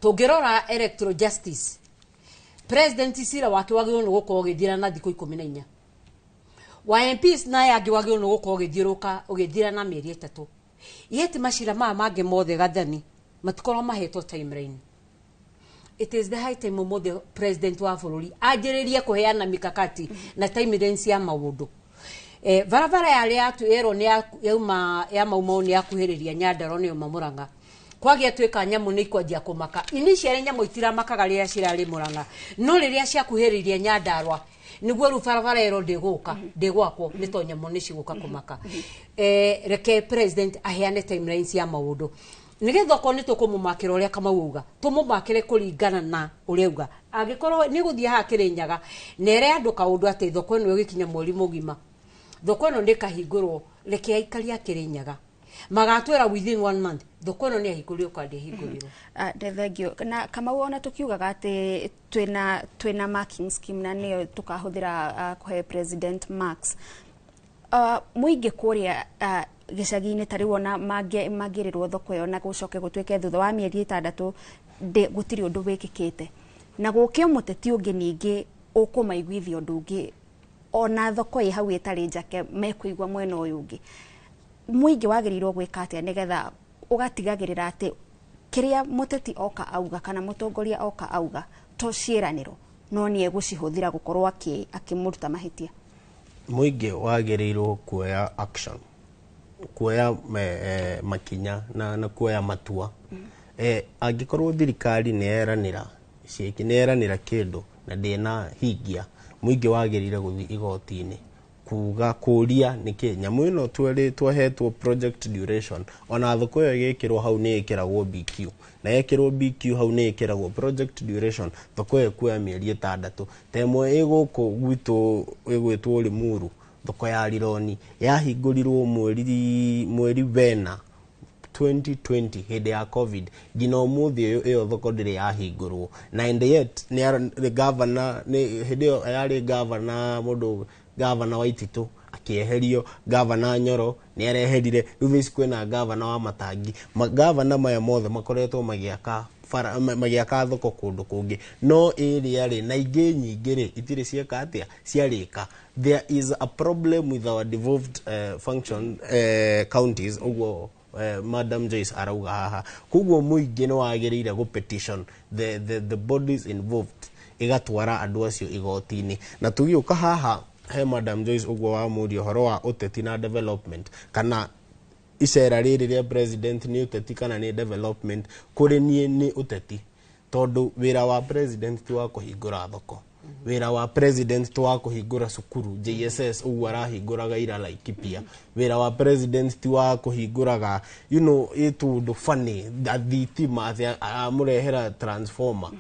Tũngĩrora electoral justice, president cira wake wagĩrĩirwo nĩ gũkorwo ũgĩthira na thikũ 14, wa MPs na aya angĩ wagĩrĩirwo nĩ gũkorwo ũgĩthiũrũka ũgĩthira na mĩeri 3. Yet macira maya mangĩ mothe gathani matikorwo mahetwo timeline. It is the high time ũmũthĩ president wa bũrũri anjĩrĩrie kũheana mikakati na timelines ya maũndũ. Barabara yarĩa yerwo nĩ yauma ya Mau Mau nĩ yakuhĩrĩria Nyandarua, nĩyo Mũrang'a, kwagĩa tuĩka nyamũ nĩ ikwanjia kũmaka. Initially nyamũ itiramakaga rĩrĩa cirarĩ Mũrang'a, no rĩrĩa ciakuhĩrĩirie Nyandarua nĩguo rĩu barabara ĩro ndĩgũka, ndĩgwakwo, nĩ to nyamũ nĩ cigũka kũmaka. Reke president aheane timelines ya maũndũ nĩgetha okorwo nĩ tũkũmũmakĩra ũrĩa Kamau auga, tũmũmakĩre kũringana na ũrĩa auga. Angĩkorwo nĩ gũthiĩ haha Kĩrĩnyaga na ere andũ kaũndũ atĩ thoko ĩno ĩgĩkinya mweri mũgima thoko ĩno nĩ ĩkahingũrwo, reke aikari a Kĩrĩnyaga magatwĩra within one month thoko ĩno nĩ yahingũrirwo kana ndĩhingũrirwo. Thengio. Na Kamau, ona tukiugaga atĩ twĩna marking scheme na nĩyo tũkahũthĩra kũhe president marks, mũingĩ kũrĩa gĩcagi-inĩ ta rĩu ona mangĩrĩrwo thoko ĩyo na gũcoke gũtuĩke thutha wa mĩeri 6 gũtirĩ ũndũ wĩkĩkĩte, na gũke mũteti ũngĩ ningĩ ũkũmaiguithia ũndũ ũngĩ, ona thoko ĩ hau ĩtarĩ njake mekũigua mwena ũyũ ũngĩ, mũingĩ wagĩrĩirwo gwĩka atĩa nĩgetha ũgatigagĩrĩra atĩ kĩrĩa mũteti oka auga kana mũtongoria oka auga to ciĩranĩro no nĩ egũcihũthĩra gũkorwo akĩmũruta mahĩtia? Mũingĩ wagĩrĩirwo kuoya action, kuoya makinya na kuoya matua. Angĩkorwo thirikari nĩ yeranĩra ciĩki, nĩ yeranĩra kĩndũ na ndĩna hingia, mũingĩ wagĩrĩire gũthiĩ igoti-inĩ kuga kũria nĩkĩ nyamũ ĩno twerĩ twahetwo project duration. Ona thoko ĩyo ĩgĩkĩrwo hau nĩ ĩkĩragwo BQ, na yekĩrwo BQ hau nĩ ĩkĩragwo project duration, thoko ĩyo ĩkuoya mĩeri 6. Ta ĩmwe ĩ gũkũ gwitũ ĩgwĩtwo Limuru, thoko ya Rironi, yahingũrirwo mweri wena 2020 hĩndĩ ya COVID, nginya ũmũthĩ ũyũ ĩyo thoko ndĩrĩ yahingũrwo. Na and yet nĩ governor, nĩ hĩndĩ ĩyo yarĩ governor mũndũ, governor Waititũ akĩeherio, governor Nyoro nĩ areherire, rĩu thaa ici kwĩna governor wa Matangi. Magavana maya mothe makoretwo magĩaka Bara magĩaka thoko kũndũ kũngĩ, no ĩrĩa rĩ na ingĩ nyingĩ rĩ itirĩ cieka atĩa ciarĩka. There is a problem with our devolved function counties, ũguo Madam Joyce arauga haha. Koguo mũingĩ nĩ wagĩrĩire gũ petition the bodies involved, igatwara andũ acio igoti-inĩ. Na tũgĩũka haha he Madam Joyce, ũguo wamũria ũhoro wa ũteti na development, kana icera rĩrĩ rĩa president nĩ ũteti kana nĩ development, kũrĩ niĩ nĩ ũteti, tondũ wĩra wa president ti wa kũhingũra thoko, wĩra wa president ti wa kũhingũra cukuru JSS ũguo arahingũraga ira Laikipia, wĩra wa president ti wa kũhingũraga ĩtũndũ funny thitima atĩ amũrehera transformer.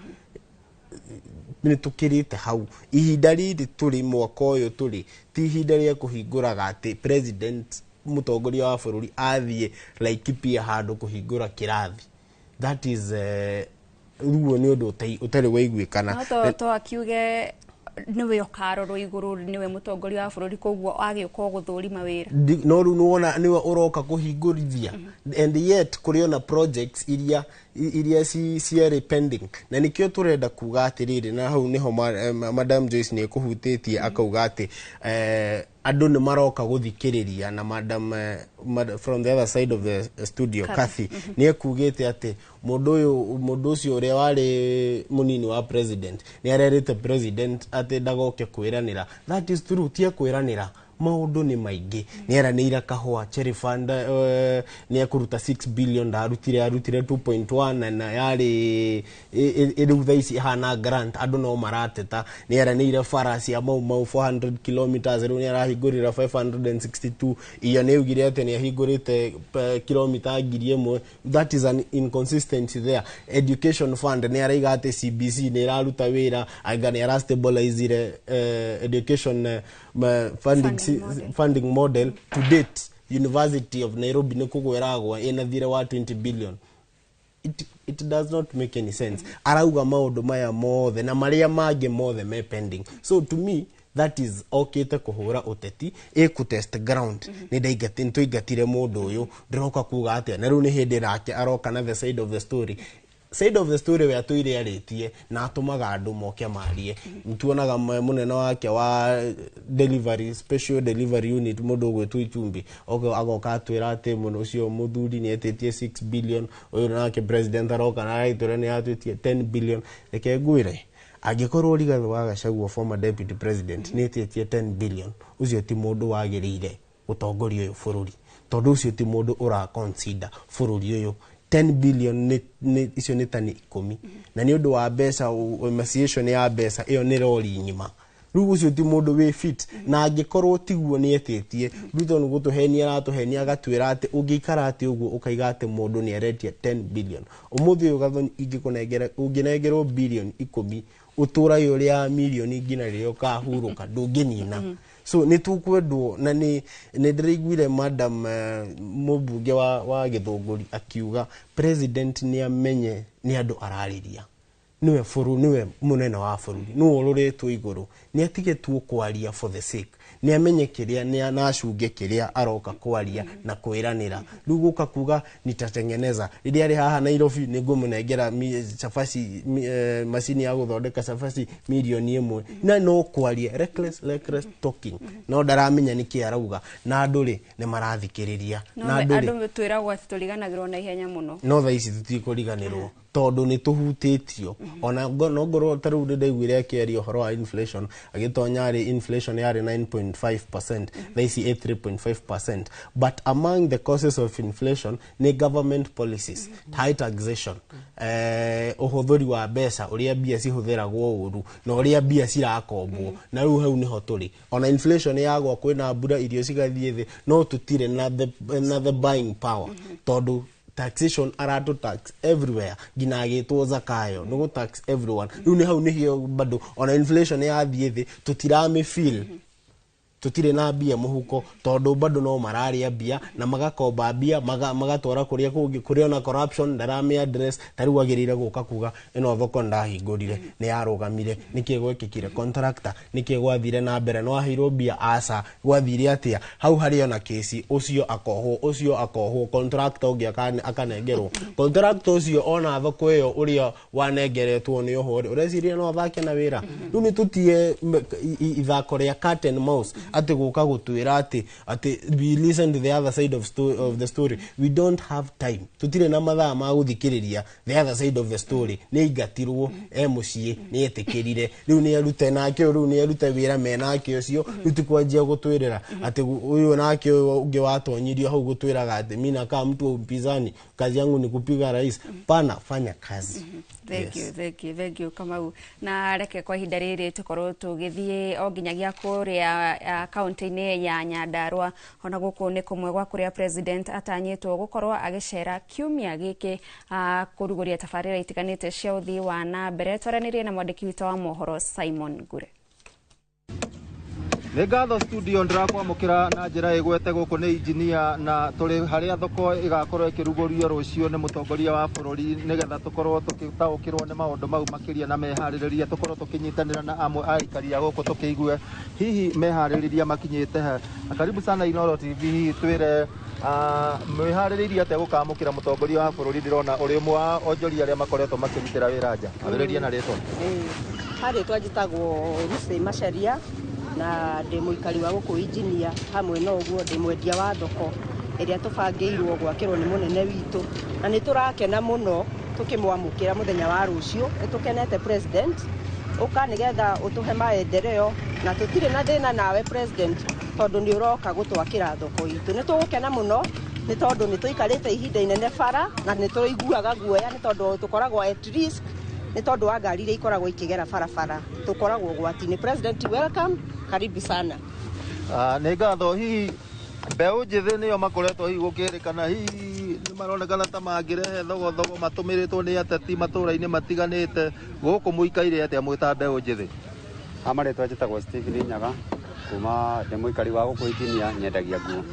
Nĩ tũkĩrĩte hau. Ihinda rĩrĩ tũrĩ, mwaka ũyũ tũrĩ, ti ihinda rĩa kũhingũraga atĩ president, mũtongoria wa bũrũri, athiĩ Laikipia handũ kũhingũra kĩrathi. That is ruo nĩ ũndũ ũtarĩ waiguĩkana. No to akiuge niwe ũkarorwo igũrũ, niwe mũtongoria wa bũrũri, koguo agĩũka gũthũrima wĩra. No rĩu nĩwona nĩwe ũroka kũhingũrithia, and yet kũrĩ ona projects iria ciarĩ pending. Na nĩkĩo tũrenda kuga atĩrĩrĩ, na hau nĩho Madam Joyce nĩ ekũhutĩtie akauga atĩ andũ nĩ maroka gũthikĩrĩria. Na madam from the other side of the studio, Kathy. Kathy nĩ ekugĩte atĩ mũndũ ũyũ, mũndũ ũcio ũrĩa warĩ mũnini wa president nĩ arerĩte president atĩ ndagoke kwĩranĩra. That is true, ti ekwĩranĩra, maũndũ nĩ maingĩ. Nĩ eranĩire kahũa Cherry Fund, nĩ ekũruta 6 billion, ndarutire, arutire 2.1 na yarĩ rĩu thaa ici ĩhana grant, andũ no marateta. Nĩ eranĩire bara cia Mau Mau 400 kilometers, rĩu nĩ arahingũrĩra 562. Iyo nĩ augire atĩ nĩ ahingũrĩte kilomita 1,000. That is an inconsistency there. Education fund, nĩ araiga atĩ CBC nĩ ĩraruta wĩra, anga nĩ arastabilizire education funding, Funding model. Funding model. To date, University of Nairobi nĩ kũgwĩragwa ĩna thirĩ wa 20 billion. It does not make any sense. Arauga maũndũ maya mothe na marĩa mangĩ mothe me pending. So to me, that is okĩte kũhũra ũteti, ĩkũ test ground. Nĩ ndaingati, nĩ tũingatire mũndũ ũyũ, ndĩroka kuga atĩa? Na rĩu nĩ hĩndĩ nake aroka na the side of the story, side of the story we atũire arĩtie na atũmaga andũ moke marie. Tuonaga mũnene wake wa delivery, special delivery unit, mũndũ ũgwĩtwo Itumbi, agoka atwĩra atĩ mũndũ ũcio mũthuri nĩ etĩtie 6 billion. Ũyũ nake president aroka na aratwĩra nĩ atwĩtie 10 billion. Reke ngwĩre, angĩkorwo Rigathĩ wa Gachagua, former deputy president, nĩ etĩtie 10 billion, ũcio ti mũndũ wagĩrĩire gũtongoria ũyũ bũrũri, tondũ ũcio ti mũndũ ũra consider bũrũri ũyũ. 10 billion nĩ icio nĩ tani 10, na nĩ ũndũ wa mbeca, emaciation ya mbeca ĩyo nĩ rori ng'ima. Rĩu ũcio ti mũndũ wĩ fit, na angĩkorwo tiguo nĩ etĩtie, Ruto nĩ gũtũhenia aratũhenia, agatwĩra atĩ ũngĩikara atĩ ũguo ũkaiga atĩ mũndũ nĩ aretia 10 billion ũmũthĩ ũyũ. Gathoni, ingĩkũnengera, ũngĩnengerwo bilioni 10, ũtũrage ũrĩa mirioni nginya rĩrĩa ũkahurũka, ndũngĩnina. So nĩ tũkwendwo na nĩ ndĩraiguire madam mũmbunge wa Gĩthũngũri akiuga president nĩ amenye nĩ andũ ararĩria, niwe bũrũ, niwe mũnene wa bũrũri, niwe ũrũrĩtwo igũrũ, nĩ atige tu kwaria for the sake, nĩ amenye kĩrĩa nĩ na acunge kĩrĩa aroka kwaria na kwĩranĩra. Rĩu gũka kuga nitatengeneza, rĩrĩa arĩ haha Nairobi, nĩ ngũmũnengera cabaci, macini ya gũthondeka cabaci mirioni 1, na no kwaria reckless, reckless talking, no ndaramenya nĩkĩ arauga, na andũ rĩ nĩ marathikĩrĩria. No Na andũ rĩ andũ twĩragwo atĩ tũriganagĩrwo na ihenya mũno. No thaa ici tũtikũriganĩrwo, tondũ nĩ tũhutĩtio. Ona no ngorwo ta rĩu nĩndaiguire akĩaria ũhoro wa inflation, agĩtonya rĩ inflation yarĩ 9.5%, thaa ici ĩ 3.5%, but among the causes of inflation nĩ government policies, high taxation, ũhũthĩri wa mbeca, ũrĩa mbia cihũthĩragwo ũru na ũrĩa mbia cirakombwo. Na rĩu hau nĩho tũrĩ. Ona inflation yagwa, kwĩna mbura, irio cigathiĩ thĩ, no tũtirĩ na the buying power, tondũ taxation aratũ tax everywhere, nginya agĩtwo Zakayo nĩ gũ tax everyone. Rĩu nĩ hau nĩhio bado ona inflation yathiĩ thĩ tũtiramĩ feel. Tutire na mbia muhuko tondu bado no mararia mbia na magakomba mbia magatwara kuria kungi kuria na corruption ndarame address tariu agirire guka kuga ino thoko ndahingurire ni yarugamire niki gwekikire contractor niki gwathire na mbere no aheirwo mbia aca gwathire atia hau hari ona kesi ucio akohwo contractor ungi akanengerwo contractor ucio ona thoko iyo uria wanengeretwo ni oho ureciria no athake na wira riu ni tutie ithako ria cat and mouse ati guka gutwira ati we listen to the other side of the story. We don't have time. Tutire na mathaa ma guthikiriria the other side of the story. Ni ingatirwo e mucii ni etikirire riu ni arute nake riu ni arute wira me nake ucio riu ti kwanjia gutwirira ati uyu nake ungi watonyirio hau gutwiraga ati mimi nakaa mtu wa upinzani kazi yangu ni kupiga rais. Pana fanya kazi. Thank you, thank you, thank you Kamau. Na reke kwa ihinda riri tukorwo tugithie o nginyagia kuria kaunti-ini ya Nyandarua ona guku ni kumwe gwa kuria president atanyitwo gukorwo agicera kiumia giki kuruguria tabarira itiganite cia uthii wa na mbere. Twaranirie na mwandiki witũ wa mohoro Simon Ngure. Nĩ ngatho studio ndĩrakwamũkĩra na njĩra ĩgwete gũkũ nĩ injinia na tũrĩ harĩa thoko ĩgakorwo ĩkĩrugũrio rũciũ nĩ mũtongoria wa bũrũri nĩgetha tũkorwo tũgĩtaũkĩrwo nĩ maũndũ mau makĩria na meharĩrĩria tũkorwo tũkĩnyitanĩra na amwe a aikari a gũkũ tũkĩigue hihi meharĩrĩria makinyĩte ha. Karibu sana Inooro TV, hihi twĩre mwĩharĩrĩirie atĩa gũkamũkĩra mũtongoria wa bũrũri? Ndĩrona ũrĩ ũmwe wa onjoria arĩa makoretwo makĩrutĩra wĩra nja. Ambĩrĩria na rĩtwa. Harĩtwa njĩtagwo Lucy Macharia na ndĩ mũikari wa gũkũ injinia hamwe na ũguo ndĩ mwendia wa thoko ĩrĩa tũbangĩirwo gwakĩrwo nĩ mũnene witũ na nĩ tũrakena mũno tũkĩmwamũkĩra mũthenya wa rũciũ. Nĩ tũkenete president ũka nĩgetha ũtũhe maendeleo na tũtirĩ na thĩna nawe president tondũ nĩ ũroka gũtwakĩra thoko itũ. Nĩ tũgũkena mũno nĩ tondũ nĩ tũikarĩte ihinda inene bara na nĩ tũiguaga guoya nĩ tondũ tũkoragwo at risk nĩ tondũ wa ngari iria ikoragwo ikĩgera barabara tũkoragwo ũgwati-inĩ. President, welcome, karibu sana. Nĩ ngatho. Hihi mbeũ njĩthĩ nĩo makoretwo hihi gũkĩrĩkana hihi nĩ maronekana ta mangĩrehe thogothogo matũmĩrĩtwo nĩ ateti matũũra-inĩ matiganĩte gũkũ mũikaire atĩa mwĩ ta mbeũ njĩthĩ? Ha marĩtwa njĩtagwo Stephen Nyaga kuma ndĩ mũikari wa gũkũ injinia nyendagia nguo.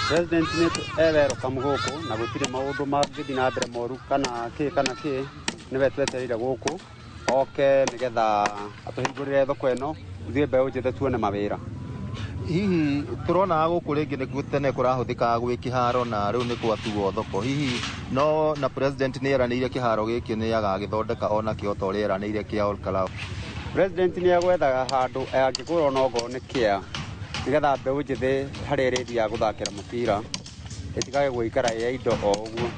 President nĩ e welcome gũkũ na gũtirĩ maũndũ mangĩthiĩ na mbere moru kana kĩ nĩwe twetereire gũkũ oke nĩgetha atũhingũrĩre thoko ĩno ithuĩ mbeũ njĩthĩ tuone mawĩra. Hihi tũrona gũkũ rĩngĩ nĩ tene kũrahũthĩkaga gwĩ kĩharo na rĩu nĩ gwatuo thoko hihi no na president nĩ eranĩire kĩharo gĩkĩ nĩ agagĩthondeka onakĩo ta ũrĩa eranĩire kĩa Ol Kalou? President nĩ egwethaga handũ angĩgũra onokorwo nĩ kĩa nĩgetha mbeũ njĩthĩ harĩa ĩrĩthiaga gũthakĩra mũbira ĩtigage gũikara ĩ ya indo o ũguo.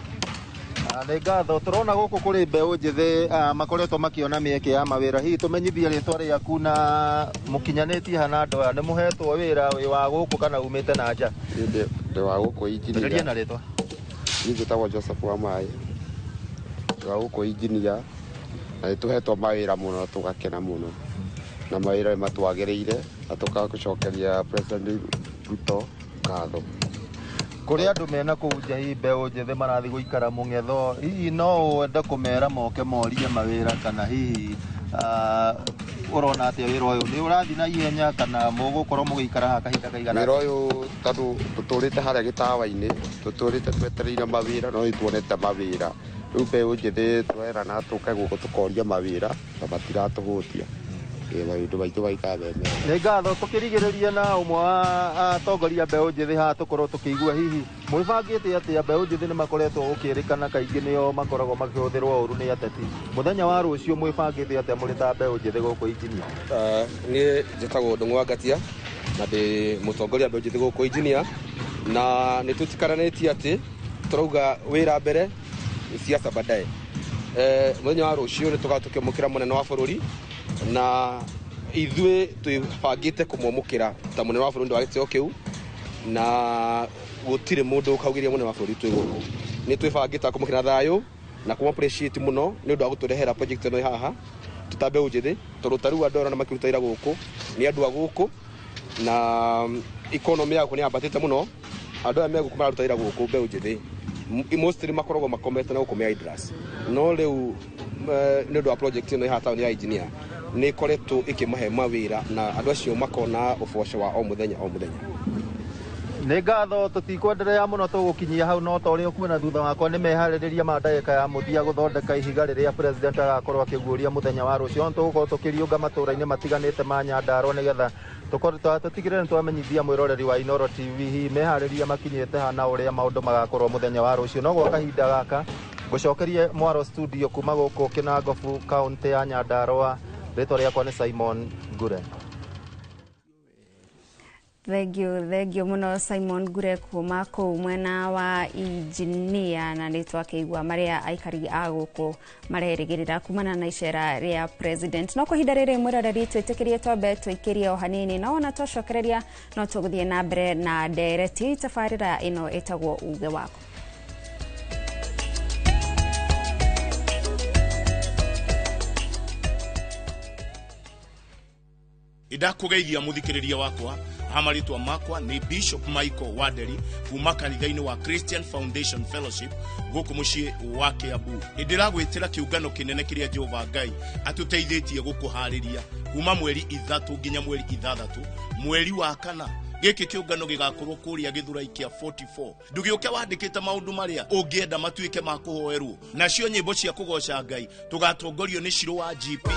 Nĩ ngatho. Tũrona gũkũ kũrĩ mbeũ njĩthĩ makoretwo makĩona mĩeke ya mawĩra. Hihi tũmenyithie rĩtwa rĩaku na mũkinyanĩtie hana andũ aya nĩ mũhetwo wĩra wĩ wa gũkũ kana umĩte na nja? Ndĩ wa gũkũ injinia. Ambĩrĩria na rĩtwa. Niĩ njĩtagwo Joseph Wamaĩ, ndĩ wa gũkũ injinia na nĩ tũhetwo mawĩra mũno na tũgakena mũno na mawĩra nĩ matwagĩrĩire na tũgagũcokeria President Ruto ngatho. Kũrĩ andũ mena kũu nja hihi mbeũ njĩthĩ marathiĩ gũikara mũng'etho hihi no wende kũmera moke morie mawĩra kana hihi ũrona atĩa wĩra ũyũ nĩ ũrathiĩ na ihenya kana mũgũkorwo mũgĩikara haha kahinda kaigana? Wĩra ũyũ tondũ tũtũrĩte harĩa gĩtawa-inĩ tũtũrĩte twetereire mawĩra no nĩ tuonete mawĩra rĩu mbeũ njĩthĩ twerana tũke gũkũ tũkoria mawĩra na matiratũhũtia maũndũ maitũ maikara me mega. Nĩ ngatho. Tũkĩrigĩrĩria na ũmwe wa atongoria mbeũ njĩthĩ haha tũkorwo tũkĩigua hihi mwĩbangĩte atĩa? Mbeũ njĩthĩ nĩ makoretwo gũkĩrĩkana kaingĩ nĩo makoragwo makĩhũthĩrwo ũru nĩ ateti. Mũthenya wa rũciũ mwĩbangĩte atĩa mũrĩ ta mbeũ njĩthĩ gũkũ injinia? Niĩ njĩtagwo Ndung'u wa Ngatia na ndĩ mũtongoria mbeũ njĩthĩ gũkũ injinia na nĩ tũtikaranĩtie atĩ tũrauga wĩra mbere siasa baadaye. Mũthenya wa rũciũ nĩ tũgakorwo tũkĩamũkĩra mũnene wa bũrũri na ithuĩ twĩbangĩte kũmwamũkĩra ta mũnene wa bũrũri wa gĩtĩo kĩu na gũtirĩ mũndũ ũkaugĩria mũnene wa bũrũri twĩ gũkũ. Nĩ twĩbangĩte kũmũkĩra thayũ na kũmũ appreciate mũno nĩ ũndũ wa gũtũrehera project ĩno haha twĩ ta mbeũ njĩthĩ tondũ ta rĩu andũ aya makĩruta wĩra gũkũ nĩ andũ a gũkũ na economy ya gũkũ nĩ yambatĩte mũno. Andũ aya me gũkũ mararuta wĩra gũkũ mbeũ njĩthĩ mostly makoragwo makomete na gũkũ me idlers no rĩu nĩ ũndũ wa project ĩno ĩhaha taũni ya engineer Nĩ ĩkoretwo ĩkĩmahe mawĩra na andũ acio makona ũboco wa o mũthenya o mũthenya. Nĩ ngatho, tũtikwenderea mũno, tũgũkinyia hau. No ta ũrĩa ũkuona thutha wakwa, nĩ meharĩrĩria ma ndagĩka ya mũthia gũthondeka ihiga rĩrĩa president agakorwo akĩguũria mũthenya wa rũciũ. Tũgũkorwo tũkĩriũnga matũũra-inĩ matiganĩte ma Nyandarua nĩgetha tũkorwo tũtigĩrĩre nĩ twamenyithia mwĩroreri wa Inooro TV hihi meharĩria makinyĩte ha na ũrĩa maũndũ magakorwo mũthenya wa rũciũ. No gwa kahinda gaka, ngũcokerie mwaro studio kuma gũkũ Kĩnangobu, kaũntĩ ya Nyandarua. Rĩtwa rĩakwa nĩ Simon Ngure. Thengio, thengio muno Simon Ngure kuma kũu mwena wa Injinia. Na nĩ twakĩigua marĩa aikari a gũkũ marerĩgĩrĩra kumana na icera rĩa president. No kwa ihinda rĩrĩ, mwĩroreri, twĩtĩkĩrie twambe tũikĩrie o hanini, no ona twacokereria no tũgũthiĩ na mbere na ndereti. Tabarĩra ĩno ĩtagwo Uge Waku. Ndakũgeithia mũthikĩrĩria wakwa. Ha marĩtwa makwa nĩ Bishop Michael Wanderi kuma kanitha-inĩ wa Christian Foundation Fellowship gũkũ mũciĩ wa Kiambu. Nĩ ndĩragwĩtĩra kĩũngano kĩnene kĩrĩa Jehova Ngai atũteithĩtie gũkũharĩria kuma 3 nginya 6 mweri wa 4. Gĩkĩ kĩũngano gĩgakorwo kũrĩa Gĩthurai kĩa 44. Ndũgĩũke wandĩkĩte maũndũ marĩa ũngĩenda matuĩke ma kũhoerwo, nacio nyĩmbo cia kũgoca Ngai tũgatongorio nĩ Shiro wa GP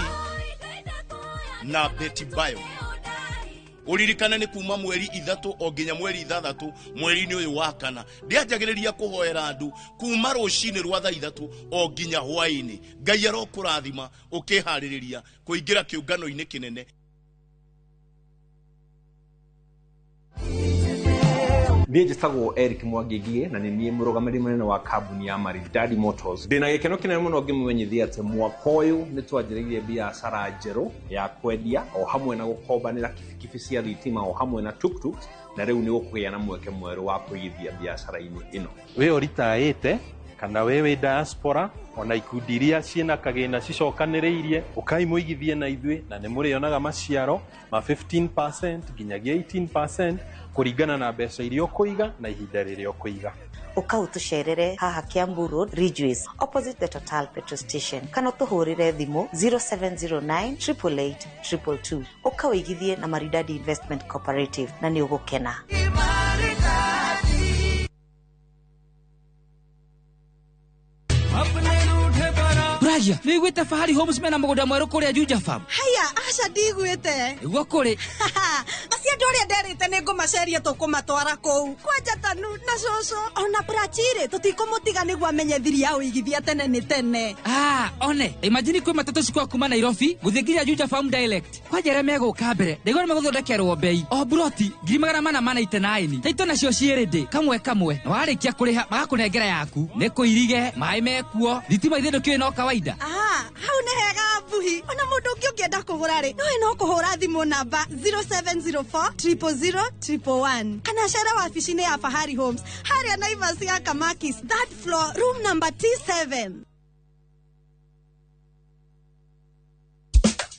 na Betty Bayo. Ũririkane nĩ kuma 3 o nginya 6 mweri-inĩ ũyũ wa 4. Ndĩanjagĩrĩria kũhoera andũ kuma rũcinĩ rwa thaa 3 o nginya hwaĩ-inĩ. Ngai arokũrathima ũkĩharĩrĩria kũingĩra kĩũngano-inĩ kĩnene. Niĩ njĩtagwo Eric Mwangi na nĩ niĩ mũrũgamĩrĩri mũnene wa kambuni ya Maridadi Motors. Ndĩna gĩkeno kĩnene mũno ngĩmũmenyithia atĩ mwaka ũyũ nĩ twanjĩrĩirie biacara njerũ ya kwendia o hamwe na gũkombanĩra kibikibi cia thitima o hamwe na tuktuk, na rĩu nĩ gũkũgĩa na mweke mwerũ wa kũigithia biacara-inĩ ĩno. Wĩ ũritaĩte kana wĩ wĩ diaspora, ona ikundi iria ciĩna kagĩna cicokanĩrĩirie, ũkai mũigithie na ithuĩ na nĩ mũrĩonaga maciaro ma 15% nginyagia 18% kũringana na mbeca iria ũkũiga na ihinda rĩrĩa ũkũiga. Ũka ũtũcerere haha Kiambu Road, Ridgeways, opposite the Total petrol station, kana ũtũhũrĩre thimũ 0709 888 222. Ũka ũigithie na Maridadi Investment Cooperative na nĩ ũgũkena. Ragia, nĩ wĩiguĩte Fahari Homes mena mũgũnda mwerũ kũrĩa Juja Farm? Haya, aca, ndiguĩte. Nĩguo kũrĩ. Acio andũ ũrĩa nderĩte nĩ ngũmaceria, tũkũmatwara kũu kwanja tanu na cũcũ ona Prachirĩ tũtikũmũtiga nĩguo amenye thiri ya ũigithia tene nĩ tene. Ah, one imagine kwĩ matatũ cikwa kuma Nairobi gũthiĩ nginya Juja Farm direct. Kwanja arĩa megũka mbere, ndaigua nĩ megũthondekerwo mbei o buroti 499,000. Taito nacio ciĩ ready kamwe kamwe, na warĩkia kũrĩha magakũnengera yaku. Nĩ kũirige maĩ mekuo, thitima ithe ndũkĩũĩ no kawaida. Ah, hau nĩ hega mbuhi. Ona mũndũ ũngĩ ũngĩenda kũgũra rĩ, nowe no kũhũra thimũ namba 0704 000 111 kana cere wabici-inĩ ya Fahari Homes harĩa Naivas ya Kamakis, third floor, room number T7.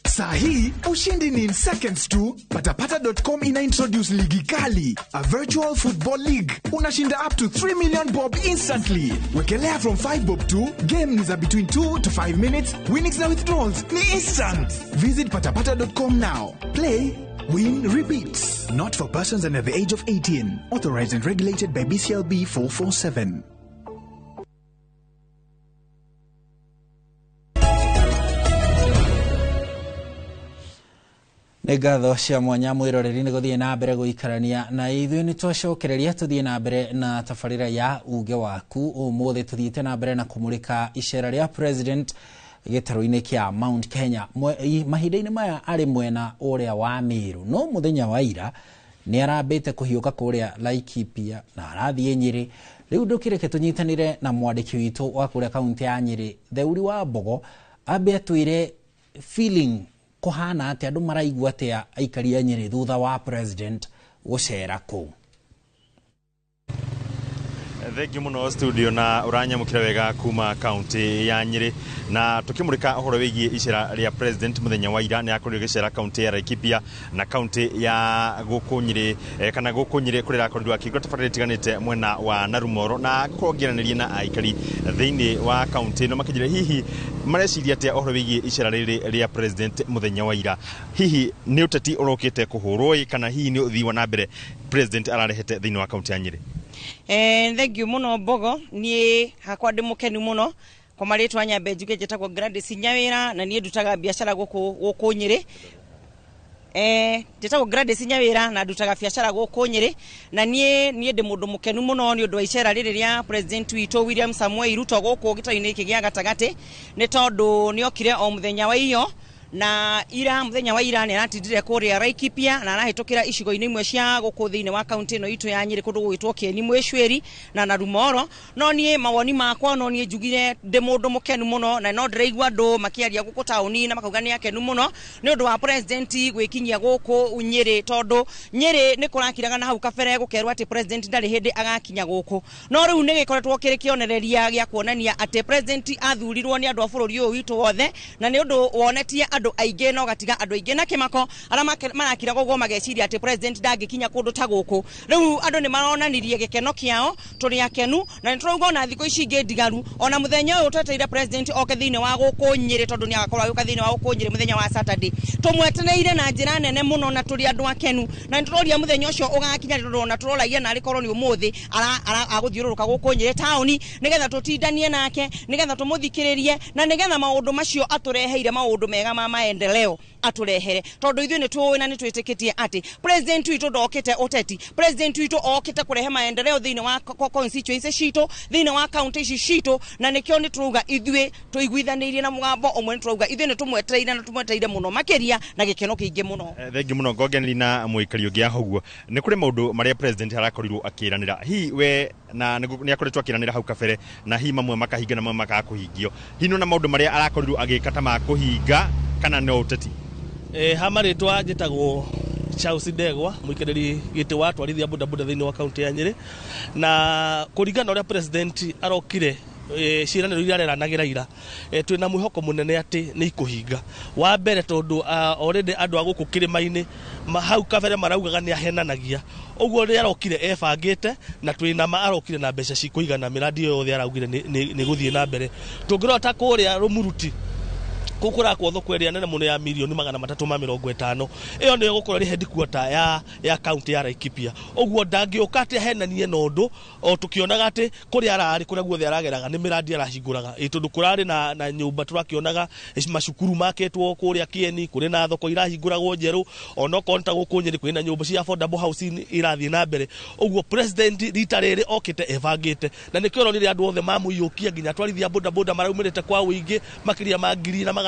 Saa hii ushindi ni in seconds tu. Patapata.com ina introduce ligi kali, a virtual football league. Unashinda up to 3 million bob instantly. Wekelea from 5 bob tu. Game ni za between 2 to 5 minutes. Winnings na withdrawals ni instant. Visit patapata.com now. Play, win, repeat. Not for persons under the age of 18. Authorized and regulated by BCLB 447. Nĩ ngatho cia mwanya mwĩroreri nĩ gũthiĩ na mbere gũikarania na ithuĩ. Nĩ twacokereria tũthiĩ na mbere na tabarĩra ya Uge Waku. Ũmũthĩ tũthiĩte na mbere na kũmũrĩka icera rĩa president gĩtarũ-inĩ kĩa Mount Kenya. Mahinda-inĩ maya arĩ mwena ũrĩa wa Meru, no mũthenya wa ira nĩ arambĩte kũhiũka kũrĩa Laikipia na arathiĩ Nyĩrĩ. Rĩu ndũkĩreke tũnyitanĩre na mwandĩki witũ wa kũrĩa kaunti ya Nyĩrĩ, Theuri wa Mbogo, ambe atwĩre feeling kũhana atĩa, andũ maraigua atĩa aikari a Nyĩrĩ thutha wa president gũcera kũu. Thengiũ mũno studio na ũranyamũkĩra wega kuma kaunti ya Nyĩrĩ, na tũkĩmũrĩka ũhoro wĩgiĩ icera rĩa president mũthenya wa ira. Nĩ akorirwo gĩcera kaunti ya Laikipia na kaunti ya gũkũ Nyĩrĩ, kana gũkũ Nyĩrĩ kũrĩa arakorirwo akĩhingũra tabarĩra itiganĩte mwena wa Narumoro, na ngũkorwo ngĩaranĩria na aikari thĩinĩ wa kaunti ĩno makĩnjĩra hihi mareciria atĩa ũhoro wĩgiĩ icera rĩrĩ rĩa president mũthenya wa ira. Hihi nĩ ũteti ũrokĩte kũhũrwo ĩ, kana hihi nĩ ũthii wa na mbere president ararehete thĩinĩ wa kaunti ya Nyĩrĩ? Thengiũ mũno Mbogo. Niĩ hakwa ndĩ mũkenu mũno. Kwa marĩtwa nyambe njuge njĩtagwo Gladys Nyawĩra, na niĩ ndutaga biacara gũkũ Nyĩrĩ. Njĩtagwo Gladys Nyawĩra na ndutaga biacara gũkũ Nyĩrĩ, na niĩ ndĩ mũndũ mũkenu mũno nĩ ũndũ wa icera rĩrĩ rĩa president witũ William Samoei Ruto gũkũ gĩtau-inĩ gĩkĩ gĩa gatagatĩ, nĩ tondũ nĩokire o mũthenya wa iyo na ira. Mũthenya wa ira nĩ aratindire kũrĩa Laikipia na arahĩtũkĩra icigo-inĩ imwe cia gũkũ thĩinĩ wa kaunti ĩno itũ ya Nyĩrĩ, kũndũ gũgwĩtwo Kieni Mwĩcuĩri na Narumoro. No niĩ mawoni makwa, no niĩ njugire ndĩ mũndũ mũkenu mũno, na no ndĩraigua andũ makĩaria gũkũ taũni na makauga nĩ akenu mũno nĩ ũndũ wa president gwĩkinyia gũkũ Nyĩrĩ, tondũ Nyĩrĩ nĩ kũrakiraga na hau kabere gũkerwo atĩ president ndarĩ hĩndĩ agakinya gũkũ. No rĩu nĩ gĩkoretwo kĩrĩ kĩonereria gĩa kuonania atĩ president athurirwo nĩ andũ a bũrũri ũyũ witũ wothe, na nĩ ũndũ wonetie andũ aingĩ na ũgatiga andũ aingĩ na kĩmako arĩa marakiraga ũguo mageciria atĩ president ndangĩkinya kũndũ ta gũkũ. Rĩu andũ nĩ maronanirie gĩkeno kĩao, tũrĩ akenu, na nĩ tũrauga ona thikũ ici ingĩ ndigaru, ona mũthenya ũyũ twetereire president oke thĩinĩ wa gũkũ Nyĩrĩ, tondũ nĩ agakorwo agĩũka thĩinĩ wa gũkũ Nyĩrĩ mũthenya wa Saturday, tũmwetereire na njĩra nene mũno na tũrĩ andũ akenu, na nĩ tũroria mũthenya ũcio ũgakinya, tondũ ona tũroragia narĩ korwo nĩ ũmũthĩ agũthiũrũrũka gũkũ Nyĩrĩ taũni, nĩgetha tũtindanie nake, nĩgetha tũmũthikĩrĩrie, na nĩgetha maũndũ macio atũreheire, maũndũ mega ma maendeleo atũrehere, tondũ ithuĩ nĩ tũĩ na nĩ twĩtĩkĩtie atĩ president witũ ndokĩte ũteti. President witũ okĩte kũrehe maendeleo thĩinĩ wa constituency citũ, thĩinĩ wa county ici citũ, na nĩkĩo nĩ tũrauga ithuĩ tũiguithanĩirie na mũgambo ũmwe, nĩ tũrauga ithuĩ nĩ tũmwetereire na tũmwetereire mũno makĩria na gĩkeno kĩingĩ mũno. Thengiũ mũno. Ngongeneri na mũikari ũngĩ haha ũguo, nĩ kũrĩ maũndũ marĩa president arakorirwo akĩranĩra, hihi we na nĩ akoretwo akĩranĩra hau kabere, na hihi mamwe makahinga na mamwe makaga kũhingio. Hihi nĩ maũndũ marĩa arakorirwo agĩka ta makũhinga kana no ũteti? Ha marĩtwa njĩtagwo Charles Ndegwa, mũikarĩri gĩtĩ wa atwarithia bodaboda thĩinĩ wa kaunti ya Nyĩrĩ. Na kũringana na ũrĩa president arokire, ciĩranĩro iria areranagĩra ira, twĩna mwĩhoko mũnene atĩ nĩ ikũhinga. Wa mbere, tondũ already andũ a gũkũ kĩrĩma-inĩ hau kabere maraugaga nĩ ahenanagia, ũguo rĩ arokire ebangĩte, na twĩna ma arokire na mbeca cikũigana mĩradi ĩyo yothe araugire nĩ gũthiĩ na mbere. Tũngĩrora ta kũrĩa Rũmuruti, kũu kũrakwo thoko ĩrĩa nene mũno ya mirioni 350, ĩyo nĩyo ĩgũkorwo ĩrĩ headquarter ya kaunti ya Laikipia. Ũguo ndangĩũka atĩ ahenanie na ũndũ o tũkĩonaga atĩ kũrĩa ararĩ, kũrĩa guothe arageraga nĩ mĩradi arahingũraga. Ĩ tondũ kũrarĩ na nyũmba, tũrakĩonaga macukuru makĩtwo kũrĩa Kieni, kũrĩ na thoko irahingũragwo njerũ, onokorwo nĩ ta gũkũ Nyĩrĩ kwĩna nyũmba cia affordable housing irathiĩ na mbere. Ũguo president rita rĩrĩ okĩte ebangĩte, na nĩkĩo ũronire andũ othe mamũiyũkia, nginya atwarithia bodaboda maraumĩrĩte kwa ũingĩ makĩria ma 1,500,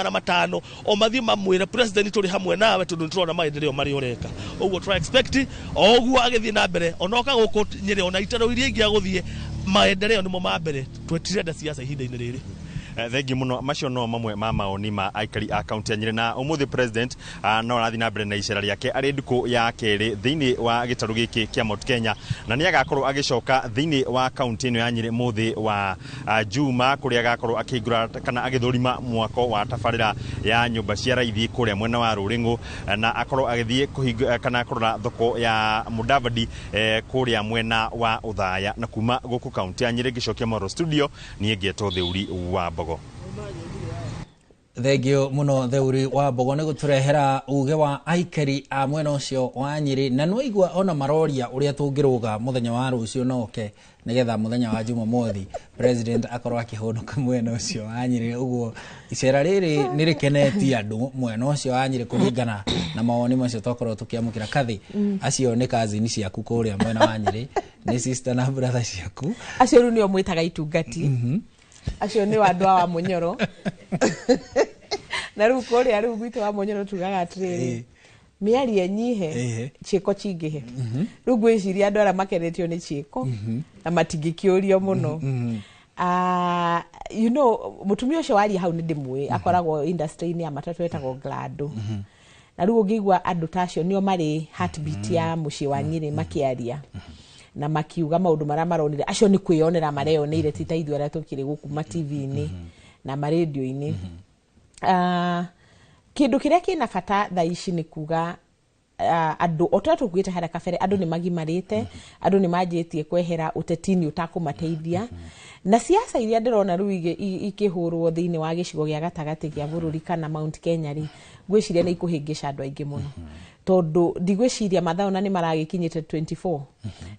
o mathiĩ mamwĩre president tũrĩ hamwe nawe, tondũ nĩtũrona maendeleo marĩa ũreka. Ũguo tũra expect o ũguo agĩthiĩ na mbere, onoka gũkũ Nyĩrĩ ona itaro iria ingĩ agũthiĩ, maendeleo nĩmo ma mbere. Tũtirenda siasa ihinda-inĩ rĩrĩ. Thengiũ mũno. Macio no mamwe ma maoni ma aikari a kaunti ya Nyĩrĩ. Na ũmũthĩ president no arathiĩ na mbere na icera rĩake arĩ ndukũ ya kerĩ thĩinĩ wa gĩtarũ gĩkĩ kĩa Mount Kenya, na nĩ agakorwo agĩcoka thĩinĩ wa kaunti ĩno ya Nyĩrĩ mũthĩ wa Juma, kũrĩa agakorwo akĩhingũra kana agĩthũrima mwako wa tabarĩra ya nyũmba cia raithi kũrĩa mwena wa Rũrĩng'ũ, na akorwo agĩthiĩ kũhinga kana kũrora thoko ya Mudavadi kũrĩa mwena wa Ũthaya. Na kuma gũkũ kaunti ya Nyĩrĩ, ngĩcokia Moro studio, niĩ ngetwo Theuri wa Mbogo. Thengio muno Theuri wa Mbogo nĩ gũtũrehera uge wa aikari a mwena ũcio wa Nyĩrĩ. Na nĩwaigua ona maroria ũrĩa tũngĩrũga mũthenya wa rũciũ noke, nĩgetha mũthenya wa Jumamothi president akorwo akĩhũnũka mwena ũcio wa Nyĩrĩ. Ũguo icera rĩrĩ nĩ rĩkenetie andũ mwena ũcio wa Nyĩrĩ, kũringana na mawoni macio twakorwo tũkĩamũkĩra. Kathĩ, acio nĩ kazini ciaku kũrĩa mwena wa Nyĩrĩ, nĩ sister na brother ciaku. Acio rĩu nĩo mwĩtaga itungati, acio nĩ andũ a wa Mũnyoro. Na rĩu kũrĩa rĩu gwitũ wa Mũnyoro tugaga atĩrĩrĩ, mĩario ĩnyihe, ciĩko cingĩhe. Rĩu ngwĩciria andũ arĩa makenetio nĩ ciĩko na matingĩkĩũrio mũno. Mũtumia ũcio waria hau nĩ ndĩmũĩ, akoragwo industry-inĩ ya matatũ, etagwo Glado. Na rĩu ũngĩigua andũ ta acio nĩo marĩ heartbeat ya mũciĩ wa Nyĩrĩ makĩaria. Na makiuga maũndũ marĩa maronire acio nĩ kwĩyonera mareyoneire, ti ta ithuĩ arĩa tũkĩrĩ gũkũ ma TV-inĩ na marendio-inĩ. Kĩndũ kĩrĩa kĩna bata thaa ici nĩ kuga andũ o ta tũkuĩte harĩa kabere, andũ nĩ magimarĩte, andũ nĩ manjĩtie kwehera ũteti-inĩ ũtakũmateithia, na siasa iria ndĩrona rĩu ikĩhũrwo thĩinĩ wa gĩcigo gĩa gatagatĩ kĩa bũrũri kana Mount Kenya rĩ, ngwĩciria nĩ ikũhĩngĩca andũ aingĩ mũno, tondũ ndigwĩciria mathaa ona nĩ maragĩkinyĩte 24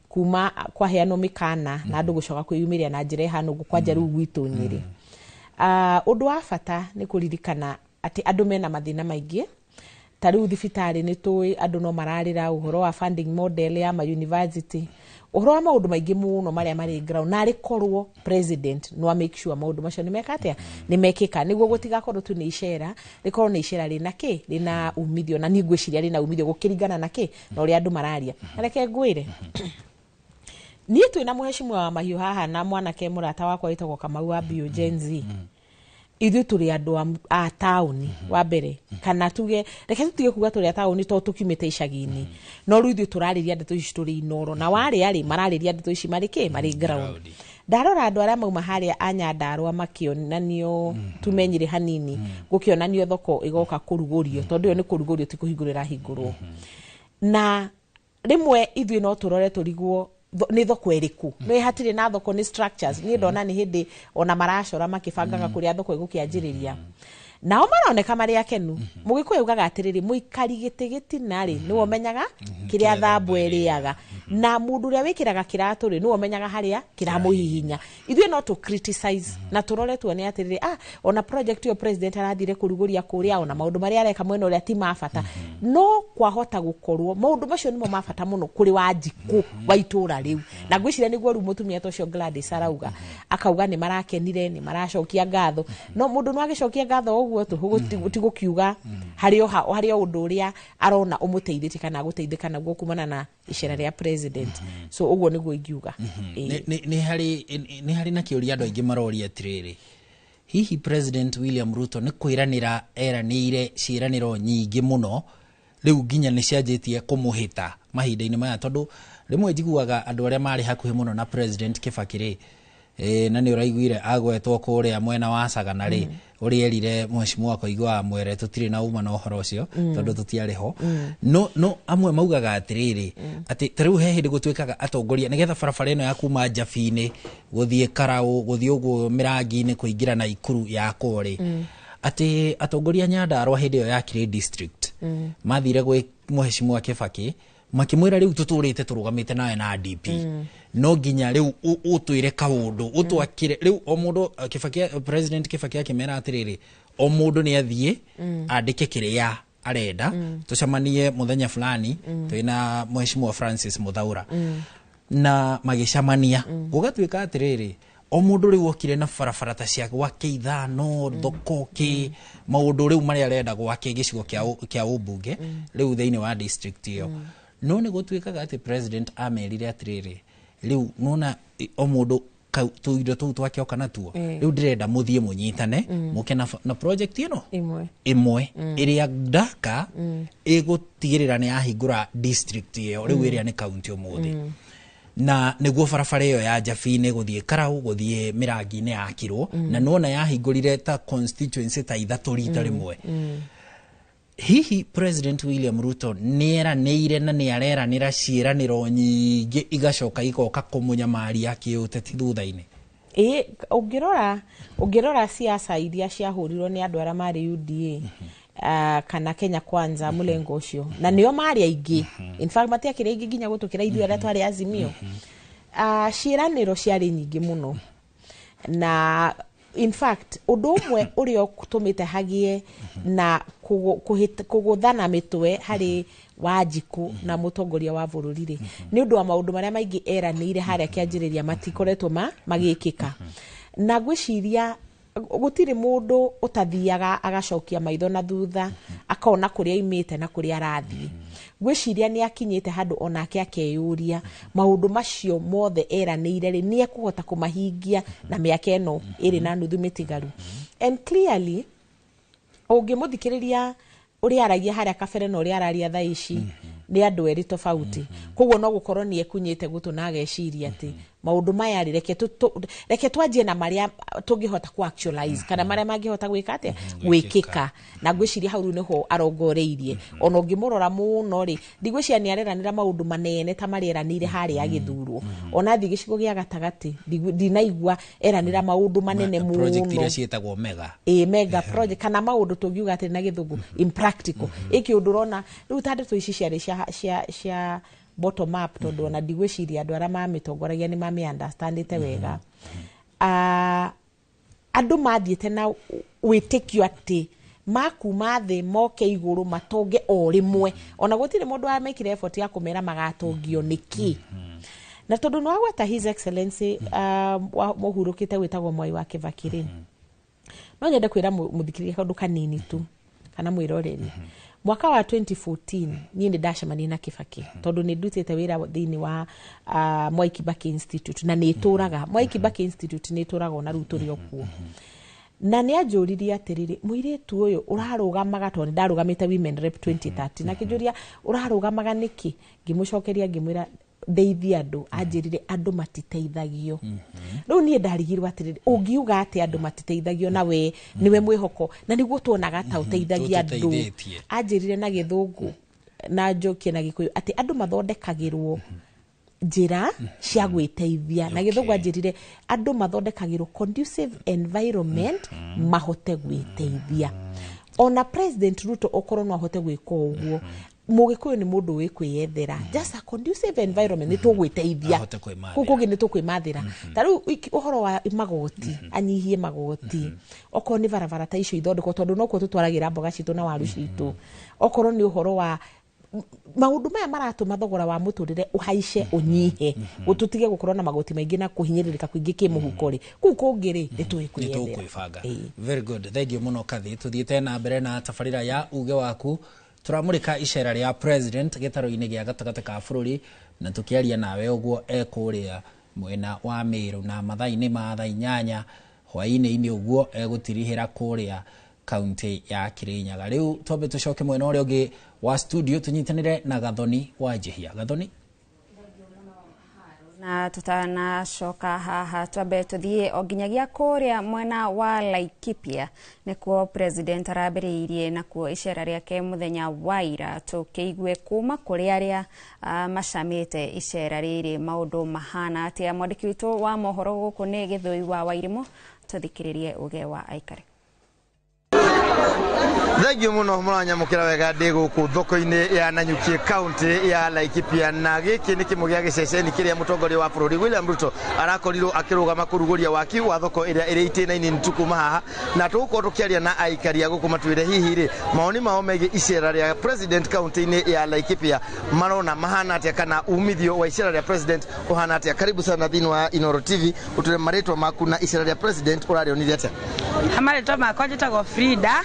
kuma kwaheanwo mĩkana na andũ gũcoka kwĩyumĩria na njĩra ĩhana ũguo, kwanja rĩu gwitũ Nyĩrĩ. Ũndũ wa bata nĩ kũririkana atĩ andũ mena mathĩna maingĩ. Ta rĩu thibitarĩ nĩ tũĩ andũ no mararĩra ũhoro wa funding model ya ma university, ũhoro wa maũndũ maingĩ mũno marĩa marĩ ground, na arĩ korwo president no make sure maũndũ macio nĩ meka atĩa, nĩ mekĩka, nĩguo gũtigakorwo tu nĩ icera, rĩkorwo nĩ icera rĩna kĩ, rĩna umithio. Na niĩ ngwĩciria rĩna umithio gũkĩringana na kĩ na ũrĩa andũ mararia. Na reke ngwĩre, niĩ twĩna mũhecimiwa wa mahiũ haha na mwanake mũrata wakwa wĩtagwo Kamau wa Bio Gen Z, ithuĩ tũrĩ andũ a taũni wa mbere, kana tuge reke tũtige kuga tũrĩ a taũni tondũ tũkiumĩte icagi-inĩ, no rĩu ithuĩ tũrarĩria ndeto ici tũrĩ Inoro, na warĩa rĩ mararĩria ndeto ici marĩ kĩ, marĩ ground. Ndarora andũ arĩa mauma harĩa a Nyandarũa makĩonanio tume Nyĩrĩ hanini, gũkĩonanio thoko ĩgoka kũrugũrio, tondũ ĩyo nĩ kũrugũrio, ti kũhingũrwo ĩrahingũrwo. Na rĩmwe ithuĩ no tũrore tũrigwo nĩ thoko ĩrĩkũ, nĩ hatirĩ na thoko, nĩ structures. Niĩ ndona nĩ hĩndĩ ona maracora makĩbangaga kũrĩa thoko ĩgũkĩanjĩrĩria, nao maroneka marĩ akenu. Mũgĩkũyũ augaga atĩrĩrĩ, mũikari gĩtĩ gĩtina rĩ nĩwe ũmenyaga kĩrĩa thambwe ĩrĩaga, na mũndũ ũrĩa wĩkĩraga kĩratũ rĩ nĩwe ũmenyaga harĩa kĩramũhihinya. Ithuĩ no tũ criticize na tũrore tuone atĩrĩrĩ, ona project ĩyo president arathire kũrugũria kũrĩa, ona maũndũ marĩa areka mwena ũrĩa ti ma bata, no kwahota gũkorwo maũndũ macio nĩmo ma bata mũno kũrĩ Wanjikũ wa itũra rĩu. Na ngwĩciria nĩguo rĩu mũtumia ta ũcio Gladys arauga, akauga nĩ marakenire, nĩ maracokia ngatho, no mũndũ no agĩcokia ngatho ũguo tũ ti gũkiuga harĩ o harĩ o ũndũ ũrĩa arona ũmũteithĩtie kana agũteithĩka naguo kumana na icera rĩa president. So ũguo nĩguo ingiuga. Ĩĩ. Nĩ harĩ na kĩũria andũ aingĩ maroria atĩrĩrĩ, hihi President William Ruto nĩ kwĩranĩra eranĩire ciĩranĩro nyingĩ mũno rĩu nginya nĩ cianjĩtie kũmũhĩta mahinda-inĩ maya? Tondũ rĩmwe njiguaga andũ arĩa marĩ hakuhĩ mũno na President Kibaki rĩ, na nĩ ũraiguire agwetwo kũrĩa mwena wa Sagana rĩ, ũrĩa erire mheshimiwa Koigi wa Mwere, tũtirĩ na uma na ũhoro ũcio tondũ tũtiarĩ ho. No amwe maugaga atĩrĩrĩ, atĩ ta rĩu he hĩndĩ gũtuĩkaga atongoria nĩgetha barabara ĩno ya kuma Njabi-inĩ gũthiĩ Karaũ gũthiĩ ũguo Mĩrangi-inĩ kũingĩra na Ikuru yakwo rĩ, atĩ atongoria Nyandarũa hĩndĩ ĩyo yakire district mathire gwĩ mheshimiwa Kibaki makĩmwĩra, rĩu tũtũrĩte tũrũgamĩte nawe na DP, no nginya rĩu ũtwĩre kaũndũ ũtwakĩre. Rĩu o mũndũ Kibaki, President Kibaki akĩmera atĩrĩrĩ, o mũndũ nĩ athiĩ andĩke kĩrĩa arenda, tũcemanie mũthenya fulani twĩna mheshimiwa Francis Muthaura. Na magĩcemania, gũgatuĩka atĩrĩrĩ, o mũndũ rĩu okire na barabara ta cia gwake ithano, thoko, kĩ maũndũ rĩu marĩa arenda gwake gĩcigo kĩa ũmbunge rĩu thĩinĩ wa district ĩyo. No nĩ gũtuĩkaga atĩ president amerire atĩrĩrĩ, rĩu nona o mũndũ tũindo tũu twake oka natuo, rĩu ndĩrenda mũthiĩ mũnyitane, mũke na project ĩno ĩmwe ĩmwe ĩrĩa ndaka ĩgũtigĩrĩra nĩ yahingũra district ĩyo rĩu ĩrĩa nĩ county ũmũthĩ. Na nĩguo barabara ĩyo ya Njabi-inĩ gũthiĩ Karau gũthiĩ Mĩrangi-inĩ yakirwo, na nona yahingũrire ta constituency ta ithatũ rita rĩmwe. Hihi President William Ruto nĩ eranĩire na nĩ areranĩra ciĩranĩro nyingĩ igacoka igoka kũmũnyamaria kĩũteti thutha-inĩ? Ĩĩ, ũngĩrora siasa iria ciahũrirwo nĩ andũ arĩa marĩ UDA kana Kenya Kwanza, mũlengo ũcio, na nĩo marĩ aingĩ, in fact matiakĩrĩ aingĩ nginya gũtũkĩra ithuĩ arĩa twarĩ Azimio, ciĩranĩro ciarĩ nyingĩ mũno. Na in fact ũndũ ũmwe ũrĩa ũtũmĩte hagĩe na kũgũthana mĩtwe harĩ Wanjikũ na mũtongoria wa bũrũri rĩ, nĩ ũndũ wa maũndũ marĩa maingĩ eranĩire harĩa kĩanjĩrĩria matikoretwo magĩkĩka. Na ngwĩciria gũtirĩ mũndũ ũtathiaga agacokia maitho na thutha akona kũrĩa aimĩte na kũrĩa arathiĩ. Ngwĩciria nĩ akinyĩte handũ onake akeyũria maũndũ macio mothe eranĩire rĩ, nĩ ekũhota kũmahingia na mĩaka ĩno ĩrĩ na nuthu mĩtigaru. And clearly ũngĩmũthikĩrĩria ũrĩa aragia harĩa kabere na ũrĩa araria thaa ici, Nĩ andũ erĩ tofauti. Koguo no gũkorwo nĩ ekunyĩte gũtũ na ageciria atĩ maũndũ maya rĩ, reke twanjie na marĩa tũngĩhota ku actualize kana marĩa mangĩhota gwĩka atĩa, gwĩkĩka. Na ngwĩciria hau rĩu nĩho arongoreirie. Ona ũngĩmũrora mũno rĩ, ndigwĩciria nĩ areranĩra maũndũ manene ta marĩa eranĩire harĩa agĩthurwo. Ona athiĩ gĩcigo gĩa gatagatĩ, ndinaigua eranĩra maũndũ manene Project iria mũno. ciĩtagwo mega. Ĩ, mega project kana maũndũ tũngiuga atĩ na gĩthũngũ impractical. Ĩkĩ ũndũ ũrona rĩu ta ndeto ici ciarĩ cia bottom up, tondũ ona ndigwĩciria andũ arĩa mamĩtongoragia nĩ mamĩ understandĩte wega. Andũ mathiĩte na wĩtĩkio atĩ makuma thĩ moke igũrũ matonge o rĩmwe. Ona gũtirĩ mũndũ wamekire effort ya kũmera magatongio nĩkĩ. Na tondũ nĩ wagweta His Excellency mũhurũkĩte wĩtagwo Mwai wa Kibaki rĩ, no nyende kwĩra mũthikĩrĩria kaũndũ kanini tu kana mwĩroreri. Mwaka wa 2014 niĩ nĩ ndacemania na Kibaki, tondũ nĩ ndutĩte wĩra thĩinĩ wa Mwai Kibaki Institute, na nĩ ĩtũraga Mwai Kibaki Institute, nĩ ĩtũraga ona rĩu tũrĩ o kuo. Na nĩ anjũririe atĩrĩrĩ, mũirĩtu ũyũ ũrarũgamaga, tondũ nĩ ndarũgamĩte Women Rep 2013, na akĩnjũria ũrarũgamaga nĩkĩ. Ngĩmũcokeria ngĩmwĩra ndeithie andũ. Anjĩrire andũ matiteithagio. Rĩu niĩ ndarigirwo atĩrĩrĩ, ũngiuga atĩ andũ matiteithagio na we nĩwe mwĩhoko na nĩguo tuonaga ta ũteithagia andũ. Tũtũteithĩtie. Anjĩrire na gĩthũngũ na njokie na gĩkũyũ atĩ andũ mathondekagĩrwo njĩra cia gwĩteithia. Na gĩthũngũ anjĩrire andũ mathondekagĩrwo conducive environment mahote gwĩteithia. Ona President Ruto okorwo no ahote gwĩka ũguo, mũgĩkũyũ nĩ mũndũ wĩ kwĩyethera. Just a conducive environment, nĩ tũgwĩteithia. Ahote kwĩmathĩra. Kũu kũngĩ nĩ tũkwĩmathĩra. Ta rĩu ũhoro wa magoti, anyihie magoti. Okorwo nĩ barabara ta icio ithondekwo, tondũ nokuo tũtwaragĩra mboga citũ na waru citũ. Okorwo nĩ ũhoro wa maũndũ maya maratũma thogora wa mũtũrĩre ũhaice ũnyihe, tũtige gũkorwo na magoti maingĩ na kũhinyĩrĩrĩka kũingĩ kĩmũhuko rĩ, kũu kũngĩ rĩ, nĩ tũĩ kwĩyethera. Nĩ tũkwĩbanga. Very good, thank you mũno Kathi. Tũthiĩte na mbere na tabarĩra ya uge waku. Tũramũrĩka icera rĩa president gĩtarũ-inĩ gĩa gatagatĩ ka bũrũri, na tũkĩaria nawe ũguo ekũrĩa mwena wa Meru, na mathaa-inĩ ma thaa 8 hwaĩ-inĩ ũguo egũtirihĩra kũrĩa kaunti ya Kirinyaga. Rĩu twambe tũcoke mwena ũrĩa ũngĩ wa studio tũnyitanĩre na Gathoni wa Njihia. Gathoni. Na tutanacoka haha, twambe tuthiĩ o nginyagia kũrĩa mwena wa Laikipia, nĩkuo president arambĩrĩirie nakuo icera rĩake mũthenya wa ira. Tũkĩigue kuma kũrĩ arĩa macamĩte icera rĩrĩ maũndũ mahana atĩa. Mwandĩki witũ wa mohoro gũkũ nĩ Gĩthũi wa Wairimũ, tũthikĩrĩrie uge wa aikari. Thengiũ mũno mũranyamũkĩra wega. Ndĩ gũkũ thoko-inĩ ya Nanyuki, kaunti ya Laikipia, na gĩkĩ nĩ kĩmwe gĩa gĩceceni kĩrĩa mũtongoria wa bũrũri William Ruto arakorirwo akĩrũgama kũrugũria waki wa thoko ĩrĩa ĩrĩ itĩna-inĩ tu kuma haha. Na tũgũkorwo tũkĩaria na aikari a gũkũ matwĩre hihi rĩ maoni mao megiĩ icera rĩa president kaunti-inĩ ya Laikipia marona mahana atĩa, kana umithio wa icera rĩa president ũhana atĩa. Karibu sana thĩinĩ wa Inoro TV, ũtwĩre marĩtwa maku na icera rĩa president ũrarĩonire atĩa. Marĩtwa makwa njĩtagwo Frida.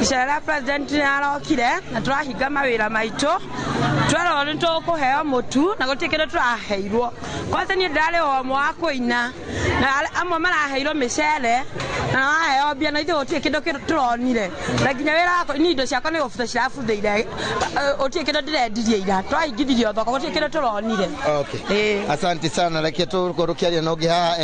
Icera rĩa president nĩ arokire na tũrahinga mawĩra maitũ, twerwo nĩ tũkũheo mũtu na gũtirĩ kĩndũ tũraheirwo. Kwanza niĩ ndĩrarĩ o ũmwe wa kũina, na amwe maraheirwo mĩcere na maraheo mbia, na ithuĩ gũtirĩ kĩndũ tũronire. Na nginya wĩra wakwa niĩ indo ciakwa nĩ gũbutha cirabuthĩire, gũtirĩ kĩndũ ndĩrendirie ira, twahingithirio thoko, gũtirĩ kĩndũ tũronire. Okay. Asante sana. Reke tũkorwo tũkĩaria na ũngĩ haha.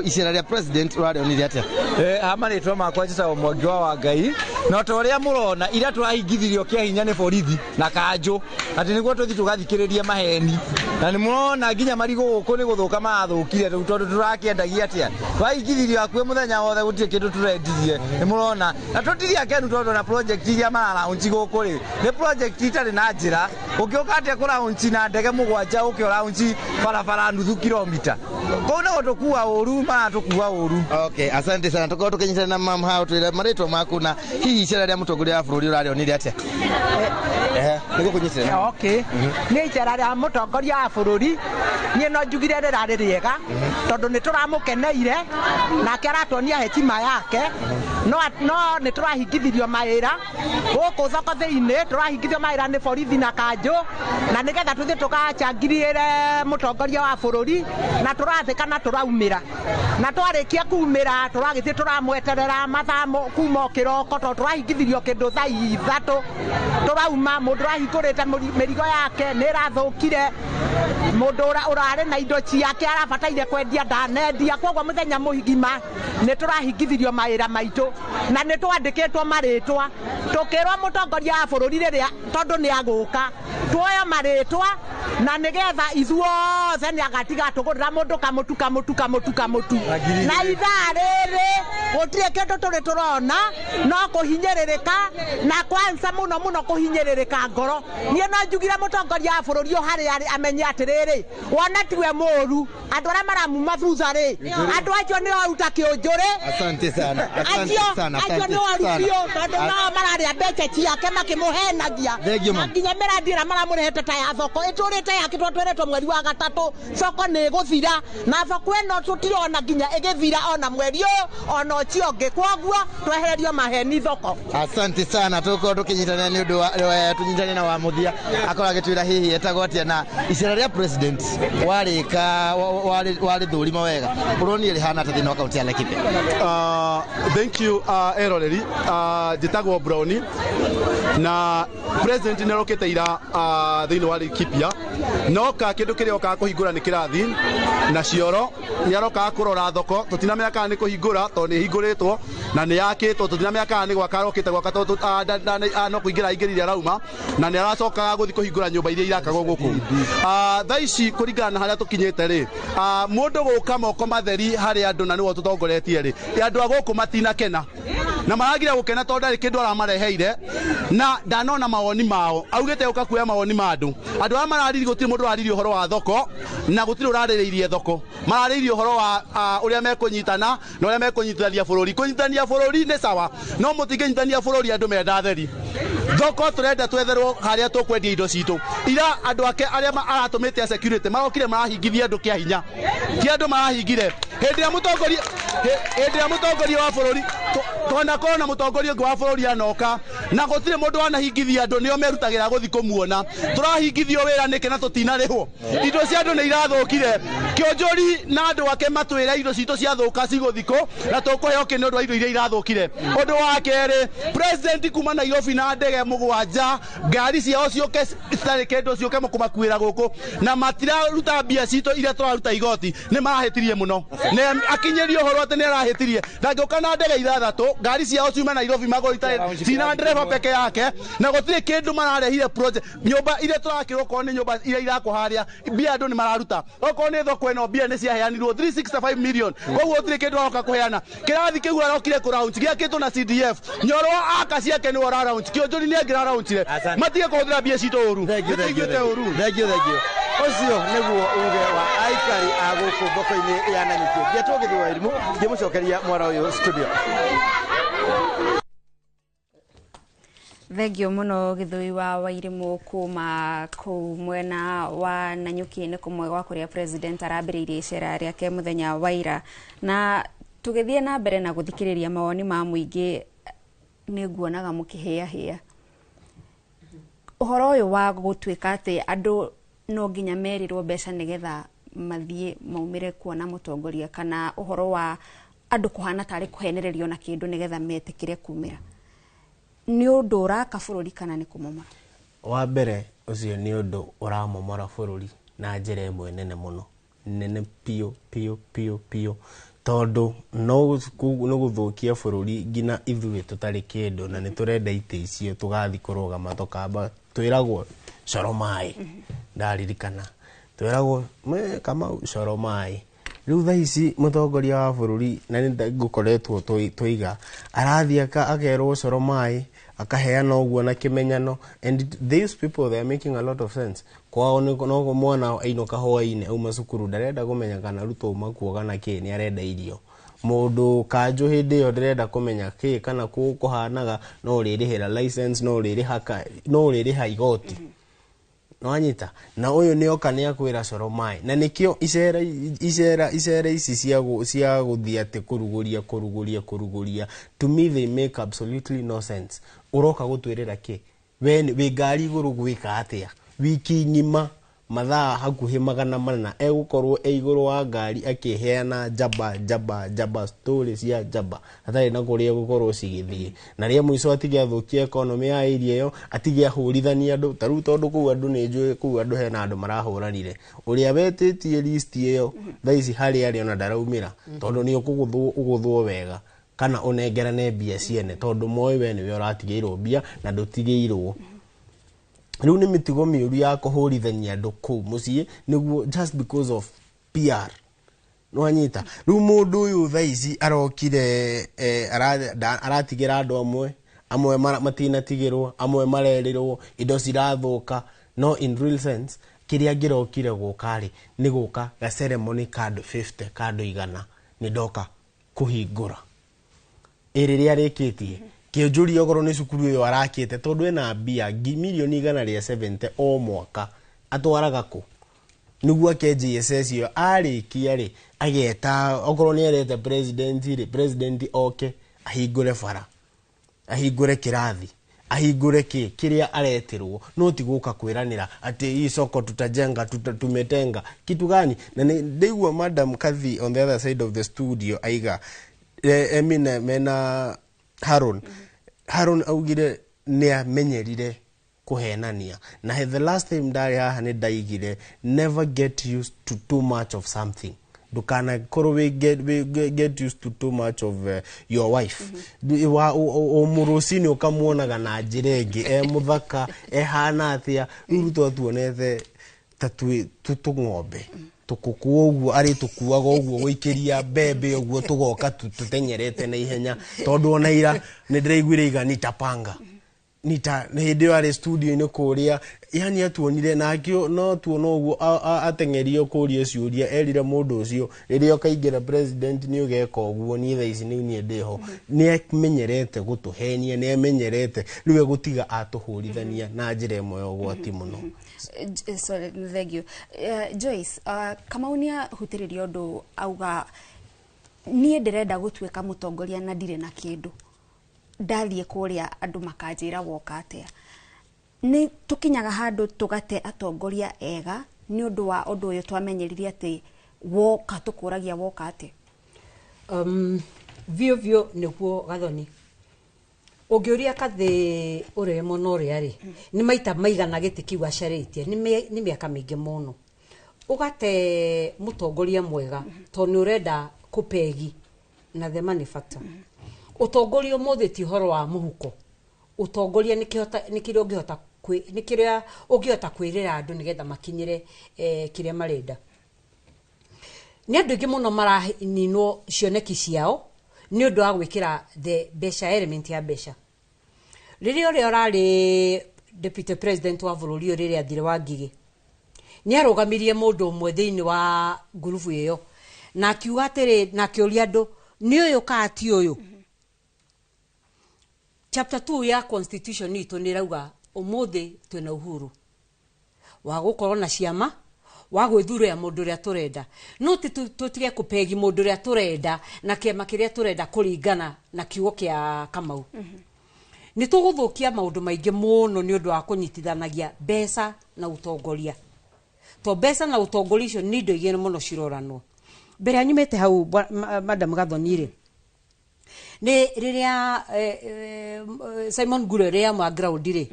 Icera rĩa president ũrarĩonire atĩa? Ha marĩtwa makwa njĩtagwo Mwangi wa Wangai. Na ta ũrĩa mũrona ira tũrahingithirio kĩa hinya nĩ borithi na kanjũ atĩ nĩguo tũthiĩ tũgathikĩrĩrie maheni, na nĩ mũrona nginya marigũ gũkũ nĩ gũthũka marathũkire rĩu, tondũ tũrakĩendagia atĩa, twahingithirio hakuhĩ mũthenya wothe, gũtirĩ kĩndũ tũrendirie. Nĩ mũrona na tũtirĩ akenu, tondũ na project iria maralaunch gũkũ rĩ, nĩ project itarĩ na njĩra. Ũngĩũka atĩa kũraunch na ndege 7 ũke ũraunch barabara nuthu kilomita? Kũu nĩ gũtũkua ũru, maratũkua ũru. Okay, asante sana. Tũkorwo tũkĩnyitana na mam hao, twĩre marĩtwa maku na hihi icera rĩa mũtongoria wa bũrũri ũrarĩonire atĩa. Nĩguo kũnyitĩrĩra. Okay. Nĩ icera rĩa mũtongoria wa bũrũri, niĩ no njugire rĩrarĩ rĩega, tondũ nĩ tũramũkeneire nake aratuonia hekima yake. No nĩ tũrahingithirio mawĩra gũkũ thoko thĩinĩ, tũrahingithio mawĩra nĩ borithi na kanjũ, na nĩgetha tũthiĩ tũgachangirĩre mũtongoria wa bũrũri, na tũrathĩka na tũraumĩra, na twarĩkia kumĩra tũragĩthiĩ tũramweterera mathaa kuma o kĩroko, tondũ tũrahingithirio kĩndũ thaa 3 tũrauma. Mũndũ Tũrahingũrĩte mĩrigo yake nĩ ĩrathũkire. Mũndũ ũrarĩ na indo ciake arabataire kwendia ndanendia. Koguo mũthenya mũgima nĩ tũrahingithirio mawĩra maitũ na nĩ twandĩkĩtwo marĩtwa tũkĩrwo mũtongoria wa bũrũri rĩrĩa tondũ nĩ agũka tuoyo marĩtwa na nĩgetha ithuothe nĩ agatiga tũgũrĩra mũndũ kamũtu kamũtu kamũtu kamũtu. Na ithaa rĩrĩ gũtirĩ kĩndũ tũrĩ tũrona no kũhinyĩrĩrĩka na kwanza mũno mũno kũhinyĩrĩrĩka ngoro. Niĩ no njugire mũtongoria wa bũrũri o harĩa arĩ amenye atĩrĩrĩ, wona tiwe mũru andũ arĩa maramuma thutha rĩ, andũ acio nĩ oruta kĩũnjũrĩ. Asante sana, asante sana, acio asante nĩ oru sana. biũ tondũ nao mararĩa mbeca ciake makĩmũhenagia. Thank you, Na ma'am. nginya mĩrandi ĩrĩa maramũrehete ta ya thoko ĩtũrĩte yakĩtwo tweretwo mweri wa gatatũ thoko nĩ ĩgũthira na thoko ĩno tũtirona nginya ĩgĩthira ona mweri ũyũ ona ũcio ũngĩ. Kwoguo twehererio maheni thoko. Asante sana, tukorwo tukinyitanira ni undu wa tunyitane na wa muthia akorwo agitwira hihi etagwo atia na icera ria president warika warithurima wega uronire rihana atia thiini wa kaunti ya Laikipia? Thank you, eroreri. Njĩtagwo Brownie na president nĩ arokĩte ira thĩinĩ wa Laikipia noka kĩndũ kĩrĩa okaga kũhingũra nĩ kĩrathi na cioro. Nĩ arokaga kũrora thoko, tũtinamenya kana nĩ kũhingũra tondũ nĩ ĩhingũrĩtwo na nĩ yakĩtwo, tũtinamenya kana nĩ gwaka arokĩte gwaka tondũ no kũingĩra aingĩrire arauma na nĩ aracokaga gũthiĩ kũhingũra nyũmba iria irakagwo gũkũ. Thaa ici kũringana na harĩa tũkinyĩte rĩ, mũndũ gũka moko matheri harĩ andũ na nĩwe tũtongoretie rĩ, andũ a gũkũ matinakena na maragira gũkena tondũ ndarĩ kĩndũ aramareheire na ndanona mawoni mao. Augĩte ũka kuoya mawoni ma andũ. Andũ arĩa marariri gũtirĩ mũndũ ũraririe ũhoro wa thoko na gũtirĩ ũrarĩrĩirie thoko, mararĩrĩirie ũhoro wa ũrĩa mekũnyitana na ũrĩa mekũnyitithania bũrũri. Kũnyitithania bũrũri nĩ sawa, no mũtingĩnyitithania bũrũri andũ menda theri. Thoko tũrenda twetherwo harĩa tũkwendia indo citũ. Ira andũ ake arĩa aratũmĩte a security marokire marahingithia andũ kĩa hinya, ti andũ marahingire. Hĩndĩ ĩrĩa mũtongoria wa bũrũri twanakorwo na mũtongoria ũngĩ wa bũrũri anoka na gũtirĩ mũndũ wanahingithia andũ, nĩo merutagĩra gũthiĩ kũmuona. Tũrahingithio wĩra nĩkĩ na tũtinarĩhwo? Indo cia andũ nĩ irathũkire. Kĩonjori na andũ ake matwĩra indo citũ ciathũka cigũthiĩ kũ na tũkũheo kĩ nĩ ũndũ wa indo iria irathũkire. Ũndũ wa kerĩ, president kuma Nairobi na ndege mũgwanja ngari ciao ciũke citarĩ kĩndũ ciũke kũmakuĩra gũkũ na matiraruta mbia citũ iria tũraruta igoti, nĩ marahĩtirie mũno. Nĩ akinyĩrio ũhoro atĩ nĩ arahĩtirie. Ndangĩũka na ndege ithathatũ ngari ciao ciuma Nairobi magũrũ itarĩ cina ndereba peke yake na gũtirĩ kĩndũ mararehire project. Nyũmba iria tũrakĩrwo okorwo nĩ nyũmba iria irakwo harĩa mbia andũ nĩ mararuta, okorwo nĩ thoko ĩno mbia nĩ ciaheanirwo 365 million, koguo gũtirĩ kĩndũ aroka kũheana. Kĩrathi kĩu arokire kũ launch gĩakĩtwo na CDF, Nyoro aka ciake nĩwe ũra launch, Kĩonjori nĩ angĩ ra-launchire. Matige kũhũthĩra mbia citũ ũru. Thank you, thank you, Nĩtũiguĩte ũru. Thank you, thank you. Ũcio nĩguo uge wa aikari a gũkũ thoko-inĩ ya Nanyuki. Ngetwo Gĩthũa wa Irimũ ngĩmũcokeria mwara ũyũ studio. Thengio mũno Gĩthũi wa Wairimũ kuma kũu mwena wa Nanyuki nĩ kũmwe gwa kũrĩa president arambĩrĩirie icera rĩake mũthenya wa ira. Na tũgĩthiĩ na mbere na gũthikĩrĩria mawoni ma mũingĩ nĩ nguonaga mũkĩhĩahĩa ũhoro ũyũ wa gũtuĩka atĩ andũ no nginya merirwo mbeca nĩgetha mathiĩ maumĩre kuona mũtongoria, kana ũhoro wa andũ kũhana tarĩ kũhenererio na kĩndũ nĩgetha metĩkĩre kumĩra, nĩ ũndũ ũraka bũrũri kana nĩ kũmomora? Wa mbere ũcio nĩ ũndũ ũramomora bũrũri na njĩra ĩmwe nene mũno, nene piũ piũ piũ piũ, tondũ no gũthũkia bũrũri nginya ithuĩ tũtarĩ kĩndũ na nĩ tũrenda itĩ icio tũgathiĩ kũrũgama tũkamba twĩragwo coro maĩ, ndaririkana twĩragwo Kamau coro maĩ. Rĩu thaa ici mũtongoria wa bũrũri na nĩ ngũkoretwo tũiga arathiĩ akerwo coro maĩ akaheana ũguo na kĩmenyano, and these people they are making a lot of sense. Kwao no mwana ainũka hwaĩ-inĩ auma cukuru ndarenda kũmenya kana Ruto auma kuo kana kĩ, nĩ arenda irio. Mũndũ kanjũ hĩndĩ ĩyo ndĩrenda kũmenya kĩ kana kũ kũhanaga, no ũrĩrĩhĩra license, no ũrĩrĩha no ũrĩrĩha igoti. Nwanyita na ũyũ nĩ oka nĩ akwĩra coro maĩ, na nĩkĩo icera icera icera ici cia gũthiĩ atĩ kũrugũria kũrugũria kũrugũria, to me they make absolutely no sense. Ũroka gũtwĩrĩra kĩ? We wĩ ngari igũrũ gwĩka atĩa? Wiki ng'ima Mathaa hakuhĩ 400 egũkorwo e igũrũ wa ngari akĩheana njamba njamba njamba, story cia njamba hatarĩ na kũrĩa egũkorwo cigĩthiĩ, na rĩa mũico atige athũkie economy ya area ĩyo, atige ahũrithanie andũ. Ta rĩu tondũ kũu andũ nĩ njũĩ kũu andũ hena andũ marahũranire, ũrĩa wetĩtie list ĩyo thaa ici harĩa arĩ ona ndaraumĩra, tondũ nĩ ũkũgũthwo ũgũthwo wega kana ũnengerane mbia ciene, tondũ moĩ we nĩwe ũratigĩirwo mbia na ndũtigĩirwo. Rĩu nĩ mĩtugo mĩũru ya kũhũrithania andũ kũu mũciĩ nĩguo just because of PR. Nĩwanyita? Rĩu mũndũ ũyũ thaa ici arokire, aratigĩra andũ amwe, amwe matinatigĩrwo, amwe marerĩrwo indo cirathũka. No in real sense, kĩrĩa angĩrokire gũka rĩ, nĩ gũka ga ceremony ka andũ 50, ka andũ 100, nĩ ndoka kũhingũra. Ĩ rĩrĩa arĩkĩtie kĩnjũria okorwo nĩ cukuru ĩyo arakĩte, tondũ ena mbia mirioni 170 o mwaka, atwaraga kũ nĩguo ake JSS ĩyo? Arĩkia rĩ, ageta okorwo nĩ erete president rĩ, president oke ahingũre bara, ahingũre kĩrathi, ahingũre kĩ kĩrĩa aretirwo, no ti gũka kwĩranĩra atĩ hii soko tutajenga, tumetenga kitu gani. Na nĩ ndaigua Madam Kathy on the other side of the studio aiga, Emine mena Haron, Haron augire nĩ amenyerire kũhenania. Na the last time ndarĩ haha nĩ ndaigire, never get used to too much of something. Ndũkanakorwo wĩ get used to too much of your wife. Wa o mũrũcinĩ ũkamuonaga na njĩra ĩngĩ, e mũthaka, ehana atĩa. Rĩu Ruto atuonete ta twĩ tũng'ombe tũkũkua ũguo, arĩ tũkuaga ũguo gũikĩria mbembe ũguo, tũgoka tũtenyerete na ihenya, tondũ ona ira nĩ ndĩraiguire iga nitapanga nita hĩndĩ ĩyo arĩ studio-inĩ kũrĩa, yani atuonire nakĩo no tuona ũguo ateng'erio kũria ciũria. Erire mũndũ ũcio rĩrĩa ũkaingĩra president nĩ ũgeka ũguo. Niĩ thaa ici nĩ niĩ ndĩho. Nĩ amenyerete gũtũhenia, nĩ amenyerete. Rĩu egũtiga atũhũrithania na njĩra ĩmwe ya ũgwati mũno. Sorry, thank you. Joyce, Kamau nĩ ahutĩrĩria ũndũ, auga niĩ ndĩrenda gũtuĩka mũtongoria na ndirĩ na kĩndũ, ndathiĩ kũrĩa andũ makanjĩra woka atĩa. Nĩ tũkinyaga handũ tũgate atongoria ega nĩ ũndũ wa ũndũ ũyũ twamenyerire atĩ woka tũkũragia woka atĩa? Biũ biũ nĩguo, Gathoni. Ũngĩũria Kathĩ ũrĩa mũno ũrĩa rĩ nĩ maita maigana gĩtĩ kĩu acarĩtie, nĩ mĩaka mĩingĩ mũno ũgate mũtongoria mwega, tondũ nĩ ũrenda kũpegi na the money factor. Ũtongoria ũmũthĩ ti ũhoro wa mũhuko. Ũtongoria nĩ kĩhota nĩ kĩrĩa ũngĩhota nĩ kĩrĩa ũngĩhota kwĩrĩra andũ nĩgetha makinyĩre kĩrĩa marenda. Nĩ andũ aingĩ mũno maraninwo cioneki ciao nĩ ũndũ wa gwĩkĩra the mbeca, element ya mbeca. Rĩrĩa ũrĩa ũrarĩ deputy president wa bũrũri ũyũ, rĩrĩa athire wa Ngigĩ, nĩ arũgamirie mũndũ ũmwe thĩinĩ wa ngurubu ĩyo na akiuga atĩrĩ, na akĩũria andũ, nĩ ũyũ kaa ti ũyũ? Chapter 2 ya constitution itũ nĩ ĩrauga ũmũthĩ twĩna uhuru wa gũkorwo na ciama, wa gwĩthurĩra mũndũ ũrĩa tũrenda, no ti tũtige kũpegi mũndũ ũrĩa tũrenda na kĩama kĩrĩa tũrenda. Kũringana na kiugo kĩa Kamau, nĩ tũgũthũkia maũndũ maingĩ mũno nĩ ũndũ wa kũnyitithanagia mbeca na ũtongoria, to mbeca na ũtongoria icio nĩ indo igĩrĩ mũno ciroranwo. Mbere ya nyumĩte hau, Madam Gathoni rĩ, nĩ rĩrĩa Simon Ngure rĩrĩa ma ground rĩ,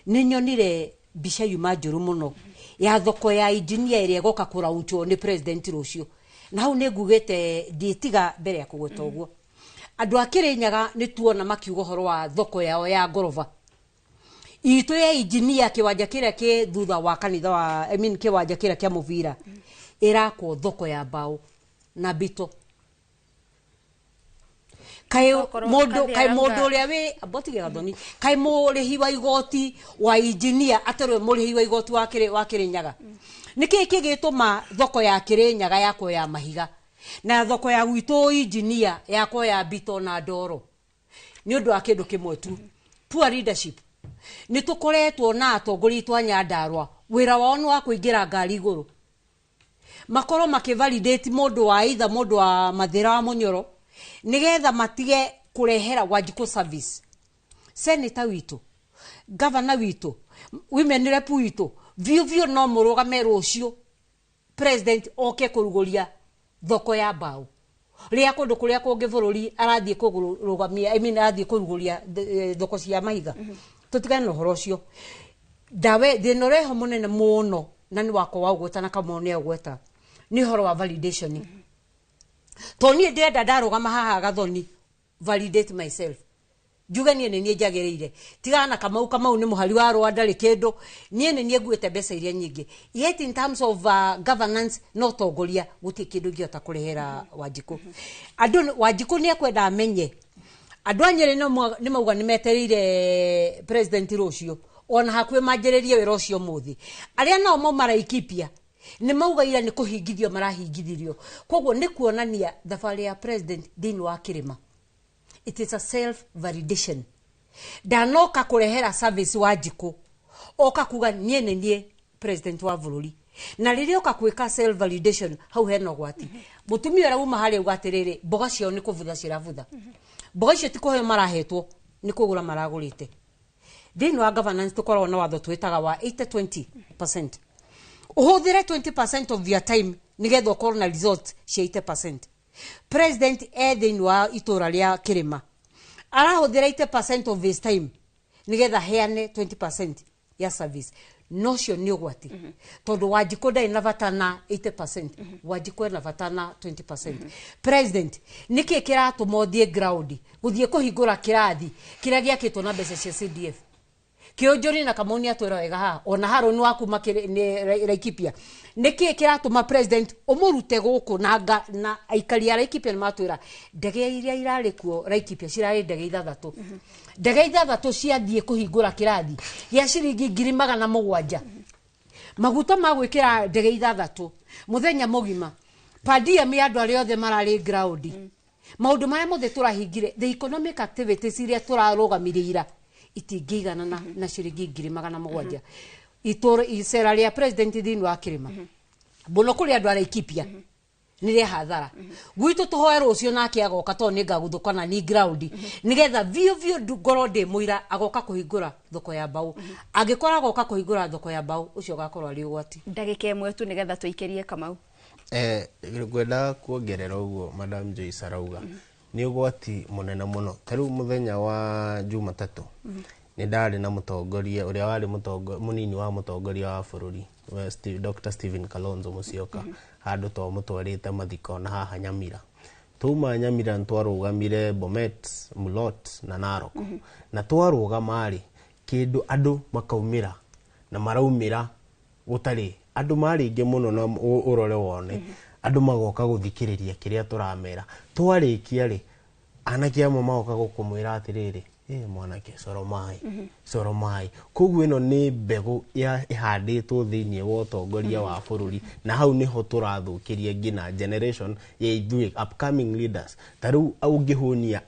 nĩ nyonire mbica yuma njũru mũno ya thoko ya engineer ĩrĩa ĩgoka kũraunchwo nĩ president rũciũ. Na hau nĩ ngugĩte ndiĩtiga mbere ya kũgweta ũguo, andũ a Kĩrĩnyaga nĩ tuona makiuga ũhoro wa thoko yao ya ngoroba. Itũ ya engineer, kĩwanja kĩrĩa kĩ thutha wa kanitha wa, I mean, kĩwanja kĩrĩa kĩa mũbira, ĩrakwo thoko ya mbaũ na mbito. Kaĩ Okorwo mũndũ Kathĩ kaĩ mũndũ arauga- ũrĩa wĩ abotige Gathoni, kaĩ mũrĩhi wa igoti wa engineer atarĩ mũrĩhi wa igoti wa Kĩrĩnyaga, nĩkĩ kĩgĩtũma thoko ya Kĩrĩnyaga yakwo ya mahiga na thoko ya gwitũ engineer yakwo ya mbito na ndoro? Nĩ ũndũ wa kĩndũ kĩmwe tu, poor leadership. Nĩ tũkoretwo na atongoria aitũ a Nyandarua, wĩra wao nĩ wa kũingĩra ngari igũrũ, makorwo makĩvalidate mũndũ wa either mũndũ wa Mathĩra wa Mũnyoro, nĩgetha matige kũrehera Wanjikũ service. Senator witũ, governor witũ, women rep witũ, Biũ biũ no mũrũgame rũciũ president oke kũrugũria thoko ya mbaũ rĩa kũndũ kũrĩa kũngĩ bũrũri arathiĩ kũrũgamia, I mean, arathiĩ kũrugũria thoko cia mahiga. Tũtigane na ũhoro ũcio. Ndawe thĩna ũreho mũnene mũno na nĩ wakwa wa ũgweta na Kamau nĩ agweta nĩ ũhoro wa validation. To niĩ ndĩrenda ndarũgama haha Gathoni validate myself, njuge niĩ nĩ niĩ njagĩrĩire, tigana na Kamau. Kamau nĩ mũhari wa rũa, ndarĩ kĩndũ. Niĩ nĩ niĩ nguĩte mbeca iria nyingĩ, yet in terms of governance na ũtongoria gũtirĩ kĩndũ ingĩhota kũrehera Wanjikũ. Andũ Wanjikũ nĩ ekwenda amenye andũ a Nyĩrĩ nĩ mauga nĩ metereire president rũciũ, ona hakuhĩ manjĩrĩrie wĩra ũcio mũthĩ. Arĩa nao mauma Laikipia nĩ mauga ira nĩ kũhingithio marahingithirio. Koguo nĩ kuonania thabarĩ ya president thĩinĩ wa kĩrĩma, it is a self validation. Ndanoka kũrehera service Wanjikũ, oka kuga niĩ nĩ niĩ president wa bũrũri. Na rĩrĩa oka gwĩka self validation, hau hena ũgwati. Mũtumia ũrĩa uma harĩa auga atĩrĩrĩ, mboga ciao nĩ kũbutha cirabutha. Mboga icio ti kũheo marahetwo, nĩ kũgũra maragũrĩte. Thĩinĩ wa governance tũkoragwo na watho twĩtaga wa 80-20%. Ũhũthĩre 20% of your time nĩgetha ũkorwo na result cia 80%. President e thĩinĩ wa itũra rĩa kĩrĩma arahũthĩra 80% of his time nĩgetha heane 20% ya service. No ũcio nĩ ũgwati, tondũ Wanjikũ ndarĩ na bata na 80%, Wanjikũ ena bata na 20%. President, nĩkĩ kĩratũma ũthiĩ ground gũthiĩ kũhingũra kĩrathi kĩrĩa gĩakĩtwo na mbeca cia CDF? Kĩũnjũri na Kamau nĩ atwĩra wega haha, ona Harũni wa kuma nĩ Laikipia. Nĩkĩ kĩratũma president ũmũrute gũkũ na aikari a Laikipia nĩ matwĩra ndege iria irarĩ kuo Laikipia cirarĩ ndege ithathatũ. Ndege ithathatũ ciathiĩ kũhingũra kĩrathi gĩa ciringi 700,000, maguta ma gwĩkĩra ndege ithathatũ mũthenya mũgima, per diem ya andũ arĩa othe mararĩ ground, maũndũ marĩa mothe tũrahingire, the economic activities iria tũrarũgamirie ira itingĩiganana na ciringi 700,000. Itũra icera rĩa president thĩinĩ wa kĩrĩma mũno kũrĩ andũ a Laikipia nĩ rĩa hathara. Gwitũ tũhoe rũciũ nake agoka, tondũ nĩ ngaguthũkana ni ground nĩgetha biũ biũ ngorwo ndĩ mũira agoka kũhingũra thoko ya mbaũ. Angĩkorwo agoka kũhingũra thoko ya mbaũ, ũcio ũgakorwo arĩ ũgwati. Ndagĩka ĩmwe tu nĩgetha tũikĩrie, Kamau. Ngwenda kuongerera ũguo Madam Joyce arauga, nĩ ũgwati mũnene mũno. Ta rĩu mũthenya wa Jumatatũ nĩ ndarĩ na mũtongoria ũrĩa warĩ mũnini wa mũtongoria wa bũrũri Dr. Stephen Kalonzo Musyoka, handũ twamũtwarĩte mathiko na haha Nyamira. Twauma Nyamira nĩ twarũgamire Bomet, Mulot na Narok. Na twarũgama rĩ, kĩndũ andũ makaumĩra na maraumĩra gũtarĩ andũ marĩ aingĩ mũno, na ũrore wone andũ magoka gũthikĩrĩria kĩrĩa tũramera. Twarĩkia rĩ, anake amwe magoka gũkũmwĩra atĩrĩrĩ, mwanake, coro maĩ, coro maĩ. Koguo ĩno nĩ mbegũ ya ĩhandĩtwo thĩinĩ wa ũtongoria wa bũrũri, na hau nĩho tũrathũkĩria nginya generation ya ithuĩ upcoming leaders. Ta rĩu ũngĩhũnia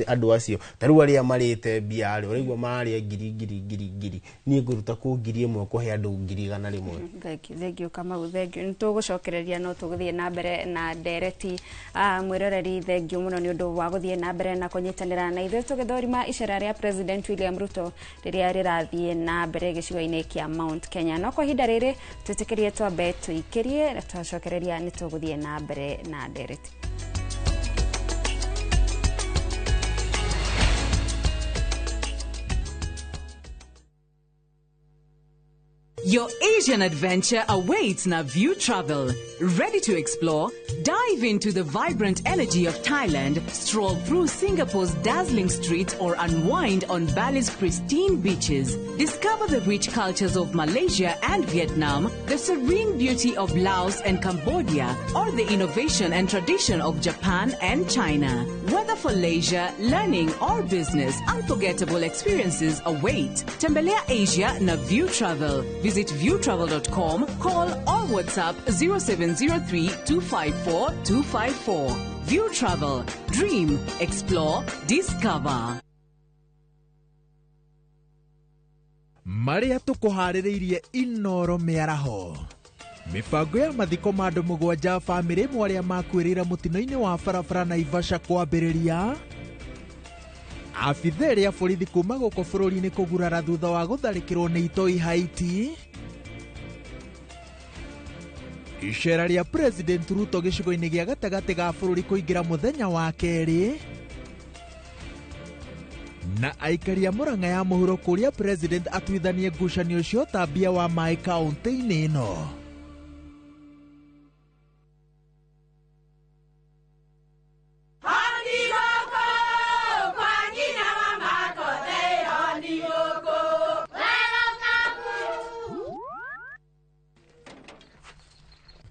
andũ acio, ta rĩu arĩa marĩte mbia rĩ, ũraigua mararĩa ngiri ngiri ngiri ngiri, niĩ ngũruta kũ 1000 kũhe andũ 100,000? Thank you, thank you Kamau, thank you. Nĩ tũgũcokereria no tũgũthiĩ na mbere na ndereti. Mwĩroreri, thank you mũno nĩ ũndũ wa gũthiĩ na mbere na kũnyitanĩra na ithuĩ tũgĩthũrima icera rĩa President William Ruto rĩrĩa rĩrathiĩ na mbere gĩcigo-inĩ kĩa Mount Kenya. No kwa ihinda rĩrĩ twĩtĩkĩrie twambe tũikĩrie, na twacokereria nĩ tũgũthiĩ na mbere na ndereti. Your Asian adventure awaits na View Travel. Ready to explore? Dive into the vibrant energy of Thailand, stroll through Singapore's dazzling streets, or unwind on Bali's pristine beaches. Discover the rich cultures of Malaysia and Vietnam, the serene beauty of Laos and Cambodia, or the innovation and tradition of Japan and China. Whether for leisure, learning, or business, unforgettable experiences await. Tembelea Asia na View Travel. Visit viewtravel.com, call or WhatsApp 0703 254 254. View Travel. Dream, explore, discover. Marĩa tũkũharĩrĩirie Inoro mĩaraho, mĩbango ya mathiko ma andũ 7 a bamĩrĩ ĩmwe arĩa makuĩrĩire mũtino-inĩ wa barabara Naivasha kwambĩrĩria, abitha erĩ a borithi kuma gũkũ bũrũri-inĩ kũgurara thutha wa gũtharĩkĩrwo nĩ itoi Haiti. Icera rĩa President Ruto gĩcigo-inĩ gĩa gatagatĩ ga bũrũri kũingĩra mũthenya wa kerĩ na aikari a Murang'a ya mũhuro kũrĩa President atuithanie ngucanio cia ũtambia wa maĩ kaũntĩ-inĩ ĩno.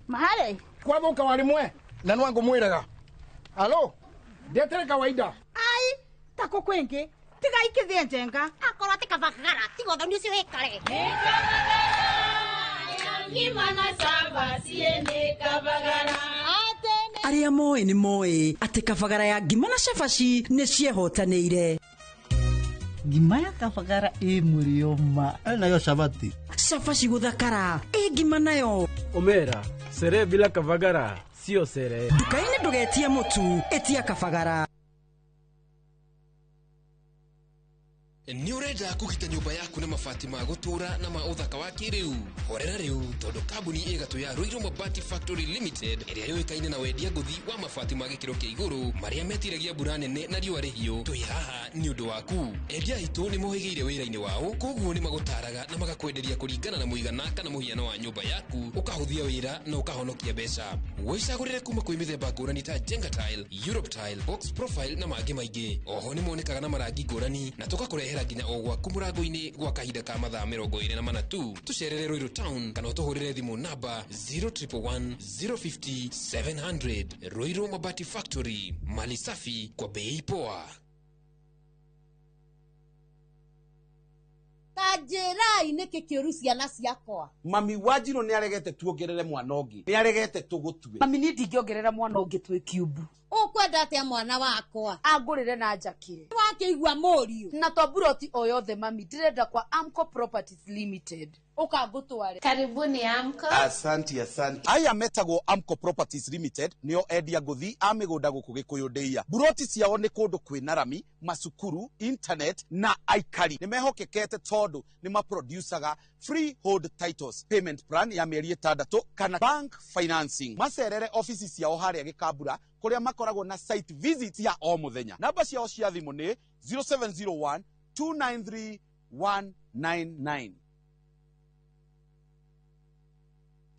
Mahale kwathuka wari mwe na nwangu mwiraga alo ndetere kawaida ai tako kwingi tiga ikithie njenga akorwo ati kabagara tiga uthoni ucio wikare Arĩa moĩ nĩ moĩ atĩ kabagara ya ngima na cabaci nĩ ciehotanĩire. Ngima ya kabagara ĩ mũrĩo ma nayo cabaci. Cabaci gũthakara ĩ ngima nayo. Omera sere bila kabagara sio sere. Nduka-inĩ ndũgetie mũtu, ĩtia kabagara. Nĩ ũrenda kũgita nyũmba yaku na mabati ma gũtũũra na ma ũthaka wa kĩrĩu? Horera rĩu tondũ kambuni ĩ gatũ ya Ruiru Mabati Factory Limited ĩrĩa yũĩkaine na wendia ngũthi wa mabati ma gĩkĩro kĩa igũrũ marĩa metiragia mbura nene na riũa rĩhiũ, twĩ haha nĩ ũndũ waku. Endia aitũ nĩ mohĩgĩire wĩra-inĩ wao, koguo nĩ magũtaraga na magakwenderia kũringana na mũigana kana mũhiano wa nyũmba yaku, ũkahũthia wĩra na ũkahonokia mbeca. Wĩcagũrĩre kuma kwĩ mĩthemba ngũrani ta Jenga Tile, Europe Tile, Box Profile na mangĩ maingĩ. Oho nĩ monekaga na marangi ngũrani na tũgakũrehera nginya o gwaku mũrango-inĩ gwa kahinda ka mathaa 24 tu. Tũcerere Ruiru Town kana ũtũhũrĩre thimũ namba 0111 050 700. Ruiru Mabati Factory, mali safi kwa bei poa. Ta njĩrai nĩkĩ kĩũru ciana ciakwa. Mami Wanjirũ nĩ aregete tuongerere mwana ũngĩ, nĩ aregete tũgũtue. Mami niĩ ndingĩongerera mwana ũngĩ twĩ kiumbu. Ũkwenda atĩa mwana wakwa? Angũrĩre na njakire. Wakĩigua mũriũ. Na to buroti o yothe mami, ndĩrenda kwa Amco Properties Limited. Ũka ngũtware. Karibuni Amco. Asante, asante. Aya metagwo Amco Properties Limited nĩo endia ngũthi a mĩgũnda gũkũ Gĩkũyũ ndĩia. Buroti ciao nĩ kũndũ kwĩna rami, macukuru, internet na aikari. Nĩ mehokekete tondũ nĩ maproducaga freehold titles, payment plan ya mĩeri 6 kana bank financing. Macerere ofici ciao harĩa Gĩkambura kũrĩa makoragwo na site visit ya o mũthenya. Namba ciao cia thimũ nĩ 0701 293 199.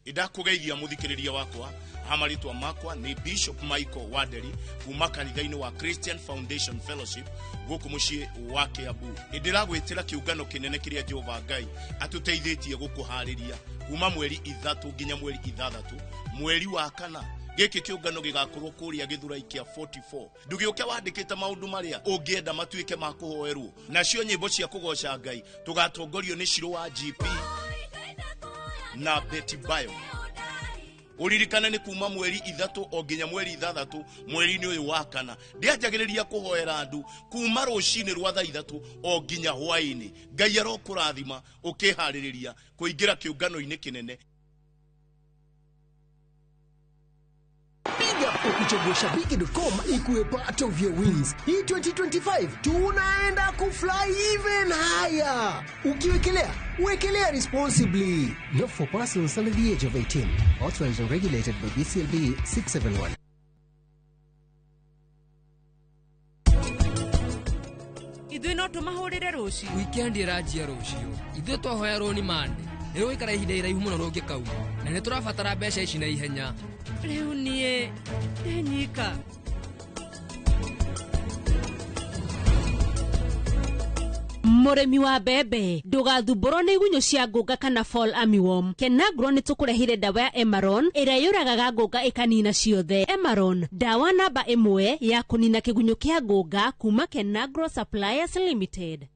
Ndakũgeithia mũthikĩrĩria wakwa hamarĩtwa makwa nĩ Bishop Michael Wanderi kuma kanitha-inĩ wa Christian Foundation Fellowship gũkũ mũciĩ wa Kiambu. Nĩndĩragwĩtĩra kĩũngano kĩnene kĩrĩa Jehova Ngai atũteithĩtie gũkũharĩria kuma mweri 3 nginya mweri 6 mweri wa 4. Gĩkĩ kĩũngano gĩgakorwo kũrĩa Gĩthurai kĩa 44. Ndũgĩũke wandĩkĩte maũndũ marĩa ũngĩenda matuĩke ma kũhoerwo. Nacio nyĩmbo cia kũgoca Ngai tũgatongorio nĩ Shiro wa GP na Betty Bayo. Uririkane nĩ kuma mweri 3 o nginya mweri 6 mweri-inĩ ũyũ wa 4. Ndĩanjagĩrĩria kũhoera andũ kuma rũcinĩ rwa thaa 3 o nginya hwaĩ-inĩ. Ngai arokũrathima ũkĩharĩrĩria kũingĩra kĩũngano-inĩ kĩnene. Piga ukichagua shabiki.com ikuwe part of your wins. Hii 2025 tunaenda kufly even higher. Ukiwekelea, wekelea responsibly. Not for persons under the age of 18. Authorized and regulated by BCLB 671. Ithuĩ no tũmahũrĩre rũciũ. Weekend ĩranjia rũciũ. Ithuĩ twahoya rũni mande. Nĩ rũgũikara ihinda iraihu mũno rũngĩkauma na nĩ tũrabatara mbeca ici na ihenya. Rĩu niĩ ndenyika. Mũrĩmi wa mbembe ndũgathumbũrwo nĩ igunyũ cia ngũnga kana fall armyworm. Kenagro nĩ tũkũrehire ndawa ya Emaron ĩrĩa yũragaga ngũnga ĩkanina ciothe. Emaron, ndawa namba 1 ya kũnina kĩgunyũ kĩa ngũnga kuma Kenagro Suppliers Limited.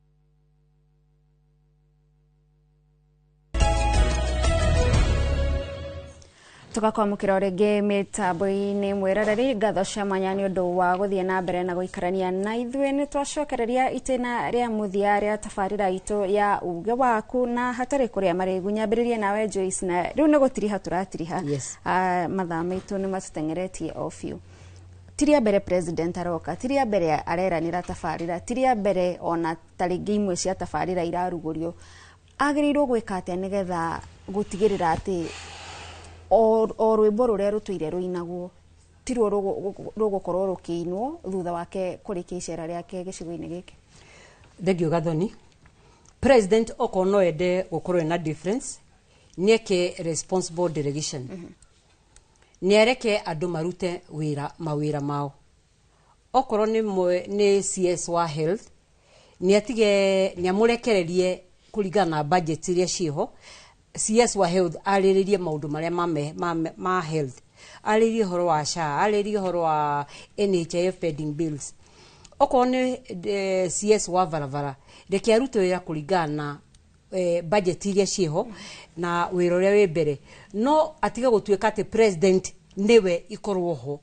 Tugakwamũkĩra rĩngĩ mĩtambo-inĩ mwĩroreri ngatho cia mwanya nĩ ũndũ wa gũthiĩ na mbere na gũikarania na ithuĩ. Nĩ twacokereria itĩna rĩa mũthia rĩa tabarĩra itũ ya uge waku na hatarĩ kũrĩa marĩgu. Nyambĩrĩrie nawe Joyce, na rĩu nĩ gũtiriha tũratiriha. Yes. Mathaa maitũ nĩ matũteng'eretie o biũ. Tiria mbere president aroka, tiria mbere areranĩra tabarĩra, tiria mbere ona tarĩngĩ imwe cia tabarĩra irarugũrio. Agĩrĩirwo gwĩka atĩa nĩgetha gũtigĩrĩra atĩ O rwĩmbo rũrĩa rũtũire rũinagwo tirwo rũgũkorwo rũkĩinwo thutha wake kũrĩkia icera rĩake gĩcigo-inĩ gĩkĩ. Thengio, Gathoni. President okorwo no ende gũkorwo na difference, nĩeke responsible delegation, nĩ areke andũ marute wĩra mawĩra mao. Okorwo nĩ CS wa health, nĩ atige, nĩ amũrekererie kũringana na budget iria ciĩho. CS wa health arĩrĩrie maũndũ marĩa ma health, arĩrĩrie ũhoro wa SHA, arĩrĩrie ũhoro wa NHIF pending bills. Okorwo nĩ CS wa barabara, reke arute wĩra kũringana na budget iria ciĩho na wĩra ũrĩa wĩ mbere, no atige gũtuĩka atĩ president nĩwe ikorwo ho,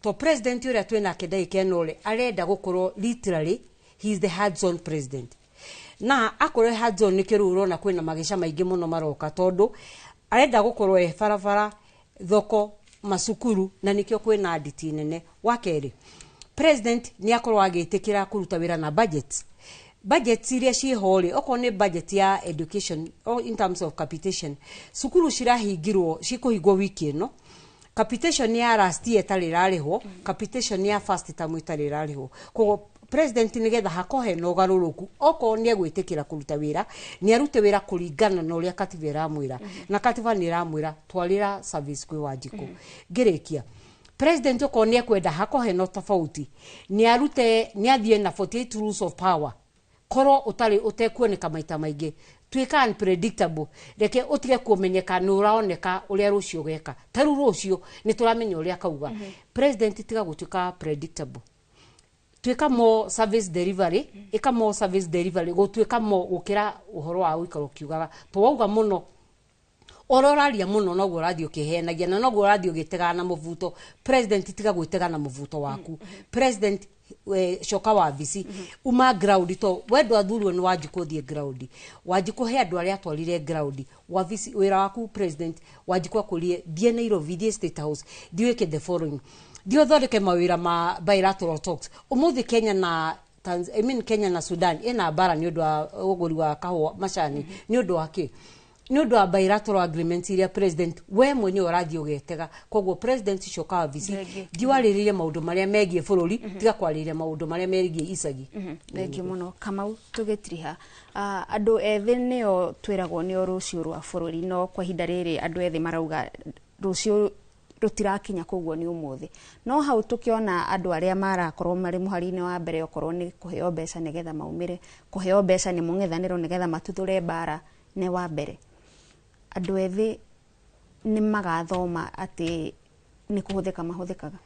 to president ũrĩa twĩ nake ndagĩka ĩno rĩ, arenda gũkorwo literally he is the hands on president, na akorwo hands on nĩkĩo rĩu ũrona kwĩna magĩca maingĩ mũno maroka, tondũ arenda gũkorwo e barabara, thoko, macukuru, na nĩkĩo kwĩna nditi nene. Wa kerĩ, president nĩ akorwo agĩtĩkĩra kũruta wĩra na budget iria ciĩho rĩ. Okorwo nĩ budget ya education or in terms of capitation, cukuru cirahingirwo, cikũhingwo wiki ĩno, capitation ya last year ĩtarĩ ĩrarĩhwo, capitation ya first term ĩtarĩ ĩrarĩhwo. Koguo president, nĩgetha hakorwo hena ũgarũrũku, okorwo nĩ egwĩtĩkĩra kũruta wĩra, nĩ arute wĩra kũringana na ũrĩa katiba ĩramwĩra, na katiba nĩ ĩramwĩra twarĩra service kwĩ Wanjikũ. Ngĩrĩkia, president okorwo nĩ ekwenda hakorwo hena tofauti, nĩ arute, nĩ athiĩ na 48 rules of power. Korwo ũtarĩ ũtekuoneka maita maingĩ, tuĩka unpredictable, reke ũtige kũmenyeka nĩ ũraoneka ũrĩa rũciũ ũgeka. Ta rĩu rũciũ nĩ tũramenya ũrĩa akauga. President, tiga gũtuĩka predictable, tuĩka more service delivery, ĩka more service delivery, gũtuĩka more gũkĩra ũhoro wa gũikara ũkiugaga, to wauga mũno, ũrĩa ũraria mũno noguo ũrathiĩ ũkĩheanagia na noguo ũrathiĩ ũgĩtegaga na mũbuto. President, tiga gwĩtega na mũbuto waku. President, we, coka wabici, uma ground, to we ndwathurirwo nĩ Wanjikũ ũthiĩ ground. Wanjikũ he andũ arĩa atwarire ground wabici. Wĩra waku, president, Wanjikũ akũrie thiĩ Nairobi, thiĩ State House, thiĩ wĩke the following, thiĩ ũthondeke mawĩra ma bilateral talks. Ũmũthĩ Kenya na I mean Kenya na Sudan ĩna mbara nĩ ũndũ wa ũgũri wa kahũa, macani. Nĩ ũndũ wa kĩ? Nĩ ũndũ wa bilateral agreement iria president we mwenyewe ũrathiĩ ũgetega. Koguo president, coka wabici, thiĩ warĩrĩrie maũndũ marĩa megiĩ bũrũri, tiga kwarĩrĩria maũndũ marĩa megiĩ icagi. Thank you mũno, Kamau. Tũgĩtiriha, andũ ethĩ nĩo twĩragwo nĩo rũciũ rwa bũrũri, no kwa ihinda rĩrĩ andũ ethĩ marauga rũciũ rũtirakinya, koguo nĩ ũmũthĩ. No hau tũkĩona andũ arĩa marakorwo marĩ mũhari-inĩ wa mbere, okorwo nĩ kũheo mbeca nĩgetha maumĩre, kũheo mbeca nĩ mũng'ethanĩro nĩgetha matuthũre mbara nĩ wa mbere, andũ ethĩ nĩ magathoma atĩ nĩ kũhũthĩka mahũthĩkaga.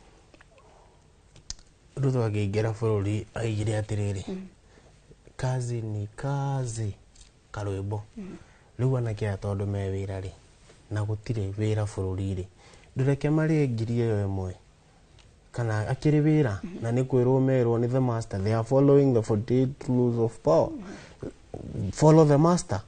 Ruto akĩingĩra bũrũri aigire atĩrĩrĩ, "Kazi ni kazi," karwĩmbo. Rĩu anake aya tondũ me wĩra rĩ, na gũtirĩ wĩra bũrũri rĩ, ndũreke marĩe 1000 kana akĩrĩ wĩra, na nĩ kwĩrwo merwo nĩ the master. They are following the 48 rules of power, follow the master.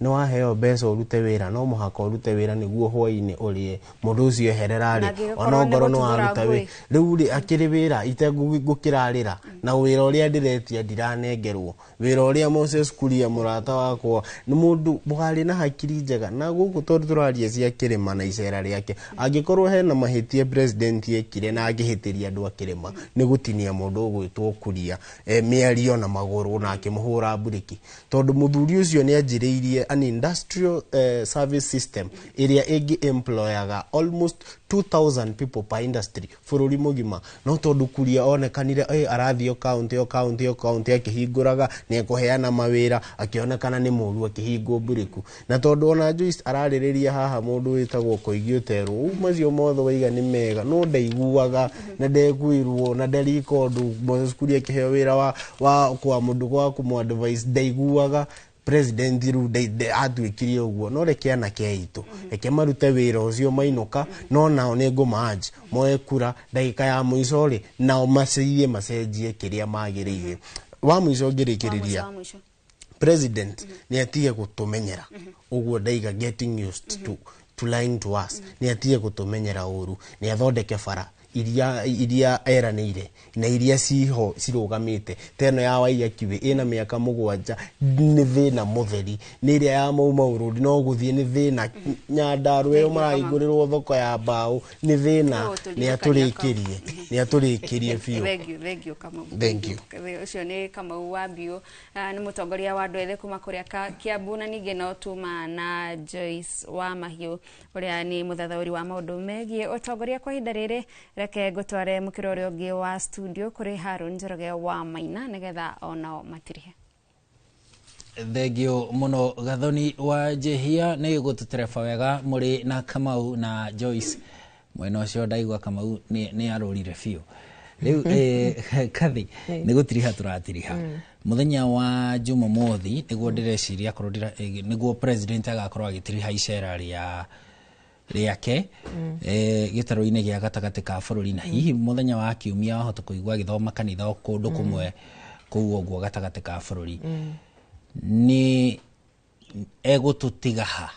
Nĩ waheo mbeca ũrute wĩra, no mũhaka ũrute wĩra nĩguo hwaĩ-inĩ ũrĩe. Mũndũ ũcio eherera Na rĩ, angĩgĩkorwo ona nĩ ongorwo nĩ gũtuthũra waruta ngũĩ. wĩ rĩu rĩ, akĩrĩ wĩra itegũkĩrarĩra na wĩra ũrĩa ndĩretia ndiranengerwo wĩra ũrĩa. Moses Kuria mũrata wakwa nĩ mũndũ warĩ na hakiri njega, na gũkũ tondũ tũraria cia kĩrĩma na icera rĩake, angĩkorwo hena mahĩtia president ekire na angĩhĩtĩria andũ a kĩrĩma, nĩ gũtinia mũndũ ũgwĩtwo Kuria mĩario na magũrũ na akĩmũhũra mburĩki, tondũ mũthuri ũcio nĩ anjĩrĩirie an industrial service system ĩrĩa ĩngĩ employaga almost 2000 people per industry bũrũri mũgima. No tondũ Kuria onekanire arathiĩ o county, o county, o county akĩhingũraga, nĩ ekũheana mawĩra, akĩonekana nĩ mũru, akĩhingwo mbũrĩku. Na tondũ ona Joyce ararĩrĩria haha mũndũ wĩtagwo Koigi Oterwo, ũu macio mothe waiga nĩ mega, no ndaiguaga na ndekuirwo na ndarika ũndũ. Moses Kuria akĩheo wĩra wa kwa mũndũ wa kũmũ advise, ndaiguaga. President rĩu atuĩkire ũguo. No reke anake aitũ, reke marute wĩra ũcio mainũka, no nao nĩ ngũmanji moe kura ndagĩka ya mũico rĩ, nao macirie macenjie kĩrĩa magĩrĩire. Wa mũico ngĩrĩkĩrĩria, Wa mũico. president nĩ atige gũtũmenyera ũguo, ndaiga getting used to lying to us. Nĩ atige gũtũmenyera ũru, nĩ athondeke bara. Iria eranĩire na iria ciho cirũgamĩte ta ĩno ya Waiyaki ĩna mĩaka 7 nĩ thĩna mũtheri, nĩ ĩrĩa ya Mau Mau Road no gũthiĩ nĩ thĩna, Nyandarua ĩyo marahingũrĩrwo thoko ya mbaũ nĩ thĩna. Nĩ atũrĩkĩrie, nĩ atũrĩkĩrie biũ. Thank you, thank you, Kamau. Thank you. Ũcio nĩ Kamau wa Mbiũ, nĩ mũtongoria wa andũ ethĩ kuma kũrĩa Kiambu, na ningĩ no tuma na Joyce wa Mahiũ ũrĩa nĩ mũthathaũri wa maũndũ megiĩ ũtongoria. Kwa ihinda rĩrĩ reke ngũtware mũkĩra ũrĩa ũngĩ wa studio kũrĩ Harun Njoroge wa Maina nĩgetha onao matirihe. Thengio mũno Gathoni wa Njehia nĩ gũtũtereba wega mũrĩ na Kamau na Joyce. Mwena ũcio ndaigua Kamau nĩ arũrire biũ. Rĩu Kathi, nĩ gũtiriha tũratiriha. Mũthenya wa Jumamothi nĩguo ndĩreciria korwo nĩguo president agakorwo agĩtiriha icera rĩa rĩake gĩtarũ-inĩ gĩa gatagatĩ ka bũrũri, na hihi mũthenya wa kiumia wahota kũigua agĩthoma kanitha o kũndũ kũmwe kũu ũguo gatagatĩ ka bũrũri. Nĩ egũtũtiga ha?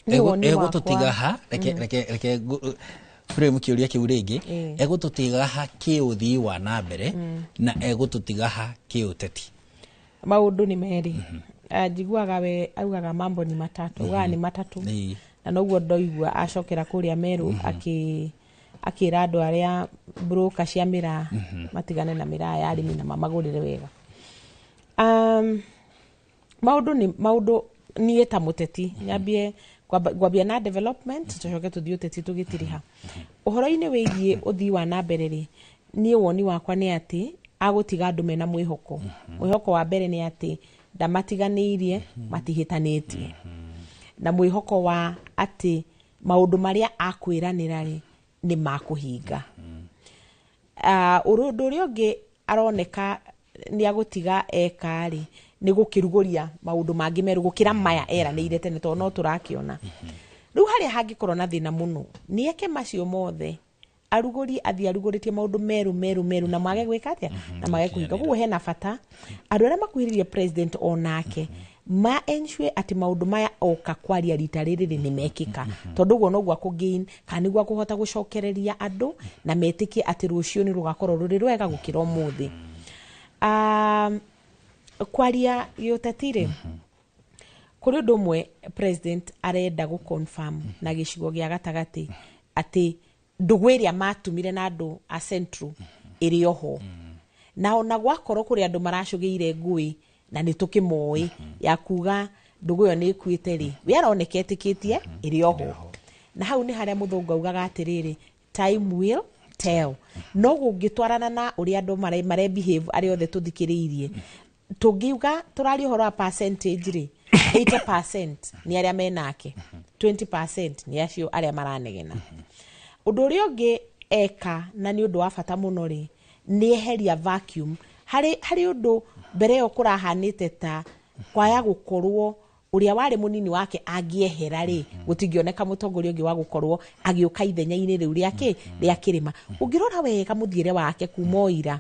Egũtũtiga ha? Reke frame kĩũria kĩu rĩngĩ. Egũtũtiga ha kĩũthii wa na mbere na egũtũtiga ha kĩũteti? Maũndũ nĩ merĩ. Njiguaga we augaga mambo ni matatu, augaga nĩ matatũ, na noguo ndoigua acokera kũrĩa Meru akĩra andũ arĩa broker cia mĩraa matigane na mĩraa ya arĩmi na mamagũrĩre wega. Maũndũ nĩ maũndũ. Niĩ ta mũteti nyambie ngwambia na development, tũcoke tũthiĩ ũteti tũgĩtiriha. Ũhoro-inĩ wĩgiĩ ũthii wa na mbere rĩ, niĩ woni wakwa nĩ atĩ agũtiga andũ mena mwĩhoko. Mwĩhoko wa mbere nĩ atĩ ndamatiganĩirie, matihĩtanĩtie, na mwĩhoko wa atĩ maũndũ marĩa akwĩranĩra rĩ nĩ makũhinga. Ũndũ ũrĩa ũngĩ aroneka nĩ agũtiga eka rĩ nĩ gũkĩrugũria maũndũ mangĩ merũ gũkĩra maya eranĩire tene, tondũ no tũrakĩona rĩu harĩa hangĩkorwo na thĩna mũno nĩ eke macio mothe, arugũrie, athiĩ arugũrĩtie maũndũ merũ merũ merũ na mage gwĩka atĩa, na mage kũhinga. Koguo hena bata andũ arĩa makuhĩrĩirie president onake ma ensure atĩ maũndũ maya oka kwaria rita rĩrĩ nĩ mekĩka, tondũ ũguo noguo akũgain kana nĩguo akũhota gũcokereria andũ na metĩkie atĩ rũciũ nĩ rũgakorwo rũrĩ rwega gũkĩra ũmũthĩ. Kwaria gĩũteti rĩ, kũrĩ ũndũ ũmwe president arenda gũ confirm na gĩcigo gĩa gatagatĩ atĩ ndũgũ ĩrĩa matumire na andũ a Central ĩrĩ oho, na ona gwakorwo kũrĩ andũ maracũgĩire ngũĩ na nĩ tũkĩmoĩ ya kuga ndũgũ ĩyo nĩ ĩkuĩte rĩ, we aroneka etĩkĩtie ĩrĩ oho. Na hau nĩ harĩa mũthũngũ augaga atĩrĩrĩ, time will tell. No gũngĩtwarana na ũrĩa andũ mare behave arĩa othe tũthikĩrĩirie, tũngiuga tũraria ũhoro wa percentage rĩ, 80% nĩ arĩa menake, 20% nĩ acio arĩa maranegena. Ũndũ ũrĩa ũngĩ eka na nĩ ũndũ wa bata mũno rĩ, nĩ eheria vacuum harĩ ũndũ mbere ĩyo kũrahanĩte ta kwaya gũkorwo ũrĩa warĩ mũnini wake angĩehera rĩ, gũtingĩoneka mũtongoria ũngĩ wa gũkorwo agĩũka ithenya-inĩ rĩu rĩake rĩa kĩrĩma. Ũngĩrora wega mũthiĩre wake kuma o ira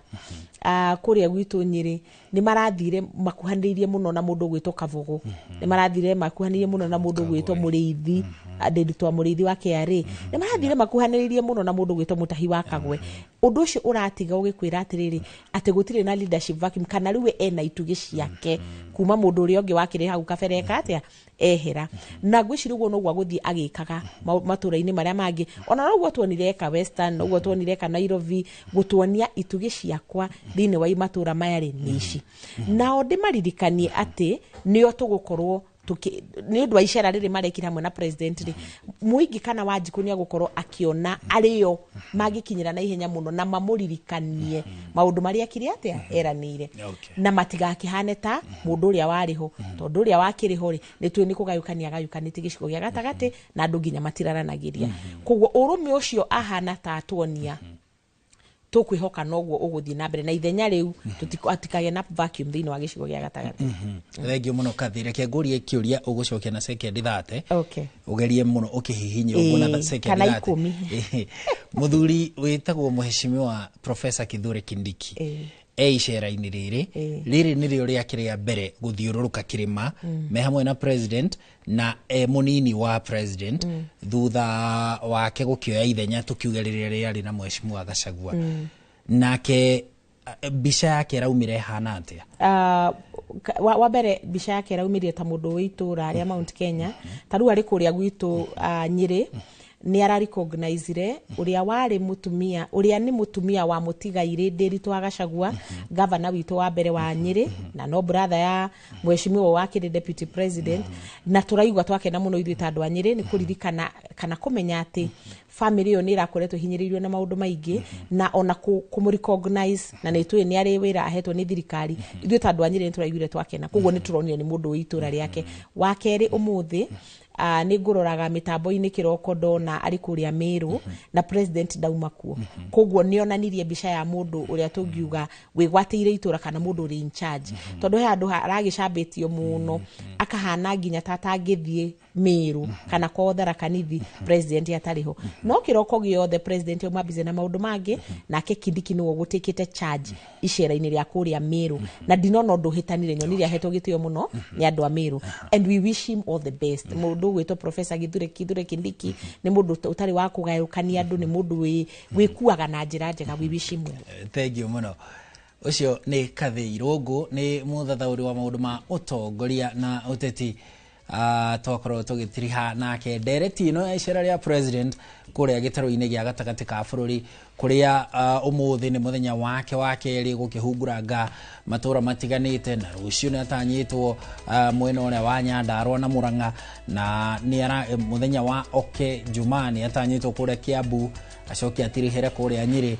kũrĩa gwitũ Nyĩrĩ nĩ marathire makuhanĩrĩirie mũno na mũndũ ũgwĩtwo Kabogo, nĩ marathire makuhanĩrĩirie mũno na mũndũ ũgwĩtwo Mũrĩithi, Ndĩnditwa Mũrĩithi wa KRA, nĩ marathire makuhanĩrĩirie mũno na mũndũ ũgwĩtwo Mũtahi wa Kagwe. Ũndũ ũcio ũratiga ũgĩkwĩra atĩrĩrĩ atĩ gũtirĩ na leadership vacuum, kana rĩu ena itugĩ ciake kuma mũndũ ũrĩa ũngĩ wakĩrĩ hau kabere eka atĩa ehera. Na ngwĩciria ũguo noguo agũthiĩ agĩkaga matũra-inĩ marĩa mangĩ, ona noguo tuonire eka Western, noguo tuonire eka Nairobi, gũtuonia itugĩ ciakwa thĩinĩ wa matũra maya rĩ nĩ ici. Nao ndĩmaririkanie atĩ nĩo tũgũkorwo nĩ ũndũ wa icera rĩrĩ marekire hamwe na president rĩ, mũingĩ kana Wanjikũ nĩ agũkorwo akĩona arĩo mangĩkinyĩra na ihenya mũno na mamũririkanie maũndũ marĩa akire atĩa eranĩire, na matigakĩhane ta mũndũ ũrĩa warĩ ho, tondũ ũrĩa wakĩrĩ ho rĩ nĩ tũĩ nĩ kũgayũkania agayũkanĩtie gĩcigo gĩa gatagatĩ na andũ nginya matiraranagĩria. Koguo ũrũme ũcio ahana ta atuonia tũkwĩhoka noguo ũgũthiĩ na mbere na ithenya rĩu atikagĩa na vacuum thĩinĩ wa gĩcigo gĩa gatagatĩ. Thengio mũno Kathi, reke ngũrie kĩũria ũgũcokia na sekendi 30. Ũgerie mũno ũkĩhihinye ũguo na sekendi 30 kana 10. Mũthuri wĩtagwo Mheshimiwa Professor Kithure Kindiki E icera-inĩ rĩrĩ, rĩrĩ nĩrĩo rĩake rĩa mbere gũthiũrũrũka kĩrĩma me hamwe na president na e mũnini wa president, thutha wake gũkĩoya ithenya tũkiuge rĩrĩa rĩarĩ na mheshimiwa Gachagua. Nake mbica yake ĩraumire ĩhana atĩa? Wa mbere mbica yake ĩraumĩrire ta mũndũ wĩ itũra rĩa Mount Kenya. Ta rĩu arĩ kũrĩa gwitũ Nyĩrĩ, nĩ ararecognizire ũrĩa warĩ mũtumia, ũrĩa nĩ mũtumia wa mũtigairĩ Ndĩritũ wa Gachagua, gavana witũ wa mbere wa Nyĩrĩ, na no brother ya mheshimiwa wa kĩrĩ deputy president. Na tũraigua twakena mũno ithuĩ ta andũ a Nyĩrĩ nĩ kũririkana kana kũmenya atĩ family ĩyo nĩ ĩrakoretwo hinyĩrĩirio na maũndũ maingĩ, na ona kũmũ recognize, na nĩ tũĩ nĩ arĩ wĩra ahetwo nĩ thirikari. Ithuĩ ta andũ a Nyĩrĩ nĩ tũraiguire twakena, koguo nĩ tũronire nĩ mũndũ wĩ itũra rĩake. Wa kerĩ, ũmũthĩ nĩ ngũroraga mĩtambo-inĩ kĩroko ndona arĩ kũrĩa Meru na president ndauma kuo, koguo nĩ onanirie mbica ya mũndũ ũrĩa tũngiuga wĩgwatĩire itũra kana mũndũ ũrĩ in charge, tondũ he handũ aragĩcambĩtio mũno akahana nginya ta atangĩthiĩ Meru kana kwao Tharaka Nithi president atarĩ ho. No kĩroko gĩothe president auma busy na maũndũ mangĩ, nake Kindiki nĩwe ũgũtĩkĩte charge icera-inĩ rĩa kũrĩa Meru, na ndinona ũndũ ũhĩtanire. Nyonire ahetwo gĩtĩo mũno nĩ andũ a Meru, and we wish him all the best. Mũndũ ũgwĩtwo Professor Kithure Kindiki nĩ mũndũ ũtarĩ wa kũgayũkania andũ, nĩ mũndũ wĩkuaga na njĩra njega. We wish him well. Thank you mũno. Ũcio nĩ Kathĩ Irũngũ, nĩ mũthathaũri wa maũndũ ma ũtongoria na ũteti. Twakorwo tũgĩtiriha nake ndereti ĩno ya icera rĩa president kũrĩa gĩtarũ-inĩ gĩa gatagatĩ ka bũrũri, kũrĩa ũmũthĩ nĩ mũthenya wake wa kerĩ gũkĩhunguranga matũra matiganĩte, na rũciũ nĩ atanyĩtwo mwena ũrĩa wa Nyandarua na Murang'a, na nĩ mũthenya wa oke Jumaa nĩ atanyĩtwo kũrĩa Kiambu, acoke atirihĩre kũrĩa Nyĩrĩ.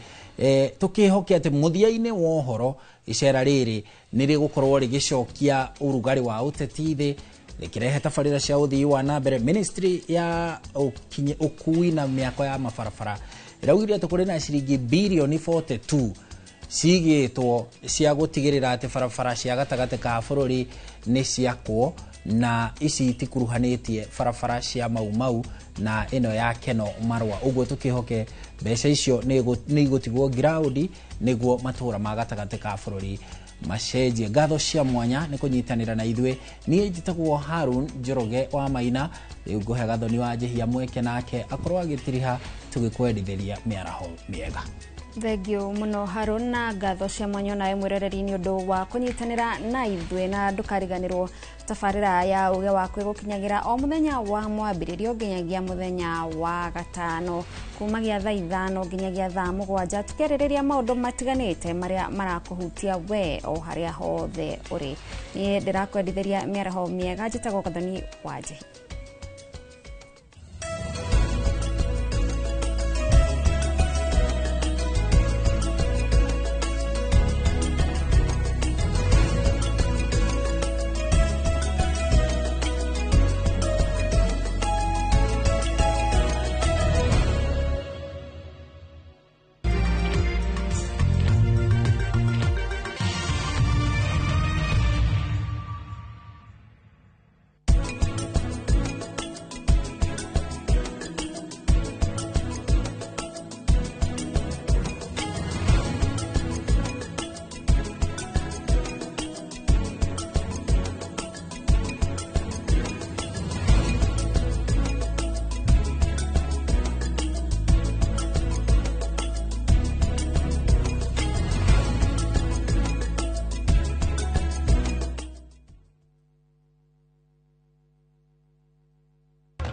Tũkĩhoke atĩ mũthia-inĩ wa ũhoro icera rĩrĩ nĩ rĩgũkorwo rĩgĩcokia ũrugarĩ wa ũteti thĩ, rĩkĩrehe tabarĩra cia ũthii wa na mbere. Ministry ya ũkui na mĩako ya mabarabara ĩraugire atĩ kũrĩ na ciringi birioni 42 cigĩtwo cia gũtigĩrĩra atĩ barabara cia gatagatĩ ka bũrũri nĩ ciakwo, na ici itikuruhanĩtie barabara cia Mau Mau na ĩno ya Keno Marũa. Ũguo tũkĩhoke mbeca icio nĩ igũtigwo ngiraũndi nĩguo matũra ma gatagatĩ ka bũrũri macenjie. Ngatho cia mwanya nĩ kũnyitanĩra na ithuĩ. Niĩ njĩtagwo Harun Njoroge wa Maina. Rĩu ngũhe Gathoni wa Njĩhia mweke nake akorwo agĩtiriha tũgĩkwendithĩria mĩaraho mĩega. Thengio mũno Harun, na ngatho cia mwanya nawe mwĩroreri nĩ ũndũ wa kũnyitanĩra na ithuĩ, na ndũkariganĩrwo tabarĩra ya uge waku ĩgũkinyagĩra o mũthenya wa mwambĩrĩrio nginyagia mũthenya wa gatano kumagia thaa 5 nginyagia thaa 7, tukĩarĩrĩria maũndũ matiganĩte marĩa marakũhutia we o harĩa hothe ũrĩ. Niĩ ndĩrakwendithĩria mĩaraho mĩega. Njĩtagwo Gathoni wa Njĩhi.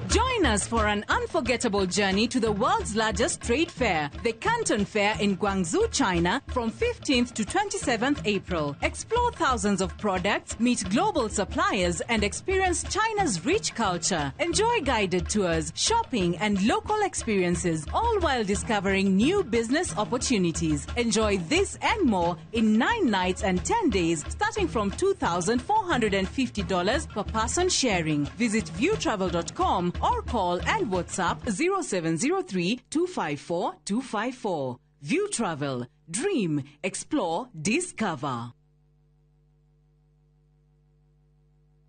Join us for an unforgettable journey to the world's largest trade fair, the Canton Fair in Guangzhou, China, from 15th to 27th April. Explore thousands of products, meet global suppliers, and experience China's rich culture. Enjoy guided tours, shopping, and local experiences, all while discovering new business opportunities. Enjoy this and more in 9 nights and 10 days, starting from $2,450 per person sharing. Visit viewtravel.com or call and WhatsApp 0703 254 254. View Travel. Dream, explore, discover.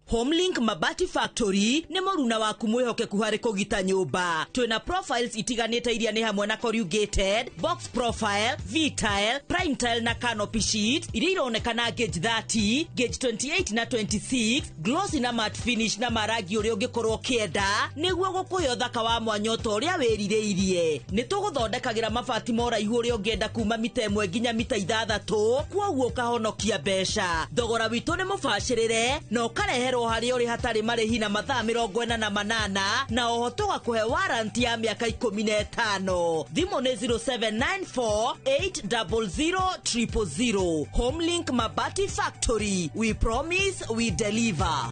Homelink Mabati Factory nĩ mũruna waku mwĩhokeku harĩ kũgita nyũmba. Twĩna profiles itiganĩte iria nĩ hamwe na corrugated, box profile, V-tile, prime tile na canopy sheet iria ironekana gauge 30, gauge 28 na 26, glossy na matte finish na marangi ũrĩa ũngĩkorwo ũkĩenda nĩguo gũkũhe ũthaka wa mwanya ta ũrĩa wĩrirĩirie. Nĩ tũgũthondekagĩra mabati ma ũraihu ũrĩa ũngĩenda kuma mita 1 nginya mita 6, kwoguo ũkahonokia mbeca. Thogora witũ nĩ mũbacĩrĩre na ũkareherwo harĩa ũrĩ hatarĩ marĩhi na mathaa 48 na oho tũgakũhe warranty ya mĩaka 15. Thimũ nĩ 0794 800 000. Homelink Mabati Factory. We promise, we deliver.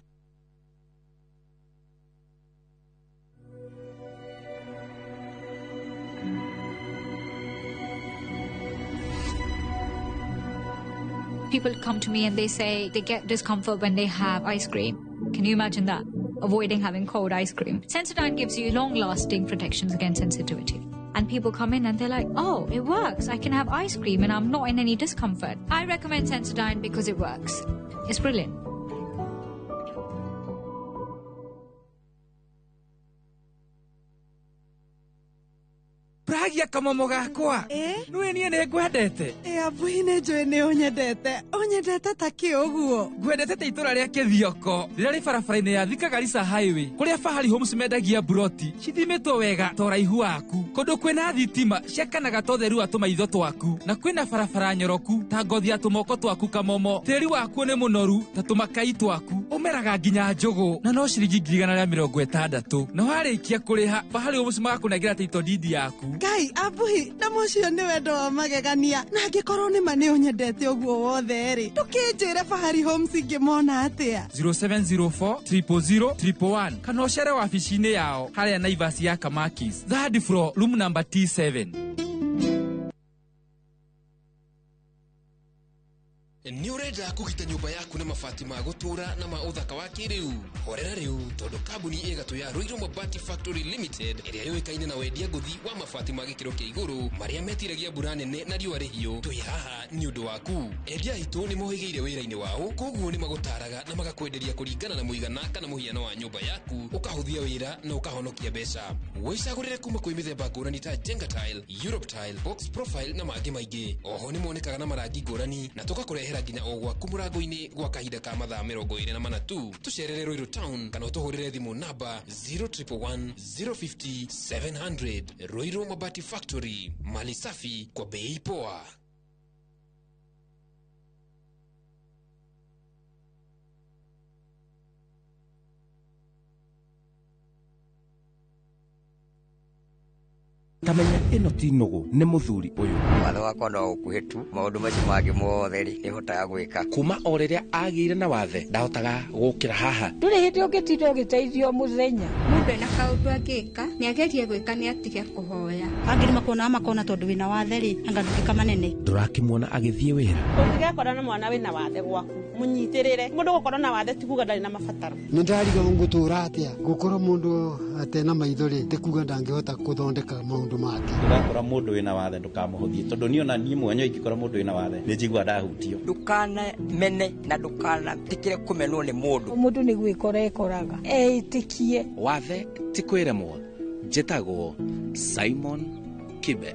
People come to me and they say they get discomfort when they have ice cream. Can you imagine that? Avoiding having cold ice cream. Sensodyne gives you long-lasting protections against sensitivity. And people come in and they're like, oh, it works. I can have ice cream and I'm not in any discomfort. I recommend Sensodyne because it works. It's brilliant. Pragia kamomo gakwa. Nĩũĩ niĩ nĩ ngwendete. Abuhi nĩ njũĩ nĩ ũnyendete. Ũnyendete ta kĩ ũguo? Ngwendete ta itũra rĩa Kĩthioko rĩrĩa rĩ barabara-inĩ ya Thika Garissa Highway kũrĩa Fahari Homes mendagia mburoti cithimĩtwo wega ta ũraihu waku, kũndũ kwĩna thitima ciakanaga ta ũtheru wa tũmaitho twaku, na kwĩna barabara nyoroku ta ngothi ya tũmoko twaku kamomo. Tĩri wakuo nĩ mũnoru ta tũmakai twaku, ũmeraga nginya njũgũ na no ciringi 160,000. Na warĩkia kũrĩha Fahari Homes magakũnengera title deed yaku. Ngai abuhi na mũcio nĩ wendo wa magegania, na angĩkorwo nĩ ma nĩ ũnyendete ũguo wothe rĩ, ndũkĩnjĩre Fahari Homes ingĩmona atĩa? 0704 000 111 kana ũcere wabici-inĩ yao harĩa Naivas ya Kamakis, third floor, room number T7. Nĩ ũrenda kũgita nyũmba yaku na mabati ma gũtũũra na ma ũthaka wa kĩrĩu? Horera rĩu tondũ kambuni ĩgatũ ya Ruiru Mabati Factory Limited ĩrĩa yũĩkaine na wendia ngũthi wa mabati ma gĩkĩro kĩa igũrũ marĩa metiragia mbura nene na riũa rĩhiũ, twĩ haha nĩ ũndũ waku. Endia aitũ nĩ mohĩgĩire wĩra-inĩ wao, koguo nĩ magũtaraga na magakwenderia kũringana na mũigana kana mũhiano wa nyũmba yaku, ũkahũthia wĩra na ũkahonokia mbeca. Wĩcagũrĩre kuma kwĩ mĩthemba ngũrani ta Jenga Tile, Europe Tile, Box Profile na mangĩ maingĩ. Oho nĩ monekaga na marangi ngũrani na tũgakũrehera nginya o gwaku mũrango-inĩ gwa kahinda ka mathaa 24 tu. Tũcerere Ruiru Town kana ũtũhũrĩre thimũ namba 0111 050 700. Ruiru Mabati Factory, mali safi kwa bei poa. Tamenya ĩno ti nũgũ nĩ mũthuri ũyũ. Watho wakwa no ũkuhĩ tu, maũndũ macio mangĩ mothe rĩ nĩhotaga gwĩka. Kuma o rĩrĩa agĩire na wathe ndahotaga gũkĩra haha. Ndũrĩ hĩndĩ ũngĩtinda ũgĩteithio mũthenya. Mũndũ ena kaũndũ angĩka nĩagerie gwĩka nĩ atige kũhoya. Angĩ nĩmakuonaga makona tondũ wĩna wathe rĩ anga ndũngĩka manene. Ndũrakĩmuona agĩthiĩ wĩra. Ũngĩgekora na mwana wĩna wathe gwaku mũnyitĩrĩre. Mũndũ gũkorwo na wathe ti kuga ndarĩ na mabataro. Nĩ ndariga ngũtũra atĩa gũkorwo mũndũ atena maitho rĩ ti kuga ndangĩhota gũthondeka maũndũ make. Ndũgakora mũndũ wĩna wathe ndũkamũhũthie, tondũ niĩ ona niĩ mwene ingĩkora mũndũ wĩna wathe nĩ njiguaga ndahutio. Ndũkanamene na ndũkanetĩkĩre kũmenwo nĩ mũndũ. Mũndũ nĩ gwĩkora ekoraga eĩtĩkie. Wathe ti kwĩremwo. Njĩtagwo Simon Kibe.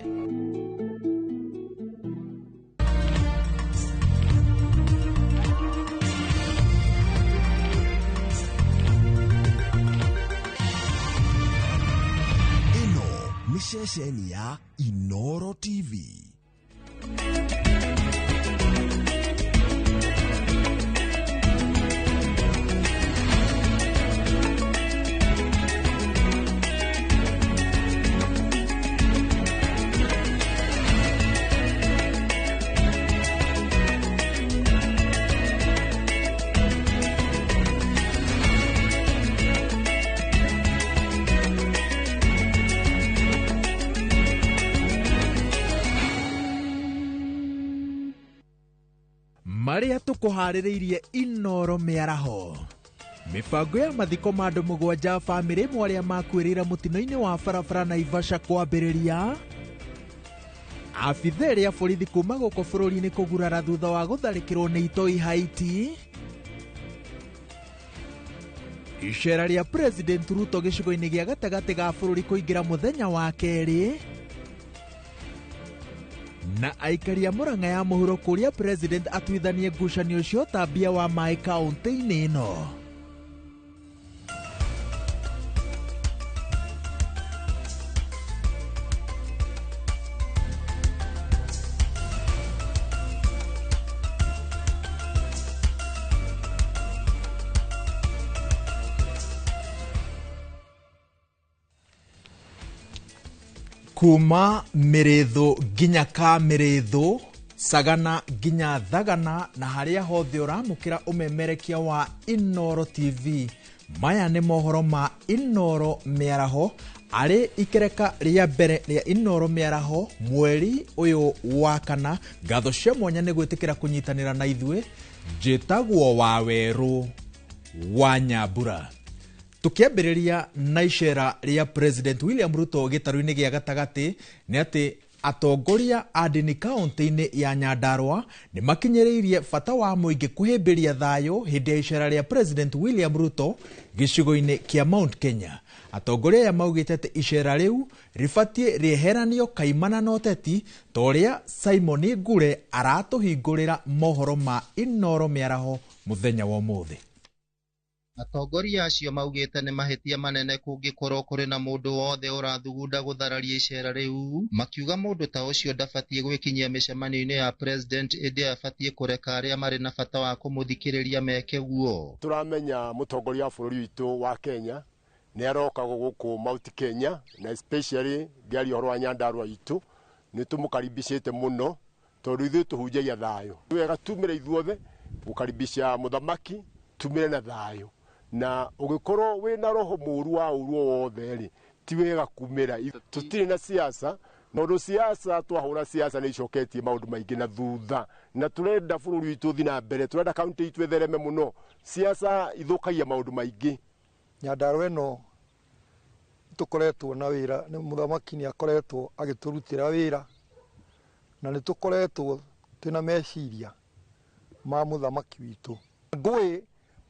Ceceni ya Inoro TV. Marĩa tũkũharĩrĩirie Inoro mĩaraho. Mĩbango ya mathiko ma andũ 7 bamĩrĩ ĩmwe arĩa makuĩrĩire mũtino-inĩ wa barabara Naivasha kwambĩrĩria. Abitha erĩ a borithi kuma gũkũ bũrũri-inĩ kũgurara thutha wa gũtharĩkĩrwo nĩ itoi Haiti. Icera rĩa President Ruto gĩcigo-inĩ gĩa gatagatĩ ga bũrũri kũingĩra mũthenya wa kerĩ, na aikari a Murang'a ya mũhuro kũrĩa President atuithanie ngucanio cia ũtambia wa maĩ kaũntĩ-inĩ ĩno. Kuma Mĩrĩthũ nginya Kamĩrĩthũ, Sagana nginya Thagana, na harĩa hothe ũramũkĩra ũmemerekia wa Inooro TV. Maya nĩ mohoro ma Inooro Mĩaraho, arĩ ikereka rĩa mbere rĩa Inooro Mĩaraho mweri ũyũ wa kana. Ngatho cia mwanya nĩ gwĩtĩkĩra kũnyitanĩra na ithuĩ. Njĩtagwo Wawerũ wa Nyambura. Tukiambĩrĩria na icera rĩa President William Ruto gĩtarũ-inĩ gĩa gatagatĩ, nĩ atĩ atongoria a ndini kaũntĩ-inĩ ya Nyandarua nĩ makinyĩrĩirie bata wa mũingĩ kũhĩmbĩria thayũ hĩndĩ ya icera rĩa President William Ruto gĩcigo-inĩ kĩa Mount Kenya. Atongoria aya maugĩte atĩ icera rĩu rĩbatiĩ rĩeheranio kaimana na ũteti, ta ũrĩa Simon Ngure aratũhingũrĩra mohoro ma Inooro Mĩaraho mũthenya wa ũmũthĩ. Atongoria acio maugĩte nĩ mahĩtia manene kũngĩkorwo kũrĩ na mũndũ wothe ũrathugunda gũthararia icera rĩu, makiuga mũndũ ta ũcio ndabatiĩ gwĩkinyia mĩcemanio-inĩ ya president, ĩndĩ abatiĩ kũreka arĩa marĩ na bata wa kũmũthikĩrĩria meke guo. Tũramenya mũtongoria wa bũrũri witũ wa Kenya nĩ aroka gũkũ Mount Kenya, na especially ngĩaria ũhoro wa Nyandarua itũ nĩ tũmũkaribicĩte mũno tondũ ithuĩ tũhunjagia thayũ. Nĩ wega tumĩre ithuothe gũkaribisha mũthamaki, tumĩre na thayũ, na ũgĩkorwo wĩna roho mũru wa ũru o wothe rĩ, ti wega kumĩra. Tũtirĩ na siasa, tondũ siasa twahũra siasa nĩ icoketie maũndũ maingĩ na thutha, na tũrenda bũrũri witũ ũthiĩ na mbere, tũrenda kaũntĩ itũ ĩthereme mũno. Siasa ithũkagia maũndũ maingĩ. Nyandarua ĩno tũkoretwo na wĩra, nĩ mũthamaki nĩ akoretwo agĩtũrutĩra wĩra, na nĩ tũkoretwo twĩna meciria ma mũthamaki witũ. Ngũĩ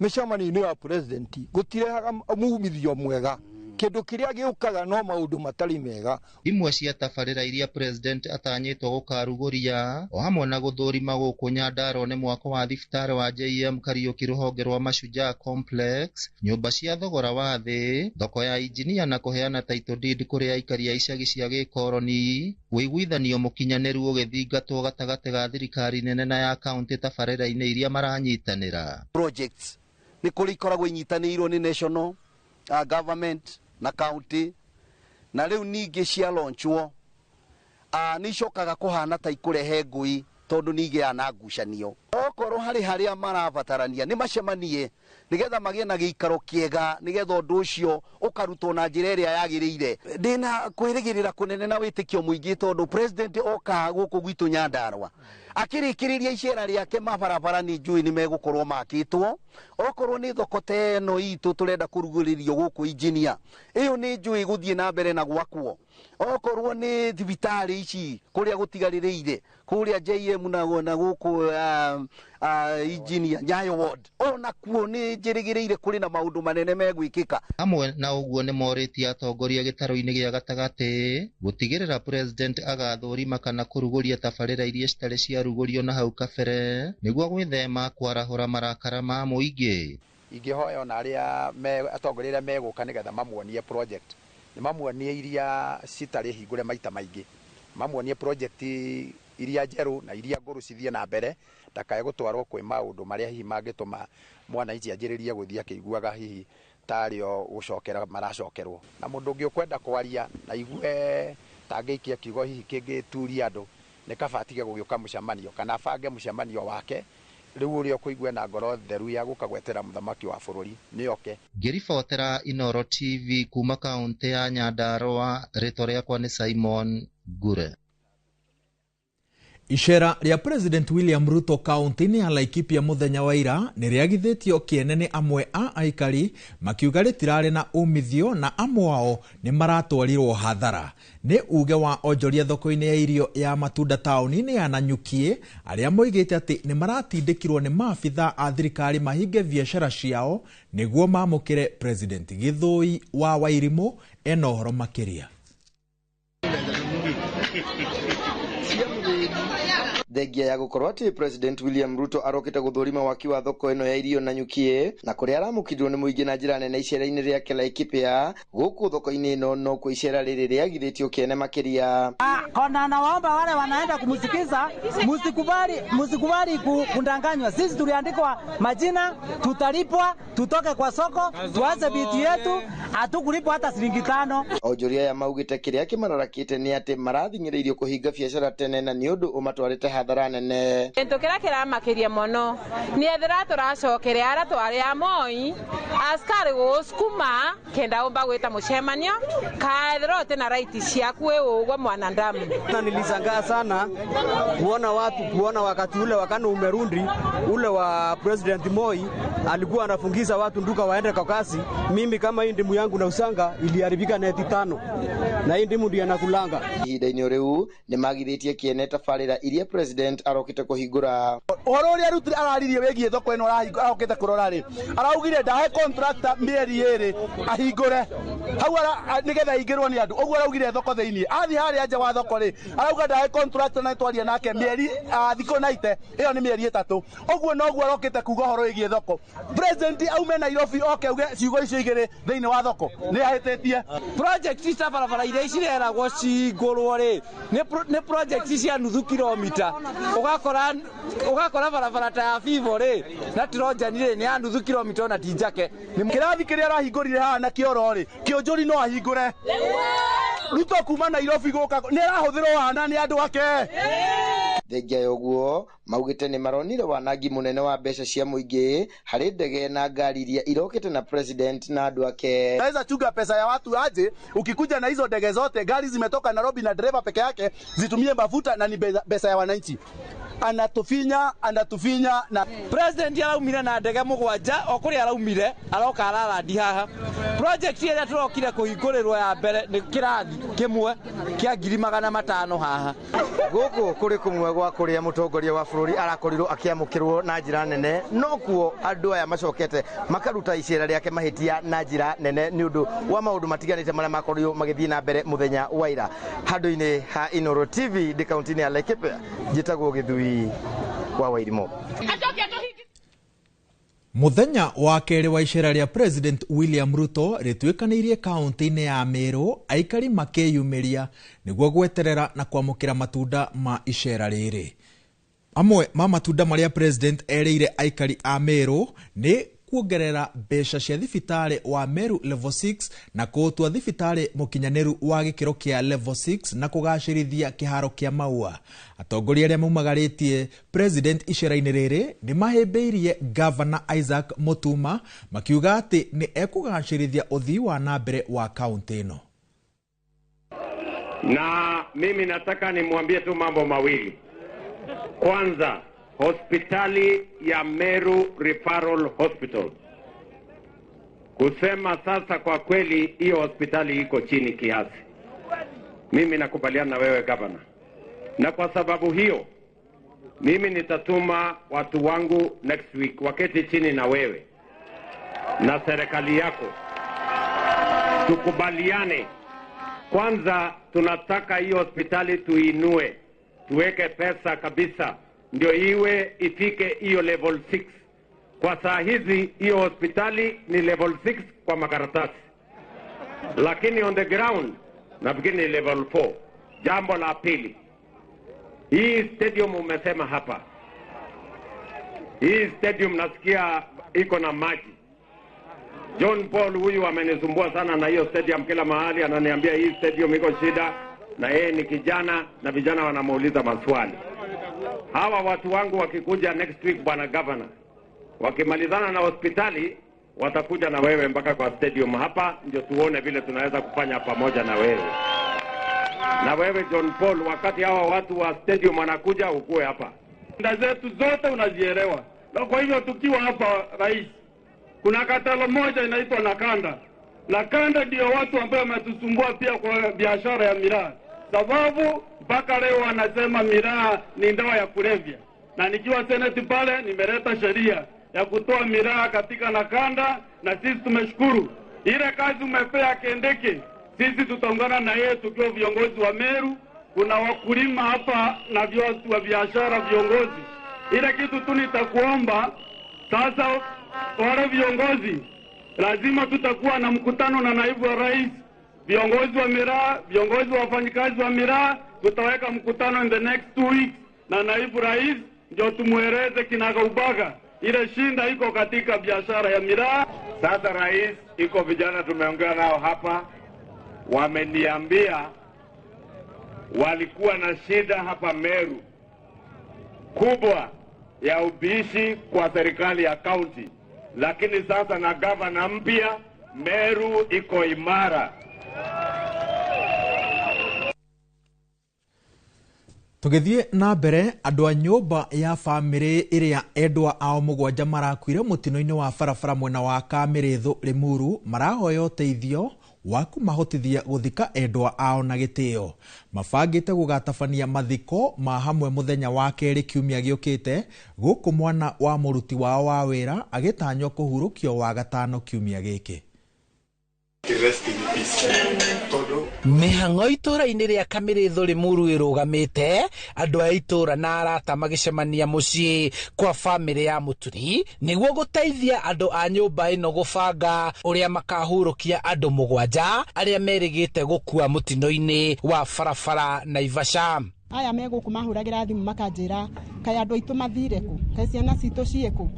mĩcemanio-inĩ ya president gũtirehaga mumithio mwega, kĩndũ kĩrĩa gĩũkaga no maũndũ matarĩ mega. Imwe cia tabarĩra iria president atanyĩtwo gũkarugũria o hamwe na gũthũrima gũkũ Nyandarua nĩ mwako wa thibitarĩ wa JM Kariuki rũhonge rwa Mashujaa Complex, nyũmba cia thogora wa thĩ, thoko ya injinia na kũheana title deed kũrĩ aikari a icagi cia gĩkoroni, ũiguithanio mũkinyanĩru ũgĩthingatwo gatagatĩ ga thirikari nene na ya kaũntĩ tabarĩra-inĩ iria maranyitanĩra. Projects nĩ kũrĩ ikoragwo inyitanĩirwo nĩ national government na county, na rĩu ningĩ cia launchwo nĩ icokaga kũhana ta ikũrehe ngũi tondũ nĩ igĩaga na ngucanio. Okorwo harĩ harĩa marabatarania nĩ macemanie nĩgetha magĩe na gĩikaro kĩega, nĩgetha ũndũ ũcio ũkarutwo na njĩra ĩrĩa yagĩrĩire. Ndĩna kwĩrĩgĩrĩra kũnene na wĩtĩkio mũingĩ tondũ president oka gũkũ gwitũ Nyandarua akĩrĩkĩrĩria icera rĩake mabarabara nĩ njũĩ nĩ megũkorwo makĩtwo. Okorwo nĩ thoko ta ĩno itũ tũrenda kũrugũrĩrio gũkũ injinia, ĩyo nĩ njũĩ gũthiĩ na mbere na gwakwo. Okorwo nĩ thibitarĩ ici kũrĩa gũtigarĩrĩire kũrĩa JM na gũkũ injinia Nyayo ward, ona kuo nĩ njĩrĩgĩrĩire kũrĩ na maũndũ manene megwĩkĩka. Hamwe na ũguo nĩ morĩtie atongoria gĩtarũ-inĩ gĩa gatagatĩ gũtigĩrĩra president agathũrima kana kũrugũria tabarĩra iria citarĩ ciarugũrio na hau kabere nĩguo gwĩthema kwarahũra marakara ma mũingĩ. Ingĩhoya ona arĩa atongoria arĩa megũka nĩgetha mamuonie project, nĩ mamuonie iria citarĩ hingũre maita maingĩ, mamuonie project iria njerũ na iria ngũrũ cithiĩ na mbere, ndakae gũtwarwo kwĩ maũndũ marĩa hihi mangĩtũma mwananchi anjĩrĩrie gũthiĩ akĩiguaga hihi tarĩo gũcokera maracokerwo. Na mũndũ ũngĩ ũkwenda kwaria na igue tangĩikia kiugo hihi kĩngĩturia andũ, nĩ kaba atige gũgĩũka mũcemanio kana abange mũcemanio wake rĩu ũrĩa ũkũigua na ngoro theru ya gũka gwetera mũthamaki wa bũrũri nĩ oke. Ngĩribotera Inooro TV kuma kaũntĩ ya Nyandarua, rĩtwa rĩakwa nĩ Simon Ngure. Icera rĩa President William Ruto kaunti-inĩ ya Laikipia mũthenya wa ira nĩ rĩagithĩtio kĩene nĩ amwe a aikari makiuga rĩtirarĩ na umithio na amwe ao nĩ maratwarirwo hathara. Nĩ uge wa onjoria thoko-inĩ ya irio ya matunda taũni-inĩ ya Nanyuki arĩa moigĩte atĩ nĩ maratindĩkirwo nĩ maabitha a thirikari mahinge biacara ciao nĩguo mamũkĩre President. Gĩthũi wa Wairimũ ena ũhoro makĩria. Thengia ya gukorwo ati President William Ruto arokite guthurima waki wa thoko ino ya irio Nanyuki na kuria aramukirwo ni muingi na njira nene icera-ini riake Laikipia guku thoko-ini ino no kwa icera riri riagithitio kiene makiria. Kona nawaomba wale wanaenda kumsikiza, msikubali kundanganywa. Sisi tuliandikwa majina, tutalipwa, tutoke kwa soko, tuanze biti yetu, hatukulipwa hata shilingi 5. Onjoria ya maugite kiria kimararakite ni ati marathing'iriirio kuhinga biacara tene na ni undu umatwarite hathara nene. Kintu kiria kiramakiria muno ni ethira turacokere aria twari a Moi askari gusukuma kenda umba gwita mucemanio kaethira uti na right ciaku wi ugwo mwanadamu. Na nilishangaa sana kuona watu kuona wakati ule wakati umerundi ule wa President Moi alikuwa anafungiza watu nduka waende kwa kasi. Mimi kama hii ndimu yangu na usanga iliharibika neti 5 na hii ndimu ndio anakulanga. Ihinda-inĩ rĩu nĩ magithĩtie kĩene tabarĩra iria President arokite kũhingũra. Ũhoro ũrĩa Ruto araririe wĩgiĩ thoko ĩno arokĩte kũrora rĩ, araugire ndahe contractor mĩeri 2 ahingũre hau nĩgetha aingĩrwo nĩ andũ. Ũguo araugire thoko thĩinĩ athiĩ harĩa nja wa thoko rĩ, arauga ndahe contractor na twaria nake mĩeri thikũ 90, ĩyo nĩ mĩeri 3. Ũguo noguo arokĩte kuga ũhoro wĩgiĩ thoko. President aume Nairobi oke auge ciugo icio igĩrĩ thĩinĩ wa thoko nĩ ahĩtĩtie. Project cia barabara iria cireragwo cihingũrwo rĩ nĩ project cia nuthu kilomita, ũgakora barabara ta ya Vivo rĩ na Trojan rĩ nĩ ya nuthu kilomita ona ti njake. Kĩrathi kĩrĩa arahingũrire haha na kĩoro rĩ, kĩũnjũri no ahingũre. Ruto kuma Nairobi gũka nĩ arahũthĩrwo wana nĩ andũ ake. Thengia ya ũguo maugĩte nĩ maronire wanangi mũnene wa mbeca cia mũingĩ harĩ ndege na ngari iria irokĩte na president na andũ ake. Naweza chunga pesa ya watu aje, ukikuja na hizo ndege zote, gari zimetoka Nairobi na dereva peke yake zitumie mafuta na ni pesa ya wananchi. Anatufinya na President araumire na ndege 7 o kuria araumire aroka ararandi haha. Project ĩrĩa tũrokire kũhingũrĩrwo ya mbere nĩ kĩrathi kĩmwe kĩa 500,000 haha. Gũkũ kũrĩ kũmwe gwa kũrĩa mũtongoria wa bũrũri arakorirwo akĩamũkĩrwo na njĩra nene, no kuo andũ aya macokete makaruta icera rĩake mahĩtia na njĩra nene nĩ ũndũ wa maũndũ matiganĩte marĩa makorirwo magĩthiĩ na mbere mũthenya wa ira. Handũ-inĩ ha Inooro TV ndĩ kaunti-inĩ ya Laikipia, njĩtagwo Gĩthui wa Wairimũ. Mũthenya wa kerĩ wa icera rĩa President William Ruto rĩtuĩkanĩirie kaunti-inĩ ya Meru, aikari makĩyumĩria nĩguo gweterera na kwamũkĩra matunda ma icera rĩrĩ. Amwe ma matunda marĩa President erĩire aikari a Meru nĩ kuongerera mbeca cia thibitarĩ wa Meru level 6 na kũũtua thibitarĩ mũkinyanĩru wa gĩkĩro kĩa level 6 na kũgacĩrithia kĩharo kĩa Maua. Atongoria arĩa maumagarĩtie President icera-inĩ rĩrĩ nĩ mahĩmbĩirie Governor Isaac Mutuma makiuga atĩ nĩ ekũgacĩrithia ũthii wa na mbere wa kaunti ĩno. Na mimi nataka nimwambie tu mambo mawili. Kwanza, hospitali ya Meru Referral Hospital, kusema sasa kwa kweli hiyo hospitali iko chini kiasi. Mimi nakubaliana na wewe governor, na kwa sababu hiyo mimi nitatuma watu wangu next week waketi chini na wewe na serikali yako, tukubaliane. Kwanza tunataka hiyo hospitali tuinue, tuweke pesa kabisa ndio iwe ifike hiyo level 6. Kwa saa hizi hiyo hospitali ni level 6 kwa makaratasi, lakini on the ground nafikiri ni level 4. Jambo la pili, hii stadium umesema hapa, hii stadium nasikia iko na maji. John Paul huyu amenisumbua sana na hiyo stadium, kila mahali ananiambia hii stadium iko shida, na yeye ni kijana na vijana wanamuuliza maswali. Hawa watu wangu wakikuja next week, bwana governor, wakimalizana na hospitali watakuja na wewe mpaka kwa stadium hapa, ndio tuone vile tunaweza kufanya pamoja na wewe. Na wewe John Paul, wakati hawa watu wa stadium wanakuja, ukuwe hapa. Nda zetu zote unazielewa, na kwa hivyo tukiwa hapa, rais, kuna katalo moja inaitwa Nakanda. Nakanda ndio watu ambao wametusumbua pia kwa biashara ya miraa, sababu mpaka leo wanasema miraa ni dawa ya kulevya, na nikiwa seneti pale nimeleta sheria ya kutoa miraa katika Nakanda, na sisi tumeshukuru ile kazi umepea Kindiki. Sisi tutaungana na yeye tukiwa viongozi wa Meru. Kuna wakulima hapa na watu wa biashara, viongozi. Ile kitu tu nitakuomba sasa, wale viongozi lazima tutakuwa na mkutano na naibu wa rais, viongozi wa miraa, viongozi wa wafanyikazi wa miraa. Tutaweka mkutano in the next 2 weeks na naibu rais, ndio tumueleze kinagaubaga ile shinda iko katika biashara ya miraa. Sasa rais, iko vijana tumeongea nao hapa, wameniambia walikuwa na shida hapa Meru kubwa ya ubishi kwa serikali ya kaunti, lakini sasa na gavana mpya Meru iko imara. Tũgĩthiĩ na mbere, andũ a nyũmba ya bamĩrĩ ĩrĩa endwa ao mũgwanja marakuire mũtino-inĩ wa barabara mwena wa Kamĩrĩthũ Limuru marahoya ũteithio wa kũmahotithia gũthika endwa ao na gĩtĩo. Mabangĩte gũgatabania mathiko ma hamwe mũthenya wa kerĩ kiumia gĩũkĩte, gũkũ mwana wa mũruti wao wa wĩra agĩtanywo kũhurũkio Wagatano kiumia gĩkĩ. Mĩhang'o itũũra-inĩ rĩa Kamĩrĩthũ Limuru ĩrũgamĩte, andũ a itũũra na arata magĩcemania mũciĩ kwa bamĩrĩ ya Mũturi nĩguo gũteithia andũ a nyũmba ĩno gũbanga ũrĩa makahurũkia andũ mũgwanja arĩa merĩgĩte gũkua mũtino-inĩ wa barabara Naivasha. Aya me gũkũ mahũragĩra thimũ makanjĩra kaĩ andũ aitũ mathire kũ, kaĩ ciana citũ ciĩ kũ,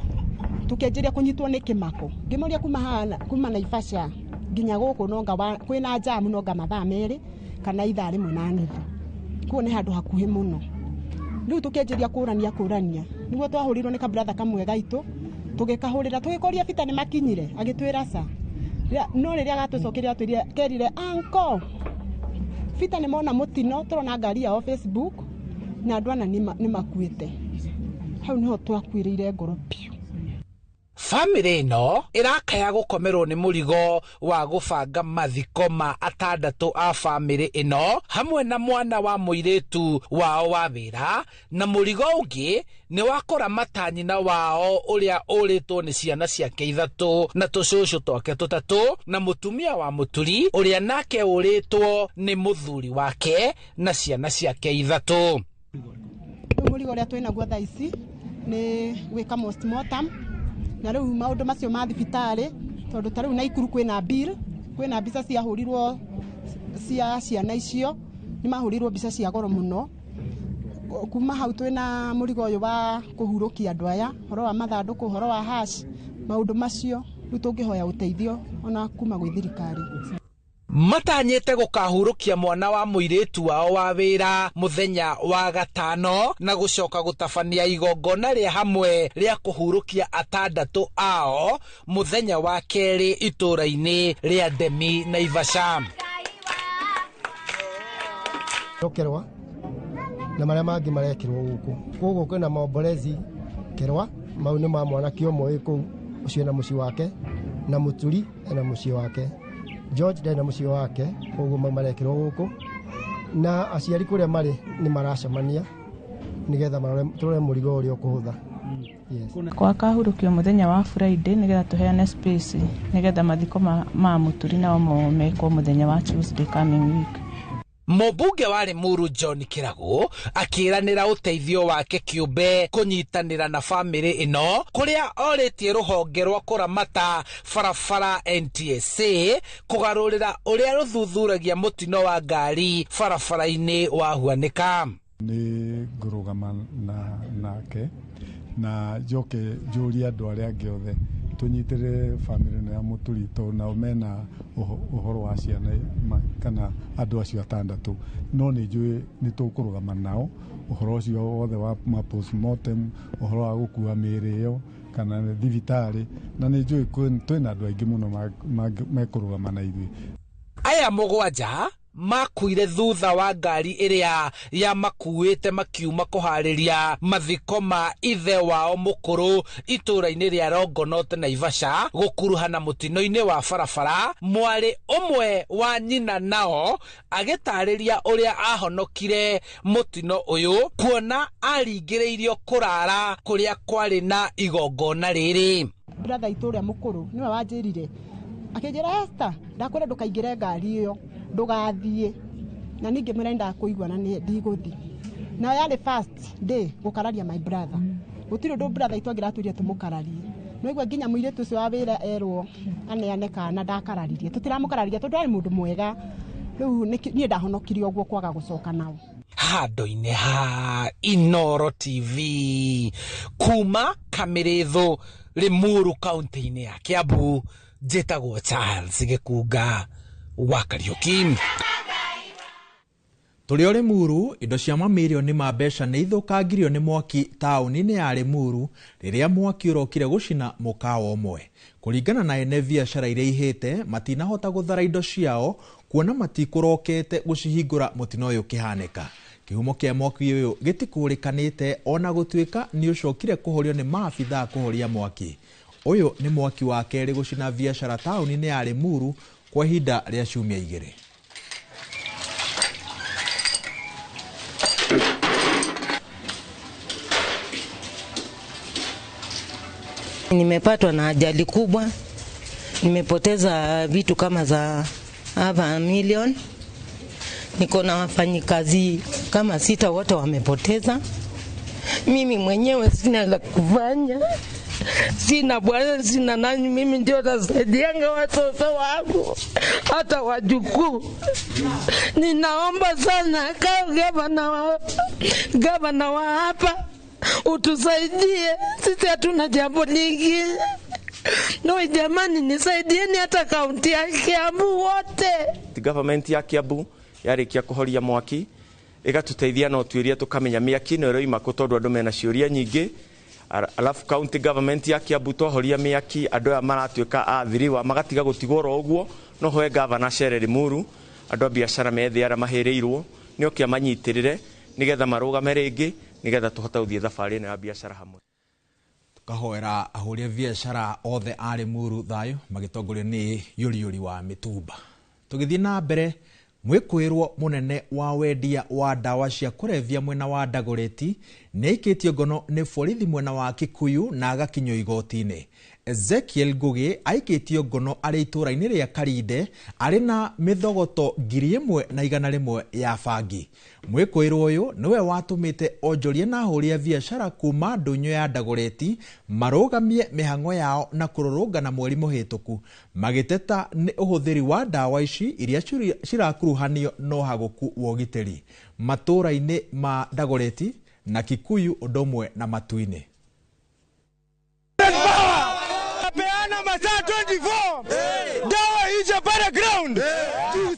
tukĩanjĩria kũnyitwo nĩ kĩmako. Ngĩmoria kuma Naivasha nginya gũkũ nonga kwĩna jamu nonga mathaa 2 kana ithaa 1.5, kuo nĩ handũ hakuhĩ mũno. Rĩu tũkĩanjĩria kũrania nĩguo twahũrirwo nĩ kabratha kamwe gaitũ, tũgĩkahũrĩra tũgĩkoria bita nĩ makinyire, agĩtwĩra ca, no rĩrĩa gatũcokeria atwĩrire kerire anko bita nĩ mona mũtino, tũrona ngari yao Facebook na andũ ana nĩ makuĩte. Hau nĩho twakuĩrĩire ngoro biũ. Bamĩrĩ ĩno ĩrakaya gũkomerwo nĩ mũrigo wa gũbanga mathiko ma atandatũ a bamĩrĩ ĩno hamwe na mwana wa mũirĩtu wao wa wĩra, na mũrigo ũngĩ nĩ wa kũramata nyina wao ũrĩa ũrĩtwo nĩ ciana ciake 3 na tũcũcũ twake 3 na mũtumia wa Mũturi ũrĩa nake ũrĩtwo nĩ mũthuri wake na ciana ciake 3. Rĩu mũrigo ũrĩa twĩnaguo thaa ici nĩ gwĩka postmortem, na rĩu maũndũ macio ma thibitarĩ, tondũ ta rĩu Naikuru kwĩna bill, kwĩna mbica ciahũrirwo cia ciana icio, nĩ mahũrirwo mbica cia goro mũno. Kuma hau twĩna mũrigo ũyũ wa kũhurũkia andũ aya, ũhoro wa mathandũkũ, ũhoro wa hash, maũndũ macio rĩu tũngĩhoya ũteithio ona kuma gwĩ thirikari. Matanyĩte gũkahurũkia mwana wa mũirĩtu wao wa wĩra mũthenya wa Gatano na gũcoka gũtabania igongona rĩa hamwe rĩa kũhurũkia atandatũ ao mũthenya wa kerĩ itũũra-inĩ rĩa Ndemi Naivasha. Kerwa na marĩa mangĩ marekĩrwo gũkũ, koguo kwĩna maombolezi Kerwa, mau nĩ ma mwanake ũmwe wĩ kũu, ũcio ena mũciĩ wake, na Mũturi ena mũciĩ wake, George ndarĩ na mũciĩ wake, koguo mau marekĩrwo gũkũ, na aciari kũrĩa marĩ nĩ maracemania nĩgetha tũrore mũrigo ũrĩa ũkũhũtha. Gwakahurũkio mũthenya wa Friday nĩgetha tũheane space nĩgetha mathiko ma Mũturi nao mekwo mũthenya wa Tuesday coming week. Mũmbunge wa Limuru John Kĩragũ akĩranĩra ũteithio wake kĩũmbe kũnyitanĩra na bamĩrĩ ĩno kũrĩa orĩtie rũhonge rwa kũramata barabara NTSA kũgarũrĩra ũrĩa rũthuthuragia mũtino wa ngari barabara-inĩ wa Huanĩka. Nĩ ngũrũgama nake na njoke njũrie andũ arĩa angĩ othe tũnyitĩrĩre bamĩrĩ ĩno ya Mũturi tondũ nao mena ũhoro wa ciana kana andũ acio atandatũ, no nĩ njũĩ nĩ tũkũrũgama nao ũhoro ũcio wothe wa postmortem, ũhoro wa gũkua mĩĩrĩ ĩyo kana thibitarĩ, na nĩ njũĩ twĩna andũ aingĩ mũno mekũrũgama na ithuĩ. Aya mũgwanja makuire thutha wa ngari ĩrĩa yamakuĩte makiuma kũharĩria mathiko ma ithe wao mũkũrũ itũũra-inĩ rĩa Longonot Naivasha gũkuruhana mũtino-inĩ wa barabara. Mwarĩ ũmwe wa nyina nao agĩtarĩria ũrĩa ahonokire mũtino ũyũ kuona aringĩrĩirio kũrara kũrĩa kwarĩ na igongona rĩrĩ. Brother itũ ũrĩa mũkũrũ nĩwe wanjĩrire, akĩnjĩra, "Esther, ndakwĩra ndũkaingĩre ngari ĩyo, ndũgathiĩ." Na ningĩ mwĩra ndakũigua na nĩ ndigũthiĩ. Na yarĩ first day gũkararia my brother. Gũtirĩ ũndũ brother itũ angĩratwĩrire tũmũkararie. Noigua nginya mũirĩtu ũcio wa wĩra erwo aneane kana ndakararirie. Tũtiramũkararirie tondũ arĩ mũndũ mwega. Rĩu niĩ ndahonokire ũguo kwaga gũcoka nao. Handũ-inĩ ha Inooro TV kuma Kamĩrĩthũ, Limuru, kaunti-inĩ ya Kiambu, njĩtagwo Charles Gĩkunga wa Kariũki. Tũrĩ o Limuru, indo cia mamirioni ma mbeca nĩ ithũkangirio nĩ mwaki taũni-inĩ ya Limuru rĩrĩa mwaki ũrokire gũcina mũkawa ũmwe. Kũringana na ene biacara iria ihĩte, matinahota gũthara indo ciao kuona matikũrokete gũcihingũra mũtino ũyũ ũkĩhanĩka. Kĩhumo kĩa mwaki ũyũ gĩtikũrĩkanĩte ona gũtuĩka nĩ ũcokire kũhorio nĩ maabithaa kũhoria mwaki. Ũyũ nĩ mwaki wa kerĩ gũcina biacara taũni-inĩ ya Limuru kwa ihinda rĩa ciumia igĩrĩ. Nimepatwa na ajali kubwa, nimepoteza vitu kama za half a million. Niko na wafanyikazi kama 6 wote wamepoteza. Mimi mwenyewe sina la kufanya, sina bwana, sina nani. Mimi ndio nasaidianga watoto wangu hata wajukuu. Ninaomba sana kama gavana wa hapa utusaidie, sisi hatuna jambo lingine. No jamani, nisaidieni hata kaunti ya Kiambu wote. Government ya Kiambu yarikia kuhoria mwaki igatuteithia na utuiria tukamenya miaki no ĩroima kũ tondũ andũ mena ciũria nyingĩ. Alafu county government ya Kiambu twahoria mĩaki andũ aya maratuĩka athiriwa magatiga gũtigwo oro ũguo. No hoe gavana acere Limuru andũ a biacara methĩ arĩa mahĩrĩirwo nĩ oke amanyitĩrĩre nĩgetha marũgame rĩngĩ nĩgetha tũhote gũthiĩ thabarĩ ĩno ya biacara hamwe. Tukahoera ahũri a biacara othe a Limuru thayũ magĩtongorio nĩ Yũriyũri wa Mĩtumba. Tũgĩthiĩ na mbere, mwĩkũĩrwo mũnene wa wendia wa ndawa cia kũrebia mwena wa Dagoretti nĩ aikĩtio ngono nĩ borithi mwena wa Kikuyu na agakinyio igoti-inĩ. Ezekiel Ngugi aikĩtio ngono arĩ itũũra-inĩ rĩa Karinde arĩ na mĩthogoto 1,100 ya bangi. Mwĩkũĩrwo ũyũ nĩwe watũmĩte onjoria na ahũri a biacara kuma ndũnyũ ya Dagoretti marũgamie mĩhang'o yao na kũrũrũngana mweri mũhĩtũku magĩteta nĩ ũhũthĩri wa ndawa ici iria cirakuruhanio na ũhagũku wa ũgitĩri matũũra-inĩ ma Dagoretti na Kikuyu ũndũ ũmwe na Matuinĩ. Peana masaa 24 dawa ije pale ground.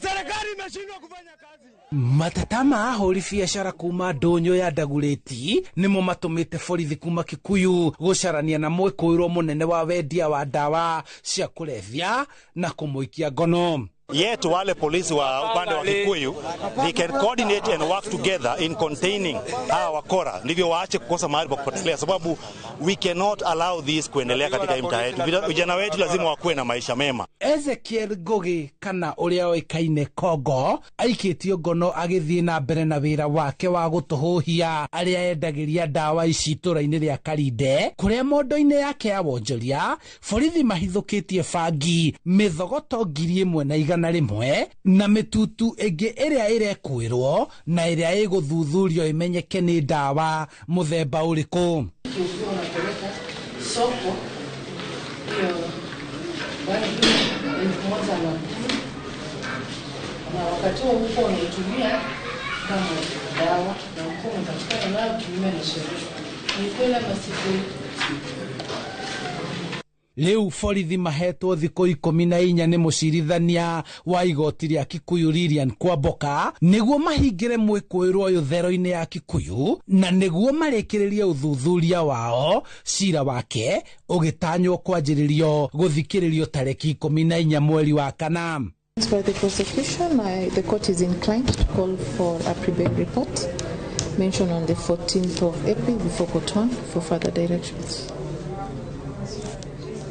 Serikali imeshindwa kufanya kazi. Mateta ma ahũri biacara kuma ndũnyũ ya Dagoretti nĩmo matũmĩte borithi kuma Kikuyu gũcarania na mwĩkũĩrwo mũnene wa wendia wa ndawa cia kũrebia na kũmũikia ngono. Yet wale polisi wa upande wa Kikuyu, they can coordinate and work together in containing hawa wakora, ndivyo waache kukosa mahali pa kupotelea, sababu we cannot allow this kuendelea katika mtaa yetu. Vijana wetu lazima wakuwe na maisha mema. Ezekiel Ngugi kana ũrĩa oĩkaine Kongo aikĩtio ngono agĩthiĩ na mbere na wĩra wake wa gũtũhũhia arĩa endagĩria ndawa ici itũũra-inĩ rĩa Karinde kũrĩa mondo-inĩ yake ya wonjoria borithi mahithũkĩtie bangi mĩthogoto 1,100 na mĩtutu ĩngĩ ĩrĩa ĩrekwĩrwo na ĩrĩa ĩgũthuthurio ĩmenyeke nĩ ndawa mũthemba ũrĩkũ. Soko hiyo 1,110 na wakati huo huko wanaitumia kama dawa na huko unapatikana nayo kinyume na sheria. Ni kweli ama si kweli? Rĩu borithi mahetwo thikũ 14 nĩ mũcirithania wa igoti rĩa Kikuyu Lilian Kwamboka nĩguo mahingĩre mwĩkũĩrwo ũyũ thero-inĩ ya Kikuyu na nĩguo marĩkĩrĩrie ũthuthuria wao. Cira wake ũgĩtanywo kwanjĩrĩrio gũthikĩrĩrio tarĩki 14 mweri wa kana. By the prosecution, the court is inclined to call for a pre-bail report mentioned on the 14th of April before court 1 for further directions.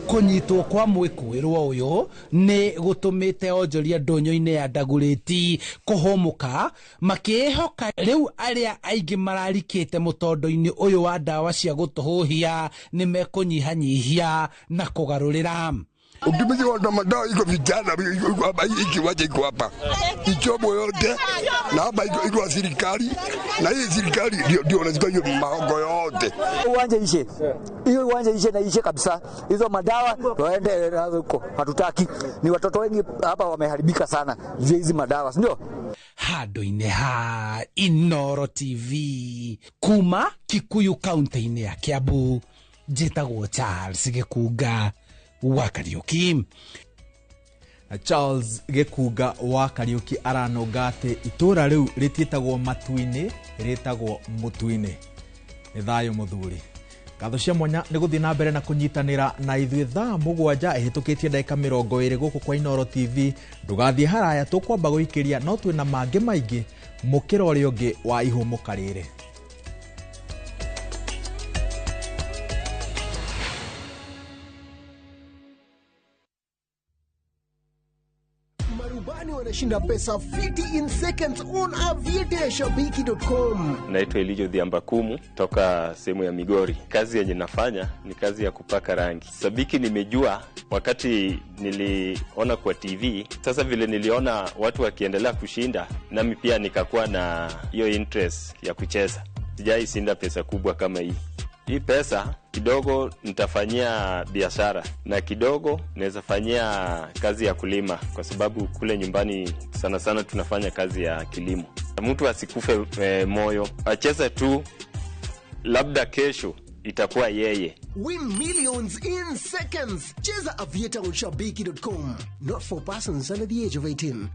Kũnyitwo kwa mwĩkũĩrwo ũyũ nĩ gũtũmĩte onjoria ndũnyũ-inĩ ya Ndagũrĩti kũhũmũka, makĩĩhoka rĩu arĩa aingĩ mararikĩte mũtondo-inĩ ũyũ wa ndawa cia gũtũhũhia nĩ mekũnyihanyihia na kũgarũrĩra. Ukimbizi wa madawa iko vijana iko hapa, hii kiwanja iko hapa, ichomo yote na hapa iko serikali, na hii serikali ndio wanachukua hiyo maongo yote. Uwanja ishe hiyo, uwanja ishe na ishe kabisa. Hizo madawa waende nazo huko, hatutaki. Ni watoto wengi hapa wameharibika sana juu hizi madawa, si ndio? Handũ-inĩ ha Inoro TV kuma Kikuyu kaunti-inĩ ya Kiambu, njĩtagwo Charles Gĩkunga wa Kariuki. Charles Gĩkunga wa Kariuki aranũnga atĩ itũra rĩu rĩtiĩtagwo Matu-inĩ, rĩtagwo Mũtu-inĩ. Nĩ thayũ mũthuri. Ngatho cia mwanya nĩ gũthiĩ na mbere na kũnyitanĩra na ithuĩ thaa 7 ĩhĩtũkĩtie ndagĩka 20 gũkũ kwa Inoro TV. Ndũgathiĩ haraya, tũkwamba gũikĩria no twĩna mangĩ maingĩ mũkĩra ũrĩa ũngĩ wa ihũmũka rĩrĩ. Marubani wanashinda pesa fiti in seconds on aviateashabiki.com. Naitwa Elijo Dhiambakumu toka sehemu ya Migori. Kazi yenye nafanya ni kazi ya kupaka rangi. Sabiki nimejua wakati niliona kwa TV. Sasa vile niliona watu wakiendelea kushinda, nami pia nikakuwa na hiyo interest ya kucheza. Sijai shinda pesa kubwa kama hii. Hii pesa kidogo nitafanyia biashara na kidogo naweza fanyia kazi ya kulima, kwa sababu kule nyumbani sana sana tunafanya kazi ya kilimo. Mtu asikufe moyo, acheze tu, labda kesho itakuwa yeye. Win millions in seconds. Cheza Aviator on shabiki.com. Not for persons under the age of 18.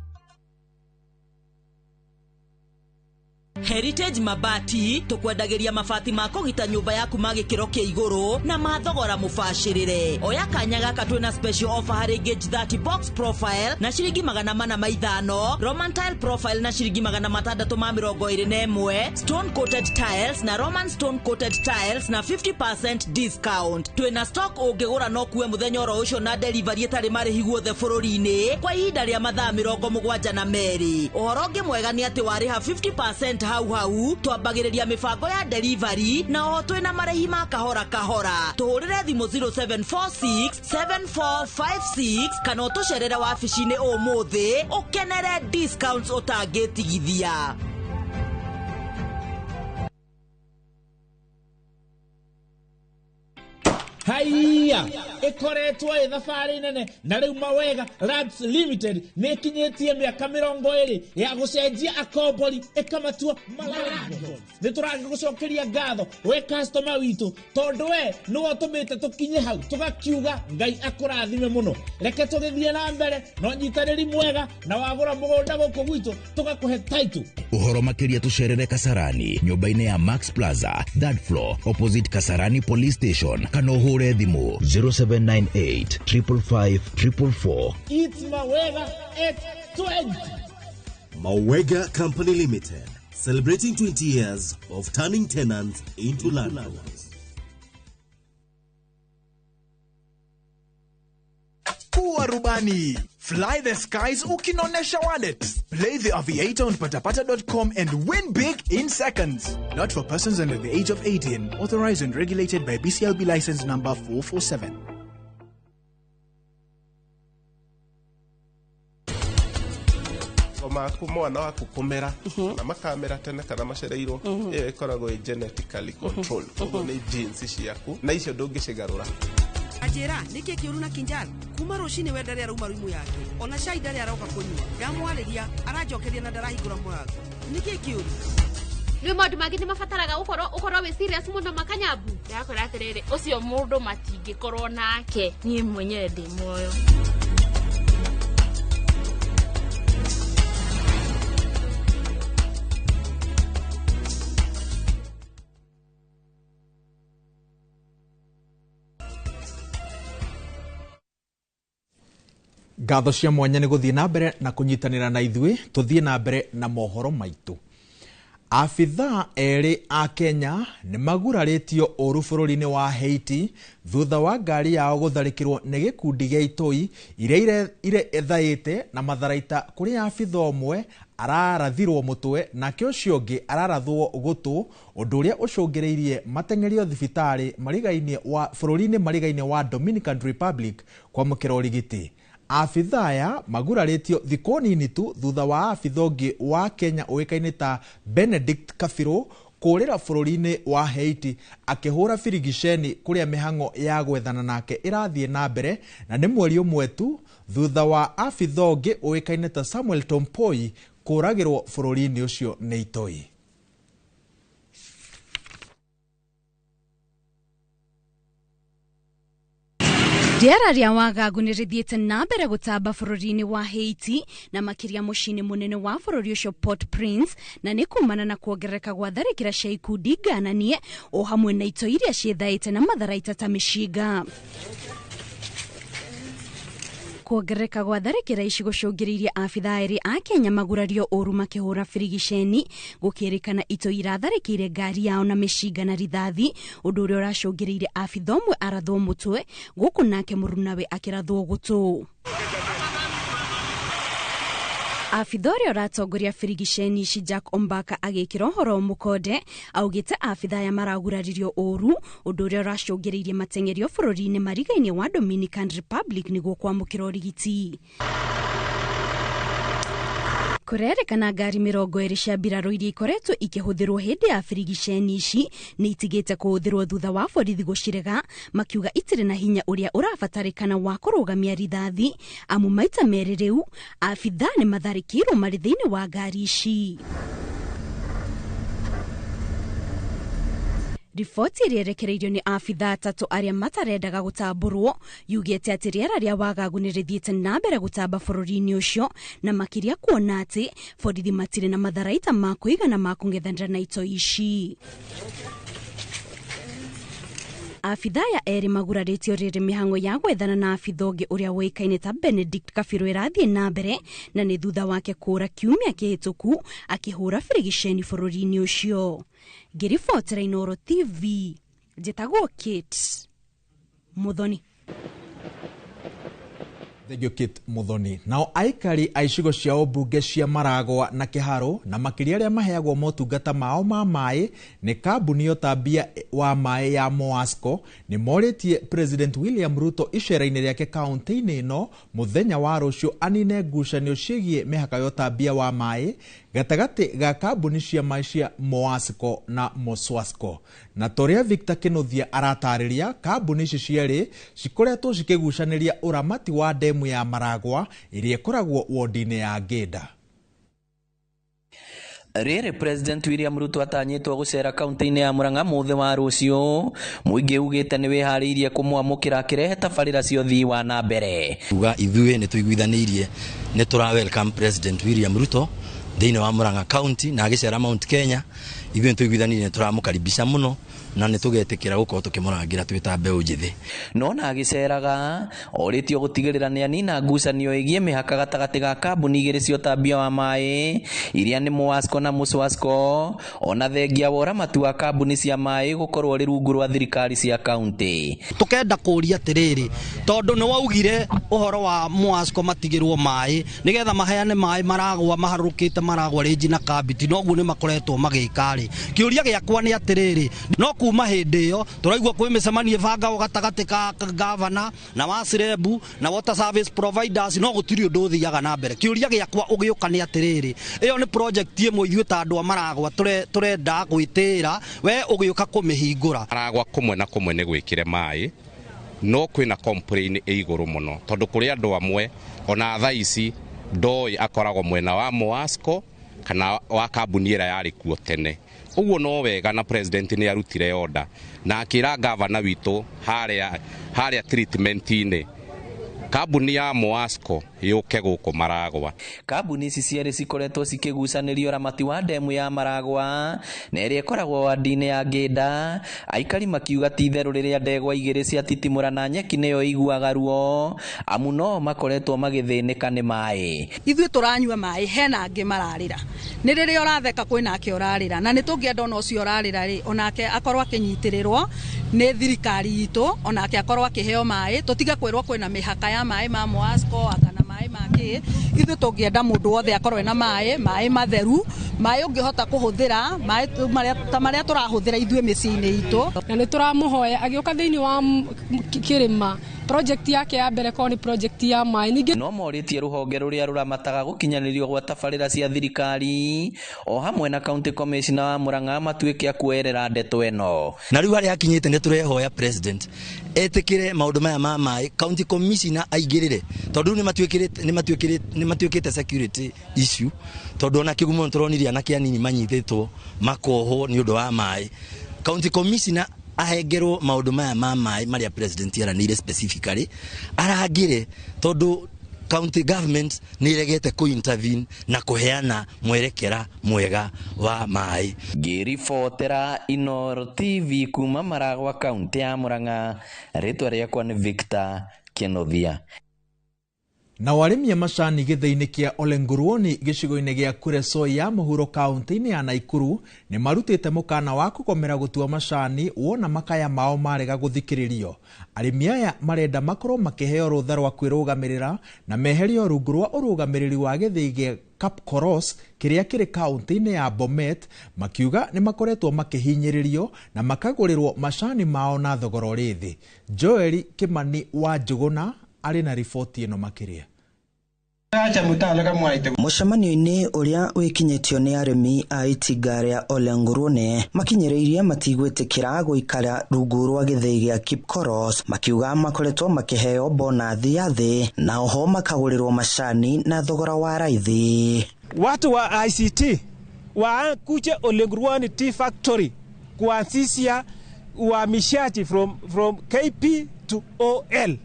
Heritage Mabati tukwendagĩria mabati ma kũgita nyũmba yaku ma gĩkĩro kĩa igũrũ na ma thogora mũbacĩrĩre. Oya kanya gaka twĩna special offer harĩ gauge 30 box profile na ciringi 405, Roman tile profile na ciringi 621, stone coated tiles na Roman stone coated tiles na 50% discount. Twĩna stock ũngĩgũra no kuwe mũthenya oro ũcio na delivery ĩtarĩ marĩhi guothe bũrũri-inĩ kwa ihinda rĩa mathaa 72. Ũhoro ũngĩ mwega nĩ atĩ warĩha 50% hau hau twambagĩrĩria mĩbango ya delivery na oho twĩna marĩhi ma kahora kahora. Tũhũrĩre thimũ 0746 7456 kana ũtũcerere wabici-inĩ ũmũthĩ ũkenere discounts ũtangĩtigithia. Haiya ikoretwo ĩ thabarĩ nene na rĩu Mawega Labs Limited nĩ ĩkinyĩtie mĩaka 20 ya gũcenjia akombori ĩkamatua malandlords. Nĩ tũragĩgũcokeria ngatho we customer witũ, tondũ we nĩwe ũtũmĩte tũkinye hau tũgakiuga Ngai akũrathime mũno. Reke tũgĩthiĩ na mbere no nyitanĩri mwega na wagũra mũgũnda gũkũ gwitũ tũgakũhe title. Ũhoro makĩria tũcerere Kasarani nyũmba-inĩ ya Max Plaza 3rd floor opposite Kasarani Police Station kana ũhũre thimũ 0798 555 444. It's Mawega at 20. Mawega Company Limited, celebrating 20 years of turning tenants into landlords. Kuwa rubani. Fly the skies ukinonesha wallet. Play the Aviator on patapata.com and win big in seconds. Not for persons under the age of 18. Authorized and regulated by BCLB license number 447. Maku mwana waku kumera na makamera tene kana macereirwo iyo ikoragwo ĩ genetically controlled, koguo nĩ genes ciaku na icio ndũngĩcigarũra. Anjĩra nĩkĩ kĩũru na Kinjal kuma rũcinĩ we ndarĩ arauma rumu yake ona cai ndarĩ aroka kũnyua ndamwarĩria aranjokeria na ndarahingũra mũrango nĩkĩ kĩũru? Nĩ maũndũ mangĩ nĩ mabataraga ũkorwo wĩ serious mũno makanyabu. Ndakora atĩrĩrĩ ũcio mũndũ matingĩkorwo nake niĩ mwenyewe ndĩ muoyo. Ngatho cia mwanya nĩ gũthiĩ na mbere na kũnyitanĩra na ithuĩ. Tũthiĩ na mbere na mohoro maitũ. Abithaa erĩ a Kenya nĩ magurarĩtio ũru bũrũri-inĩ wa Haiti thutha wa ngari yao gũtharĩkĩrwo nĩ gĩkundi gĩa itoi iria irethaĩte na matharaita, kũrĩa abithaa ũmwe ararathirwo mũtwe nake ũcio ũngĩ ararathwo gũtũ, ũndũ ũrĩa ũcũngĩrĩirie mateng'erio thibitarĩ mariga-inĩ wa bũrũri-inĩ mariga-inĩ wa Dominican Republic kwamũkĩra ũrigiti. Abithaa aya magurarĩtio thikũ nini tu thutha wa abithaa ũngĩ wa Kenya ũĩkaine ta Benedict Kabiru kũrĩra bũrũri-inĩ wa Haiti akĩhũra birigiceni kũrĩa mĩhang'o ya gwethana nake ĩrathiĩ na mbere, na nĩ mweri ũmwe tu thutha wa abithaa ũngĩ ũĩkaine ta Samuel Tompoi kũragĩrwo bũrũri-inĩ ũcio nĩ itoi. Rĩera rĩa wagagu nĩ rĩthiĩte na mbere gũtamba bũrũri-inĩ wa Haiti na makĩria mũciĩ-inĩ mũnene wa bũrũri ũcio Port-au-Prince, na nĩ kumana na kuongerereka gwa tharĩkĩra cia ikundi ngananie o hamwe na itoi iria ciĩthaĩte na matharaita ta mĩcinga. Kuongerereka gwa tharĩkĩra ici gũcũngĩrĩirie abithaa erĩ a Kenya magurario ũru makĩhũra birigiceni, gũkĩrĩkana itoi iratharĩkĩire ngari yao na mĩcinga na rithathi, ũndũ ũrĩa ũracũngĩrĩirie abithaa ũmwe arathwo mũtwe gũkũ nake mũrunawe akĩrathwo gũtũ. Abithaa ũrĩa ũratongoria birigiceni ici Jack Ombaka agĩkĩra ũhoro mũkonde augĩte abithaa aya maraguraririo ũru, ũndũ ũrĩa ũracũngĩrĩirie mateng'erio bũrũri-inĩ mariga-inĩ wa Dominican Republic nĩguo kwamũkĩra ũrigiti. Kũrerĩkana ngari 20 cia mbirarũ iria ikoretwo ikĩhũthĩrwo hĩndĩ ya birigiceni ici nĩ itigĩte kũhũthĩrwo thutha wa borithi gũcirega, makiuga itirĩ na hinya ũrĩa ũrabatarĩkana wa kũrũgamia rithathi, amu maita merĩ rĩu abithaa nĩ matharĩkĩirwo marĩ thĩinĩ wa ngari ici. Riboti ĩrĩa ĩrekereirio nĩ abithaa atatũ arĩa matarendaga gũtambũrwo yugĩte atĩ rĩera rĩa wagagu nĩ rĩthiĩte na mbere gũtamba bũrũri-inĩ ũcio, na makĩria kuona atĩ borithi matirĩ na matharaita ma kũigana ma kũng'ethanĩra na itoi ici. Abithaa aya erĩ magurarĩtio rĩrĩ mĩhang'o ya gwethana na abithaa ũngĩ ũrĩa ũĩkaine ta Benedict Kabiru ĩrathiĩ na mbere, na nĩ thutha wake kũũra kiumia kĩhĩtũku akĩhũra birigiceni bũrũri-inĩ ũcio. Ngĩribotera Inooro TV, njĩtagwo Kate Muthoni. Thank you, Kate Muthoni. Nao aikari a icigo cia ũmbunge cia Maragwa na Kĩharũ na makĩria arĩa maheagwo motungata mao ma maĩ nĩ kambuni ya ũtambia wa maĩ ya Moasco nĩ morĩtie President William Ruto icera-inĩ rĩake kaunti-inĩ ĩno mũthenya wa rũciũ anine ngucanio ciĩgiĩ mĩhaka ya ũtambia wa maĩ gatagatĩ ga kambuni cia maĩ cia Moasco na Moswasco. Na torĩa Victor Kinuthia aratarĩria, kambuni ici cierĩ cikoretwo cikĩgucanĩria ũramati wa ndemu ya Maragwa ĩrĩa ĩkoragwo wodi-inĩ ya Ngĩnda. Rĩrĩ President William Ruto atanyĩtwo gũcera kaunti-inĩ ya Murang'a mũthĩ wa rũciũ, mũingĩ ugĩte nĩ wĩharĩirie kũmwamũkĩra akĩrehe tabarĩra cia ũthii wa na mbere. Uga ithuĩ nĩ tũiguithanĩirie nĩ tũra welcome President William Ruto thĩinĩ wa Murang'a County na agĩcera Mount Kenya. Ithuĩ nĩ tũiguithanĩirie nĩ tũramũkaribisha mũno na nĩ tũgetĩkĩra gũkorwo tũkĩmũrangĩra twĩ ta mbeũ njĩthĩ. No na agĩceraga orĩtio gũtigĩrĩra nĩ anina ngucanio ĩgiĩ mĩhaka gatagatĩ ga kambuni igĩrĩ cia ũtambia wa maĩ iria nĩ Moasco na Moswasco, ona thengia wa ũramati wa kambuni cia maĩ gũkorwo rĩ rungu rwa thirikari cia kaunti. Tukenda kũria atĩrĩrĩ, tondũ nĩ waugire ũhoro wa Moasco matigĩrwo maĩ nĩgetha maheane maĩ Maragwa maharũrũkĩte Maragwa rĩnji na Kambiti, noguo nĩ makoretwo magĩka rĩ. Kĩũria gĩakwa nĩ atĩrĩrĩ, no kuma hĩndĩ ĩyo tũraigua kwĩ mĩcemanio ĩbangagwo gatagatĩ ka gavana na wa Sirebu na water service providers, no gũtirĩ ũndũ ũthiaga na mbere. Kĩũria gĩakwa ũgĩũka nĩ atĩrĩrĩ, ĩyo nĩ project ĩmwe ithuĩ ta andũ a Maragwa tũrenda gwĩtĩĩra, we ũgĩũka kũmĩhingũra. Maragwa kũmwe na kũmwe nĩ gwĩkĩre maĩ, no kwĩna complain ĩ igũrũ mũno tondũ kũrĩ andũ amwe ona thaa ici ndoĩ akoragwo mwena wa Moasco kana wa kambuni ĩrĩa yarĩ kuo tene. Ũguo no wega na president nĩ arutire order na akĩra gavana witũ harĩa treatment-inĩ Kambuni ya Moasco yũke gũkũ Maragwa. Kambuni ici cierĩ cikoretwo cikĩgucanĩrio ũramati wa ndemu ya Maragwa na ĩrĩa ĩkoragwo wandi-inĩ ya Ngĩnda. Aikari makiuga ti itherũ rĩrĩa ndegwa igĩrĩ ciatitimũrana nyeki nĩyo ĩiguaga ruo, amu no makoretwo magĩthĩnĩka nĩ maĩ. Ithuĩ tũranyua maĩ, hena angĩ mararĩra. Nĩ rĩrĩa ũratheka kwĩna ake ũrarĩra, na nĩ tũngĩenda ona ũcio ũrarĩra rĩ, onake akorwo akĩnyitĩrĩrwo nĩ thirikari itũ, onake akorwo akĩheo maĩ, tũtige kwĩrwo kwĩna mĩhaka ya maĩ ma Moasco kana maĩ ma kĩ. Ithuĩ tũngĩenda mũndũ wothe akorwo ena maĩ, maĩ matheru, maĩ ũngĩhota kũhũthĩra, maĩ ta marĩa tũrahũthĩra ithuĩ mĩciĩ-inĩ itũ. Na nĩ tũramũhoya agĩũka thĩinĩ wa kĩrĩma project yake ya mbere korwo nĩ project ya maĩ ningĩ. No morĩtie rũhonge rũrĩa rũramataga gũkinyanĩrio gwa tabarĩra cia thirikari o hamwe na county commissioner wa Murang'a matuĩke a kuoerera ndeto ĩno. Na rĩu harĩa hakinyĩte nĩ tũrehoya president etĩkĩre maũndũ maya ma maĩ, county commissioner aingĩrĩre, tondũ rĩu nĩ matuĩkĩte security issue, tondũ ona kĩgumo nĩ tũronire anake anini manyitĩtwo makohwo nĩ ũndũ wa maĩ. County commissioner ahengerwo maũndũ maya ma maĩ marĩa president aranĩire specifically arangĩre, tondũ county government nĩ iregete kũ intervene na kũheana mwerekera mwega wa maĩ. Ngĩribotera Inooro TV kuma Maragwa, kaunti ya Murang'a, rĩtwa rĩakwa nĩ Victor Kĩnuthia. Nao arĩmi a macani gĩthĩi-inĩ kĩa Olenguruoni gĩcigo-inĩ gĩa Kuresoi ya mũhuro kaunti-inĩ ya Naikuru nĩ marutĩte mũkana wa kũgomera gũtua macani wona makaya mao marega gũthikĩrĩrio. Arĩmi aya marenda makorwo makĩheo rũtha rwa kwĩrũgamĩrĩra na meherio rungu rwa ũrũgamĩrĩri wa gĩthĩi gĩa Kapkoros kĩrĩa kĩrĩ kaunti-inĩ ya Bomet, makiuga nĩ makoretwo makĩhinyĩrĩrio na makagũrĩrwo macani mao na thogora ũrĩ thĩ. Joel Kimani wa Njũgũna arĩ na riboti ĩno makĩria. Mũcemanio-inĩ ũrĩa wĩkinyĩtio nĩ arĩmi a itinga rĩa Olengurune makinyĩrĩirie matigwĩtĩkĩra gũikara rungu rwa gĩthĩi gĩa Kipkoros, makiuga makoretwo makĩheo bonathi ya thĩ na oho makagũrĩrwo macani na thogora wa raithi. Watu wa ICT wakuje Olenguruone Tea Factory kuanzisha uhamishaji from KP to OL,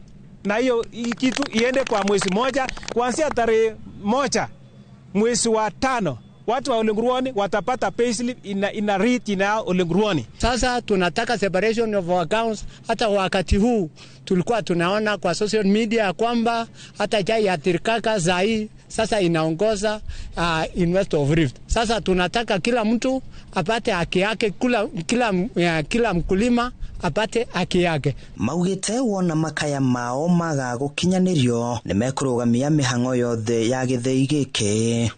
na hiyo kitu iende kwa mwezi moja, kuanzia tarehe 1 mwezi wa tano watu wa Olenguruone watapata payslip ina read ina Olenguruone. Sasa tunataka separation of accounts. Hata wakati huu tulikuwa tunaona kwa social media ya kwamba hata chai ya Tirkaka zai sasa inaongoza in West of Rift. Sasa tunataka kila mtu apate haki yake, kila mkulima apate haki yake. Maugĩte wona makaya mao maga gũkinyanĩrio nĩ mekũrũgamia mĩhang'o yothe ya gĩthĩi gĩkĩ.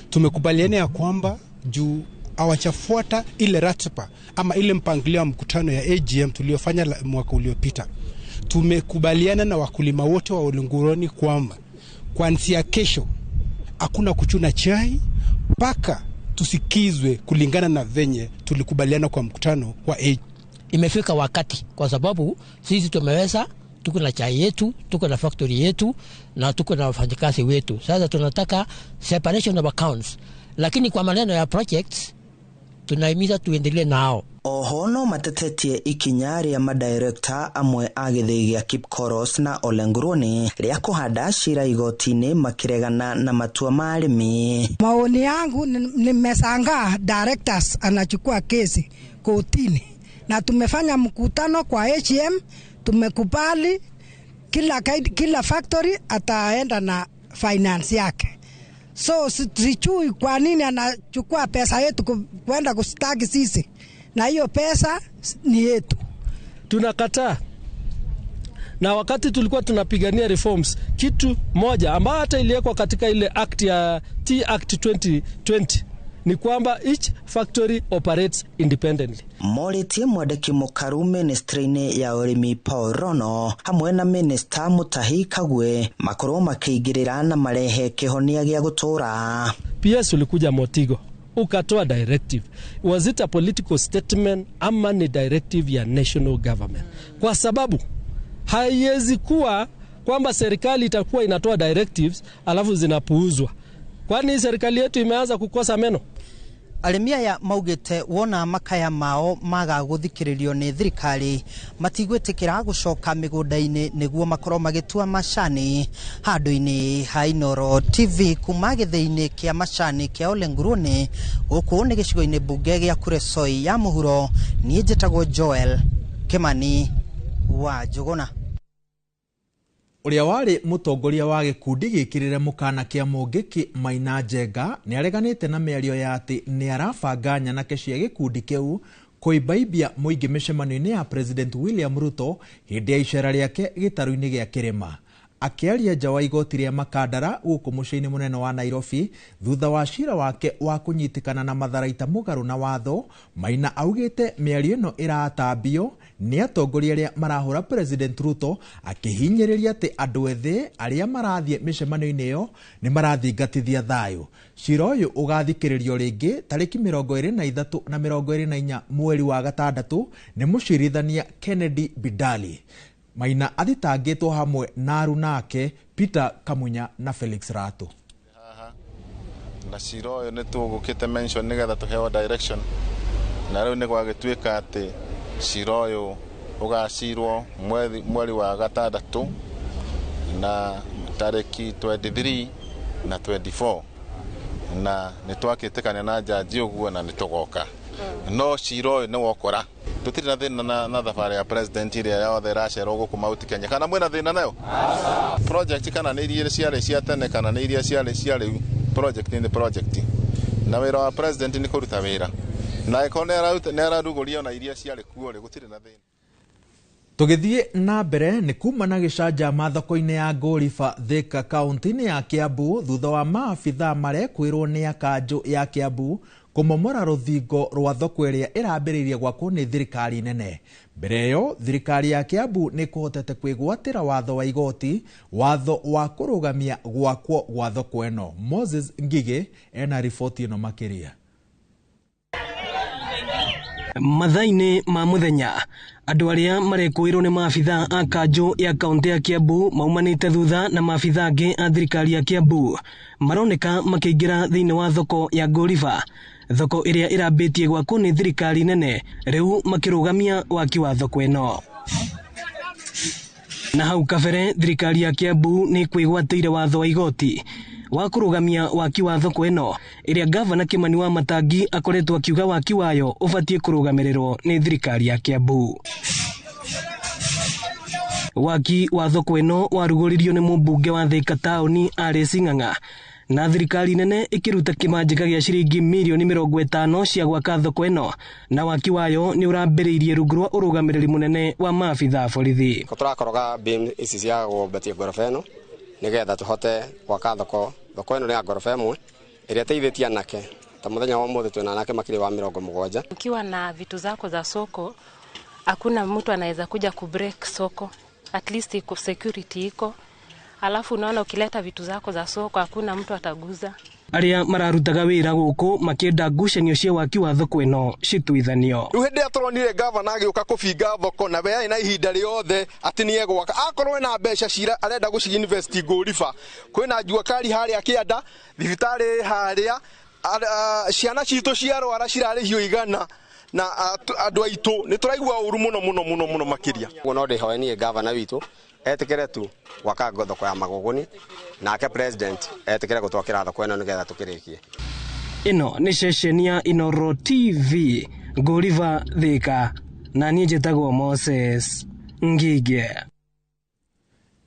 Tumekubaliana ya kwamba juu hawachafuata ile ratiba ama ile mpangilio wa mkutano ya AGM tuliofanya mwaka uliopita. Tumekubaliana na wakulima wote wa Olenguroni kwamba kuanzia kesho hakuna kuchuna chai mpaka tusikizwe kulingana na venye tulikubaliana kwa mkutano wa AGM. Imefika wakati, kwa sababu sisi tumeweza, tuko na chai yetu, tuko na factory yetu na tuko na wafanyakazi wetu. Sasa tunataka separation of accounts, lakini kwa maneno ya projects tunahimiza tuendelee nao. Oho no matetetie ikinya rĩa madirekta amwe a gĩthĩi gĩa Kipkoros na Olenguruni rĩa kũhanda cira igoti-inĩ makĩregana na matua ma arĩmi. Maoni yangu, nimeshangaa directors anachukua kesi kotini, na tumefanya mkutano kwa HM, tumekubali kila factory ataenda na finance yake. So sijui kwa nini anachukua pesa yetu kwenda kustaki sisi, na hiyo pesa ni yetu. Tunakataa. Na wakati tulikuwa tunapigania reforms, kitu moja ambayo hata iliwekwa katika ile act ya Tea Act 2020 ni kwamba each factory operates independently. Morĩtie mwandĩki mũkaru ministry-inĩ ya ũrĩmi Paul Rono hamwe na minista Mutahi Kagwe makorwo makĩingĩrĩra na marehe kĩhonia gĩa gũtũũra. PS, ulikuja Motigo ukatoa directive. Was it a political statement ama ni directive ya national government? Kwa sababu haiwezi kuwa kwamba serikali itakuwa inatoa directives alafu zinapuuzwa. Kwani serikali yetu imeanza kukosa meno? Arĩmi aya maugĩte wona makaya mao maga gũthikĩrĩrio nĩ thirikari matigwĩtĩkĩra gũcoka mĩgũnda-inĩ nĩguo makorwo magĩtua macani. Handũ-inĩ ha Inooro TV kuma gĩthĩi-inĩ kĩa macani kĩa Olengurune gũkũ nĩ gĩcigo-inĩ mbunge gĩa Kuresoi ya mũhuro, niĩ njĩtagwo Joel Kimani wa Njũgũna. Ũrĩa warĩ mũtongoria wa gĩkundi gĩkĩrĩre mũkana kĩa Mũngĩkĩ Maina Njenga nĩ areganĩte na mĩario ya atĩ nĩ arabanga nyanake cia gĩkundi kĩu kũimbaimbia mũingĩ mĩcemanio-inĩ ya President William Ruto hĩndĩ ya icera rĩake gĩtarũ-inĩ gĩa kĩrĩma. Akĩaria nja wa igoti rĩa Makandara gũkũ mũciĩ-inĩ mũnene wa Nairobi thutha wa cira wake wa kũnyitĩkana na matharaita mũgarũ na watho, Maina augĩte mĩario ĩno ĩratambio nĩ atongoria arĩa marahũra President Ruto, akĩhinyĩrĩria atĩ andũ ethĩ arĩa marathiĩ mĩcemanio-inĩ ĩyo nĩ marathingatithia thayũ. Cira ũyũ ũgathikĩrĩrio rĩngĩ tarĩki 23 na 24 mweri wa gatandatũ nĩ mũcirithania Kennedy Bidali. Maina athitangĩtwo hamwe na aruna ake Peter Kamunya na Felix Rato. Na cira ũyũ nĩ tũgũkĩte mention nĩgetha tũheo direction, na rĩu nĩ gwagĩtuĩka atĩ cira ũyũ ũgacirwo mweri wa gatandatũ na tarĩki 23 na 24, na nĩ twakĩtĩkania na jaji ũguo na nĩ tũgoka, no cira ũyũ nĩ wokora. Tũtirĩ na thĩna na thabarĩ ya president ĩrĩa yothe ĩracerwo gũkũ Mount Kenya. Kana mwĩna thĩna nayo project, kana nĩ iria ciarĩ cia tene kana nĩ iria ciarĩ cia rĩu, project nĩ project, na wĩra wa president nĩ kũruta wĩra, na angĩkorwo nĩ ararugũria ona iria ciarĩ kuo rĩ, gũtirĩ na thĩna. Tũgĩthiĩ na mbere nĩ kuma na gĩcanjama thoko-inĩ ya Ngũriba, Thika, kaunti-inĩ ya Kiambu, thutha wa maabithaa marekwĩrwo nĩ akanjũ ya Kiambu kũmomora rũthingo rwa thoko ĩrĩa ĩrambĩrĩirie gwakwo nĩ thirikari nene. Mbere ĩyo thirikari ya Kiambu nĩ kũhotete kwĩgwatĩra watho wa igoti, watho wa kũrũgamia gwakwo gwa thoko ĩno. Moses Ngigĩ ena riboti ĩno makĩria. Mathaa-inĩ ma mũthenya, andũ arĩa marekũĩrwo nĩ maabithaa a kanjũ ya kaũntĩ ya Kiambu maumanĩte thutha na maabithaa angĩ a thirikari ya Kiambu maroneka makĩingĩra thĩinĩ wa thoko ya Ngũriba, thoko ĩrĩa ĩrambĩtie gwakwo nĩ thirikari nene, rĩu makĩrũgamia waki wa thoko ĩno. Na hau kabere thirikari ya Kiambu nĩ kwĩgwatĩire watho wa igoti wa kũrũgamia waki wa thoko ĩno ĩrĩa gavana Kimani wa Matangi akoretwo akiuga waki wayo ũbatiĩ kũrũgamĩrĩrwo nĩ thirikari ya Kiambu. Waki wa thoko ĩno warugũririo nĩ mũmbunge wa Thika taũni Alice Ng'ang'a, na thirikari nene ĩkĩruta kĩmanjĩka gĩa ciringi mirioni 50 cia gwaka thoko ĩno, na waki wayo nĩ ũrambĩrĩirie rungu rwa ũrũgamĩrĩri mũnene wa maabithaa borithi. Tũrakoroga beam ici cia gũmbetia ngoroba ĩno nĩgetha tũhote gwaka thoko. Thoko ĩno nĩ ya ngoroba ĩmwe ĩrĩa ĩteithĩtie anake, ta mũthenya wa ũmũthĩ twĩna anake makĩria wa 70. Ukiwa na vitu zako za soko, hakuna mtu anaweza kuja kubreak soko, at least iko security iko. Alafu unaona ukileta vitu zako za soko hakuna mtu ataguza. Arĩa mararutaga wĩra gũkũ makĩenda ngucanio cia waki wa thoko ĩno cituithanio. Rĩu hĩndĩ ĩrĩa tũronire gavana agĩũka kũbinga thoko na we arĩ na ihinda rĩothe atĩ nĩ egwaka, akorwo ena mbeca cira arenda gũci invest Ngũriba, kwĩna jua kali harĩa kĩanda, thibitarĩ harĩa, ciana citũ ciarwara cirarĩhio 100 na andũ aitũ nĩ tũraigua ũru mũno mũno mũno mũno makĩria. Ũguo no ndĩhoe niĩ gavana witũ etĩkĩre tu gwaka thoko ya Magũgũni, nake president etĩkĩre gũtwakĩra thoko ĩno nĩgetha tũkĩrĩkie. Ĩno nĩ ceceni ya Inooro TV, Ngũriba, Thika, na niĩ njĩtagwo Moses Ngige.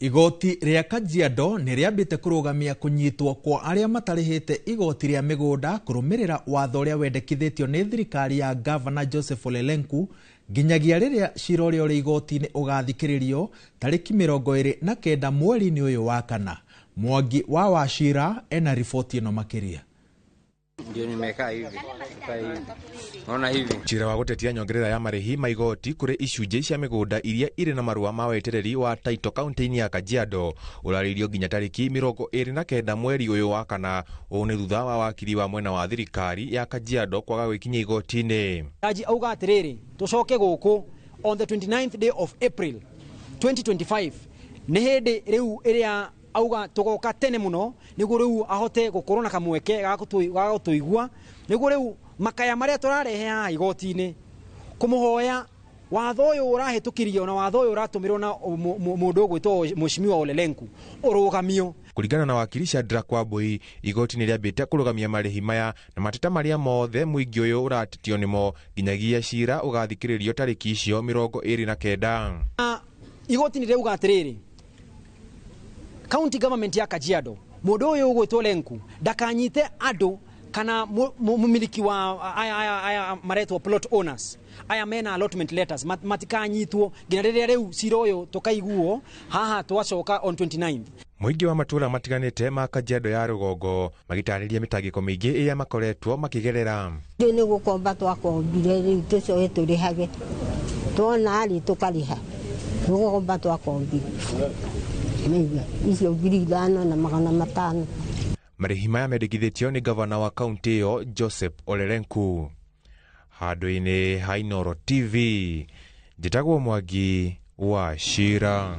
Igoti rĩa Kajiado nĩ rĩambĩte kũrũgamia kũnyitwo kwa arĩa matarĩhĩte igoti rĩa mĩgũnda kũrũmĩrĩra watho ũrĩa wendekithĩtio nĩ thirikari ya Gavana Joseph Ole Lenku nginyagia rĩrĩa cira ũrĩa ũrĩ igoti-inĩ ũgathikĩrĩrio tarĩki 29 mweri-inĩ ũyũ wa kana. Mwangi wa Wachira ena riboti ĩno makĩria. Ndio nimekaa hivi. Unaona hivi. Cira wa gutetia nyongerera ya marĩhi ma igoti kũrĩ icunjĩ cia mĩgũnda iria irĩ na marũa ma wetereri wa Taito kaunti-inĩ ya Kajiado ũrarĩirio nginya tarĩki 29 mweri ũyũ wa kana. Ũũ nĩ thutha wa wakiri wa mwena wa thirikari ya Kajiado kwaga gwĩkinyia igoti-inĩ. Jaji auga atĩrĩrĩ, tũcoke gũkũ on the 29th day of April 2025 nĩ hĩndĩ rĩu ĩrĩa auga tugoka tene muno niguo riu ahote gukorwo na kamweke ga gutũigua niguo riu Makaya marĩa tũrarehe haha igoti-inĩ kũmũhoya watho ũyũ ũrahĩtũkirio na watho ũyũ ũratũmĩrwo na mũndũ ũgwĩtwo Mheshimiwa Ole Lenku ũrũgamio. Kũringana na wakiri Shadrack Wambui, igoti nĩ rĩambĩte kũrũgamia marĩhi maya na mateta marĩa mothe mũingĩ ũyũ ũratetio nĩmo nginyagia cira ũgathikĩrĩrio tarĩki icio 29. Igoti nĩ rĩauga atĩrĩrĩ, county government ya Kajiado mũndũ ũyũ ũgwĩtwo Lenku ndakanyite andũ kana mumiliki wa aya maretwo plot owners aya mena allotment letters matikanyitwo nginya rĩrĩa rĩu cira ũyũ tũkaiguo haha twacoka on 29th. Mũingĩ wa matũũra matiganĩte ma Kajiado ya rũgongo magĩtarĩria mĩtangĩko mĩingĩ ĩrĩa makoretwo makĩgerera. Rĩu nĩ gũkomba twakombire, rĩu tũcoke tũrĩhage, tuona rĩ tũkarĩha, nĩ gũkomba twakombire icio 5,500. Marĩhi maya mendekithĩtio nĩ gavana wa kaunti ĩyo Joseph Ole Lenku. Handũ-inĩ ha Inooro TV, njĩtagwo Mwangi wa Shira.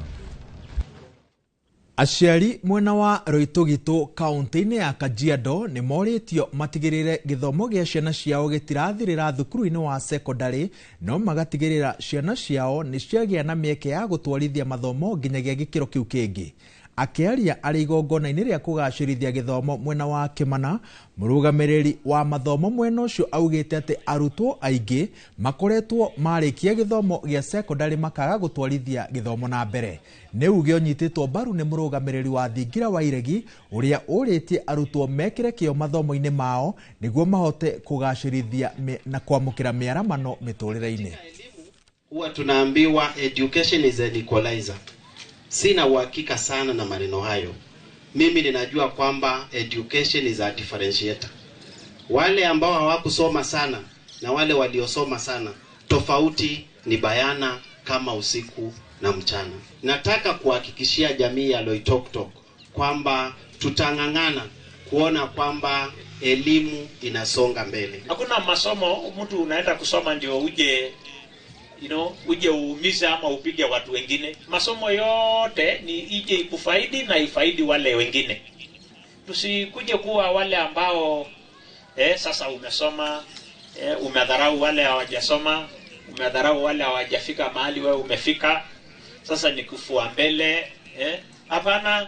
Aciari mwena wa Roitũgitũ kaunti-inĩ ya Kajiado nĩ morĩtio matigĩrĩre gĩthomo gĩa ciana ciao gĩtirathirĩra thukuru-inĩ wa sekondarĩ, no magatigĩrĩra ciana ciao nĩ ciagĩa na mĩeke ya gũtwarithia mathomo nginyagia gĩkĩro kĩu kĩngĩ. Akĩaria arĩ igongona-inĩ rĩa kũgacĩrithia gĩthomo mwena wa Kĩmana, mũrũgamĩrĩri wa mathomo mwena ũcio augĩte atĩ arutwo aingĩ makoretwo marĩkia gĩthomo gĩa sekondarĩ makaga gũtwarithia gĩthomo na mbere. Nĩ uge ũnyitĩtwo mbaru nĩ mũrũgamĩrĩri wa thingira wa Iregi ũrĩa ũrĩtie arutwo mekĩre kĩo mathomo-inĩ mao nĩguo mahote kũgacĩrithia na kwamũkĩra mĩaramano mĩtũrĩre-inĩ. Huwa tunaambiwa education is an equalizer. Sina uhakika sana na maneno hayo. Mimi ninajua kwamba education is a differentiator. Wale ambao hawakusoma sana na wale waliosoma sana, tofauti ni bayana kama usiku na mchana. Nataka kuhakikishia jamii ya Loitoktok kwamba tutang'ang'ana kuona kwamba elimu inasonga mbele. Hakuna masomo mtu unaenda kusoma ndio uje uje uumize ama upige watu wengine. Masomo yote ni ije ikufaidi na ifaidi wale wengine. Tusikuje kuwa wale ambao sasa umesoma, umedharau wale hawajasoma, umedharau wale hawajafika mahali wewe umefika. Sasa ni kufua mbele, hapana.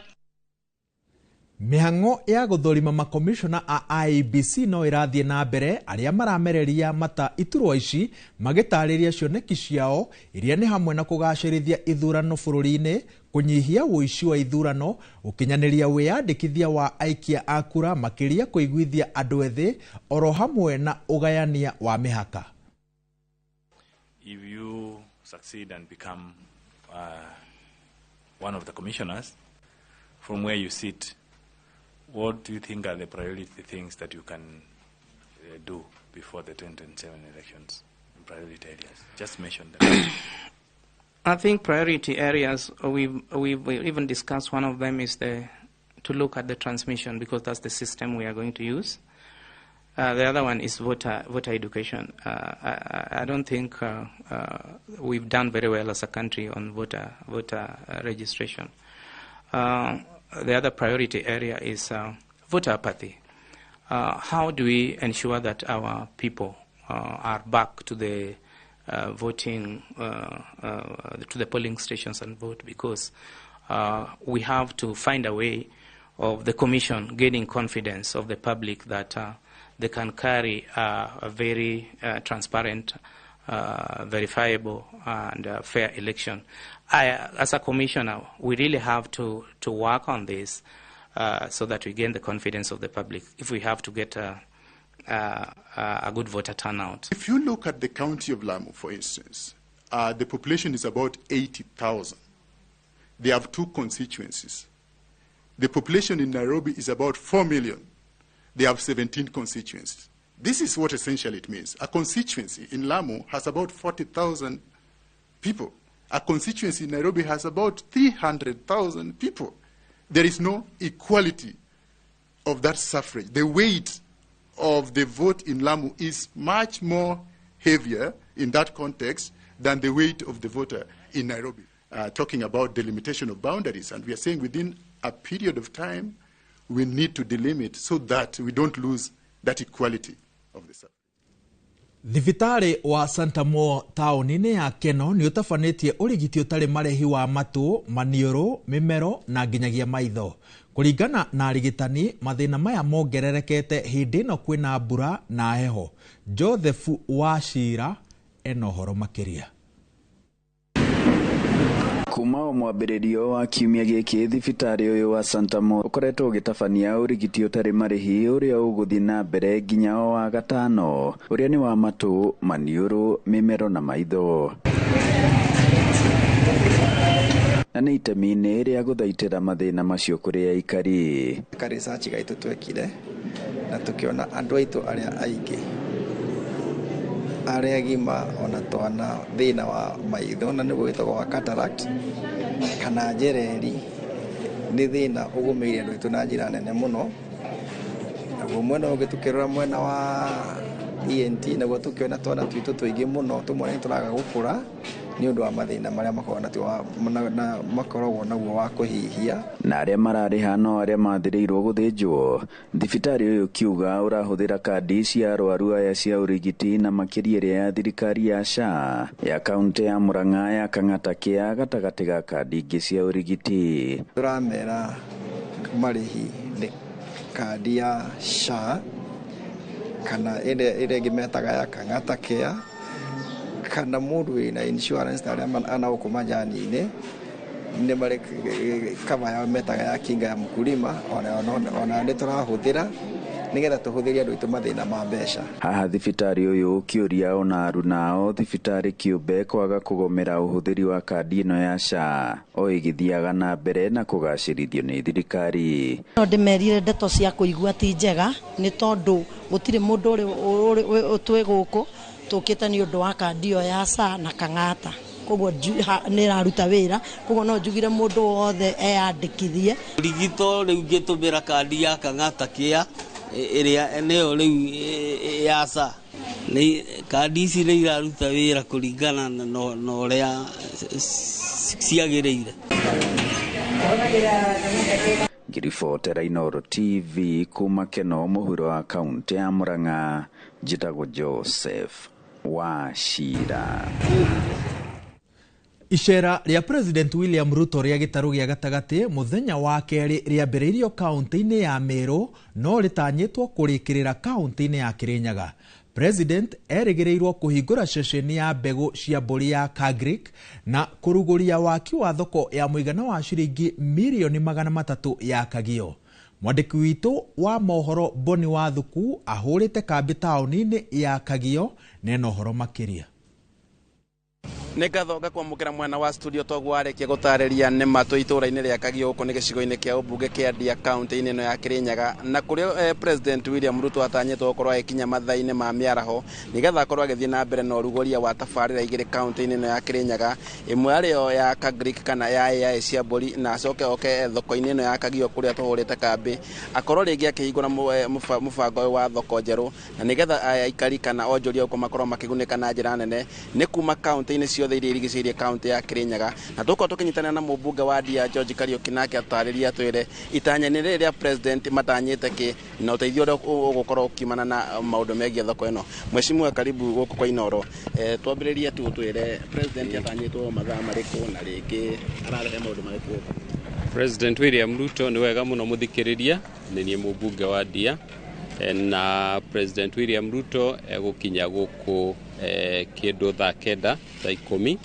Mĩhang'o ya gũthũrima makomishona a IEBC no ĩrathiĩ na mbere arĩa maramereria mata iturwa ici magĩtarĩria cioneki ciao iria nĩ hamwe na kũgacĩrithia ithurano bũrũri-inĩ, kũnyihia ũici wa ithurano, gũkinyanĩria wĩyandĩkithia wa aikia a kura, makĩria kũiguithia andũ ethĩ, oro hamwe na ũgayania wa mĩhaka. If you succeed and become one of the commissioners, from where you sit, what do you think are the priority things that you can do before the 2027 elections, in priority areas? Just mention them. I think priority areas, we've even discussed one of them is to look at the transmission, because that's the system we are going to use. The other one is voter education. I don't think we've done very well as a country on voter registration. The other priority area is voter apathy. How do we ensure that our people are back to the voting, to the polling stations and vote? Because we have to find a way of the Commission gaining confidence of the public that they can carry a very transparent, verifiable and fair election. As a commissioner, we really have to work on this so that we gain the confidence of the public if we have to get a good voter turnout. If you look at the county of Lamu, for instance, the population is about 80,000. They have two constituencies. The population in Nairobi is about 4 million. They have 17 constituencies. This is what essentially it means. A constituency in Lamu has about 40,000 people. A constituency in Nairobi has about 300,000 people. There is no equality of that suffrage. The weight of the vote in Lamu is much more heavier in that context than the weight of the voter in Nairobi. Talking about delimitation of boundaries, and we are saying within a period of time, we need to delimit so that we don't lose that equality of the suffrage. Thibitarĩ wa Santa Mo taũni-inĩ ya Keno nĩ ũtabanĩtie ũrigiti ũtarĩ marĩhi wa matũ, maniũrũ, mĩmero na nginyagia maitho. Kũringana na arigitani, mathĩna maya mongererekete hĩndĩ ĩno kwĩna mbura na heho. Joseph Wachira ena ũhoro makĩria. Kuma o mwambĩrĩrio wa kiumia gĩkĩ thibitarĩ ũyũ wa Santa Mo ũkoretwo ũgĩtabania ũrigiti ũtarĩ marĩhi ũrĩa ũgũthiĩ na mbere nginya o wa gatano, ũrĩa nĩ wa matũ, maniũrũ, mĩmero na maitho. Na nĩ itemi-inĩ rĩa gũthaitĩra mathĩna macio kũrĩ aikari. Ka research gaitũ twekire na tũkĩona andũ aitũ arĩa aingĩ arĩa agima ona twana thĩna wa maitho na nĩguo wĩtagwo wa cataract kana njereri nĩ thĩna ũgũmĩire andũ aitũ na njĩra nene mũno. Naguo mwena ũngĩ tũkĩrora mwena wa ENT naguo tũkĩona twana twitũ tũingĩ mũno tũmwe nĩ tũraga gũkũra nĩ ũndũ wa mathĩna marĩa makoragwo naguo wa kũhihia. Na arĩa mararĩha no arĩa mathĩrĩirwo gũthĩnjwo. Thibitarĩ ũyũ kiuga ũrahũthĩra kandi cia arwaru aya cia ũrigiti na makĩria ĩrĩa ya thirikari ya SHA ya kaunti ya Murang'a ya Kang'ata Kĩa gatagatĩ ga kandi ingĩ cia ũrigiti. Tũramera marĩhi nĩ kandi ya SHA kana ĩrĩa ĩngĩ metaga ya Kang'ata Kĩa kana mũndũ wĩna insurance ta arĩa ana gũkũ majani-inĩ nĩ marĩ kava yao metaga ya kinga ya mkulima, ona nĩ tũrahũthĩra nĩgetha tũhũthĩrie andũ aitũ mathĩna ma mbeca. Haha thibitarĩ ũyũ ũkĩũria ona arunao thibitarĩ kĩũmbe kwaga kũgomera ũhũthĩri wa kandi ĩno ya SHA o ĩgĩthiaga na mbere na kũgacĩrithio nĩ thirikari. No ndĩmerire ndeto cia kũigua ti njega nĩ tondũ gũtirĩ mũndũ twĩ gũkũ tũkĩte nĩ ũndũ wa kandi ĩyo ya SHA na Kang'ata, koguo nĩ ĩraruta wĩra, koguo no njugire mũndũ wothe eyandĩkithie. Rigito rĩu ngĩtũmĩra kandi ya Kang'ata Kĩa ĩrĩa nĩyo rĩu ya SHA, nĩ kandi ici nĩ iraruta wĩra kũringana na ũrĩa ciagĩrĩire. Ngĩribotera Inooro TV kuma Keno mũhuro wa kaunti ya Murang'a, njĩtagwo Joseph Wachira. Icera rĩa President William Ruto rĩa gĩtarũ gĩa gatagatĩ mũthenya wa kerĩ rĩambĩrĩirio kaunti-inĩ ya Meru no rĩtanyĩtwo kũrĩkĩrĩra kaunti-inĩ ya Kirinyaga. President erĩgĩrĩirwo kũhingũra ceceni ya mbegũ cia mbũri ya Kagrik na kũrugũria waki wa thoko ya mũigana wa ciringi mirioni 300 ya Kagio. Mwandĩki witũ wa mohoro Boni Wathuku ahũrĩte kambĩ taũni-inĩ ya Kagio na ũhoro makĩria. Nĩ ngatho ngakwamũkĩra mwena wa studio toguo warĩkia gũtarĩria nĩ matũ itũra-inĩ rĩa Kagio gũkũ nĩ gĩcigo-inĩ kĩa ũmbunge kĩa Ndia kaunti-inĩ ĩno ya Kirinyaga na kũrĩa President William Ruto atanyĩtwo gũkorwo agĩkinya mathaa-inĩ ma mĩaraho nĩgetha akorwo agĩthiĩ na mbere na ũrugũria wa tabarĩra igĩrĩ kaunti-inĩ ĩno ya Kirinyaga, ĩmwe yarĩo ya Kagrik kana ya AI cia mbũri na acoke oke thoko-inĩ ĩno ya Kagio kũrĩa tũhũrĩte kambĩ akorwo rĩngĩ akĩhingũra mũbango ũyũ wa thoko njerũ na nĩgetha aikari kana onjoria gũkũ makorwo makĩgunĩka na njĩra nene nĩ kuma kaunti-inĩ ciothe iria irigicĩirie kaunti ya Kirinyaga. Na tũkorwo tũkĩnyitanĩra na mũmbunge wa Ndia George Kariuki nake atarĩrie atwĩre itanya-inĩ rĩrĩ rĩa president matanyĩte kĩ na ũteithio ũrĩa ũgũkorwo ũkiumana na maũndũ megiĩ thoko ĩno. Mheshimiwa, karibu gũkũ kwa Inooro. Twambĩrĩrie tu ũtwĩre president atanyĩtwo mathaa marĩkũ na rĩngĩ ararehe maũndũ marĩkũ gũkũ? President William Ruto nĩ wega mũno mũthikĩrĩria, nĩ niĩ mũmbunge wa Ndia na President William Ruto egũkinya gũkũ kĩndũ thaa 9 thaa 10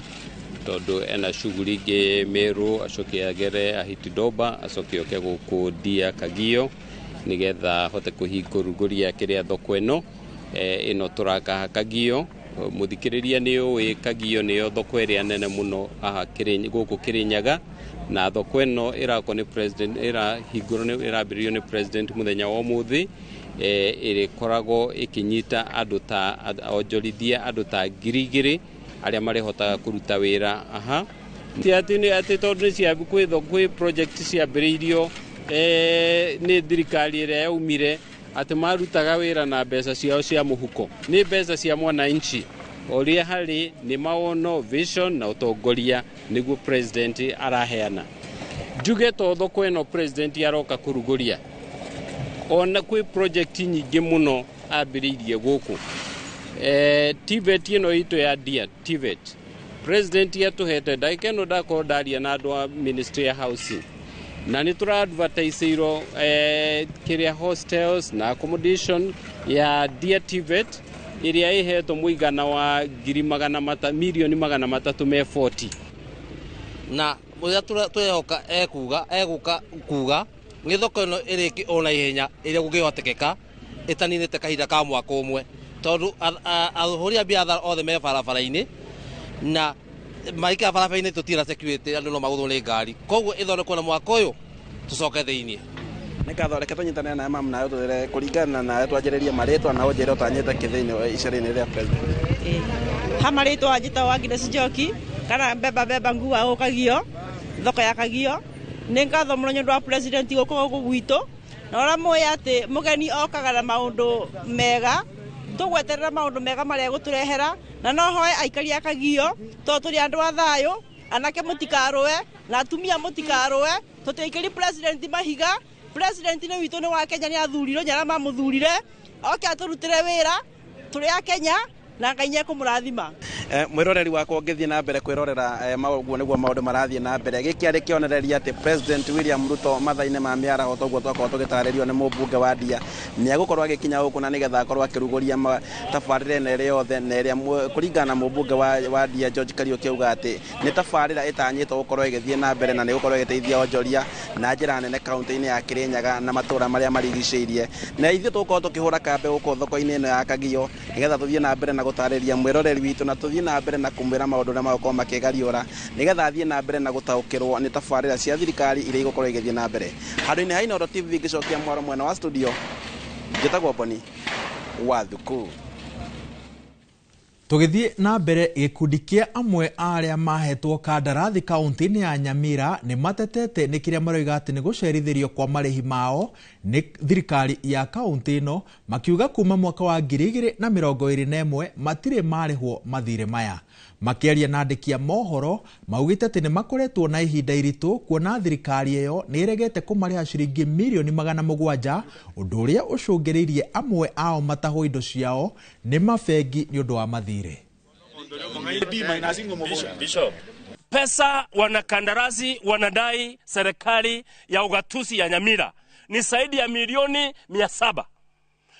tondũ ena shughuli ingĩ Meru, acoke agere Ahitidoba, acoke oke gũkũ Ndia Kagio nĩgetha ahote kũhingũrugũria kĩrĩa thoko ĩno ĩno tũraka Kagio. Mũthikĩrĩria nĩ ũĩ Kagio nĩyo thoko ĩrĩa nene mũno haha gũkũ Kirinyaga na thoko ĩno ĩrakwo nĩ president, ĩrahingũrwo nĩ ĩrambĩrĩrio nĩ president mũthenya wa ũmũthĩ. Ĩrĩkoragwo ĩkĩnyita andũ ta onjorithia andũ ta 2,000 arĩa marĩhotaga kũruta wĩra aha. Ti atĩ nĩ atĩ tondũ nĩ cia kwĩ project ciambĩrĩirio nĩ thirikari ĩrĩa yaumire atĩ marutaga wĩra na mbeca ciao cia mũhuko, nĩ mbeca cia mwananchi ũrĩa harĩ nĩ maono, vision na ũtongoria nĩguo president araheana. Njuge to thoko ĩno president aroka kũrugũria, ona kwĩ project nyingĩ mũno ambĩrĩirie gũkũ. TVET ĩno itũ ya Ndia TVET president yatũhete ndagĩka ĩno ndakorwo ndaria na andũ a ministry ya housing na nĩ tũra advertiseirwo kĩrĩa hostels na accommodation ya Ndia TVET ĩrĩa ĩhetwo mũigana wa ngiri magana mata mirioni 340. Na ũrĩa twehoka ekuga egũka kuga nĩ thoko ĩno ĩrĩki ona ihenya ĩrĩa gũngĩhotekeka ĩtaninĩte kahinda ka mwaka ũmwe, tondũ ahũri a biathara othe me barabara-inĩ na maikara barabara-inĩ tũtirĩ na security, andũ no magũthwo nĩ ngari, koguo ĩthondekwo na mwaka ũyũ tũcoke thĩinĩ. Nĩ ngatho, reke tũnyitane nawe mamu nawe tũthere kũringana nawe twanjĩrĩrie marĩtwa na ũnjĩre ũtanyĩte kĩ thĩinĩ wa icera-inĩ rĩa president. Ha marĩtwa njĩtagwo Agnes Njoki kana mbemba mbemba ngua gũkagio thoko ya Kagio. Nĩ ngatho mũno nĩ ũndũ wa president gũka gũkũ gwitũ, na ũrĩa mũĩ atĩ mũgeni okaga na maũndũ mega, tũgweterera maũndũ mega marĩa egũtũrehera, na no hoe aikari a Kagio tondũ tũrĩ andũ a thayũ, anake mũtikarũe na atumia mũtikarũe, tũtiaikĩri president mahiga. President nĩ witũ, nĩ wa Kenya, nĩ athurirwo nĩ arĩa mamũthurire oke atũrutĩre wĩra, tũrĩ a Kenya na Ngai nĩekũmũrathima. Mwĩroreri wakwa ũngĩthiĩ na mbere kwĩrorera ũguo nĩguo maũndũ marathiĩ na mbere. Gĩkĩ arĩ kĩonereria atĩ President William Ruto mathaa-inĩ ma mĩaraho toguo twakorwo tũgĩtarĩrio nĩ mũmbunge wa Ndia nĩ egũkorwo agĩkinya gũkũ na nĩgetha akorwo akĩrugũria tabarĩra ĩno ĩrĩ yothe, na ĩrĩa kũringana na mũmbunge wa Ndia George Kariuki auga atĩ nĩ tabarĩra ĩtanyĩtwo gũkorwo ĩgĩthiĩ na mbere na nĩ gũkorwo ĩgĩteithia onjoria na njĩra nene kaunti-inĩ ya Kirinyaga na matũũra marĩa marigicĩirie. Na ithuĩ tũgũkorwo tũkĩhũra kambe gũkũ thoko-inĩ ĩno ya Kagio nĩgetha tũthiĩ na mbere na gũtarĩria mwĩroreri witũ na tũthiĩ na mbere na kũmwĩra maũndũ ũrĩa magũkorwo makĩgariũra nĩgetha athiĩ na mbere na gũtaũkĩrwo nĩ tabarĩra cia thirikari iria igũkorwo igĩthiĩ na mbere. Handũ-inĩ ha Inooro TV ngĩcokia mwaro mwena wa studio, njĩtagwo Boni wa Thuku. Tũgĩthiĩ na mbere, gĩkundi kĩa amwe a arĩa mahetwo kandarathi kaunti-inĩ ya Nyamira nĩ matetete nĩ kĩrĩa maroiga atĩ nĩ gũcerithĩrio kwa marĩhi mao nĩ thirikari ya kaunti ĩno, makiuga kuma mwaka wa 2021 matirĩ marĩhwo mathirĩ maya. Makĩaria na andĩki a mohoro maugĩte atĩ nĩ makoretwo na ihinda iritũ kuona thirikari ĩyo nĩ ĩregete kũmarĩha ciringi mirioni 700, ũndũ ũrĩa ũcũngĩrĩirie amwe ao matahwo indo ciao nĩ mabengi nĩ ũndũ wa mathirĩ. Pesa wanakandarasi wanadai serikali ya ugatuzi ya Nyamira ni zaidi ya milioni 700.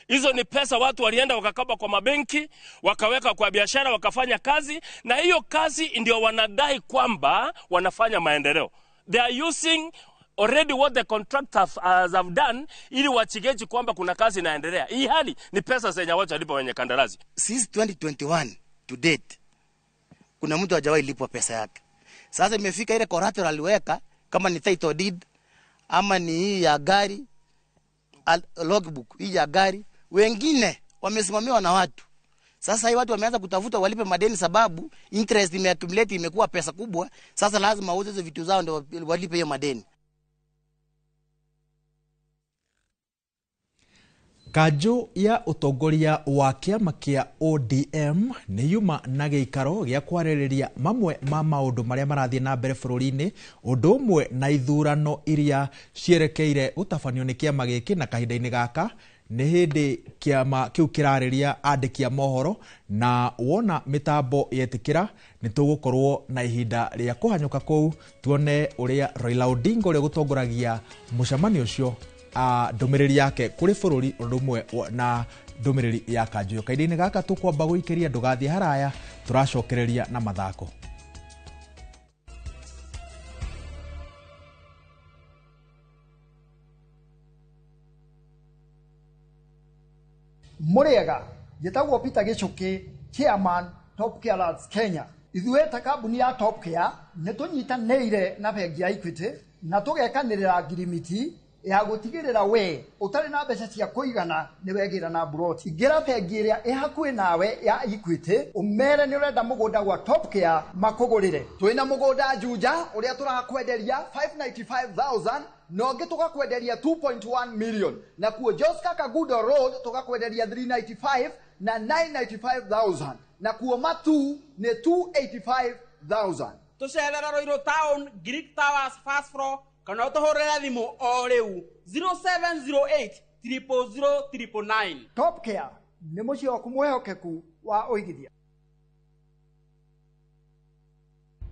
Hizo ni pesa watu walienda wakakaba kwa mabenki, wakaweka kwa biashara, wakafanya kazi, na hiyo kazi ndio wanadai kwamba wanafanya maendeleo. They are using already what the contractors have done ili wachigeji kwamba kuna kazi inaendelea. Hii hali ni pesa zenye watu walipa wenye kandarasi. Since 2021 to date kuna mtu hajawahi lipwa pesa yake. Sasa imefika ile collateral aliweka, kama ni title deed ama ni hii ya gari, logbook hii ya gari, wengine wamesimamiwa na watu. Sasa hii watu wameanza kutafuta walipe madeni sababu interest imeaccumulate, imekuwa pesa kubwa. Sasa lazima wauze hizo vitu zao ndio walipe hiyo madeni. Kanjũ ya ũtongoria wa kĩama kĩa ODM nĩ yuma na gĩikaro gĩa kwarĩrĩria mamwe ma maũndũ marĩa marathiĩ na mbere bũrũri-inĩ, ũndũ ũmwe na ithurano iria cierekeire gũtabanio nĩ kĩama gĩkĩ, na kahinda-inĩ gaka nĩ hĩndĩ kĩama kĩu kĩrarĩria andĩki a mohoro, na wona mĩtambo yetĩkĩra nĩ tũgũkorwo na ihinda rĩa kũhanyũka kũu tuone ũrĩa Raila Odinga ũrĩa gũtongoragia mũcemanio ũcio ndũmĩrĩri yake kũrĩ bũrũri ũndũ ũmwe na ndũmĩrĩri ya kanjũ. Kahinda-inĩ gaka tũkwamba gũikĩria, ndũgathiĩ haraya, tũracokereria na mathako. Mũrĩega, njĩtagwo Peter Gĩchũkĩ, chairman Top Care Lads Kenya. Ithuĩ ta kambuni ya Top Care nĩ tũnyitanĩire na bengi ya Equity na tũgekanĩrĩra ngirimiti ya gũtigĩrĩra we ũtarĩ na mbeca cia kũigana nĩ wegĩra na mburoti. Ingĩra bengi ĩrĩa ĩ hakuhĩ nawe ya Equity ũmere nĩ ũrenda mũgũnda gwa Top Care makũgũrĩre. Twĩna mũgũnda Juja ũrĩa tũrakwenderia 595,000 na ũngĩ tũgakwenderia 2.1 million, na kuo Joska Kagudo Road tũgakwenderia 395 na 995,000, na kuo Matu nĩ 285,000. Tũcerera Ruiru Town, Greek Towers first floor, kana ũtũhũrĩre thimũ o rĩu 0708 000 999. Top Care, Nĩ mũciĩ waku mwĩhokeku wa ũigithia.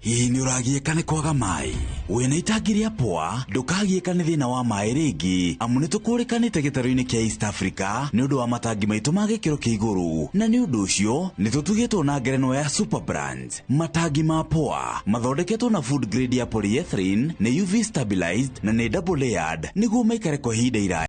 Hihi nĩ ũragiĩka nĩ kwaga maĩ? Wĩna itangi rĩa poa, ndũkagiĩka nĩ thĩna wa maĩ rĩngĩ, amu nĩ tũkũrĩkanĩte gĩtarũ-inĩ kĩa East Africa nĩ ũndũ wa matangi maitũ ma gĩkĩro kĩa igũrũ, na nĩ ũndũ ũcio nĩ tũtugĩtwo na ngerenwa ya Super Brands. Matangi ma poa mathondeketwo na food grade ya polyethylene, nĩ UV stabilized na nĩ double layered nĩguo maikare kwa ihinda iraya.